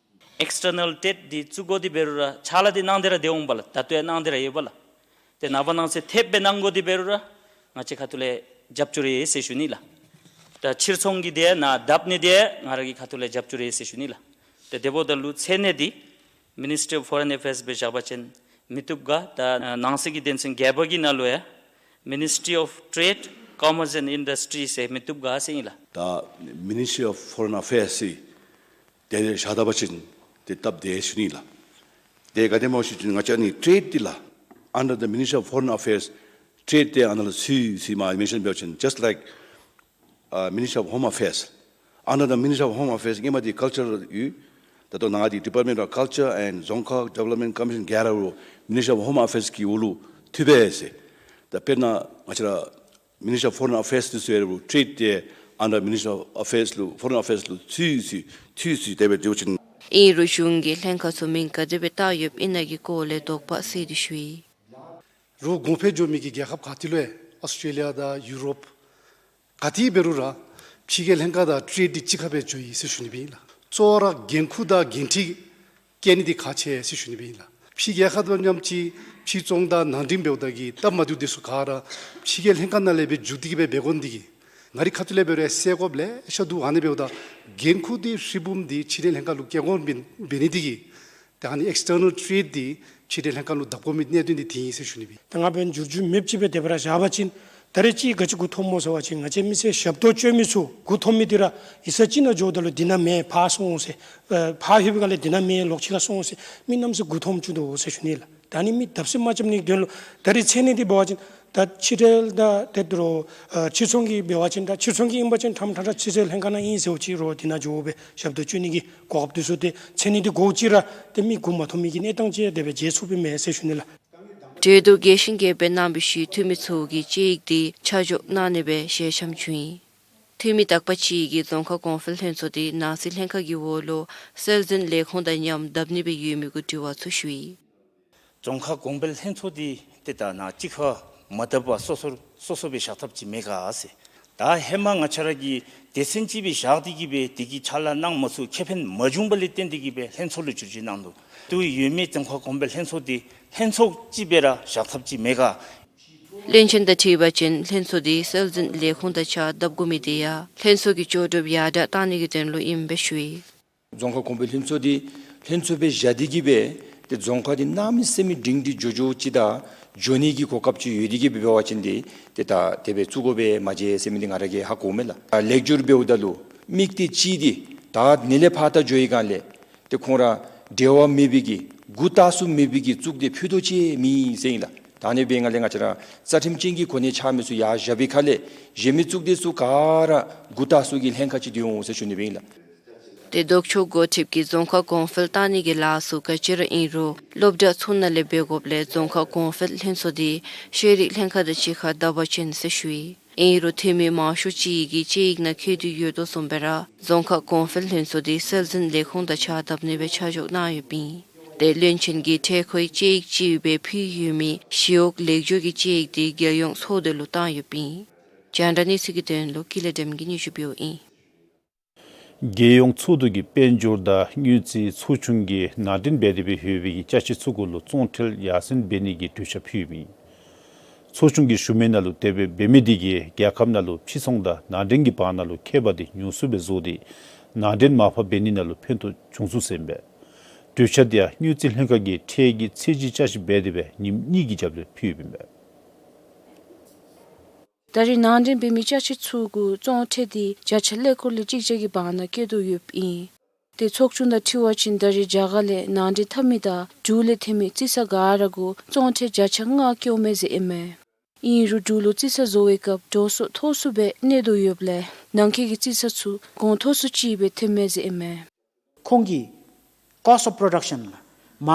ཨེགསི་ཊར་ནལ་ཊེཊ་འདི་བཙུགས་དགོ་འདི་འབད་རུང་ར་ཕྱག་ལཱ་འདི་གནང་སྟེ་ར་སྡོད་འོང་པ་ལགས། ད་ལྟོ་ཡང་གནང་སྟེ་ར་ཡོད་པ་ལགས། ཏེ་ནངས་པ་གནངས་ཚེ་ཐེབས་སྦེ་གནང་དགོ་འདི་འབད་རུང་ར་ང་བཅས་ཁ་ཐུག་ལས་རྒྱབ་སྐྱོར་ཡོད་ཟེར་ཞུ་ནི་ལགས། ད་ཕྱིར་ཚོང་གི་དེ་ནང་བརྡབ་ནི་དེ་ང་ར་གི་ཁ་ཐུག་ལས་རྒྱབ་སྐྱོར་ཡོད་ཟེར་ཞུ་ནི་ལགས། ཏེ་དེ་འབདཝ་ད་ལུ་མཚན་གནས་འདི་མི་ནིས་ཊི་ཨོཕ་ཕོ་རེན་ཨེ་ཕེརསི་སྦེ་བཞག་པ་ཅིན་མི་བཏུབ་ག། ད་ནང་སྲིད་ཀྱི་དོན་ཚན་བརྒྱད་པ་གི་ནང་ལུ་ཡང་མི་ནིས་ཊི་ཨོཕ་ཊེཌ་ཀོ་མརསི་ཨེནཌ་ཨིན་ཌསི་ཊི་རིས་ཟེར་མི་བཏུབ་ག་ཟེར་ཨིན་ལགས། ད་མི་ནིས་ཊི་ཨོཕ་ཕོ་རེན་ཨེ་ཕེརསི་ཟེར་དེ་ལས་བཞག་ད་པ་ཅིན་ཏེ་སྟབས་བདེ་ཞུ་ནི་ལགས། དེ་ག་དེ་སྨོ་ཞུ་ཅིན་ང་བཅས་ནི་ཊེཌ་འདི་ལགས། Under the Ministry of Foreign Affairs, ཊེཌ་དེ་ཨ་ནཱ་ལུ་ཚུད་ཟེར་མ་མེན་ཤཱན་འབད་བ་ཅིན་just like ཨ་Ministry of Home Affairs། Under the Ministry of Home Affairs ཨིནམ་འདི་ཀལ་ཅར་ཡོད། ད་ལྟོ་ནཱ་འདི་Department of Culture and Dzongkha Development Commission ག་ར་ར་Ministry of Home Affairs གི་འོག་ལུ་ཚུད་པས་ཟེར། ད་དཔེར་ན་ང་བཅས་ར་Ministry of Foreign Affairs འདི་ཚུ་ཡང་རུང་Trade དེ་Under Ministry of Affairs ལུ་Foreign Affairs ལུ་ཚུད་ཚུད་ཚུད་ཚུད་དེ་སྦེ་འདུག་ཅིན། ཨིན་རུང་གཞུང་གིས་ལྷན་ཁག་ཚུ་མིང་ག་དེ་སྦེ་བཏགས་ཡོདཔ་ཨིན་ན་གི་སྐོར་ལས་དོགས་པ་སེལ་ཏེ་ཞུ་ཡི། རོགས་གོང་འཕེལ་འགྱོ་མི་གི་རྒྱལ་ཁབ་ག་ཏེ་ལུ་ཡང་ཨོསི་ཊྲེ་ལི་ཡ་དང་ཡུ་རོབ་ག་ཏེ་འབད་རུང་ར་ཕྱི་རྒྱལ་ལྷན་ཁག་དང་ཊེ་རེཌ་འདི་གཅིག་ཁར་སྦེ་འགྱོ་ཡི་ཟེར་ཞུ་ནི་སྦེ་ཨིན་ལགས། གཙོ་བོ་ར་འགན་ཁུར་དང་འགན་འཁྲི་བཀལ་ནི་འདི་ཁག་ཆེ་ཟེར་ཞུ་ནི་སྦེ་ཨིན་ལགས། ཕྱི་རྒྱལ་ཁབ་དང་མཉམ་གཅིག་ཕྱིར་ཚོང་དང་ནང་འདྲེན་འབདཝ་ད་གི་སྟབས་མ་བདེཝ་འདི་ཚུ་ག་ར་ཕྱི་རྒྱལ་ལྷན་ཁག་ནང་ལས་སྦེ་མཇུག་བསྡུ་གི་སྦེ་འབད་དགོ་ནི་འདི་གིས་ང་རའི་ཁ་ཐུག་ལས་འབད་རུང་སེལ་དགོཔ་ལེ་ཤ་འདུག། ཨ་ནི་འབདཝ་ད་འགན་ཁུར་འདི་ཧྲིལ་བུམ་འདི་ཕྱི་རྒྱལ་ལྷན་ཁག་ལུ་བཀལ་དགོ་འབད་འབད་ནི་འདི་གིས་ད་ཨ་ནི་ཨེགསི་ཊར་ནལ་ཊེ་རེཌ་འདི་ཕྱི་རྒྱལ་ལྷན་ཁག་ལུ་བརྡབ་དགོ་མི་གནད་དོན་འདི་འདི་ཨིན་ཟེར་ཞུ་ནི་སྦེ། ད་ང་འབདན་འགྱུར་བཅོས་མེདཔ་ཅིག་སྦེ་དེ་སྦེ་ར་བཞག་པ་ཅིན་ད་རེས་ཅིག་ག་ཅི་དགོས་འཐོམ་སྨོ་ཟེར་བ་ཅིན་ང་བཅས་མི་སེར་ཞབས་ཏོག་སྤྱོད་མི་ཚུ་དགོས་འཐོམ་མི་འདི་ར་ཡིག་ཚང་ཅིག་ནང་འགྱོཝ་ད་ལུ་འདི་ནང་མེད་ཕར་སོང་ཟེར་ཨ་ཕར་ལྷོད་པའི་སྒང་ལས་འདི་ནང་མེད་ལོག་ཕྱི་ཁར་སོང་ཟེར་མི་གནམ་མེད་ས་མེད་དགོས་འཐོམ་བཅུག་དོ་ཟེར་ཞུ་ནི་ལགས། ད་ཨ་ནི་མི་བརྡབ་གསིག་མ་རྐྱབ་ནིའི་དོན་ལུ་ད་རེས་མཚན་གནས་འདི་འབད་བ་ཅིན་ད་ཕྱི་རྒྱལ་དང་དེ་རུང་ཨ་ཕྱིར་ཚོང་གི་འབད་བ་ཅིན་ད་ཕྱིར་ཚོང་གི་ཨིན་པ་ཅིན་ཐམ་ཐམ་ར་ཕྱི་རྒྱལ་ལྷན་ཁག་ནང་ཨིན་ཟེར་བ་ཅིན་རོགས་འདི་ནང་འགྱོ་སྦེ་ཞབས་ཏོག་སྤྱོད་ནི་གི་གོ་སྐབས་འདི་ཚུ་ཏེ་མཚན་གནས་འདི་དགོ་ཅི་ར་ཏེ་མི་དགོས་མ་ཐོབ་མི་གི་གནས་སྟངས་ཅིག་དེ་སྦེ་མཇལ་ཚུགས་པའི་མས་ཟེར་ཞུ་ནི་ལགས། གྲོས་བསྡུར་རྒྱས་ཤིང་རྒྱས་པའི་གནང་བའི་ཤུལ་འཐུས་མི་ཚུ་གིས་དཔྱད་ཡིག་འདི་ཆ་འཇོག་གནང་ནི་སྦེ་ཞལ་འཆམ་བྱུང་ཡི། འཐུས་མི་དག་པ་ཅིག་གིས་རྫོང་ཁག་གོང་འཕེལ་ལྷན་ཚོགས་འདི་ནང་སྲིད་ལྷན་ཁག་གི་འོག་ལུ་སྲོལ་འཛིན་ལས་ཁུངས་དང་མཉམ་བརྡབ་ནི་སྦེ་ཡོད་མི་གུ་དྲི་བ་ཚུ་ཞུ་ཡི། རྫོང་ཁག་གོང་འཕེལ་ལྷན་ཚོགས་འདི་ཏེ་ད་ནཱ་གཅིག་ཁར་མ་བརྡབ་པར་སོ་སོར་སོ་སོ་སྦེ་བཞག་ཐབས་ཅིག་མེད་ག་ཟེར། ད་ཧེ་མ་ང་བཅས་ར་གིས་སྡེ་ཚན་ཅིག་སྦེ་བཞག་སྟེ་གི་སྦེ་དེ་གི་ཕྱག་ལཱ་གནང་མ་ཚུགས་ཁེ་ཕན་མ་བྱུང་བ་ལས་བརྟེན་ཏེ་གི་སྦེ་ལྷན་ཚོགས་ལུ་བསྒྱུར་བཅོས་གནང་ནུག། དུ་ཡོད་མི་རྫོང་ཁག་གོང་འཕེལ་ལྷན་ཚོགས་འདི་ལྷན་ཚོགས་ཅིག་སྦེ་ར་བཞག་ཐབས་ཅིག་མེད་ག། བློན་ཆེན་དང་འཁྲིལ་བ་ཅིན་ལྷན་ཚོགས་འདི་སྲོལ་འཛིན་ལས་ཁུངས་དང་ཕྱག་བརྡབ་དགོ་མི་འདི་ཡང་ལྷན་ཚོགས་ཀྱི་ལྕོགས་གྲུབ་ཡར་དྲག་གཏང་ནི་གི་དོན་ལུ་ཨིནམ་སྦེ་ཞུ་ཡི། རྫོང་ཁག་གོང་འཕེལ་ལྷན་ཚོགས་འདི་ལྷན་ཚོགས་སྦེ་བཞག་སྟེ་གི་སྦེ་ཏེ་རྫོང་ཁག་འདི་གནམ་མེད་ས་མེད་སྒྲིང་སྒྲི་འགྱོ་འགྱོཝ་ཅིག་དང་འགྱོ་ནི་གི་གོ་སྐབས་ཅིག་ཡོད་དེ་གི་སྦེ་འབད་བ་ཅིན་ཏེ་ཏེ་ད་དེ་སྦེ་བཙུགས་དགོ་པས་མ་མཇལ་ཟེར་མི་འདི་ང་ར་གིས་ཧ་གོཝ་མས་ལགས། ལེགས་སྒྱུར་འབདཝ་ད་ལུ་དམིགས་གཏད་ཅིག་འདི་ད་ཨ་ནི་ལས་ཕར་ད་འགྱོ་བའི་སྒང་ལས་ཏེ་ཁོང་ར་འབྲེལ་བ་མེད་པའི་གི་མགུ་བཏགས་ས་མེད་པའི་གི་གཙུག་སྡེ་ཕུད་རྡོག་ཅིག་མེད་ཟེར་ཨིན་ལགས། ད་ཨ་ནི་འབད་བའི་སྒང་ལས་ང་བཅས་ར་རྩ་ཁྲིམས་ཅན་གྱི་གོ་གནས་འཆང་མི་ཚུ་ཡར་བཞག་པའི་ཁར་ལས་གཞན་མི་གཙུག་སྡེ་ཚུ་ག་ར་མགུ་བཏགས་ས་གི་ལྷན་ཁག་ཅིག་སྡོད་འོང་ཟེར་ཞུ་ནི་སྦེ་ཨིན་ལགས། ཏེ་ལྡོག་ཕྱོགས་འགོ་ཁྲིདཔ་གིས་རྫོང་ཁག་གོང་འཕེལ་གཏང་ནི་གི་ལཱ་ཚུ་ག་ཅི་ར་ཨིན་རུང་སློབ་གྲྭ་ཚུ་ནང་ལས་འབད་དགོཔ་ལས་རྫོང་ཁག་གོང་འཕེལ་ལྷན་ཚོགས་འདི་ཤེས་རིག་ལྷན་ཁག་དང་གཅིག་ཁར་བརྡབ་པ་ཅིན་ཟེར་ཞུ་ཡི། ཨིན་རུང་འཐུས་མི་མང་ཤོས་ཅིག་གིས་དཔྱད་ཡིག་ནང་བཀོད་དེ་ཡོད་དོ་བཟུམ་སྦེ་ར་རྫོང་ཁག་གོང་འཕེལ་ལྷན་ཚོགས་འདི་སྲོལ་འཛིན་ལས་ཁུངས་དང་ཕྱག་བརྡབ་ནི་སྦེ་ཆ་འཇོག་གནང་ཡོདཔ་ཨིན། ཏེ་བློན་ཆེན་གྱིས་འཕྲལ་མཁོའི་དཔྱད་ཡིག་ཅིག་སྦེ་ཕུལ་ཡོད་མི་ཞི་གཡོག་ལེགས་བཅོས་ཀྱི་དཔྱད་ཡིག་འདི་རྒྱལ་ཡོངས་ཚོགས་སྡེ་ལུ་བཏང་ཡོདཔ་ཨིན། རྒྱང་བསྒྲགས་གནས་ཚུལ་གྱི་དོན་ལུ་ཀུན་ལེགས་སྒྲོལ་མ་གིས་སྙན་ཞུ་ཕུལཝ་ཨིན། རྒྱལ་ཡོངས་ཚོགས་འདུ་གིས་དཔལ་འབྱོར་དང་དངུལ་རྩིས་ཚོགས་ཆུང་གིས་ནང་འདྲེན་འབད་དེ་སྦེ་ཡོད་པའི་ཅ་ཆས་ཚུ་གུ་ལུ་བཙོང་ཁྲལ་ཡར་སེང་འབད་ནི་གི་གྲོས་འཆར་ཕུལ་ཡོདཔ་ཨིན། ཚོགས་ཆུང་གི་ཞུ་མི་ནང་ལུ་དེ་སྦེ་འབད་མི་འདི་གིས་རྒྱལ་ཁབ་ནང་ལུ་ཕྱིར་ཚོང་དང་ནང་འདྲེན་གྱི་བར་ན་ལུ་ཁྱད་པར་འདི་ཉུང་སུ་སྦེ་བཟོ་སྟེ་ནང་འདྲེན་མར་ཕབ་འབད་ནི་ནང་ལུ་ཕན་ཐོགས་བྱུང་ཚུགས་ཟེར་ཨིན་པས། གྲོས་འཆར་འདི་ཡང་དངུལ་རྩིས་ལྷན་ཁག་གིས་ཁྲལ་གྱི་ཚད་གཞི་བསྐྱར་ཞིབ་འབད་དེ་སྦེ་ཉིནམ་གཉིས་ཀྱི་རྒྱབ་ལས་ཕུལ་ཡོདཔ་ཨིན་པས། ད་རེས་ནང་འདྲེན་འབད་མི་ཅ་ཆས་ཚུ་གུ་བཙོང་ཁྲལ་འདི་བརྒྱ་ཆ་ཀླད་ཀོར་ལས་གཅིག་བརྒྱ་གི་བར་ན་བཀལ་དོ་ཡོདཔ་ཨིན། ཏེ་ཚོགས་ཆུང་དང་འཁྲིལ་བ་ཅིན་ད་རེས་རྒྱ་གར་ལས་ནང་འདྲེན་འཐབ་མི་དང་འབྲུག་ལས་ཐོན་མི་རྩི་ས་ག་ར་གུ་བཙོང་ཁྲལ་བརྒྱ་ཆ་ལྔ་བཀལཝ་མས་ཟེར་ཨིན་མས། ཨིན་རུང་འབྲུག་ལུ་རྩི་ས་བཟོ་བའི་སྐབས་འགྲོ་སོང་མཐོ་སུ་སྦེ་གནས་དོ་ཡོདཔ་ལས་ནང་འཁོད་ཀྱི་རྩི་ས་ཚུ་གོང་མཐོ་སུ་ཅིག་སྦེ་ཐོནམ་མས་ཟེར་ཨིན་མས། ཁོང་གི་cost of production ལགས། མ་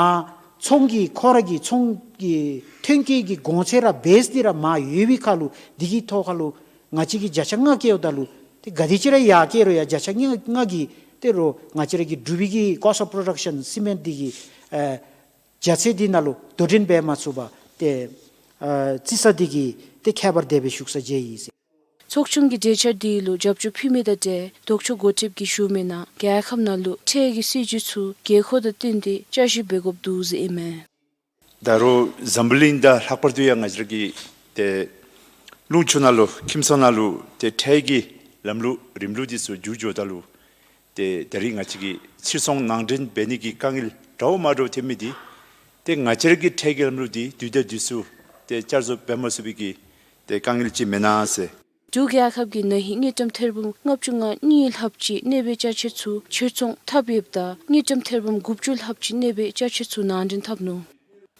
ཚོང་གི་ཁོ་ར་གི་ཚོང་གི་ཐོན་སྐྱེད་ཀྱི་གོང་ཚད་ར་བེསི་འདི་ར་མར་ཡོད་པའི་ཁར་ལུ་འདི་གི་ཐོག་ཁར་ལུ་ང་བཅས་ཀྱིས་བརྒྱ་ཆ་ལྔ་བཀལཝ་ད་ལུ་ཏེ་ག་དེ་ཅིག་ར་ཡར་བཀལ་རུང་ཡང་བརྒྱ་ཆ་ལྔ་ལྔ་གི་ཏེ་རོགས་ང་བཅས་ར་གི་འབྲུག་པའི་གི་cost of production cement འདི་གི་ཨེ་རྒྱ་ཚད་འདི་ནང་ལུ་དོ་འགྲན་འབད་མ་ཚུགས་པར་ཏེ་ཨེ་རྩི་ས་འདི་གི་ཏེ་ཁྱད་པར་དེ་སྦེ་ཞུགས་ས་མཇལ་ཡི་ཟེར། ཚོགས་ཆུང་གི་གྲོས་འཆར་འདི་ལུ་རྒྱབ་སྐྱོར་ཕུལ་མི་དང་འབྲེལ་ལྡོག་ཕྱོགས་འགོ་ཁྲིདཔ་གིས་ཞུ་མི་ནང་རྒྱལ་ཁབ་ནང་ལུ་ཁྲལ་གྱི་སྲིད་བྱུས་ཚུ་དགོས་མཁོ་དང་བསྟུན་ཏེ་བསྐྱར་ཞིབ་འབད་དགོཔ་འདུག་ཟེར་ཨིན་མས། ད་རུང་འཛམ་བུ་གླིང་དང་ལྷག་པར་དུ་ཡང་ང་བཅས་ར་གི་ཏེ་ལུང་ཕྱོགས་ནང་ལུ་ཁྱིམ་ཚང་ནང་ལུ་ཏེ་ཁྲལ་གྱི་ལམ་ལུགས་རིམ་ལུགས་འདི་ཚུ་འགྱུར་འགྱོཝ་ད་ལུ་ཏེ་ད་རེས་ང་བཅས་ཀྱི་ཕྱིར་ཚོང་ནང་འདྲེན་འབད་ནི་གི་དཀའ་ངལ་འདྲཝ་མ་འདྲཝ་ཐོན་མི་འདི་ཏེ་ང་བཅས་ར་གི་ཁྲལ་གྱི་ལམ་ལུགས་འདི་དུས་དང་དུས་སུ་ཏེ་བསྐྱར་བཟོ་འབད་མ་ཚུགས་པའི་གི་ཏེ་དཀའ་ངལ་ཅིག་མེན་ན་ཟེར། འབྲུག་རྒྱལ་ཁབ་ཀྱིས་ན་ཧིང་དངུལ་ཀྲམ་ཐེར་འབུམ་ལྔ་བཅུ་ང་གཉིས་ལྷགཔ་ཅིག་གནོད་པའི་ཅ་ཆས་ཚུ་ཕྱིར་ཚོང་འཐབ་ཡོདཔ་ད་དངུལ་ཀྲམ་ཐེར་འབུམ་དགུ་བཅུ་ལྷགཔ་ཅིག་གནོད་པའི་ཅ་ཆས་ཚུ་ནང་འདྲེན་འཐབ་ནུག།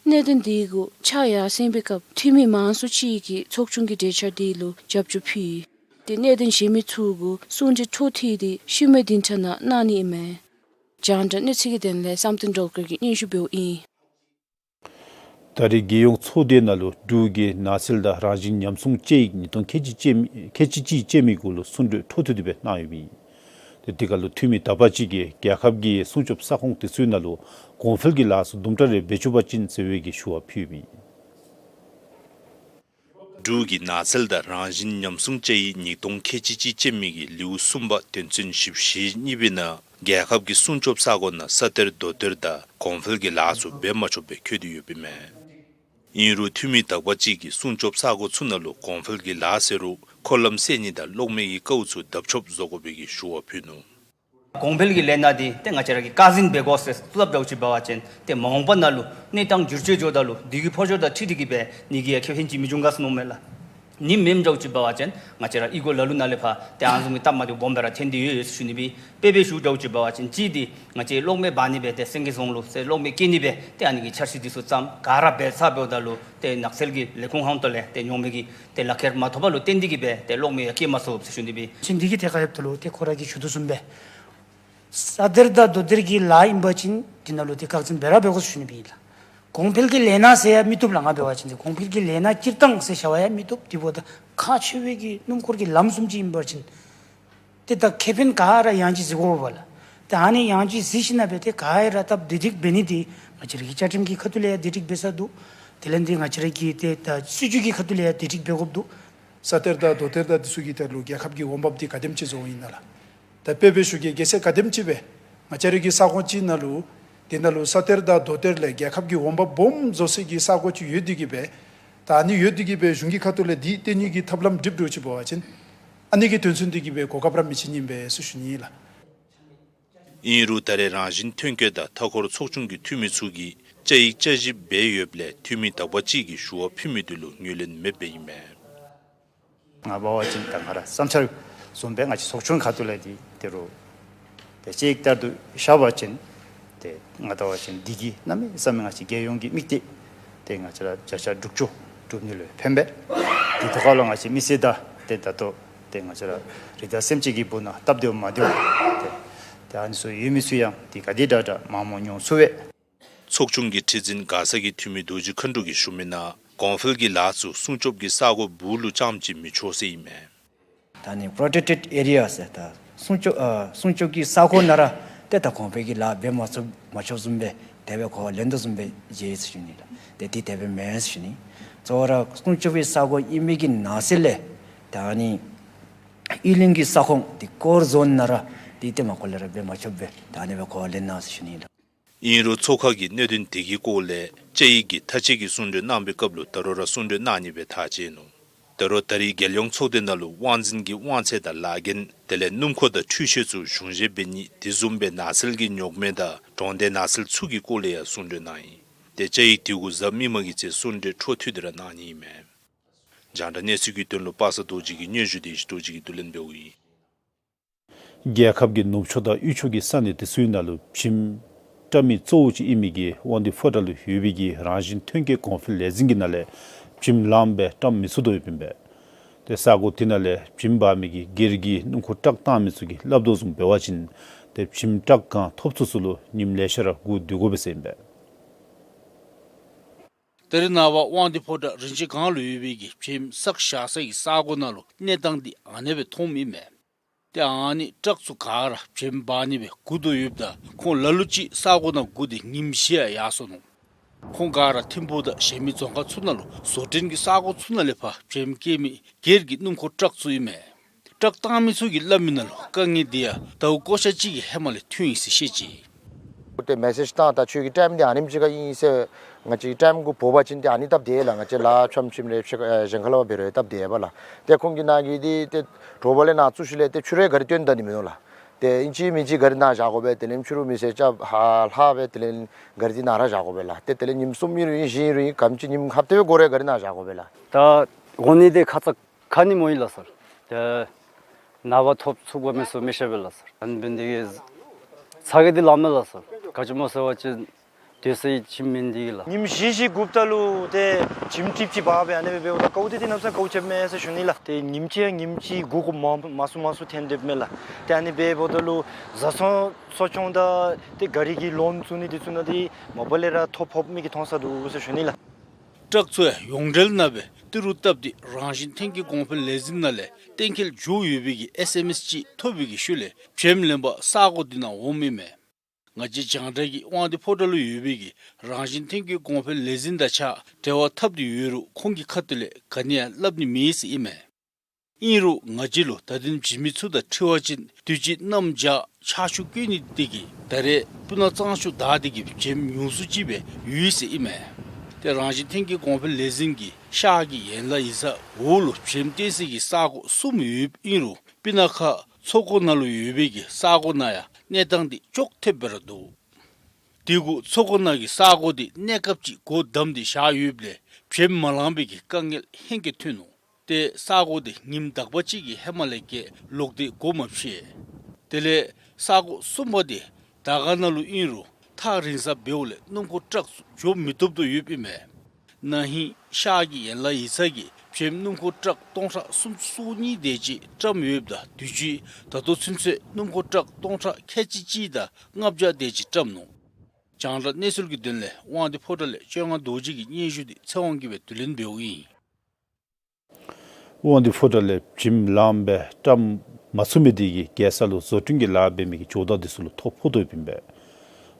གནད་དོན་འདི་གུ་ཕྱག་ཡར་སེང་བའི་སྐབས་འཐུས་མི་མང་སུ་ཅིག་གིས་ཚོགས་ཆུང་གི་གྲོས་འཆར་འདི་ལུ་རྒྱབ་སྐྱོར་ཕུལ་ཡི། ཏེ་གནད་དོན་གཞན་མི་ཚུ་གུ་གསུང་གྲོས་འཕྲོ་མཐུད་དེ་ཤུལ་མའི་བདུན་ཕྲག་ནང་གནང་ནི་ཨིན་མས། རྒྱང་བསྒྲགས་གནས་ཚུལ་གྱི་དོན་ལས་བསམ་གཏན་སྒྲོལ་དཀར་གྱིས་སྙན་ཞུ་འབདཝ་ཨིན། ད་རེས་རྒྱལ་ཡོངས་ཚོགས་སྡེ་ནང་ལུ་འབྲུག་གི་ནགས་ཚལ་དང་རང་བཞིན་ཉམས་སྲུང་དཔྱད་ཡིག་ཉིས་སྟོང་ཁལ་གཅིག་ཅན་ཁལ་གཅིག་གཅིག་ཅན་མའི་སྐོར་ལུ་གསུང་གྲོས་འཕྲོ་མཐུད་དེ་སྦེ་གནང་ཡོདཔ་ཨིན། ཏེ་དེ་ཁར་ལུ་འཐུས་མི་དག་པ་ཅིག་གིས་རྒྱལ་ཁབ་ཀྱི་སྲུང་སྐྱོབ་ས་ཁོངས་དེ་ཚུའི་ནང་ལུ་གོང་འཕེལ་གྱི་ལཱ་ཚུ་དུམ་གྲ་རེ་འབད་བཅུག་པ་ཅིན་ཟེར་བའི་གི་ཞུ་བ་ཕུལཝ་ཨིན། འབྲུག་གི་ནགས་ཚལ་དང་རང་བཞིན་ཉམས་སྲུང་དཔྱད་ཡིག་ཉིས་སྟོང་ཁལ་གཅིག་གཅིག་ཅན་མའི་གི་ལེའུ་གསུམ་པ་དོན་ཚན་བཞི་བཅུ་ཞེ་གཉིས་པའི་ནང་རྒྱལ་ཁབ་ཀྱི་སྲུང་སྐྱོབ་ས་ཁོངས་ནང་ས་གཏེར་རྡོ་གཏེར་དང་གོང་འཕེལ་གྱི་ལཱ་ཚུ་འབད་མ་ཆོགཔ་སྦེ་བཀོད་དེ་ཡོདཔ་ཨིན་མས། ཨིན་རུང་འཐུས་མི་དག་པ་ཅིག་གིས་སྲུང་སྐྱོབ་ས་ཁོངས་ཚུ་ནང་ལུ་གོང་འཕེལ་གྱི་ལཱ་ཟེར་རུང་འཁོར་ལམ་བསལ་ནི་དང་གློག་མེ་གི་ཀཝ་ཚུ་བརྡབ་ཆོགཔ་བཟོ་དགོ་པའི་གི་ཞུ་བ་ཕུལ་ནུག། གོང་འཕེལ་གྱི་ལས་སྣ་འདི་ཏེ་ང་བཅས་ར་གིས་བཀག་འཛིན་འབད་དགོ་ཟེར་བསླབ་འདྲཝ་ཅིག་འབད་བ་ཅིན་ཏེ་མ་འོངས་པ་ནང་ལུ་གནས་སྟངས་འགྱུར་བཅོས་འགྱོཝ་ད་ལུ་དུས་ཀྱི་འཕོ་འགྱུར་དང་འཁྲིལ་ཏེ་གིས་སྦེ་ནི་གི་ཡང་ཁེ་ཕན་ཅིག་མི་འབྱུང་ག་ཟེར་མནོཝ་མས་ལགས། ནི་མེནམ་འདྲཝ་ཅིག་འབད་བ་ཅིན་ང་བཅས་ར་ཨི་གོ་ལ་ལུ་ནང་ལས་ཕར་ཏེ་ཨ་ནི་བཟུམ་གྱི་སྟབས་མ་བདེཝ་སྦོམ་སྦེ་ར་ཐོན་ཏེ་ཡོད་ཡོད་ཟེར་ཞུ་ནི་སྦེ། དཔེ་སྦེ་ཞུ་འདྲཝ་ཅིག་འབད་བ་ཅིན་གཅིག་འདི་ང་བཅས་གློག་མེ་འབར་ནི་སྦེ་ཏེ་སེང་གེ་རྫོང་ལུ་ཟེར་གློག་མེ་སྐྱེ་ནི་སྦེ་ཏེ་ཨ་ནི་གི་འཆར་གཞི་འདི་ཚུ་བརྩམས། ག་ར་འབད་ཚར་འབདཝ་ད་ལུ་ཏེ་ནགས་ཚལ་གྱི་ལས་ཁུངས་ཧོངས་ཏོ་ལས་ཏེ་ཉོག་མེ་གི་ཏེ་ལག་ཁྱེར་མ་ཐོབ་པ་ལུ་བརྟེན་ཏེ་གིས་སྦེ་ཏེ་གློག་མེ་ཡང་སྐྱེ་མ་ཚུགས་ཟེར་ཞུ་ནི་སྦེ། ཅིན་འདི་གི་ཐད་ཁར་ཡོདཔ་ད་ལུ་ཏེ་ཁོ་ར་གིས་ཞུ་དོ་བཟུམ་སྦེ་ས་གཏེར་དང་རྡོ་གཏེར་གྱི་ལཱ་ཨིན་པ་ཅིན་འདི་ནང་ལུ་ཏེ་བཀག་འཛིན་འབད་ར་འབད་དགོ་ཟེར་ཞུ་ནི་སྦེ་ཨིན་ལགས། གོང་འཕེལ་གྱི་ལས་སྣ་ཟེར་ཡང་མི་བཏུབ་ལགས། ང་འབད་བ་ཅིན་ཏེ་གོང་འཕེལ་གྱི་ལས་སྣ་སྤྱིར་བཏང་ཟེར་བཞག་པ་ཡང་མི་བཏུབ། དེ་འབདཝ་ད་ཁག་ཆེ་བའི་གི་སྣུམ་འཁོར་གྱི་ལམ་བཟུམ་ཅིག་ཨིན་པ་ཅིན་ཏེ་ད་ཁེ་ཕན་ག་ར་ཡང་ཅིན་གཟིགས་དགོ་པས་ལགས། ཏེ་ཨ་ནི་ཡང་ཅིན་གཟིགས་ཞིནམ་ལས་ཏེ་ག་ར་སྟབས་བདེ་སྒྲིག་འབད་ནི་འདི་ང་བཅས་ར་གི་བཅའ་ཁྲིམས་ཀྱི་ཁ་ཐུག་ལས་ཡང་བདེ་སྒྲིག་འབད་ས་འདུག། དེ་ལས་འདི་ང་བཅས་ར་གི་ཏེ་ད་སྲིད་བྱུས་ཀྱི་ཁ་ཐུག་ལས་ཡང་བདེ་སྒྲིག་འབད་དགོཔ་འདུག། ས་གཏེར་དང་རྡོ་གཏེར་དང་འདི་ཚུ་གི་ཐད་ལུ་རྒྱལ་ཁབ་ཀྱི་འོང་འབབ་འདི་ག་དེམ་ཅིག་བཟོཝ་ཨིན་ན་ལགས། ད་དཔེ་སྦེ་ཞུ་གེ། གལ་སྲིད་ག་དེམ་ཅིག་སྦེ་ང་བཅས་ར་གི་ས་ཁོངས་ཅིག་ནང་ལུ་དེ་ནང་ལུ་ས་གཏེར་དང་རྡོ་གཏེར་ལས་རྒྱལ་ཁབ་ཀྱི་འོང་འབབ་སྦོམ་བཟོ་སའི་གི་ས་གོ་ཅིག་ཡོད་དེ་གིས་སྦེ་ད་ཨ་ནི་ཡོད་དེ་གིས་སྦེ་གཞུང་གི་ཁ་ཐུག་ལས་འདི་བཏོན་ནི་གི་ཐབས་ལམ་སྒྲིག་འདྲཝ་ཅིག་འབད་བ་ཅིན་ཨ་ནི་གི་དོན་ཚན་འདི་གིས་སྦེ་གོ་སྐབས་ར་མི་ཆེ་ནི་ཨིན་པས་ཟེར་ཞུ་ནི་ཨིན་ལགས། ཨིན་རུང་ད་རེས་རང་བཞིན་ཐོན་སྐྱེད་དང་མཐའ་འཁོར་ཚོགས་ཆུང་གི་འཐུས་མི་ཚུ་གིས་བཅའ་ཡིག་བསྐྱར་ཞིབ་འབད་ཡོདཔ་ལས་འཐུས་མི་དག་པ་ཅིག་གིས་ཞུ་བ་ཕུལ་མི་འདི་ལུ་ངོས་ལེན་མེདཔ་ཨིན་མས། ང་འབད་བ་ཅིན་ད་ང་ར་བསམ་འཆར་བཟུམ་སྦེ་ང་བཅས་ཚོགས་ཆུང་ཁ་ཐུག་ལས་འདི་དེ་རུ་ཏེ་ཅིག་ལྟར་དུ་བཞག་པ་ཅིན་ཏེ་ང་འབད་བ་ཅིན་འདི་གིས་གནམ་མེད་ས་མེད་ང་བཅས་རྒྱལ་ཡོངས་ཀྱི་དམིགས་གཏད་ཏེ་ང་བཅས་ར་བརྒྱ་ཆ་དྲུག་ཅུ་འགྲུབ་ནི་ལུ་ཕན་པས། འདི་ཐོག་ཁར་ལུ་ང་བཅས་མི་སེར་དང་ཏེ་ད་ལྟོ་ཏེ་ང་བཅས་ར་རི་དྭགས་སེམས་ཅན་གྱི་སྦུག་ན་སྟབས་བདེཝ་མ་བདེཝ་ཏེ་ཏེ་ཨ་ནི་ཚུ་ཡོད་མི་ཚུ་ཡང་འདི་ག་དེ་དྲག་དྲག་མངམ་མྱོང་ཚུགས་པས། ཚོགས་ཆུང་གི་ཁྲི་འཛིན་མགར་ས་གི་འཐུས་མི་རྡོ་རྗེ་མཁའ་འགྲོ་གིས་ཞུ་མི་ནང་གོང་འཕེལ་གྱི་ལཱ་ཚུ་སྲུང་སྐྱོབ་ཀྱི་ས་གོ་སྦུག་ལུ་རྐྱངམ་ཅིག་མི་ཆོག་ཟེར་ཨིན་མས། ད་ནི་པྲོ་ཊེཀ་ཊེཌ་ཨེ་རི་ཡ་ཟེར་ད་སྲུང་སྐྱོབ་ཨ་སྲུང་སྐྱོབ་ཀྱི་ས་གོ་ནང་ར་ཏེ་ད་གོང་འཕེལ་གྱི་ལཱ་འབད་མ་ཚུགས་མ་ཆོགཔ་བཟུམ་སྦེ་དེ་སྦེ་གོ་བ་ལེན་དོ་བཟུམ་སྦེ་མཇལ་ཡི་ཟེར་ཞུ་ནི་ལགས། ཏེ་འདི་དེ་སྦེ་མེན་ཟེར་ཞུ་ནི། གཙོ་བོ་ར་སྲུང་སྐྱོབ་ཀྱི་ས་གོ་ཨིན་མི་གི་ནང་གསེས་ལས་ད་ནི་གཡུས་གླིང་གི་ས་ཁོངས་འདི་ཀོར་ཛོན་ནང་ར་འདི་ཏེ་མ་གོ་ལས་ར་འབད་མ་ཆོགཔ་སྦེ་ད་ཨ་ནི་སྦེ་གོ་བ་ལེན་གནང་ཟེར་ཞུ་ནི་ལགས། ཨིན་རུང་ཚོགས་ཁང་གིས་གནད་དོན་དེ་གི་སྐོར་ལས་བཅའ་ཡིག་གི་མཐའ་དཔྱད་ཀྱི་གསུང་གྲོས་གནང་པའི་སྐབས་ལུ་ད་རུང་ར་གསུང་གྲོས་གནང་ནི་སྦེ་ཐག་བཅད་ནུག། ད་རུང་ད་རེས་རྒྱལ་ཡོངས་ཚོགས་སྡེ་ནང་ལུ་དབང་འཛིན་གྱི་དབང་ཚད་དང་ལཱ་འགན་དེ་ལས་སྣུམ་འཁོར་དང་འཕྲུལ་ཆས་ཚུ་གཞུང་བཞེས་འབད་ནི་དེ་བཟུམ་སྦེ་ནགས་ཚལ་གྱི་ཉོག་མེ་དང་གྲོང་སྡེ་ནགས་ཚལ་ཚུ་གི་སྐོར་ལས་ཡང་གསུང་གྲོས་གནང་ཡི། ཏེ་བཅའ་ཡིག་དེ་གུ་གཟའ་མིག་དམར་གྱི་ཚེ་གསུང་གྲོས་འཕྲོ་མཐུད་དེ་ར་གནང་ནི་ཨིན་མས། རྒྱང་བསྒྲགས་གནས་ཚུལ་གྱི་དོན་ལུ་པ་སངས་རྡོ་རྗེ་གི་སྙན་ཞུ་དེ་ཞིག་རྡོ་རྗེ་གིས་བསྡུ་ལེན་འབདཝ་ཨིན། རྒྱལ་ཁབ་ཀྱི་ནུབ་ཕྱོགས་དང་དབུས་ཕྱོགས་ཀྱི་ས་གནས་དེ་ཚུའི་ནང་ལུ་བྱེམ་བཀྲམ་མི་གཙོ་བོ་ཅིག་ཨིན་མི་གི་དབང་འདུས་ཕོ་བྲང་ལུ་ཡོད་པའི་གི་རང་བཞིན་ཐོན་སྐྱེད་གོང་འཕེལ་ལས་འཛིན་གྱི་ནང་ལས་བྱེམ་ལངམ་སྦེ་བཀྲམ་མི་ཚུགས་དོ་ཡོདཔ་ཨིན་པས། ཏེ་ས་གོ་དེ་ནང་ལས་བྱེམ་འབག་མི་གི་སྒེར་གྱི་སྣུམ་འཁོར་ཊཱག་བཏང་མི་ཚུ་གིས་སླབ་དོ་བཟུམ་འབད་བ་ཅིན་ཏེ་བྱེམ་ཊཱག་གང་ཐོབ་ཚུགས་ཚུགས་ལུ་ཉིནམ་ལེ་ཤ་ར་སྒུག་སྡོད་དགོ་པས་ཟེར་ཨིན་པས། ད་རེས་ནངས་པ་དབང་འདུས་ཕོ་བྲང་རིན་ཆེན་སྒང་ལུ་ཡོད་པའི་གི་བྱེམ་བསགས་བཞག་ས་གི་ས་གོ་ནང་ལུ་གནས་སྟངས་འདི་ཨ་ནེ་སྦེ་མཐོངམ་ཨིན་མས། ཏེ་ཨ་ནི་ཊཱག་ཚུ་ག་ར་བྱེམ་འབག་ནི་སྦེ་སྒུག་དོ་ཡོདཔ་ད་ཁོང་ལ་ལུ་ཅིག་ས་གོ་ནང་སྒུག་སྟེ་ཉིནམ་བཞི་ཡང་ཡར་སོ་ནུག། ཁོང་ག་ར་ཐིམ་ཕུག་དང་གཞན་མི་རྫོང་ཁག་ཚུ་ནང་ལུ་བཟོ་སྐྲུན་གྱི་ས་གོ་ཚུ་ནང་ལས་ཕར་བྱེམ་སྐྱེལ་མི་སྒེར་གྱི་སྣུམ་འཁོར་ཊཱག་ཚུ་ཨིན་མས། ཊཱག་བཏང་མི་ཚུ་གིས་སླབ་མི་ནང་ལུ་དཀའ་ངལ་འདི་ཡང་ཟླཝ་ཀོ་ཤ་གཅིག་གི་ཧེ་མ་ལས་ཐོན་ཡི་ཟེར་བཤད་ཅི། ཏེ་མེ་སེཇ་བཏང་ད་ཁྱོད་ཀྱི་ཊའིམ་འདི་ཨ་ནེམ་ཅིག་ཁར་ཨིན་ཟེར་ང་བཅས་ཀྱི་ཊའིམ་གུ་འབོ་བ་ཅིན་ཏེ་ཨ་ནི་སྟབས་བདེ་ལགས། ང་བཅས་ལཱ་ཆམ་ཆིམ་རེ་ཕྱེད་ཨེ་གཞན་ཁར་ལུ་འབད་རུང་སྟབས་བདེ་བས་ལགས། ཏེ་ཁོང་གི་ནང་གི་འདི་ཏེ་དྲོ་པ་ལས་ནཱ་བཙུགས་ཞིནམ་ལས་ཏེ་ཕྱི་རུ་ཡང་གཱ་རི་བཏོན་ད་ནི་མིན་འདུག་ལགས། ཏེ་ཨིན་ཅི་མིན་ཅི་གཱ་རི་ནཱ་བཞག་དགོ་པས། དེ་ལས་ཕྱི་རུ་མི་སེར་ཅིག་ཧ་ལྷག་སྦེ་དེ་ལས་གཱ་རི་འདི་ནཱ་ར་བཞག་དགོ་པས་ལགས། ཏེ་དེ་ལས་ཉིནམ་གསུམ་ཨིན་རུང་ཨིན་བཞི་ཨིན་རུང་ཨིན་ག་དེམ་ཅིག་ཉིནམ་ཁ་ཐུག་སྦེ་འགོར་རུང་གཱ་རི་ནཱ་བཞག་དགོ་པས་ལགས། ད་འོང་ནི་འདི་ཁ་ཙ་ཁ་ནི་སྨོ་ཡི་ལགས་སོ། ཏེ་ནངས་པ་ཐོབ་ཚུགས་པ་མི་ཚུགས་མི་ཤེས་པས་ལགས་སོ། ཨ་ནི་འབད་ནི་དེ་གིས་ཚ་གྱང་འདི་ལངམ་མས་ལགས་སོ། ག་ཅི་སྨོ་ཟེར་བ་ཅིན་ སྡོད་སའི་ཁྱིམ་མེན་འདི་གི་ལགས། ཉིནམ་བཞི་བཞི་དགུ་པ་ད་ལུ་ཏེ་ཁྱིམ་ཊིབ་ཅིག་འབག་སྦེ་ཨ་ནི་སྦེ་འབདཝ་ད་དཀའཝ་འདི་ཏེ་གནམ་མེད་ས་མེད་དཀའཝ་སྤྱདཔ་མས་ཟེར་ཞུ་ནི་ལགས། ཏེ་ཉིནམ་གཅིག་ཡང་ཉིནམ་གཅིག་གུ་གུ་མ་མ་སུ་མ་སུ་འཐོན་སྡོདཔ་མས་ལགས། ཏེ་ཨ་ནི་སྦེ་འབདཝ་ད་ལུ་བཟའ་ཚང་གསོ་སྐྱོང་དང་ཏེ་ག་རི་གི་ལོན་བཙུགས་ནི་འདི་ཚུ་ནང་འདི་མ་པ་ལས་ར་ཐོ་ཕོགཔ་མི་གིས་མཐོང་ས་འདུག་ཟེར་ཞུ་ནི་ལགས། ཊཱག་ཚུ་ཡང་ཡོངས་འབྲེལ་ནང་སྦེ་ཏི་རུ་བཏབ་སྟེ་རང་བཞིན་ཐོན་སྐྱེད་གོང་འཕེལ་ལས་འཛིན་ནང་ལས་གཏན་འཁེལ་འགྱོ་ཡོད་པའི་གི་ཨེསི་ཨེམ་ཨེསི་ཅིག་ཐོབ་པའི་གི་ཤུལ་ལས་བྱེམ་ལེན་པར་ས་གོ་འདི་ནང་འོངམ་ཨིན་མས། ང་བཅས་རྒྱང་བསྒྲགས་ཀྱིས་དབང་འདུས་ཕོ་བྲང་ལུ་ཡོད་པའི་གི་རང་བཞིན་ཐོན་སྐྱེད་གོང་འཕེལ་ལས་འཛིན་དང་གཅིག་ཁར་འབྲེལ་བ་འཐབ་སྟེ་ཡོད་རུང་ཁོང་གི་ཁ་ཐུག་ལས་ག་ནི་ཡང་སླབ་ནི་མེད་ཟེར་ཨིན་མས། ཨིན་རུང་ང་བཅས་ལུ་ད་དེམ་བྱེམ་མི་ཚུ་དང་འཁྲིལ་བ་ཅིན་དུས་ཅི་གནམ་བྱཱར་ཆར་ཆུ་བསྐྱོད་ནི་དེ་གིས་ད་རེས་སྤུ་ན་གཙང་ཆུ་དག་སྟེ་གི་བྱེམ་ཉུང་སུ་ཅིག་སྦེ་ཡོད་ཟེར་ཨིན་མས། ཏེ་རང་བཞིན་ཐོན་སྐྱེད་གོང་འཕེལ་ལས་འཛིན་གྱི་ཤར་གྱི་ཡན་ལག་ཡིག་ཚང་འོག་ལུ་བྱེམ་བཏོན་སའི་གི་ས་གོ་གསུམ་ཡོདཔ་ཨིན་རུང་སྤུ་ན་ཁ་མཚོ་སྒོ་ནང་ལུ་ཡོད་པའི་གི་ས་གོ་ནང་ཡང་གནས་སྟངས་འདི་ཅོག་འཐདཔ་སྦེ་ར་འདུག། དེ་གུ་མཚོ་སྒོ་ནང་གི་ས་གོ་འདི་གནས་སྐབས་ཅིག་སྒོ་བསྡམས་ཏེ་བཞག་ཡོདཔ་ལས་བྱེམ་མ་ལང་པའི་གི་དཀའ་ངལ་ཧེང་སྐལ་ཐོན་ནུག། ཏེ་ས་གོ་འདི་ཉིནམ་དག་པ་ཅིག་གི་ཧེ་མ་ལས་ཀྱི་ལོག་སྟེ་སྒོ་མ་ཕྱེ། དེ་ལས་ས་གོ་གསུམ་པ་འདི་དར་དཀར་ནང་ལུ་ཨིན་རུང་ཐག་རིང་ས་འབདཝ་ལས་སྣུམ་འཁོར་ཊཱག་ཚུ་འགྱོ་མི་བཏུབ་དོ་ཡོདཔ་ཨིན་མས། ན་ཧིང་ཤར་གྱི་ཡན་ལག་ཡིག་ཚང་གིས་བྱེམ་སྣུམ་འཁོར་ཊཱག་སྟོང་ཕྲག་སུམ་ཅུ་སོ་གཉིས་དེ་ཅིག་བཀྲམ་ཡོདཔ་ད་དུས་ཅི་ད་ལྟོ་ཚུན་ཚོད་སྣུམ་འཁོར་ཊཱག་སྟོང་ཕྲག་ཁལ་གཅིག་གཅིག་དང་ལྔ་བརྒྱ་དེ་ཅིག་བཀྲམ་ནུག། རྒྱང་བསྒྲགས་གནས་ཚུལ་གྱི་དོན་ལས་དབང་འདུས་ཕོ་བྲང་ལས་བཅོ་ལྔ་རྡོ་རྗེ་གི་སྙན་ཞུ་འདི་ཚེ་དབང་གིས་སྦེ་བསྡུ་ལེན་འབདཝ་ཨིན། དབང་འདུས་ཕོ་བྲང་ལས་བྱེམ་ལངམ་སྦེ་བཀྲམ་མ་ཚུགས་མི་དེ་གིས་རྒྱལ་ས་ལུ་བཟོ་སྐྲུན་གྱི་ལཱ་འབད་མི་གི་ཇོ་བདག་དེ་ཚུ་ལུ་ཐོ་ཕོག་དོ་ཡོདཔ་ཨིན་པས།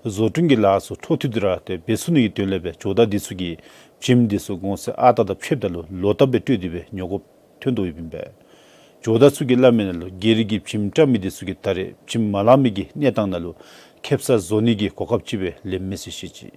བཟོ་སྐྲུན་གྱི་ལཱ་ཚུ་འཕྲོ་མཐུད་དེ་ར་ཏེ་འབད་ཚུགས་ནི་གི་དོན་ལས་སྦེ་ཇོ་བདག་དེ་ཚུ་གིས་བྱེམ་དེ་ཚུ་གོང་ཚད་ཨ་རྟག་དང་ཕྱདཔ་ད་ལུ་ལོག་ལྟབ་སྦེ་སྤྲོད་དེ་སྦེ་ཉོ་དགོཔ་ཐོན་དོ་ཡོདཔ་ཨིན་པས། ཇོ་བདག་ཚུ་གིས་སླབ་མི་ནང་ལུ་སྒེར་གྱི་བྱེམ་བཀྲམ་མི་དེ་ཚུ་གིས་ད་རེས་བྱེམ་མ་ལང་མི་གི་གནས་སྟངས་ནང་ལུ་ཁེབ་ས་བཟོ་ནི་གི་གོ་སྐབས་ཅིག་སྦེ་ལེནམ་མས་ཟེར་བཤད་ཅི།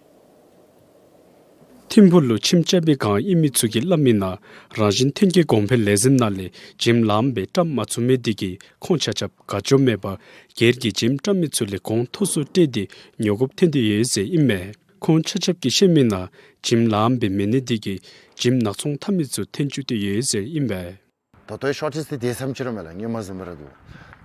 ཐིམ་ཕུག་ལུ་ཁྱིམ་རྐྱབ་པའི་སྒང་ཨིན་མི་ཚུ་གིས་སླབ་མི་ནང་རང་བཞིན་ཐོན་སྐྱེད་གོང་འཕེལ་ལས་འཛིན་ནང་ལས་བྱེམ་ལངམ་སྦེ་བཀྲམ་མ་ཚུགས་མི་དེ་གིས་ཁོང་ཆ་ཁྱབ་དགའ་སྐྱོ་མེད་པར་སྒེར་གྱི་བྱེམ་བཀྲམ་མི་ཚུ་ལས་གོང་མཐོ་སུ་སྤྲོད་དེ་ཉོ་དགོཔ་ཐོན་ཏེ་ཡོད་ཟེར་ཨིན་མས། ཁོང་ཆ་ཁྱབ་ཀྱིས་བཤད་མི་ནང་བྱེམ་ལངམ་སྦེ་མེད་ནི་དེ་གིས་བྱེམ་ནག་ཚོང་འཐབ་མི་ཚུ་ཐོན་བཅུག་སྟེ་ཡོད་ཟེར་ཨིན་པས། ད་ལྟོའི་ཤོར་ཊེཇ་འདི་དེ་ཙམ་ཅིག་ར་མས་ལགས། སྔོན་མ་བཟུམ་སྦེ་ར་འདུག།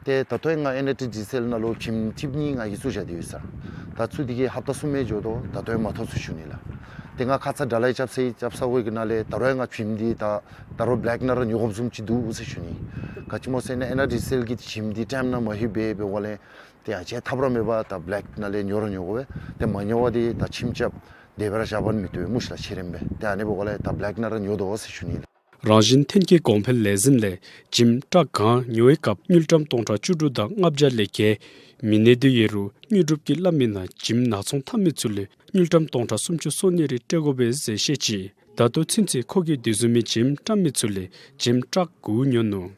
ཏེ་ད་ལྟོའི་ང་ཨེན་ཨར་ཊི་ཌི་སི་ཨེལ་ནང་ལུ་བྱེམ་ཊིབ་གཉིས་ང་གིས་བཙུགས་བཞག་སྟེ་ཡོད་ས། ད་བཙུགས་ཏེ་གི་ཧབ་ཏ་གསུམ་མས་འགྱོ་དོ། ད་ལྟོའི་མ་ཐོབ་ཟེར་ཞུ་ནི་ལགས། ཏེ་ང་ཁ་ཙ་དགྲ་ལྷ་རྐྱབ་ས་རྐྱབ་ས་འོག་གི་ནང་ལས་ད་རུང་ང་བྱེམ་འདི་ད་ད་རུང་བེ་ལེཀ་ནང་ར་ཉོ་དགོཔ་བཟུམ་ཅིག་འདུག་ཟེར་ཞུ་ནི། ག་ཅི་སྨོ་ཟེར་ན་ཨེན་ཨར་ཊི་ཌི་སི་ཨེལ་གྱིས་བྱེམ་འདི་ཊའིམ་ནང་མ་ལྷོད་པར་འབདཝ་ལས་ཏེ་ཡང་ཅིན་ཐབས་ར་མེད་པར་ད་བེ་ལེཀ་ནང་ལས་ཉོ་ར་ཉོ་དགོ་པས། ཏེ་མ་ཉོ་བར་འདི་ད་ཁྱིམ་རྐྱབ་དེ་སྦེ་ར་བཞག་པ་མི་བཏུབ་པས་སྨོ་ཤ་ལགས། ཁྱེད་རེམ་སྦེ་ཏེ་ཨ་ནི་འབདཝ་ལས་ད་བེ་ལེཀ་ནང་ར་ཉོ་དོ་ཟེར་ཞུ་ནི་ལགས། རང་བཞིན་ཐོན་སྐྱེད་གོང་འཕེལ་ལས་འཛིན་ལས་བྱེམ་ཊཱག་གང་ཉོ་བའི་སྐབས་དངུལ་ཀྲམ་སྟོང་ཕྲག་བཅུ་དྲུག་དང་ལྔ་བརྒྱ་ལས་བརྒལ་མི་གནས་དོ་ཡོད་རུང་དངུལ་གྲུབ་ཀྱིས་སླབ་མི་ནང་བྱེམ་ནག་ཚོང་འཐབ་མི་ཚུ་ལས་དངུལ་ཀྲམ་སྟོང་ཕྲག་སུམ་ཅུ་སོ་གཉིས་རེ་སྤྲོད་དགོ་པས་ཟེར་བཤད་ཅི། ད་ལྟོ་ཚུན་ཚོད་ཁོ་གིས་དེ་བཟུམ་མའི་བྱེམ་བཀྲམ་མི་ཚུ་ལས་བྱེམ་ཊཱག་དགུ་ཉོ་ནུག།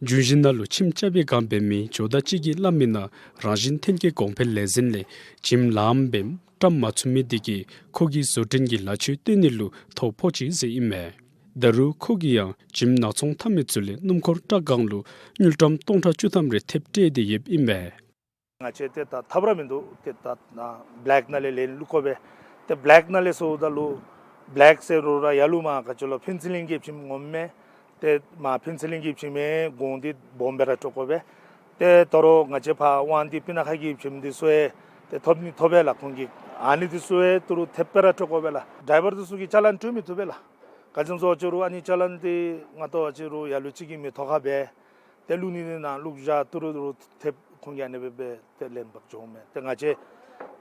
ལྗོངས་ནང་ལུ་ཁྱིམ་རྐྱབ་པའི་སྒང་འབད་མི་ཇོ་བདག་ཅིག་གིས་སླབ་མི་ནང་རང་བཞིན་ཐོན་སྐྱེད་གོང་འཕེལ་ལས་འཛིན་ལས་བྱེམ་ལངམ་སྦེ་བཀྲམ་མ་ཚུགས་མི་དེ་གིས་ཁོ་གི་བཟོ་སྐྲུན་གྱི་ལཱ་ཚུ་སྟོན་ནི་ལུ་ཐོ་ཕོག་ཅི་ཟེར་ཨིན་མས། ད་རུང་ཁོ་གིས་ཡང་བྱེམ་ནག་ཚོང་འཐབ་མི་ཚུ་ལས་སྣུམ་འཁོར་ཊཱག་གང་ལུ་དངུལ་ཀྲམ་སྟོང་ཕྲག་བཅུ་ཐམ་རེ་ཐེབས་སྤྲོད་དེ་ཡོདཔ་ཨིན་མས། ང་བཅས་ཏེ་ད་ཐབས་ར་མིན་འདུག། ཏེ་ད་ནཱ་བེ་ལེཀ་ནང་ལས་ལེན་བླུག་དགོ་པས། ཏེ་བེ་ལེཀ་ནང་ལས་སོངམ་ད་ལུ་བེ་ལེཀ་ཟེར་རུང་ར་ཡར་ལུ་མར་ག་ཅི་ལོ་ཕུན་ཚོགས་གླིང་གི་བྱེམ་ངོམ་མས། ཏེ་མར་ཕུན་ཚོགས་གླིང་གི་བྱེམ་གོང་འདི་སྦོམ་སྦེ་ར་སྤྲོད་དགོ་པས། ཏེ་ད་རུང་ང་བཅས་ཕར་དབང་འདུས་སྤུ་ན་ཁ་གི་བྱེམ་འདི་ཚུ་ཡང་ཏེ་ཐོབ་ནི་ཐོབ་པས་ལགས། ཁོང་གིས་ཨ་ནི་འདི་ཚུ་ཡང་ད་རུང་ཐེབས་སྦེ་ར་སྤྲོད་དགོ་པས་ལགས། ཌའི་བར་འདི་ཚུ་གིས་ཅ་ལཱན་སྤྲོད་མི་བཏུབ་པས་ལགས། ག་ཅི་སྨོ་ཟེར་བ་ཅིན་རུང་ཨ་ནི་ཅ་ལཱན་འདི་ང་བལྟ་བ་ཅིན་རུང་ཡར་ལུ་ཅིག་གིས་མི་ཐོབ་ཁར་སྦེ་ཏེ་བླུག་ནི་འདི་ནང་བླུག་བཞག། ད་རུང་ད་རུང་ཐེབས་ཁོང་གིས་ཨ་ནི་སྦེ་སྦེ་ཏེ་ལེན་འབག་འགྱོཝ་མས། ཏེ་ང་བཅས་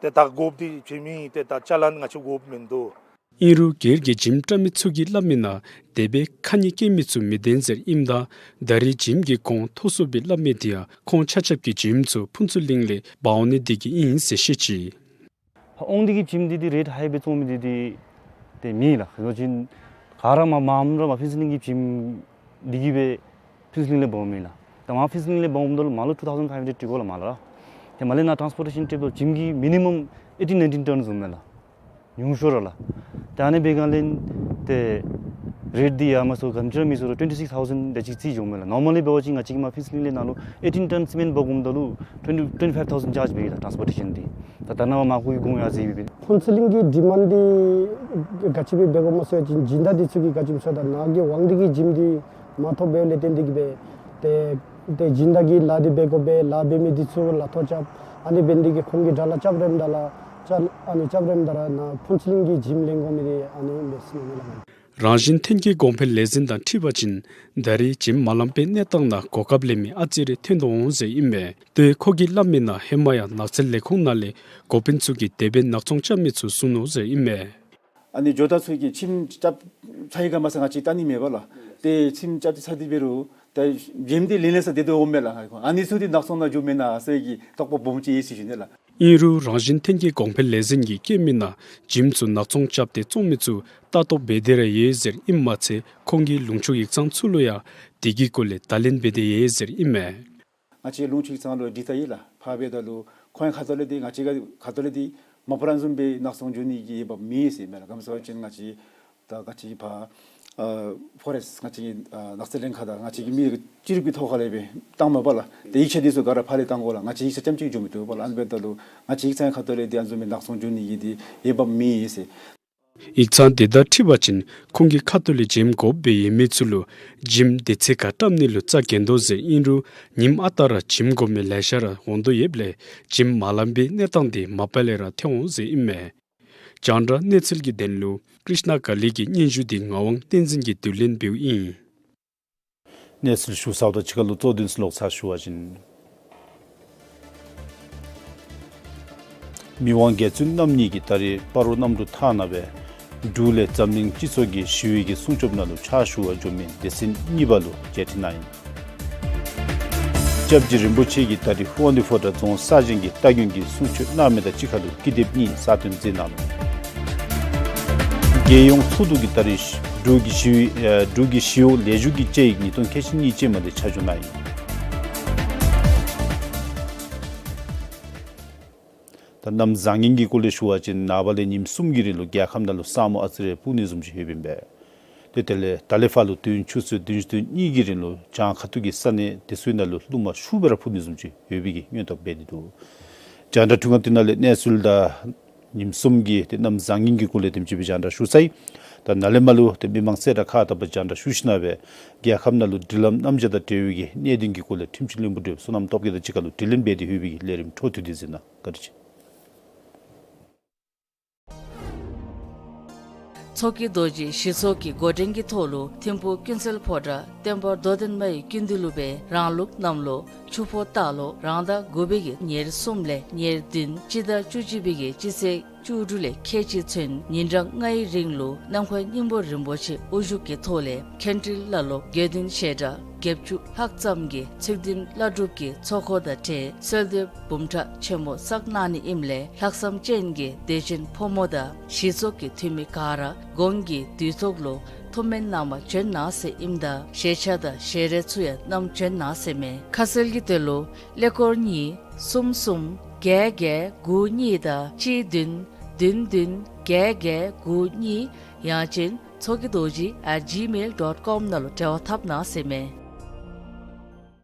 ཏེ་ད་དགོཔ་འདི་བྱེམ་ཨིན། ཏེ་ད་ཅ་ལཱན་ང་བཅས་དགོཔ་མིན་འདུག། ཨིན་རུང་སྒེར་གྱི་བྱེམ་བཀྲམ་མི་ཚུ་གིས་སླབ་མི་ནང་དེ་སྦེ་ཁ་ཉེས་བཀལ་མི་ཚུ་མི་བདེན་ཟེར་ཨིནམ་ད་ད་རེས་བྱེམ་གྱི་གོང་མཐོ་སུ་སྦེ་སླབ་མི་དེ་ཡང་ཁོང་ཆ་ཁྱབ་ཀྱིས་བྱེམ་ཚུ་ཕུན་ཚོགས་གླིང་ལས་འབག་འོང་ནི་དེ་གིས་ཨིན་ཟེར་བཤད་ཅི། ཕར་དབང་འདུས་ཀྱི་བྱེམ་འདི་ཏེ་རེཊ་ཧའི་སྦེ་བཙོང་མི་འདི་ཏེ་ཏེ་མེད་ལགས། ག་ཅི་ལོ་ཅིན་ག་ར་མ་མངམ་ར་མར་ཕུན་ཚོགས་གླིང་གི་བྱེམ་འདི་གིས་སྦེ་ཕུན་ཚོགས་གླིང་ལས་འབག་འོངམ་མས་ལགས། ད་མར་ཕུན་ཚོགས་གླིང་ལས་འབག་འོངམ་ད་ལུ་མར་ལུ་ཊུ་ཐའུ་ཟེན་ཕའིབ་ཧན་ཌེཌ་སྤྲོད་དགོ་ལགས་མར་ལགས། ཏེ་མར་ལས་ནཱ་ཊཱནསི་པོར་ཊེ་ཤཱན་སྤྲོདཔ་ད་ལུ་བྱེམ་གྱི་མི་ནི་མམ་ཨེ་ཊིན་ནའིན་ཊིན་ཊཱནསི་འོངམ་མས་ལགས། ཉུང་ཤོས་ར་ལགས། ཏེ་ཨ་ནི་འབད་བའི་སྒང་ལས་ཏེ་རེཊ་འདི་ཡར་མར་སོར་ག་ཅི་ར་མི་སོར་རུང་ཊུ་ཝེན་ཊི་སིཀསི་ཐའུ་ཟེན་དེ་ཅིག་རྩིས་འགྱོཝ་མས་ལགས། ནོར་མལ་ལི་འབད་བ་ཅིན་ང་བཅས་ཀྱིས་མར་ཕུན་ཚོགས་གླིང་ལས་ནཱ་ལུ་ཨེ་ཊིན་ཊཱན་སི་མེནཊ་འབག་འོངམ་ད་ལུ་ཊུ་ཝེན་ཊི་ཊུ་ཝེན་ཊི་ཕའིབ་ཐའུ་ཟེན་ཅཱརཇ་འབད་ཡི་ལགས། ཊཱནསི་པོར་ཊེ་ཤཱན་འདི། ད་ད་ནཱ་མར་མར་ཁུག་གི་གོང་ཡར་འཛེགས་སྦེ་འབད། ཕུན་ཚོགས་གླིང་གི་ཌི་མཱནཌ་འདི་ག་ཅི་སྦེ་འབད་དགོཔ་སྨོ་ཟེར་བ་ཅིན་སྦྱིན་བདག་འདི་ཚུ་གིས་ག་ཅི་སྨོ་ཟེར་བ་ཅིན་ནཱ་གི་དབང་འདུས་ཀྱི་བྱེམ་འདི་མ་ཐོབ་པའི་ལས་བརྟེན་ཏེ་གིས་སྦེ་ཏེ་ཏེ་སྦྱིན་བདག་གིས་ལཱ་འདི་འབད་དགོ་པས། ལཱ་འབད་མི་འདི་ཚུ་ལཱ་ཐོ་རྐྱབ། ཨ་ནི་འབད་ནི་དེ་གིས་ཁོང་གིས་དགྲ་ལྷ་རྐྱབ་རནམ་ད་ལགས། ཅ་ཨ་ནི་ལྕགས་རི་དང་ར་ནཱ་ཕུན་ཚོགས་གླིང་གི་འཇིམ་ལེན་དགོ་མི་འདི་ཨ་ནི་མེད་ཟེར་ཨིན་ལགས། རང་བཞིན་ཐོན་སྐྱེད་གོང་འཕེལ་ལས་འཛིན་དང་འཁྲིལ་བ་ཅིན་ད་རེས་འཇིམ་མ་ལང་པའི་གནས་སྟངས་ནང་གོ་སྐབས་ལེན་མི་ཨ་ཙི་རེ་ཐོན་དོ་འོང་ཟེར་ཨིན་མས། ཏེ་ཁོ་གིས་སླབ་མིའི་ནང་ཧེ་མ་ཡང་ནགས་ཚལ་ལས་ཁུངས་ནང་ལས་འགོ་དཔོན་ཚུ་གིས་དེ་སྦེ་ནགས་ཚོང་རྐྱབ་མི་ཚུ་བཟུང་ནུག་ཟེར་ཨིན་མས། ཨ་ནི་ཇོ་བདག་ཚུ་གིས་ཁྱིམ་རྐྱབ་ཚར་ཡི་ག་མ་ཚར་ང་བཅས་བལྟ་ནི་མེད་པ་ལགས། ཏེ་ཁྱིམ་རྐྱབ་སྟེ་ཚར་ཏེ་འབད་རུང་ཏེ་འཇིམ་འདི་ལེན་ལེན་ས་དེ་སྦེ་འོངམ་མས་ལགས། ཨ་ནི་ཚུ་འདི་ནགས་ཚོང་ནང་འགྱོཝ་མེན་ན་ཟེར་གྱི་དོགས་པ་སྦོམ་ཅིག་ཡོད་ཟེར་ཞུ་ནི་ལགས། ཨིན་རུང་རང་བཞིན་ཐོན་སྐྱེད་གོང་འཕེལ་ལས་འཛིན་གྱིས་བཀོད་མིའི་ནང་འཇིམ་ཚུ་ནགས་ཚོང་རྐྱབ་སྟེ་བཙོང་མི་ཚུ་ལྟ་རྟོག་འབད་དེ་ར་ཡོད་ཟེར་ཨིནམ་མ་ཚད་ཁོང་གིས་ལུང་ཕྱོགས་ཡིག་ཚང་ཚུ་ལུ་ཡང་དེ་གི་སྐོར་ལས་བརྡ་ལན་འབད་དེ་ཡོད་ཟེར་ཨིན་མས། ང་བཅས་ལུང་ཕྱོགས་ཡིག་ཚང་ལུ་དྲི་ད་ཡི་ལགས། ཕར་འབདཝ་ད་ལུ་ཁོང་ཁ་ཐུག་ལས་འདི་ང་བཅས་ཁ་ཁ་ཐུག་ལས་འདི་མ་པ་ར་བཟུམ་སྦེ་ནགས་ཚོང་འགྱོ་ནི་གི་འོས་འབབ་མེད་ཟེར་མས་ལགས། ག་ཅི་སྨོ་ཟེར་བ་ཅིན་ང་བཅས་ད་ག་ཅི་ཕར་ཨ་ཕོ་རེསཊ་ང་བཅས་ཨ་ནགས་ཚལ་ལྷན་ཁག་དང་ང་བཅས་ཀྱི་མི་སྤྱི་རིགས་ཀྱི་ཐོག་ཁ་ལས་སྦེ་བཏང་མ་པ་ལགས། ཏེ་ཡིག་ཆ་འདི་ཚུ་ག་ར་ཕར་ལས་བཏང་དགོ་ལགས། ང་བཅས་ཡིག་ཆ་རྐྱངམ་ཅིག་འགྱོ་མི་བཏུབ་པ་ལགས། ཨ་ནི་འབདཝ་ད་ལུ་ང་བཅས་ཡིག་ཚང་ཁ་ཐུག་ལས་འདི་ཨ་ནི་བཟུམ་སྦེ་ནགས་ཚོང་འགྱོ་ནི་གི་འདི་འོས་འབབ་མེད་ཟེར། ཡིག་ཚང་དེ་དང་འཁྲིལ་བ་ཅིན་ཁོང་གི་ཁ་ཐུག་ལས་འཇིམ་དགོཔ་སྦེ་ཡོད་མི་ཚུ་ལུ་འཇིམ་དེ་ཚེ་ཁར་བཀྲམ་ནི་ལུ་རྩ་འགེངས་དོ་ཟེར་ཨིན་རུང་ཉིནམ་ཨ་རྟག་ར་འཇིམ་དགོ་མི་ལེ་ཤ་ར་འོང་དོ་ཡོདཔ་ལས་འཇིམ་མ་ལང་པའི་གནས་སྟངས་འདི་མ་པ་ལས་ར་ཐོན་འོང་ཟེར་ཨིན་མས། རྒྱང་བསྒྲགས་གནས་ཚུལ་གྱི་དོན་ལུ་ཀྲིཤ་ན་ཀ་ལི་གི་སྙན་ཞུ་འདི་ངག་དབང་བསྟན་འཛིན་གྱིས་བསྡུ་ལེན་འབདཝ་ཨིན། གནས་ཚུལ་ཞུ་ཚརཝ་དང་གཅིག་ཁར་ལུ་གཙོ་དོན་ཚུ་ལོག་ཚར་ཞུ་བ་ཅིན། མི་དབང་རྒྱལ་བཙུན་རྣམ་གཉིས་ཀྱིས་ད་རེས་སྤ་རོ་གནམ་གྲུ་ཐང་ནང་སྦེ་འབྲུག་ལས་འཛམ་གླིང་སྤྱི་ཚོགས་ཀྱི་ཞི་བའི་གི་སྲུང་སྐྱོབ་ནང་ལུ་ཕྱག་ཞུ་བར་འགྱོ་མི་སྡེ་ཚན་གཉིས་པ་ལུ་མཇལ་འཕྲད་གནང་ཡི། སྐྱབས་རྗེ་རིན་པོ་ཆེ་གིས་ད་རེས་ཧོ་ནི་ཕོ་བྲང་རྫོང་གསར་བཞེངས་ཀྱི་རྟ་རྒྱུན་གྱི་གསུང་ཆོས་གནང་མི་དང་གཅིག་ཁར་ལུ་ཀི་དེབ་གཉིས་གསར་བཏོན་མཛད་གནང་ནུག། རྒྱལ་ཡོངས་ཚོགས་འདུ་གིས་ད་རེས་འབྲུག་གི་ཞི་བའི་ཨ་འབྲུག་གི་ཞི་གཡོག་ལས་འཛིན་གྱི་དཔྱད་ཡིག་ཉིས་སྟོང་ཁལ་གཅིག་གཉིས་ཅན་མ་འདི་ཆ་འཇོག་གནང་ཡི། ད་གནམ་བཟང་ངན་གྱི་སྐོར་ལས་ཞུ་བ་ཅིན་ནངས་པ་ལས་ཉིནམ་གསུམ་གྱི་རིང་ལུ་རྒྱལ་ཁབ་ནང་ལུ་ས་སྨུག་ཨ་ཙི་རེ་སྤུབ་ནི་བཟུམ་ཅིག་ཡོདཔ་ཨིན་པས། ཏེ་དེ་ལས་ད་ལས་ཕར་ལུ་དུས་ཡུན་ཆུ་ཚོད་བདུན་ཅུ་དོན་གཉིས་ཀྱི་རིང་ལུ་བྱང་ཁ་ཐུག་གི་ས་གནས་དེ་ཚུ་ནང་ལུ་རླུང་མ་ཤུགས་སྦེ་ར་འཕུ་ནི་བཟུམ་ཅིག་ཡོད་པའི་གི་སྔོན་དཔག་འབད་དེ་འདུག། རྒྱང་བསྒྲགས་འཕྲུལ་ཁང་འདི་ནང་ལས་གནས་ཚུལ་དང་ཉིནམ་གསུམ་གྱི་ཏེ་གནམ་བཟང་ངན་གྱི་སྐོར་ལས་དེམ་ཅིག་སྦེ་རྒྱང་བསྒྲགས་ཞུ་ཚར་ཡི། ད་ནཱ་ལས་མར་ལུ་ཏེ་མི་མང་གསལ་བསྒྲགས་ཁག་དང་པ་རྒྱང་བསྒྲགས་ཞུ་ཞིནམ་སྦེ་རྒྱལ་ཁབ་ནང་ལུ་སྒྲིག་ལམ་རྣམ་གཞག་དང་འབྲེལ་བའི་གི་གནད་དོན་གྱི་སྐོར་ལས་ཁྲིམས་ཞིབ་བློན་པོ་བགྲེསཔ་བསོད་ནམས་སྟོབས་རྒྱས་དང་གཅིག་ཁར་ལུ་དྲི་ལན་འབད་དེ་ཡོད་པའི་གི་ལས་རིམ་འཕྲོ་མཐུད་དེ་གཟིགས་གནང་། བཀའ་དྲིན་ཆེ། མཚོ་སྐྱེས་རྡོ་རྗེ་ཞི་ཚོགས་ཀྱི་འགོ་འདྲེན་གྱི་ཐོག་ལུ་ཐིམ་ཕུག་ཀུན་གསལ་ཕོ་བྲང་བསྟན་པ་རྡོར་གདན་མའི་ཀུན་འདུས་ལུ་སྦེ་རང་ལུགས་གནམ་ལོ་ཆུ་ཕོ་སྟག་ལོ་རང་ཟླ་དགུ་པའི་གི་ཉེར་གསུམ་ལས་ཉེར་བདུན་སྤྱི་ཟླ་བཅུ་གཅིག་པའི་གི་སྤྱི་ཚེས་བཅུ་དྲུག་ལས་ཁལ་གཅིག་ཚུན་ཉིན་གྲངས་ལྔའི་རིང་ལུ་ནམ་མཁའི་སྙིང་པོ་རིན་པོ་ཆེ་དབུ་བཞུགས་ཀྱི་ཐོག་ལས་མཁན་ཁྲི་བླ་སློབ་དགེ་འདུན་ཞལ་གྲངས་བརྒྱད་ཅུ་ལྷག་ཙམ་གྱིས་ཚིག་བདུན་བླ་སྒྲུབ་ཀྱི་ཚོགས་འཁོར་དང་འབྲེལ་གསོལ་འདེབས་འབུམ་ཕྲག་ཆེན་མོ་བསགས་གནང་ནི་ཨིནམ་ལས་ལྷག་བསམ་ཅན་གྱི་དད་ཅན་ཕོ་མོ་དང་ཞི་ཚོགས་ཀྱི་འཐུས་མི་ག་ར་གོང་གི་དུས་ཐོག་ལུ་ཐུགས་སྨོན་གནང་བར་བྱོན་གནང་ཟེར་ཨིནམ་ད་ཞལ་ཆས་དང་ཞལ་རས་ཚུ་ཡང་བསྣམས་བྱོན་གནང་ཟེར་མས། ཁ་གསལ་གྱི་དོན་ལུ་ཀླད་ཀོར་གཉིས་གསུམ་གསུམ་བརྒྱད་བརྒྱད་དགུ་གཉིས་དང་གཅིག་བདུན་བདུན་བདུན་བརྒྱད་བརྒྱད་དགུ་གཉིས་ཡང་ཅིན་མཚོ་སྐྱེས་རྡོ་རྗེ་at gmail dot com ནང་ལུ་འབྲེལ་བ་འཐབ་གནང་ཟེར་མས།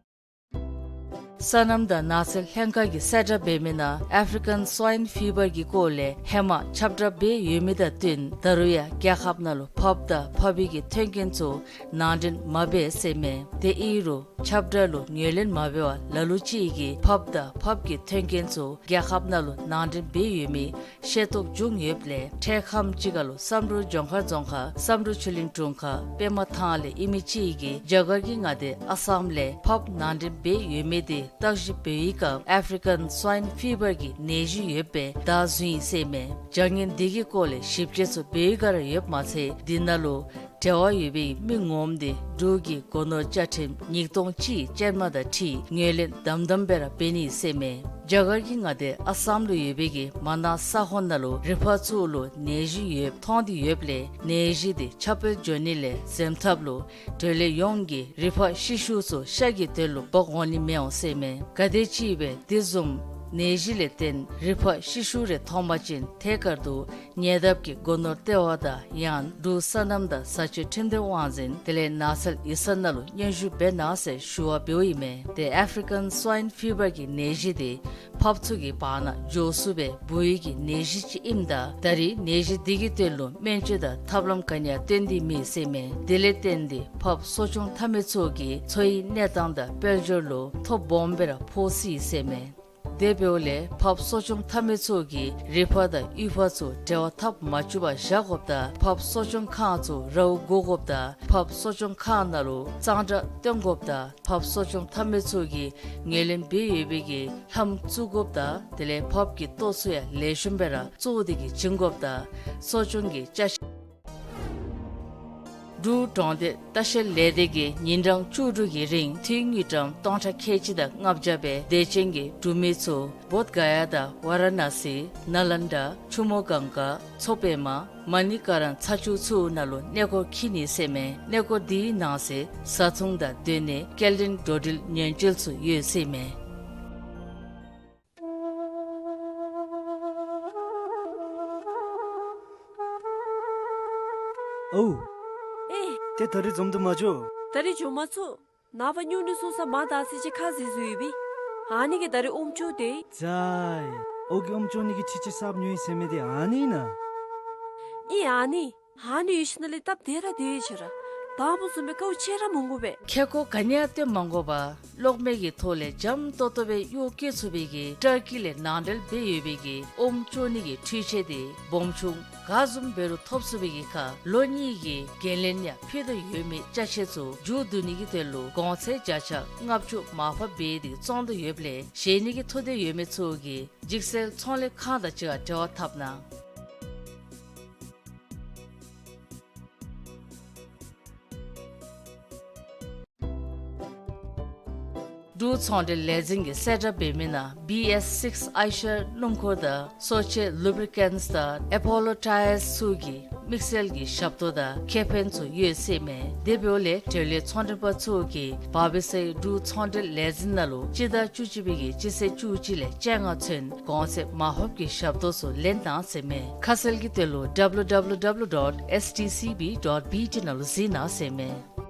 སོ་ནམ་དང་ནགས་ཚལ་ལྷན་ཁག་གིས་གསལ་བསྒྲགས་འབད་མི་ནང་African Swine Fever གྱི་སྐོར་ལས་ཧེ་མ་ཁྱབ་བསྒྲགས་འབད་ཡོད་མི་དང་བསྟུན་ད་རུང་ཡང་རྒྱལ་ཁབ་ནང་ལུ་ཕགཔ་དང་ཕགཔ་པའི་གི་མཐུན་རྐྱེན་ཚུ་ནང་འདྲེན་མ་འབད་ཟེར་མས། དེ་ཨིན་རུང་ཁྱབ་བསྒྲགས་ལུ་ངོས་ལེན་མ་འབད་བར་ལ་ལུ་ཅིག་གིས་ཕགཔ་དང་ཕགཔ་གི་མཐུན་རྐྱེན་ཚུ་རྒྱལ་ཁབ་ནང་ལུ་ནང་འདྲེན་འབད་ཡོད་མི་ཤེས་རྟོགས་བྱུང་ཡོདཔ་ལས་འཕྲལ་ཁམས་ཅིག་ཁར་ལུ་བསམ་གྲུབ་ལྗོངས་མཁར་རྫོང་ཁག་བསམ་གྲུབ་ཆོས་གླིང་དྲུང་ཁག་པདྨ་ཐང་ལས་ཨིན་མི་ཅིག་གིས་རྒྱ་གར་གྱི་མངའ་སྡེ་ཨ་སམ་ལས་ཕགཔ་ནང་འདྲེན་འབད་ཡོད་མི་དེ་བརྟག་ཞིབ་འབད་བའི་སྐབས་African Swine Fever གི་ནད་གཞི་ཡོདཔ་སྦེ་བརྡ་བཟུང་ཡི་ཟེར་མས། བྱ་ངན་འདི་གི་སྐོར་ལས་ཞིབ་དཔྱད་ཚུ་འབད་བའི་སྒང་ར་ཡོདཔ་མ་ཚད་འདི་ནང་ལུ་འབྲེལ་བ་ཡོད་པའི་མི་ངོམ་དེ་འབྲུག་གི་སྒོ་ནོར་བཅའ་ཁྲིམས་ཉིས་སྟོང་གཅིག་ཅན་མ་དང་འཁྲིལ་ངོས་ལེན་དམ་དམ་སྦེ་ར་འབད་ནི་ཟེར་མས། རྒྱ་གར་གྱི་མངའ་སྡེ་ཨ་སམ་ལུ་ཡོད་པའི་གི་མ་ན་ས་ཁོངས་ནང་ལུ་རི་ཕག་ཚུ་ལུ་ནད་གཞི་ཡོདཔ་མཐོང་སྟེ་ཡོདཔ་ལས་ནད་གཞི་དེ་ཁྱབ་སྤེལ་འགྱོ་ནི་ལས་འཛེམ་ཐབས་ལུ་འབྲེལ་ཡོད་ཡོངས་ཀྱིས་རི་ཕག་ཤི་ཤུ་ཚུ་ཤ་གི་དོན་ལུ་འབག་འོང་ནི་མི་འོང་ཟེར་མས། ག་དེམ་ཅིག་སྦེ་དེ་བཟུམ་ནད་གཞི་ལས་བརྟེན་རི་ཕག་ཤི་ཤུ་རེ་མཐོང་པ་ཅིན་ཐད་ཀར་དུ་ཉེ་འདབས་ཀྱི་སྒོ་ནོར་ལྟེ་བ་དང་ཡང་འབྲུག་སོ་ནམ་དང་བཟའ་སྤྱོད་ཁྲིམས་སྡེ་དབང་འཛིན་དེ་ལས་ནགས་ཚལ་ཡིག་ཚང་ནང་ལུ་སྙན་ཞུ་འབད་གནང་ཟེར་ཞུ་བ་འབདཝ་ཨིན་མས། དེ་African Swine Fever གི་ནད་གཞི་དེ་ཕགཔ་ཚུ་གི་བར་ན་མགྱོགས་སུ་སྦེ་འབུ་བའི་གི་ནད་གཞི་ཅིག་ཨིནམ་ད་ད་རེས་ནད་གཞི་འདི་གི་དོན་ལུ་སྨན་བཅོས་དང་ཐབས་ལམ་ག་ནི་ཡང་སྟོན་ཏེ་མེད་ཟེར་མས། དེ་ལས་བརྟེན་ཏེ་ཕགཔ་གསོ་སྐྱོང་འཐབ་མི་ཚུ་གི་འཚོ་བའི་གནས་སྟངས་དང་དཔལ་འབྱོར་ལུ་ཐོ་སྦོམ་སྦེ་ར་ཕོག་སྲིད་ཟེར་མས། དེ་འབདཝ་ལས་ཕགཔ་གསོ་སྐྱོང་འཐབ་མི་ཚུ་གིས་རི་ཕག་དང་གཡུས་ཕག་ཚུ་འབྲེལ་བ་འཐབ་མ་བཅུག་པར་བཞག་དགོཔ་དང་ཕགཔ་གསོ་སྐྱོང་ཁང་ཚུ་རཝ་བཀོ་དགོཔ་དང་ཕགཔ་གསོ་སྐྱོང་ཁང་ནང་ལུ་གཙང་སྦྲ་བཏོན་དགོཔ་དང་ཕགཔ་གསོ་སྐྱོང་འཐབ་མི་ཚུ་གིས་ངོས་ལེན་འབད་ཡོད་པའི་གི་ལྷམ་བཙུགས་དགོཔ་དང་དེ་ལས་ཕགཔ་གི་ལྟོ་ཚུ་ཡང་ལེགས་ཤོམ་སྦེ་ར་བཙོ་སྟེ་གི་བྱིན་དགོཔ་དང་གསོ་སྐྱོང་གི་ཅ་ཆས། འབྲུག་གྲོང་སྡེ་ལྟ་བཤལ་ལས་སྡེ་གིས་ཉིན་གྲངས་བཅུ་དྲུག་གི་རིང་དངུལ་ཀྲམ་སྟོང་ཕྲག་ཁལ་གཅིག་དང་ལྔ་བརྒྱ་སྦེ་དད་ཅན་གྱི་འབྲུག་མི་ཚུ་བོདྷ་ག་ཡ་དང་ཝ་ར་ཎ་སི་ནཱ་ལནྡ་ཆུ་མོ་གངྒཱ་མཚོ་པདྨ་མ་ཎི་ཀ་རན་ཚ་ཆུ་ཚུ་ནང་ལུ་གནས་སྐོར་འཁྱིད་ནི་ཟེར་མས། གནས་སྐོར་འདི་གནང་སའི་བཟའ་འཐུང་དང་སྡོད་གནས་སྐྱེལ་འདྲེན་འགྲོ་འགྲུལ་ཉེན་བཅོལ་ཚུ་ཡོད་ཟེར་མས། ཨོ། ཨེ། ཏེ་ད་རིས་འཛོམས་དུ་མ་བཅུག། ད་རིས་འཛོམས་མ་བཅུག། ནངས་པ་སྨྱུང་གནས་སོང་ས་མ་ད་ཟེར་ཅིག་ཁ་བཟེད་བཟོ་ཡི་པས། ཨ་ནི་གིས་ད་རིས་ཨོམ་ཅོག་དེ། ཙ་ཨའི། ཨོ་གིས་ཨོམ་ཅོག་ནི་གི་ཁྱི་ཅིག་གསརཔ་ཉོ་ཡི་ཟེར་མི་དེ་ཨ་ནི་ཨིན་ན། ཨིན་ཨ་ནི། ཨ་ནི་ཡོད་ཞིནམ་ལས་སྟབས་བདེ་ར་བདེ་ཡི་ཟེར་ར། དང་པ་བཟུམ་སྦེ་དཀའཝ་སྤྱད་ར་མི་དགོ་པས། ཁེ་ཀོ་ག་ནི་ཡང་སྟོན་མ་དགོ་པར་གློག་མེ་གི་ཐོག་ལས་འཇམ་ཏོག་ཏོ་སྦེ་གཡོག་བཀོལ་ཚུགས་པའི་གི་ཊར་ཀི་ལས་ནང་འདྲེན་འབད་ཡོད་པའི་གི་ཨོམ་ཅོག་ནི་གི་འཕྲུལ་ཆས་དེ་སྦོམ་ཆུང་ག་བཟུམ་འབད་རུང་ཐོབ་ཚུགས་པའི་གི་ཁར་ལོ་གཉིས་ཀྱི་འགན་ལེན་ཡང་ཕུལ་དོ་ཡོད་མི་ཅ་ཆས་ཚུ་མཇུག་བསྡུ་ནི་གི་དོན་ལུ་གོང་ཚད་བརྒྱ་ཆ་ལྔ་བཅུ་མར་ཕབ་འབད་དེ་བཙོང་དོ་ཡོདཔ་ལས་བཞེས་ནི་གི་ཐུགས་འདོད་ཡོད་མི་ཚུ་གིས་འཇིགས་སེལ་ཚོང་ལས་ཁང་དང་གཅིག་ཁར་འབྲེལ་བ་འཐབ་གནང་། འབྲུག་ཚོང་འབྲེལ་ལས་འཛིན་གྱིས་གསལ་བསྒྲགས་འབད་མི་ནང་བི་ཨེསི་སིགསི་ཨའི་ཤར་སྣུམ་འཁོར་དང་གསོ་ཆས་ལུ་བི་རི་ཀེནཊསི་དང་ཨེ་པོ་ལོ་ཊའི་ཡརསི་ཚུ་གི་དམིགས་བསལ་གྱི་ཞབས་ཏོག་དང་ཁེ་ཕན་ཚུ་ཡོད་ཟེར་མས། དེ་འབདཝ་ལས་འབྲེལ་ཡོད་ཚོང་འབྲེལ་པ་ཚུ་གིས་བར་པི་སའི་འབྲུག་ཚོང་འབྲེལ་ལས་འཛིན་ནང་ལུ་སྤྱི་ཟླ་བཅུ་གཅིག་པའི་གི་སྤྱི་ཚེས་བཅུ་གཅིག་ལས་བཅོ་ལྔ་ཚུན་གོང་ཚད་མར་ཕབ་ཀྱི་ཞབས་ཏོག་ཚུ་ལེན་གནང་ཟེར་མས། ཁ་གསལ་གྱི་དོན་ལུ་ཌབ་ལུ་ཌབ་ལུ་ཌབ་ལུ་ཌོཊ་ཨེསི་ཊི་སི་བི་ཌོཊ་བི་ཊི་ནང་ལུ་གཟིགས་གནང་ཟེར་མས།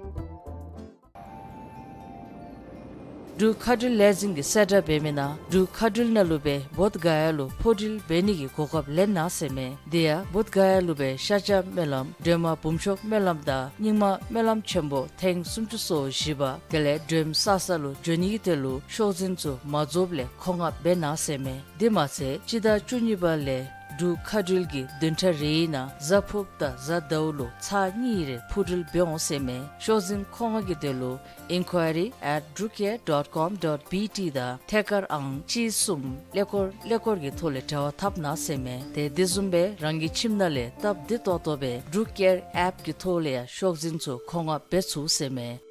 འབྲུག་མཁའ་འགྲུལ་ལས་འཛིན་གྱིས་གསལ་བསྒྲགས་འབད་མི་ནང་འབྲུག་མཁའ་འགྲུལ་ནང་ལུ་སྦེ་བོདྷ་ག་ཡ་ལུ་འཕུར་འགྲུལ་འབད་ནི་གི་གོ་སྐབས་ལེན་གནང་ཟེར་མས། དེ་ཡང་བོདྷ་ག་ཡ་ལུ་སྦེ་ཤར་བྱང་སྨོན་ལམ་སྒྲོལ་མ་འབུམ་ཤོག་སྨོན་ལམ་དང་རྙིང་མ་སྨོན་ལམ་ཆེན་པོ་ཐེངས་སུམ་ཅུ་སོ་བཞི་པ་དེ་ལས་སྒྲོལམ་གསར་ས་ལུ་འགྱོ་ནི་གི་དོན་ལུ་ཤོག་འཛིན་ཚུ་མ་རྫོགསཔ་ལས་མཁོ་མངགས་འབད་གནང་ཟེར་མས། དེ་མ་ཚད་སྤྱི་ཟླ་བཅུ་གཉིས་པ་ལས་འབྲུག་མཁའ་འགྲུལ་གྱིས་བདུན་ཕྲག་རེའི་ནང་གཟའ་ཕུརཔ་དང་གཟའ་ཟླཝ་ལུ་ཚར་གཉིས་རེ་འཕུར་འགྲུལ་འབད་འོང་ཟེར་མས། ཤོག་འཛིན་མཁོ་མངགས་ཀྱི་དོན་ལུ་ཨིན་ཀོའི་རི་ཨེཊ་འབྲུག་ཨེར་ཌོཊ་ཀོམ་ཌོཊ་བི་ཊི་དང་ཐད་ཀར་ཨང་གཅིག་གསུམ་ཀླད་ཀོར་ཀླད་ཀོར་གྱི་ཐོག་ལས་འབྲེལ་བ་འཐབ་གནང་ཟེར་མས། ཏེ་དེ་བཟུམ་སྦེ་རང་གི་ཁྱིམ་ནང་ལས་སྟབས་བདེ་ཏོག་ཏོ་སྦེ་འབྲུག་ཨེར་ཨེཔ་ཀྱི་ཐོག་ལས་ཡང་ཤོག་འཛིན་ཚུ་མཁོ་མངགས་འབད་ཚུགས་ཟེར་མས།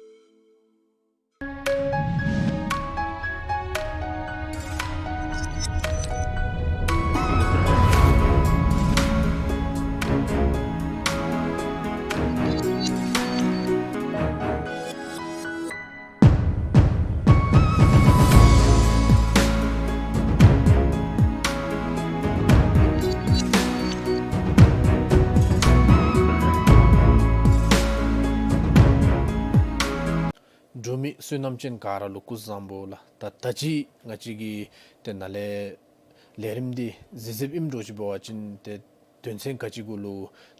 འབྲུག་མི་བསོད་ནམས་ཅན་ག་ར་ལུ་སྐུ་གཟུགས་བཟང་པོ་ལགས། ད་ད་ཅི་ང་བཅས་ཀྱི་ཏེ་ནཱ་ལས་ལས་རིམ་འདི་གཟིགས་གཟིགསཔ་ཨིནམ་འདྲཝ་ཅིག་འབད་བ་ཅིན་ཏེ་དོན་ཚན་ག་ཅི་གུ་ལུ་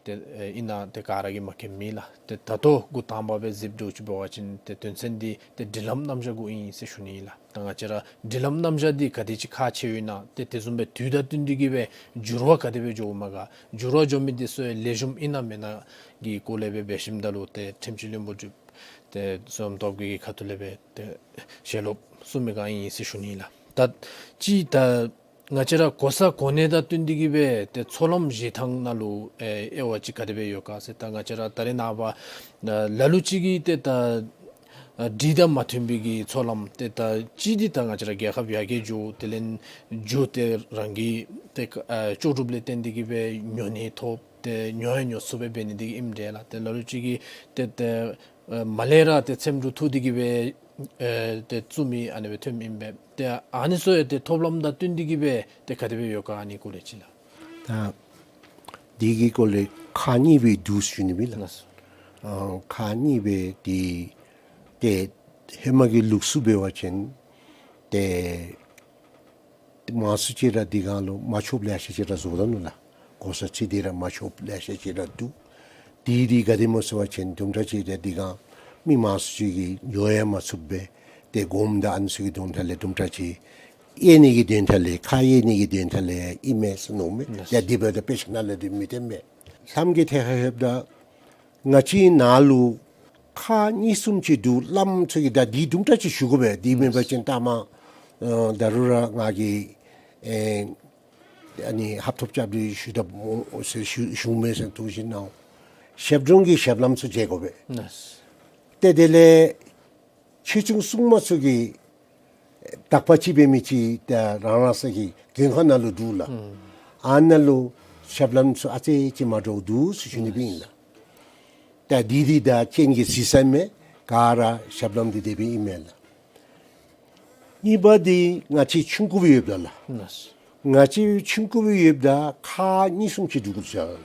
ཏེ་ཨེ་ཨིན་ན་ཏེ་ག་ར་གིས་མ་མཁྱེནམ་མེད་ལགས། ཏེ་ད་ལྟོ་འགོ་དང་པ་སྦེ་གཟིགསཔ་འདྲཝ་ཅིག་འབད་བ་ཅིན་ཏེ་དོན་ཚན་འདི་ཏེ་སྒྲིག་ལམ་རྣམ་གཞག་གུ་ཨིན་ཟེར་ཞུ་ནི་ཨིན་ལགས། ད་ང་བཅས་ར་སྒྲིག་ལམ་རྣམ་གཞག་འདི་ག་དེ་ཅིག་ཁག་ཆེཝ་ཨིན་ན་ཏེ་དེ་བཟུམ་སྦེ་དུས་དང་བསྟུན་ཏེ་གི་སྦེ་འགྱུར་བ་ག་དེ་སྦེ་འགྱོཝ་མས་ག། འགྱུར་བ་འགྱོ་མི་འདི་ཚུ་ལེགས་ཤོམ་ཨིན་ན་མེན་ན་གི་སྐོར་ལས་སྦེ་འབད་ཞིནམ་ད་ལུ་ཏེ་ཁྲིམས་སྤྱི་བློན་པོ་འབྲུག་ཏེ་བསོད་ནམས་སྟོབས་རྒྱས་ཀྱི་ཁ་ཐུག་ལས་སྦེ་ཏེ་ཞལ་སློབ་གསུང་མི་ག་ཨིན་ཟེར་ཞུ་ནི་ཨིན་ལགས། ད་ཅི་ད་ང་བཅས་ར་གོ་ས་གོ་གནས་དང་བསྟུན་ཏེ་གི་སྦེ་ཏེ་ཚོགས་ལམ་བཞེས་ཐངས་ནང་ལུ་ཨེ་དབྱེ་བ་ཅིག་ག་དེ་སྦེ་ཡོད་ག་ཟེར། ད་ང་བཅས་ར་ད་རེས་ནངས་པ་ལ་ལུ་ཅིག་གིས་ཏེ་ད་ཨ་སྒྲིག་དང་མ་མཐུན་པའི་གི་ཚོགས་ལམ་ཏེ་ད་ཅི་འདི་ད་ང་བཅས་ར་རྒྱལ་ཁབ་ཡར་རྒྱས་འགྱོ་དེ་ལས་འགྱོ་ཏེ་རང་གི་ཏེ་ཨ་ལྕོགས་གྲུབ་ལས་བརྟེན་ཏེ་གི་སྦེ་ཉོ་ནི་ཐོབ་ཏེ་ཉོ་ཡང་ཉོ་ཚུགསཔ་སྦེ་འབད་ནི་འདི་གིས་ཨིནམ་འདྲས་ལགས། ཏེ་ལ་ལུ་ཅིག་གིས་ཏེ་ཏེ་ཨ་མར་ལས་ར་ཏེ་འཚེམ་དྲུབ་འཐུ་སྟེ་གི་སྦེ་ཨེ་ཏེ་བཙུགས་མི་ཨ་ནི་སྦེ་ཐོནམ་ཨིན་པས། ཏེ་ཨ་ནི་ཚུ་ཡང་ཏེ་ཐོབ་ལམ་དང་བསྟུན་ཏེ་གི་སྦེ་ཏེ་ག་དེ་སྦེ་ཡོད་ག་ཨ་ནི་སྐོར་ལས་ཅིག་ལགས། ད་འདི་གི་སྐོར་ལས་ཁག་གཉིས་སྦེ་འདུག་ཟེར་ཞུ་ནི་ཨིན་ལགས། ལགས་སོ། ཨ་ཁག་གཉིས་སྦེ་འདི་ཏེ་ཧེ་མ་གི་ལུགས་སྲོལ་འབད་བ་ཅིན་ཏེ་མང་སུ་ཅིག་ར་འདི་སྒང་ལུ་མ་ཆོགཔ་ལེ་ཤ་ཅིག་ར་བཟོ་དོ་ནུག་ལགས། གོ་ས་ཅིག་འདི་ར་མ་ཆོགཔ་ལེ་ཤ་ཅིག་ར་འདུག། འདི་འདི་ག་དེ་སྨོ་ཟེར་བ་ཅིན་དུམ་གྲ་ཅིག་ཏེ་འདི་སྒང་མི་མང་སུ་ཅིག་གིས་ཉོ་ཡང་མ་ཚུགསཔ་སྦེ་ཏེ་གོངམ་དང་ཨ་ནི་ཚུ་གི་དོན་དག་ལས་དུམ་གྲ་ཅིག་ གཡས་ནི་གི་དོན་དག་ལས་ཁ་གཡས་ནི་གི་དོན་དག་ལས་ཨིན་མས་ཟེར་མནོཝ་མས། ཡ་དེ་འབདཝ་ད་དཔེ་ཆ་ནང་ལས་འདི་མི་བདེན་པས། ལྷམ་གྱི་ཐད་ཁར་ལྷོདཔ་ད་ང་བཅས་ནཱ་ལུ་ཁག་གཉིས་གསུམ་ཅིག་འདུག། བླམ་ཚུ་གིས་ད་འདི་དུམ་གྲ་ཅིག་ཞུ་དགོ་པས། འདི་མེན་པ་ཅིན་ལྟ་མ་ཨ་ད་རུང་ར་ང་གིས་ཨེ་ཨ་ནི་ཧབ་ཐོབ་རྐྱབ་སྟེ་ཞུ་ད་སྨོ་ཟེར་ཞུ་ཞུཝ་མས་ཟེར་ཐུགས་བཞེད་གནང་། ཞབས་དྲུང་གི་ཞབས་ལྷམ་ཚུ་མཇལ་དགོ་པས། ཏེ་དེ་ལས་ཆོས་སྐྱོང་སྲུང་མ་ཚུ་གི་དག་པ་ཅིག་འབད་མི་ཅིག་ད་རང་རང་སོའི་མགོན་ཁང་ནང་ལུ་འདུག་ལགས། ཨ་ནཱ་ལུ་ཞབས་ལྷམ་ཚུ་ཨ་ཙི་ཅིག་མ་འདྲཝ་འདུག་ཟེར་ཞུ་ནི་སྦེ་ཨིན་ལགས། ད་འདི་འདི་ད་རྐྱེན་གྱིས་གཟིགས་ས་མས། ག་ར་ཞབས་ལྷམ་འདི་དེ་སྦེ་ཨིན་མས་ལགས། གཉིས་པ་འདི་ང་བཅས་ཆུང་ཀུ་སྦེ་ཡོདཔ་ད་ལགས། ང་བཅས་ཆུང་ཀུ་སྦེ་ཡོདཔ་ད་ཁག་གཉིས་གསུམ་ཅིག་འདུག་ཟེར།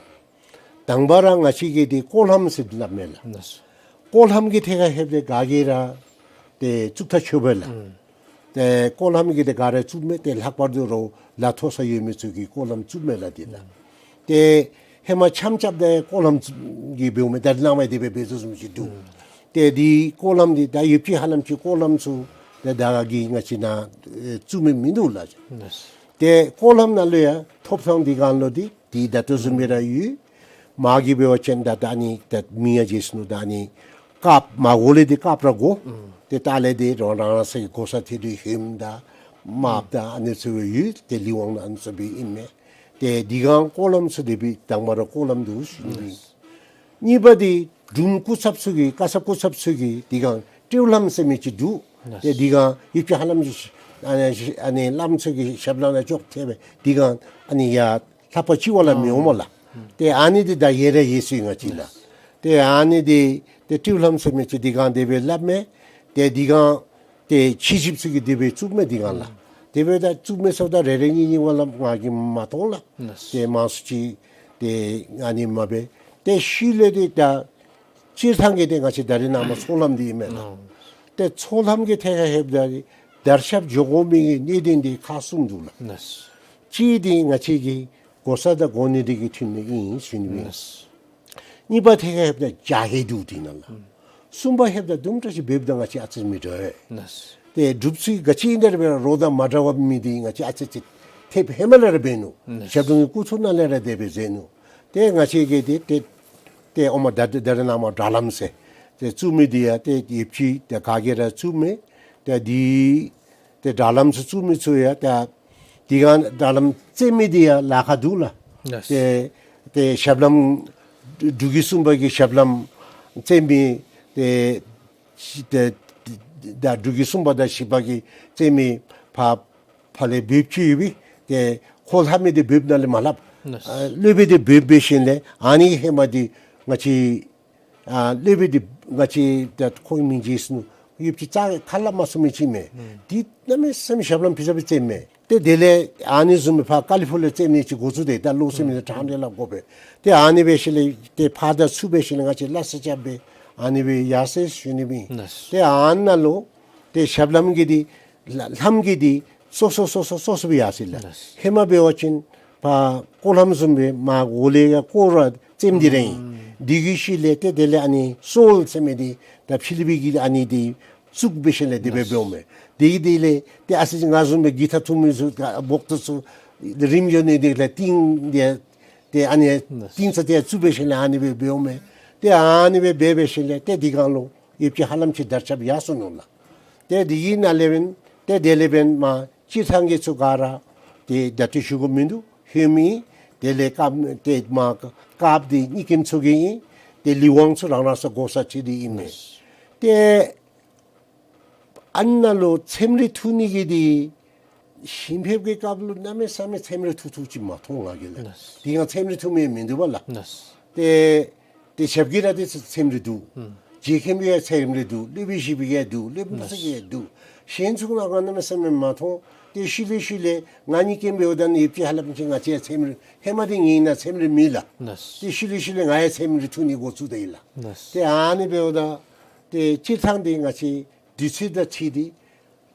དང་པ་ར་ང་བཅས་ཀྱིས་འདི་སྐོར་ལྷམ་ཟེར་སླབ་མས་ལགས། སྐོར་ལྷམ་གྱི་ཐད་ཁར་ལྷོདཔ་ད་ག་གིས་ར་ཏེ་བཙུགས་ད་ཆོག་པས་ལགས། ཏེ་སྐོར་ལྷམ་གྱིས་ཏེ་ག་ར་བཙུགསཔ་མས། ཏེ་ལྷག་པར་དུ་རོགས་ལ་མཐོ་ས་ཡོད་མི་ཚུ་གིས་སྐོར་ལྷམ་བཙུགསཔ་མས་ལགས་འདི་ལགས། ཏེ་ཧེ་མ་འཆམ་རྐྱབ་ད་སྐོར་ལྷམ་བཙུགས་ཀྱི་འབདཝ་མས། ད་རེས་ནངས་པ་དེ་སྦེ་འབད་བཟུམ་ཅིག་འདུག། ཏེ་འདི་སྐོར་ལྷམ་འདི་ད་ཡོདཔ་ཅིག་ཧ་ལམ་ཅིག་སྐོར་ལྷམ་ཚུ་ཏེ་ད་ག་གིས་ང་བཅས་ནཱ་ཨེ་བཙུགས་མི་མིན་འདུག་ལགས། ཏེ་སྐོར་ལྷམ་ནང་ལུ་ཡང་ཐོབ་ཐང་འདི་གང་ལུ་འདི་འདི་ད་ལྟོ་བཟུམ་སྦེ་ར་ཡོད། མ་གི་འབད་བ་ཅིན་ད་ད་ཨ་ནི་ད་མིང་ཡང་བརྗེད་སོ་ནུག། ད་ཨ་ནི་དཀརཔོ་མར་གོ་ལས་འདི་དཀརཔོ་ར་དགོ། ཏེ་ད་ལས་འདི་རང་རང་སོའི་གོ་ས་ཐད་དེ་ཧོནམ་དང་དམརཔོ་དང་ཨ་ནི་ཚུ་ཡོད། ཏེ་ལི་ཝང་ནང་ཨ་ནི་ཚུ་སྦེ་ཨིན་མས། ཏེ་འདི་གང་སྐོར་ལྷམ་ཚུ་དེ་སྦེ་དང་པ་ར་སྐོར་ལྷམ་འདུག་ཟེར་ཨིན། གཉིས་པ་འདི་དྲུང་སྐུ་ཚབ་ཚུ་གིས་བཀའ་ཚབ་སྐུ་ཚབ་ཚུ་གིས་འདི་གང་སྤྲེའུ་ལྷམ་ཟེར་མི་ཅིག་འདུག། ཏེ་འདི་གང་ཡོདཔ་ཅིག་ཧ་ལམ་ཅིག་ཨ་ནི་ཨ་ནི་བླམ་ཚུ་གི་ཞབས་ལྷམ་ལུ་ཅོག་འཐདཔ་སྦེ་འདི་གང་ཨ་ནི་ཡར་ལྷ་པ་གཅིག་པོ་ལས་མི་འོང་སྨོ་ལགས། ཏེ་ཨ་ནི་འདི་ད་ཡོད་ར་ཡོད་ས་ཨིན་ང་བཅས་ལགས། ཏེ་ཨ་ནི་འདི་ཏེ་སྤྲེའུ་ལྷམ་ཟེར་མི་ཅིག་འདི་གང་དེ་སྦེ་སླབ་མས། ཏེ་འདི་གང་ཏེ་ཁྱི་ཞིབ་ཚུ་གིས་དེ་སྦེ་བཙུགས་མས་འདི་གང་ལགས། དེ་སྦེ་ད་བཙུགས་མི་ཚུ་ད་རེ་རེ་གཉིས་གཉིས་པ་ལས་ང་གིས་མ་མཐོང་ལགས། ཏེ་མང་སུ་ཅིག་ཏེ་ཨ་ནི་མ་འབད། ཏེ་ཤུལ་ལས་འདི་ད་སྤྱིར་བཏང་གི་འདི་ང་བཅས་ད་རེས་ནངས་པ་ཚོགས་ལྷམ་འདི་ཨིན་མས་ལགས། ཏེ་ཚོགས་ལྷམ་གྱི་ཐད་ཁར་ལྷོདཔ་ད་དར་ཁྱབ་འགྱོ་དགོ་མི་གི་གནད་དོན་འདི་ཁག་གསུམ་འདུག་ལགས། གཅིག་འདི་ང་བཅས་ཀྱི་གོ་ས་དང་གོ་གནས་འདི་གིས་འཐུས་ནི་ཨིན་ཟེར་ནི་ཨིན། གཉིས་པ་ཐད་ཁར་ལྷོདཔ་ད་རྒྱ་ཧེ་འདུག་འདི་ནང་ལགས། གསུམ་པ་ལྷོདཔ་ད་དུམ་གྲ་ཅིག་འབདཝ་ད་ང་བཅས་ཨ་ཙི་མི་འདྲ་བས། ཏེ་སྒྲུབ་ཚུལ་ག་ཅི་ཨིན་ད་ར་འབད་རོགས་དང་མ་འདྲ་བ་མི་འདི་ང་བཅས་ཨ་ཙི་ཅིག་ཐེབས་ཧེ་མ་ལས་ར་འབད་ནུག། ཞབས་དྲུང་གི་སྐུ་ཚབ་ནང་ལས་ར་དེ་སྦེ་མཛད་ནུག། ཏེ་ང་བཅས་ཀྱིས་ཏེ་ཏེ་ཏེ་ཨོ་མ་ད་ད་རེས་ནངས་པ་དྲ་ལྷམ་ཟེར་ཏེ་བཙུགས་མི་འདི་ཡང་ཏེ་ཡོདཔ་ཅིག་ཏེ་ག་གིས་ར་བཙུགས་མས། ཏེ་འདི་ཏེ་དྲ་ལྷམ་ཚུ་བཙུགས་མི་ཚུ་ཡང་ཏེ་འདི་གང་དྲ་ལྷམ་བཙེམ་མི་འདི་ཡང་ལཱ་ཁག་འདུག་ལགས། ཏེ་ཏེ་ཞབས་ལྷམ་འབྲུག་རྒྱལ་གསུམ་པ་གི་ཞབས་ལྷམ་བཙེམ་མི་ཏེ་ཏེ་ད་འབྲུག་རྒྱལ་གསུམ་པ་དང་བཞི་པ་གིས་བཙེམ་མི་ཕར་ཕར་ལས་བོདཔ་ཅིག་ཡོད་པས། ཏེ་ཁོ་ལྷབ་མི་འདི་བོདཔ་ནང་ལས་མ་ལྷབ། ཨ་སློབ་དཔོན་འདི་བོདཔ་འབད་ཞིནམ་ལས་ཨ་ནི་ཧེ་མ་འདི་ང་བཅས་ཨ་སློབ་དཔོན་འདི་ང་བཅས་ད་ཁོ་མིང་བརྗེད་སོ་ནུག། ཡོདཔ་ཅིག་རྩ་ཁ་སླབ་མ་ཚུགས་མི་ཅིག་མས། འདི་གནམ་མེད་ས་མེད་ཞབས་ལྷམ་ཕུལ་ས་སྦེ་བཙེམ་མས། ཏེ་དེ་ལས་ཨ་ནི་བཟུམ་སྦེ་ཕར་ཀ་ལི་ཕོག་ལས་བཙེམ་ནི་ཅིག་འགོ་བཙུགས་ཏེ་ད་ལོག་སེམས་ནི་དྲང་ཏེ་ལཱ་དགོ་པས། ཏེ་ཨ་ནི་འབད་ཞིནམ་ལས་ཏེ་ཕར་དང་ཚུར་འབད་ཞིནམ་ལས་ང་བཅས་སླ་བསྲེ་རྐྱབ་སྦེ་ཨ་ནི་སྦེ་ཡར་སོ་ཡི་ཟེར་ཞུ་ནི་ཨིན། ཏེ་ཨ་ནཱ་ལུ་ཏེ་ཞབས་ལྷམ་གྱི་འདི་ལྷམ་གྱི་འདི་སོ་སོ་སོ་སོ་སོ་སོ་སྦེ་ཡར་སོ་ཡི་ལགས། ཧེ་མ་འབད་བ་ཅིན་ཕར་སྐོར་ལྷམ་བཟུམ་སྦེ་མར་འོག་ལས་ཡར་སྐོར་ར་བཙེམ་སྟེ་ར་ཨིན། འདི་གི་ཤུལ་ལས་ཏེ་དེ་ལས་ཨ་ནི་སོལ་ཟེར་མི་འདི་ད་ཕྱི་གླིང་པའི་གིས་ཨ་ནི་འདི་བཙུགས་འབད་ཞིནམ་ལས་དེ་སྦེ་འབདཝ་མས། དེ་གི་དེ་ལས་ཏེ་ཨ་ཙི་ཅིག་ང་བཟུམ་སྦེ་གི་ཐ་འཐུང་མི་ཚུ་འབོག་ཏོ་ཚུ་རིམ་བྱོན་ནི་འདི་ལས་ཏིང་འདི་ཏེ་ཨ་ནི་ཏིང་ཚ་ཏེ་བཙུགས་འབད་ཞིནམ་ལས་ཨ་ནི་སྦེ་འབདཝ་མས། ཏེ་ཨ་ནི་སྦེ་འབད་འབད་ཞིནམ་ལས་ཏེ་འདི་གང་ལུ་ཡོདཔ་ཅིག་ཧ་ལམ་ཅིག་དར་ཁྱབ་ཡར་སོ་ནུག་ལགས། ཏེ་འདི་གི་ནང་ལས་འབདན་ཏེ་དེ་ལས་འབདན་མར་སྤྱིར་བཏང་གི་ཚུ་ག་ར་ཏེ་ད་ལྟོ་ཞུ་དགོཔ་མིན་འདུག། ཧེ་མ་ཏེ་ལས་དཀརཔོ་ཏེ་མར་དཀརཔོ་འདི་གཉིས་ཀྱི་ཚུ་གི་ཨིན། ཏེ་ལི་ཝང་ཚུ་རང་རང་སོའི་གོ་ས་ཅིག་འདི་ཨིན་མས། ཏེ་ཨ་ནཱ་ལུ་ཚེམ་རིགས་འཐུ་ནི་གི་འདི་ཞིང་ཕེབས་ཀྱི་སྐབས་ལུ་གནམ་མེད་ས་མེད་ཚེམ་རིགས་འཐུ་འཐུཝ་ཅིག་མ་མཐོང་ང་གིས་ལགས། འདི་ཡང་ཚེམ་རིགས་འཐུ་མི་མིན་འདུག་པ་ལགས། ཏེ་ཏེ་ཞབས་ཀྱི་ར་འདི་ཚེམ་རིགས་འདུག། རྗེ་མཁན་པོའི་ཡང་ཚེམ་རིགས་འདུག། སློབ་དཔོན་བཞི་པའི་ཡང་འདུག། སློབ་དཔོན་ཚུ་གི་ཡང་འདུག། གཞན་ཚུ་ནང་ག་གནམ་མེད་ས་མེད་མ་མཐོང་། ཏེ་ཤུལ་ལས་ཤུལ་ལས་ང་གཉིས་ཀྱིས་འབདཝ་ད་ནི་ཡོདཔ་ཅིག་ཧ་ལམ་ཅིག་ང་བཅས་ཚེམ་རིགས་ཧེ་མ་འདི་ངེའི་ནང་ཚེམ་རིགས་མེད་ལགས། ཏེ་ཤུལ་ལས་ཤུལ་ལས་ང་ཡང་ཚེམ་རིགས་འཐུ་ནི་འགོ་བཙུགས་ད་ཡི་ལགས། ཏེ་ཨ་ནི་འབདཝ་ད་ཏེ་སྤྱིར་བཏང་འདི་ང་བཅས་དུས་ཚོད་དང་འཁྲིལ་ཏེ་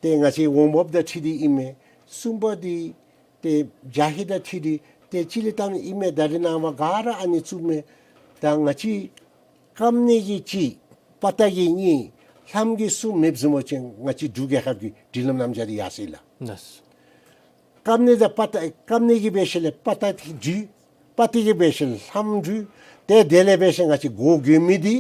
ཏེ་ང་བཅས་འོང་འབབ་དང་འཁྲིལ་ཏེ་ཨིན་མས། གསུམ་པ་འདི་ཏེ་རྒྱ་ཧེ་དང་འཁྲིལ་ཏེ་ཏེ་གཅིག་ལས་བཏང་ཨིན་མས། ད་རེས་ནངས་པ་ག་ར་ཨ་ནི་བཙུགས་མས། ད་ང་བཅས་སྐམ་ནི་གི་གཅིག། པ་ཏ་གི་གཉིས། ལྷམ་གྱི་གསུམ་མེདཔ་བཟུམ་ཅིག་ང་བཅས་འབྲུག་རྒྱལ་ཁབ་ཀྱི་སྒྲིག་ལམ་རྣམ་གཞག་འདི་ཡར་སོ་ཡི་ལགས། བཀབ་ནི་དང་པ་ཏ་བཀབ་ནི་གི་འབད་ཞིནམ་ལས་པ་ཏ་དེ་འདྲུད། པ་ཏི་གི་འབད་ཞིནམ་ལས་ལྷམ་འདྲུད། ཏེ་དེ་ལས་འབད་ཞིནམ་ང་བཅས་གོ་གྱོན་མི་འདི་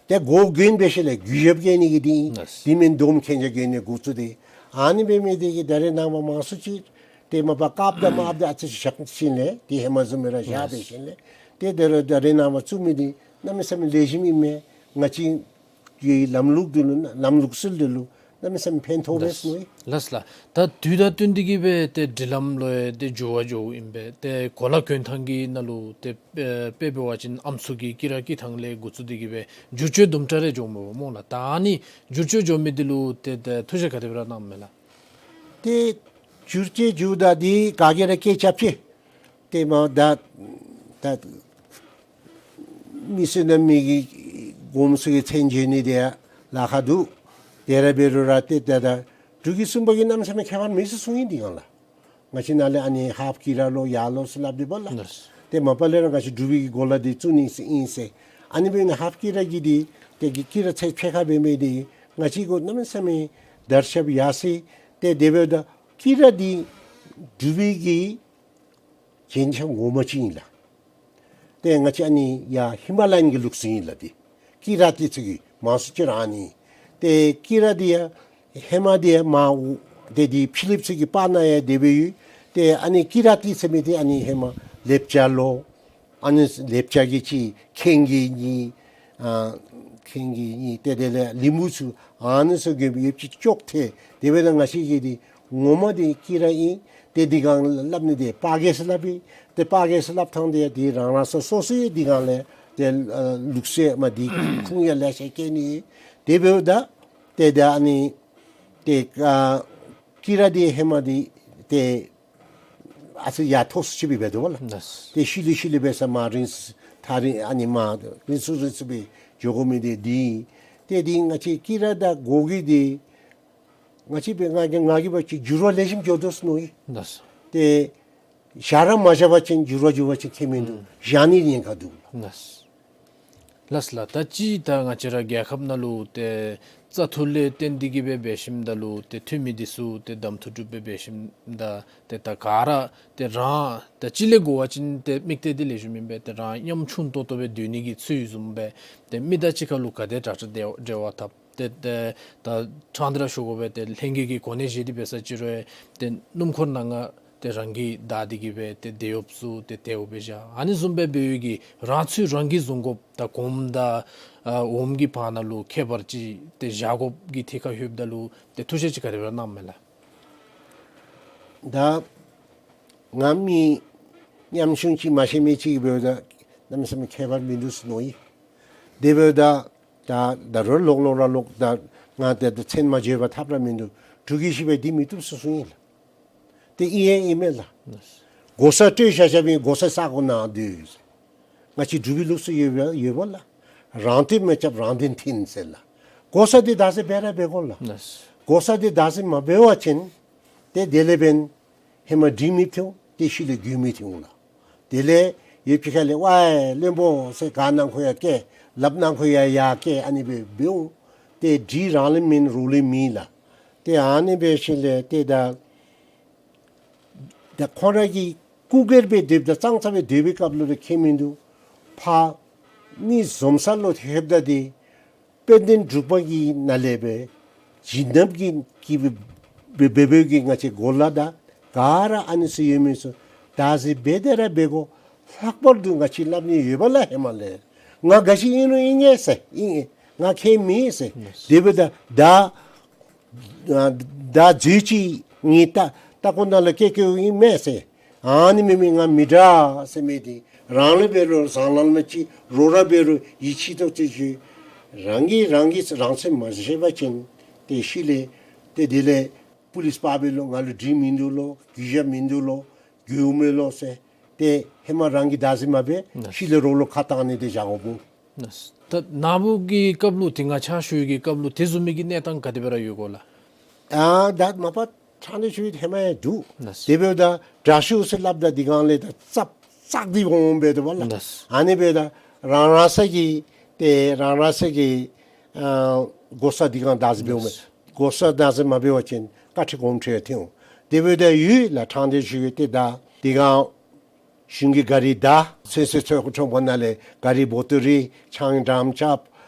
ཏེ་གོ་གྱོན་འབད་ཞིནམ་ལས་གུས་ཞབས་བསྐྱེད་ནི་གི་འདི་ཨིན། ལགས། དེ་མེན་དོམ་ཁན་ཇ་གྱོན་ནི་འགོ་བཙུགས་ཏེ། ཨ་ནི་འབད་མི་འདི་གིས་ད་རེས་ནངས་པ་མང་སུ་ཅིག་ཏེ་མ་པ་བཀབ་ད་མ་བཀབ་ད་ཨ་ཙི་ཅིག་བཞག་ཞིནམ་ལས་ཏེ་ཧེ་མ་བཟུམ་མེན་ར་བཞག་ལགས། འབད་ཞིནམ་ལས་ཏེ་ད་རེས་ད་རེས་ནངས་པ་བཙུགས་མི་འདི་གནམ་མེད་ས་མེད་ལེགས་ཤོམ་ཨིན་མས། ང་བཅས་ཀྱི་ལམ་ལུགས་འདི་ལུ་ལམ་ལུགས་སྲོལ་འདི་ལུ་གནམ་མེད་ས་མེད་ཕན་ཐོགས་པས་ཟེར་མནོ་ཡི། ལགས་ལགས། ད་དུས་དང་བསྟུན་ཏེ་གི་སྦེ་ཏེ་སྒྲིག་ལམ་ལུ་ཡང་ཏེ་འགྱུར་བ་འགྱོཝ་ཨིན་པས། ཏེ་གོ་ལ་གྱོན་ཐངས་ཀྱི་ནང་ལུ་ཏེ་ཨེ་དཔེ་འབད་བ་ཅིན་ཨམ་སྲུ་གི་དཀྱི་ར་དཀྱི་ཐངས་ལས་འགོ་བཙུགས་ཏེ་གི་སྦེ་འགྱུར་བཅོས་དུམ་གྲ་རེ་འགྱོཝ་མས་སྨོ་ལགས། ད་ཨ་ནི་འགྱུར་བཅོས་འགྱོ་མི་འདི་ལུ་ཏེ་ཏེ་ཐུགས་བཞེད་ག་དེ་སྦེ་ར་གནངམ་མས་ལགས། ཏེ་འགྱུར་བཅོས་འགྱོཝ་ད་འདི་ག་གིས་ར་སྐད་རྐྱབ་ཅི། ཏེ་མ་ད་ད་མི་སེར་ནང་མི་གིས་གོངམ་ཚུ་གིས་མཚན་བརྗོད་ནི་དེ་ཡང་ལཱ་ཁག་འདུག། དེ་ར་འབད་རུང་ར་ཏེ་ད་ད་འབྲུག་གི་སུམ་པ་གིས་གནམ་མེད་ས་མེད་ཁྱད་པར་མེད་ཟེར་གསུངས་ཡི། འདི་སྒང་ལས་ང་བཅས་ནཱ་ལས་ཨ་ནི་ཧཱཕ་དཀྱི་ར་ལོ་ཡར་ལོ་ཟེར་སླབ་སྟེ་འབདཝ་ལས། ལགས། ཏེ་མ་པ་ལས་ར་ང་བཅས་འབྲུག་པའི་གི་གོ་ལ་འདི་བཙུགས་ནི་ཟེར་ཨིན་ཟེར། ཨ་ནི་འབད་ནི་ཧཱཕ་དཀྱི་ར་གི་འདི་ཏེ་གི་དཀྱི་ར་ཚད་ཕྱེད་ཀ་འབད་མི་འདི་ང་བཅས་གུ་གནམ་མེད་ས་མེད་དར་ཁྱབ་ཡར་སོ་ཡི། ཏེ་དེ་འབདཝ་ད་དཀྱི་ར་འདི་འབྲུག་པའི་གི་རྒྱན་ཆ་ངོ་མ་ཅིག་ཨིན་ལགས། ཏེ་ང་བཅས་ཨ་ནི་ཡར་ཧི་མ་ལ་ཡན་གྱི་ལུགས་སྲོལ་ཨིན་ལགས། ཏེ་དཀྱི་ར་འདི་ཚུ་གི་མང་སུ་ཅིག་ར་ཨ་ནི། ཏེ་དཀྱི་ར་འདི་ཡང་ཧེ་མ་འདི་ཡང་མར་ཏེ་འདི་ཕྱི་གླིངཔ་ཚུ་གི་པར་ནང་ཡང་དེ་སྦེ་ཡོད། ཏེ་ཨ་ནི་དཀྱི་ར་འདི་ཟེར་མི་འདི་ཨ་ནི་ཧེ་མ་ལེབ་ཅ་ལོ། ཨ་ནི་ལེབ་ཅ་གི་ཅིག་ཁེང་གི་གཉིས། ཨ་ཁེང་གི་གཉིས། ཏེ་དེ་ལས་ལིམ་བུ་ཚུ་ཨ་ནི་ཚུ་གི་ཡོདཔ་ཅིག་ཅོག་འཐདཔ། དེ་འབདཝ་ད་ང་བཅས་ཀྱི་འདི་ངོ་མ་འདི་དཀྱི་ར་ཨིན། ཏེ་འདི་སྒང་སླབ་ནི་འདི་པ་གེ་ཟེར་སླབ་ཨིན། ཏེ་པ་གེ་ཟེར་སླབ་ཐངས་འདི་འདི་རང་རང་སོ་སོ་སོའི་འདི་སྒང་ལས་ཏེ་ཨ་ལུགས་སྲོལ་མ་འདི་ཁུངས་ཡང་ལེ་ཤ་བཀལ་ནི། དེ་འབདཝ་ད་ཏེ་ད་ཨ་ནི་ཏེ་ཨ་དཀྱི་ར་འདི་ཧེ་མ་འདི་ཏེ་ཨ་ཙི་ཡར་མཐོ་སུ་ཅིག་སྦེ་འབད་དོ་བ་ལགས། ལགས། ཏེ་ཤུལ་ལས་ཤུལ་ལས་འབད་ས་མར་རིང་སུ་ཐག་རིང་ཨ་ནི་མར་རིང་སུ་རིང་སུ་སྦེ་འགྱོ་དགོ་མི་འདི་འདི་ཨིན། ཏེ་འདི་ང་བཅས་དཀྱི་ར་དང་གོ་གི་འདི་ང་བཅས་འབད་ང་གིས་ང་གིས་འབད་བ་ཅིན་འགྱུར་བ་ལེགས་ཤོམ་འགྱོ་དོ་ཟེར་མནོ་ཡི། ལགས། ཏེ་བཞག་ར་མ་བཞག་པ་ཅིན་འགྱུར་བ་འགྱོ་བ་ཅིན་ཁྱད་མིན་འདུག། ཨུམ། བཞག་ནི་ཉེན་ཁ་འདུག། ལགས། ལགས་ལགས། ད་ཅི་ད་ང་བཅས་ར་རྒྱལ་ཁབ་ནང་ལུ་ཏེ་བཙག་འཐུ་ལས་བརྟེན་ཏེ་གི་སྦེ་འབད་ཞིནམ་ད་ལུ་ཏེ་འཐུས་མི་འདི་ཚུ་ཏེ་གདམ་འཐུ་གྲུབ་སྦེ་འབད་ཞིནམ་ད་ཏེ་ད་ག་ར་ཏེ་རང་ད་ཅི་ལས་འགོ་བ་ཅིན་ཏེ་དམིགས་གཏད་འདི་ལེགས་ཤོམ་ཨིན་པས། ཏེ་རང་ཉམ་ཆུང་ཏོག་ཏོ་སྦེ་སྡོད་ནི་གི་ཚུལ་བཟུམ་སྦེ་ཏེ་མི་དང་གཅིག་ཁར་ལུ་ག་དེ་དྲག་དྲག་འབྲེལ་བ་འབྲེལ་བ་འཐབ། ཏེ་ཏེ་ད་ཕྲང་སྟེ་ར་ཞུ་དགོ་པས། ཏེ་ལྷན་རྒྱས་ཀྱིས་གོ་གནས་བཞེས་ཏེ་འབད་ས་ཅིག་རུང་ཏེ་སྣུམ་འཁོར་ནང་ང་ཏེ་རང་གིས་བདའ་སྟེ་གི་སྦེ་ཏེ་དེད་གཡོགཔ་ཚུ་ཏེ་དེད་གཡོགཔ་སྦེ་བཞག། ཨ་ནི་བཟུམ་སྦེ་འབད་བའི་གི་རང་ཚུགས་རང་གིས་བཟུང་དགོཔ་ད་གོངམ་དང་ཨ་འོགམ་གྱི་བར་ན་ལུ་ཁྱད་པར་ཅིག་ཏེ་བཞག་དགོཔ་གི་ཐད་ཁར་ལྷོདཔ་ད་ལུ་ཏེ་ཐུགས་བཞེད་ཅིག་ག་དེ་སྦེ་ར་གནངམ་མས་ལགས། ད་ང་མི་ཉམ་ཆུང་ཅིག་མ་ཤེས་མི་ཅིག་འབདཝ་ད་གནམ་མེད་ས་མེད་ཁྱད་པར་མིན་འདུག་ཟེར་མནོ་ཡི། དེ་འབདཝ་ད་ད་ད་རུང་ལོག་ལོག་ར་ལོག། ད་ང་ཏེ་ད་མཚན་མ་བརྗོད་པར་ཐབས་ར་མིན་འདུག། འབྲུག་གི་ཞི་བའི་འདི་མི་བཏུབ་ཟེར་གསུངས་ཡི་ལགས། ཏེ་ཨིན་ཡང་ཨིན་མས་ལགས། གོ་ས་སྤྲོད་བཞག་བཞགཔ་ཨིན། གོ་ས་ས་གོ་ནང་སྡོད་ཟེར། ང་བཅས་འབྲུག་པའི་ལུགས་སྲོལ་ཡོད་པས་ཡོད་པས་ལགས། རང་འདོད་མི་རྐྱབ་རང་དོན་མཐུན་ཟེར་ལགས། གོ་ས་འདི་བདག་འཛིན་འབད་ར་འབད་དགོ་ལགས། གོ་ས་འདི་བདག་འཛིན་མ་འབད་བ་ཅིན་ཏེ་དེ་ལས་འབདན་ཧེ་མ་འགྲིག་མི་ཐོན། ཏེ་ཤུལ་ལས་འགྱུར་མི་ཐོན་ལགས། དེ་ལས་ཡོད་པའི་ཁ་ལས་ཝའེ་བློན་པོ་ཟེར་ག་ནང་འཁོད་ཡར་བསྐྱལ། ལགཔ་ནང་འཁོད་ཡར་ཡར་བསྐྱལ། ཨ་ནི་སྦེ་འབདཝ་ད་ཏེ་འགྲིག་རང་ལུ་མེན་རོགས་ལུ་མེད་ལགས། ཏེ་ཨ་ནི་འབད་ཞིནམ་ལས་ཏེ་ད་ད་ཁོང་ར་གིས་སྐུ་སྒེར་སྦེ་སྡོདཔ་ད་གཙང་ཙ་སྦེ་སྡོད་པའི་སྐབས་ལུ་ར་ཁྱད་མིན་འདུག། ཕར་མི་འཛོམས་ས་ལུ་ལྷོདཔ་ད་འདི་དཔལ་ལྡན་འབྲུག་པ་གི་ནང་ལས་སྦེ་བྱིན་རླབས་ཀྱིས་ཀྱིས་སྦེ་འབད་འབདཝ་གི་ང་བཅས་གོ་ལ་དང་ག་ར་ཨ་ནི་ཚུ་ཡོད་མི་ཚུ་བདག་འཛིན་འབད་དེ་ར་འབད་དགོ། ལྷག་པར་དུ་ང་བཅས་སླབ་ནི་ཡོད་པས་ལགས། ཧེ་མ་ལས་ང་ག་ཅི་ཨིན་རུང་ཨིན་ངེས་ཟེར། ཨིན་ངེས། ང་ཁྱད་མེད་ཟེར། དེ་འབདཝ་ད་ད་ཨ་ད་འཛོལ་ཅིག་ངེའི་ལྟ་ལྟ་སྐོར་ནང་ལུ་སྐྱེ་སྐྱེཝ་ཨིན་མས་ཟེར། ཨ་ནི་མེན་མི་ང་མི་དྲག་ཟེར་མི་འདི་རང་ལུ་འབད་རུང་བཟང་ལམ་ལུ་ཅིག། རོགས་ར་འབད་རུང་ཡིད་ཆེས་ཏོག་ཏོ་ཅིག། རང་གིས་རང་གི་རང་ཚོད་མ་ཤེས་པ་ཅིན་ཏེ་ཤུལ་ལས་ཏེ་དེ་ལས་པུ་ལིསི་པ་འབད་ལོ། ང་ལུ་འགྲིག་མིན་འདུག་ལོ། གུས་ཞབས་མིན་འདུག་ལོ། གུས་མེད་ལོ་ཟེར། ཏེ་ཧེ་མ་རང་གིས་བདག་འཛིན་མ་འབད། ཤུལ་ལས་རོགས་ལུ་ཁ་བཏང་ནི་དེ་བཞག་དགོཔ་འོང་། ལགས། ད་ནཱ་བུ་གི་སྐབས་ལུ་ཏེ་ང་ཕྱག་ཞུ་བའི་གི་སྐབས་ལུ་དེ་བཟུམ་མའི་གི་གནས་སྟངས་ག་དེ་སྦེ་ར་ཡོད་གོ་ལགས། ཨ་ད་མ་པ་ཕྱག་ནི་ཞུ་བའི་ཧེ་མ་ཡང་འདུག། ལགས། དེ་འབདཝ་ད་དྲག་ཤོས་ཟེར་སླབ་ད་འདི་སྒང་ལས་ད་ཙབ་ཙག་འདི་འོང་འོང་འབད་དོ་བ་ལགས། ལགས། ཨ་ནི་འབདཝ་ད་རང་རང་ས་གི་ཏེ་རང་རང་ས་གི་ཨ་གོ་ས་འདི་སྒང་བདག་འཛིན་འབད་འོང་མས། ལགས། གོ་ས་བདག་འཛིན་མ་འབད་བ་ཅིན་བཀའ་ཁྲི་གོངམ་ཁྲི་ཡང་ཐོན་འོང་། དེ་འབདཝ་ད་ཡོད་ལགས། ཕྲང་སྟེ་ཞུ་གེ། ཏེ་ད་དེ་སྒང་གཞུང་གི་ག་རི་དང་ཚོད་བསྲེ་ཚོད་ཁྲོམ་ཁ་ནང་ལས་ག་རི་བོ་ཏོ་རེ་ཆང་འགྲམ་རྐྱབ།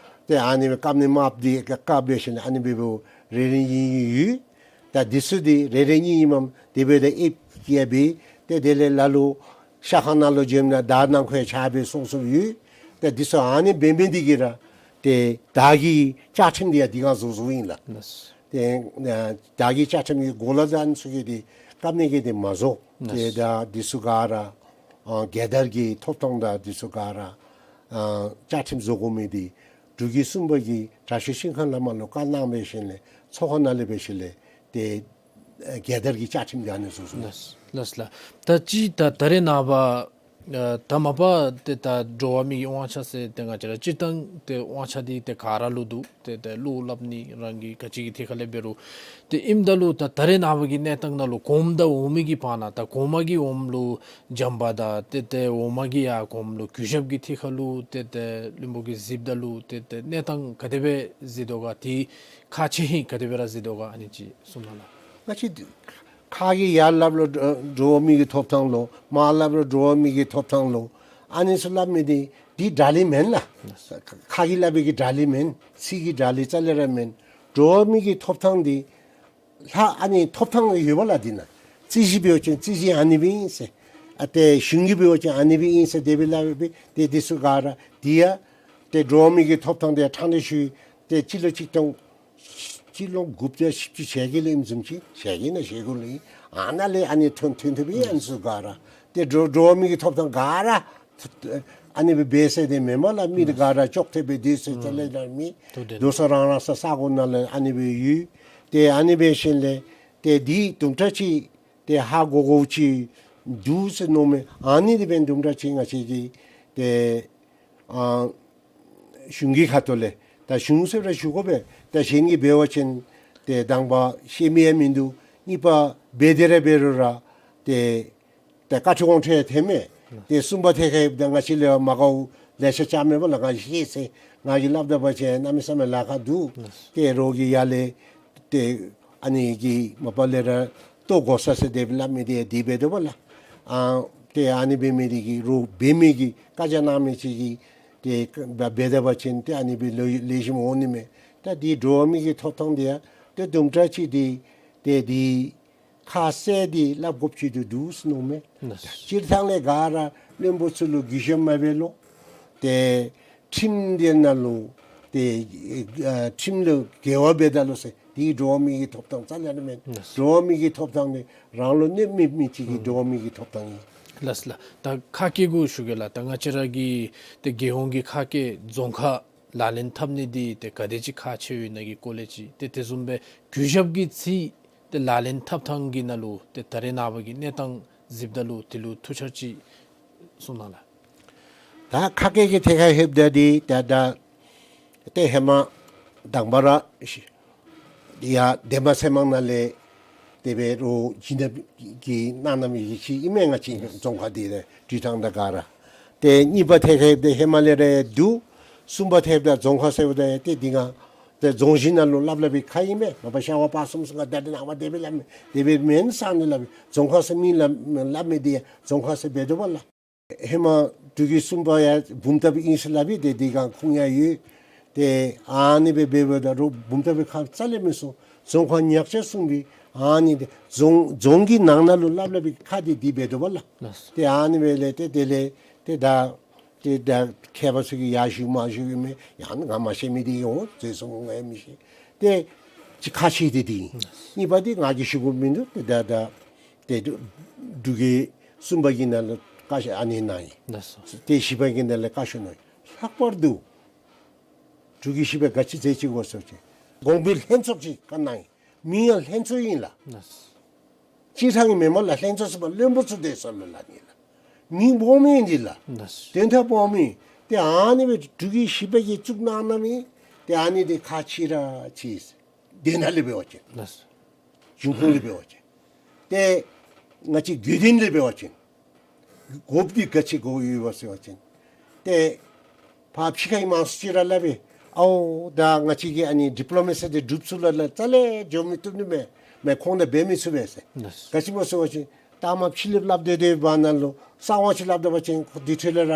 ཏེ་ཨ་ནི་སྦེ་བཀབ་ནི་དམརཔོ་འདི་བཀབ་འབད་ཞིནམ་ཨ་ནི་སྦེ་འབདཝ་རེ་རེ་གཉིས་གཉིས་ཡོད། ད་འདི་ཚུ་འདི་རེ་རེ་གཉིས་གཉིས་མམ་དེ་འབདཝ་ད་ཨེབ་ཀྱི་ཡ་འབད། ཏེ་དེ་ལས་ལ་ལུ་ཤ་ཁང་ནང་ལུ་འགྱོཝ་ད་དར་ནང་ཁོ་ཡང་ཆགས་སྦེ་སོང་སོངམ་ཡོད། ཏེ་འདི་ཚུ་ཨ་ནི་འབད་མི་འདི་གིས་ར་ཏེ་དར་གྱི་བཅའ་ཁྲིམས་འདི་ཡང་དེ་སྒང་བཟོ་བཟོཝ་ཨིན་ལགས། ལགས། ཏེ་ཨ་དར་གྱི་བཅའ་ཁྲིམས་ཀྱི་གོ་ལ་དང་ཚུ་གི་འདི་བཀབ་ནི་གི་འདི་མ་བཟོ། ཏེ་ལགས། ད་འདི་ཚུ་ག་ར་ཨ་རྒྱལ་དར་གྱི་ཐོབ་ཐང་དང་འདི་ཚུ་ག་ར་ཨ་བཅའ་ཁྲིམས་བཟོ་དགོ་མི་འདི་འབྲུག་རྒྱལ་གསུམ་པ་གི་དྲག་ཤོས་ཤིང་ཁང་བླ་མ་ལུ་བཀའ་གནང་འབད་ཞིནམ་ལས་ཚོགས་ཁང་ནང་ལས་འབད་ཞིནམ་ལས་ཏེ་ཨ་རྒྱལ་དར་གྱི་བཅའ་ཁྲིམས་འདི་ཨ་ནི་བཟོ་བཟོཝ། ལགས་ལགས་ལགས། ད་ཅི་ད་ད་རེས་ནངས་པ་ཨ་ད་མ་པ་ཏེ་ད་འགྲོ་བ་མི་གི་དབང་ཆ་ཟེར་ཏེ་ང་བཅས་ར་སྤྱིར་བཏང་ཏེ་དབང་ཆ་འདི་ཏེ་ག་ར་ལུ་འདུག། ཏེ་ཏེ་བློ་སླབ་ནི་རང་གི་ག་ཅི་གི་ཐད་ཁ་ལས་འབད་རུང་། ཏེ་ཨིནམ་ད་ལུ་ད་ད་རེས་ནངས་པ་གི་གནས་སྟངས་ནང་ལུ་གོངམ་དང་འོག་མའི་གི་བར་ན་ད་གོང་མ་གིས་འོགམ་ལུ་བྱམས་པ་དང་ཏེ་ཏེ་འོག་མ་གིས་ཡར་གོངམ་ལུ་གུས་ཞབས་ཀྱི་ཐད་ཁ་ལུ་ཏེ་ཏེ་བློན་པོ་གིས་གཟིགསཔ་ད་ལུ་ཏེ་ཏེ་གནས་སྟངས་ག་དེ་སྦེ་གཟིགས་དོ་ག། ཏེ་ཁག་ཆེ་ཧིང་ག་དེ་སྦེ་ར་གཟིགས་དོ་ག། ཨ་ནི་ཅིག་གསུངས་གནང་ལགས། ང་བཅས་ཁ་གིས་ཡར་སླབ་རུང་འགྲོ་བ་མི་གི་ཐོབ་ཐང་ལུ། མར་སླབ་རུང་འགྲོ་བ་མི་གི་ཐོབ་ཐང་ལུ། ཨ་ནི་ཚུ་སླབ་མི་འདི་འདི་དྲག་ལས་མེན་ལགས། ཁ་གིས་སླབ་པའི་གི་དྲག་ལས་མེན། ཚིག་གི་དྲག་ལས་རྩ་ལས་ར་མེན། འགྲོ་བ་མི་གི་ཐོབ་ཐང་འདི་ལྷག་ཨ་ནི་ཐོབ་ཐང་ཡོདཔ་ལགས། འདི་ནང་རྩོད་གཞི་འབད་བ་ཅིན་རྩོད་གཞི་ཨ་ནི་སྦེ་ཨིན་ཟེར། ཨ་ཏེ་གཞུང་གིས་འབད་བ་ཅིན་ཨ་ནི་སྦེ་ཨིན་ཟེར་དེ་སྦེ་སླབ་སྦེ་ཏེ་འདི་ཚུ་ག་ར་འདི་ཡང་ཏེ་འགྲོ་བ་མི་གི་ཐོབ་ཐང་འདི་ཡང་ཕྲང་སྟེ་ཞུ་ཏེ་སྤྱི་ལོ་གཅིག་སྟོང་སྤྱི་ལོ་དགུ་བརྒྱ་བཞི་བཅུ་ཞེ་བརྒྱད་ལུ་ཨིནམ་བཟུམ་ཅིག། ཞེ་བརྒྱད་ན་ཞེ་དགུ་ལུ་ཨིན། ཨ་ནཱ་ལས་ཨ་ནི་ཐོན་ཐོན་ཐོནམ་ཨིན། ཨ་ནི་ཚུ་ག་ར་ཏེ་འགྲོ་འགྲོ་བ་མི་གི་ཐོབ་ཐང་ག་ར་ཨ་ནི་སྦེ་འབད་ཟེར་དེ་མེན་མས་ལགས། མི་འདི་ག་ར་ལྕོགས་ཐེབས་སྦེ་སྡོད་ས་ཅིག་ལས་ད་མི་ཐུབ་དེ་སྡོད་ས་རང་རང་ས་ས་གོ་ནང་ལས་ཨ་ནི་སྦེ་ཡོད། ཏེ་ཨ་ནི་འབད་ཞིནམ་ལས་ཏེ་འདི་དུམ་གྲ་ཅིག་ཏེ་ཧ་གོ་དགོཔ་ཅིག་འདུག་ཟེར་མནོཝ་མས། ཨ་ནི་འདི་འབདན་དུམ་གྲ་ཅིག་ང་བཅས་ཀྱིས་ཏེ་ཨ་གཞུང་གི་ཁ་ཐུག་ལས་ད་གཞུང་ཟེར་ར་ཞུ་དགོ་པས། ད་གཞན་གྱིས་འབད་བ་ཅིན་ཏེ་དང་པ་ཤེས་མི་ཡང་མིན་འདུག། གཉིས་པ་འབད་དེ་ར་འབད་རུང་ར་ཏེ་ད་བཀའ་ཁྲི་དགོངས་ཁྲེལ་ཐོནམ་མས། ཏེ་གསུམ་པ་ཐད་ཁར་ཡོདཔ་ད་ང་བཅས་ལས་མ་དགའཝ་ལེ་ཤ་རྐྱབ་མས་པ་ལགས། ང་ཤེས་ཟེར་ང་གིས་སླབ་ད་པ་ཅིན་གནམ་མེད་ས་མེད་ལཱ་ཁག་འདུག། ཏེ་རོགས་ཀྱིས་ཡར་ལས་ཏེ་ཨ་ནི་གི་མ་པ་ལས་ར་བཏོག་དགོ་ས་ཟེར་དེ་སླབ་མི་འདི་འདི་འབད་དོ་པ་ལགས། ཨ་ཏེ་ཨ་ནི་འབད་མི་འདི་གིས་རོགས་འབད་མི་གིས་བཀའ་རྒྱ་གནང་མི་ཅིག་གིས་ཏེ་འབད་ད་པ་ཅིན་ཏེ་ཨ་ནི་སྦེ་ལེགས་ལེགས་ཤོམ་འོང་ནི་མས། ད་འདི་འགྲོ་བ་མི་གི་ཐོབ་ཐང་འདི་ཡང་ཏེ་དུམ་གྲ་ཅིག་འདི་ཏེ་འདི་ཁ་གསལ་འདི་སླབ་དགོཔ་ཅིག་འདུག་འདུག་ཟེར་མནོཝ་མས། ལགས། སྤྱིར་བཏང་ལས་ག་ར་བློན་པོ་ཚུ་ལུ་གུས་ཞབས་མ་འབད་ལོ། ཏེ་ཁྲིམས་འདི་ནང་ལུ་ཏེ་ཨ་ཁྲིམས་ལུ་འགལ་བ་འབད་ད་ལོ་ཟེར། འདི་འགྲོ་བ་མི་གི་ཐོབ་ཐང་རྩ་ལས་ར་མེན། ལགས། འགྲོ་བ་མི་གི་ཐོབ་ཐང་འདི་རང་ལུ་གནོདཔ་མེད་མི་ཅིག་གི་འགྲོ་བ་མི་གི་ཐོབ་ཐང་ཨིན། ལགས་ལགས། ད་ཁ་སྐད་གུ་ཞུ་གེ་ལགས། ད་ང་བཅས་ར་གི་ཏེ་རྒྱལ་ཡོངས་ཀྱི་ཁ་སྐད་རྫོང་ཁ་ལག་ལེན་འཐབ་ནི་འདི་ཏེ་ག་དེ་ཅིག་ཁག་ཆེཝ་ཨིན་ན་གི་སྐོར་ལས་ཅིག། ཏེ་དེ་བཟུམ་སྦེ་གུས་ཞབས་ཀྱི་ཚིག་ཏེ་ལག་ལེན་འཐབ་ཐངས་ཀྱི་ནང་ལུ་ཏེ་ད་རེས་ནངས་པ་གི་གནས་སྟངས་གཟིགསཔ་ད་ལུ་དེ་ལུ་ཐུགས་འཆར་ཅིག་གསུང་གནང་ལགས། ད་ཁ་སྐད་ཀྱི་ཐད་ཁར་ལྷོདཔ་ད་འདི་ད་ད་ཏེ་ཧེ་མ་དང་པ་ར་ཡར་འདན་མ་ཚལ་མང་ནང་ལས་དེ་སྦེ་རོགས་བྱིན་རླབས་ཀྱིས་གནང་གནང་མི་ཅིག་ཨིན་མས། ང་བཅས་རྫོང་ཁག་འདི་ལས་འདུལ་ཁང་དང་ག་ར། ཏེ་གཉིས་པ་ཐད་ཁར་ལྷོདཔ་ད་ཧེ་མ་ལས་ར་འདུག། གསུམ་པ་ཐད་ཁར་ལྷོདཔ་ད་རྫོང་ཁག་ཟེརཝ་ད་ཏེ་འདི་ང་ཏེ་རྫོང་གཞི་ནང་ལུ་སླབ་སླབ་པའི་ཁ་ཨིན་མས། མ་པ་ཤར་ཝང་སྤ་གསུམ་ཟེར་ང་ད་འདི་ནངས་པ་དེ་སྦེ་སླབ་མི་དེ་སྦེ་མེན་ཟེར་ནི་སླབ་པའི་རྫོང་ཁག་ཟེར་མི་སླབ་སླབ་མི་འདི་ཡང་རྫོང་ཁག་ཟེར་འབད་དོ་པ་ལགས། ཧེ་མ་འབྲུག་རྒྱལ་གསུམ་པ་ཡང་བུམ་ཐང་པའི་ཨིན་ཟེར་སླབ་པའི་ཏེ་འདི་སྒང་ཁུངས་ཡང་ཡོད། ཏེ་ཨ་ནི་སྦེ་འབད་འབདཝ་ད་རོགས་བུམ་ཐང་པའི་ཁ་རྩ་ལས་མི་གསུང་། རྫོང་ཁག་ཉག་ཆ་གསུངས་པའི་ཨ་ནི་ཏེ་རྫོང་རྫོང་གི་ནང་ན་ལུ་སླབ་སླབ་པའི་ཁ་འདི་འདི་འབད་དོ་པ་ལགས། ལགས། ཏེ་ཨ་ནི་སྦེ་ལས་ཏེ་དེ་ལས་ཏེ་ད་ཏེ་ད་མཁས་པ་ཚུ་གིས་ཡར་ཞུ་མར་ཞུ་ཨིན་མས། ཡང་ང་མ་ཤེས་མི་འདི་ཡོད་ཟེར་གསུངས། ང་ཡང་མི་ཤེས། ཏེ་གཅིག་ཁག་ཆེ་འདི་འདི་ཨིན། གཉིས་པ་འདི་ང་གིས་ཞུ་དགོཔ་མིན་འདུག། ཏེ་ད་ད་ཏེ་འབྲུག་རྒྱལ་གསུམ་པ་གི་ནང་ལུ་བཀའ་ཤག་ཨ་ནི་གནང་ཡི། ལགས་སོ། ཏེ་བཞི་པ་གི་ནང་ལས་བཀའ་ཤོག་གནང་ཡི། ལྷག་པར་དུ་འབྲུག་རྒྱལ་བཞི་པ་ག་ཅི་མཛད་ཅི་གོ་ཟེར་བ་ཅིན་གོང་འཕེལ་ལྷན་ཚོགས་ཅིག་བཀའ་གནང་ཡི། མིང་ཡང་ལྷན་ཚོགས་ཨིན་ལགས། ལགས་སོ། སྤྱིར་བཏང་གི་མེན་མས་ལགས། ལྷན་ཚོགས་ཟེར་བ་བློན་པོ་ཚུ་སྡོད་ས་ལུ་སླབ་ནི་ལགས། མིང་སྦོམ་ཨིན་འདི་ལགས། ལགས་སོ། དོན་དག་སྦོམ་ཨིན། ཏེ་ཨ་ནི་སྦེ་འབྲུག་རྒྱལ་བཞི་པ་གིས་བཙུགས་གནང་གནང་མི་ཏེ་ཨ་ནི་འདི་ཁག་ཆེ་ར་ཆེ། དེ་ནང་ལས་འབད་བ་ཅིན། ལགས་སོ། འབྱུང་ཁུངས་ལས་འབད་བ་ཅིན། ཏེ་ང་བཅས་དགོས་དོན་ལས་འབད་བ་ཅིན། དགོཔ་འདི་ག་ཅི་དགོཔ་ཡོད་པ་ཟེར་བ་ཅིན། ཏེ་ཕར་ཕྱི་ཁའི་མང་སུ་ཅིག་ར་སླབ་པས། ཨའོ་ད་ང་བཅས་ཀྱི་ཨ་ནི་ཌིཔ་ལོ་མེ་སི་འདི་འབྲུགཔ་ཚུ་ལུ་ལགས་རྩ་ལས་འགྱོ་མི་བཏུབ་ནི་མས། མེན་ཁོང་དང་འབད་མི་ཚུགས་པས་ཟེར། ག་ཅི་སྨོ་ཟེར་བ་ཅིན་ལྟ་མ་ཕྱི་གླིངཔ་སླབ་སྡོད་སྡོད་པའི་བར་ན་ལུ་གསང་བ་ཅིག་སླབ་སྡོད་པ་ཅིན་ཁོ་དེ་འཕྲོ་ལས་ར་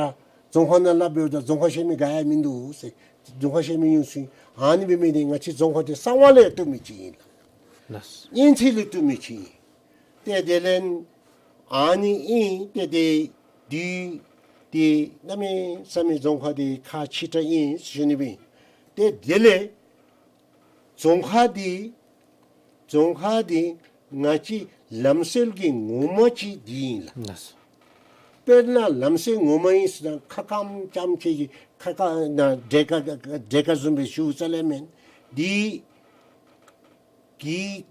རྫོང་ཁ་ནང་སླབ་འབདཝ་ད་རྫོང་ཁ་ཤེས་མི་ག་ཡང་མིན་འདུག་ཟེར། རྫོང་ཁ་ཤེས་མི་ཡོད་ཟེར། ཨ་ནི་འབད་མི་འདི་ང་བཅས་རྫོང་ཁ་འདི་གསང་བ་ལས་བཏུབ་མི་ཅིག་ཨིན་ལགས། ལགས། སྙན་ཚིག་ལས་བཏུབ་མི་ཅིག་ཨིན། ཏེ་དེ་ལས་ཨ་ནི་ཨིན། ཏེ་དེ་དེ་དེ་གནམ་མེད་ས་མེད་རྫོང་ཁ་འདི་ཁག་ཆེ་དྲགས་ཨིན་ཟེར་ཞུ་ནི་ཨིན། ཏེ་དེ་ལས་རྫོང་ཁ་འདི་རྫོང་ཁ་འདི་ང་བཅས་ལམ་སྲོལ་གྱི་ངོ་མ་ཅིག་འདི་ཨིན་ལགས། ལགས། དཔེར་ན་ལམ་སྲོལ་ངོ་མ་ཨིན་ཟེར་ན་ཁ་སྐམ་རྐྱངམ་ཅིག་གིས་ཁ་སྐམ་ན་འདྲེ་ཁ་འདྲེ་ཁ་བཟུམ་སྦེ་ཞུ་རྩ་ལས་མེན། འདི་གི་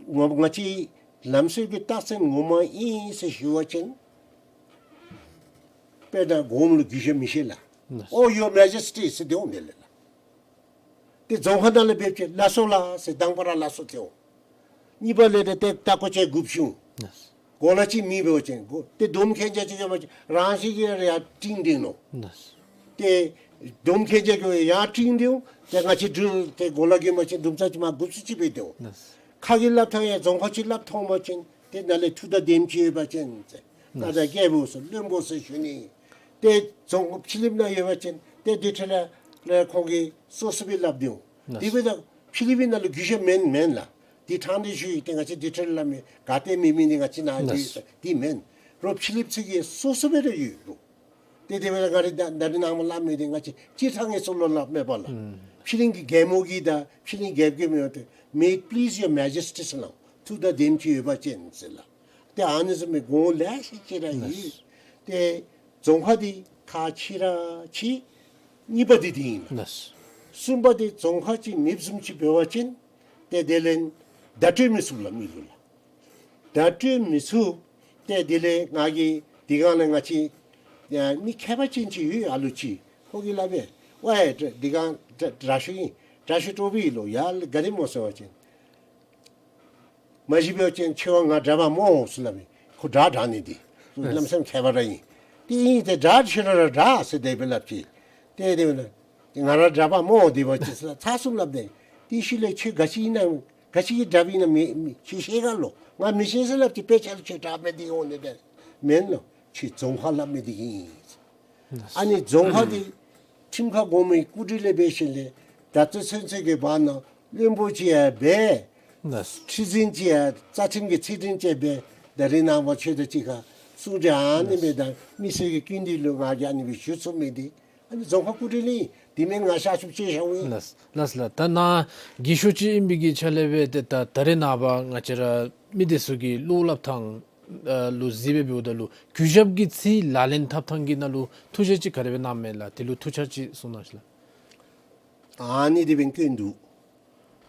ང་ང་བཅས་ལམ་སྲོལ་གྱི་རྟགས་མཚན་ངོ་མ་ཨིན་ཟེར་ཞུ་བ་ཅིན་དཔེར་ན་སྒོམ་ལུ་གུས་ཞབས་མི་བཞེས་ལགས། ལགས། Oh, Your Majesty ཟེར་སྡོད་འོང་དེ་ལས་ལགས། ཏེ་རྫོང་ཁ་ནང་ལས་འབད་བ་ཅིན་ལགས་སོ་ལགས་ཟེར་དང་པ་ར་ལགས་སོ་ཟེར་འོང་། གཉིས་པ་ལས་ཏེ་ཏེ་ད་ཁོ་ཅིག་དགོཔ་བྱུང་། ལགས། གོ་ལ་ཅིག་མེད་པ་ཅིན་གོ་ཏེ་སྡོམ་ཁྱེན་ཅ་ཅིག་ཡོད་པ་ཅིན་རང་བཞིན་གྱིས་ར་ཡར་སྤྲིང་སྡོད་ནུག། ལགས། ཏེ་སྡོམ་ཁྱེན་ཅ་གིས་ཡར་སྤྲིང་སྡོད་འོང་། ཏེ་ང་བཅས་འབྲུག་ཏེ་གོ་ལ་གིས་མ་ཅིག་དུམ་ཚ་ཅིག་མར་དགོཔ་ཅིག་འབད་དེ་འོང་། ལགས། ཁ་གིས་སླབ་ཐངས་ཡང་རྫོང་ཁ་ཅིག་སླབ་ཐོན་པ་ཅིན་ཏེ་ནཱ་ལས་ཐུགས་དང་ལྡནམ་ཅིག་ཡོད་པ་ཅིན་ཟེར། ད་ལགས། ད་རྒྱལ་པོ་ཟེར་བློན་པོ་ཟེར་ཞུ་ནི། ཏེ་རྫོང་ཕྱི་གླིངཔ་ནང་ཡོད་པ་ཅིན་ཏེ་དེ་འཕྲོ་ལས་ལས་ཁོང་གིས་སོ་སོ་སྦེ་སླབ་སྡོད་འོང་། ལགས། དེ་འབདཝ་ད་ཕྱི་གླིངཔ་ནང་ལུ་གུས་ཞབས་མེན་མེན་ལགས། དེ་ཕྲང་སྟེ་ཞུ་ཡི། ཏེ་ང་བཅས་དེ་འཕྲོ་ལས་སླབ་མི་ག་ཏེ་མེད་མི་འདི་ང་བཅས་ནཱ་ཡོད་ཟེར་དེ་མེན། རོགས་ཕྱི་གླིངཔ་ཚུ་གིས་སོ་སོ་སྦེ་ར་ཡོད་རུང་། ཏེ་དེ་འབདཝ་ད་ང་རའི་ད་ད་རིས་ནངས་པ་སླབ་མི་འདི་ང་བཅས་སྤྱིར་བཏང་གི་ཚུ་ལུ་སླབ་མེད་པ་ལགས། ཨུམ། ཕྱི་གླིང་གི་རྒྱལ་མོ་གིས་དང་ཕྱི་གླིང་རྒྱལཔོ་གིས་མི་འོང་། ཏེ་May it please your majesty ཟེར་ལགས། ཐུགས་དང་ལྡནམ་ཅིག་ཡོད་པ་ཅིན་ཟེར་ལགས། ཏེ་ཨ་ནི་བཟུམ་མའི་གོ་ལེ་ཤ་ཅིག་ར་ཡོད། ལགས། ཏེ་རྫོང་ཁ་འདི་ཁག་ཆེ་ར་ཆེ། གཉིས་པ་འདི་འདི་ཨིན་ལགས། ལགས། གསུམ་པ་འདི་རྫོང་ཁ་ཅིག་མེདཔ་བཟུམ་ཅིག་འབད་བ་ཅིན་ཏེ་དེ་ལས་བརྡ་སྤྲོད་མི་ཚུགས་ལགས་མི་ལུ་ལགས། བརྡ་སྤྲོད་མི་ཚུགས། ཏེ་དེ་ལས་ང་གིས་དེ་སྒང་ལས་ང་བཅས་ཡ་མི་མཁས་པ་ཅན་ཅིག་ཡོད་ཨ་ལུ་ཅིག། ཁོ་གིས་སླབ་པས། ཝའེ་དེ་སྒང་དྲག་དྲག་ཤོས་ཨིན། དྲག་ཤོས་ཀྲོ་བི་ལོ་ཡ་ག་དེ་སྨོ་ཟེར་བ་ཅིན་མ་གཞི་འབད་བ་ཅིན་ཁྱོད་ང་དྲག་པས་སྨོ་ཟེར་སླབ་མས། ཁོ་དྲག་དྲག་ནི་འདི་ལམ་སེང་མཁས་པ་ར་ཨིན། དེ་ཨིན་ཏེ་དྲག་ཁྱོད་ར་ར་དྲག་ཟེར་དེ་སྦེ་སླབ་ཅི། ཏེ་དེ་སྦེ་ལགས། ང་ར་དྲག་པས་སྨོ་དེ་སྦེ་ཅིག་ཟེར་ཚར་གསུམ་སླབ་སྟེ། དེ་ཤུལ་ལས་ཁྱོད་ག་ཅི་ཨིན་ན་ག་ཅི་གི་དྲགཔ་ཨིན་ན་མི་མི་ཁྱོད་ཤེས་ག་ལོ། ང་མི་ཤེས་ཟེར་སླབ་ཅི། དཔེ་ཆ་ལུ་ཁྱོད་དྲག་མི་འདི་འོང་ནི་འདི་མེན་ལོ། ཁྱོད་རྫོང་ཁ་སླབ་མི་འདི་ཨིན། ཨ་ནི་རྫོང་ཁ་འདི་ཁྲིམས་ཁང་གོང་མའི་སྐུ་དྲིན་ལས་འབད་ཞིནམ་ལས་ད་ལྟོ་ཚུན་ཚོད་ཀྱི་བར་ན་བློན་པོ་ཅིག་ཡང་འབད། ལགས། ཁྲི་འཛིན་ཅིག་ཡང་རྩ་ཁྲིམས་ཀྱི་ཚད་ལྡན་ཅིག་འབད། ད་རིས་ནངས་པ་ཁྱོད་དང་གཅིག་ཁར་གསུང་གྲོས་ཨ་ནི་སྦེ་དང་མི་སེར་གྱི་སྐྱིད་འདི་ལུ་ང་གིས་ཨ་ནི་སྦེ་ཞུ་ཚུགས་མི་འདི་ཨ་ནི་རྫོང་ཁ་སྐུ་དྲིན་ལས་ཨིན། དེ་མེན་ང་ཤར་ཕྱོགས་ཅིག་ཤརཝ་ཨིན། ལགས་ལགས་ལགས། ད་ནཱ་རྒས་ཤོས་ཅིག་ཨིན་པའི་གི་ཆ་ལས་འབད་དེ་ད་ད་རིས་ནངས་པ་ང་བཅས་ར་མི་སྡེ་ཚུ་གི་བློ་སླབ་ཐངས་ལུ་གཟིགས་སྦེ་འབདཝ་ད་ལུ་གུས་ཞབས་ཀྱི་ཚིག་ལག་ལེན་འཐབ་ཐངས་ཀྱི་ནང་ལུ་ཐུགས་བཞེད་ཅིག་ག་དེ་སྦེ་གནངམ་མས་ལགས། དེ་ལུ་ཐུགས་འཆར་ཅིག་གསུང་གནང་ཤིག་ལགས། ཨ་ནི་དེ་སྦེ་སྐྱོན་འདུག།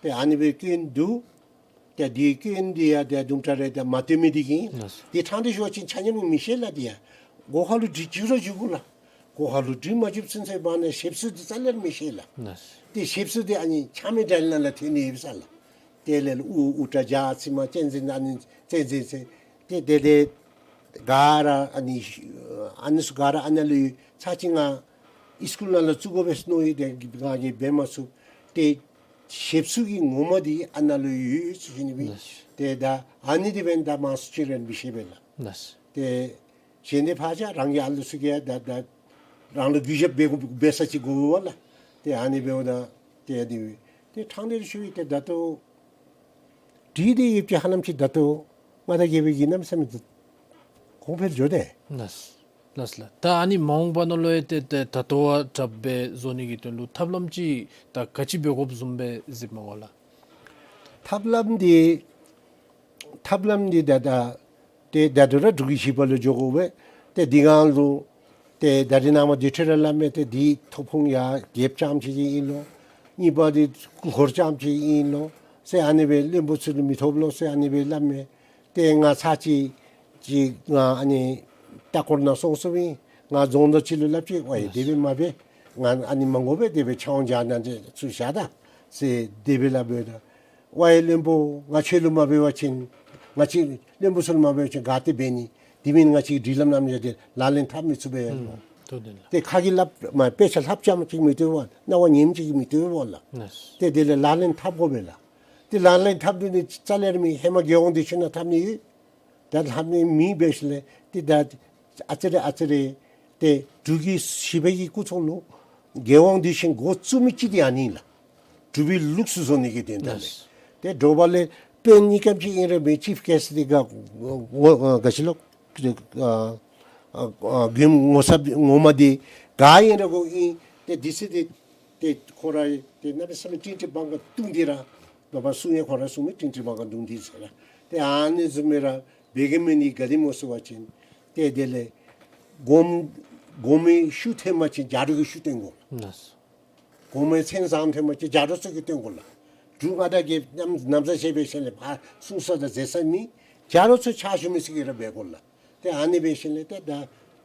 ཏེ་ཨ་ནི་སྦེ་སྐྱོན་འདུག། ཏེ་དེ་སྐྱོན་འདི་ཡང་ཏེ་དུམ་གྲ་རེ་ཏེ་མ་བཏོན་མི་འདི་གིས། ལགས། ཏེ་ཕྲང་སྟེ་ཞུ་བ་ཅིན་ཆ་མཉམ་མི་ཤེས་ལགས། དེ་ཡང་སྒོ་ཁ་ལུ་སྒྲིག་འཇུག་ར་འཇུག་དགོ་ལགས། སྒོ་ཁ་ལུ་སྒྲིག་མ་འཇུག་ཚུན་ཚོད་བར་ན་ཞིབ་འཚོལ་འདི་རྩ་ལས་མི་ཤེས་ལགས། ལགས། ཏེ་ཞིབ་འཚོལ་འདི་ཨ་ནི་ཆ་མེད་དྲགས་ནང་ལུ་ཐོན་ནི་ཡོད་ས་ལགས། དེ་ལས་དབུ་དབུ་སྐྲ་རྒྱ་ཚིམ་མ་གཅན་གཟན་ཨ་ནི་གཅན་གཟན་ཟེར། ཏེ་དེ་ལས་ག་ར་ཨ་ནི་ཨ་ནི་ཚུ་ག་ར་ཨ་ནཱ་ལུ་ཡོད། ཚར་གཅིག་ང་སི་ཀུལ་ནང་ལུ་བཙུགས་དགོ་པས་མནོ་ཡི། ཏེ་ང་གིས་འབད་མ་ཚུགས། ཏེ་ཞིབ་འཚོལ་གྱི་ངོ་མ་འདི་ཨ་ནཱ་ལུ་ཡོད་ཟེར་ཞུ་ནི་ཨིན། ལགས། ཏེ་ད་ཨ་ནི་འདི་འབདན་ད་མང་སུ་ཅིག་ར་མི་ཤེས་པས་ལགས། ལགས། ཏེ་གཞན་འདི་ཕར་བཞག། རང་གི་ཨ་ལུ་ཚུ་གིས་ད་ད་རང་ལུ་གུས་ཞབས་འབད་དགོ་འབད་ས་ཅིག་དགོ་པས་ལགས། ཏེ་ཨ་ནི་འབདཝ་ད་ཏེ་འདི་ཏེ་ཕྲང་སྟེ་ཞུ་ཡི། ཏེ་ད་ལྟོ་བྲིས་ཏེ་ཡོད་ཅི། ཧ་ལམ་ཅིག་ད་ལྟོ་ང་དང་རྒྱལ་པོའི་གི་གནམ་མེད་ས་མེད་གོང་འཕེལ་འགྱོ་སྟེ། ལགས་ལགས་ལགས། ད་ཨ་ནི་མ་འོངས་པ་ནང་ལུ་ཡང་ཏེ་ཏེ་ད་ལྟོ་བ་དྲགཔ་སྦེ་བཟོ་ནི་གི་དོན་ལུ་ཐབས་ལམ་ཅིག་ད་ག་ཅི་འབད་དགོཔ་བཟུམ་སྦེ་གཟིགསཔ་མས་ག་ལགས། ཐབས་ལམ་འདི་ཐབས་ལམ་འདི་ད་ད་ཏེ་ད་ལྟོ་ར་འབྲུག་གི་ཞིབ་པ་ལུ་འགྱོ་དགོ་པས། ཏེ་འདི་སྒང་ལུ་ཏེ་ད་རིས་ནངས་པ་འདི་འཕྲོ་ར་སླབ་མས། ཏེ་འདི་ཐོབ་ཁུངས་ཡང་རྒྱལཔོ་རྐྱངམ་ཅིག་གི་ཨིན་ལོ། གཉིས་པ་འདི་སྐུ་འཁོར་རྐྱངམ་ཅིག་གི་ཨིན་ལོ་ཟེར་ཨ་ནི་སྦེ་བློན་པོ་ཚུ་ལུ་མི་ཐོབ་ལོ་ཟེར་ཨ་ནི་སྦེ་སླབ་མས། ཏེ་ང་ཚར་གཅིག་ཅིག་ང་ཨ་ནི་ལྟ་སྐོར་ནང་སོང་སོངམ་ཨིན། ང་རྫོང་བདག་ཅིག་ལུ་སླབ་ཅི། ཝའེ་དེ་སྦེ་མ་འབད། ང་ཨ་ནི་མ་དགོ་པས། དེ་སྦེ་ཕྱག་དབང་རྒྱ་ནག་ཚུ་བཞག་ད་ཟེར་དེ་སྦེ་སླབ་འབདཝ་ད། ཝའེ་བློན་པོ་ང་ཁྱོད་ལུ་མ་འབད་བ་ཅིན་ང་བཅས་བློན་པོ་ཚུ་ལུ་མ་འབད་བ་ཅིན་ག་ཏེ་འབད་ནི། དེ་མེན་ང་བཅས་སྒྲིག་ལམ་རྣམ་གཞག་འདི་ལག་ལེན་འཐབ་མི་ཚུགས་པས་ལོ། ཨུམ་ཐུགས་བདེན་ལགས། ཏེ་ཁ་གིས་སླབ་མ་དཔེ་ཆ་ལྷབ་རྐྱངམ་ཅིག་མི་བཏུབ་པས། རྣ་བར་ཉནམ་ཅིག་མི་བཏུབ་པས་ལགས། ལགས། ཏེ་དེ་ལས་ལག་ལེན་འཐབ་དགོ་པས་ལགས། ཏེ་ལག་ལེན་འཐབ་ནི་རྩ་ལས་ར་མེད། ཧེ་མ་རྒྱལ་དབང་འདི་ཚུ་ནང་འཐབ་ནི་ཡོད། ད་འཐབ་ནི་མེད་འབད་ཞིནམ་ལས་ཏེ་ད་ཨ་ཙི་རེ་ཨ་ཙི་རེ་ཏེ་འབྲུག་གི་ཞི་བའི་གི་སྐུ་ཚབ་ལུ་རྒྱལ་དབང་འདི་ཚུ་འགོ་བཙུགས་མི་ཅིག་འདི་ཨ་ནི་ལགས། འབྲུག་པའི་ལུགས་སྲོལ་བཟོ་ནི་གི་དོན་དག་ལས། ལགས། ཏེ་དྲོ་པ་ལས་དཔོན་གཉིས་ཀ་ཅིག་ཨིན་རུང་སྦེ་ཅིཕ་གེསཊ་འདི་ག་ག་ཅི་ལོ་ཨ་ཨ་ཨ་དགོངསམ་ངོ་མ་འདི་ག་ཨིན་རུང་གོ་ཨིན། ཏེ་འདི་ཚུ་འདི་ཏེ་ཁོ་ར་ཏེ་གནམ་མེད་ས་མེད་ཀྲིན་ཀྲིན་བང་ག་བརྡུང་སྟེ་ར་ལོག་པར་གསུང་ཡང་ཁོ་ར་གསུང་མི་ཀྲིན་ཀྲིན་བང་ག་བརྡུང་སྟེ་ཟེར་ར། ཏེ་ཨ་ནི་བཟུམ་སྦེ་ར་འབད་གེ་མི་ནི་ག་དེ་སྨོ་ཟེར་བ་ཅིན་ཏེ་དེ་ལས་གོངམ་གོངམའི་ཤུགས་ཐོན་པ་ཅིན་རྒྱ་རོགས་ཀྱིས་ཤུགས་སྟོན་དགོ། ལགས། གོངམའི་མཚན་བཟང་ཐོན་པ་ཅིན་རྒྱ་རོགས་ཚུ་གིས་སྟོན་དགོ་ལགས། འབྲུག་མངའ་བདག་གི་ནམ་ན་བཟའ་བཞེས་པའི་ཤུལ་ལས་ཕར་གསུང་ས་དང་མཛད་ས་མེད། རྒྱ་རོགས་ཚུ་ཕྱག་ཞུ་མི་ཚུ་གིས་ར་འབད་དགོ་ལགས། ཏེ་ཨ་ནི་འབད་ཞིནམ་ལས་ཏེ་ད་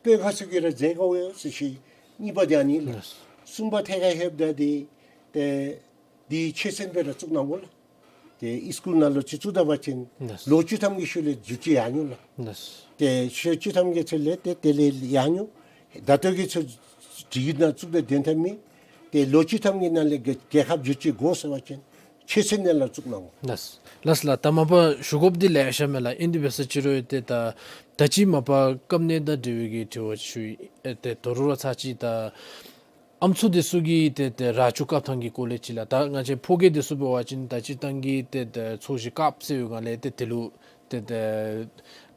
དཔོན་ཁག་ཚུ་གིས་ར་མཛད་དགོ་ཟེར་ཞུ་ཡི། གཉིས་པ་འདི་ཨ་ནི་ལགས། ལགས། གསུམ་པ་ཐད་ཀར་ཧེབ་ད་འདི་ཏེ་འདི་ཆོས་ཚན་སྦེ་ར་བཙུགས་གནང་དགོ་ལགས། ཏེ་ཧའི་སི་ཀུལ་ནང་ལུ་ཅིག་བཙུགས་ད་པ་ཅིན་ལགས། ལོ་བཅུ་ཐམ་གྱི་ཤུལ་ལས་བསྒྱུར་བཅོས་ཡར་འགྱོ་ལགས། ལགས། ཏེ་ལོ་བཅུ་ཐམ་གྱི་ཚུན་ལས་ཏེ་དེ་ལས་ཡར་འགྱོ། ད་ལྟོ་གི་ཚུ་འབྲུག་ནང་བཙུགས་ད་དོན་དག་མེད། ཏེ་ལོ་བཅུ་ཐམ་གྱི་ནང་ལས་རྒྱལ་རྒྱལ་ཁབ་བསྒྱུར་བཅོས་དགོ་ཟེར་བ་ཅིན་ཆོས་ཚན་ནང་ལུ་བཙུགས་གནང་དགོ། ལགས། ལགས་ལགས། ད་མ་པ་ཞུ་དགོཔ་འདི་ལེ་ཤ་མས་ལགས། ཨིན་དེ་འབད་ས་ཅིག་རུང་ཏེ་ད་ད་ཅི་མ་པ་སྐབས་གནས་དང་འབྲེལ་བའི་གི་དྲི་བ་ཞུ་ཡི། ཨེ་ཏེ་དོ་རུང་ར་ཚར་གཅིག་ད་ཨམ་སྲུ་འདི་ཚུ་གི་ཏེ་ཏེ་ར་ཆུ་བཀབ་ཐངས་ཀྱི་སྐོར་ལས་ཅིག་ལགས། ད་ང་བཅས་ཕོ་སྐྱེས་འདི་ཚུ་འབད་བ་ཅིན་ད་སྤྱིར་བཏང་གི་ཏེ་ཏེ་ཚོས་གཞས་བཀབ་ཟེར་བའི་སྒང་ལས་ཏེ་དེ་ལུ་ཏེ་ཏེ་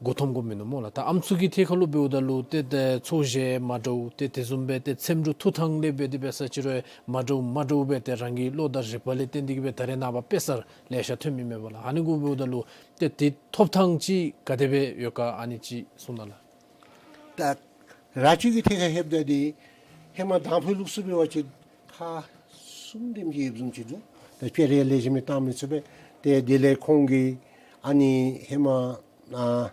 མགུ་འཐོམ་དགོཔ་མིན་ནུག་སྨོ་ལགས། ད་ཨམ་སྲུ་གི་ཐད་ཁར་ལུ་འབདཝ་ད་ལུ་ཏེ་ཏེ་ཚོས་གཞས་མ་འདྲཝ་ཏེ་དེ་བཟུམ་སྦེ་ཏེ་ཚེམ་དྲུབ་འཐུ་ཐངས་ལས་འབད་དེ་འབད་ས་ཅིག་རུང་མ་འདྲཝ་མ་འདྲཝ་སྦེ་ཏེ་རང་གི་བློ་དང་རིག་པ་ལས་བརྟེན་ཏེ་གིས་སྦེ་ད་རེས་ནངས་པ་དཔེ་གསར་ལེ་ཤ་ཐོན་མི་མས་པ་ལགས། ཨ་ནི་གུ་འབདཝ་ད་ལུ་ཏེ་ཏེ་ཐོབ་ཐངས་ཅིག་ག་དེ་སྦེ་ཡོད་ག་ཨ་ནི་ཅིག་གསུང་གནང་ལགས། ད་ར་ཆུ་གི་ཐད་ཁར་ཧེབ་ད་འདི་ཧེ་མ་དང་ཕུ་ལུགས་སྲོལ་འབད་བ་ཅིན་ཁག་གསུམ་དེམ་ཅིག་ཡོདཔ་བཟུམ་ཅིག་འདུག། ད་དཔེ་རེ་ལེགས་ཤོམ་སྦེ་བཏང་མི་ཚུགས་པས། ཏེ་དེ་ལས་ཁོང་གིས་ཨ་ནི་ཧེ་མ་ཨ་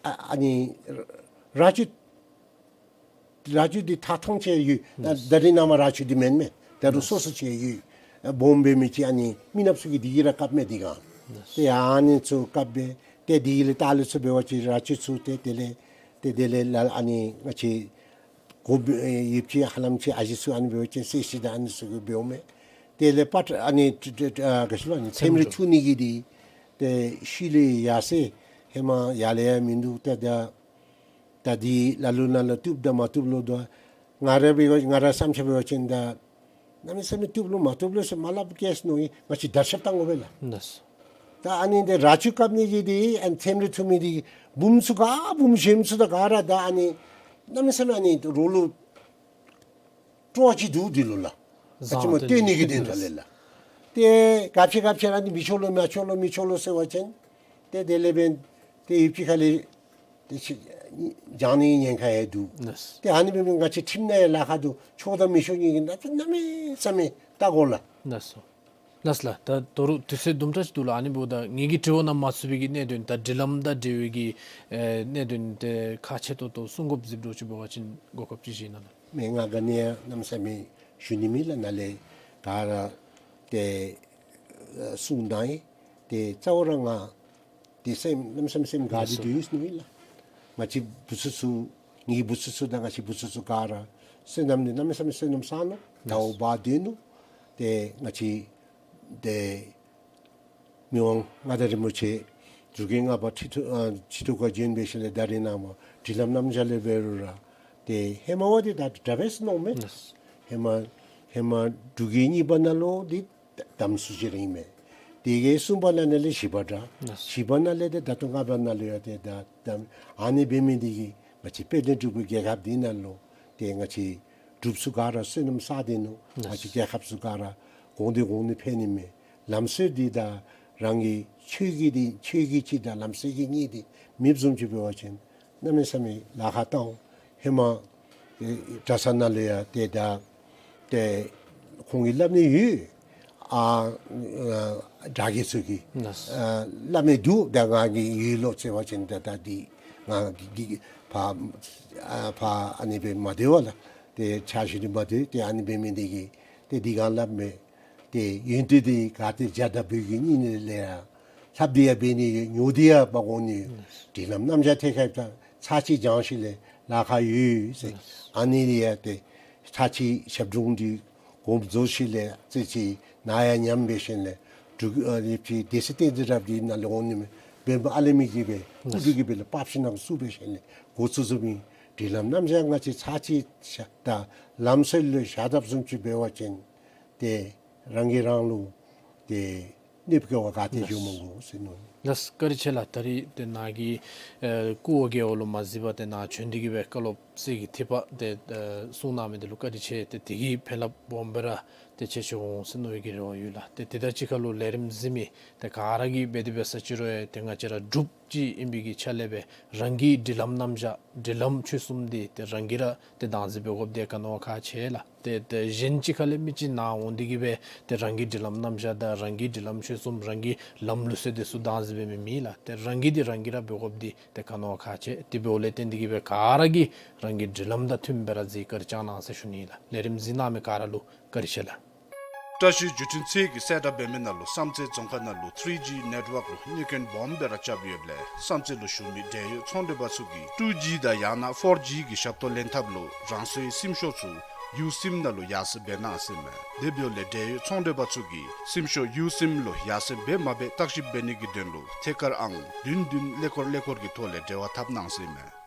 ཨ་ཨ་ནི་ར་ཆུ་ར་ཆུ་འདི་ཐ་ཐོང་ཅིག་ཡོད། ད་ད་རེས་ནངས་པ་ར་ཆུ་འདི་མེན་མས། ད་རུང་སོ་སོ་ཅིག་ཡོད། སྦོམ་སྦེ་མི་ཅིག་ཨ་ནི་མི་ནགཔ་ཚུ་གིས་འདི་གིས་ར་བཀབ་མས་འདི་ག། ཏེ་ཨ་ནི་ཚུ་བཀབ་སྦེ་ཏེ་འདི་གིས་ལས་ད་ལས་ཚུར་འབད་བ་ཅིན་ར་ཆུ་ཚུ་ཏེ་དེ་ལས་ཏེ་དེ་ལས་ལ་ཨ་ནི་ང་བཅས་གོ་ཡུདཔ་ཅིག་ཧ་ལམ་ཅིག་ཨ་ཞེ་ཚུ་ཨ་ནི་འབད་བ་ཅིན་སེ་ཤི་དང་ཨ་ནི་ཚུ་གིས་འབདཝ་མས། དེ་ལས་པ་ཨ་ནི་ཨ་ག་ཅི་ལོ་ཨ་ནི་ཚེམ་དྲུབ་འཐུ་ནི་གི་འདི་ཏེ་ཤུལ་ལས་ཡར་སོ་ཡི། ཧེ་མ་ཡར་ལས་ཡར་མིན་འདུག། ཏེ་ད་ད་འདི་ལ་ལུ་ནང་ལུ་བཏུབ་དང་མ་བཏུབ་ལོ་དོ། ང་ར་འབད་བ་ང་ར་བསམ་འཆར་འབད་བ་ཅིན་ད་གནམ་མེད་ས་མེད་བཏུབ་ལོ་མ་བཏུབ་ལོ་ཟེར་མ་སླབ་གེ་ཟེར་མནོ་ཡི། ང་བཅས་བརྡར་ཤ་བཏང་དགོ་པས་ལགས། ལགས། ད་ཨ་ནི་འདི་ར་ཆུ་བཀབ་ནི་གི་འདི་ཨ་ནི་ཚེམ་དྲུབ་འཐུ་མི་འདི་འབུམ་ཚུ་ག་འབུམ་གཞོནམ་ཚུ་དང་ག་ར་ད་ཨ་ནི་གནམ་མེད་ས་མེད་ཨ་ནི་རོགས་ལུ་སྤྲོ་བ་ཅིག་འདུག་འདི་ལུ་ལགས། ཨ་ཙི་མོ་བརྟེན་ནི་གི་དོན་དག་ལས་ལགས། ཏེ་ག་ཅི་ག་ཅི་ར་འདི་མི་ཆོག་ལོ་མ་ཆོག་ལོ་མི་ཆོག་ལོ་ཟེར་བ་ཅིན་ཏེ་དེ་ལས་འབདན་ཏེ་ཡུདཔ་ཅིག་ཁ་ལས་ཏེ་ཅིག་སྦྱང་ནི་ཉེན་ཁ་ཡང་འདུག། ལགས། ཏེ་ཨ་ནི་འབད་མི་ང་བཅས་ཁྲིམས་ནང་ཡང་ལཱ་ཁག་འདུག། ཆོག་དང་མི་ཆོག་གཉིས་ཀྱི་ནང་ཏེ་གནམ་མེད་ས་མེད་བལྟ་དགོ་ལགས། ལགས་སོ། ལགས་ལགས། ད་དོ་རུང་དུས་ཚོད་དུམ་གྲ་ཅིག་འདུག་ལགས། ཨ་ནི་འབདཝ་ད་ངེ་གི་དྲི་བ་ནང་མ་ཚུད་པའི་གི་གནད་དོན་ད་སྒྲིག་ལམ་དང་འབྲེལ་བའི་གི་ཨེ་གནད་དོན་ཏེ་ཁག་ཆེ་ཏོག་ཏོ་གསུང་དགོཔ་གཟིགས་འདྲཝ་ཅིག་འབད་བ་ཅིན་གོ་སྐབས་ཅིག་བཞེས་གནང་ལགས། མེན་ང་ག་ནི་ཡང་གནམ་མེད་ས་མེད་ཞུ་ནི་མེད་ལགས། ནཱ་ལས་ག་ར་ཏེ་གསུང་གནང་ཡི། ཏེ་རྩ་བ་ར་ང་ཏེ་སེམས་གནམ་མེད་ས་མེད་སེམས་དགའ་སྟེ་སྡོད་ཡི་ཟེར་མནོ་ཡི་ལགས། ང་བཅས་བུ་ཚུ་ཚུ་ངེའི་བུ་ཚུ་ཚུ་དང་ང་བཅས་བུ་ཚུ་ཚུ་ག་ར་བསོད་ནམས་འདི་གནམ་མེད་ས་མེད་བསོད་ནམས་བསགས་ནུག། དར་བ་འབར་སྡོད་ནུག། ཏེ་ང་བཅས་ཏེ་མི་དབང་མངའ་བདག་རིན་པོ་ཆེ་འབྲུག་རྒྱལ་ལྔ་པ་ཁྲི་ཐོག་ཨ་ཁྲི་ཐོག་ཁར་བྱོན་འབད་ཞིནམ་ལས་ད་རེས་ནངས་པ་སྒྲིག་ལམ་རྣམ་གཞག་ལས་འབད་རུང་ར་ཏེ་ཧེ་མ་བ་འདི་ད་དྲག་པས་ཟེར་མནོཝ་མས། ཧེ་མ་ཧེ་མ་འབྲུག་རྒྱལ་གཉིས་པ་ནང་ལུ་འདི་དམ་སྲི་ཅིག་ར་ཨིན་མས། དེ་གི་གསུམ་པ་ནང་ལས་བཞི་པ་དྲག། བཞི་པ་ནང་ལས་ཏེ་ད་ལྟོ་ལྔ་པ་ནང་ལུ་ཡང་ཏེ་ད་དམ་ཨ་ནི་འབད་མི་འདི་གིས་ང་བཅས་དཔལ་ལྡན་འབྲུག་པའི་རྒྱལ་ཁབ་འདི་ནང་ལུ་ཏེ་ང་བཅས་འབྲུགཔ་ཚུ་ག་ར་བསོད་ནམས་བསགས་སྡོད་ནུག། ང་བཅས་རྒྱལ་ཁབ་ཚུ་ག་ར་གོང་འདི་གོང་ནི་འཕེལ་ནི་མས། ལམ་སྲོལ་འདི་དང་རང་གི་ཆོས་ཀྱི་འདི་ཆོས་ཀྱི་གཅིག་དང་ལམ་སྲོལ་གྱི་གཉིས་འདི་མེདཔ་བཟུམ་ཅིག་འབད་བ་ཅིན་གནམ་མེད་ས་མེད་ལཱ་ཁག་བཏང་། ཧེ་མ་ཨེ་གྲྭ་ཚང་ནང་ལུ་ཡང་ཏེ་ད་ཏེ་ཁོང་གིས་སླབ་ནི་ཡོད། ཨ་ཨ་དྲག་རྒྱལ་ཚུ་གིས་ལགས། ཨ་སླབ་མི་འདུག། ད་ང་གིས་ཡོད་ལོ་ཟེར་བ་ཅིན་ད་ད་འདི་ང་གིས་ཕར་ཨ་ཕར་ཨ་ནི་སྦེ་མ་སྡོད་པས་ལགས། ཏེ་ཕྱག་ཞུ་ནི་མ་སྡོད། ཏེ་ཨ་ནི་འབད་མི་འདི་གིས་ཏེ་འདི་ག་སླབ་མས། ཏེ་ཡོན་ཏན་འདི་ག་ཏེ་རྒྱ་དང་བོད་ཀྱི་གཉིས་ནི་ལས་ཡང་ལྷབ་སྟེ་ཡང་འབད་ནི་ཡོད། ཉོ་སྟེ་ཡང་འབག་འོང་ནི་ཡོད། སྒྲིག་ལམ་རྣམ་གཞག་ཐད་ཁར་ད་ཚར་གཅིག་སྦྱང་ཞིནམ་ལས་ལཱ་ཁག་ཡོད་ཟེར། ཨ་ནི་ལས་ཡང་ཏེ་ཚར་གཅིག་ཞབས་དྲུང་འདི་གོངམ་རྫོགས་ཞིནམ་ལས་ཚར་གཅིག་ནཱ་ཡང་ཉམས་འབད་ཞིནམ་ལས་ འབྲུག་ཨ་ནི་ཕྱི་སྡེ་སྲིད་བསྟན་འཛིན་རབ་རྒྱས་ནཱ་ལས་འོང་ནི་མས། འབདཝ་ད་ཨ་ལས་མི་གིས་སྦེ་ཨུ་ཐུ་གིས་སྦེ་ལགས་པར་ཤིང་ནང་བཙུགས་སྦེ་ཞལ་ལས་འགོ་བཙུགས་བཙུགསཔ་ཨིན། སྒྲིག་ལམ་རྣམ་གཞག་ང་བཅས་ཚར་གཅིག་ཤར་ད་ལམ་སྲོལ་ལུ་བཞག་དཔ་བཟུམ་ཅིག་འབད་བ་ཅིན་ཏེ་རང་གིས་རང་ལུ་ཏེ་གནོདཔ་བཀལ་བ་ག་ཏེ་ལགས། འགྱོ་མི་དགོ་ཟེར་མནོ། ལགས་བཀའ་དྲིན་ཆེ་ལགས། ད་རིས་ཏེ་ནཱ་གིས་ཨེ་སྐུ་འོ་བརྒྱལ་བ་ལུ་མ་གཟིགས་པར་ཏེ་ནཱ་བྱོན་ཏེ་གིས་སྦེ་བཀའ་སློབ་གསེར་གྱི་ཐིགས་པ་ཏེ་ཨེ་གསུང་གནང་མི་འདི་ལུ་བཀའ་དྲིན་ཆེ། ཏེ་དེ་གིས་ཕན་རླབས་སྦོམ་སྦེ་ར་ཏེ་ཆེ་ཆེ་འོང་ཟེར་མནོ་བའི་གི་རེ་བ་ཡོད་ལགས། ཏེ་དེ་དང་གཅིག་ཁར་ལུ་ལས་རིམ་གཟིགས་མི་ཏེ་ག་ར་གིས་འབད་དེ་འབད་ས་ཅིག་རུང་ཡང་ཏེ་ང་བཅས་ར་འབྲུགཔ་ཅིག་ཨིན་པའི་གི་ཆ་ལས་སྦེ་རང་གི་སྒྲིག་ལམ་རྣམ་གཞག་སྒྲིག་ལམ་ཆོས་གསུམ་འདི་ཏེ་རང་གིས་ར་ཏེ་བདག་འཛིན་འབད་དགོཔ་འདི་ག་ནི་བ་ཁག་ཆེ་ལགས། ཏེ་ཏེ་གཞན་ཅིག་ཁ་ལས་མི་ཅིག་ནཱ་འོང་སྟེ་གིས་སྦེ་ཏེ་རང་གི་སྒྲིག་ལམ་རྣམ་གཞག་དང་རང་གི་སྒྲིག་ལམ་ཆོས་གསུམ་རང་གི་ལམ་ལུགས་སྲོལ་འདི་ཚུ་བདག་འཛིན་འབད་མི་མེད་ལགས། ཏེ་རང་གིས་འདི་རང་གིས་ར་འབད་དགོཔ་འདི་ཏེ་ག་ནི་བ་ཁག་ཆེ། དེ་འབདཝ་ལས་བརྟེན་ཏེ་གིས་སྦེ་ག་ར་གིས་རང་གི་སྒྲིག་ལམ་དང་མཐུནམ་སྦེ་ར་གཟིགས་བཀའ་དྲིན་བསྐྱང་གནང་ཟེར་ཞུ་ནི་ལགས། ལས་རིམ་གཟིགས་གནང་མི་ག་ར་ལུ་བཀའ་དྲིན་ཆེ་ལགས། བཀྲ་ཤིས་བརྒྱུད་འཕྲིན་ཚད་ཀྱིས་གསལ་བསྒྲགས་འབད་མི་ནང་ལུ་བསམ་རྩེ་རྫོང་ཁག་ནང་ལུ་ཐི་རི་ཇི་ནེཊ་ཝརཀ་ལུ་གནོད་སྐྱོན་སྦོམ་སྦེ་ར་རྐྱབ་ཡོདཔ་ལས་བསམ་རྩེ་ལུ་བཞུགས་མི་འབྲེལ་ཡོད་ཚོང་མགྲོན་པ་ཚུ་གིས་ཊུ་ཇི་དང་ཡང་ན་ཕོར་ཇི་གི་ཞབས་ཏོག་ལེན་ཐབས་ལུ་རང་སོའི་སིམ་ཤོག་ཚུ་ཡུ་སིམ་ནང་ལུ་ཡར་སེང་འབད་གནང་ཟེར་མས། དེ་འབདཝ་ལས་འབྲེལ་ཡོད་ཚོང་མགྲོན་པ་ཚུ་གིས་སིམ་ཤོག་ཡུ་སིམ་ལུ་ཡར་སེང་འབད་མ་འབད་བརྟག་ཞིབ་འབད་ནི་གི་དོན་ལུ་ཐད་ཀར་ཨང་བདུན་བདུན་ཀླད་ཀོར་ཀླད་ཀོར་གྱི་ཐོག་ལས་འབྲེལ་བ་འཐབ་གནང་ཟེར་མས།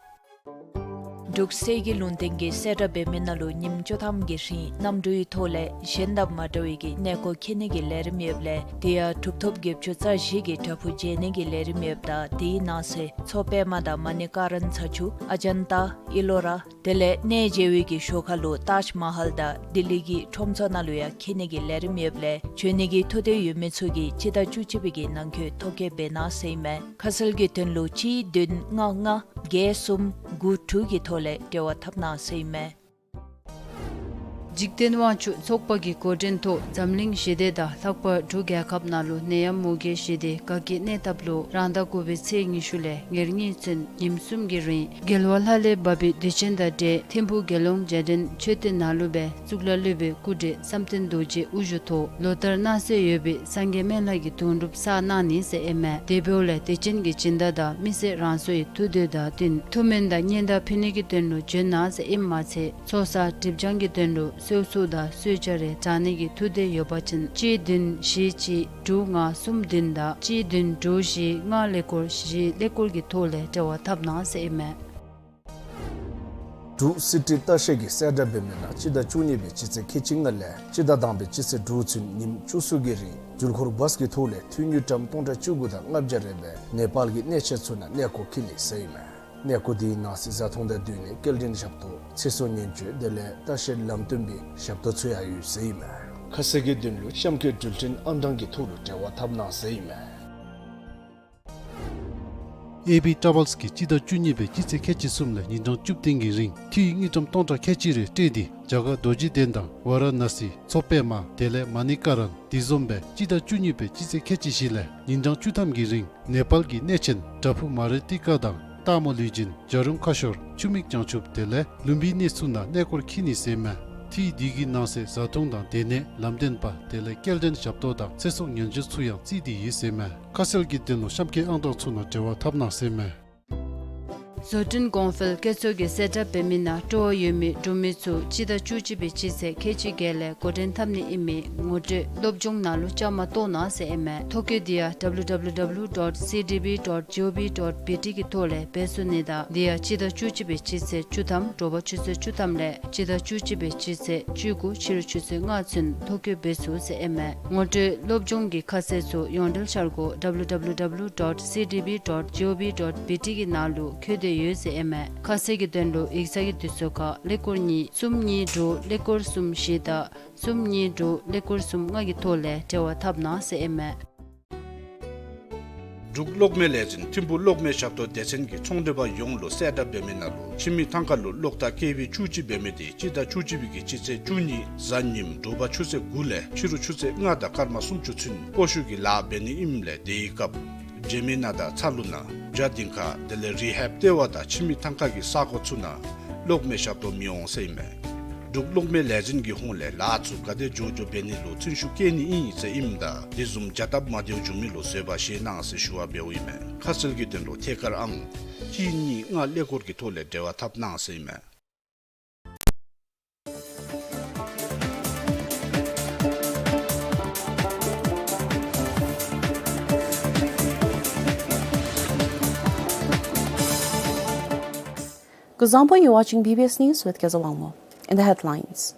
འབྲུག་གསེར་གྱི་ལུང་བསྟན་གྱིས་གསལ་བསྒྲགས་འབད་མི་ནང་ལུ་ཉིནམ་བཅུ་ཐམ་གྱི་རིང་གནམ་གྲུའི་ཐོག་ལས་གཞན་དང་མ་འདྲ་བའི་གི་གནས་སྐོར་འཁྱིད་ནི་གི་ལས་རིམ་ཡོདཔ་ལས་དེ་ཡང་གྲུབ་ཐོབ་བརྒྱད་ཅུ་རྩ་བཞི་གི་བྲག་ཕུག་མཇལ་ནི་གི་ལས་རིམ་ཡོདཔ་ད་དེའི་ནང་གསེས་མཚོ་པདྨ་དང་མ་ཎི་ཀ་རན་ཚ་ཆུ་ཨ་ཇན་ཏ་ཨི་ལོ་ར་དེ་ལས་གནས་མཇལ་བའི་གི་ཞོར་ཁ་ལུ་ཏཱཇ་མ་ཧལ་དང་ལྡི་ལི་གི་ཁྲོམ་ཚོགས་ནང་ལུ་ཡང་འཁྱིད་ནི་གི་ལས་རིམ་ཡོདཔ་ལས་བྱོན་ནི་གི་ཐུགས་འདོད་ཡོད་མི་ཚུ་གིས་སྤྱི་ཟླ་བཅུ་གཅིག་པའི་གི་ནང་འཁོད་ཐོ་བཀོད་འབད་གནང་ཟེར་ཨིན་མས། ཁ་གསལ་གྱི་དོན་ལུ་གཅིག་བདུན་ལྔ་ལྔ་བརྒྱད་གསུམ་དགུ་དྲུག་གི་ཐོག་ལས་འབྲེལ་བ་འཐབ་གནང་ཟེར་ཨིན་མས། འཇིག་རྟེན་དབང་ཕྱུག་ཚོགས་པ་གི་འགོ་འདྲེན་ཐོག་འཛམ་གླིང་ཞི་བདེ་དང་ལྷག་པར་འབྲུག་རྒྱལ་ཁབ་ནང་ལུ་ནད་ཡམས་མུ་གེ་ཞི་བདེ་དགའ་སྐྱིད་གནས་ཐབས་ལུ་རང་ཟླ་དགུ་པའི་ཚེས་ཉི་ཤུ་ལས་ཉེར་གཉིས་ཚུན་ཉིནམ་གསུམ་གྱི་རིང་རྒྱལ་བ་ལྷ་ལས་བབས་པའི་དུས་ཆེན་དང་འབྲེལ་ཐིམ་ཕུག་དགེ་སློང་རྗེས་དྲན་མཆོད་རྟེན་ནང་ལུ་སྦེ་གཙུག་ལག་སློབ་དཔོན་སྐུ་བགྲེས་བསམ་གཏན་རྡོ་རྗེ་དབུ་བཞུགས་ཐོག་ལོ་ལྟར་གནང་སྲོལ་ཡོད་པའི་སངས་རྒྱས་སྨན་བླ་གི་དུང་སྒྲུབ་བསགས་གནང་ནི་ཟེར་ཨིན་མས། དེ་འབདཝ་ལས་དུས་ཆེན་གྱི་སྦྱིན་བདག་དང་མི་སེར་རང་སོའི་ཐུགས་འདོད་དང་བསྟུན་ཐུགས་སྨོན་དང་སྙན་དར་ཕུལ་ནི་གི་དོན་ལུ་བྱོན་གནང་ཟེར་ཨིནམ་མ་ཚད་ཚོགས་བསགས་སྒྲིབ་སྦྱང་གི་དོན་ལུ་གསོལ་ཚོགས་དང་གསོལ་ཇ་རེ་དྲང་ནི་གི་ཐུགས་འདོད་ཡོད་པ་ཅིན་གཅིག་བདུན་བཞི་གཅིག་དྲུག་ལྔ་གསུམ་བདུན་དང་གཅིག་བདུན་དྲུག་བཞི་ལྔ་ཀླད་ཀོར་བཞི་ཀླད་ཀོར་གྱི་ཐོག་ལས་འབྲེལ་བ་འཐབ་གནང་ཟེར་ཨིན་མས། འབྲུག་སི་ཊི་ལྟ་བཤལ་གྱིས་གསལ་བསྒྲགས་འབད་མི་ནང་སྤྱི་ཟླ་བཅུ་གཉིས་པའི་སྤྱི་ཚེས་ཁལ་གཅིག་ལྔ་ལས་སྤྱི་ཟླ་དང་པའི་སྤྱི་ཚེས་དྲུག་ཚུན་ཉིནམ་བཅུ་གསུམ་གྱི་རིང་འགྲུལ་འཁོར་བཱས་ཀྱི་ཐོག་ལས་འཐུས་དངུལ་ཀྲམ་སྟོང་ཕྲག་བཅུ་དགུ་དང་ལྔ་བརྒྱ་རེ་སྦེ་ནེ་པཱལ་གྱི་གནས་ཆེན་ཚུ་ནང་གནས་སྐོར་འཁྱིད་ནི་ཟེར་ཨིན་མས། གནས་སྐོར་དེའི་ནང་གསེས་བཟའ་འཐུང་དང་སྡོད་གནས་སྐྱེལ་འདྲེན་ཞབས་ཏོག་ཚེ་སྲོག་ཉེན་བཅོལ་དེ་ལས་ལྟ་བཤལ་ལམ་སྟོན་པའི་ཞབས་ཏོག་ཚུ་ཡང་ཡོད་ཟེར་ཨིན་མས། ཁ་གསལ་གྱི་དོན་ལུ་གཤམ་འཁོད་འགྲུལ་འཕྲིན་ཨང་གྲངས་ཀྱི་ཐོག་ལུ་འབྲེལ་བ་འཐབ་གནང་ཟེར་ཨིན་མས། ཨེ་བི་ཊ་རེ་ཝེལསི་གིས་སྤྱི་ཟླ་བཅུ་གཉིས་པའི་སྤྱི་ཚེས་ཁལ་གཅིག་གསུམ་ལས་ཉིན་གྲངས་བཅུ་བདུན་གྱི་རིང་འཐུས་དངུལ་ཀྲམ་སྟོང་ཕྲག་ཁལ་གཅིག་རེ་སྤྲོད་དེ་རྒྱ་གར་རྡོ་རྗེ་གདན་དང་ཝཱ་ར་ཎཱ་སི་མཚོ་པདྨ་དེ་ལས་མ་ཎི་ཀ་རན་དེ་བཟུམ་སྦེ་སྤྱི་ཟླ་བཅུ་གཉིས་པའི་སྤྱི་ཚེས་ཁལ་གཅིག་བཞི་ལས་ཉིན་གྲངས་བཅུ་ཐམ་གྱི་རིང་ནེ་པཱལ་གྱི་གནས་ཆེན་བྲག་ཕུག་མ་རི་ཏི་ཀ་དང་སྟག་མོ་ལུས་སྦྱིན་བྱ་རུང་ཁ་ཤོར་ཆུ་མིག་བྱང་ཆུབ་དེ་ལས་ལུམ་བི་ནི་ཚུ་ནང་གནས་སྐོར་འཁྱིད་ནི་ཟེར་ཨིན་མས། འཐུས་དེ་གི་ནང་གསེས་བཟའ་འཐུང་དང་སྡོད་གནས་ལམ་སྟོན་པ་དེ་ལས་སྐྱེལ་འདྲེན་ཞབས་ཏོག་དང་ཚེ་སྲོག་ཉེན་བཅོལ་ཚུ་ཡང་བརྩིས་ཏེ་ཡོད་ཟེར་ཨིན་མས། ཁ་གསལ་གྱི་དོན་ལུ་གཤམ་འཁོད་ཨང་གྲངས་ཚུ་ནང་འབྲེལ་བ་འཐབ་གནང་ཟེར་ཨིན་མས། བཟོ་སྐྲུན་གོང་འཕེལ་བཀོལ་སྤྱོད་ཀྱི་གསལ་བསྒྲགས་འབད་མི་ནང་སྤྲོ་བ་ཡོད་མི་འབྲུག་མི་ཚུ་སྤྱི་ཟླ་བཅུ་གཅིག་པའི་སྤྱི་ཚེས་ཁལ་གཅིག་བརྒྱད་ལས་འགོ་འདྲེན་འཐབ་ནི་ཨིན་མི་ངོ་སྤྲོད་སློབ་སྦྱོང་ནང་ལུ་བཅའ་མར་གཏོགས་གནང་ཟེར་ཨིན་མས། ཐོ་བཀོད་འདི་ཡང་ཌབ་ལུ་ཌབ་ལུ་ཌབ་ལུ་ཌོཊ་སི་ཌི་བི་ཌོཊ་ཇི་ཨོ་བི་ཌོཊ་བི་ཊི་གི་ཐོག་ལས་འབད་ཚུགས་ནི་དང་འདི་ཡང་སྤྱི་ཟླ་བཅུ་གཅིག་པའི་སྤྱི་ཚེས་བཅུ་ཐམ་དྲོ་པ་ཆུ་ཚོད་བཅུ་ཐམ་ལས་སྤྱི་ཟླ་བཅུ་གཅིག་པའི་སྤྱི་ཚེས་བཅུ་དགུ་ཕྱི་རུ་ཆུ་ཚོད་ལྔ་ཚུན་ཐོ་བཀོད་འབད་ཚུགས་ཟེར་ཨིན་མས། ངོ་སྤྲོད་སློབ་སྦྱོང་གི་ཁ་གསལ་ཚུ་ཡོངས་འབྲེལ་འཆར་སྒོ་ཌབ་ལུ་ཌབ་ལུ་ཌབ་ལུ་ཌོཊ་སི་ཌི་བི་ཌོཊ་ཇི་ཨོ་བི་ཌོཊ་བི་ཊི་གི་ནང་ལུ་བཀོད་དེ་ཡོད་ཟེར་ཨིན་མས། ཁ་གསལ་གྱི་དོན་ལུ་ཡིག་ཚང་གི་དུས་ཚོད་ཁར་ཀླད་ཀོར་གཉིས་གསུམ་གཉིས་དྲུག་ཀླད་ཀོར་གསུམ་བཞི་དང་གསུམ་གཉིས་དྲུག་ཀླད་ཀོར་གསུམ་ལྔ་གི་ཐོག་ལས་འབྲེལ་བ་འཐབ་གནང་ཟེར་ཨིན་མས། འབྲུག་གློག་མེ་ལས་འཛིན་ཐིམ་ཕུག་གློག་མེ་ཞབས་ཏོག་སྡེ་ཚན་གྱི་ཚོང་འབྲེལ་པ་ཡོངས་ལུ་གསལ་བསྒྲགས་འབད་མི་ནང་ལུ་ཁྱིམ་མི་ཐང་ཁ་ལུ་གློག་ཐག་ཀེ་ཝི་བཅུ་གཅིག་འབད་མི་དེ་སྤྱི་ཟླ་བཅུ་གཅིག་པའི་གི་སྤྱི་ཚེས་བཅུ་གཉིས་གཟའ་ཉིམ་དྲོ་པ་ཆུ་ཚོད་དགུ་ལས་ཕྱི་རུ་ཆུ་ཚོད་ལྔ་དང་སྐར་མ་སུམ་ཅུ་ཚུན་སྤོ་བཤུད་ཀྱི་ལཱ་འབད་ནི་ཨིནམ་ལས་དེའི་སྐབས་འཇལ་མི་ནང་དང་ཚ་ལུ་ནང་བྱ་སྡིངས་ཁ་དེ་ལས་རི་ཧེབ་ལྟེ་བ་དང་ཁྱིམ་མི་ཐང་ཁ་གི་ས་གོ་ཚུ་ནང་གློག་མེ་ཞབས་ཏོག་མི་འོང་ཟེར་ཨིན་མས། འབྲུག་གློག་མེ་ལས་འཛིན་གྱི་ཧོངས་ལས་ལཱ་ཚུ་ག་དེ་མགྱོགས་མགྱོགས་འབད་ནི་ལུ་བརྩོན་ཤུགས་བསྐྱེད་ནི་ཨིན་ཟེར་ཨིནམ་ད་དེ་བཟུམ་བྱ་སྟབས་མ་བདེཝ་བྱུང་མི་ལུ་བཟོད་པ་བཞེས་གནང་ཟེར་ཞུ་བ་འབདཝ་ཨིན་མས། ཁ་གསལ་གྱི་དོན་ལུ་ཐད་ཀར་ཨང་གཅིག་གཉིས་ལྔ་ཀླད་ཀོར་གྱི་ཐོག་ལས་འབྲེལ་བ་འཐབ་གནང་ཟེར་ཨིན་མས། Kuzuzangpo, you're watching B B S News with Kezha Wangmo. In the headlines,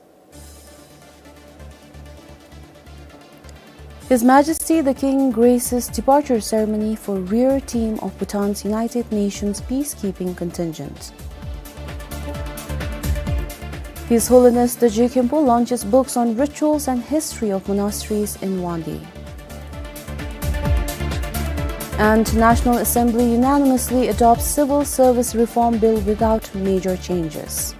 His Majesty the King graces departure ceremony for rear team of Bhutan's United Nations peacekeeping contingent. His Holiness the Je Khenpo launches books on rituals and history of monasteries in Wangdue. And National Assembly unanimously adopts Civil Service Reform Bill without major changes.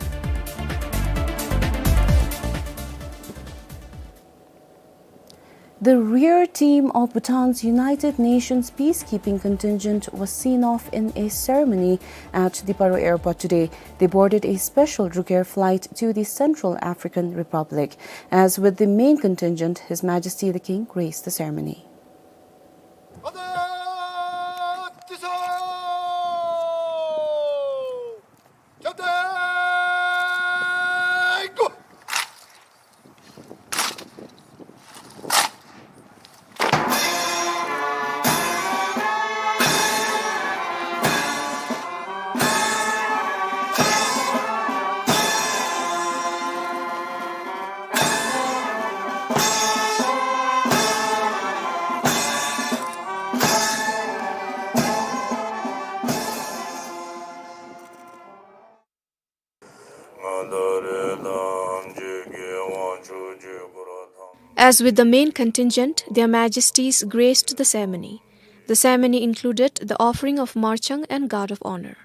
The rear team of Bhutan's United Nations peacekeeping contingent was seen off in a ceremony at the Paro airport today. They boarded a special Drukair flight to the Central African Republic. As with the main contingent, His Majesty the King graced the ceremony. As with the main contingent, Their Majesties graced the ceremony. The ceremony included the offering of marchang and guard of honor.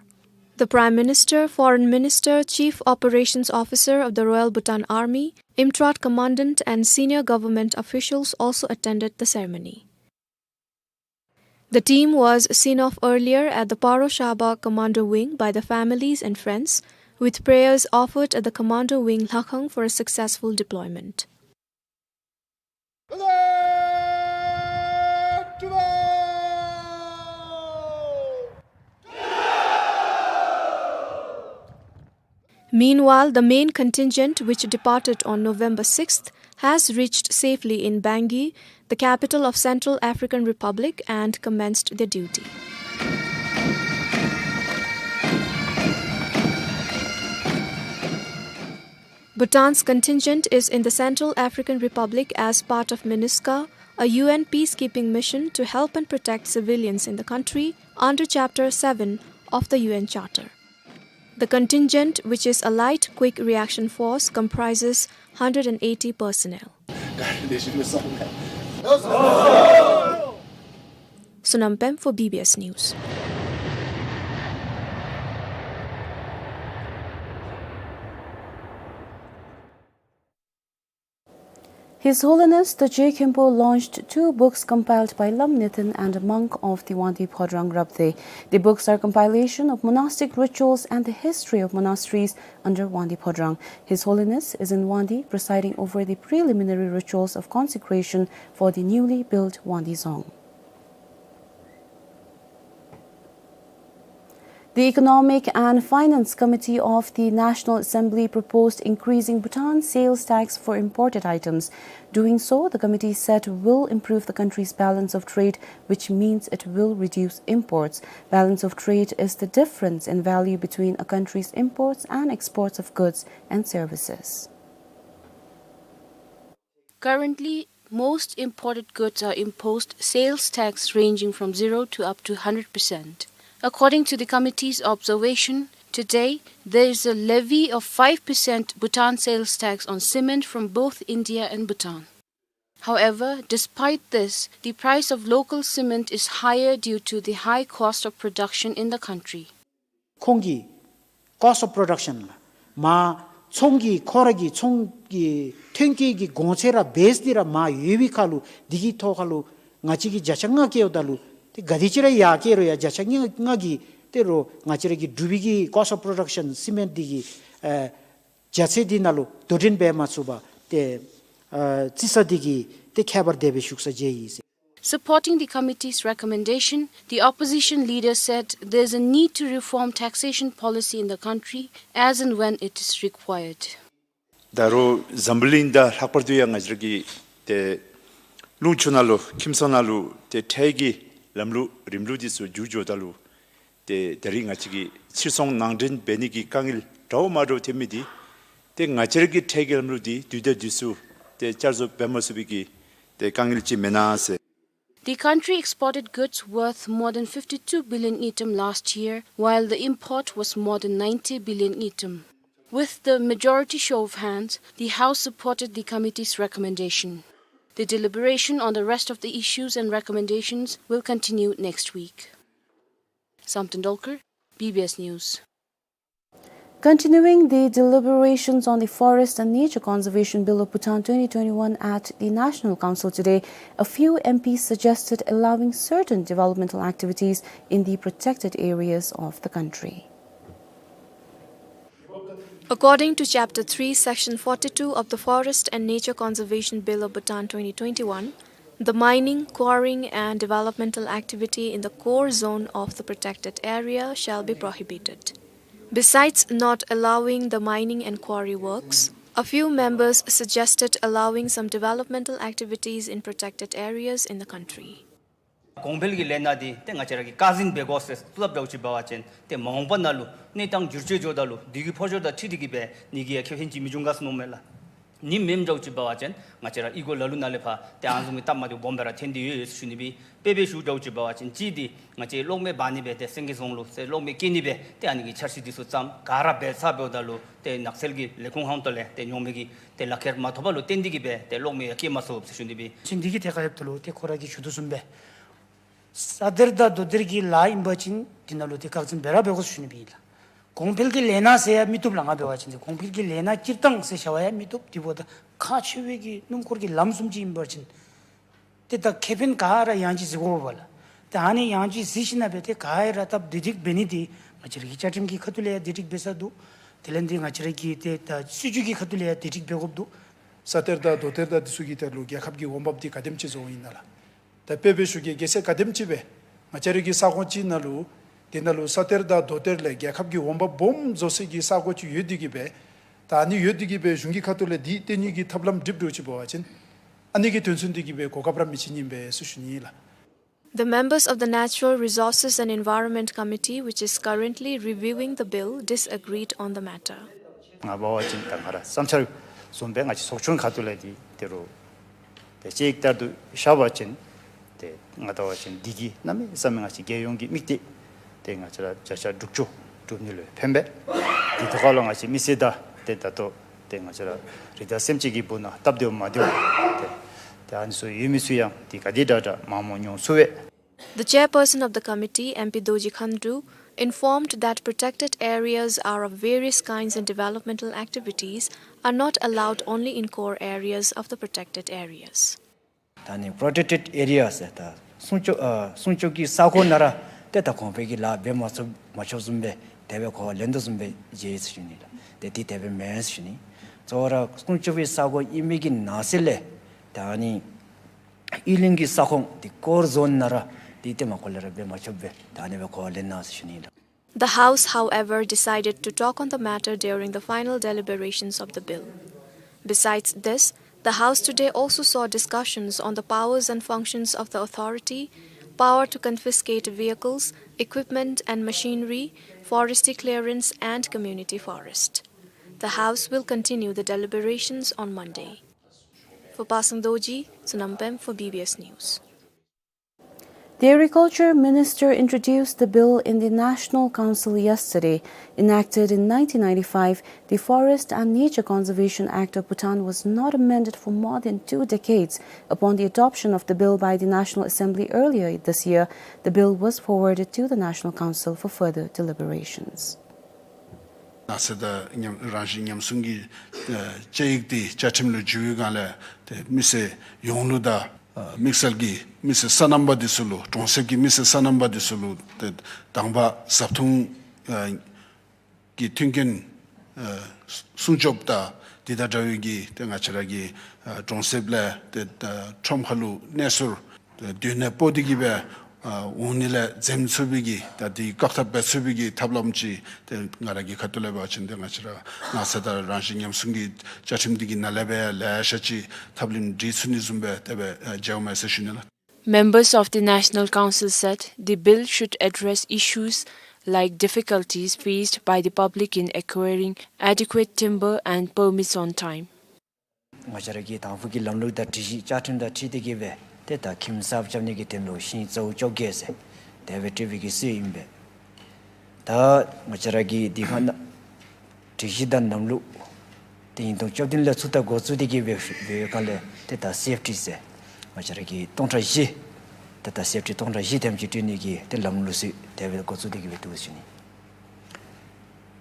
The Prime Minister, Foreign Minister, Chief Operations Officer of the Royal Bhutan Army, IMTRAT Commandant, and senior government officials also attended the ceremony. The team was seen off earlier at the Paro Shaba Commando Wing by the families and friends, with prayers offered at the Commando Wing Lhakhang for a successful deployment. Meanwhile, the main contingent, which departed on November sixth, has reached safely in Bangui, the capital of Central African Republic, and commenced their duty. Bhutan's contingent is in the Central African Republic as part of MINUSCA, a U N peacekeeping mission to help and protect civilians in the country under Chapter seven of the U N Charter. The contingent, which is a light quick reaction force, comprises hundred and eighty personnel. Sonam Pem for B B S News. His Holiness the Je Khenpo launched two books compiled by Lam Neten and a monk of the Wangdue Phodrang Rabdey. The books are compilation of monastic rituals and the history of monasteries under Wangdue Phodrang. His Holiness is in Wangdue presiding over the preliminary rituals of consecration for the newly built Wangdue Dzong. The Economic and Finance Committee of the National Assembly proposed increasing Bhutan sales tax for imported items. Doing so, the committee said, will improve the country's balance of trade, which means it will reduce imports. Balance of trade is the difference in value between a country's imports and exports of goods and services. Currently, most imported goods are imposed sales tax ranging from zero to up to hundred percent. According to the committee's observation, today there is a levy of five percent Bhutan sales tax on cement from both India and Bhutan. However, despite this, the price of local cement is higher due to the high cost of production in the country. ཁོང་གི་cost of production ལགས། མ་ཚོང་གི་ཁོ་ར་གི་ཚོང་གི་ཐོན་སྐྱེད་ཀྱི་གོང་ཚད་ར་base འདི་ར་མ་ཡོད་པའི་ཁར་ལུ་འདི་གི་ཐོག་ཁར་ལུ་ང་བཅས་ཀྱིས་བརྒྱ་ཆ་ལྔ་བཀལཝ་ད་ལུ་ཏེ་ག་དེ་ཅིག་ར་ཡར་བཀལ་རུང་ཡང་བརྒྱ་ཆ་ལྔ་ལྔ་གི་ཏེ་རོགས་ང་བཅས་ར་གི་འབྲུག་པའི་གི་cost of production cement འདི་གི་ཨ་བྱ་ཚིག་འདི་ནང་ལུ་དོ་འགྲན་འབད་མ་ཚུགས་པར་ཏེ་ཨ་རྩི་ས་འདི་གིས་ཏེ་ཁྱད་པར་དེ་སྦེ་ཞུགས་ས་མཇལ་ཡི་ཟེར། Supporting the committee's recommendation, the opposition leader said there is a need to reform taxation policy in the country as and when it is required. ད་རུང་འཛམ་བུ་གླིང་དང་ལྷག་པར་དུ་ཡང་ང་བཅས་ར་གི་ཏེ་ལུང་ཕྱོགས་ནང་ལུ་ཁྱིམ་ཚང་ནང་ལུ་ཏེ་ཁྲལ་གྱི་ལམ་ལུགས་རིམ་ལུགས་འདི་ཚུ་འགྱུར་འགྱོཝ་ད་ལུ་ ཏེ་ད་རིས་ང་བཅས་ཀྱིས་ཕྱིར་ཚོང་ནང་འདྲེན་འབད་ནི་གི་དཀའ་ངལ་འདྲཝ་མ་འདྲཝ་ཐོན་མི་འདི་ཏེ་ང་བཅས་ར་གི་ཁྲལ་གྱི་ལམ་ལུགས་འདི་དུས་དང་དུས་སུ་ཏེ་བསྐྱར་བཟོ་འབད་མ་ཚུགས་པའི་གི་ཏེ་དཀའ་ངལ་ཅིག་མེན་ན་ཟེར། The country exported goods worth more than fifty-two billion ngultrum last year, while the import was more than ninety billion ngultrum. With the majority show of hands, the House supported the committee's recommendation. The deliberation on the rest of the issues and recommendations will continue next week. Samten Dolkar, B B S News. Continuing the deliberations on the Forest and Nature Conservation Bill of Bhutan twenty twenty-one at the National Council today, a few M Ps suggested allowing certain developmental activities in the protected areas of the country. According to Chapter three, Section forty-two of the Forest and Nature Conservation Bill of Bhutan twenty twenty-one, the mining, quarrying, and developmental activity in the core zone of the protected area shall be prohibited. Besides not allowing the mining and quarry works, a few members suggested allowing some developmental activities in protected areas in the country. གོང་འཕེལ་གྱི་ལས་སྣ་འདི་ཏེ་ང་བཅས་ར་གིས་བཀག་འཛིན་འབད་དགོ་ཟེར་བསླབ་འདྲཝ་ཅིག་འབད་བ་ཅིན་ཏེ་མ་འོངས་པ་ནང་ལུ་གནས་སྟངས་འགྱུར་བཅོས་འགྱོཝ་ད་ལུ་དུས་ཀྱི་འཕོ་འགྱུར་དང་འཁྲིལ་ཏེ་གིས་འབད་ནི་གི་ཡང་ཁེ་ཕན་ཅིག་མི་འབྱུང་ག་ཟེར་མནོཝ་མས་ལགས། ནི་མེནམ་འདྲཝ་ཅིག་འབད་བ་ཅིན་ང་བཅས་ར་ཨི་གོ་ལ་ལུ་ནང་ལས་ཕར་ཏེ་ཨ་ནི་བཟུམ་གྱི་སྟབས་མ་བདེཝ་སྦོམ་སྦེ་ར་ཐོན་ཏེ་ཡོད་ཟེར་ཞུ་ནི་སྦེ་དཔེ་སྦེ་ཞུ་འདྲཝ་ཅིག་འབད་བ་ཅིན་གཅིག་འདི་ང་བཅས་གློག་མེ་འབར་ནི་སྦེ་ཏེ་སེང་གེ་རྫོང་ལུ་ཏེ་གློག་མེ་སྐྱེལ་ནི་སྦེ་ཏེ་ཨ་ནི་གི་འཆར་གཞི་འདི་ཚུ་བརྩམས། ག་ར་འབད་ཚར་འབདཝ་ད་ལུ་ཏེ་ནགས་ཚལ་གྱི་ལས་ཁུངས་ཧོངས་ཏོ་ལས་ཏེ་ཉོག་མེད་ཀྱི་ཏེ་ལག་ཁྱེར་མ་ཐོབ་པ་ལུ་བརྟེན་ཏེ་གིས་འབད་ཏེ་གློག་མེ་ཡང་སྐྱེལ་མ་ཚུགས་ཟེར་ཞུ་ནི་སྦེ། ཅིན་འདི་གི་ཐད་ཁར་ཡོདཔ་ད་ལུ་ཏེ་ཁོ་ར་གིས་ཞུ་དོ་བཟུམ་སྦེ་ས་གཏེར་དང་རྡོ་གཏེར་གྱི་ལཱ་ཨིན་པ་ཅིན་འདི་ནང་ལུ་ཏེ་བཀག་འཛིན་འབད་ར་འབད་དགོ་ཟེར་ཞུ་ནི་སྦེ་ཨིན་ལགས། གོང་འཕེལ་གྱི་ལས་སྣ་ཟེར་ཡང་མི་བཏུབ་ལགས། ང་འབད་བ་ཅིན་ཏེ་གོང་འཕེལ་གྱི་ལས་སྣ་སྤྱིར་བཏང་ཟེར་བྱ་བ་ཡང་མི་བཏུབ། དེ་འབདཝ་ད་ཁག་ཆེ་བའི་གི་སྣུམ་འཁོར་གྱི་ལམ་བཟུམ་ཅིག་ཨིན་པ་ཅིན་ཏེ་ད་ཁེ་ཕན་ག་ར་ཡང་ཅིག་གཟིགས་དགོ་པས་ལགས། ཏེ་ཨ་ནི་ཡང་ཅིག་གཟིགས་ཞིནམ་ལས་འབད་ཏེ་ག་ར་སྟབས་བདེ་སྒྲིག་འབད་ནི་འདི་ང་བཅས་ར་གི་བཅའ་ཁྲིམས་ཀྱི་ཁ་ཐུག་ལས་ཡང་བདེ་སྒྲིག་འབད་ས་འདུག། དེ་ལས་འདི་ང་བཅས་ར་གི་ཏེ་ད་སྲིད་བྱུས་ཀྱི་ཁ་ཐུག་ལས་ཡང་བདེ་སྒྲིག་འབད་དགོཔ་འདུག། ས་གཏེར་དང་རྡོ་གཏེར་དང་འདི་ཚུ་གི་ཐད་ལུ་རྒྱལ་ཁབ་ཀྱི་འོང་འབབ་འདི་ག་དེམ་ཅིག་བཟོཝ་ཨིན་ན་ལགས། ད་དཔེ་སྦེ་ཞུ་གེ། གལ་སྲིད་ག་དེམ་ཅིག་སྦེ་ང་བཅས་ར་གི་ས་ཁོངས་ཅིག་ནང་ལུ་དེ་ནང་ལུ་ས་གཏེར་དང་རྡོ་གཏེར་ལས་རྒྱལ་ཁབ་ཀྱི་འོང་འབབ་སྦོམ་བཟོ་སའི་གི་ས་གོ་ཅིག་ཡོད་དེ་གིས་འབད་ད་ཨ་ནི་ཡོད་དེ་གིས་འབད་གཞུང་གི་ཁ་ཐུག་ལས་འདི་བཏོན་ནི་གི་ཐབས་ལམ་སྒྲིག་འདྲཝ་ཅིག་འབད་བ་ཅིན་ཨ་ནི་གི་དོན་ཚན་འདི་གིས་འབད་གོ་སྐབས་ར་མི་ཅིག་ཨིན་པས་ཟེར་ཞུ་ནི་ལགས། The members of the Natural Resources and Environment Committee, which is currently reviewing the bill, disagreed on the matter. ང་འབད་བ་ཅིན་ད་ང་ར་བསམ་འཆར་བཟུམ་སྦེ་ང་བཅས་ཚོགས་ཆུང་ཁ་ཐུག་ལས་འདི་དེ་རུ་ཏེ་ཅིག་ལྟར་དུ་བཞག་པ་ཅིན་ཏེ་ང་འབད་བ་ཅིན་འདི་གིས་གནམ་མེད་ས་མེད་ང་བཅས་རྒྱལ་ཡོངས་ཀྱི་དམིགས་གཏད་ཏེ་ང་བཅས་ར་བརྒྱ་ཆ་དྲུག་ཅུ་སྒྲུབ་ནི་ལུ་ཕན་པས། འདི་ཐོག་ཁར་ལུ་ང་བཅས་མི་སེར་དང་ཏེ་ད་ལྟོ་ཏེ་ང་བཅས་ར་རི་དྭགས་སེམས་ཅན་གྱི་སྦུག་ན་སྟབས་བདེཝ་མ་བདེཝ་ཏེ་ཏེ་ཨ་ནི་ཚུ་ཡོད་མི་ཚུ་ཡང་འདི་ག་དེ་དྲག་དྲག་མངམ་མྱོང་ཚུགས་པས། The chairperson of the committee, M P Dorji Khandu, informed that protected areas are of various kinds and developmental activities are not allowed only in core areas of the protected areas. ད་ནི་པྲོ་ཊེཀ་ཊེཌ་ཨེ་རི་ཡཱ་ཟེར་ད་སྲུང་སྐྱོབ་ཨ་སྲུང་སྐྱོབ་ཀྱི་ས་ཁོངས་ནང་ར་ཏེ་ད་གོང་འཕེལ་གྱི་ལཱ་འབད་མ་ཚུགས་མ་ཆོགཔ་བཟུམ་སྦེ་དེ་སྦེ་གོ་བ་ལེན་དོ་བཟུམ་སྦེ་མཇལ་ཡི་ཟེར་ཞུ་ནི་ལགས། ཏེ་འདི་དེ་སྦེ་མེན་ཟེར་ཞུ་ནི། གཙོ་བོ་ར་སྲུང་སྐྱོབ་ཀྱི་ས་ཁོངས་ཨིན་མི་གི་ནང་གསེས་ལས་ད་ནི་ཨི་གླིང་གི་ས་ཁོངས་འདི་ཀོར་ཛོན་ནང་ར་འདི་ཏེ་མ་གོ་ལས་ར་འབད་མ་ཆོགཔ་སྦེ་ད་ཨ་ནི་སྦེ་གོ་བ་ལེན་གནང་ཟེར་ཞུ་ནི་ལགས། The House, however, decided to talk on the matter during the final deliberations of the bill. Besides this, the House today also saw discussions on the powers and functions of the authority, power to confiscate vehicles, equipment and machinery, forestry clearance and community forest. The House will continue the deliberations on Monday. For Pasang Dorji, Sonam Pem for B B S News. The Agriculture Minister introduced the bill in the National Council yesterday. Enacted in nineteen ninety-five, the Forest and Nature Conservation Act of Bhutan was not amended for more than two decades. Upon the adoption of the bill by the National Assembly earlier this year, the bill was forwarded to the National Council for further deliberations. ནགས་ཚལ་དང་ཉམ་རང་བཞིན་ཉམས་སྲུང་གི་ཨ་བཅའ་ཡིག་འདི་བཅའ་ཁྲིམས་ལུ་འགྱུར་བའི་སྒང་ལས་ཏེ་མི་སེར་ཡོངས་ལུ་དང་ཨ་དམིགས་བསལ་གྱི་མི་སེར་སོ་ནམ་པ་འདི་ཚུ་ལུ་གྲོང་གསེབ་ཀྱི་མི་སེར་སོ་ནམ་པ་འདི་ཚུ་ལུ་ཏེ་དང་པ་བཟའ་འཐུང་ཨ་གི་མཐུན་རྐྱེན་ཨ་སྲུང་སྐྱོབ་དང་འདི་དང་འདྲ་བའི་གི་ཏེ་ང་བཅས་ར་གི་ཨ་གྲོང་གསེབ་ལས་ཏེ་ཨ་ཁྲོམ་ཁ་ལུ་གནས་ཚུལ་ཏེ་སྡོད་གནས་སྤོ་སྟེ་གིས་སྦེ་ཨ་འོང་ནི་ལས་འཛེམ་ཚུགས་པའི་གི་ད་འདི་བཀག་ཐབས་འབད་ཚུགས་པའི་གི་ཐབས་ལམ་ཅིག་ཏེ་ང་ར་གི་ཁ་ཐུག་ལས་འབད་བ་ཅིན་ཏེ་ང་བཅས་ར་ནགས་ཚལ་དང་རང་བཞིན་ཉམས་སྲུང་གི་བཅའ་ཁྲིམས་འདི་གི་ནང་ལས་སྦེ་ཡང་ལེ་ཤ་ཅིག་ཐབས་ལམ་སྒྲིག་ཚུགས་ནི་བཟུམ་སྦེ་དེ་སྦེ་ཨ་མཇལཝ་མས་ཟེར་ཞུ་ནི་ལགས། Members of the National Council said the bill should address issues like difficulties faced by the public in acquiring adequate timber and permits on time. ང་བཅས་ར་གི་དང་ཕུ་གི་ལམ་ལུགས་དང་སྒྲིག་གཞི་བཅའ་ཁྲིམས་དང་འཁྲིལ་ཏེ་གི་སྦེ་ཏེ་ད་ཁྱིམ་གསརཔ་རྐྱབ་ནི་གི་དོན་ལུ་ཤིང་ཙོ་བཅོ་བརྒྱད་ཟེར་དེ་སྦེ་སྤྲོད་པའི་གི་སྲོལ་ཨིན་པས། ད་ང་བཅས་ར་གི་འདི་ཁ་ན་སྒྲིག་གཞི་དང་ལམ་ལུགས་དེ་ཉིས་སྟོང་བཅུ་བདུན་ལས་ཚུར་ད་འགོ་བཙུགས་ཏེ་གི་སྦེ་སྦེ་ཡོད་ག་ལས་ཏེ་ད་སེཕ་ཊི་ཟེར་ང་བཅས་ར་གི་སྟོང་ཕྲག་བཞི་ཏེ་ད་སེཕ་ཊི་སྟོང་ཕྲག་བཞི་དེམ་ཅིག་སྤྲོད་ནི་གི་ཏེ་ལམ་ལུགས་སྲོལ་དེ་སྦེ་འགོ་བཙུགས་ཏེ་གི་སྦེ་འདུག་ཟེར་ཞུ་ནི།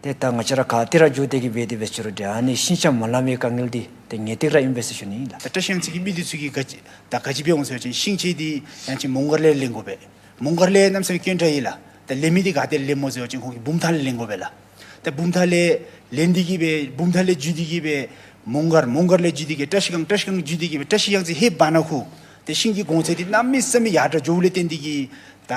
ཏེ་ད་ང་བཅས་ར་ག་ཏེ་ར་འགྱོ་སྟེ་གི་སྦེ་དེ་སྦེ་ཅིག་རུང་ཏེ་ཨ་ནི་ཤིང་ཆ་མ་ལང་པའི་དཀའ་ངལ་འདི་ཏེ་ངེས་ཏིག་ར་ཨིན་པས་ཟེར་ཞུ་ནི་ཨིན་ལགས། ད་བཀྲིས་གཡང་རྩེ་གི་མི་འདི་ཚུ་གིས་ག་ཅི་ད་ག་ཅི་འབད་འོང་ཟེར་བ་ཅིན་ཤིང་ཆ་འདི་ཡང་ཅིན་མོང་སྒར་ལས་ལེན་དགོ་པས། མོང་སྒར་ལས་གནམ་མེད་ས་མེད་དཀོན་དྲགས་ཨིན་ལགས། ད་ལེན་མི་འདི་ག་ཏེ་ལེནམ་སྨོ་ཟེར་བ་ཅིན་ཁོང་གིས་བུམ་ཐང་ལས་ལེན་དགོ་པས་ལགས། ད་བུམ་ཐང་ལས་ལེན་ཏེ་གི་སྦེ་བུམ་ཐང་ལས་བརྒྱུད་དེ་གི་སྦེ་མོང་སྒར་མོང་སྒར་ལས་བརྒྱུད་དེ་གི་བཀྲིས་གཡང་བཀྲིས་གཡང་བརྒྱུད་དེ་གི་སྦེ་བཀྲིས་གཡང་རྩེ་ཧེ་བ་ན་ཁུ་ཏེ་ཤིང་གི་གོང་ཚད་འདི་གནམ་མེད་ས་མེད་ཡར་དྲགས་འགྱོཝ་ལས་བརྟེན་ཏེ་གི་ད་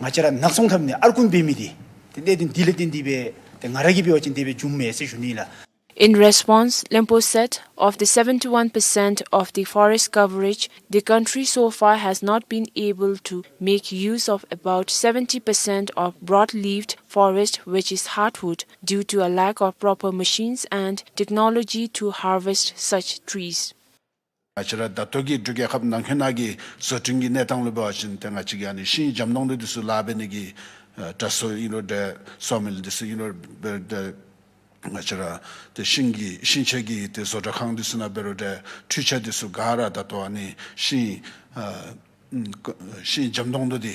ང་བཅས་ར་ནག་ཚོང་འཐབ་ནི་ཨར་ཀུན་འབད་མི་འདི་ཏེ་གནད་དོན་འདི་ལས་བརྟེན་ཏེ་སྦེ་ཏེ་ང་ར་གིས་འབད་བ་ཅིན་དེ་སྦེ་བྱུངམ་མས་ཟེར་ཞུ་ནི་ལགས། In response, Lempo said, of the seventy-one percent of the forest coverage, the country so far has not been able to make use of about seventy percent of broad-leaved forest, which is hardwood, due to a lack of proper machines and technology to harvest such trees. ང་བཅས་ར་ད་ལྟོ་གི་འབྲུག་རྒྱལ་ཁབ་ནང་འཁོད་ནང་གི་བཟོ་སྐྲུན་གྱི་གནས་སྟངས་ལུ་འབད་བ་ཅིན་ཏེ་ང་བཅས་ཀྱི་ཨ་ནི་ཤིང་འཇམ་ཏོང་ཏོ་འདི་ཚུ་ལཱ་འབད་ནི་གི་ཨ་དྲ་སོ་ཨིན་རུང་འདྲ་སོ་མིལ་འདི་ཚུ་ཨིན་རུང་འདྲ་ང་བཅས་ར་ཏེ་ཤིང་གི་ཤིང་ཆ་གི་ཏེ་བཟོ་གྲྭ་ཁང་འདི་ཚུ་ནང་འབད་རུང་འདྲ་འཕྲུལ་ཆས་འདི་ཚུ་ག་ར་ད་ལྟོ་ཨ་ནི་ཤིང་ཨ་ཤིང་འཇམ་ཏོང་ཏོ་འདི་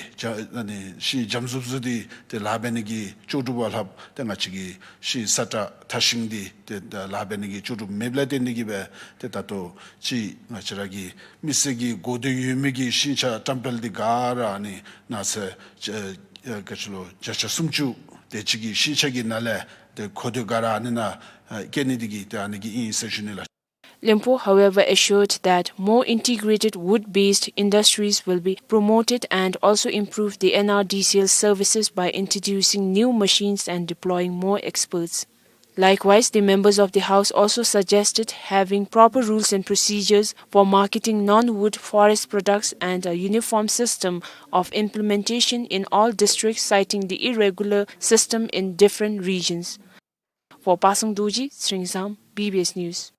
ཨ་ནི་ཤིང་འཇམ་ཟུབ་ཟུབ་འདི་ཏེ་ལཱ་འབད་ནི་གི་ལྕོགས་གྲུབ་པ་ལྷགཔ་ཏེ་ང་བཅས་ཀྱི་ཤིང་སྲ་ཀྲག་ཐ་ཤིང་འདི་ཏེ་ད་ལཱ་འབད་ནི་གི་ལྕོགས་གྲུབ་མེདཔ་ལས་བརྟེན་ཏེ་གི་སྦེ་ཏེ་ད་ལྟོ་ཅིག་ང་བཅས་ར་གི་མི་སེར་གྱི་དགོས་འདོད་ཡོད་མི་གི་ཤིང་ཆ་བཀྲམ་སྤེལ་འདི་ག་ར་ཨ་ནི་ནགས་ཚལ་ཨ་ག་ཅི་ལོ་བརྒྱ་ཆ་སུམ་ཅུ་དེ་ཅིག་གི་ཤིང་ཆ་གི་ནང་ལས་ཏེ་མཁོ་འདོད་ག་ར་ཨ་ནི་ནང་ཨ་བཀལ་ནི་འདི་གིས་ཏེ་ཨ་ནི་གིས་ཨིན་ཟེར་ཞུ་ནི་ལགས། Lempo, however, assured that more integrated wood-based industries will be promoted and also improve the N R D C L services by introducing new machines and deploying more experts. Likewise, the members of the House also suggested having proper rules and procedures for marketing non-wood forest products and a uniform system of implementation in all districts, citing the irregular system in different regions. For Pasang Dorji, Sringzam, B B S News.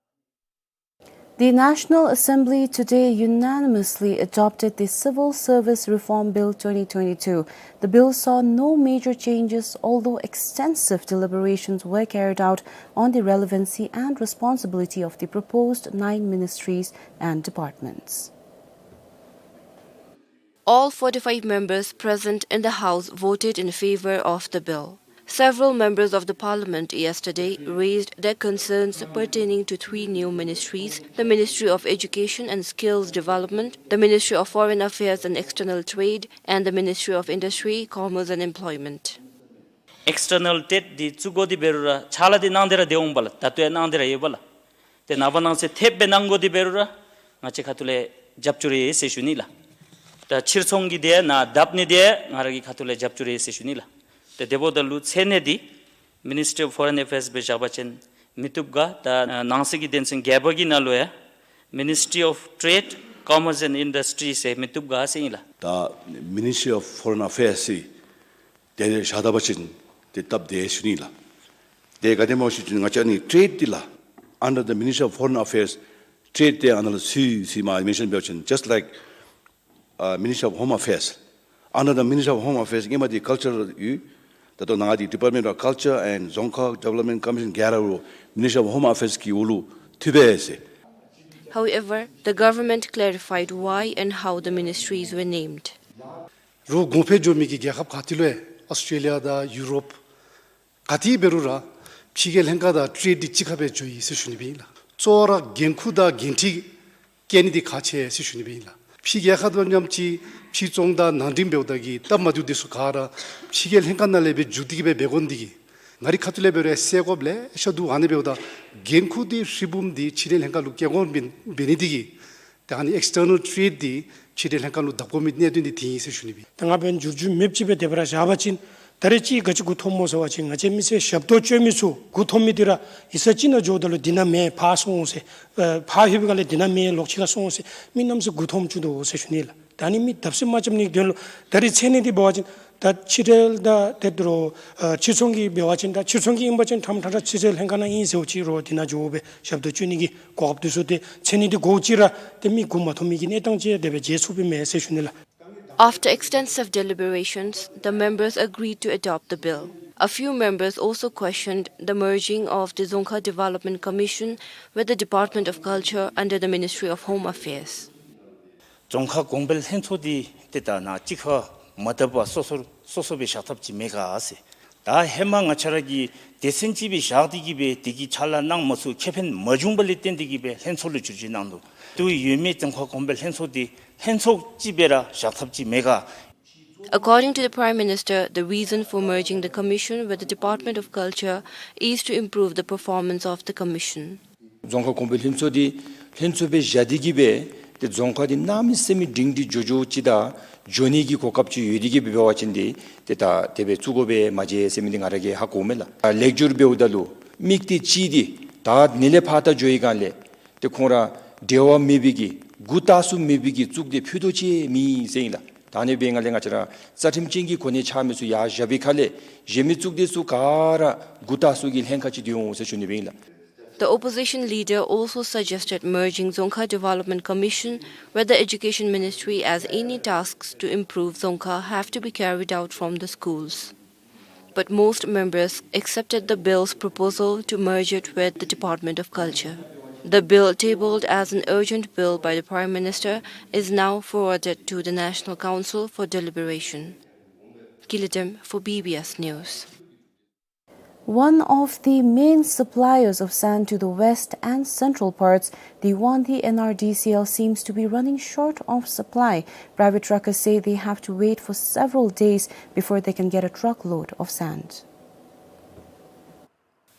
The National Assembly today unanimously adopted the Civil Service Reform Bill twenty twenty-two. The bill saw no major changes, although extensive deliberations were carried out on the relevancy and responsibility of the proposed nine ministries and departments. All forty-five members present in the House voted in favor of the bill. Several members of the parliament yesterday raised their concerns pertaining to three new ministries, the Ministry of Education and Skills Development, the Ministry of Foreign Affairs and External Trade, and the Ministry of Industry, Commerce and Employment. External trade འདི་བཙུགས་དགོ་དེ་འབད་རུང་ར་ཕྱག་ལཱ་འདི་གནང་སྟེ་ར་སྡོད་འོང་པ་ལགས། ད་ལྟོ་ཡང་གནང་སྟེ་ར་ཡོད་པ་ལགས། ཏེ་ནངས་པ་གནངས་ཚེ་ཐེབས་སྦེ་གནང་དགོ་དེ་འབད་རུང་ར་ང་བཅས་ཁ་ཐུག་ལས་རྒྱབ་སྐྱོར་ཡོད་ཟེར་ཞུ་ནི་ལགས། ད་ཕྱིར་ཚོང་གི་དེ་ནང་བརྡབ་ནི་དེ་ང་ར་གི་ཁ་ཐུག་ལས་རྒྱབ་སྐྱོར་ཡོད་ཟེར་ཞུ་ནི་ལགས། ཏེ་དེ་འབདཝ་ད་ལུ་མཚན་གནས་འདི་Ministry of Foreign Affairs སྦེ་བཞག་པ་ཅིན་མི་བཏུབ་ག། ད་ནང་གསེས་ཀྱི་དོན་ཚན་བརྒྱད་པ་གི་ནང་ལུ་ཡང་Ministry of Trade, Commerce and Industry ཟེར་མི་བཏུབ་ག་ཟེར་ཨིན་ལགས། ད་Ministry of Foreign Affairs ཟེར་དེ་ལས་བཞག་ད་པ་ཅིན་ཏེ་སྟབས་བདེ་ཟེར་ཞུ་ནི་ལགས། ཏེ་ག་དེ་སྨོ་ཟེར་བ་ཅིན་ང་བཅས་ནི་ཊེཌ་འདི་ལགས་under the Ministry of Foreign Affairs, ཊེཌ་འདི་ཨ་ནཱ་ལུ་ཚུད་ཟེར་མ་མེན་ཤན་འབད་བ་ཅིན་just like uh, Ministry of Home Affairs. Under the Ministry of Home Affairs ཨིནམ་འདི་ཀལ་ཅར་ཡོད། ད་ལྟོ་ནཱ་འདི་Department of Culture and Dzongkhag Development Commission ག་ར་ར་Ministry of Home Affairs གི་འོག་ལུ་ཐུགཔ་ཨིན་ཟེར། However, the government clarified why and how the ministries were named. རོགས་གོང་འཕེལ་འགྱོ་མི་གི་རྒྱལ་ཁབ་ག་ཏེ་ལུ་ཡང་ཨོསི་ཊྲེ་ལི་ཡ་དང་ཡུ་རོབ་ག་ཏེ་འབད་རུང་ར་ཕྱི་རྒྱལ་ལྷན་ཁག་དང་ཊེཌ་འདི་གཅིག་ཁར་སྦེ་འགྱོཝ་ཨིན་ཟེར་ཞུ་ནི་སྦེ་ཨིན་ལགས། གཙོ་བོ་ར་འགན་ཁུར་དང་འགན་འཁྲི་བཀལ་ནི་འདི་ཁག་ཆེ་ཟེར་ཞུ་ནི་སྦེ་ཨིན་ལགས། ཕྱི་རྒྱལ་ཁབ་དང་མཉམ་གཅིག་ཕྱིར་ཚོང་དང་ནང་འགྲིམ་འབདཝ་ད་གི་སྟབས་མ་བདེཝ་འདི་ཚུ་ག་ར་ཕྱི་རྒྱལ་ལྷན་ཁག་ནང་ལས་སྦེ་འགྱོ་སྟེ་གི་སྦེ་འབད་དགོ་ནི་འདི་གིས་ང་རའི་ཁ་ཐུག་ལས་འབད་རུང་སེལ་དགོཔ་ལེ་ཤ་འདུག། ཨ་ནི་འབདཝ་ད་འགན་ཁུར་འདི་ཧྲིལ་བུམ་འདི་ཕྱི་རྒྱལ་ལྷན་ཁག་ལུ་བཀལ་དགོཔ་འབད་ནི་འདི་གིས་ད་ཨ་ནི་ཨེགསི་ཊར་ནལ་ཊེཌ་འདི་ཕྱི་རྒྱལ་ལྷན་ཁག་ལུ་བརྡབ་དགོ་མི་གནད་དོན་འདི་འདི་ཨིན་ཟེར་ཞུ་ནི་སྦེ། ད་ང་འབདན་འགྱུར་བཅོས་མེདཔ་ཅིག་སྦེ་དེ་སྦེ་ར་བཞག་པ་ཅིན་ད་རེས་ཅིག་ག་ཅི་མགུ་འཐོམ་སྨོ་ཟེར་བ་ཅིན་ང་བཅས་མི་སེར་ཞབས་ཏོག་སྤྱོད་མི་ཚུ་མགུ་འཐོམ་མི་འདི་ར་ཡིག་ཚང་ཅིག་ནང་འགྱོཝ་ད་ལུ་འདི་ནང་མེད་ཕར་སོང་ཟེར་ཨ་ཕར་ལྷོད་པའི་སྒང་ལས་འདི་ནང་མེད་ལོག་ཕྱི་ཁར་སོང་ཟེར་མི་གནམ་མེད་ས་མེད་མགུ་འཐོམ་བཅུག་དོ་ཟེར་ཞུ་ནི་ལགས། ད་ཨ་ནི་མི་བརྡབ་གསིག་མ་རྐྱབ་ནིའི་དོན་ལུ་ད་རེས་མཚན་གནས་འདི་འབད་བ་ཅིན་ ད་ཕྱི་འབྲེལ་དང་དེ་རུ་ཨ་ཕྱིར་ཚོང་གི་འབད་བ་ཅིན་ད་ཕྱིར་ཚོང་གི་ཨིན་པ་ཅིན་ཕྲང་ཕྲང་ར་ཕྱི་འབྲེལ་ལྷན་ཁག་ནང་ཨིན་ཟེརཝ་ཅིག་རུ་དེ་ནང་འགྱོ་སྦེ་ཞབས་ཏོག་སྤྱོད་ནི་གི་གོ་སྐབས་དེ་ཚུ་ཏེ་འཚོལ་ནི་དེ་གོཝ་ཅིག་ར་ཏེ་མི་དགོ་མ་མཐོང་མི་གི་གནས་སྟངས་ཅིག་དེ་སྦེ་མཇལ་ཚུགསཔ་ཨིན་མས་ཟེར་ཞུ་ནི་ལགས། After extensive deliberations, the members agreed to adopt the bill. A few members also questioned the merging of the Dzongkha Development Commission with the Department of Culture under the Ministry of Home Affairs. རྫོང་ཁ་གོང་འཕེལ་ལྷན་ཚོགས་འདི་ཏེ་ད་ནཱ་གཅིག་ཁར་མ་བཏབ་པར་སོ་སོར་སོ་སོ་སྦེ་བཞག་ཐབས་ཅིག་མེད་ག་ཟེར། ད་ཧེ་མ་ང་བཅས་ར་གིས་སྡེ་ཚན་ཅིག་སྦེ་བཞག་སྟེ་གིས་སྦེ་དེ་གི་ཕྱག་ལཱ་གནང་མ་ཚུགས་ཁེ་ཕན་མ་བྱུང་བ་ལས་བརྟེན་ཏེ་གིས་སྦེ་ལྷན་ཚོགས་ལུ་བསྒྱུར་བཅོས་གནང་ནུག། དུས་ཡོད་མི་རྫོང་ཁ་གོང་འཕེལ་ལྷན་ཚོགས་འདི་ལྷན་ཚོགས་ཅིག་སྦེ་ར་བཞག་ཐབས་ཅིག་མེད་ག། According to the Prime Minister, the reason for merging the commission with the Department of Culture is to improve the performance of the commission. རྫོང་ཁ་གོང་འཕེལ་ལྷན་ཚོགས་འདི་ལྷན་ཚོགས་སྦེ་བཞག་སྟེ་གིས་སྦེ་ཏེ་རྫོང་ཁ་འདི་གནམ་མེད་ས་མེད་སྒྲིང་སྒྲི་འགྱོ་འགྱོཝ་ཅིག་དང་འགྱོ་ནི་གི་གོ་སྐབས་ཅིག་ཡོད་དེ་གིས་སྦེ་འབད་བ་ཅིན་འདི་ཏེ་ད་དེ་སྦེ་བཙུགས་དགོ་པས་མ་བྱས་ཟེར་མི་འདི་ང་ར་གིས་ཧ་གོཝ་མས་ལགས། ལེགས་སྒྱུར་འབདཝ་ད་ལུ་དམིགས་གཏད་ཅིག་འདི་ད་ནི་ལས་ཕར་ད་འགྱོ་བའི་སྒང་ལས་ཏེ་ཁོང་ར་འབྲེལ་བ་མེད་པའི་གི་མགུ་བཏགས་ས་མེད་པའི་གི་གཙུག་སྡེ་ཕུད་རྡོག་ཅིག་མེད་ཟེར་ཨིན་ལགས། ད་ཨ་ནི་འབད་བའི་སྒང་ལས་ང་བཅས་ར་རྩ་ཁྲིམས་ཅན་གྱི་གོ་གནས་འཆང་མི་ཚུ་ཡར་བཞག་པའི་ཁར་ལས་གཞན་མི་གཙུག་སྡེ་ཚུ་ག་ར་མགུ་བཏགས་ས་གི་ལྷན་ཁག་ཅིག་སྡོད་འོང་ཟེར་ཞུ་ནི་སྦེ་ཨིན་ལགས། The opposition leader also suggested merging Dzongkha Development Commission with the Education Ministry, as any tasks to improve Dzongkha have to be carried out from the schools. But most members accepted the bill's proposal to merge it with the Department of Culture. The bill, tabled as an urgent bill by the Prime Minister, is now forwarded to the National Council for deliberation. Gilidem for B B S News. One of the main suppliers of sand to the west and central parts, the Wangdue N R D C L, seems to be running short of supply. Private truckers say they have to wait for several days before they can get a truckload of sand.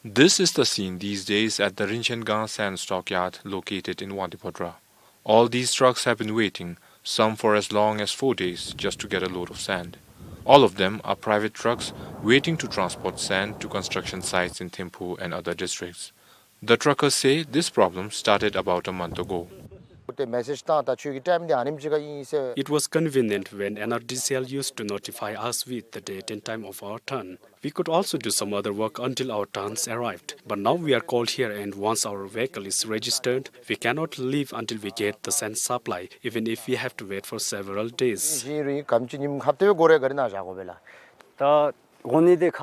This is the scene these days at the Rinchen Gang sand stockyard located in Wangdue Phodrang. All these trucks have been waiting, some for as long as four days, just to get a load of sand. All of them are private trucks waiting to transport sand to construction sites in Thimphu and other districts. The truckers say this problem started about a month ago. It was convenient when N R D C L used to notify us with the date and time of our turn. We could also do some other work until our turns arrived. But now we are called here, and once our vehicle is registered, we cannot leave until we get the sand supply, even if we have to wait for several days.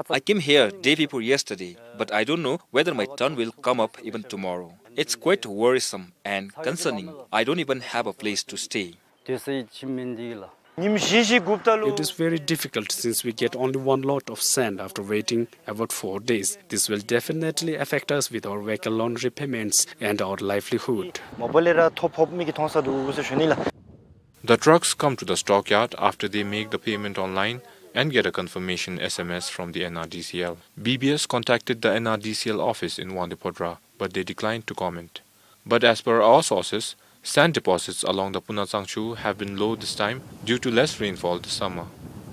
I came here day before yesterday, but I don't know whether my turn will come up even tomorrow. It's quite worrisome and concerning. I don't even have a place to stay. It is very difficult since we get only one load of sand after waiting about four days. This will definitely affect us with our vehicle loan repayments and our livelihood. The trucks come to the stockyard after they make the payment online and get a confirmation S M S from the N R D C L. B B S contacted the N R D C L office in Wangdue Phodrang, but they declined to comment. But as per our sources, sand deposits along the Puna Tsangchu have been low this time due to less rainfall this summer.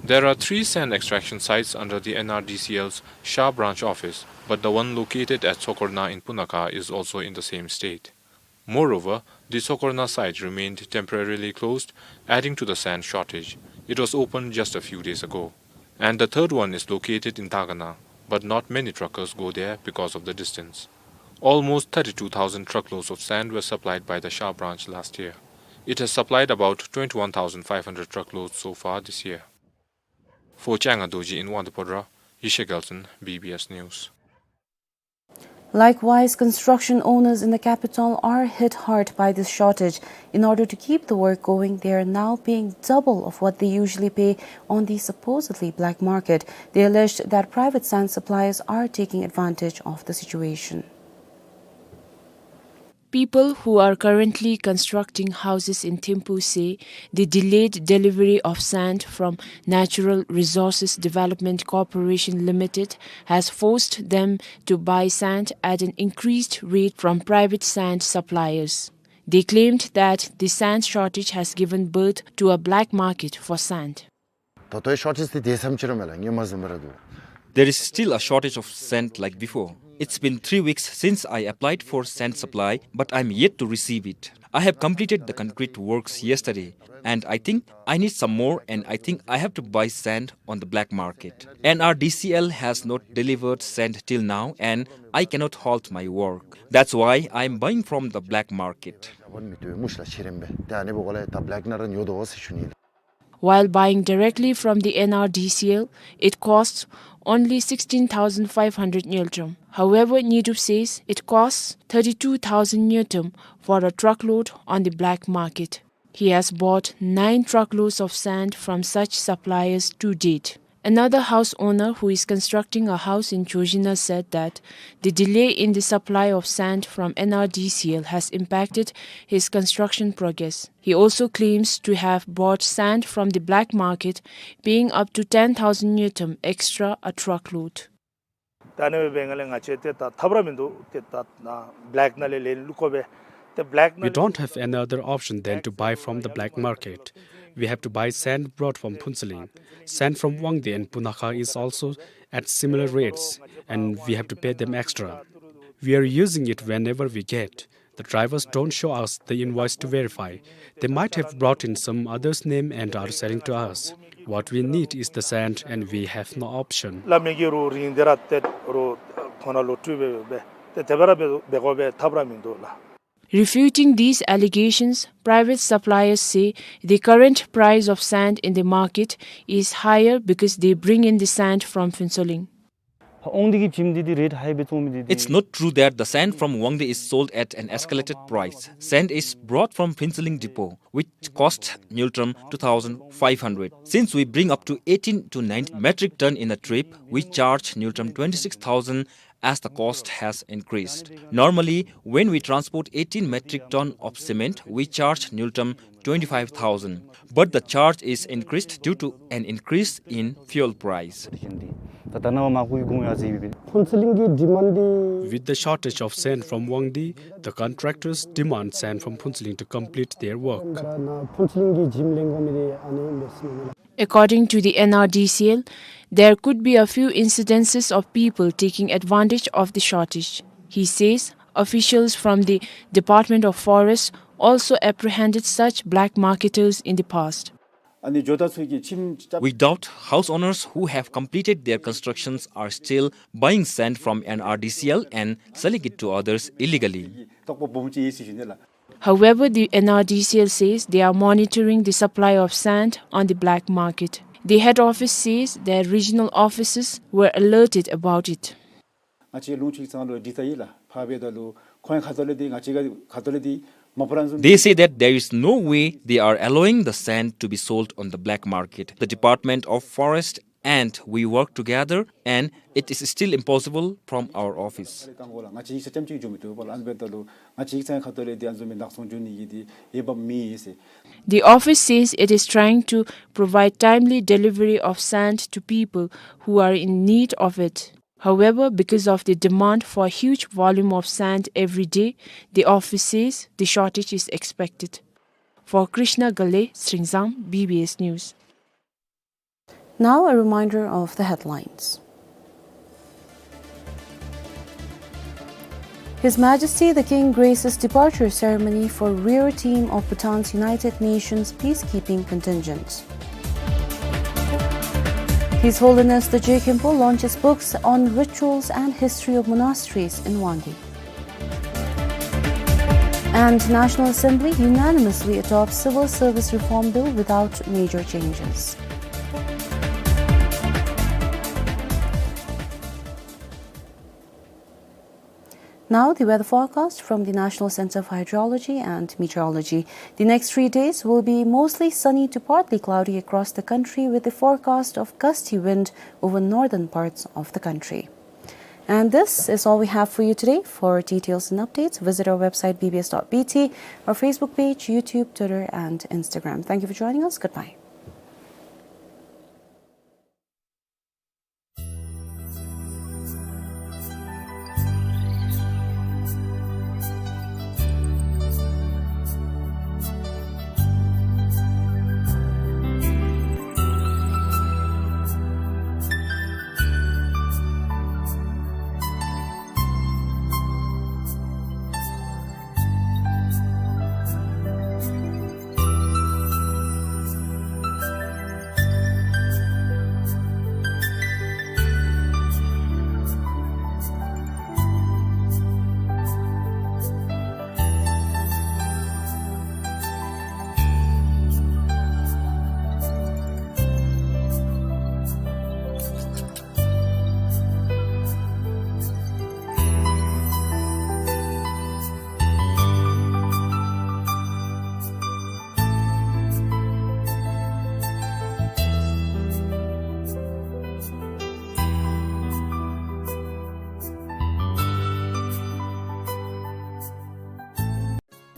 There are three sand extraction sites under the N R D C L's Shah branch office, but the one located at Sokorna in Punakha is also in the same state. Moreover, the Sokorna site remained temporarily closed, adding to the sand shortage. It was opened just a few days ago. And the third one is located in Dagana, but not many truckers go there because of the distance. Almost thirty-two thousand truckloads of sand were supplied by the Shah branch last year. It has supplied about twenty-one thousand five hundred truckloads so far this year. For Changa Dorji in Wangdue Phodrang, Yeshe Gelson, B B S News. Likewise, construction owners in the capital are hit hard by this shortage. In order to keep the work going, they are now paying double of what they usually pay on the supposedly black market. They alleged that private sand suppliers are taking advantage of the situation. People who are currently constructing houses in Thimphu say the delayed delivery of sand from Natural Resources Development Corporation Limited has forced them to buy sand at an increased rate from private sand suppliers. They claimed that the sand shortage has given birth to a black market for sand. ད་ལྟོའི་ཤོར་ཊེཇ་འདི་དེ་ཙམ་ཅིག་ར་མེད་ལགས། སྔོན་མ་བཟུམ་སྦེ་ར་འདུག། There is still a shortage of sand like before. It's been three weeks since I applied for sand supply, but I'm yet to receive it. I have completed the concrete works yesterday, And I think I need some more, and I think I have to buy sand on the black market. N R D C L has not delivered sand till now, and I cannot halt my work. That's why I'm buying from the black market. While buying directly from the N R D C L, it costs only sixteen thousand five hundred ngultrum. However, Nyidup says it costs thirty-two thousand ngultrum for a truckload on the black market. He has bought nine truckloads of sand from such suppliers to date. Another house owner who is constructing a house in Chojina said that the delay in the supply of sand from N R D C L has impacted his construction progress. He also claims to have bought sand from the black market, paying up to ten thousand ngultrum extra a truckload. ད་ཨ་ནི་སྦེ་འབད་ནི་འདི་ལས་ང་བཅས་ཏེ་ད་ཐབས་ར་མིན་འདུག། ཏེ་ད་ནཱ་བེ་ལེག་ནང་ལས་ལེན་ལུ་དགོ་པས། ཏེ་བེ་ལེག་ནང་། We don't have any other option than to buy from the black market. We have to buy sand brought from Phuentsholing. Sand from Wangdue and Punakha is also at similar rates, and we have to pay them extra. We are using it whenever we get. The drivers don't show us the invoice to verify. They might have brought in some other's name and are selling to us. What we need is the sand, and we have no option. སླབ་མི་གི་རུང་རིན་འདི་ར་ཏེ་རུང་ཁོང་ལུ་ལོག་སྤྲོད་འབད་འབད་ཏེ་དེ་སྦེ་ར་འབད་འབད་དགོ་པས། ཐབས་ར་མིན་འདུག་ལགས། Refuting these allegations, private suppliers say the current price of sand in the market is higher because they bring in the sand from Phuentsholing. It's not true that the sand from Wangdue is sold at an escalated price. Sand is brought from Phuentsholing depot, which costs ngultrum two thousand five hundred. Since we bring up to eighteen to nineteen metric ton in a trip, we charge ngultrum twenty-six thousand as the cost has increased. Normally, when we transport eighteen metric ton of cement, we charge ngultrum twenty-five thousand. But the charge is increased due to an increase in fuel price. With the shortage of sand from Wangdue, the contractors demand sand from Phuentsholing to complete their work. According to the N R D C L, there could be a few incidences of people taking advantage of the shortage. He says officials from the Department of Forest also apprehended such black marketers in the past. We doubt house owners who have completed their constructions are still buying sand from N R D C L and selling it to others illegally. However, the N R D C L says they are monitoring the supply of sand on the black market. The head office says their regional offices were alerted about it. They say that there is no way they are allowing the sand to be sold on the black market. The Department of Forest and we work together, and it is still impossible from our office. The office says it is trying to provide timely delivery of sand to people who are in need of it. However, because of the demand for a huge volume of sand every day, the office says the shortage is expected. For Krishna Ghale, Sringzang, B B S News. Now a reminder of the headlines. His Majesty the King graces departure ceremony for rear team of Bhutan's United Nations peacekeeping contingent. His Holiness the Je Khenpo launches books on rituals and history of monasteries in Wangdue. And National Assembly unanimously adopts Civil Service Reform Bill without major changes. Now, the weather forecast from the National Center for Hydrology and Meteorology. The next three days will be mostly sunny to partly cloudy across the country, with the forecast of gusty wind over northern parts of the country. And this is all we have for you today. For details and updates, visit our website B B S dot B T, our Facebook page, YouTube, Twitter, and Instagram. Thank you for joining us. Goodbye.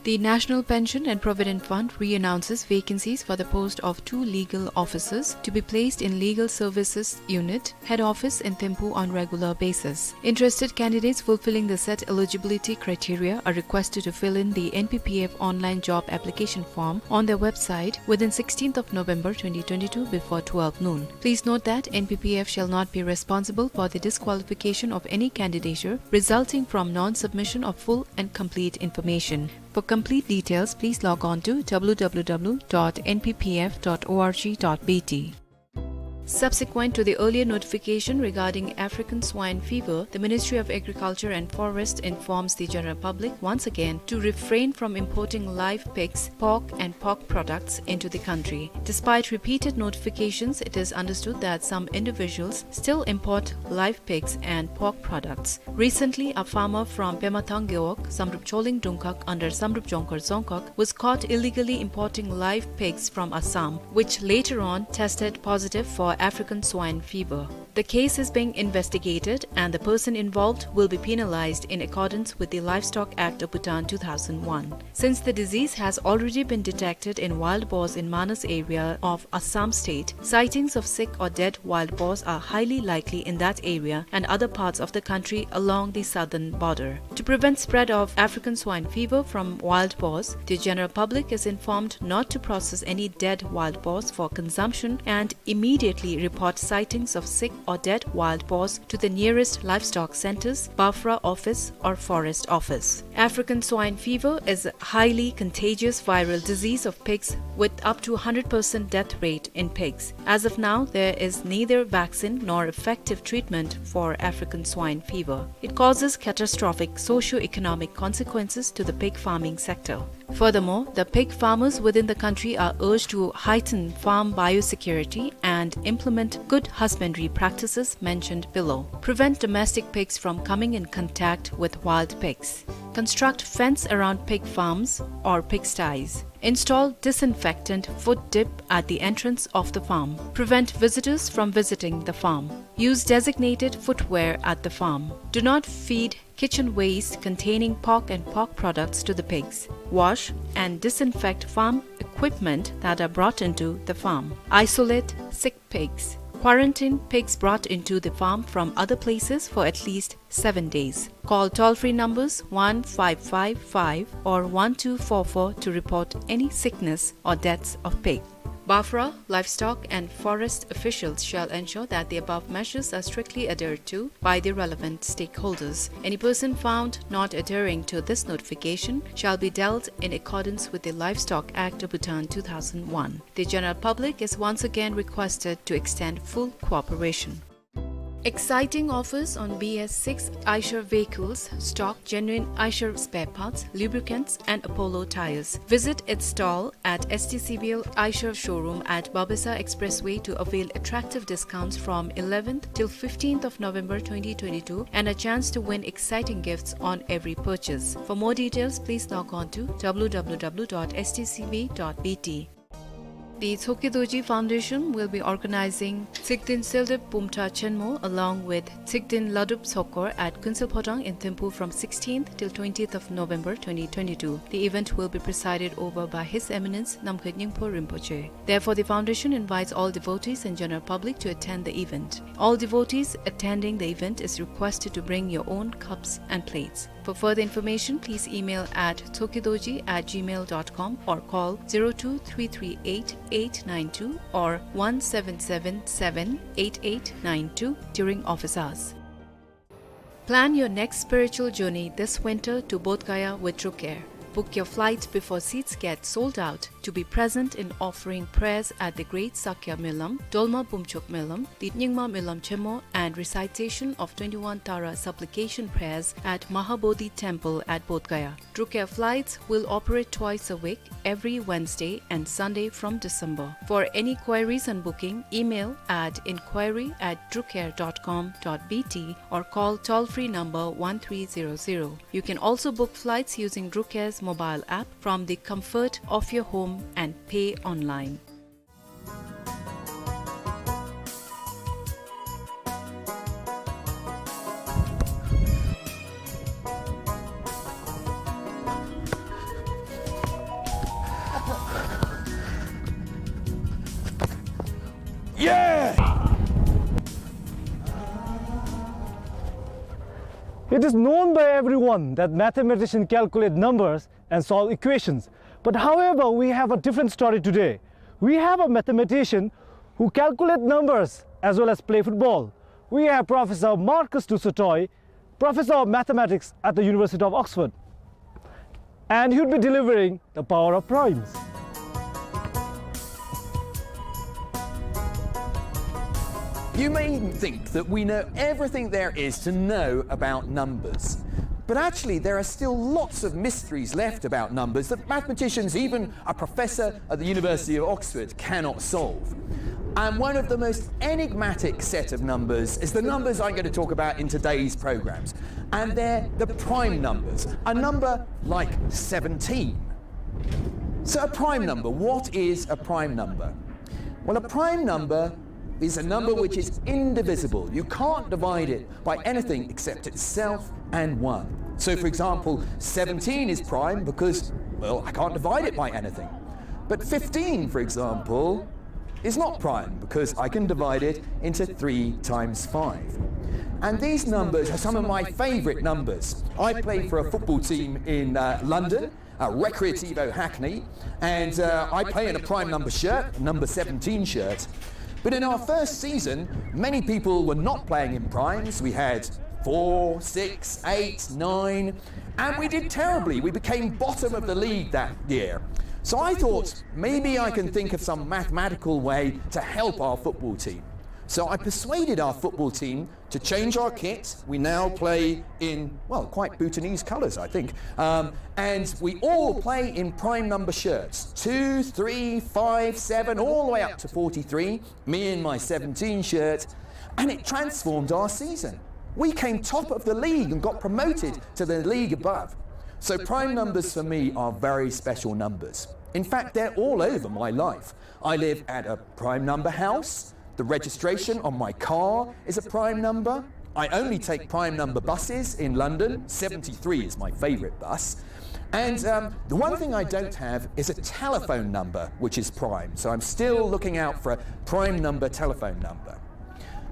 The National Pension and Provident Fund re-announces vacancies for the post of two legal officers to be placed in Legal Services Unit, Head Office in Thimphu on regular basis. Interested candidates fulfilling the set eligibility criteria are requested to fill in the N P P F online job application form on their website within sixteenth of November twenty twenty-two before twelve noon. Please note that N P P F shall not be responsible for the disqualification of any candidature resulting from non-submission of full and complete information. For complete details, please log on to W W W dot N P P F dot org dot B T. Subsequent to the earlier notification regarding African swine fever, the Ministry of Agriculture and Forest informs the general public once again to refrain from importing live pigs, pork and pork products into the country. Despite repeated notifications, it is understood that some individuals still import live pigs and pork products. Recently, a farmer from Pemathang Gewog, Samdrup Choling Dungkhag under Samdrup Jongkhar Dzongkhag, was caught illegally importing live pigs from Assam, which later on tested positive for African swine fever. The case is being investigated and the person involved will be penalized in accordance with the Livestock Act of Bhutan two thousand one. Since the disease has already been detected in wild boars in Manas area of Assam state, sightings of sick or dead wild boars are highly likely in that area and other parts of the country along the southern border. To prevent spread of African swine fever from wild boars, the general public is informed not to process any dead wild boars for consumption and immediately report sightings of sick or dead wild boars to the nearest livestock centers, BAFRA office or forest office. African swine fever is a highly contagious viral disease of pigs with up to hundred percent death rate in pigs. As of now, there is neither vaccine nor effective treatment for African swine fever. It causes catastrophic socio-economic consequences to the pig farming sector. Furthermore, the pig farmers within the country are urged to heighten farm biosecurity and implement good husbandry practices mentioned below. Prevent domestic pigs from coming in contact with wild pigs. Construct fence around pig farms or pigsties. Install disinfectant foot dip at the entrance of the farm. Prevent visitors from visiting the farm. Use designated footwear at the farm. Do not feed kitchen waste containing pork and pork products to the pigs. Wash and disinfect farm equipment that are brought into the farm. Isolate sick pigs. Quarantine pigs brought into the farm from other places for at least seven days. Call toll-free numbers one five five five or one two four four to report any sickness or deaths of pig. BAFRA, livestock and forest officials shall ensure that the above measures are strictly adhered to by the relevant stakeholders. Any person found not adhering to this notification shall be dealt in accordance with the Livestock Act of Bhutan two thousand one. The general public is once again requested to extend full cooperation. Exciting offers on B S six Eicher vehicles, stock, genuine Eicher spare parts, lubricants, and Apollo tires. Visit its stall at S T C B L Eicher showroom at Babasa Expressway to avail attractive discounts from eleventh till fifteenth of November twenty twenty-two and a chance to win exciting gifts on every purchase. For more details, please log on to W W W dot S T C B dot B T. The Tshogkhe Dorji Foundation will be organizing Tshikden Seldep Bumthra Chenmo along with Tshikden Ladrup Sokor at Kuensel Phodrang in Thimphu from sixteenth till twentieth of November twenty twenty-two. The event will be presided over by His Eminence Namkhai Nyimpho Rinpoche. Therefore, the foundation invites all devotees and general public to attend the event. All devotees attending the event is requested to bring your own cups and plates. For further information, please email at tshogkhedoji at gmail dot com or call zero two three three eight eight nine two or one seven seven seven eight eight nine two during office hours. Plan your next spiritual journey this winter to Bodh Gaya with Druk Air. Book your flight before seats get sold out to be present in offering prayers at the Great Sakya Myolam, Dolma Bumchuk Myolam, the Nyingma Myolam Chenmo, and recitation of twenty-one Tara supplication prayers at Mahabodhi Temple at Bodh Gaya. Druk Air flights will operate twice a week, every Wednesday and Sunday from December. For any queries and booking, email at inquiry at drukair dot com dot B T or call toll-free number one three zero zero. You can also book flights using Druk Air's mobile app from the comfort of your home and pay online. Yeah! It is known by everyone that mathematicians calculate numbers and solve equations. But however, we have a different story today. We have a mathematician who calculates numbers as well as play football. We have Professor Marcus du Sautoy, Professor of Mathematics at the University of Oxford. And he would be delivering the power of primes. You may think that we know everything there is to know about numbers. But actually, there are still lots of mysteries left about numbers that mathematicians, even a professor at the University of Oxford, cannot solve. And one of the most enigmatic set of numbers is the numbers I'm going to talk about in today's programs. And they're the prime numbers, a number like seventeen. So a prime number, what is a prime number? Well, a prime number is a number which is indivisible. You can't divide it by anything except itself and one. So, for example, seventeen is prime because, well, I can't divide it by anything. But fifteen, for example, is not prime because I can divide it into three times five. And these numbers are some of my favorite numbers. I play for a football team in, uh, London, uh, Recreativo Hackney, and, uh, I play in a prime number shirt, number seventeen shirt. But in our first season, many people were not playing in primes. We had four, six, eight, nine, and we did terribly. We became bottom of the league that year. So I thought, maybe I can think of some mathematical way to help our football team. So I persuaded our football team to change our kit. We now play in, well, quite Bhutanese colours, I think. Um, and we all play in prime number shirts, two, three, five, seven, all the way up to forty-three, me in my seventeen shirt, and it transformed our season. We came top of the league and got promoted to the league above. So prime numbers for me are very special numbers. In fact, they're all over my life. I live at a prime number house. The registration on my car is a prime number. I only take prime number buses in London. Seventy-three is my favourite bus. And, um, the one thing I don't have is a telephone number which is prime. So I'm still looking out for a prime number telephone number.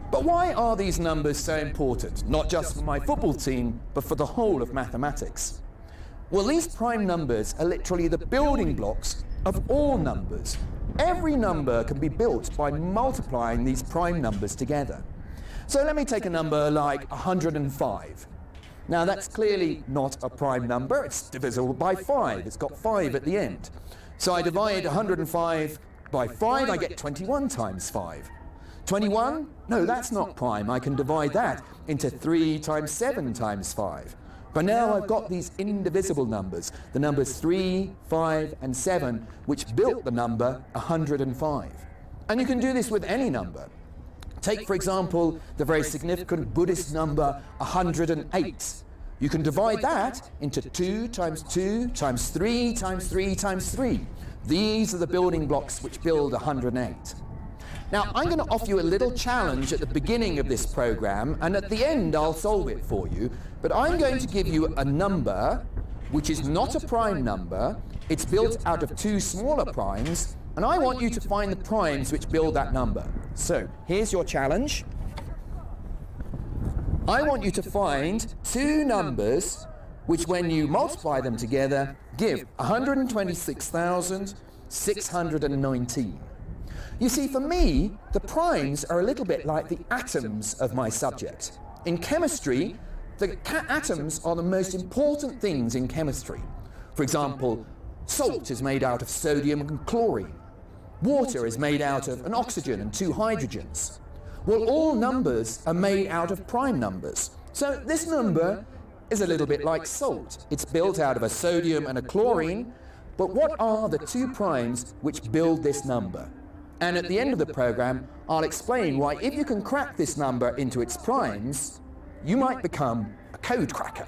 But why are these numbers so important, not just for my football team, but for the whole of mathematics? Well, these prime numbers are literally the building blocks of all numbers. Every number can be built by multiplying these prime numbers together. So let me take a number like a hundred and five. Now, that's clearly not a prime number. It's divisible by five. It's got five at the end. So I divide a hundred and five by five, I get twenty-one times five. Twenty-one? No, that's not prime. I can divide that into three times seven times five. But now I've got these indivisible numbers, the numbers three, five, and seven, which built the number a hundred and five. And you can do this with any number. Take, for example, the very significant Buddhist number a hundred and eight. You can divide that into two times two times three times three times three. These are the building blocks which build a hundred and eight. Now, I'm gonna offer you a little challenge at the beginning of this program, and at the end I'll solve it for you. But I'm going to give you a number which is not a prime number. It's built out of two smaller primes, and I want you to find the primes which build that number. So, here's your challenge. I want you to find two numbers which, when you multiply them together, give a hundred and twenty-six thousand six hundred and nineteen. You see, for me, the primes are a little bit like the atoms of my subject. In chemistry, the ca-, atoms are the most important things in chemistry. For example, salt is made out of sodium and chlorine. Water is made out of an oxygen and two hydrogens. Well, all numbers are made out of prime numbers. So this number is a little bit like salt. It's built out of a sodium and a chlorine, but what are the two primes which build this number? And at the end of the program, I'll explain why, if you can crack this number into its primes, you might become a code cracker.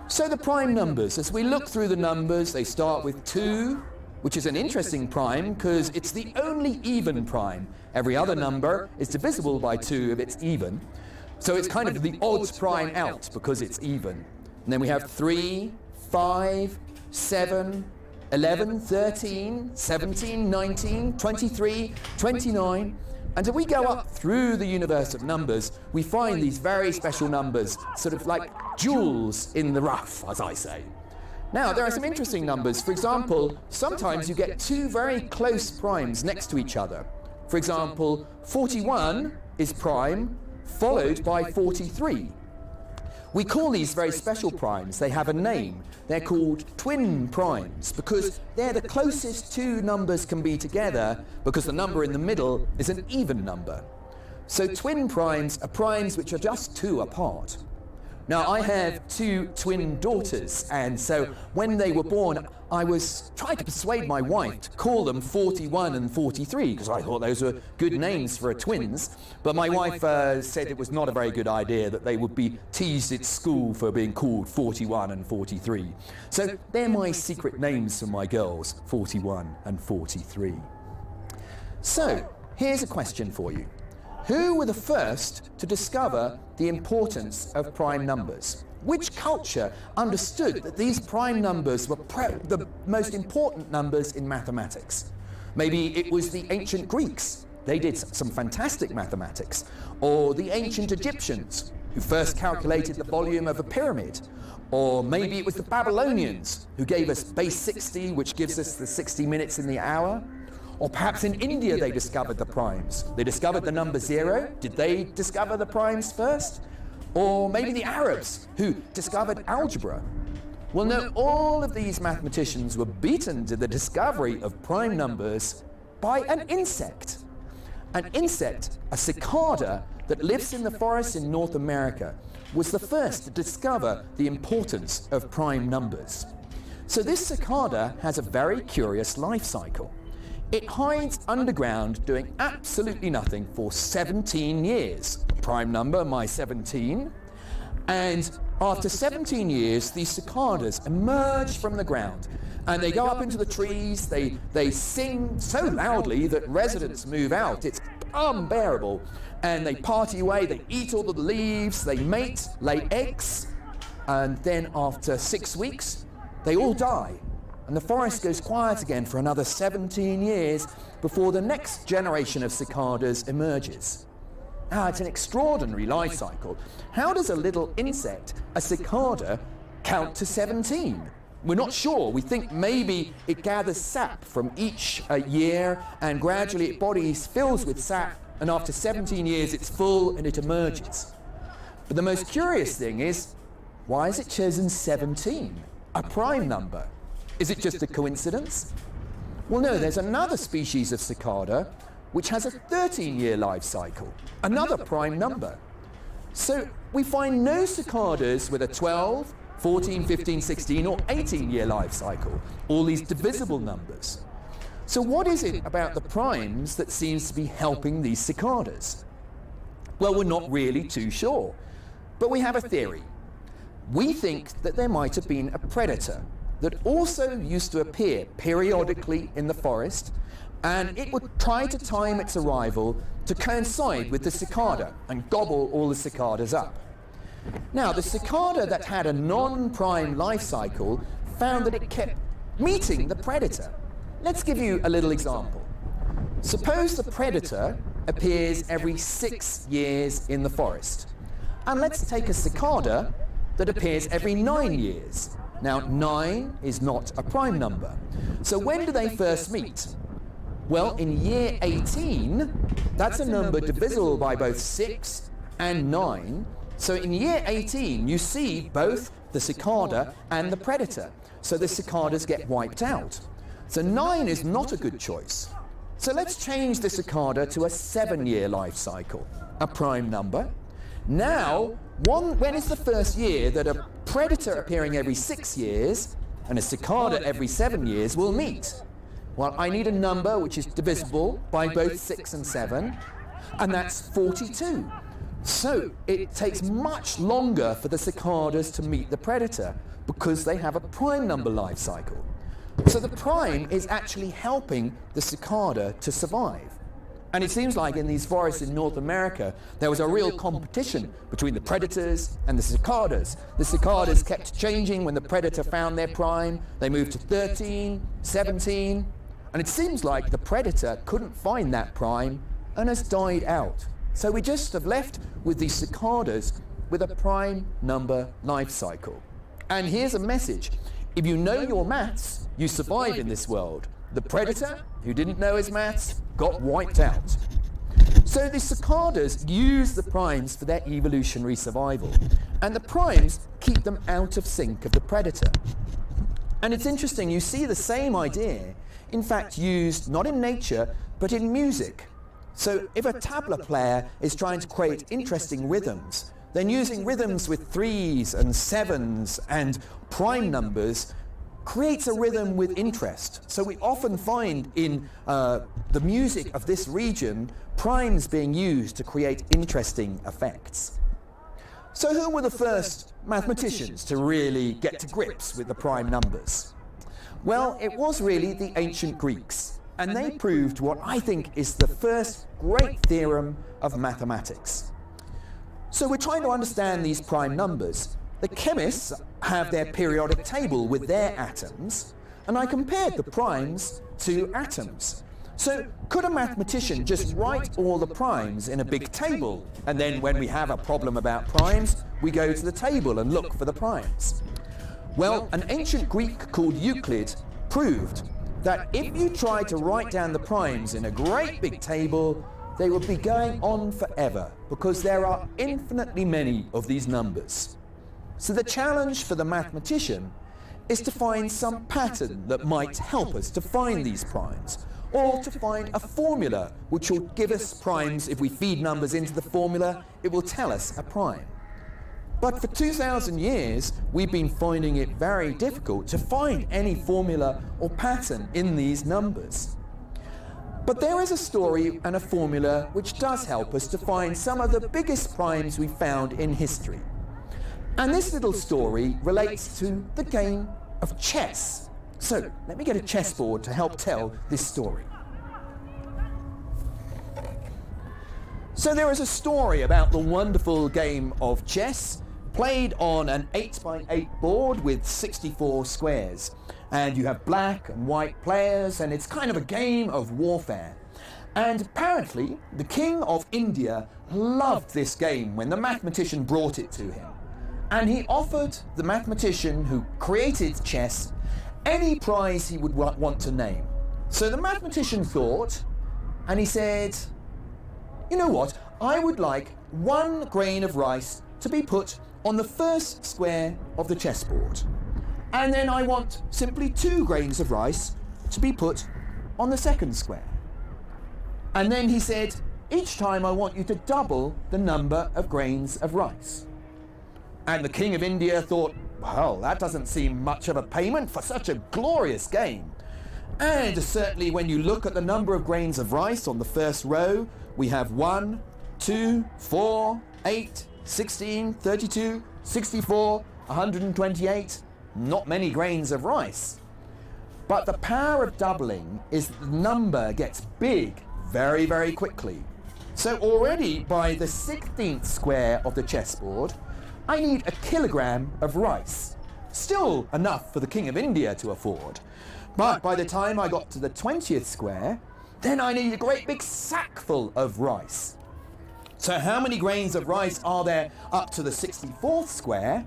So the prime numbers, as we look through the numbers, they start with two, which is an interesting prime 'cause it's the only even prime. Every other number is divisible by two if it's even. So it's kind of the odd prime out because it's even. And then we have three, five, seven, eleven, thirteen, seventeen, nineteen, twenty-three, twenty-nine. And if we go up through the universe of numbers, we find these very special numbers, sort of like jewels in the rough, as I say. Now, there are some interesting numbers. For example, sometimes you get two very close primes next to each other. For example, forty-one is prime, followed by forty-three. We call these very special primes. They have a name. They're called twin primes because they're the closest two numbers can be together, because the number in the middle is an even number. So twin primes are primes which are just two apart. Now, I have two twin daughters, and so when they were born, I was trying to persuade my wife to call them forty-one and forty-three, because I thought those were good names for a twins. But my wife, uh, said it was not a very good idea, that they would be teased at school for being called forty-one and forty-three. So they're my secret names for my girls, forty-one and forty-three. So, here's a question for you. Who were the first to discover the importance of prime numbers? Which culture understood that these prime numbers were pre-, the most important numbers in mathematics? Maybe it was the ancient Greeks. They did s-, some fantastic mathematics. Or the ancient Egyptians, who first calculated the volume of a pyramid. Or maybe it was the Babylonians who gave us base sixty, which gives us the sixty minutes in the hour. Or perhaps in India they discovered the primes. They discovered the number zero. Did they discover the primes first? Or maybe the Arabs who discovered algebra. Well, no, all of these mathematicians were beaten to the discovery of prime numbers by an insect. An insect, a cicada, that lives in the forest in North America, was the first to discover the importance of prime numbers. So this cicada has a very curious life cycle. It hides underground doing absolutely nothing for seventeen years. Prime number, my seventeen. And after seventeen years, these cicadas emerge from the ground, and they go up into the trees. They, they sing so loudly that residents move out. It's unbearable. And they party away. They eat all the leaves. They mate, lay eggs. And then after six weeks, they all die. And the forest goes quiet again for another seventeen years before the next generation of cicadas emerges. Ah, it's an extraordinary life cycle. How does a little insect, a cicada, count to seventeen? We're not sure. We think maybe it gathers sap from each, uh, year, and gradually its body fills with sap, and after seventeen years it's full and it emerges. But the most curious thing is, why has it chosen seventeen, a prime number? Is it just a coincidence? Well, no, there's another species of cicada which has a thirteen-year life cycle, another prime number. So we find no cicadas with a twelve, fourteen, fifteen, sixteen, or eighteen-year life cycle, all these divisible numbers. So what is it about the primes that seems to be helping these cicadas? Well, we're not really too sure, but we have a theory. We think that there might have been a predator that also used to appear periodically in the forest, and it would try to time its arrival to coincide with the cicada and gobble all the cicadas up. Now, the cicada that had a non-prime life cycle found that it kept meeting the predator. Let's give you a little example. Suppose the predator appears every six years in the forest. And let's take a cicada that appears every nine years. Now, nine is not a prime number. So when do they first meet? Well, in year eighteen, that's a number divisible by both six and nine. So in year eighteen, you see both the cicada and the predator. So the cicadas get wiped out. So nine is not a good choice. So let's change the cicada to a seven-year life cycle, a prime number. Now, one, when is the first year that a predator appearing every six years and a cicada every seven years will meet? Well, I need a number which is divisible by both six and seven, and that's forty-two. So it takes much longer for the cicadas to meet the predator because they have a prime number life cycle. So the prime is actually helping the cicada to survive. And it seems like in these forests in North America, there was a real competition between the predators and the cicadas. The cicadas kept changing. When the predator found their prime, they moved to thirteen, seventeen, and it seems like the predator couldn't find that prime and has died out. So we just have left with these cicadas with a prime number life cycle. And here's a message. If you know your maths, you survive in this world. The predator, who didn't know his maths, got wiped out. So the cicadas use the primes for their evolutionary survival, and the primes keep them out of sync of the predator. And it's interesting, you see the same idea, in fact, used not in nature, but in music. So if a tabla player is trying to create interesting rhythms, then using rhythms with threes and sevens and prime numbers creates a rhythm with interest. So we often find in, uh, the music of this region, primes being used to create interesting effects. So who were the first mathematicians to really get to grips with the prime numbers? Well, it was really the ancient Greeks, and they proved what I think is the first great theorem of mathematics. So we're trying to understand these prime numbers. The chemists have their periodic table with their atoms, and I compared the primes to atoms. So could a mathematician just write all the primes in a big table, and then when we have a problem about primes, we go to the table and look for the primes? Well, an ancient Greek called Euclid proved that if you try to write down the primes in a great big table, they would be going on forever, because there are infinitely many of these numbers. So the challenge for the mathematician is to find some pattern that might help us to find these primes, or to find a formula which will give us primes. If we feed numbers into the formula, it will tell us a prime. But for two thousand years, we've been finding it very difficult to find any formula or pattern in these numbers. But there is a story and a formula which does help us to find some of the biggest primes we found in history. And this little story relates to the game of chess. So let me get a chessboard to help tell this story. So there is a story about the wonderful game of chess, played on an eight by eight board with sixty-four squares. And you have black and white players, and it's kind of a game of warfare. And apparently, the king of India loved this game when the mathematician brought it to him. And he offered the mathematician who created chess any prize he would wa-, want to name. So the mathematician thought, and he said, "You know what? I would like one grain of rice to be put on the first square of the chessboard. And then I want simply two grains of rice to be put on the second square." And then he said, "Each time I want you to double the number of grains of rice." And the king of India thought, "Well, that doesn't seem much of a payment for such a glorious game." And certainly when you look at the number of grains of rice on the first row, we have one, two, four, eight, sixteen, thirty-two, sixty-four, a hundred and twenty-eight, not many grains of rice. But the power of doubling is the number gets big very, very quickly. So already by the sixteenth square of the chessboard, I need a kilogram of rice. Still enough for the King of India to afford. But by the time I got to the twentieth square, then I need a great big sackful of rice. So how many grains of rice are there up to the sixty-fourth square?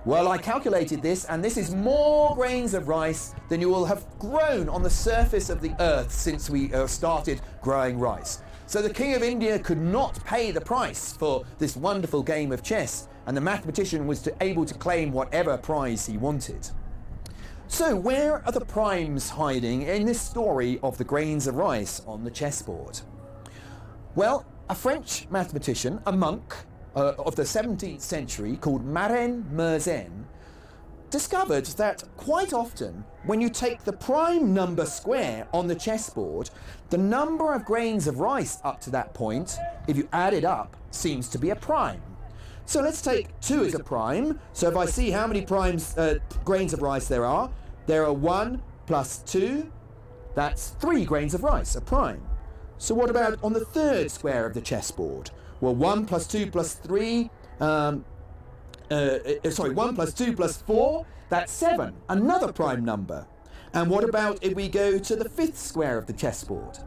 Well, I calculated this, and this is more grains of rice than you will have grown on the surface of the earth since we, uh, started growing rice. So the King of India could not pay the price for this wonderful game of chess, and the mathematician was to, able to claim whatever prize he wanted. So where are the primes hiding in this story of the grains of rice on the chessboard? Well, a French mathematician, a monk, uh, of the seventeenth century called Marin Mersenne, discovered that quite often when you take the prime number square on the chessboard, the number of grains of rice up to that point, if you add it up, seems to be a prime. So let's take two as a prime. So if I see how many primes, uh, grains of rice there are, there are one plus two, that's three grains of rice, a prime. So what about on the third square of the chessboard? Well, one plus two plus three, um, uh, uh, sorry, one plus two plus four, that's seven, another prime number. And what about if we go to the fifth square of the chessboard?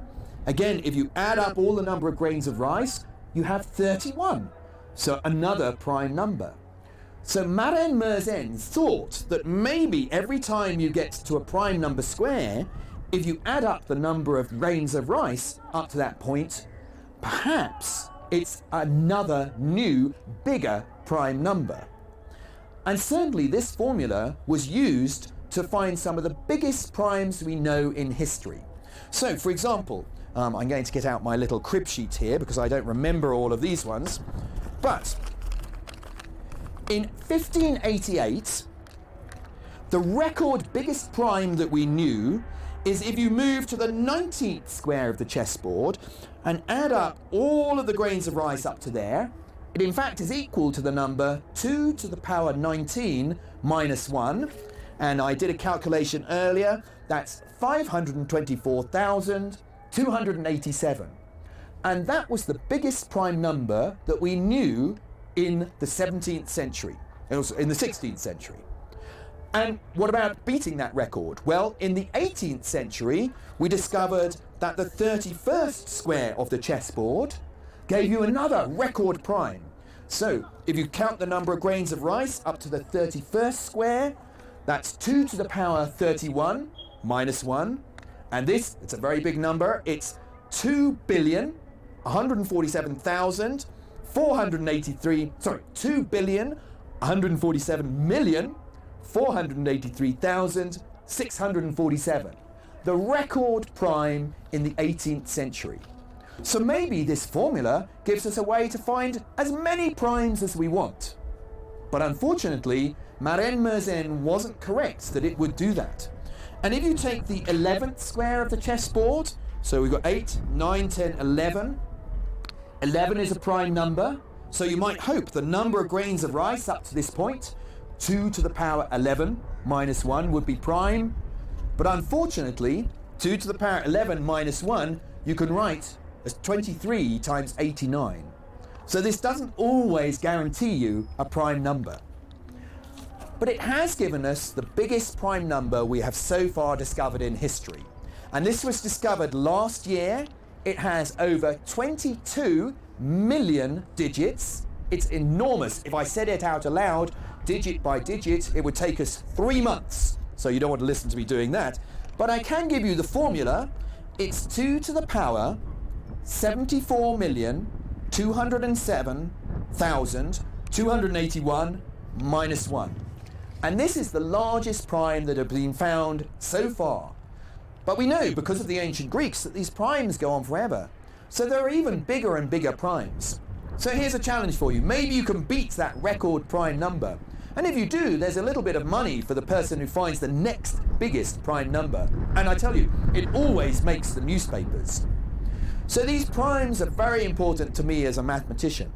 Again, if you add up all the number of grains of rice, you have thirty-one. So another prime number. So Maren Mersenne thought that maybe every time you get to a prime number square, if you add up the number of grains of rice up to that point, perhaps it's another new, bigger prime number. And certainly this formula was used to find some of the biggest primes we know in history. So, for example, um, I'm going to get out my little crib sheet here because I don't remember all of these ones. But in fifteen eighty-eight, the record biggest prime that we knew is if you move to the nineteenth square of the chessboard and add up all of the grains of rice up to there, it in fact is equal to the number two to the power nineteen minus one. And I did a calculation earlier, that's five hundred twenty-four thousand two hundred eighty-seven. And that was the biggest prime number that we knew in the seventeenth century, and also in the sixteenth century. And what about beating that record? Well, in the eighteenth century, we discovered that the thirty-first square of the chessboard gave you another record prime. So, if you count the number of grains of rice up to the thirty-first square, that's two to the power thirty-one minus one. And this, it's a very big number, it's two billion one hundred forty-seven thousand four hundred eighty-three, sorry, two billion one hundred forty-seven million four hundred eighty-three thousand six hundred forty-seven, the record prime in the eighteenth century. So maybe this formula gives us a way to find as many primes as we want. But unfortunately, Maren Mersenne wasn't correct that it would do that. And if you take the eleventh square of the chessboard, so we've got eight, nine, ten, eleven. Eleven is a prime number, so you might hope the number of grains of rice up to this point, two to the power eleven minus one, would be prime. But unfortunately, two to the power eleven minus one, you can write as twenty-three times eighty-nine. So this doesn't always guarantee you a prime number. But it has given us the biggest prime number we have so far discovered in history. And this was discovered last year. It has over twenty-two million digits. It's enormous. If I said it out aloud, digit by digit, it would take us three months. So you don't want to listen to me doing that. But I can give you the formula. It's two to the power seventy-four million two hundred seven thousand two hundred eighty-one minus one. And this is the largest prime that have been found so far. But we know, because of the ancient Greeks, that these primes go on forever. So there are even bigger and bigger primes. So here's a challenge for you. Maybe you can beat that record prime number. And if you do, there's a little bit of money for the person who finds the next biggest prime number. And I tell you, it always makes the newspapers. So these primes are very important to me as a mathematician.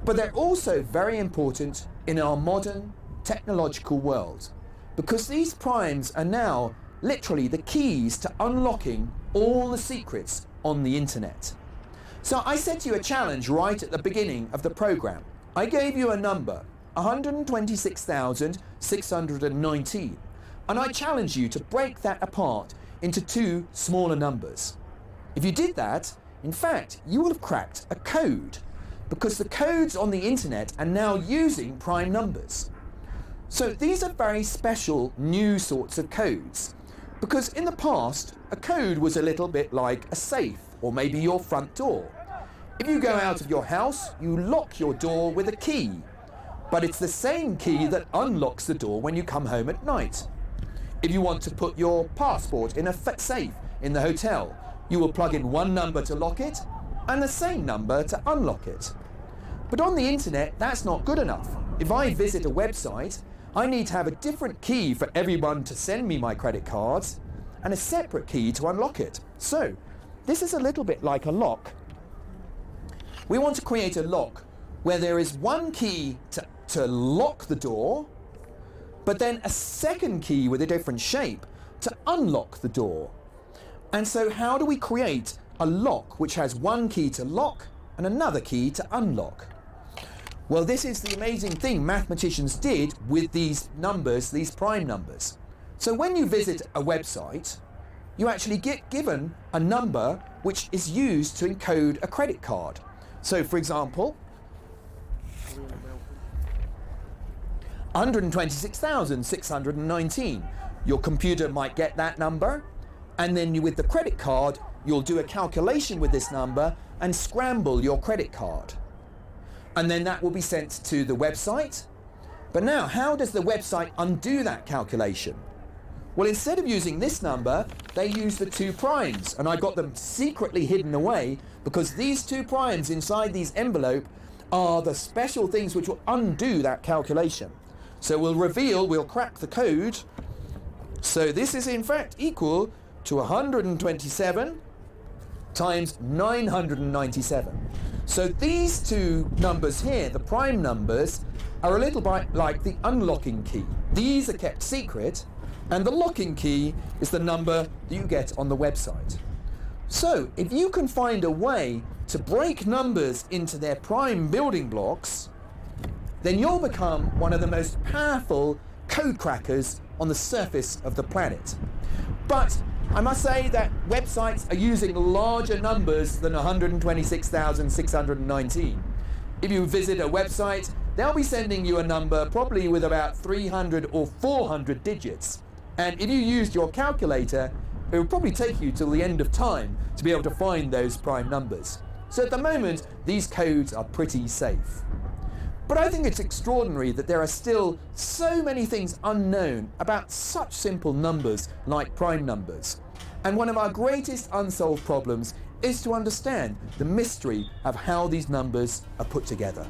But they're also very important in our modern technological world, because these primes are now literally the keys to unlocking all the secrets on the internet. So I set you a challenge right at the beginning of the program. I gave you a number, one hundred twenty-six thousand six hundred nineteen, and I challenge you to break that apart into two smaller numbers. If you did that, in fact, you will have cracked a code, because the codes on the internet are now using prime numbers. So these are very special new sorts of codes, because in the past, a code was a little bit like a safe or maybe your front door. If you go out of your house, you lock your door with a key, but it's the same key that unlocks the door when you come home at night. If you want to put your passport in a fa-, safe in the hotel, you will plug in one number to lock it and the same number to unlock it. But on the internet, that's not good enough. If I visit a website, I need to have a different key for everyone to send me my credit cards and a separate key to unlock it. So, this is a little bit like a lock. We want to create a lock where there is one key to, to lock the door, but then a second key with a different shape to unlock the door. And so how do we create a lock which has one key to lock and another key to unlock. Well, this is the amazing thing mathematicians did with these numbers, these prime numbers. So when you visit a website, you actually get given a number which is used to encode a credit card. So, for example, hundred twenty-six thousand six hundred nineteen. Your computer might get that number, and then you, with the credit card, you'll do a calculation with this number and scramble your credit card. And then that will be sent to the website. But now, how does the website undo that calculation? Well, instead of using this number, they use the two primes, and I got them secretly hidden away because these two primes inside these envelope are the special things which will undo that calculation. So we'll reveal, we'll crack the code. So this is in fact equal to a hundred and twenty-seven times nine hundred and ninety-seven. So these two numbers here, the prime numbers, are a little bit like the unlocking key. These are kept secret, and the locking key is the number that you get on the website. So if you can find a way to break numbers into their prime building blocks, then you'll become one of the most powerful code crackers on the surface of the planet. But I must say that websites are using larger numbers than a hundred and twenty-six thousand six hundred and nineteen. If you visit a website, they'll be sending you a number probably with about three hundred or four hundred digits. And if you used your calculator, it would probably take you till the end of time to be able to find those prime numbers. So at the moment, these codes are pretty safe. But I think it's extraordinary that there are still so many things unknown about such simple numbers like prime numbers. And one of our greatest unsolved problems is to understand the mystery of how these numbers are put together.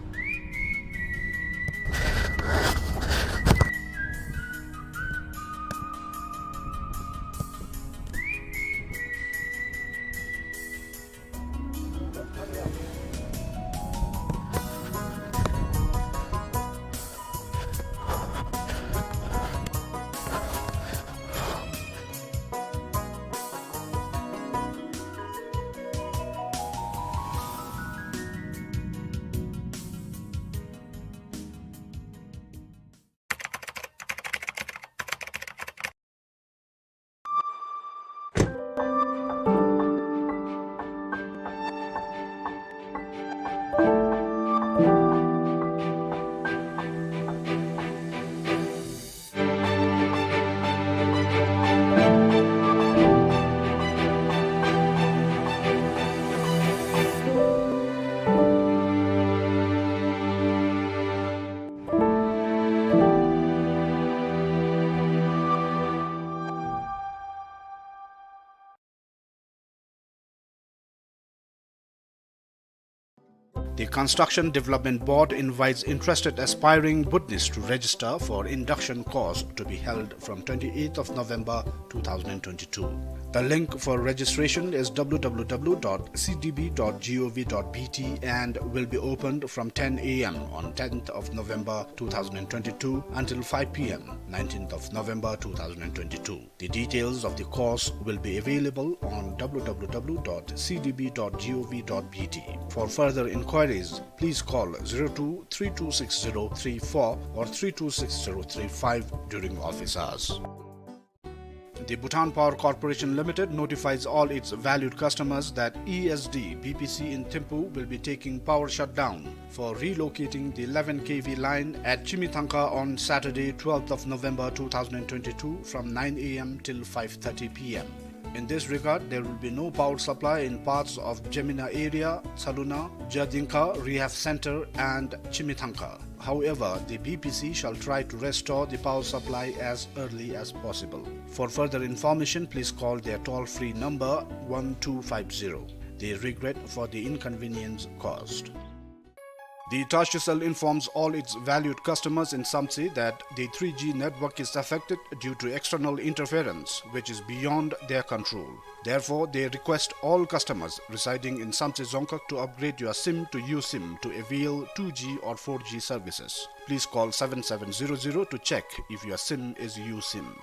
The Construction Development Board invites interested aspiring Buddhist to register for induction course to be held from twenty-eighth of November two thousand twenty-two. The link for registration is www dot cdb dot gov dot bt and will be opened from ten a m on tenth of November two thousand twenty-two until five p m nineteenth of November two thousand twenty-two. The details of the course will be available on www dot cdb dot gov dot bt. For further inquiries, please call zero two three two six zero three four or three two six zero three five during office hours. The Bhutan Power Corporation Limited notifies all its valued customers that E S D B P C in Thimphu will be taking power shutdown for relocating the eleven K V line at Chimithangka on Saturday, twelfth of November two thousand twenty-two, from nine a m till five thirty p m. In this regard, there will be no power supply in parts of Jemina area, Chaluna, Jadinka Rehab Center, and Chimithangka. However, the B P C shall try to restore the power supply as early as possible. For further information, please call their toll-free number one two five zero. They regret for the inconvenience caused. The Tashicel informs all its valued customers in Samtse that the three G network is affected due to external interference, which is beyond their control. Therefore, they request all customers residing in Samtse Dzongkhag to upgrade your sim to U sim to avail two G or four G services. Please call seven seven zero zero to check if your sim is U sim.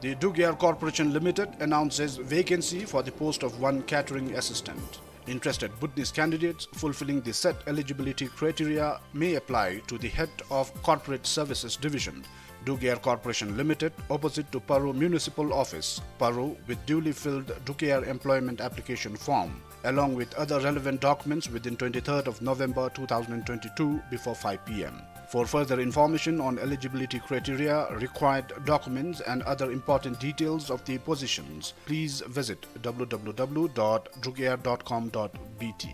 The Druk Air Corporation Limited announces vacancy for the post of one catering assistant. Interested Bhutanese candidates fulfilling the set eligibility criteria may apply to the Head of Corporate Services Division, Druk Air Corporation Limited, opposite to Paro Municipal Office, Paro, with duly filled Druk Air employment application form, along with other relevant documents within twenty-third of November two thousand twenty-two before five P M. For further information on eligibility criteria, required documents, and other important details of the positions, please visit W W W dot drukair dot com dot B T.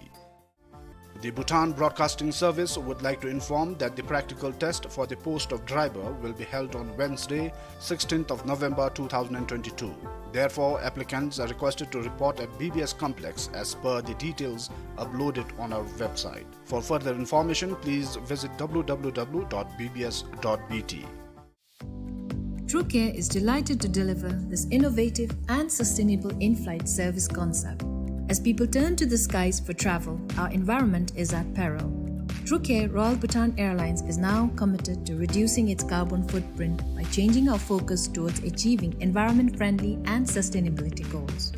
The Bhutan Broadcasting Service would like to inform that the practical test for the post of driver will be held on Wednesday, sixteenth of November two thousand twenty-two. Therefore, applicants are requested to report at B B S complex as per the details uploaded on our website. For further information, please visit W W W dot B B S dot B T. Druk Air is delighted to deliver this innovative and sustainable in-flight service concept. As people turn to the skies for travel, our environment is at peril. Druk Air Royal Bhutan Airlines is now committed to reducing its carbon footprint by changing our focus towards achieving environment-friendly and sustainability goals.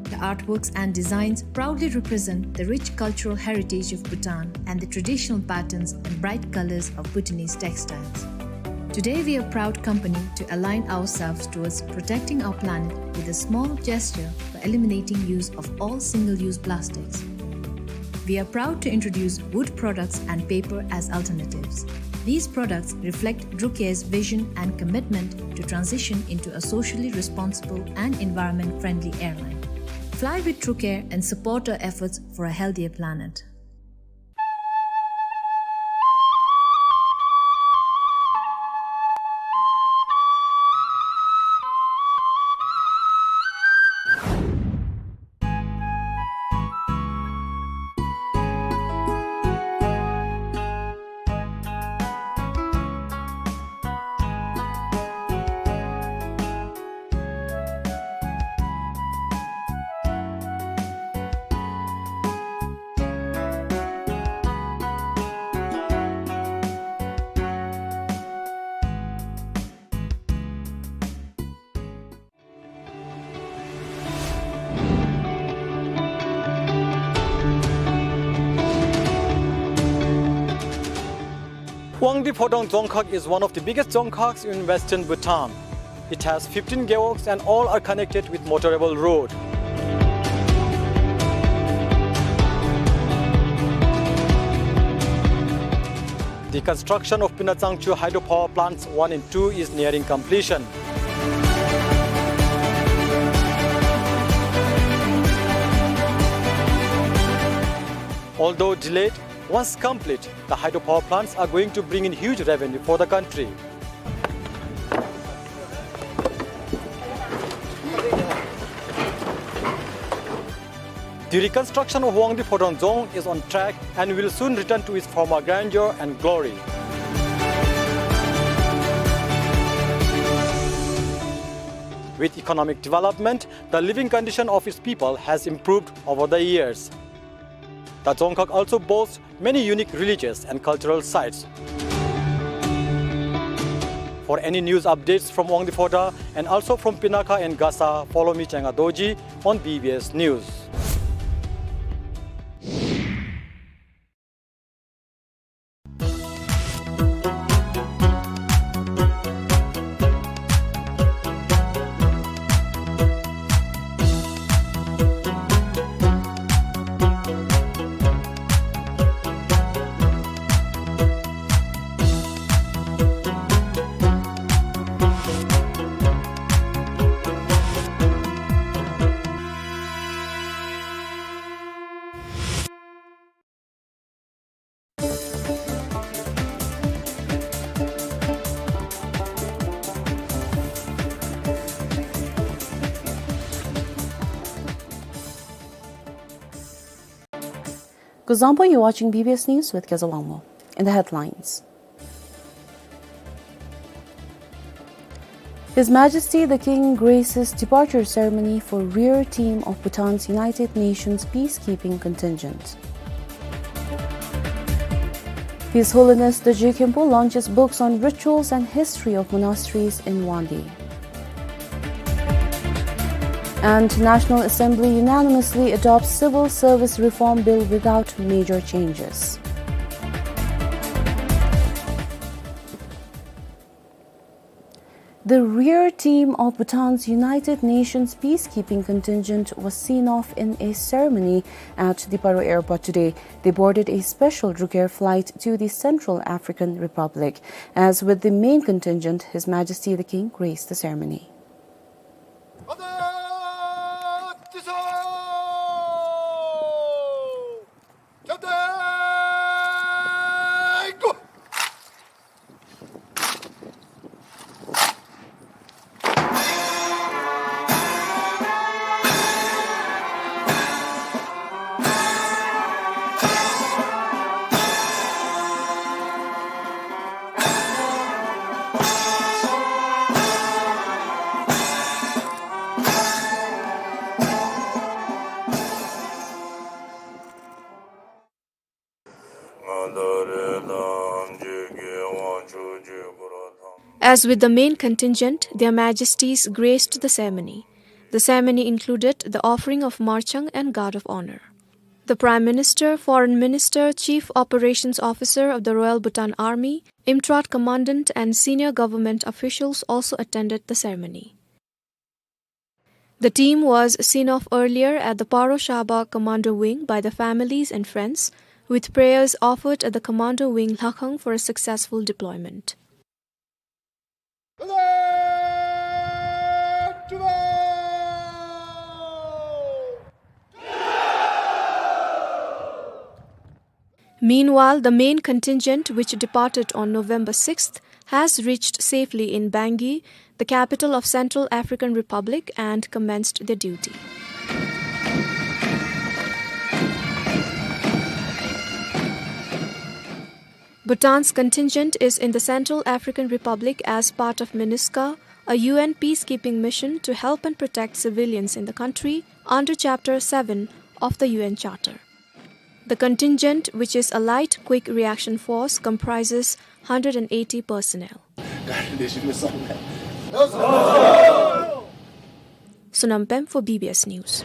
The artworks and designs proudly represent the rich cultural heritage of Bhutan and the traditional patterns and bright colors of Bhutanese textiles. Today, we are a proud company to align ourselves towards protecting our planet with a small gesture for eliminating use of all single-use plastics. We are proud to introduce wood products and paper as alternatives. These products reflect Druk Air's vision and commitment to transition into a socially responsible and environment-friendly airline. Fly with Druk Air and support our efforts for a healthier planet. Wangdi Phodrang Dzongkhag is one of the biggest dzongkhags in western Bhutan. It has fifteen gewogs and all are connected with motorable road. The construction of Pinatsangchu hydropower plants one and two is nearing completion. Although delayed, once complete, the hydropower plants are going to bring in huge revenue for the country. The reconstruction of Wangdi Phodrang Dzong is on track and will soon return to its former grandeur and glory. With economic development, the living condition of its people has improved over the years. The Dzongkhag also boasts many unique religious and cultural sites. For any news updates from Wangdi Phodrang and also from Pinakha and Gasa, follow me, Chenga Dorji, on B B S News. Kuzuzangpo, you're watching B B S News with Keza Wangmo. In the headlines. His Majesty the King graces departure ceremony for rear team of Bhutan's United Nations peacekeeping contingent. His Holiness the Dorje Khenpo launches books on rituals and history of monasteries in Wangdi. And National Assembly unanimously adopts Civil Service Reform Bill without major changes. The rear team of Bhutan's United Nations peacekeeping contingent was seen off in a ceremony at the Paro airport today. They boarded a special Drukair flight to the Central African Republic. As with the main contingent, His Majesty the King graced the ceremony. As with the main contingent, Their Majesties graced the ceremony. The ceremony included the offering of marchang and guard of honor. The Prime Minister, Foreign Minister, Chief Operations Officer of the Royal Bhutan Army, IMTRAT Commandant, and senior government officials also attended the ceremony. The team was seen off earlier at the Paro Shaba Commando Wing by the families and friends, with prayers offered at the Commando Wing Lhakhang for a successful deployment. Meanwhile, the main contingent, which departed on November sixth, has reached safely in Bangui, the capital of Central African Republic, and commenced their duty. Bhutan's contingent is in the Central African Republic as part of MINUSCA, a U N peacekeeping mission to help and protect civilians in the country under Chapter seven of the U N Charter. The contingent, which is a light quick reaction force, comprises hundred and eighty personnel. Sonam Pem for B B S News.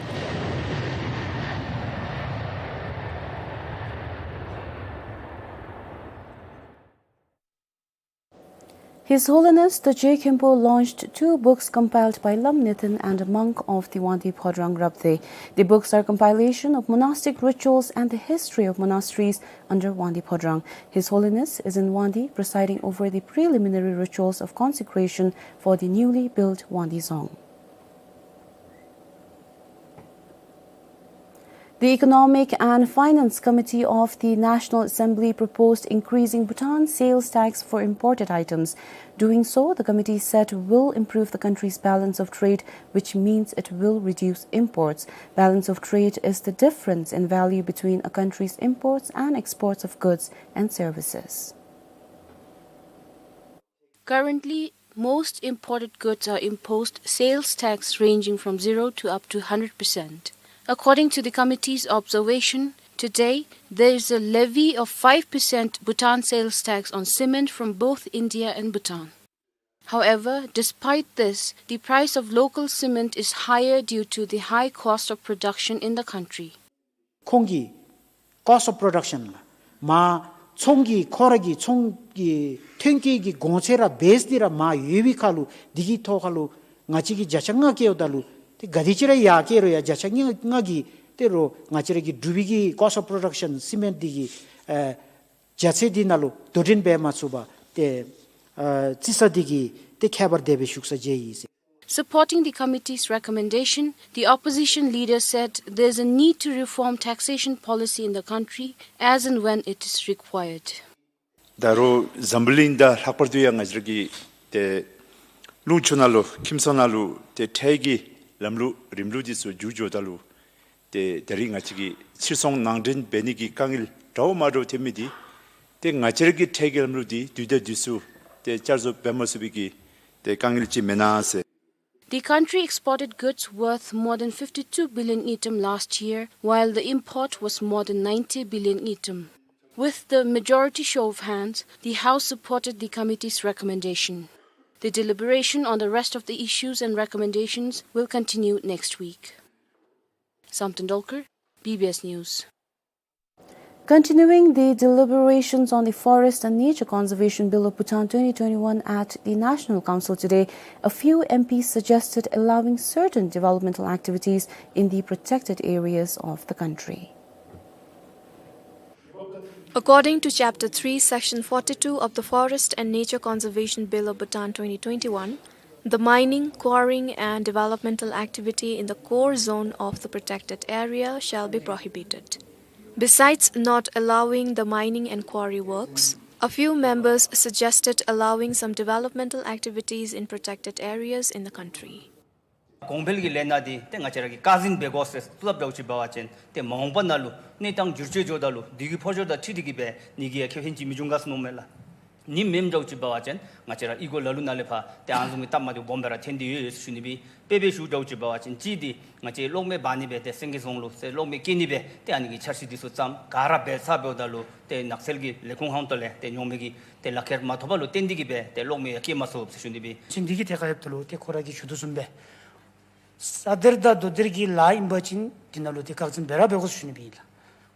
His Holiness Dorje Khenpo launched two books compiled by Lam Neten and a monk of the Wangdue Phodrang Rabdey. The books are compilation of monastic rituals and the history of monasteries under Wangdue Phodrang. His Holiness is in Wangdue presiding over the preliminary rituals of consecration for the newly built Wangdue Dzong. The Economic and Finance Committee of the National Assembly proposed increasing Bhutan sales tax for imported items. Doing so, the committee said, will improve the country's balance of trade, which means it will reduce imports. Balance of trade is the difference in value between a country's imports and exports of goods and services. Currently, most imported goods are imposed sales tax ranging from zero to up to hundred percent. According to the committee's observation, today there is a levy of five percent Bhutan sales tax on cement from both India and Bhutan. However, despite this, the price of local cement is higher due to the high cost of production in the country. ཁོང་གི་cost of production ལགས། མ་ཚོང་གི་ཁོ་ར་གི་ཚོང་གི་ཐོན་སྐྱེད་ཀྱི་གོང་ཚད་ར་བེསི་འདི་ར་མར་ཡོད་པའི་ཁར་ལུ་འདི་གི་ཐོག་ཁར་ལུ་ང་བཅས་ཀྱིས་བརྒྱ་ཆ་ལྔ་བཀལཝ་ད་ལུ་ཏེ་ག་དེ་ཅིག་ར་ཡར་བཀལ་རུང་ཡང་བརྒྱ་ཆ་ལྔ་ལྔ་གི་ཏེ་རོགས་ང་བཅས་ར་གི་འབྲུག་པའི་གི་cost of production cement འདི་གི་ཨེ་རྒྱ་ཚད་འདི་ནང་ལུ་དོ་འགྲན་འབད་མ་ཚུགས་པར་ཏེ་ཨ་རྩི་ས་འདི་གིས་ཏེ་ཁྱད་པར་དེ་སྦེ་ཞུགས་ས་མཇལ་ཡི་ཟེར། Supporting the committee's recommendation, the opposition leader said there's a need to reform taxation policy in the country as and when it is required. ད་རུང་འཛམ་བུ་གླིང་དང་ལྷག་པར་དུ་ཡང་ང་བཅས་ར་གི་ཏེ་ལུང་ཕྱོགས་ནང་ལུ་ཁྱིམ་ཚང་ནང་ལུ་ཏེ་ཁྲལ་གྱི་ལམ་ལུགས་རིམ་ལུགས་འདི་ཚུ་འགྱུར་འགྱོཝ་ད་ལུ་ཏེ་ད་རིས་ང་བཅས་ཀྱིས་ཕྱིར་ཚོང་ནང་འདྲེན་འབད་ནི་གི་དཀའ་ངལ་འདྲཝ་མ་འདྲཝ་ཐོན་མི་འདི་ཏེ་ང་བཅས་ར་གི་ཁྲལ་གྱི་ལམ་ལུགས་འདི་དུས་དང་དུས་སུ་ཏེ་བསྐྱར་བཟོ་འབད་མ་ཚུགས་པའི་གི་ཏེ་དཀའ་ངལ་ཅིག་མེན་ན་ཟེར། The country exported goods worth more than fifty-two billion ngultrum last year, while the import was more than ninety billion ngultrum. With the majority show of hands, the House supported the committee's recommendation. The deliberation on the rest of the issues and recommendations will continue next week. Samten Dolkar, B B S News. Continuing the deliberations on the Forest and Nature Conservation Bill of Bhutan twenty twenty-one at the National Council today, a few M Ps suggested allowing certain developmental activities in the protected areas of the country. According to Chapter three, Section forty-two of the Forest and Nature Conservation Bill of Bhutan twenty twenty-one, the mining, quarrying, and developmental activity in the core zone of the protected area shall be prohibited. Besides not allowing the mining and quarry works, a few members suggested allowing some developmental activities in protected areas in the country. གོང་འཕེལ་གྱི་ལས་སྣ་འདི་ཏེ་ང་བཅས་ར་གིས་བཀག་འཛིན་འབད་དགོ་ཟེར་སླབ་འདྲཝ་ཅིག་འབད་བ་ཅིན་ཏེ་མ་འོངས་པ་ནང་ལུ་གནས་སྟངས་འགྱུར་བཅོས་འགྱོཝ་ད་ལུ་དེ་གི་ཕོ་ཤོ་དང་འཁྲིལ་ཏེ་གིས་སྦེ་ནི་གི་ཡང་ཁེ་ཕན་ཅིག་མི་འབྱུང་ག་ཟེར་མནོཝ་མས་ལགས། ནི་མེནམ་འདྲཝ་ཅིག་འབད་བ་ཅིན་ང་བཅས་ར་ཨི་གོ་ལ་ལུ་ནང་ལས་ཕར་ཏེ་ཨ་ནི་བཟུམ་གྱི་སྟབས་མ་བདེཝ་སྦོམ་སྦེ་ར་ཐོན་ཏེ་ཡོད་ཡོད་ཟེར་ཞུ་ནི་སྦེ། དཔེ་སྦེ་ཞུ་འདྲཝ་ཅིག་འབད་བ་ཅིན་གཅིག་འདི་ང་བཅས་གློག་མེ་འབར་ནི་སྦེ་ཏེ་སེང་གེ་རྫོང་ལུ་ཟེར་གློག་མེ་སྐྱེ་ནི་སྦེ་ཏེ་ཨ་ནི་གི་འཆར་གཞི་འདི་ཚུ་བརྩམས། ག་ར་འབད་ཚར་འབདཝ་ད་ལུ་ཏེ་ནགས་ཚལ་གྱི་ལས་ཁུངས་ཧོངས་ཏོ་ལས་ཏེ་ཉོག་མེ་གི་ཏེ་ལག་ཁྱེར་མ་ཐོབ་པ་ལུ་བརྟེན་ཏེ་གིས་སྦེ་ཏེ་གློག་མེ་ཡང་སྐྱེ་མ་ཚུགས་ཟེར་ཞུ་ནི་སྦེ། ཅིན་འདི་གི་ཐད་ཁར་ཡོདཔ་ད་ལུ་ཏེ་ཁོ་ར་གིས་ཞུ་དོ་བཟུམ་སྦེ་ས་གཏེར་དང་རྡོ་གཏེར་གྱི་ལཱ་ཨིན་པ་ཅིན་འདི་ནང་ལུ་ཏེ་བཀག་འཛིན་འབད་ར་འབད་དགོ་ཟེར་ཞུ་ནི་སྦེ་ཨིན་ལགས།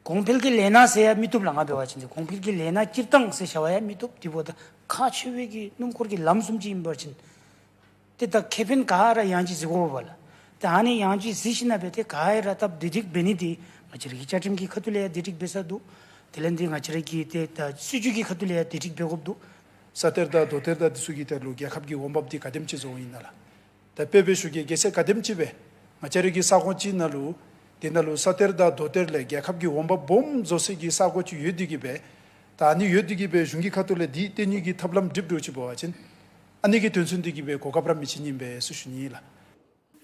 གོང་འཕེལ་གྱི་ལས་སྣ་ཟེར་ཡང་མི་བཏུབ་ལགས། ང་འབད་བ་ཅིན་ཏེ་གོང་འཕེལ་གྱི་ལས་སྣ་སྤྱིར་བཏང་ཟེར་བཞག་པ་ཡང་མི་བཏུབ། དེ་འབདཝ་ད་ཁག་ཆེ་བའི་གི་སྣུམ་འཁོར་གྱི་ལམ་བཟུམ་ཅིག་ཨིན་པ་ཅིན་ཏེ་ད་ཁེ་ཕན་ག་ར་ཡང་ཅིན་གཟིགས་དགོ་པས་ལགས། ཏེ་ཨ་ནི་ཡང་ཅིན་གཟིགས་ཞིནམ་ལས་ཏེ་ག་ར་སྟབས་བདེ་སྒྲིག་འབད་ནི་འདི་ང་བཅས་ར་གི་བཅའ་ཁྲིམས་ཀྱི་ཁ་ཐུག་ལས་ཡང་བདེ་སྒྲིག་འབད་ས་འདུག། དེ་ལས་འདི་ང་བཅས་ར་གི་ཏེ་ད་སྲིད་བྱུས་ཀྱི་ཁ་ཐུག་ལས་ཡང་བདེ་སྒྲིག་འབད་དགོཔ་འདུག། ས་གཏེར་དང་རྡོ་གཏེར་དང་འདི་ཚུ་གི་ཐད་ལུ་རྒྱལ་ཁབ་ཀྱི་འོང་འབབ་འདི་ག་དེམ་ཅིག་བཟོཝ་ཨིན་ན་ལགས། ད་དཔེ་སྦེ་ཞུ་གེ། གལ་སྲིད་ག་དེམ་ཅིག་སྦེ་ང་བཅས་ར་གི་ས་ཁོངས་ཅིག་ནང་ལུ་དེ་ནང་ལུ་ས་གཏེར་དང་རྡོ་གཏེར་ལས་རྒྱལ་ཁབ་ཀྱི་འོང་འབབ་སྦོམ་བཟོ་སའི་གི་ས་གོ་ཅིག་ཡོད་དེ་གིས་སྦེ་ད་ཨ་ནི་ཡོད་དེ་གིས་སྦེ་གཞུང་གི་ཁ་ཐུག་ལས་འདི་བཏོན་ནི་གི་ཐབས་ལམ་སྒྲིག་འདྲཝ་ཅིག་འབད་བ་ཅིན་ཨ་ནི་གི་དོན་ཚན་འདི་གིས་སྦེ་གོ་སྐབས་ར་མི་བྱིན་ནི་ཨིན་པས་ཟེར་ཞུ་ནི་ཨིན་ལགས།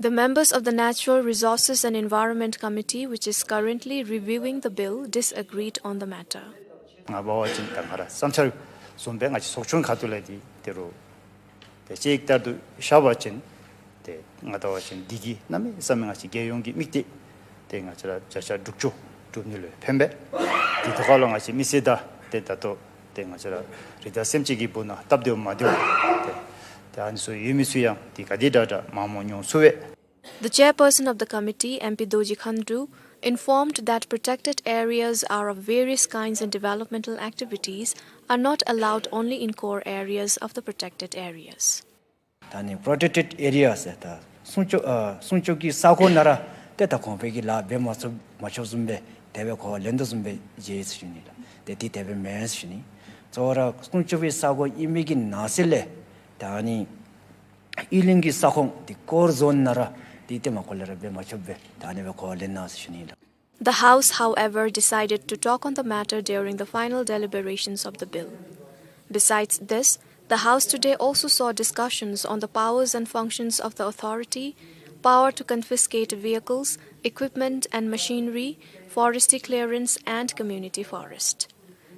The members of the Natural Resources and Environment Committee, which is currently reviewing the bill, disagreed on the matter. ང་འབད་བ་ཅིན་ད་ང་ར་བསམ་འཆར་བཟུམ་སྦེ་ང་བཅས་ཚོགས་ཆུང་ཁ་ཐུག་ལས་འདི་དེ་རུ་ཏེ་གཅིག་ལྟར་དུ་བཞག་པ་ཅིན་ཏེ་ང་འབད་བ་ཅིན་འདི་གིས་གནམ་མེད་ས་མེད་ང་བཅས་རྒྱལ་ཡོངས་ཀྱི་དམིགས་གཏད་ཏེ་ང་བཅས་ར་བརྒྱ་ཆ་དྲུག་ཅུ་སྒྲུབ་ནི་ལུ་ཕན་པས། འདི་ཐོག་ཁར་ལུ་ང་བཅས་མི་སེར་དང་ཏེ་ད་ལྟོ་ཏེ་ང་བཅས་ར་རི་དྭགས་སེམས་ཅན་གྱི་སྦུག་ན་སྟབས་བདེཝ་མ་བདེཝ་ཏེ་ཏེ་ཨ་ནི་ཚུ་ཡོད་མི་ཚུ་ཡང་འདི་ག་དེ་དྲག་དྲག་མང་མང་མྱོང་ཚུགས་པས། The chairperson of the committee, M P Dorji Khandu, informed that protected areas are of various kinds and developmental activities are not allowed only in core areas of the protected areas. ད་ནི་པྲོ་ཊེཀ་ཊེཌ་ཨེ་རི་ཡ་ཟེར་ད་སྲུང་སྐྱོབ་ཨ་སྲུང་སྐྱོབ་ཀྱི་ས་ཁོངས་ནང་ར་ཏེ་ད་གོང་འཕེལ་གྱི་ལཱ་འབད་མ་ཚུགས་མ་ཆོགཔ་བཟུམ་སྦེ་དེ་སྦེ་གོ་བ་ལེན་དོ་བཟུམ་སྦེ་མཇལ་ཡི་ཟེར་ཞུ་ནི་ལགས། ཏེ་འདི་དེ་སྦེ་མེན་ཟེར་ཞུ་ནི། གཙོ་བོ་ར་སྲུང་སྐྱོབ་ཀྱི་ས་ཁོངས་ཨིན་མི་གི་ནང་གསེས་ལས་ད་ནི་གཡུས་གླིང་གི་ས་ཁོངས་འདི་ཀོར་ཛོན་ནང་ར་འདི་ཏེ་མ་གོ་ལས་ར་འབད་མ་ཆོགཔ་སྦེ་ད་ཨ་ནི་སྦེ་གོ་བ་ལེན་གནང་ཟེར་ཞུ་ནི་ལགས། The House, however, decided to talk on the matter during the final deliberations of the bill. Besides this, the House today also saw discussions on the powers and functions of the authority, power to confiscate vehicles, equipment and machinery, forestry clearance and community forest.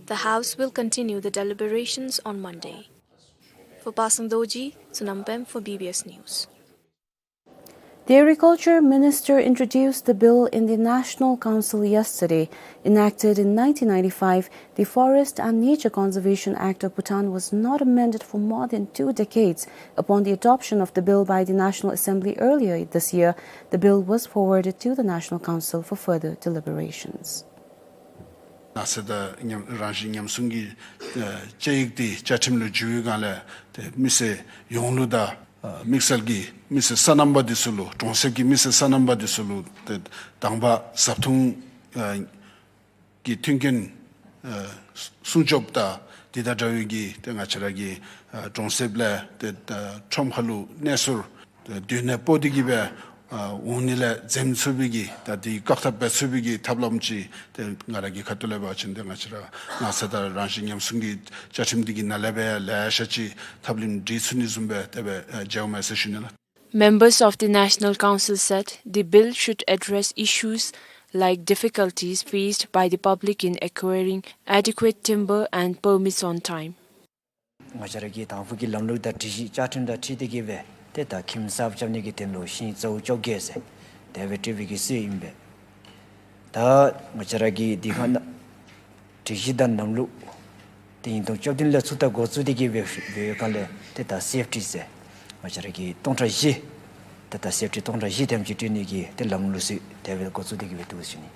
The House will continue the deliberations on Monday. For Pasang Dorji, Sonam Pem for B B S News. The Agriculture Minister introduced the bill in the National Council yesterday. Enacted in nineteen ninety-five, the Forest and Nature Conservation Act of Bhutan was not amended for more than two decades. Upon the adoption of the bill by the National Assembly earlier this year, the bill was forwarded to the National Council for further deliberations. ནགས་ཚལ་དང་ཉམ་རང་བཞིན་ཉམས་སྲུང་གི་ཨ་བཅའ་ཡིག་འདི་བཅའ་ཁྲིམས་ལུ་འགྱུར་བའི་སྒང་ལས་ཏེ་མི་སེར་ཡོངས་ལུ་དང་ཨ་དམིགས་བསལ་གྱི་མི་སེར་སོ་ནམ་པ་འདི་ཚུ་ལུ་གྲོང་གསེབ་ཀྱི་མི་སེར་སོ་ནམ་པ་འདི་ཚུ་ལུ་ཏེ་དང་པ་བཟའ་འཐུང་ཨ་གི་མཐུན་རྐྱེན་ཨ་སྲུང་སྐྱོབ་དང་འདི་དང་འདྲ་བའི་གི་ཏེ་ང་བཅས་ར་གི་ཨ་གྲོང་གསེབ་ལས་ཏེ་ཨ་ཁྲོམ་ཁ་ལུ་གནས་ཚུལ་ཏེ་སྡོད་གནས་སྤོ་སྟེ་གིས་སྦེ་ཨ་འོང་ནི་ལས་འཛེམ་ཚུགས་པའི་གི་ད་འདི་བཀག་ཐབས་འབད་ཚུགས་པའི་གི་ཐབས་ལམ་ཅིག་ཏེ་ང་ར་གི་ཁ་ཐུག་ལས་འབད་བ་ཅིན་ཏེ་ང་བཅས་ར་ནགས་ཚལ་དང་རང་བཞིན་ཉམས་སྲུང་གི་བཅའ་ཁྲིམས་འདི་གི་ནང་ལས་སྦེ་ལེ་ཤ་ཅིག་ཐབས་ལམ་སྒྲིག་ཚུགས་ནི་བཟུམ་སྦེ་དེ་སྦེ་ཨ་མཇལཝ་མས་ཟེར་ཞུ་ནི་ལགས། Members of the National Council said the bill should address issues like difficulties faced by the public in acquiring adequate timber and permits on time. ང་བཅས་ར་གི་དང་ཕུ་གི་ལམ་ལུགས་དང་སྒྲིག་གཞི་བཅའ་ཁྲིམས་དང་འཁྲིལ་ཏེ་གིས་སྦེ་ཏེ་ད་ཁྱིམ་གསརཔ་རྐྱབ་ནི་གི་དོན་ལུ་ཤིང་ཙོ་བཅོ་བརྒྱད་ཟེར་དེ་སྦེ་སྤྲོད་པའི་གི་སྲོལ་ཨིན་པས། ད་ང་བཅས་ར་གི་འདི་ཁ་ན་སྒྲིག་གཞི་དང་ལམ་ལུགས་ ཏེ་ཉིས་སྟོང་བཅུ་བདུན་ལས་ཚུར་ད་འགོ་བཙུགས་ཏེ་གི་སྦེ་སྦེ་ག་ལས་ཏེ་ད་སེཕ་ཊི་ཟེར་ང་བཅས་ར་གི་སྟོང་ཕྲག་བཞི་ཏེ་ད་སེཕ་ཊི་སྟོང་ཕྲག་བཞི་དེམ་ཅིག་སྤྲོད་ནི་གི་ཏེ་ལམ་ལུགས་ཅིག་དེ་སྦེ་འགོ་བཙུགས་ཏེ་གི་སྦེ་འདུག་ཟེར་ཞུ་ནི།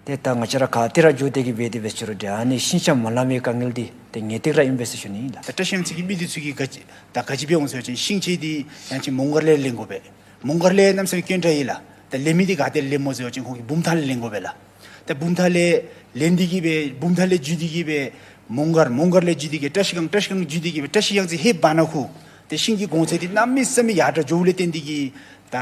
ཏེ་ད་ང་བཅས་ར་ག་ཏེ་ར་འགྱོ་སྟེ་གི་སྦེ་དེ་སྦེ་ཅིག་རུང་ཏེ་ཨ་ནི་ཤིང་ཆ་མ་ལང་མི་དཀའ་ངལ་འདི་ཏེ་ངེས་ཏིག་ར་ཨིན་པས་ཟེར་ཞུ་ནི་ལགས། ད་བཀྲིས་སྒང་ཚུ་གི་མི་འདི་ཚུ་གིས་ག་ཅི་ད་ག་ཅི་འབད་འོང་ཟེར་བ་ཅིན་ཤིང་ཆ་འདི་ཡང་ཅིན་མོང་སྒར་ལས་ལེན་དགོ་པས། མོང་སྒར་ལས་གནམ་མེད་ས་མེད་དཀོན་དྲགས་ཨིན་ལགས། ད་ལེན་མི་འདི་ག་ཏེ་ལེནམ་སྨོ་ཟེར་བ་ཅིན་ཁོང་གིས་བུམ་ཐང་ལས་ལེན་དགོ་པས་ལགས། ད་བུམ་ཐང་ལས་ལེན་ཏེ་གི་སྦེ་བུམ་ཐང་ལས་བརྒྱུད་དེ་གི་སྦེ་མོང་སྒར་མོང་སྒར་ལས་བརྒྱུད་དེ་གི་བཀྲིས་སྒང་བཀྲིས་སྒང་བརྒྱུད་དེ་གི་སྦེ་བཀྲིས་ཡང་ཅིན་ཧེ་བ་ན་ཁུ་ཏེ་ཤིང་གི་གོང་ཚད་འདི་གནམ་མེད་ས་མེད་ཡར་དྲགས་འགྱོཝ་ལས་བརྟེན་ཏེ་གི་ད་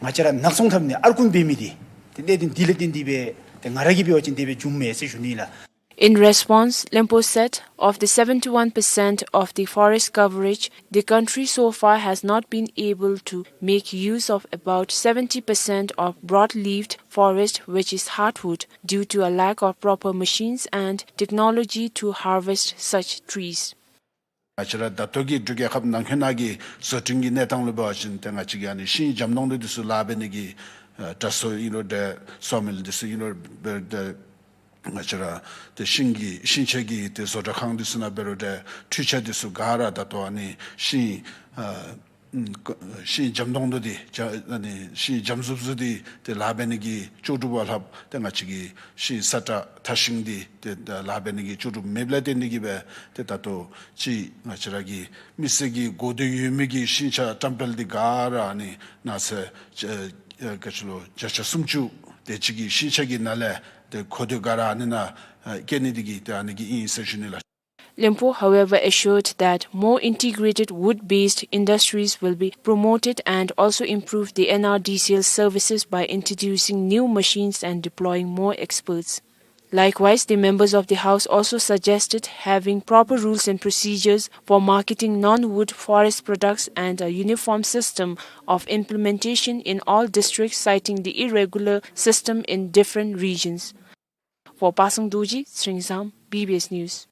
ང་བཅས་ར་ནག་ཚོང་འཐབ་ནི་ཨར་ཀུན་འབད་མི་འདི་ཏེ་གནད་དོན་འདི་ལས་བརྟེན་ཏེ་སྦེ་ཏེ་ང་ར་གིས་འབད་བ་ཅིན་དེ་སྦེ་བྱུངམ་མས་ཟེར་ཞུ་ནི་ལགས། In response, Lempo said, of the seventy-one percent of the forest coverage, the country so far has not been able to make use of about seventy percent of broad-leaved forest, which is hardwood, due to a lack of proper machines and technology to harvest such trees. ང་བཅས་ར་ད་ལྟོ་གི་འབྲུག་རྒྱལ་ཁབ་ནང་འཁོད་ནང་གི་བཟོ་སྐྲུན་གྱི་གནས་སྟངས་ལུ་འབད་བ་ཅིན་ཏེ་ང་བཅས་ཀྱི་ཨ་ནི་ཤིང་འཇམ་ཏོང་ཏོ་འདི་ཚུ་ལཱ་འབད་ནི་གི་ཨ་དྲ་སོ་ཨིན་རུང་ཏེ་སོ་མིལ་འདི་ཚུ་ཨིན་རུང་འབད་དེ་ང་བཅས་ར་ཏེ་ཤིང་གི་ཤིང་ཆ་གི་ཏེ་བཟོ་གྲྭ་ཁང་འདི་ཚུ་ནང་འབད་རུང་ཏེ་འཕྲུལ་ཆས་འདི་ཚུ་ག་ར་ད་ལྟོ་ཨ་ནི་ཤིང་ཨ་ཨུམ་ཤིང་འཇམ་ཏོང་ཏོ་འདི་ཨ་ནི་ཤིང་འཇམ་ཟུབ་ཟུབ་འདི་ཏེ་ལཱ་འབད་ནི་གི་ལྕོགས་གྲུབ་ལྷབ། ཏེ་ང་བཅས་ཀྱི་ཤིང་སྲ་ཀྲག་ཐ་ཤིང་འདི་ཏེ་ད་ལཱ་འབད་ནི་གི་ལྕོགས་གྲུབ་མེདཔ་ལས་བརྟེན་ཏེ་གི་སྦེ་ཏེ་ད་ལྟོ་ཅིག་ང་བཅས་ར་གི་མི་སེར་གྱི་དགོས་འདོད་ཡོད་མི་གི་ཤིང་ཆ་བཀྲམ་སྤེལ་འདི་ག་ར་ཨ་ནི་ནགས་ཚལ་ཨ་ག་ཅི་ལོ་བརྒྱ་ཆ་སུམ་ཅུ་དེ་ཅིག་གི་ཤིང་ཆ་གི་ནང་ལས་ཏེ་མཁོ་འདོད་ག་ར་ཨ་ནི་ནང་ཨ་བསྐྱལ་ནི་འདི་གིས་ཏེ་ཨ་ནི་གིས་ཨིན་ཟེར་ཞུ་ནི་ལགས། Lempo, however, assured that more integrated wood-based industries will be promoted and also improve the N R D C L services by introducing new machines and deploying more experts. Likewise, the members of the House also suggested having proper rules and procedures for marketing non-wood forest products and a uniform system of implementation in all districts, citing the irregular system in different regions. For Pasang Dorji, Sringsam, B B S News.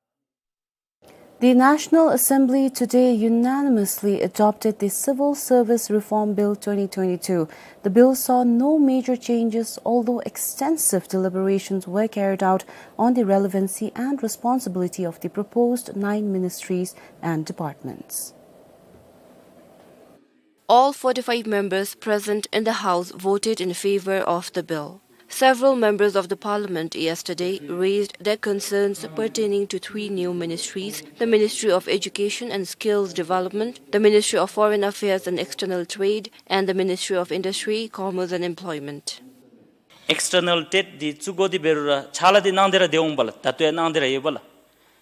The National Assembly today unanimously adopted the Civil Service Reform Bill twenty twenty-two. The bill saw no major changes, although extensive deliberations were carried out on the relevancy and responsibility of the proposed nine ministries and departments. All forty-five members present in the House voted in favor of the bill. Several members of the parliament yesterday raised their concerns pertaining to three new ministries, the Ministry of Education and Skills Development, the Ministry of Foreign Affairs and External Trade, and the Ministry of Industry, Commerce and Employment. External trade འདི་བཙུགས་དགོ་འདི་འབད་རུང་ར་ཕྱག་ལཱ་འདི་གནང་སྟེ་ར་སྡོད་འོང་པ་ལགས། ད་ལྟོ་ཡང་གནང་སྟེ་ར་ཡོད་པ་ལགས།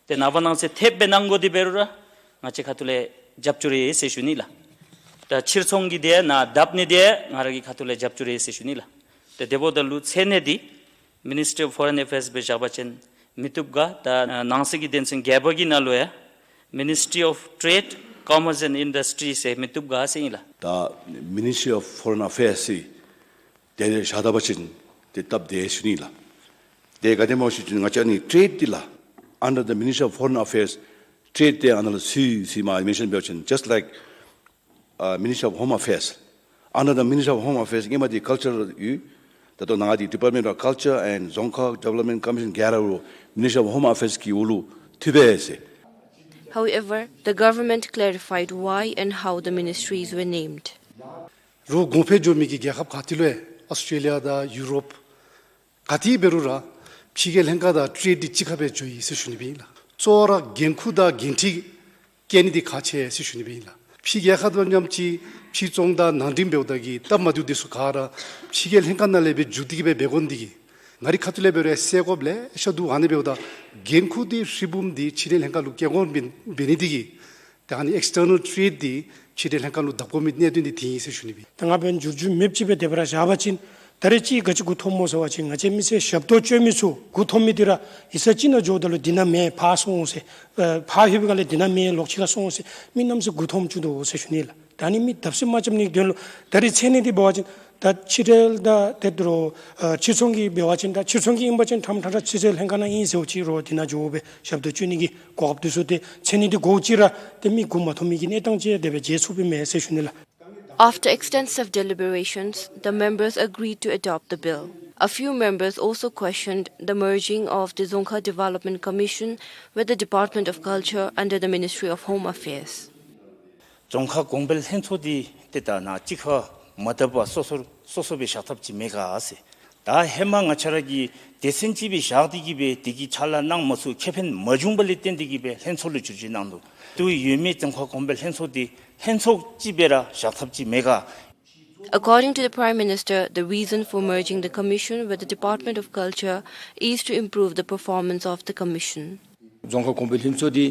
ཏེ་ནངས་པ་གནངས་ཚེ་ཐེབས་སྦེ་གནང་དགོ་འདི་འབད་རུང་ར་ང་བཅས་ཁ་ཐུག་ལས་རྒྱབ་སྐྱོར་ཡོད་ཟེར་ཞུ་ནི་ལགས། ད་ཕྱིར་ཚོང་གི་འདི་ནཱ་བརྡབ་ནི་འདི་ང་ར་གི་ཁ་ཐུག་ལས་རྒྱབ་སྐྱོར་ཡོད་ཟེར་ཞུ་ནི་ལགས། ཏེ་དེ་འབདཝ་ད་ལུ་མཚན་གནས་འདི་Ministry of Foreign Affairs སྦེ་བཞག་པ་ཅིན་མི་བཏུབ་ག། ད་ནང་སྲིད་ཀྱི་དོན་ཚན་བརྒྱད་པ་གི་ནང་ལུ་ཡང་Ministry of Trade, Commerce and Industry ཟེར་མི་བཏུབ་ག་ཟེར་ཨིན་ལགས། ད་Ministry of Foreign Affairs ཟེར་དེ་ལས་བཞག་ད་པ་ཅིན་ཏེ་སྟབས་བདེ་ཟེར་ཞུ་ནི་ལགས། ཏེ་ག་དེ་སྨོ་ཟེར་བ་ཅིན་ང་བཅས་ཨ་ནི་ཊེཌ་འདི་ལགས། Under the Ministry of Foreign Affairs, ཊེཌ་འདི་ཨ་ནཱ་ལུ་ཚུད་ཚུདཔ་མེན་ཤན་འབད་བ་ཅིན་just like uh, Ministry of Home Affairs. Under the Ministry of Home Affairs ཨིནམ་འདི་ཀལ་ཅར་ཡོད། ད་ལྟོ་ནཱ་འདི་Department of Culture and Dzongkhag Development Commission ག་ར་ར་Ministry of Home Affairs གི་འོག་ལུ་ཐུགཔ་ཨིན་ཟེར། However, the government clarified why and how the ministries were named. རོགས་གོང་འཕེལ་འགྱོ་མི་གི་རྒྱལ་ཁབ་ག་ཏེ་ལུ་ཡང་ཨཱོས་ཊྲེ་ལི་ཡ་དང་ཡུ་རོབ་ག་ཏེ་འབད་རུང་ར་ཕྱི་རྒྱལ་ལྷན་ཁག་དང་ཊེཌ་འདི་གཅིག་ཁར་སྦེ་འགྱོཝ་ཨིན་ཟེར་ཞུ་ནི་སྦེ་ཨིན་ལགས། གཙོ་བོ་ར་འགན་ཁུར་དང་འགན་འཁྲི་བཀལ་ནི་འདི་ཁག་ཆེ་ཟེར་ཞུ་ནི་སྦེ་ཨིན་ལགས། ཕྱི་རྒྱལ་ཁབ་དང་མཉམ་གཅིག་ཕྱིར་ཚོང་དང་ནང་འགྲིམ་འབདཝ་ད་གི་སྟབས་མ་བདེཝ་འདི་ཚུ་ག་ར་ཕྱི་རྒྱལ་ལྷན་ཁག་ནང་ལས་སྦེ་འགྱོ་སྟེ་གི་སྦེ་འབད་དགོ་ནི་འདི་གིས་ང་རའི་ཁ་ཐུག་ལས་འབད་རུང་ཡང་སེལ་དགོཔ་ལེ་ཤ་འདུག། ཨ་ནི་འབདཝ་ད་འགན་ཁུར་འདི་ཧྲིལ་བུམ་འདི་ཕྱི་རྒྱལ་ལྷན་ཁག་ལུ་བཀལ་དགོཔ་འབད་ནི་འདི་གིས་ད་ཨ་ནི་ཨེགསི་ཊར་ནལ་ཊེཌ་འདི་ཕྱི་རྒྱལ་ལྷན་ཁག་ལུ་བརྡབ་དགོ་མི་གནད་དོན་འདི་འདི་ཨིན་ཟེར་ཞུ་ནི་སྦེ། ད་ང་འབདན་འགྱུར་བཅོས་མེདཔ་ཅིག་སྦེ་དེ་སྦེ་ར་བཞག་པ་ཅིན་ད་རེས་ཅིག་ག་ཅི་མགུ་འཐོམ་སྨོ་ཟེར་བ་ཅིན་ང་བཅས་མི་སེར་ཞབས་ཏོག་སྤྱོད་མི་ཚུ་མགུ་འཐོམ་མི་འདི་ར་ཡིག་ཚང་ཅིག་ནང་འགྱོཝ་ད་ལུ་འདི་ནང་མེད་ཕར་སོང་ཟེར་ཨ་ཕར་ལྷོད་པའི་སྒང་ལས་འདི་ནང་མེད་ལོགས་ཅིག་ཁར་སོང་ཟེར་མི་གནམ་མེད་ས་མེད་མགུ་འཐོམ་བཅུག་དོ་ཟེར་ཞུ་ནི་ལགས། ད་ཨ་ནི་མི་བརྡབ་གསིག་མ་རྐྱབ་ནིའི་དོན་ལུ་ད་རེས་མཚན་གནས་འདི་འབད་བ་ཅིན་ད་ཕྱི་རྒྱལ་དང་ཏེ་རོགས་ཨ་ཕྱིར་ཚོང་གི་འབད་བ་ཅིན་ད་ཕྱིར་ཚོང་གི་ཨིན་པ་ཅིན་ཕྲང་ཕྲང་ར་ཕྱི་རྒྱལ་ལྷན་ཁག་ནང་ཨིན་ཟེརཝ་ཅིག་རོགས་འདི་ནང་འགྱོ་སྦེ་ཞབས་ཏོག་སྤྱོད་ནི་གི་གོ་སྐབས་འདི་ཚུ་ཏེ་མཚན་གནས་འདི་དགོ་ཅི་ར་ཏེ་མི་མགུ་མ་འཐོམ་མི་གི་གནས་སྟངས་ཅིག་དེ་སྦེ་མཇལ་ཚུགསཔ་ཨིན་མས་ཟེར་ཞུ་ནི་ལགས། After extensive deliberations, the members agreed to adopt the bill. A few members also questioned the merging of the Dzongkha Development Commission with the Department of Culture under the Ministry of Home Affairs. རྫོང་ཁག་གོང་འཕེལ་ལྷན་ཚོགས་འདི་ཏེ་ད་ནཱ་གཅིག་ཁར་མ་བཏབ་པར་སོ་སོར་སོ་སོ་སྦེ་བཞག་ཐབས་ཅིག་མེད་ག་ཟེར། ད་ཧེ་མ་ང་བཅས་ར་གིས་སྡེ་ཚན་ཅིག་སྦེ་བཞག་སྟེ་གིས་སྦེ་དེ་གིས་ཕྱག་ལཱ་གནང་མ་ཚུགས་ཁེ་ཕན་མ་བྱུང་བ་ལས་བརྟེན་ཏེ་གིས་སྦེ་ལྷན་ཚོགས་ལུ་བསྒྱུར་བཅོས་གནང་ནུག། དུས་ཡོད་མི་རྫོང་ཁག་གོང་འཕེལ་ལྷན་ཚོགས་འདི་ལྷན་ཚོགས་ཅིག་སྦེ་ར་བཞག་ཐབས་ཅིག་མེད་ག། According to the Prime Minister, the reason for merging the commission with the Department of Culture is to improve the performance of the commission. རྫོང་ཁག་གོང་འཕེལ་ལྷན་ཚོགས་འདི་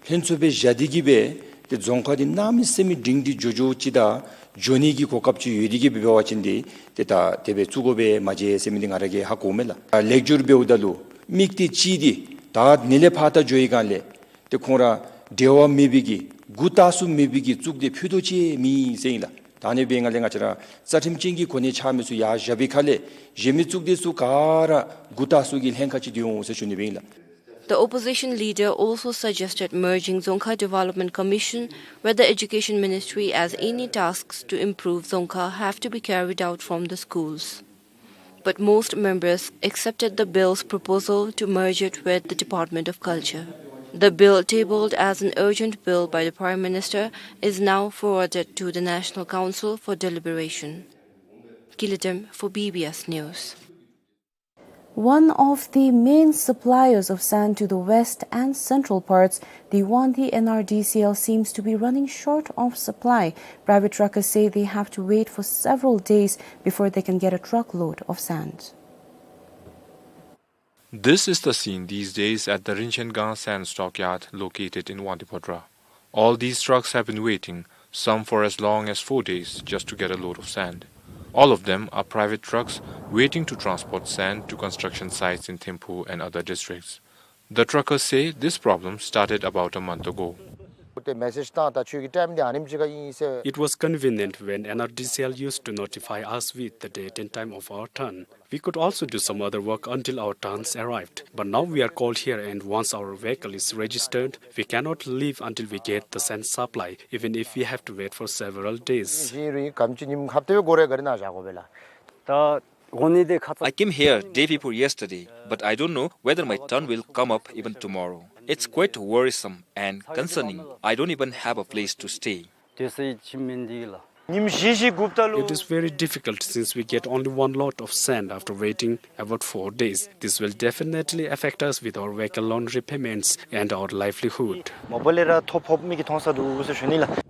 ལྷན་ཚོགས་སྦེ་བཞག་སྟེ་གིས་སྦེ་ཏེ་རྫོང་ཁག་འདི་གནམ་མེད་ས་མེད་སྒྲིང་སྒྲི་འགྱོ་འགྱོཝ་ཅིག་དང་འགྱོ་ནི་གི་གོ་སྐབས་ཅིག་ཡོད་དེ་གིས་སྦེ་འབད་བ་ཅིན་ཏེ་ཏེ་ད་དེ་སྦེ་བཙུགས་དགོ་པས་མ་མཇལ་ཟེར་མི་འདི་ང་ར་གིས་ཧ་གོཝ་མས་ལགས། ཨ་ལེགས་སྒྱུར་འབདཝ་ད་ལུ་དམིགས་གཏད་ཅིག་འདི་ད་ཨ་ནི་ལས་ཕར་ད་འགྱོ་བའི་སྒང་ལས་ཏེ་ཁོང་ར་འབྲེལ་བ་མེད་པའི་གི་མགུ་བཏགས་སུ་མེད་པའི་གི་གཙུག་སྡེ་ཕུད་རྡོག་ཅིག་མེད་ཟེར་ཨིན་ལགས། ད་ཨ་ནི་འབད་བའི་སྒང་ལས་ང་བཅས་ར་རྩ་ཁྲིམས་ཅན་གྱི་གོ་གནས་ཆགས་མི་ཚུ་ཡར་བཞག་པའི་ཁ་ལས་གཞན་མི་གཙུག་སྡེ་ཚུ་ག་ར་མགུ་བཏགས་སུ་གི་ལྷན་ཁག་ཅིག་སྡོད་འོང་ཟེར་ཞུ་ནི་སྦེ་ཨིན་ལགས། The opposition leader also suggested merging Dzongkha Development Commission with the Education Ministry as any tasks to improve Dzongkha have to be carried out from the schools. But most members accepted the bill's proposal to merge it with the Department of Culture. The bill, tabled as an urgent bill by the Prime Minister, is now forwarded to the National Council for deliberation. Gilidem for B B S News. One of the main suppliers of sand to the west and central parts, the Wangdue N R D C L, seems to be running short of supply. Private truckers say they have to wait for several days before they can get a truckload of sand. This is the scene these days at the Rinchen Gang sand stockyard located in Wangdue Phodrang. All these trucks have been waiting, some for as long as four days, just to get a load of sand. All of them are private trucks waiting to transport sand to construction sites in Thimphu and other districts. The truckers say this problem started about a month ago. ཏེ་མེ་སེཇ་བཏང་ད་ཁྱོད་ཀྱི་ཊའིམ་འདི་ཨ་ནེམ་ཅིག་ཁར་ཨིན་ཟེར། It was convenient when N R D C L used to notify us with the date and time of our turn. We could also do some other work until our turns arrived. But now we are called here, and once our vehicle is registered, we cannot leave until we get the sand supply, even if we have to wait for several days. ཞིག་རིང་གམ་ཅིག་ཉིནམ་ཁ་ཐུག་སྒོ་ར་ག་རི་ནང་བཞག་དགོ་པས་ལགས། ད་འོང་ནི་འདི་ཁ་ཙ། I came here day before yesterday, but I don't know whether my turn will come up even tomorrow. It's quite worrisome and concerning. I don't even have a place to stay. དེ་སེ་ཅིག་མིན་འདི་ལགས། ཉིནམ་བཞི་བཞི་དགུ་པ་ད་ལུ། It is very difficult since we get only one load of sand after waiting about four days. This will definitely affect us with our vehicle loan repayments and our livelihood. མ་པ་ལས་ར་ཐོ་ཕོགཔ་མི་གིས་མཐོང་ས་འདུག་ཟེར་ཞུ་ནི་ལགས།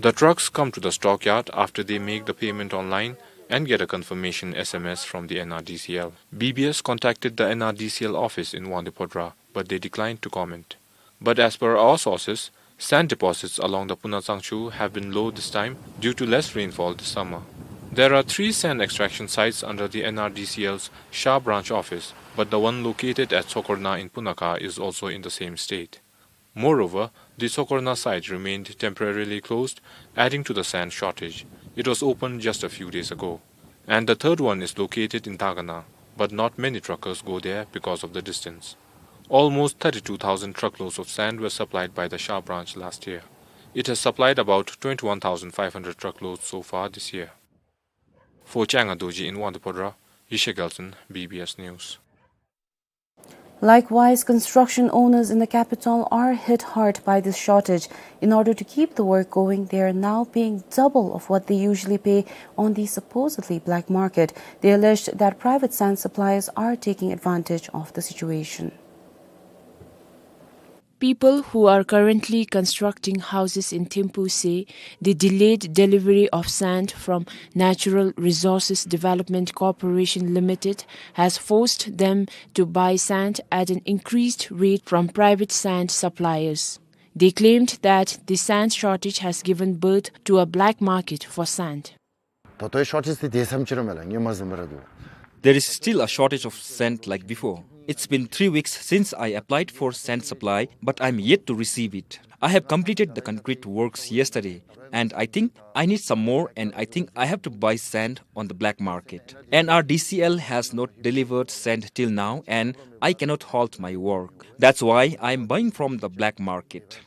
The trucks come to the stockyard after they make the payment online and get a confirmation S M S from the N R D C L. B B S contacted the N R D C L office in Wangdue Phodrang, but they declined to comment. But as per our sources, sand deposits along the Puna Tsangchu have been low this time due to less rainfall this summer. There are three sand extraction sites under the N R D C L's Shah branch office, but the one located at Tsokorna in Punakha is also in the same state. Moreover, the Tsokorna site remained temporarily closed, adding to the sand shortage. It was opened just a few days ago. And the third one is located in Dagana, but not many truckers go there because of the distance. Almost thirty-two thousand truckloads of sand were supplied by the Shah branch last year. It has supplied about twenty-one thousand five hundred truckloads so far this year. For Changa Dorji in Wangdue Phodrang, Yeshe Gyaltsen, B B S News. Likewise, construction owners in the capital are hit hard by this shortage. In order to keep the work going, they are now paying double of what they usually pay on the supposedly black market. They alleged that private sand suppliers are taking advantage of the situation. People who are currently constructing houses in Thimphu say the delayed delivery of sand from Natural Resources Development Corporation Limited has forced them to buy sand at an increased rate from private sand suppliers. They claimed that the sand shortage has given birth to a black market for sand. ད་ལྟོའི་ཤོར་ཊེཇ་འདི་དེ་ཙམ་ཅིག་ར་མེད་ལགས། སྔོན་མ་བཟུམ་སྦེ་ར་འདུག། There is still a shortage of sand like before. It's been three weeks since I applied for sand supply, but I'm yet to receive it. I have completed the concrete works yesterday, and I think I need some more, and I think I have to buy sand on the black market. N R D C L has not delivered sand till now, and I cannot halt my work. That's why I'm buying from the black market.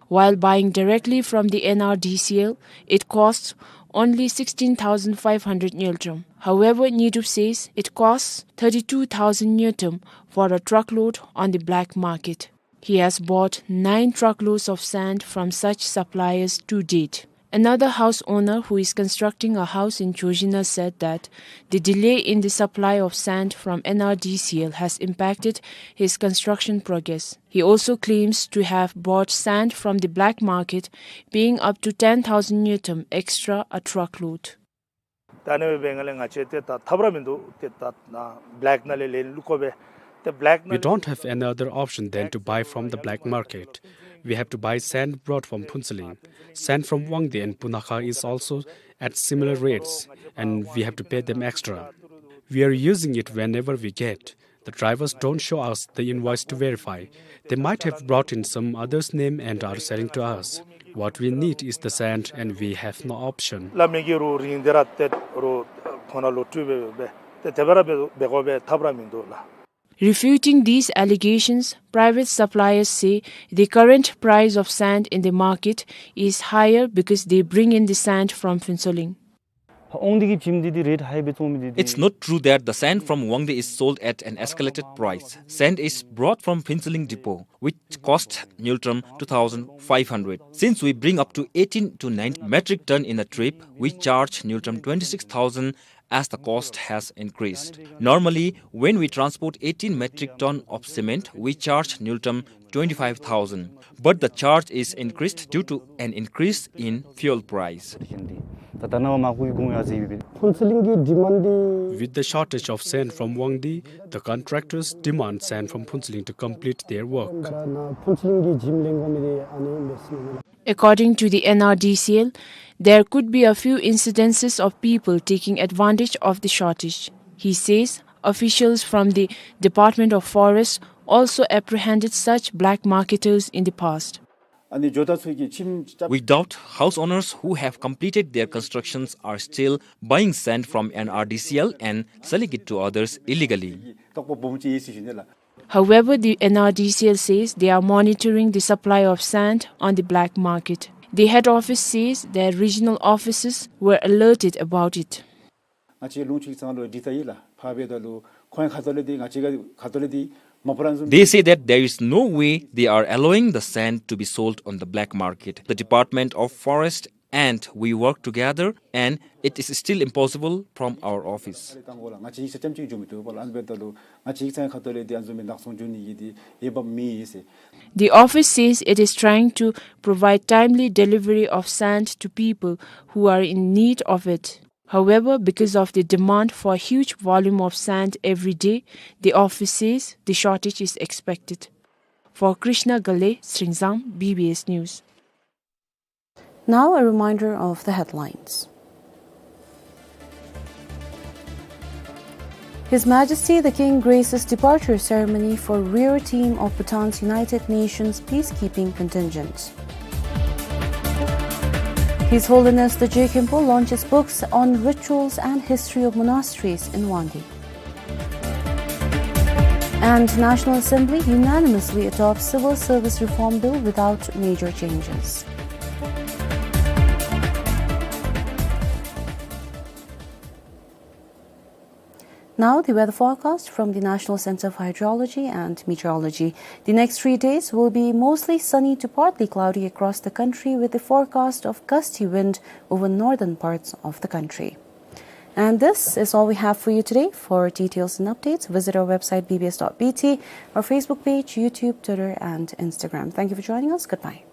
While buying directly from the N R D C L, it costs only sixteen thousand five hundred ngultrum. However, Nyidup says it costs thirty-two thousand ngultrum for a truckload on the black market. He has bought nine truckloads of sand from such suppliers to date. Another house owner who is constructing a house in Chojina said that the delay in the supply of sand from N R D C L has impacted his construction progress. He also claims to have bought sand from the black market, paying up to ten thousand ngultrum extra a truckload. ད་ཨ་ནི་སྦེ་ང་ལས་ང་བཅས་ཏེ་ད་ཐབས་ར་མིན་འདུག། ཏེ་ད་ནཱ་བེ་ལེག་ནང་ལས་ལེན་ལུ་དགོ་པས། ཏེ་བེ་ལེག་ནང་We don't have any other option than to buy from the black market. We have to buy sand brought from Phuentsholing. Sand from Wangdue and Punakha is also at similar rates, and we have to pay them extra. We are using it whenever we get. The drivers don't show us the invoice to verify. They might have brought in some other's name and are selling to us. What we need is the sand and we have no option. སླབ་མི་གི་རུང་རིན་དེ་ར་ཏེ་རུང་ཁོང་ལུ་སྤྲོད་སྦེ་སྦེ་ཏེ་དེ་སྦེ་ར་འབད་དགོ་པས། ཐབས་ར་མིན་འདུག་ལགས། Refuting these allegations, private suppliers say the current price of sand in the market is higher because they bring in the sand from Phuentsholing. ཕར་དབང་འདུས་ཀྱི་བྱེམ་འདི་འདི་རེཊ་ཧའི་སྦེ་བཙོང་མི་འདི་འདི། It's not true that the sand from Wangdue is sold at an escalated price. Sand is brought from Phuentsholing depot, which costs ngultrum two thousand five hundred. Since we bring up to eighteen to nineteen metric ton in a trip, we charge ngultrum twenty-six thousand as the cost has increased. Normally, when we transport eighteen metric ton of cement, we charge ngultrum twenty-five thousand. But the charge is increased due to an increase in fuel price. ད་ད་ནཱ་མར་ཁུ་གི་གུང་ཡར་ཟེར་ཡོད་པས། ཕུན་ཚོགས་གླིང་གི་ཌི་མཱནཌ་འདི། With the shortage of sand from Wangdue, the contractors demand sand from Phuentsholing to complete their work. ཕུན་ཚོགས་གླིང་གི་བྱེམ་ལེན་དགོ་མི་འདི་ཨ་ནི་ཨིན་པས་ཟེར་ནི་ལགས། According to the N R D C L, there could be a few incidences of people taking advantage of the shortage. He says officials from the Department of Forest also apprehended such black marketers in the past. ཨ་ནི་ཇོ་བདག་ཚུ་གིས་ཁྱིམ་རྐྱབ། We doubt house owners who have completed their constructions are still buying sand from N R D C L and selling it to others illegally. བརྟག་པ་སྦོམ་ཅིག་ཡོད་ཟེར་ཞུ་ནི་ལགས། However, the N R D C L says they are monitoring the supply of sand on the black market. The head office says their regional offices were alerted about it. ང་བཅས་ལུང་ཕྱོགས་ཀྱི་ཚང་ལུ་འདི་ལྟ་ཡི་ལགས། ཕར་འབདཝ་ད་ལུ་ཁོང་ཁ་ཐུག་ལས་འདི་ང་བཅས་ཁ་ཐུག་ལས་འདི་མ་པ་ར་བཟུམ། They say that there is no way they are allowing the sand to be sold on the black market. The Department of Forest and we work together, and it is still impossible from our office. ང་བཅས་ཡིག་ཚང་རྐྱངམ་ཅིག་འགྱོ་མི་བཏུབ་པས་ལགས། ཨ་ནི་འབདཝ་ད་ལུ་ང་བཅས་ཡིག་ཚང་ཁ་ཐུག་ལས་འདི་ཨ་ནི་བཟུམ་མའི་ནག་ཚོང་འགྱོ་ནི་གི་འདི་འོས་འབབ་མེད་ཟེར། The office says it is trying to provide timely delivery of sand to people who are in need of it. However, because of the demand for a huge volume of sand every day, the office says the shortage is expected. For Krishna Ghale, Sringzang, B B S News. Now a reminder of the headlines. His Majesty the King graces departure ceremony for rear team of Bhutan's United Nations peacekeeping contingent. His Holiness the Je Khenpo launches books on rituals and history of monasteries in Wangdue. And National Assembly unanimously adopts Civil Service Reform Bill without major changes. Now, the weather forecast from the National Center for Hydrology and Meteorology. The next three days will be mostly sunny to partly cloudy across the country, with the forecast of gusty wind over northern parts of the country. And this is all we have for you today. For details and updates, visit our website B B S dot B T, our Facebook page, YouTube, Twitter, and Instagram. Thank you for joining us. Goodbye.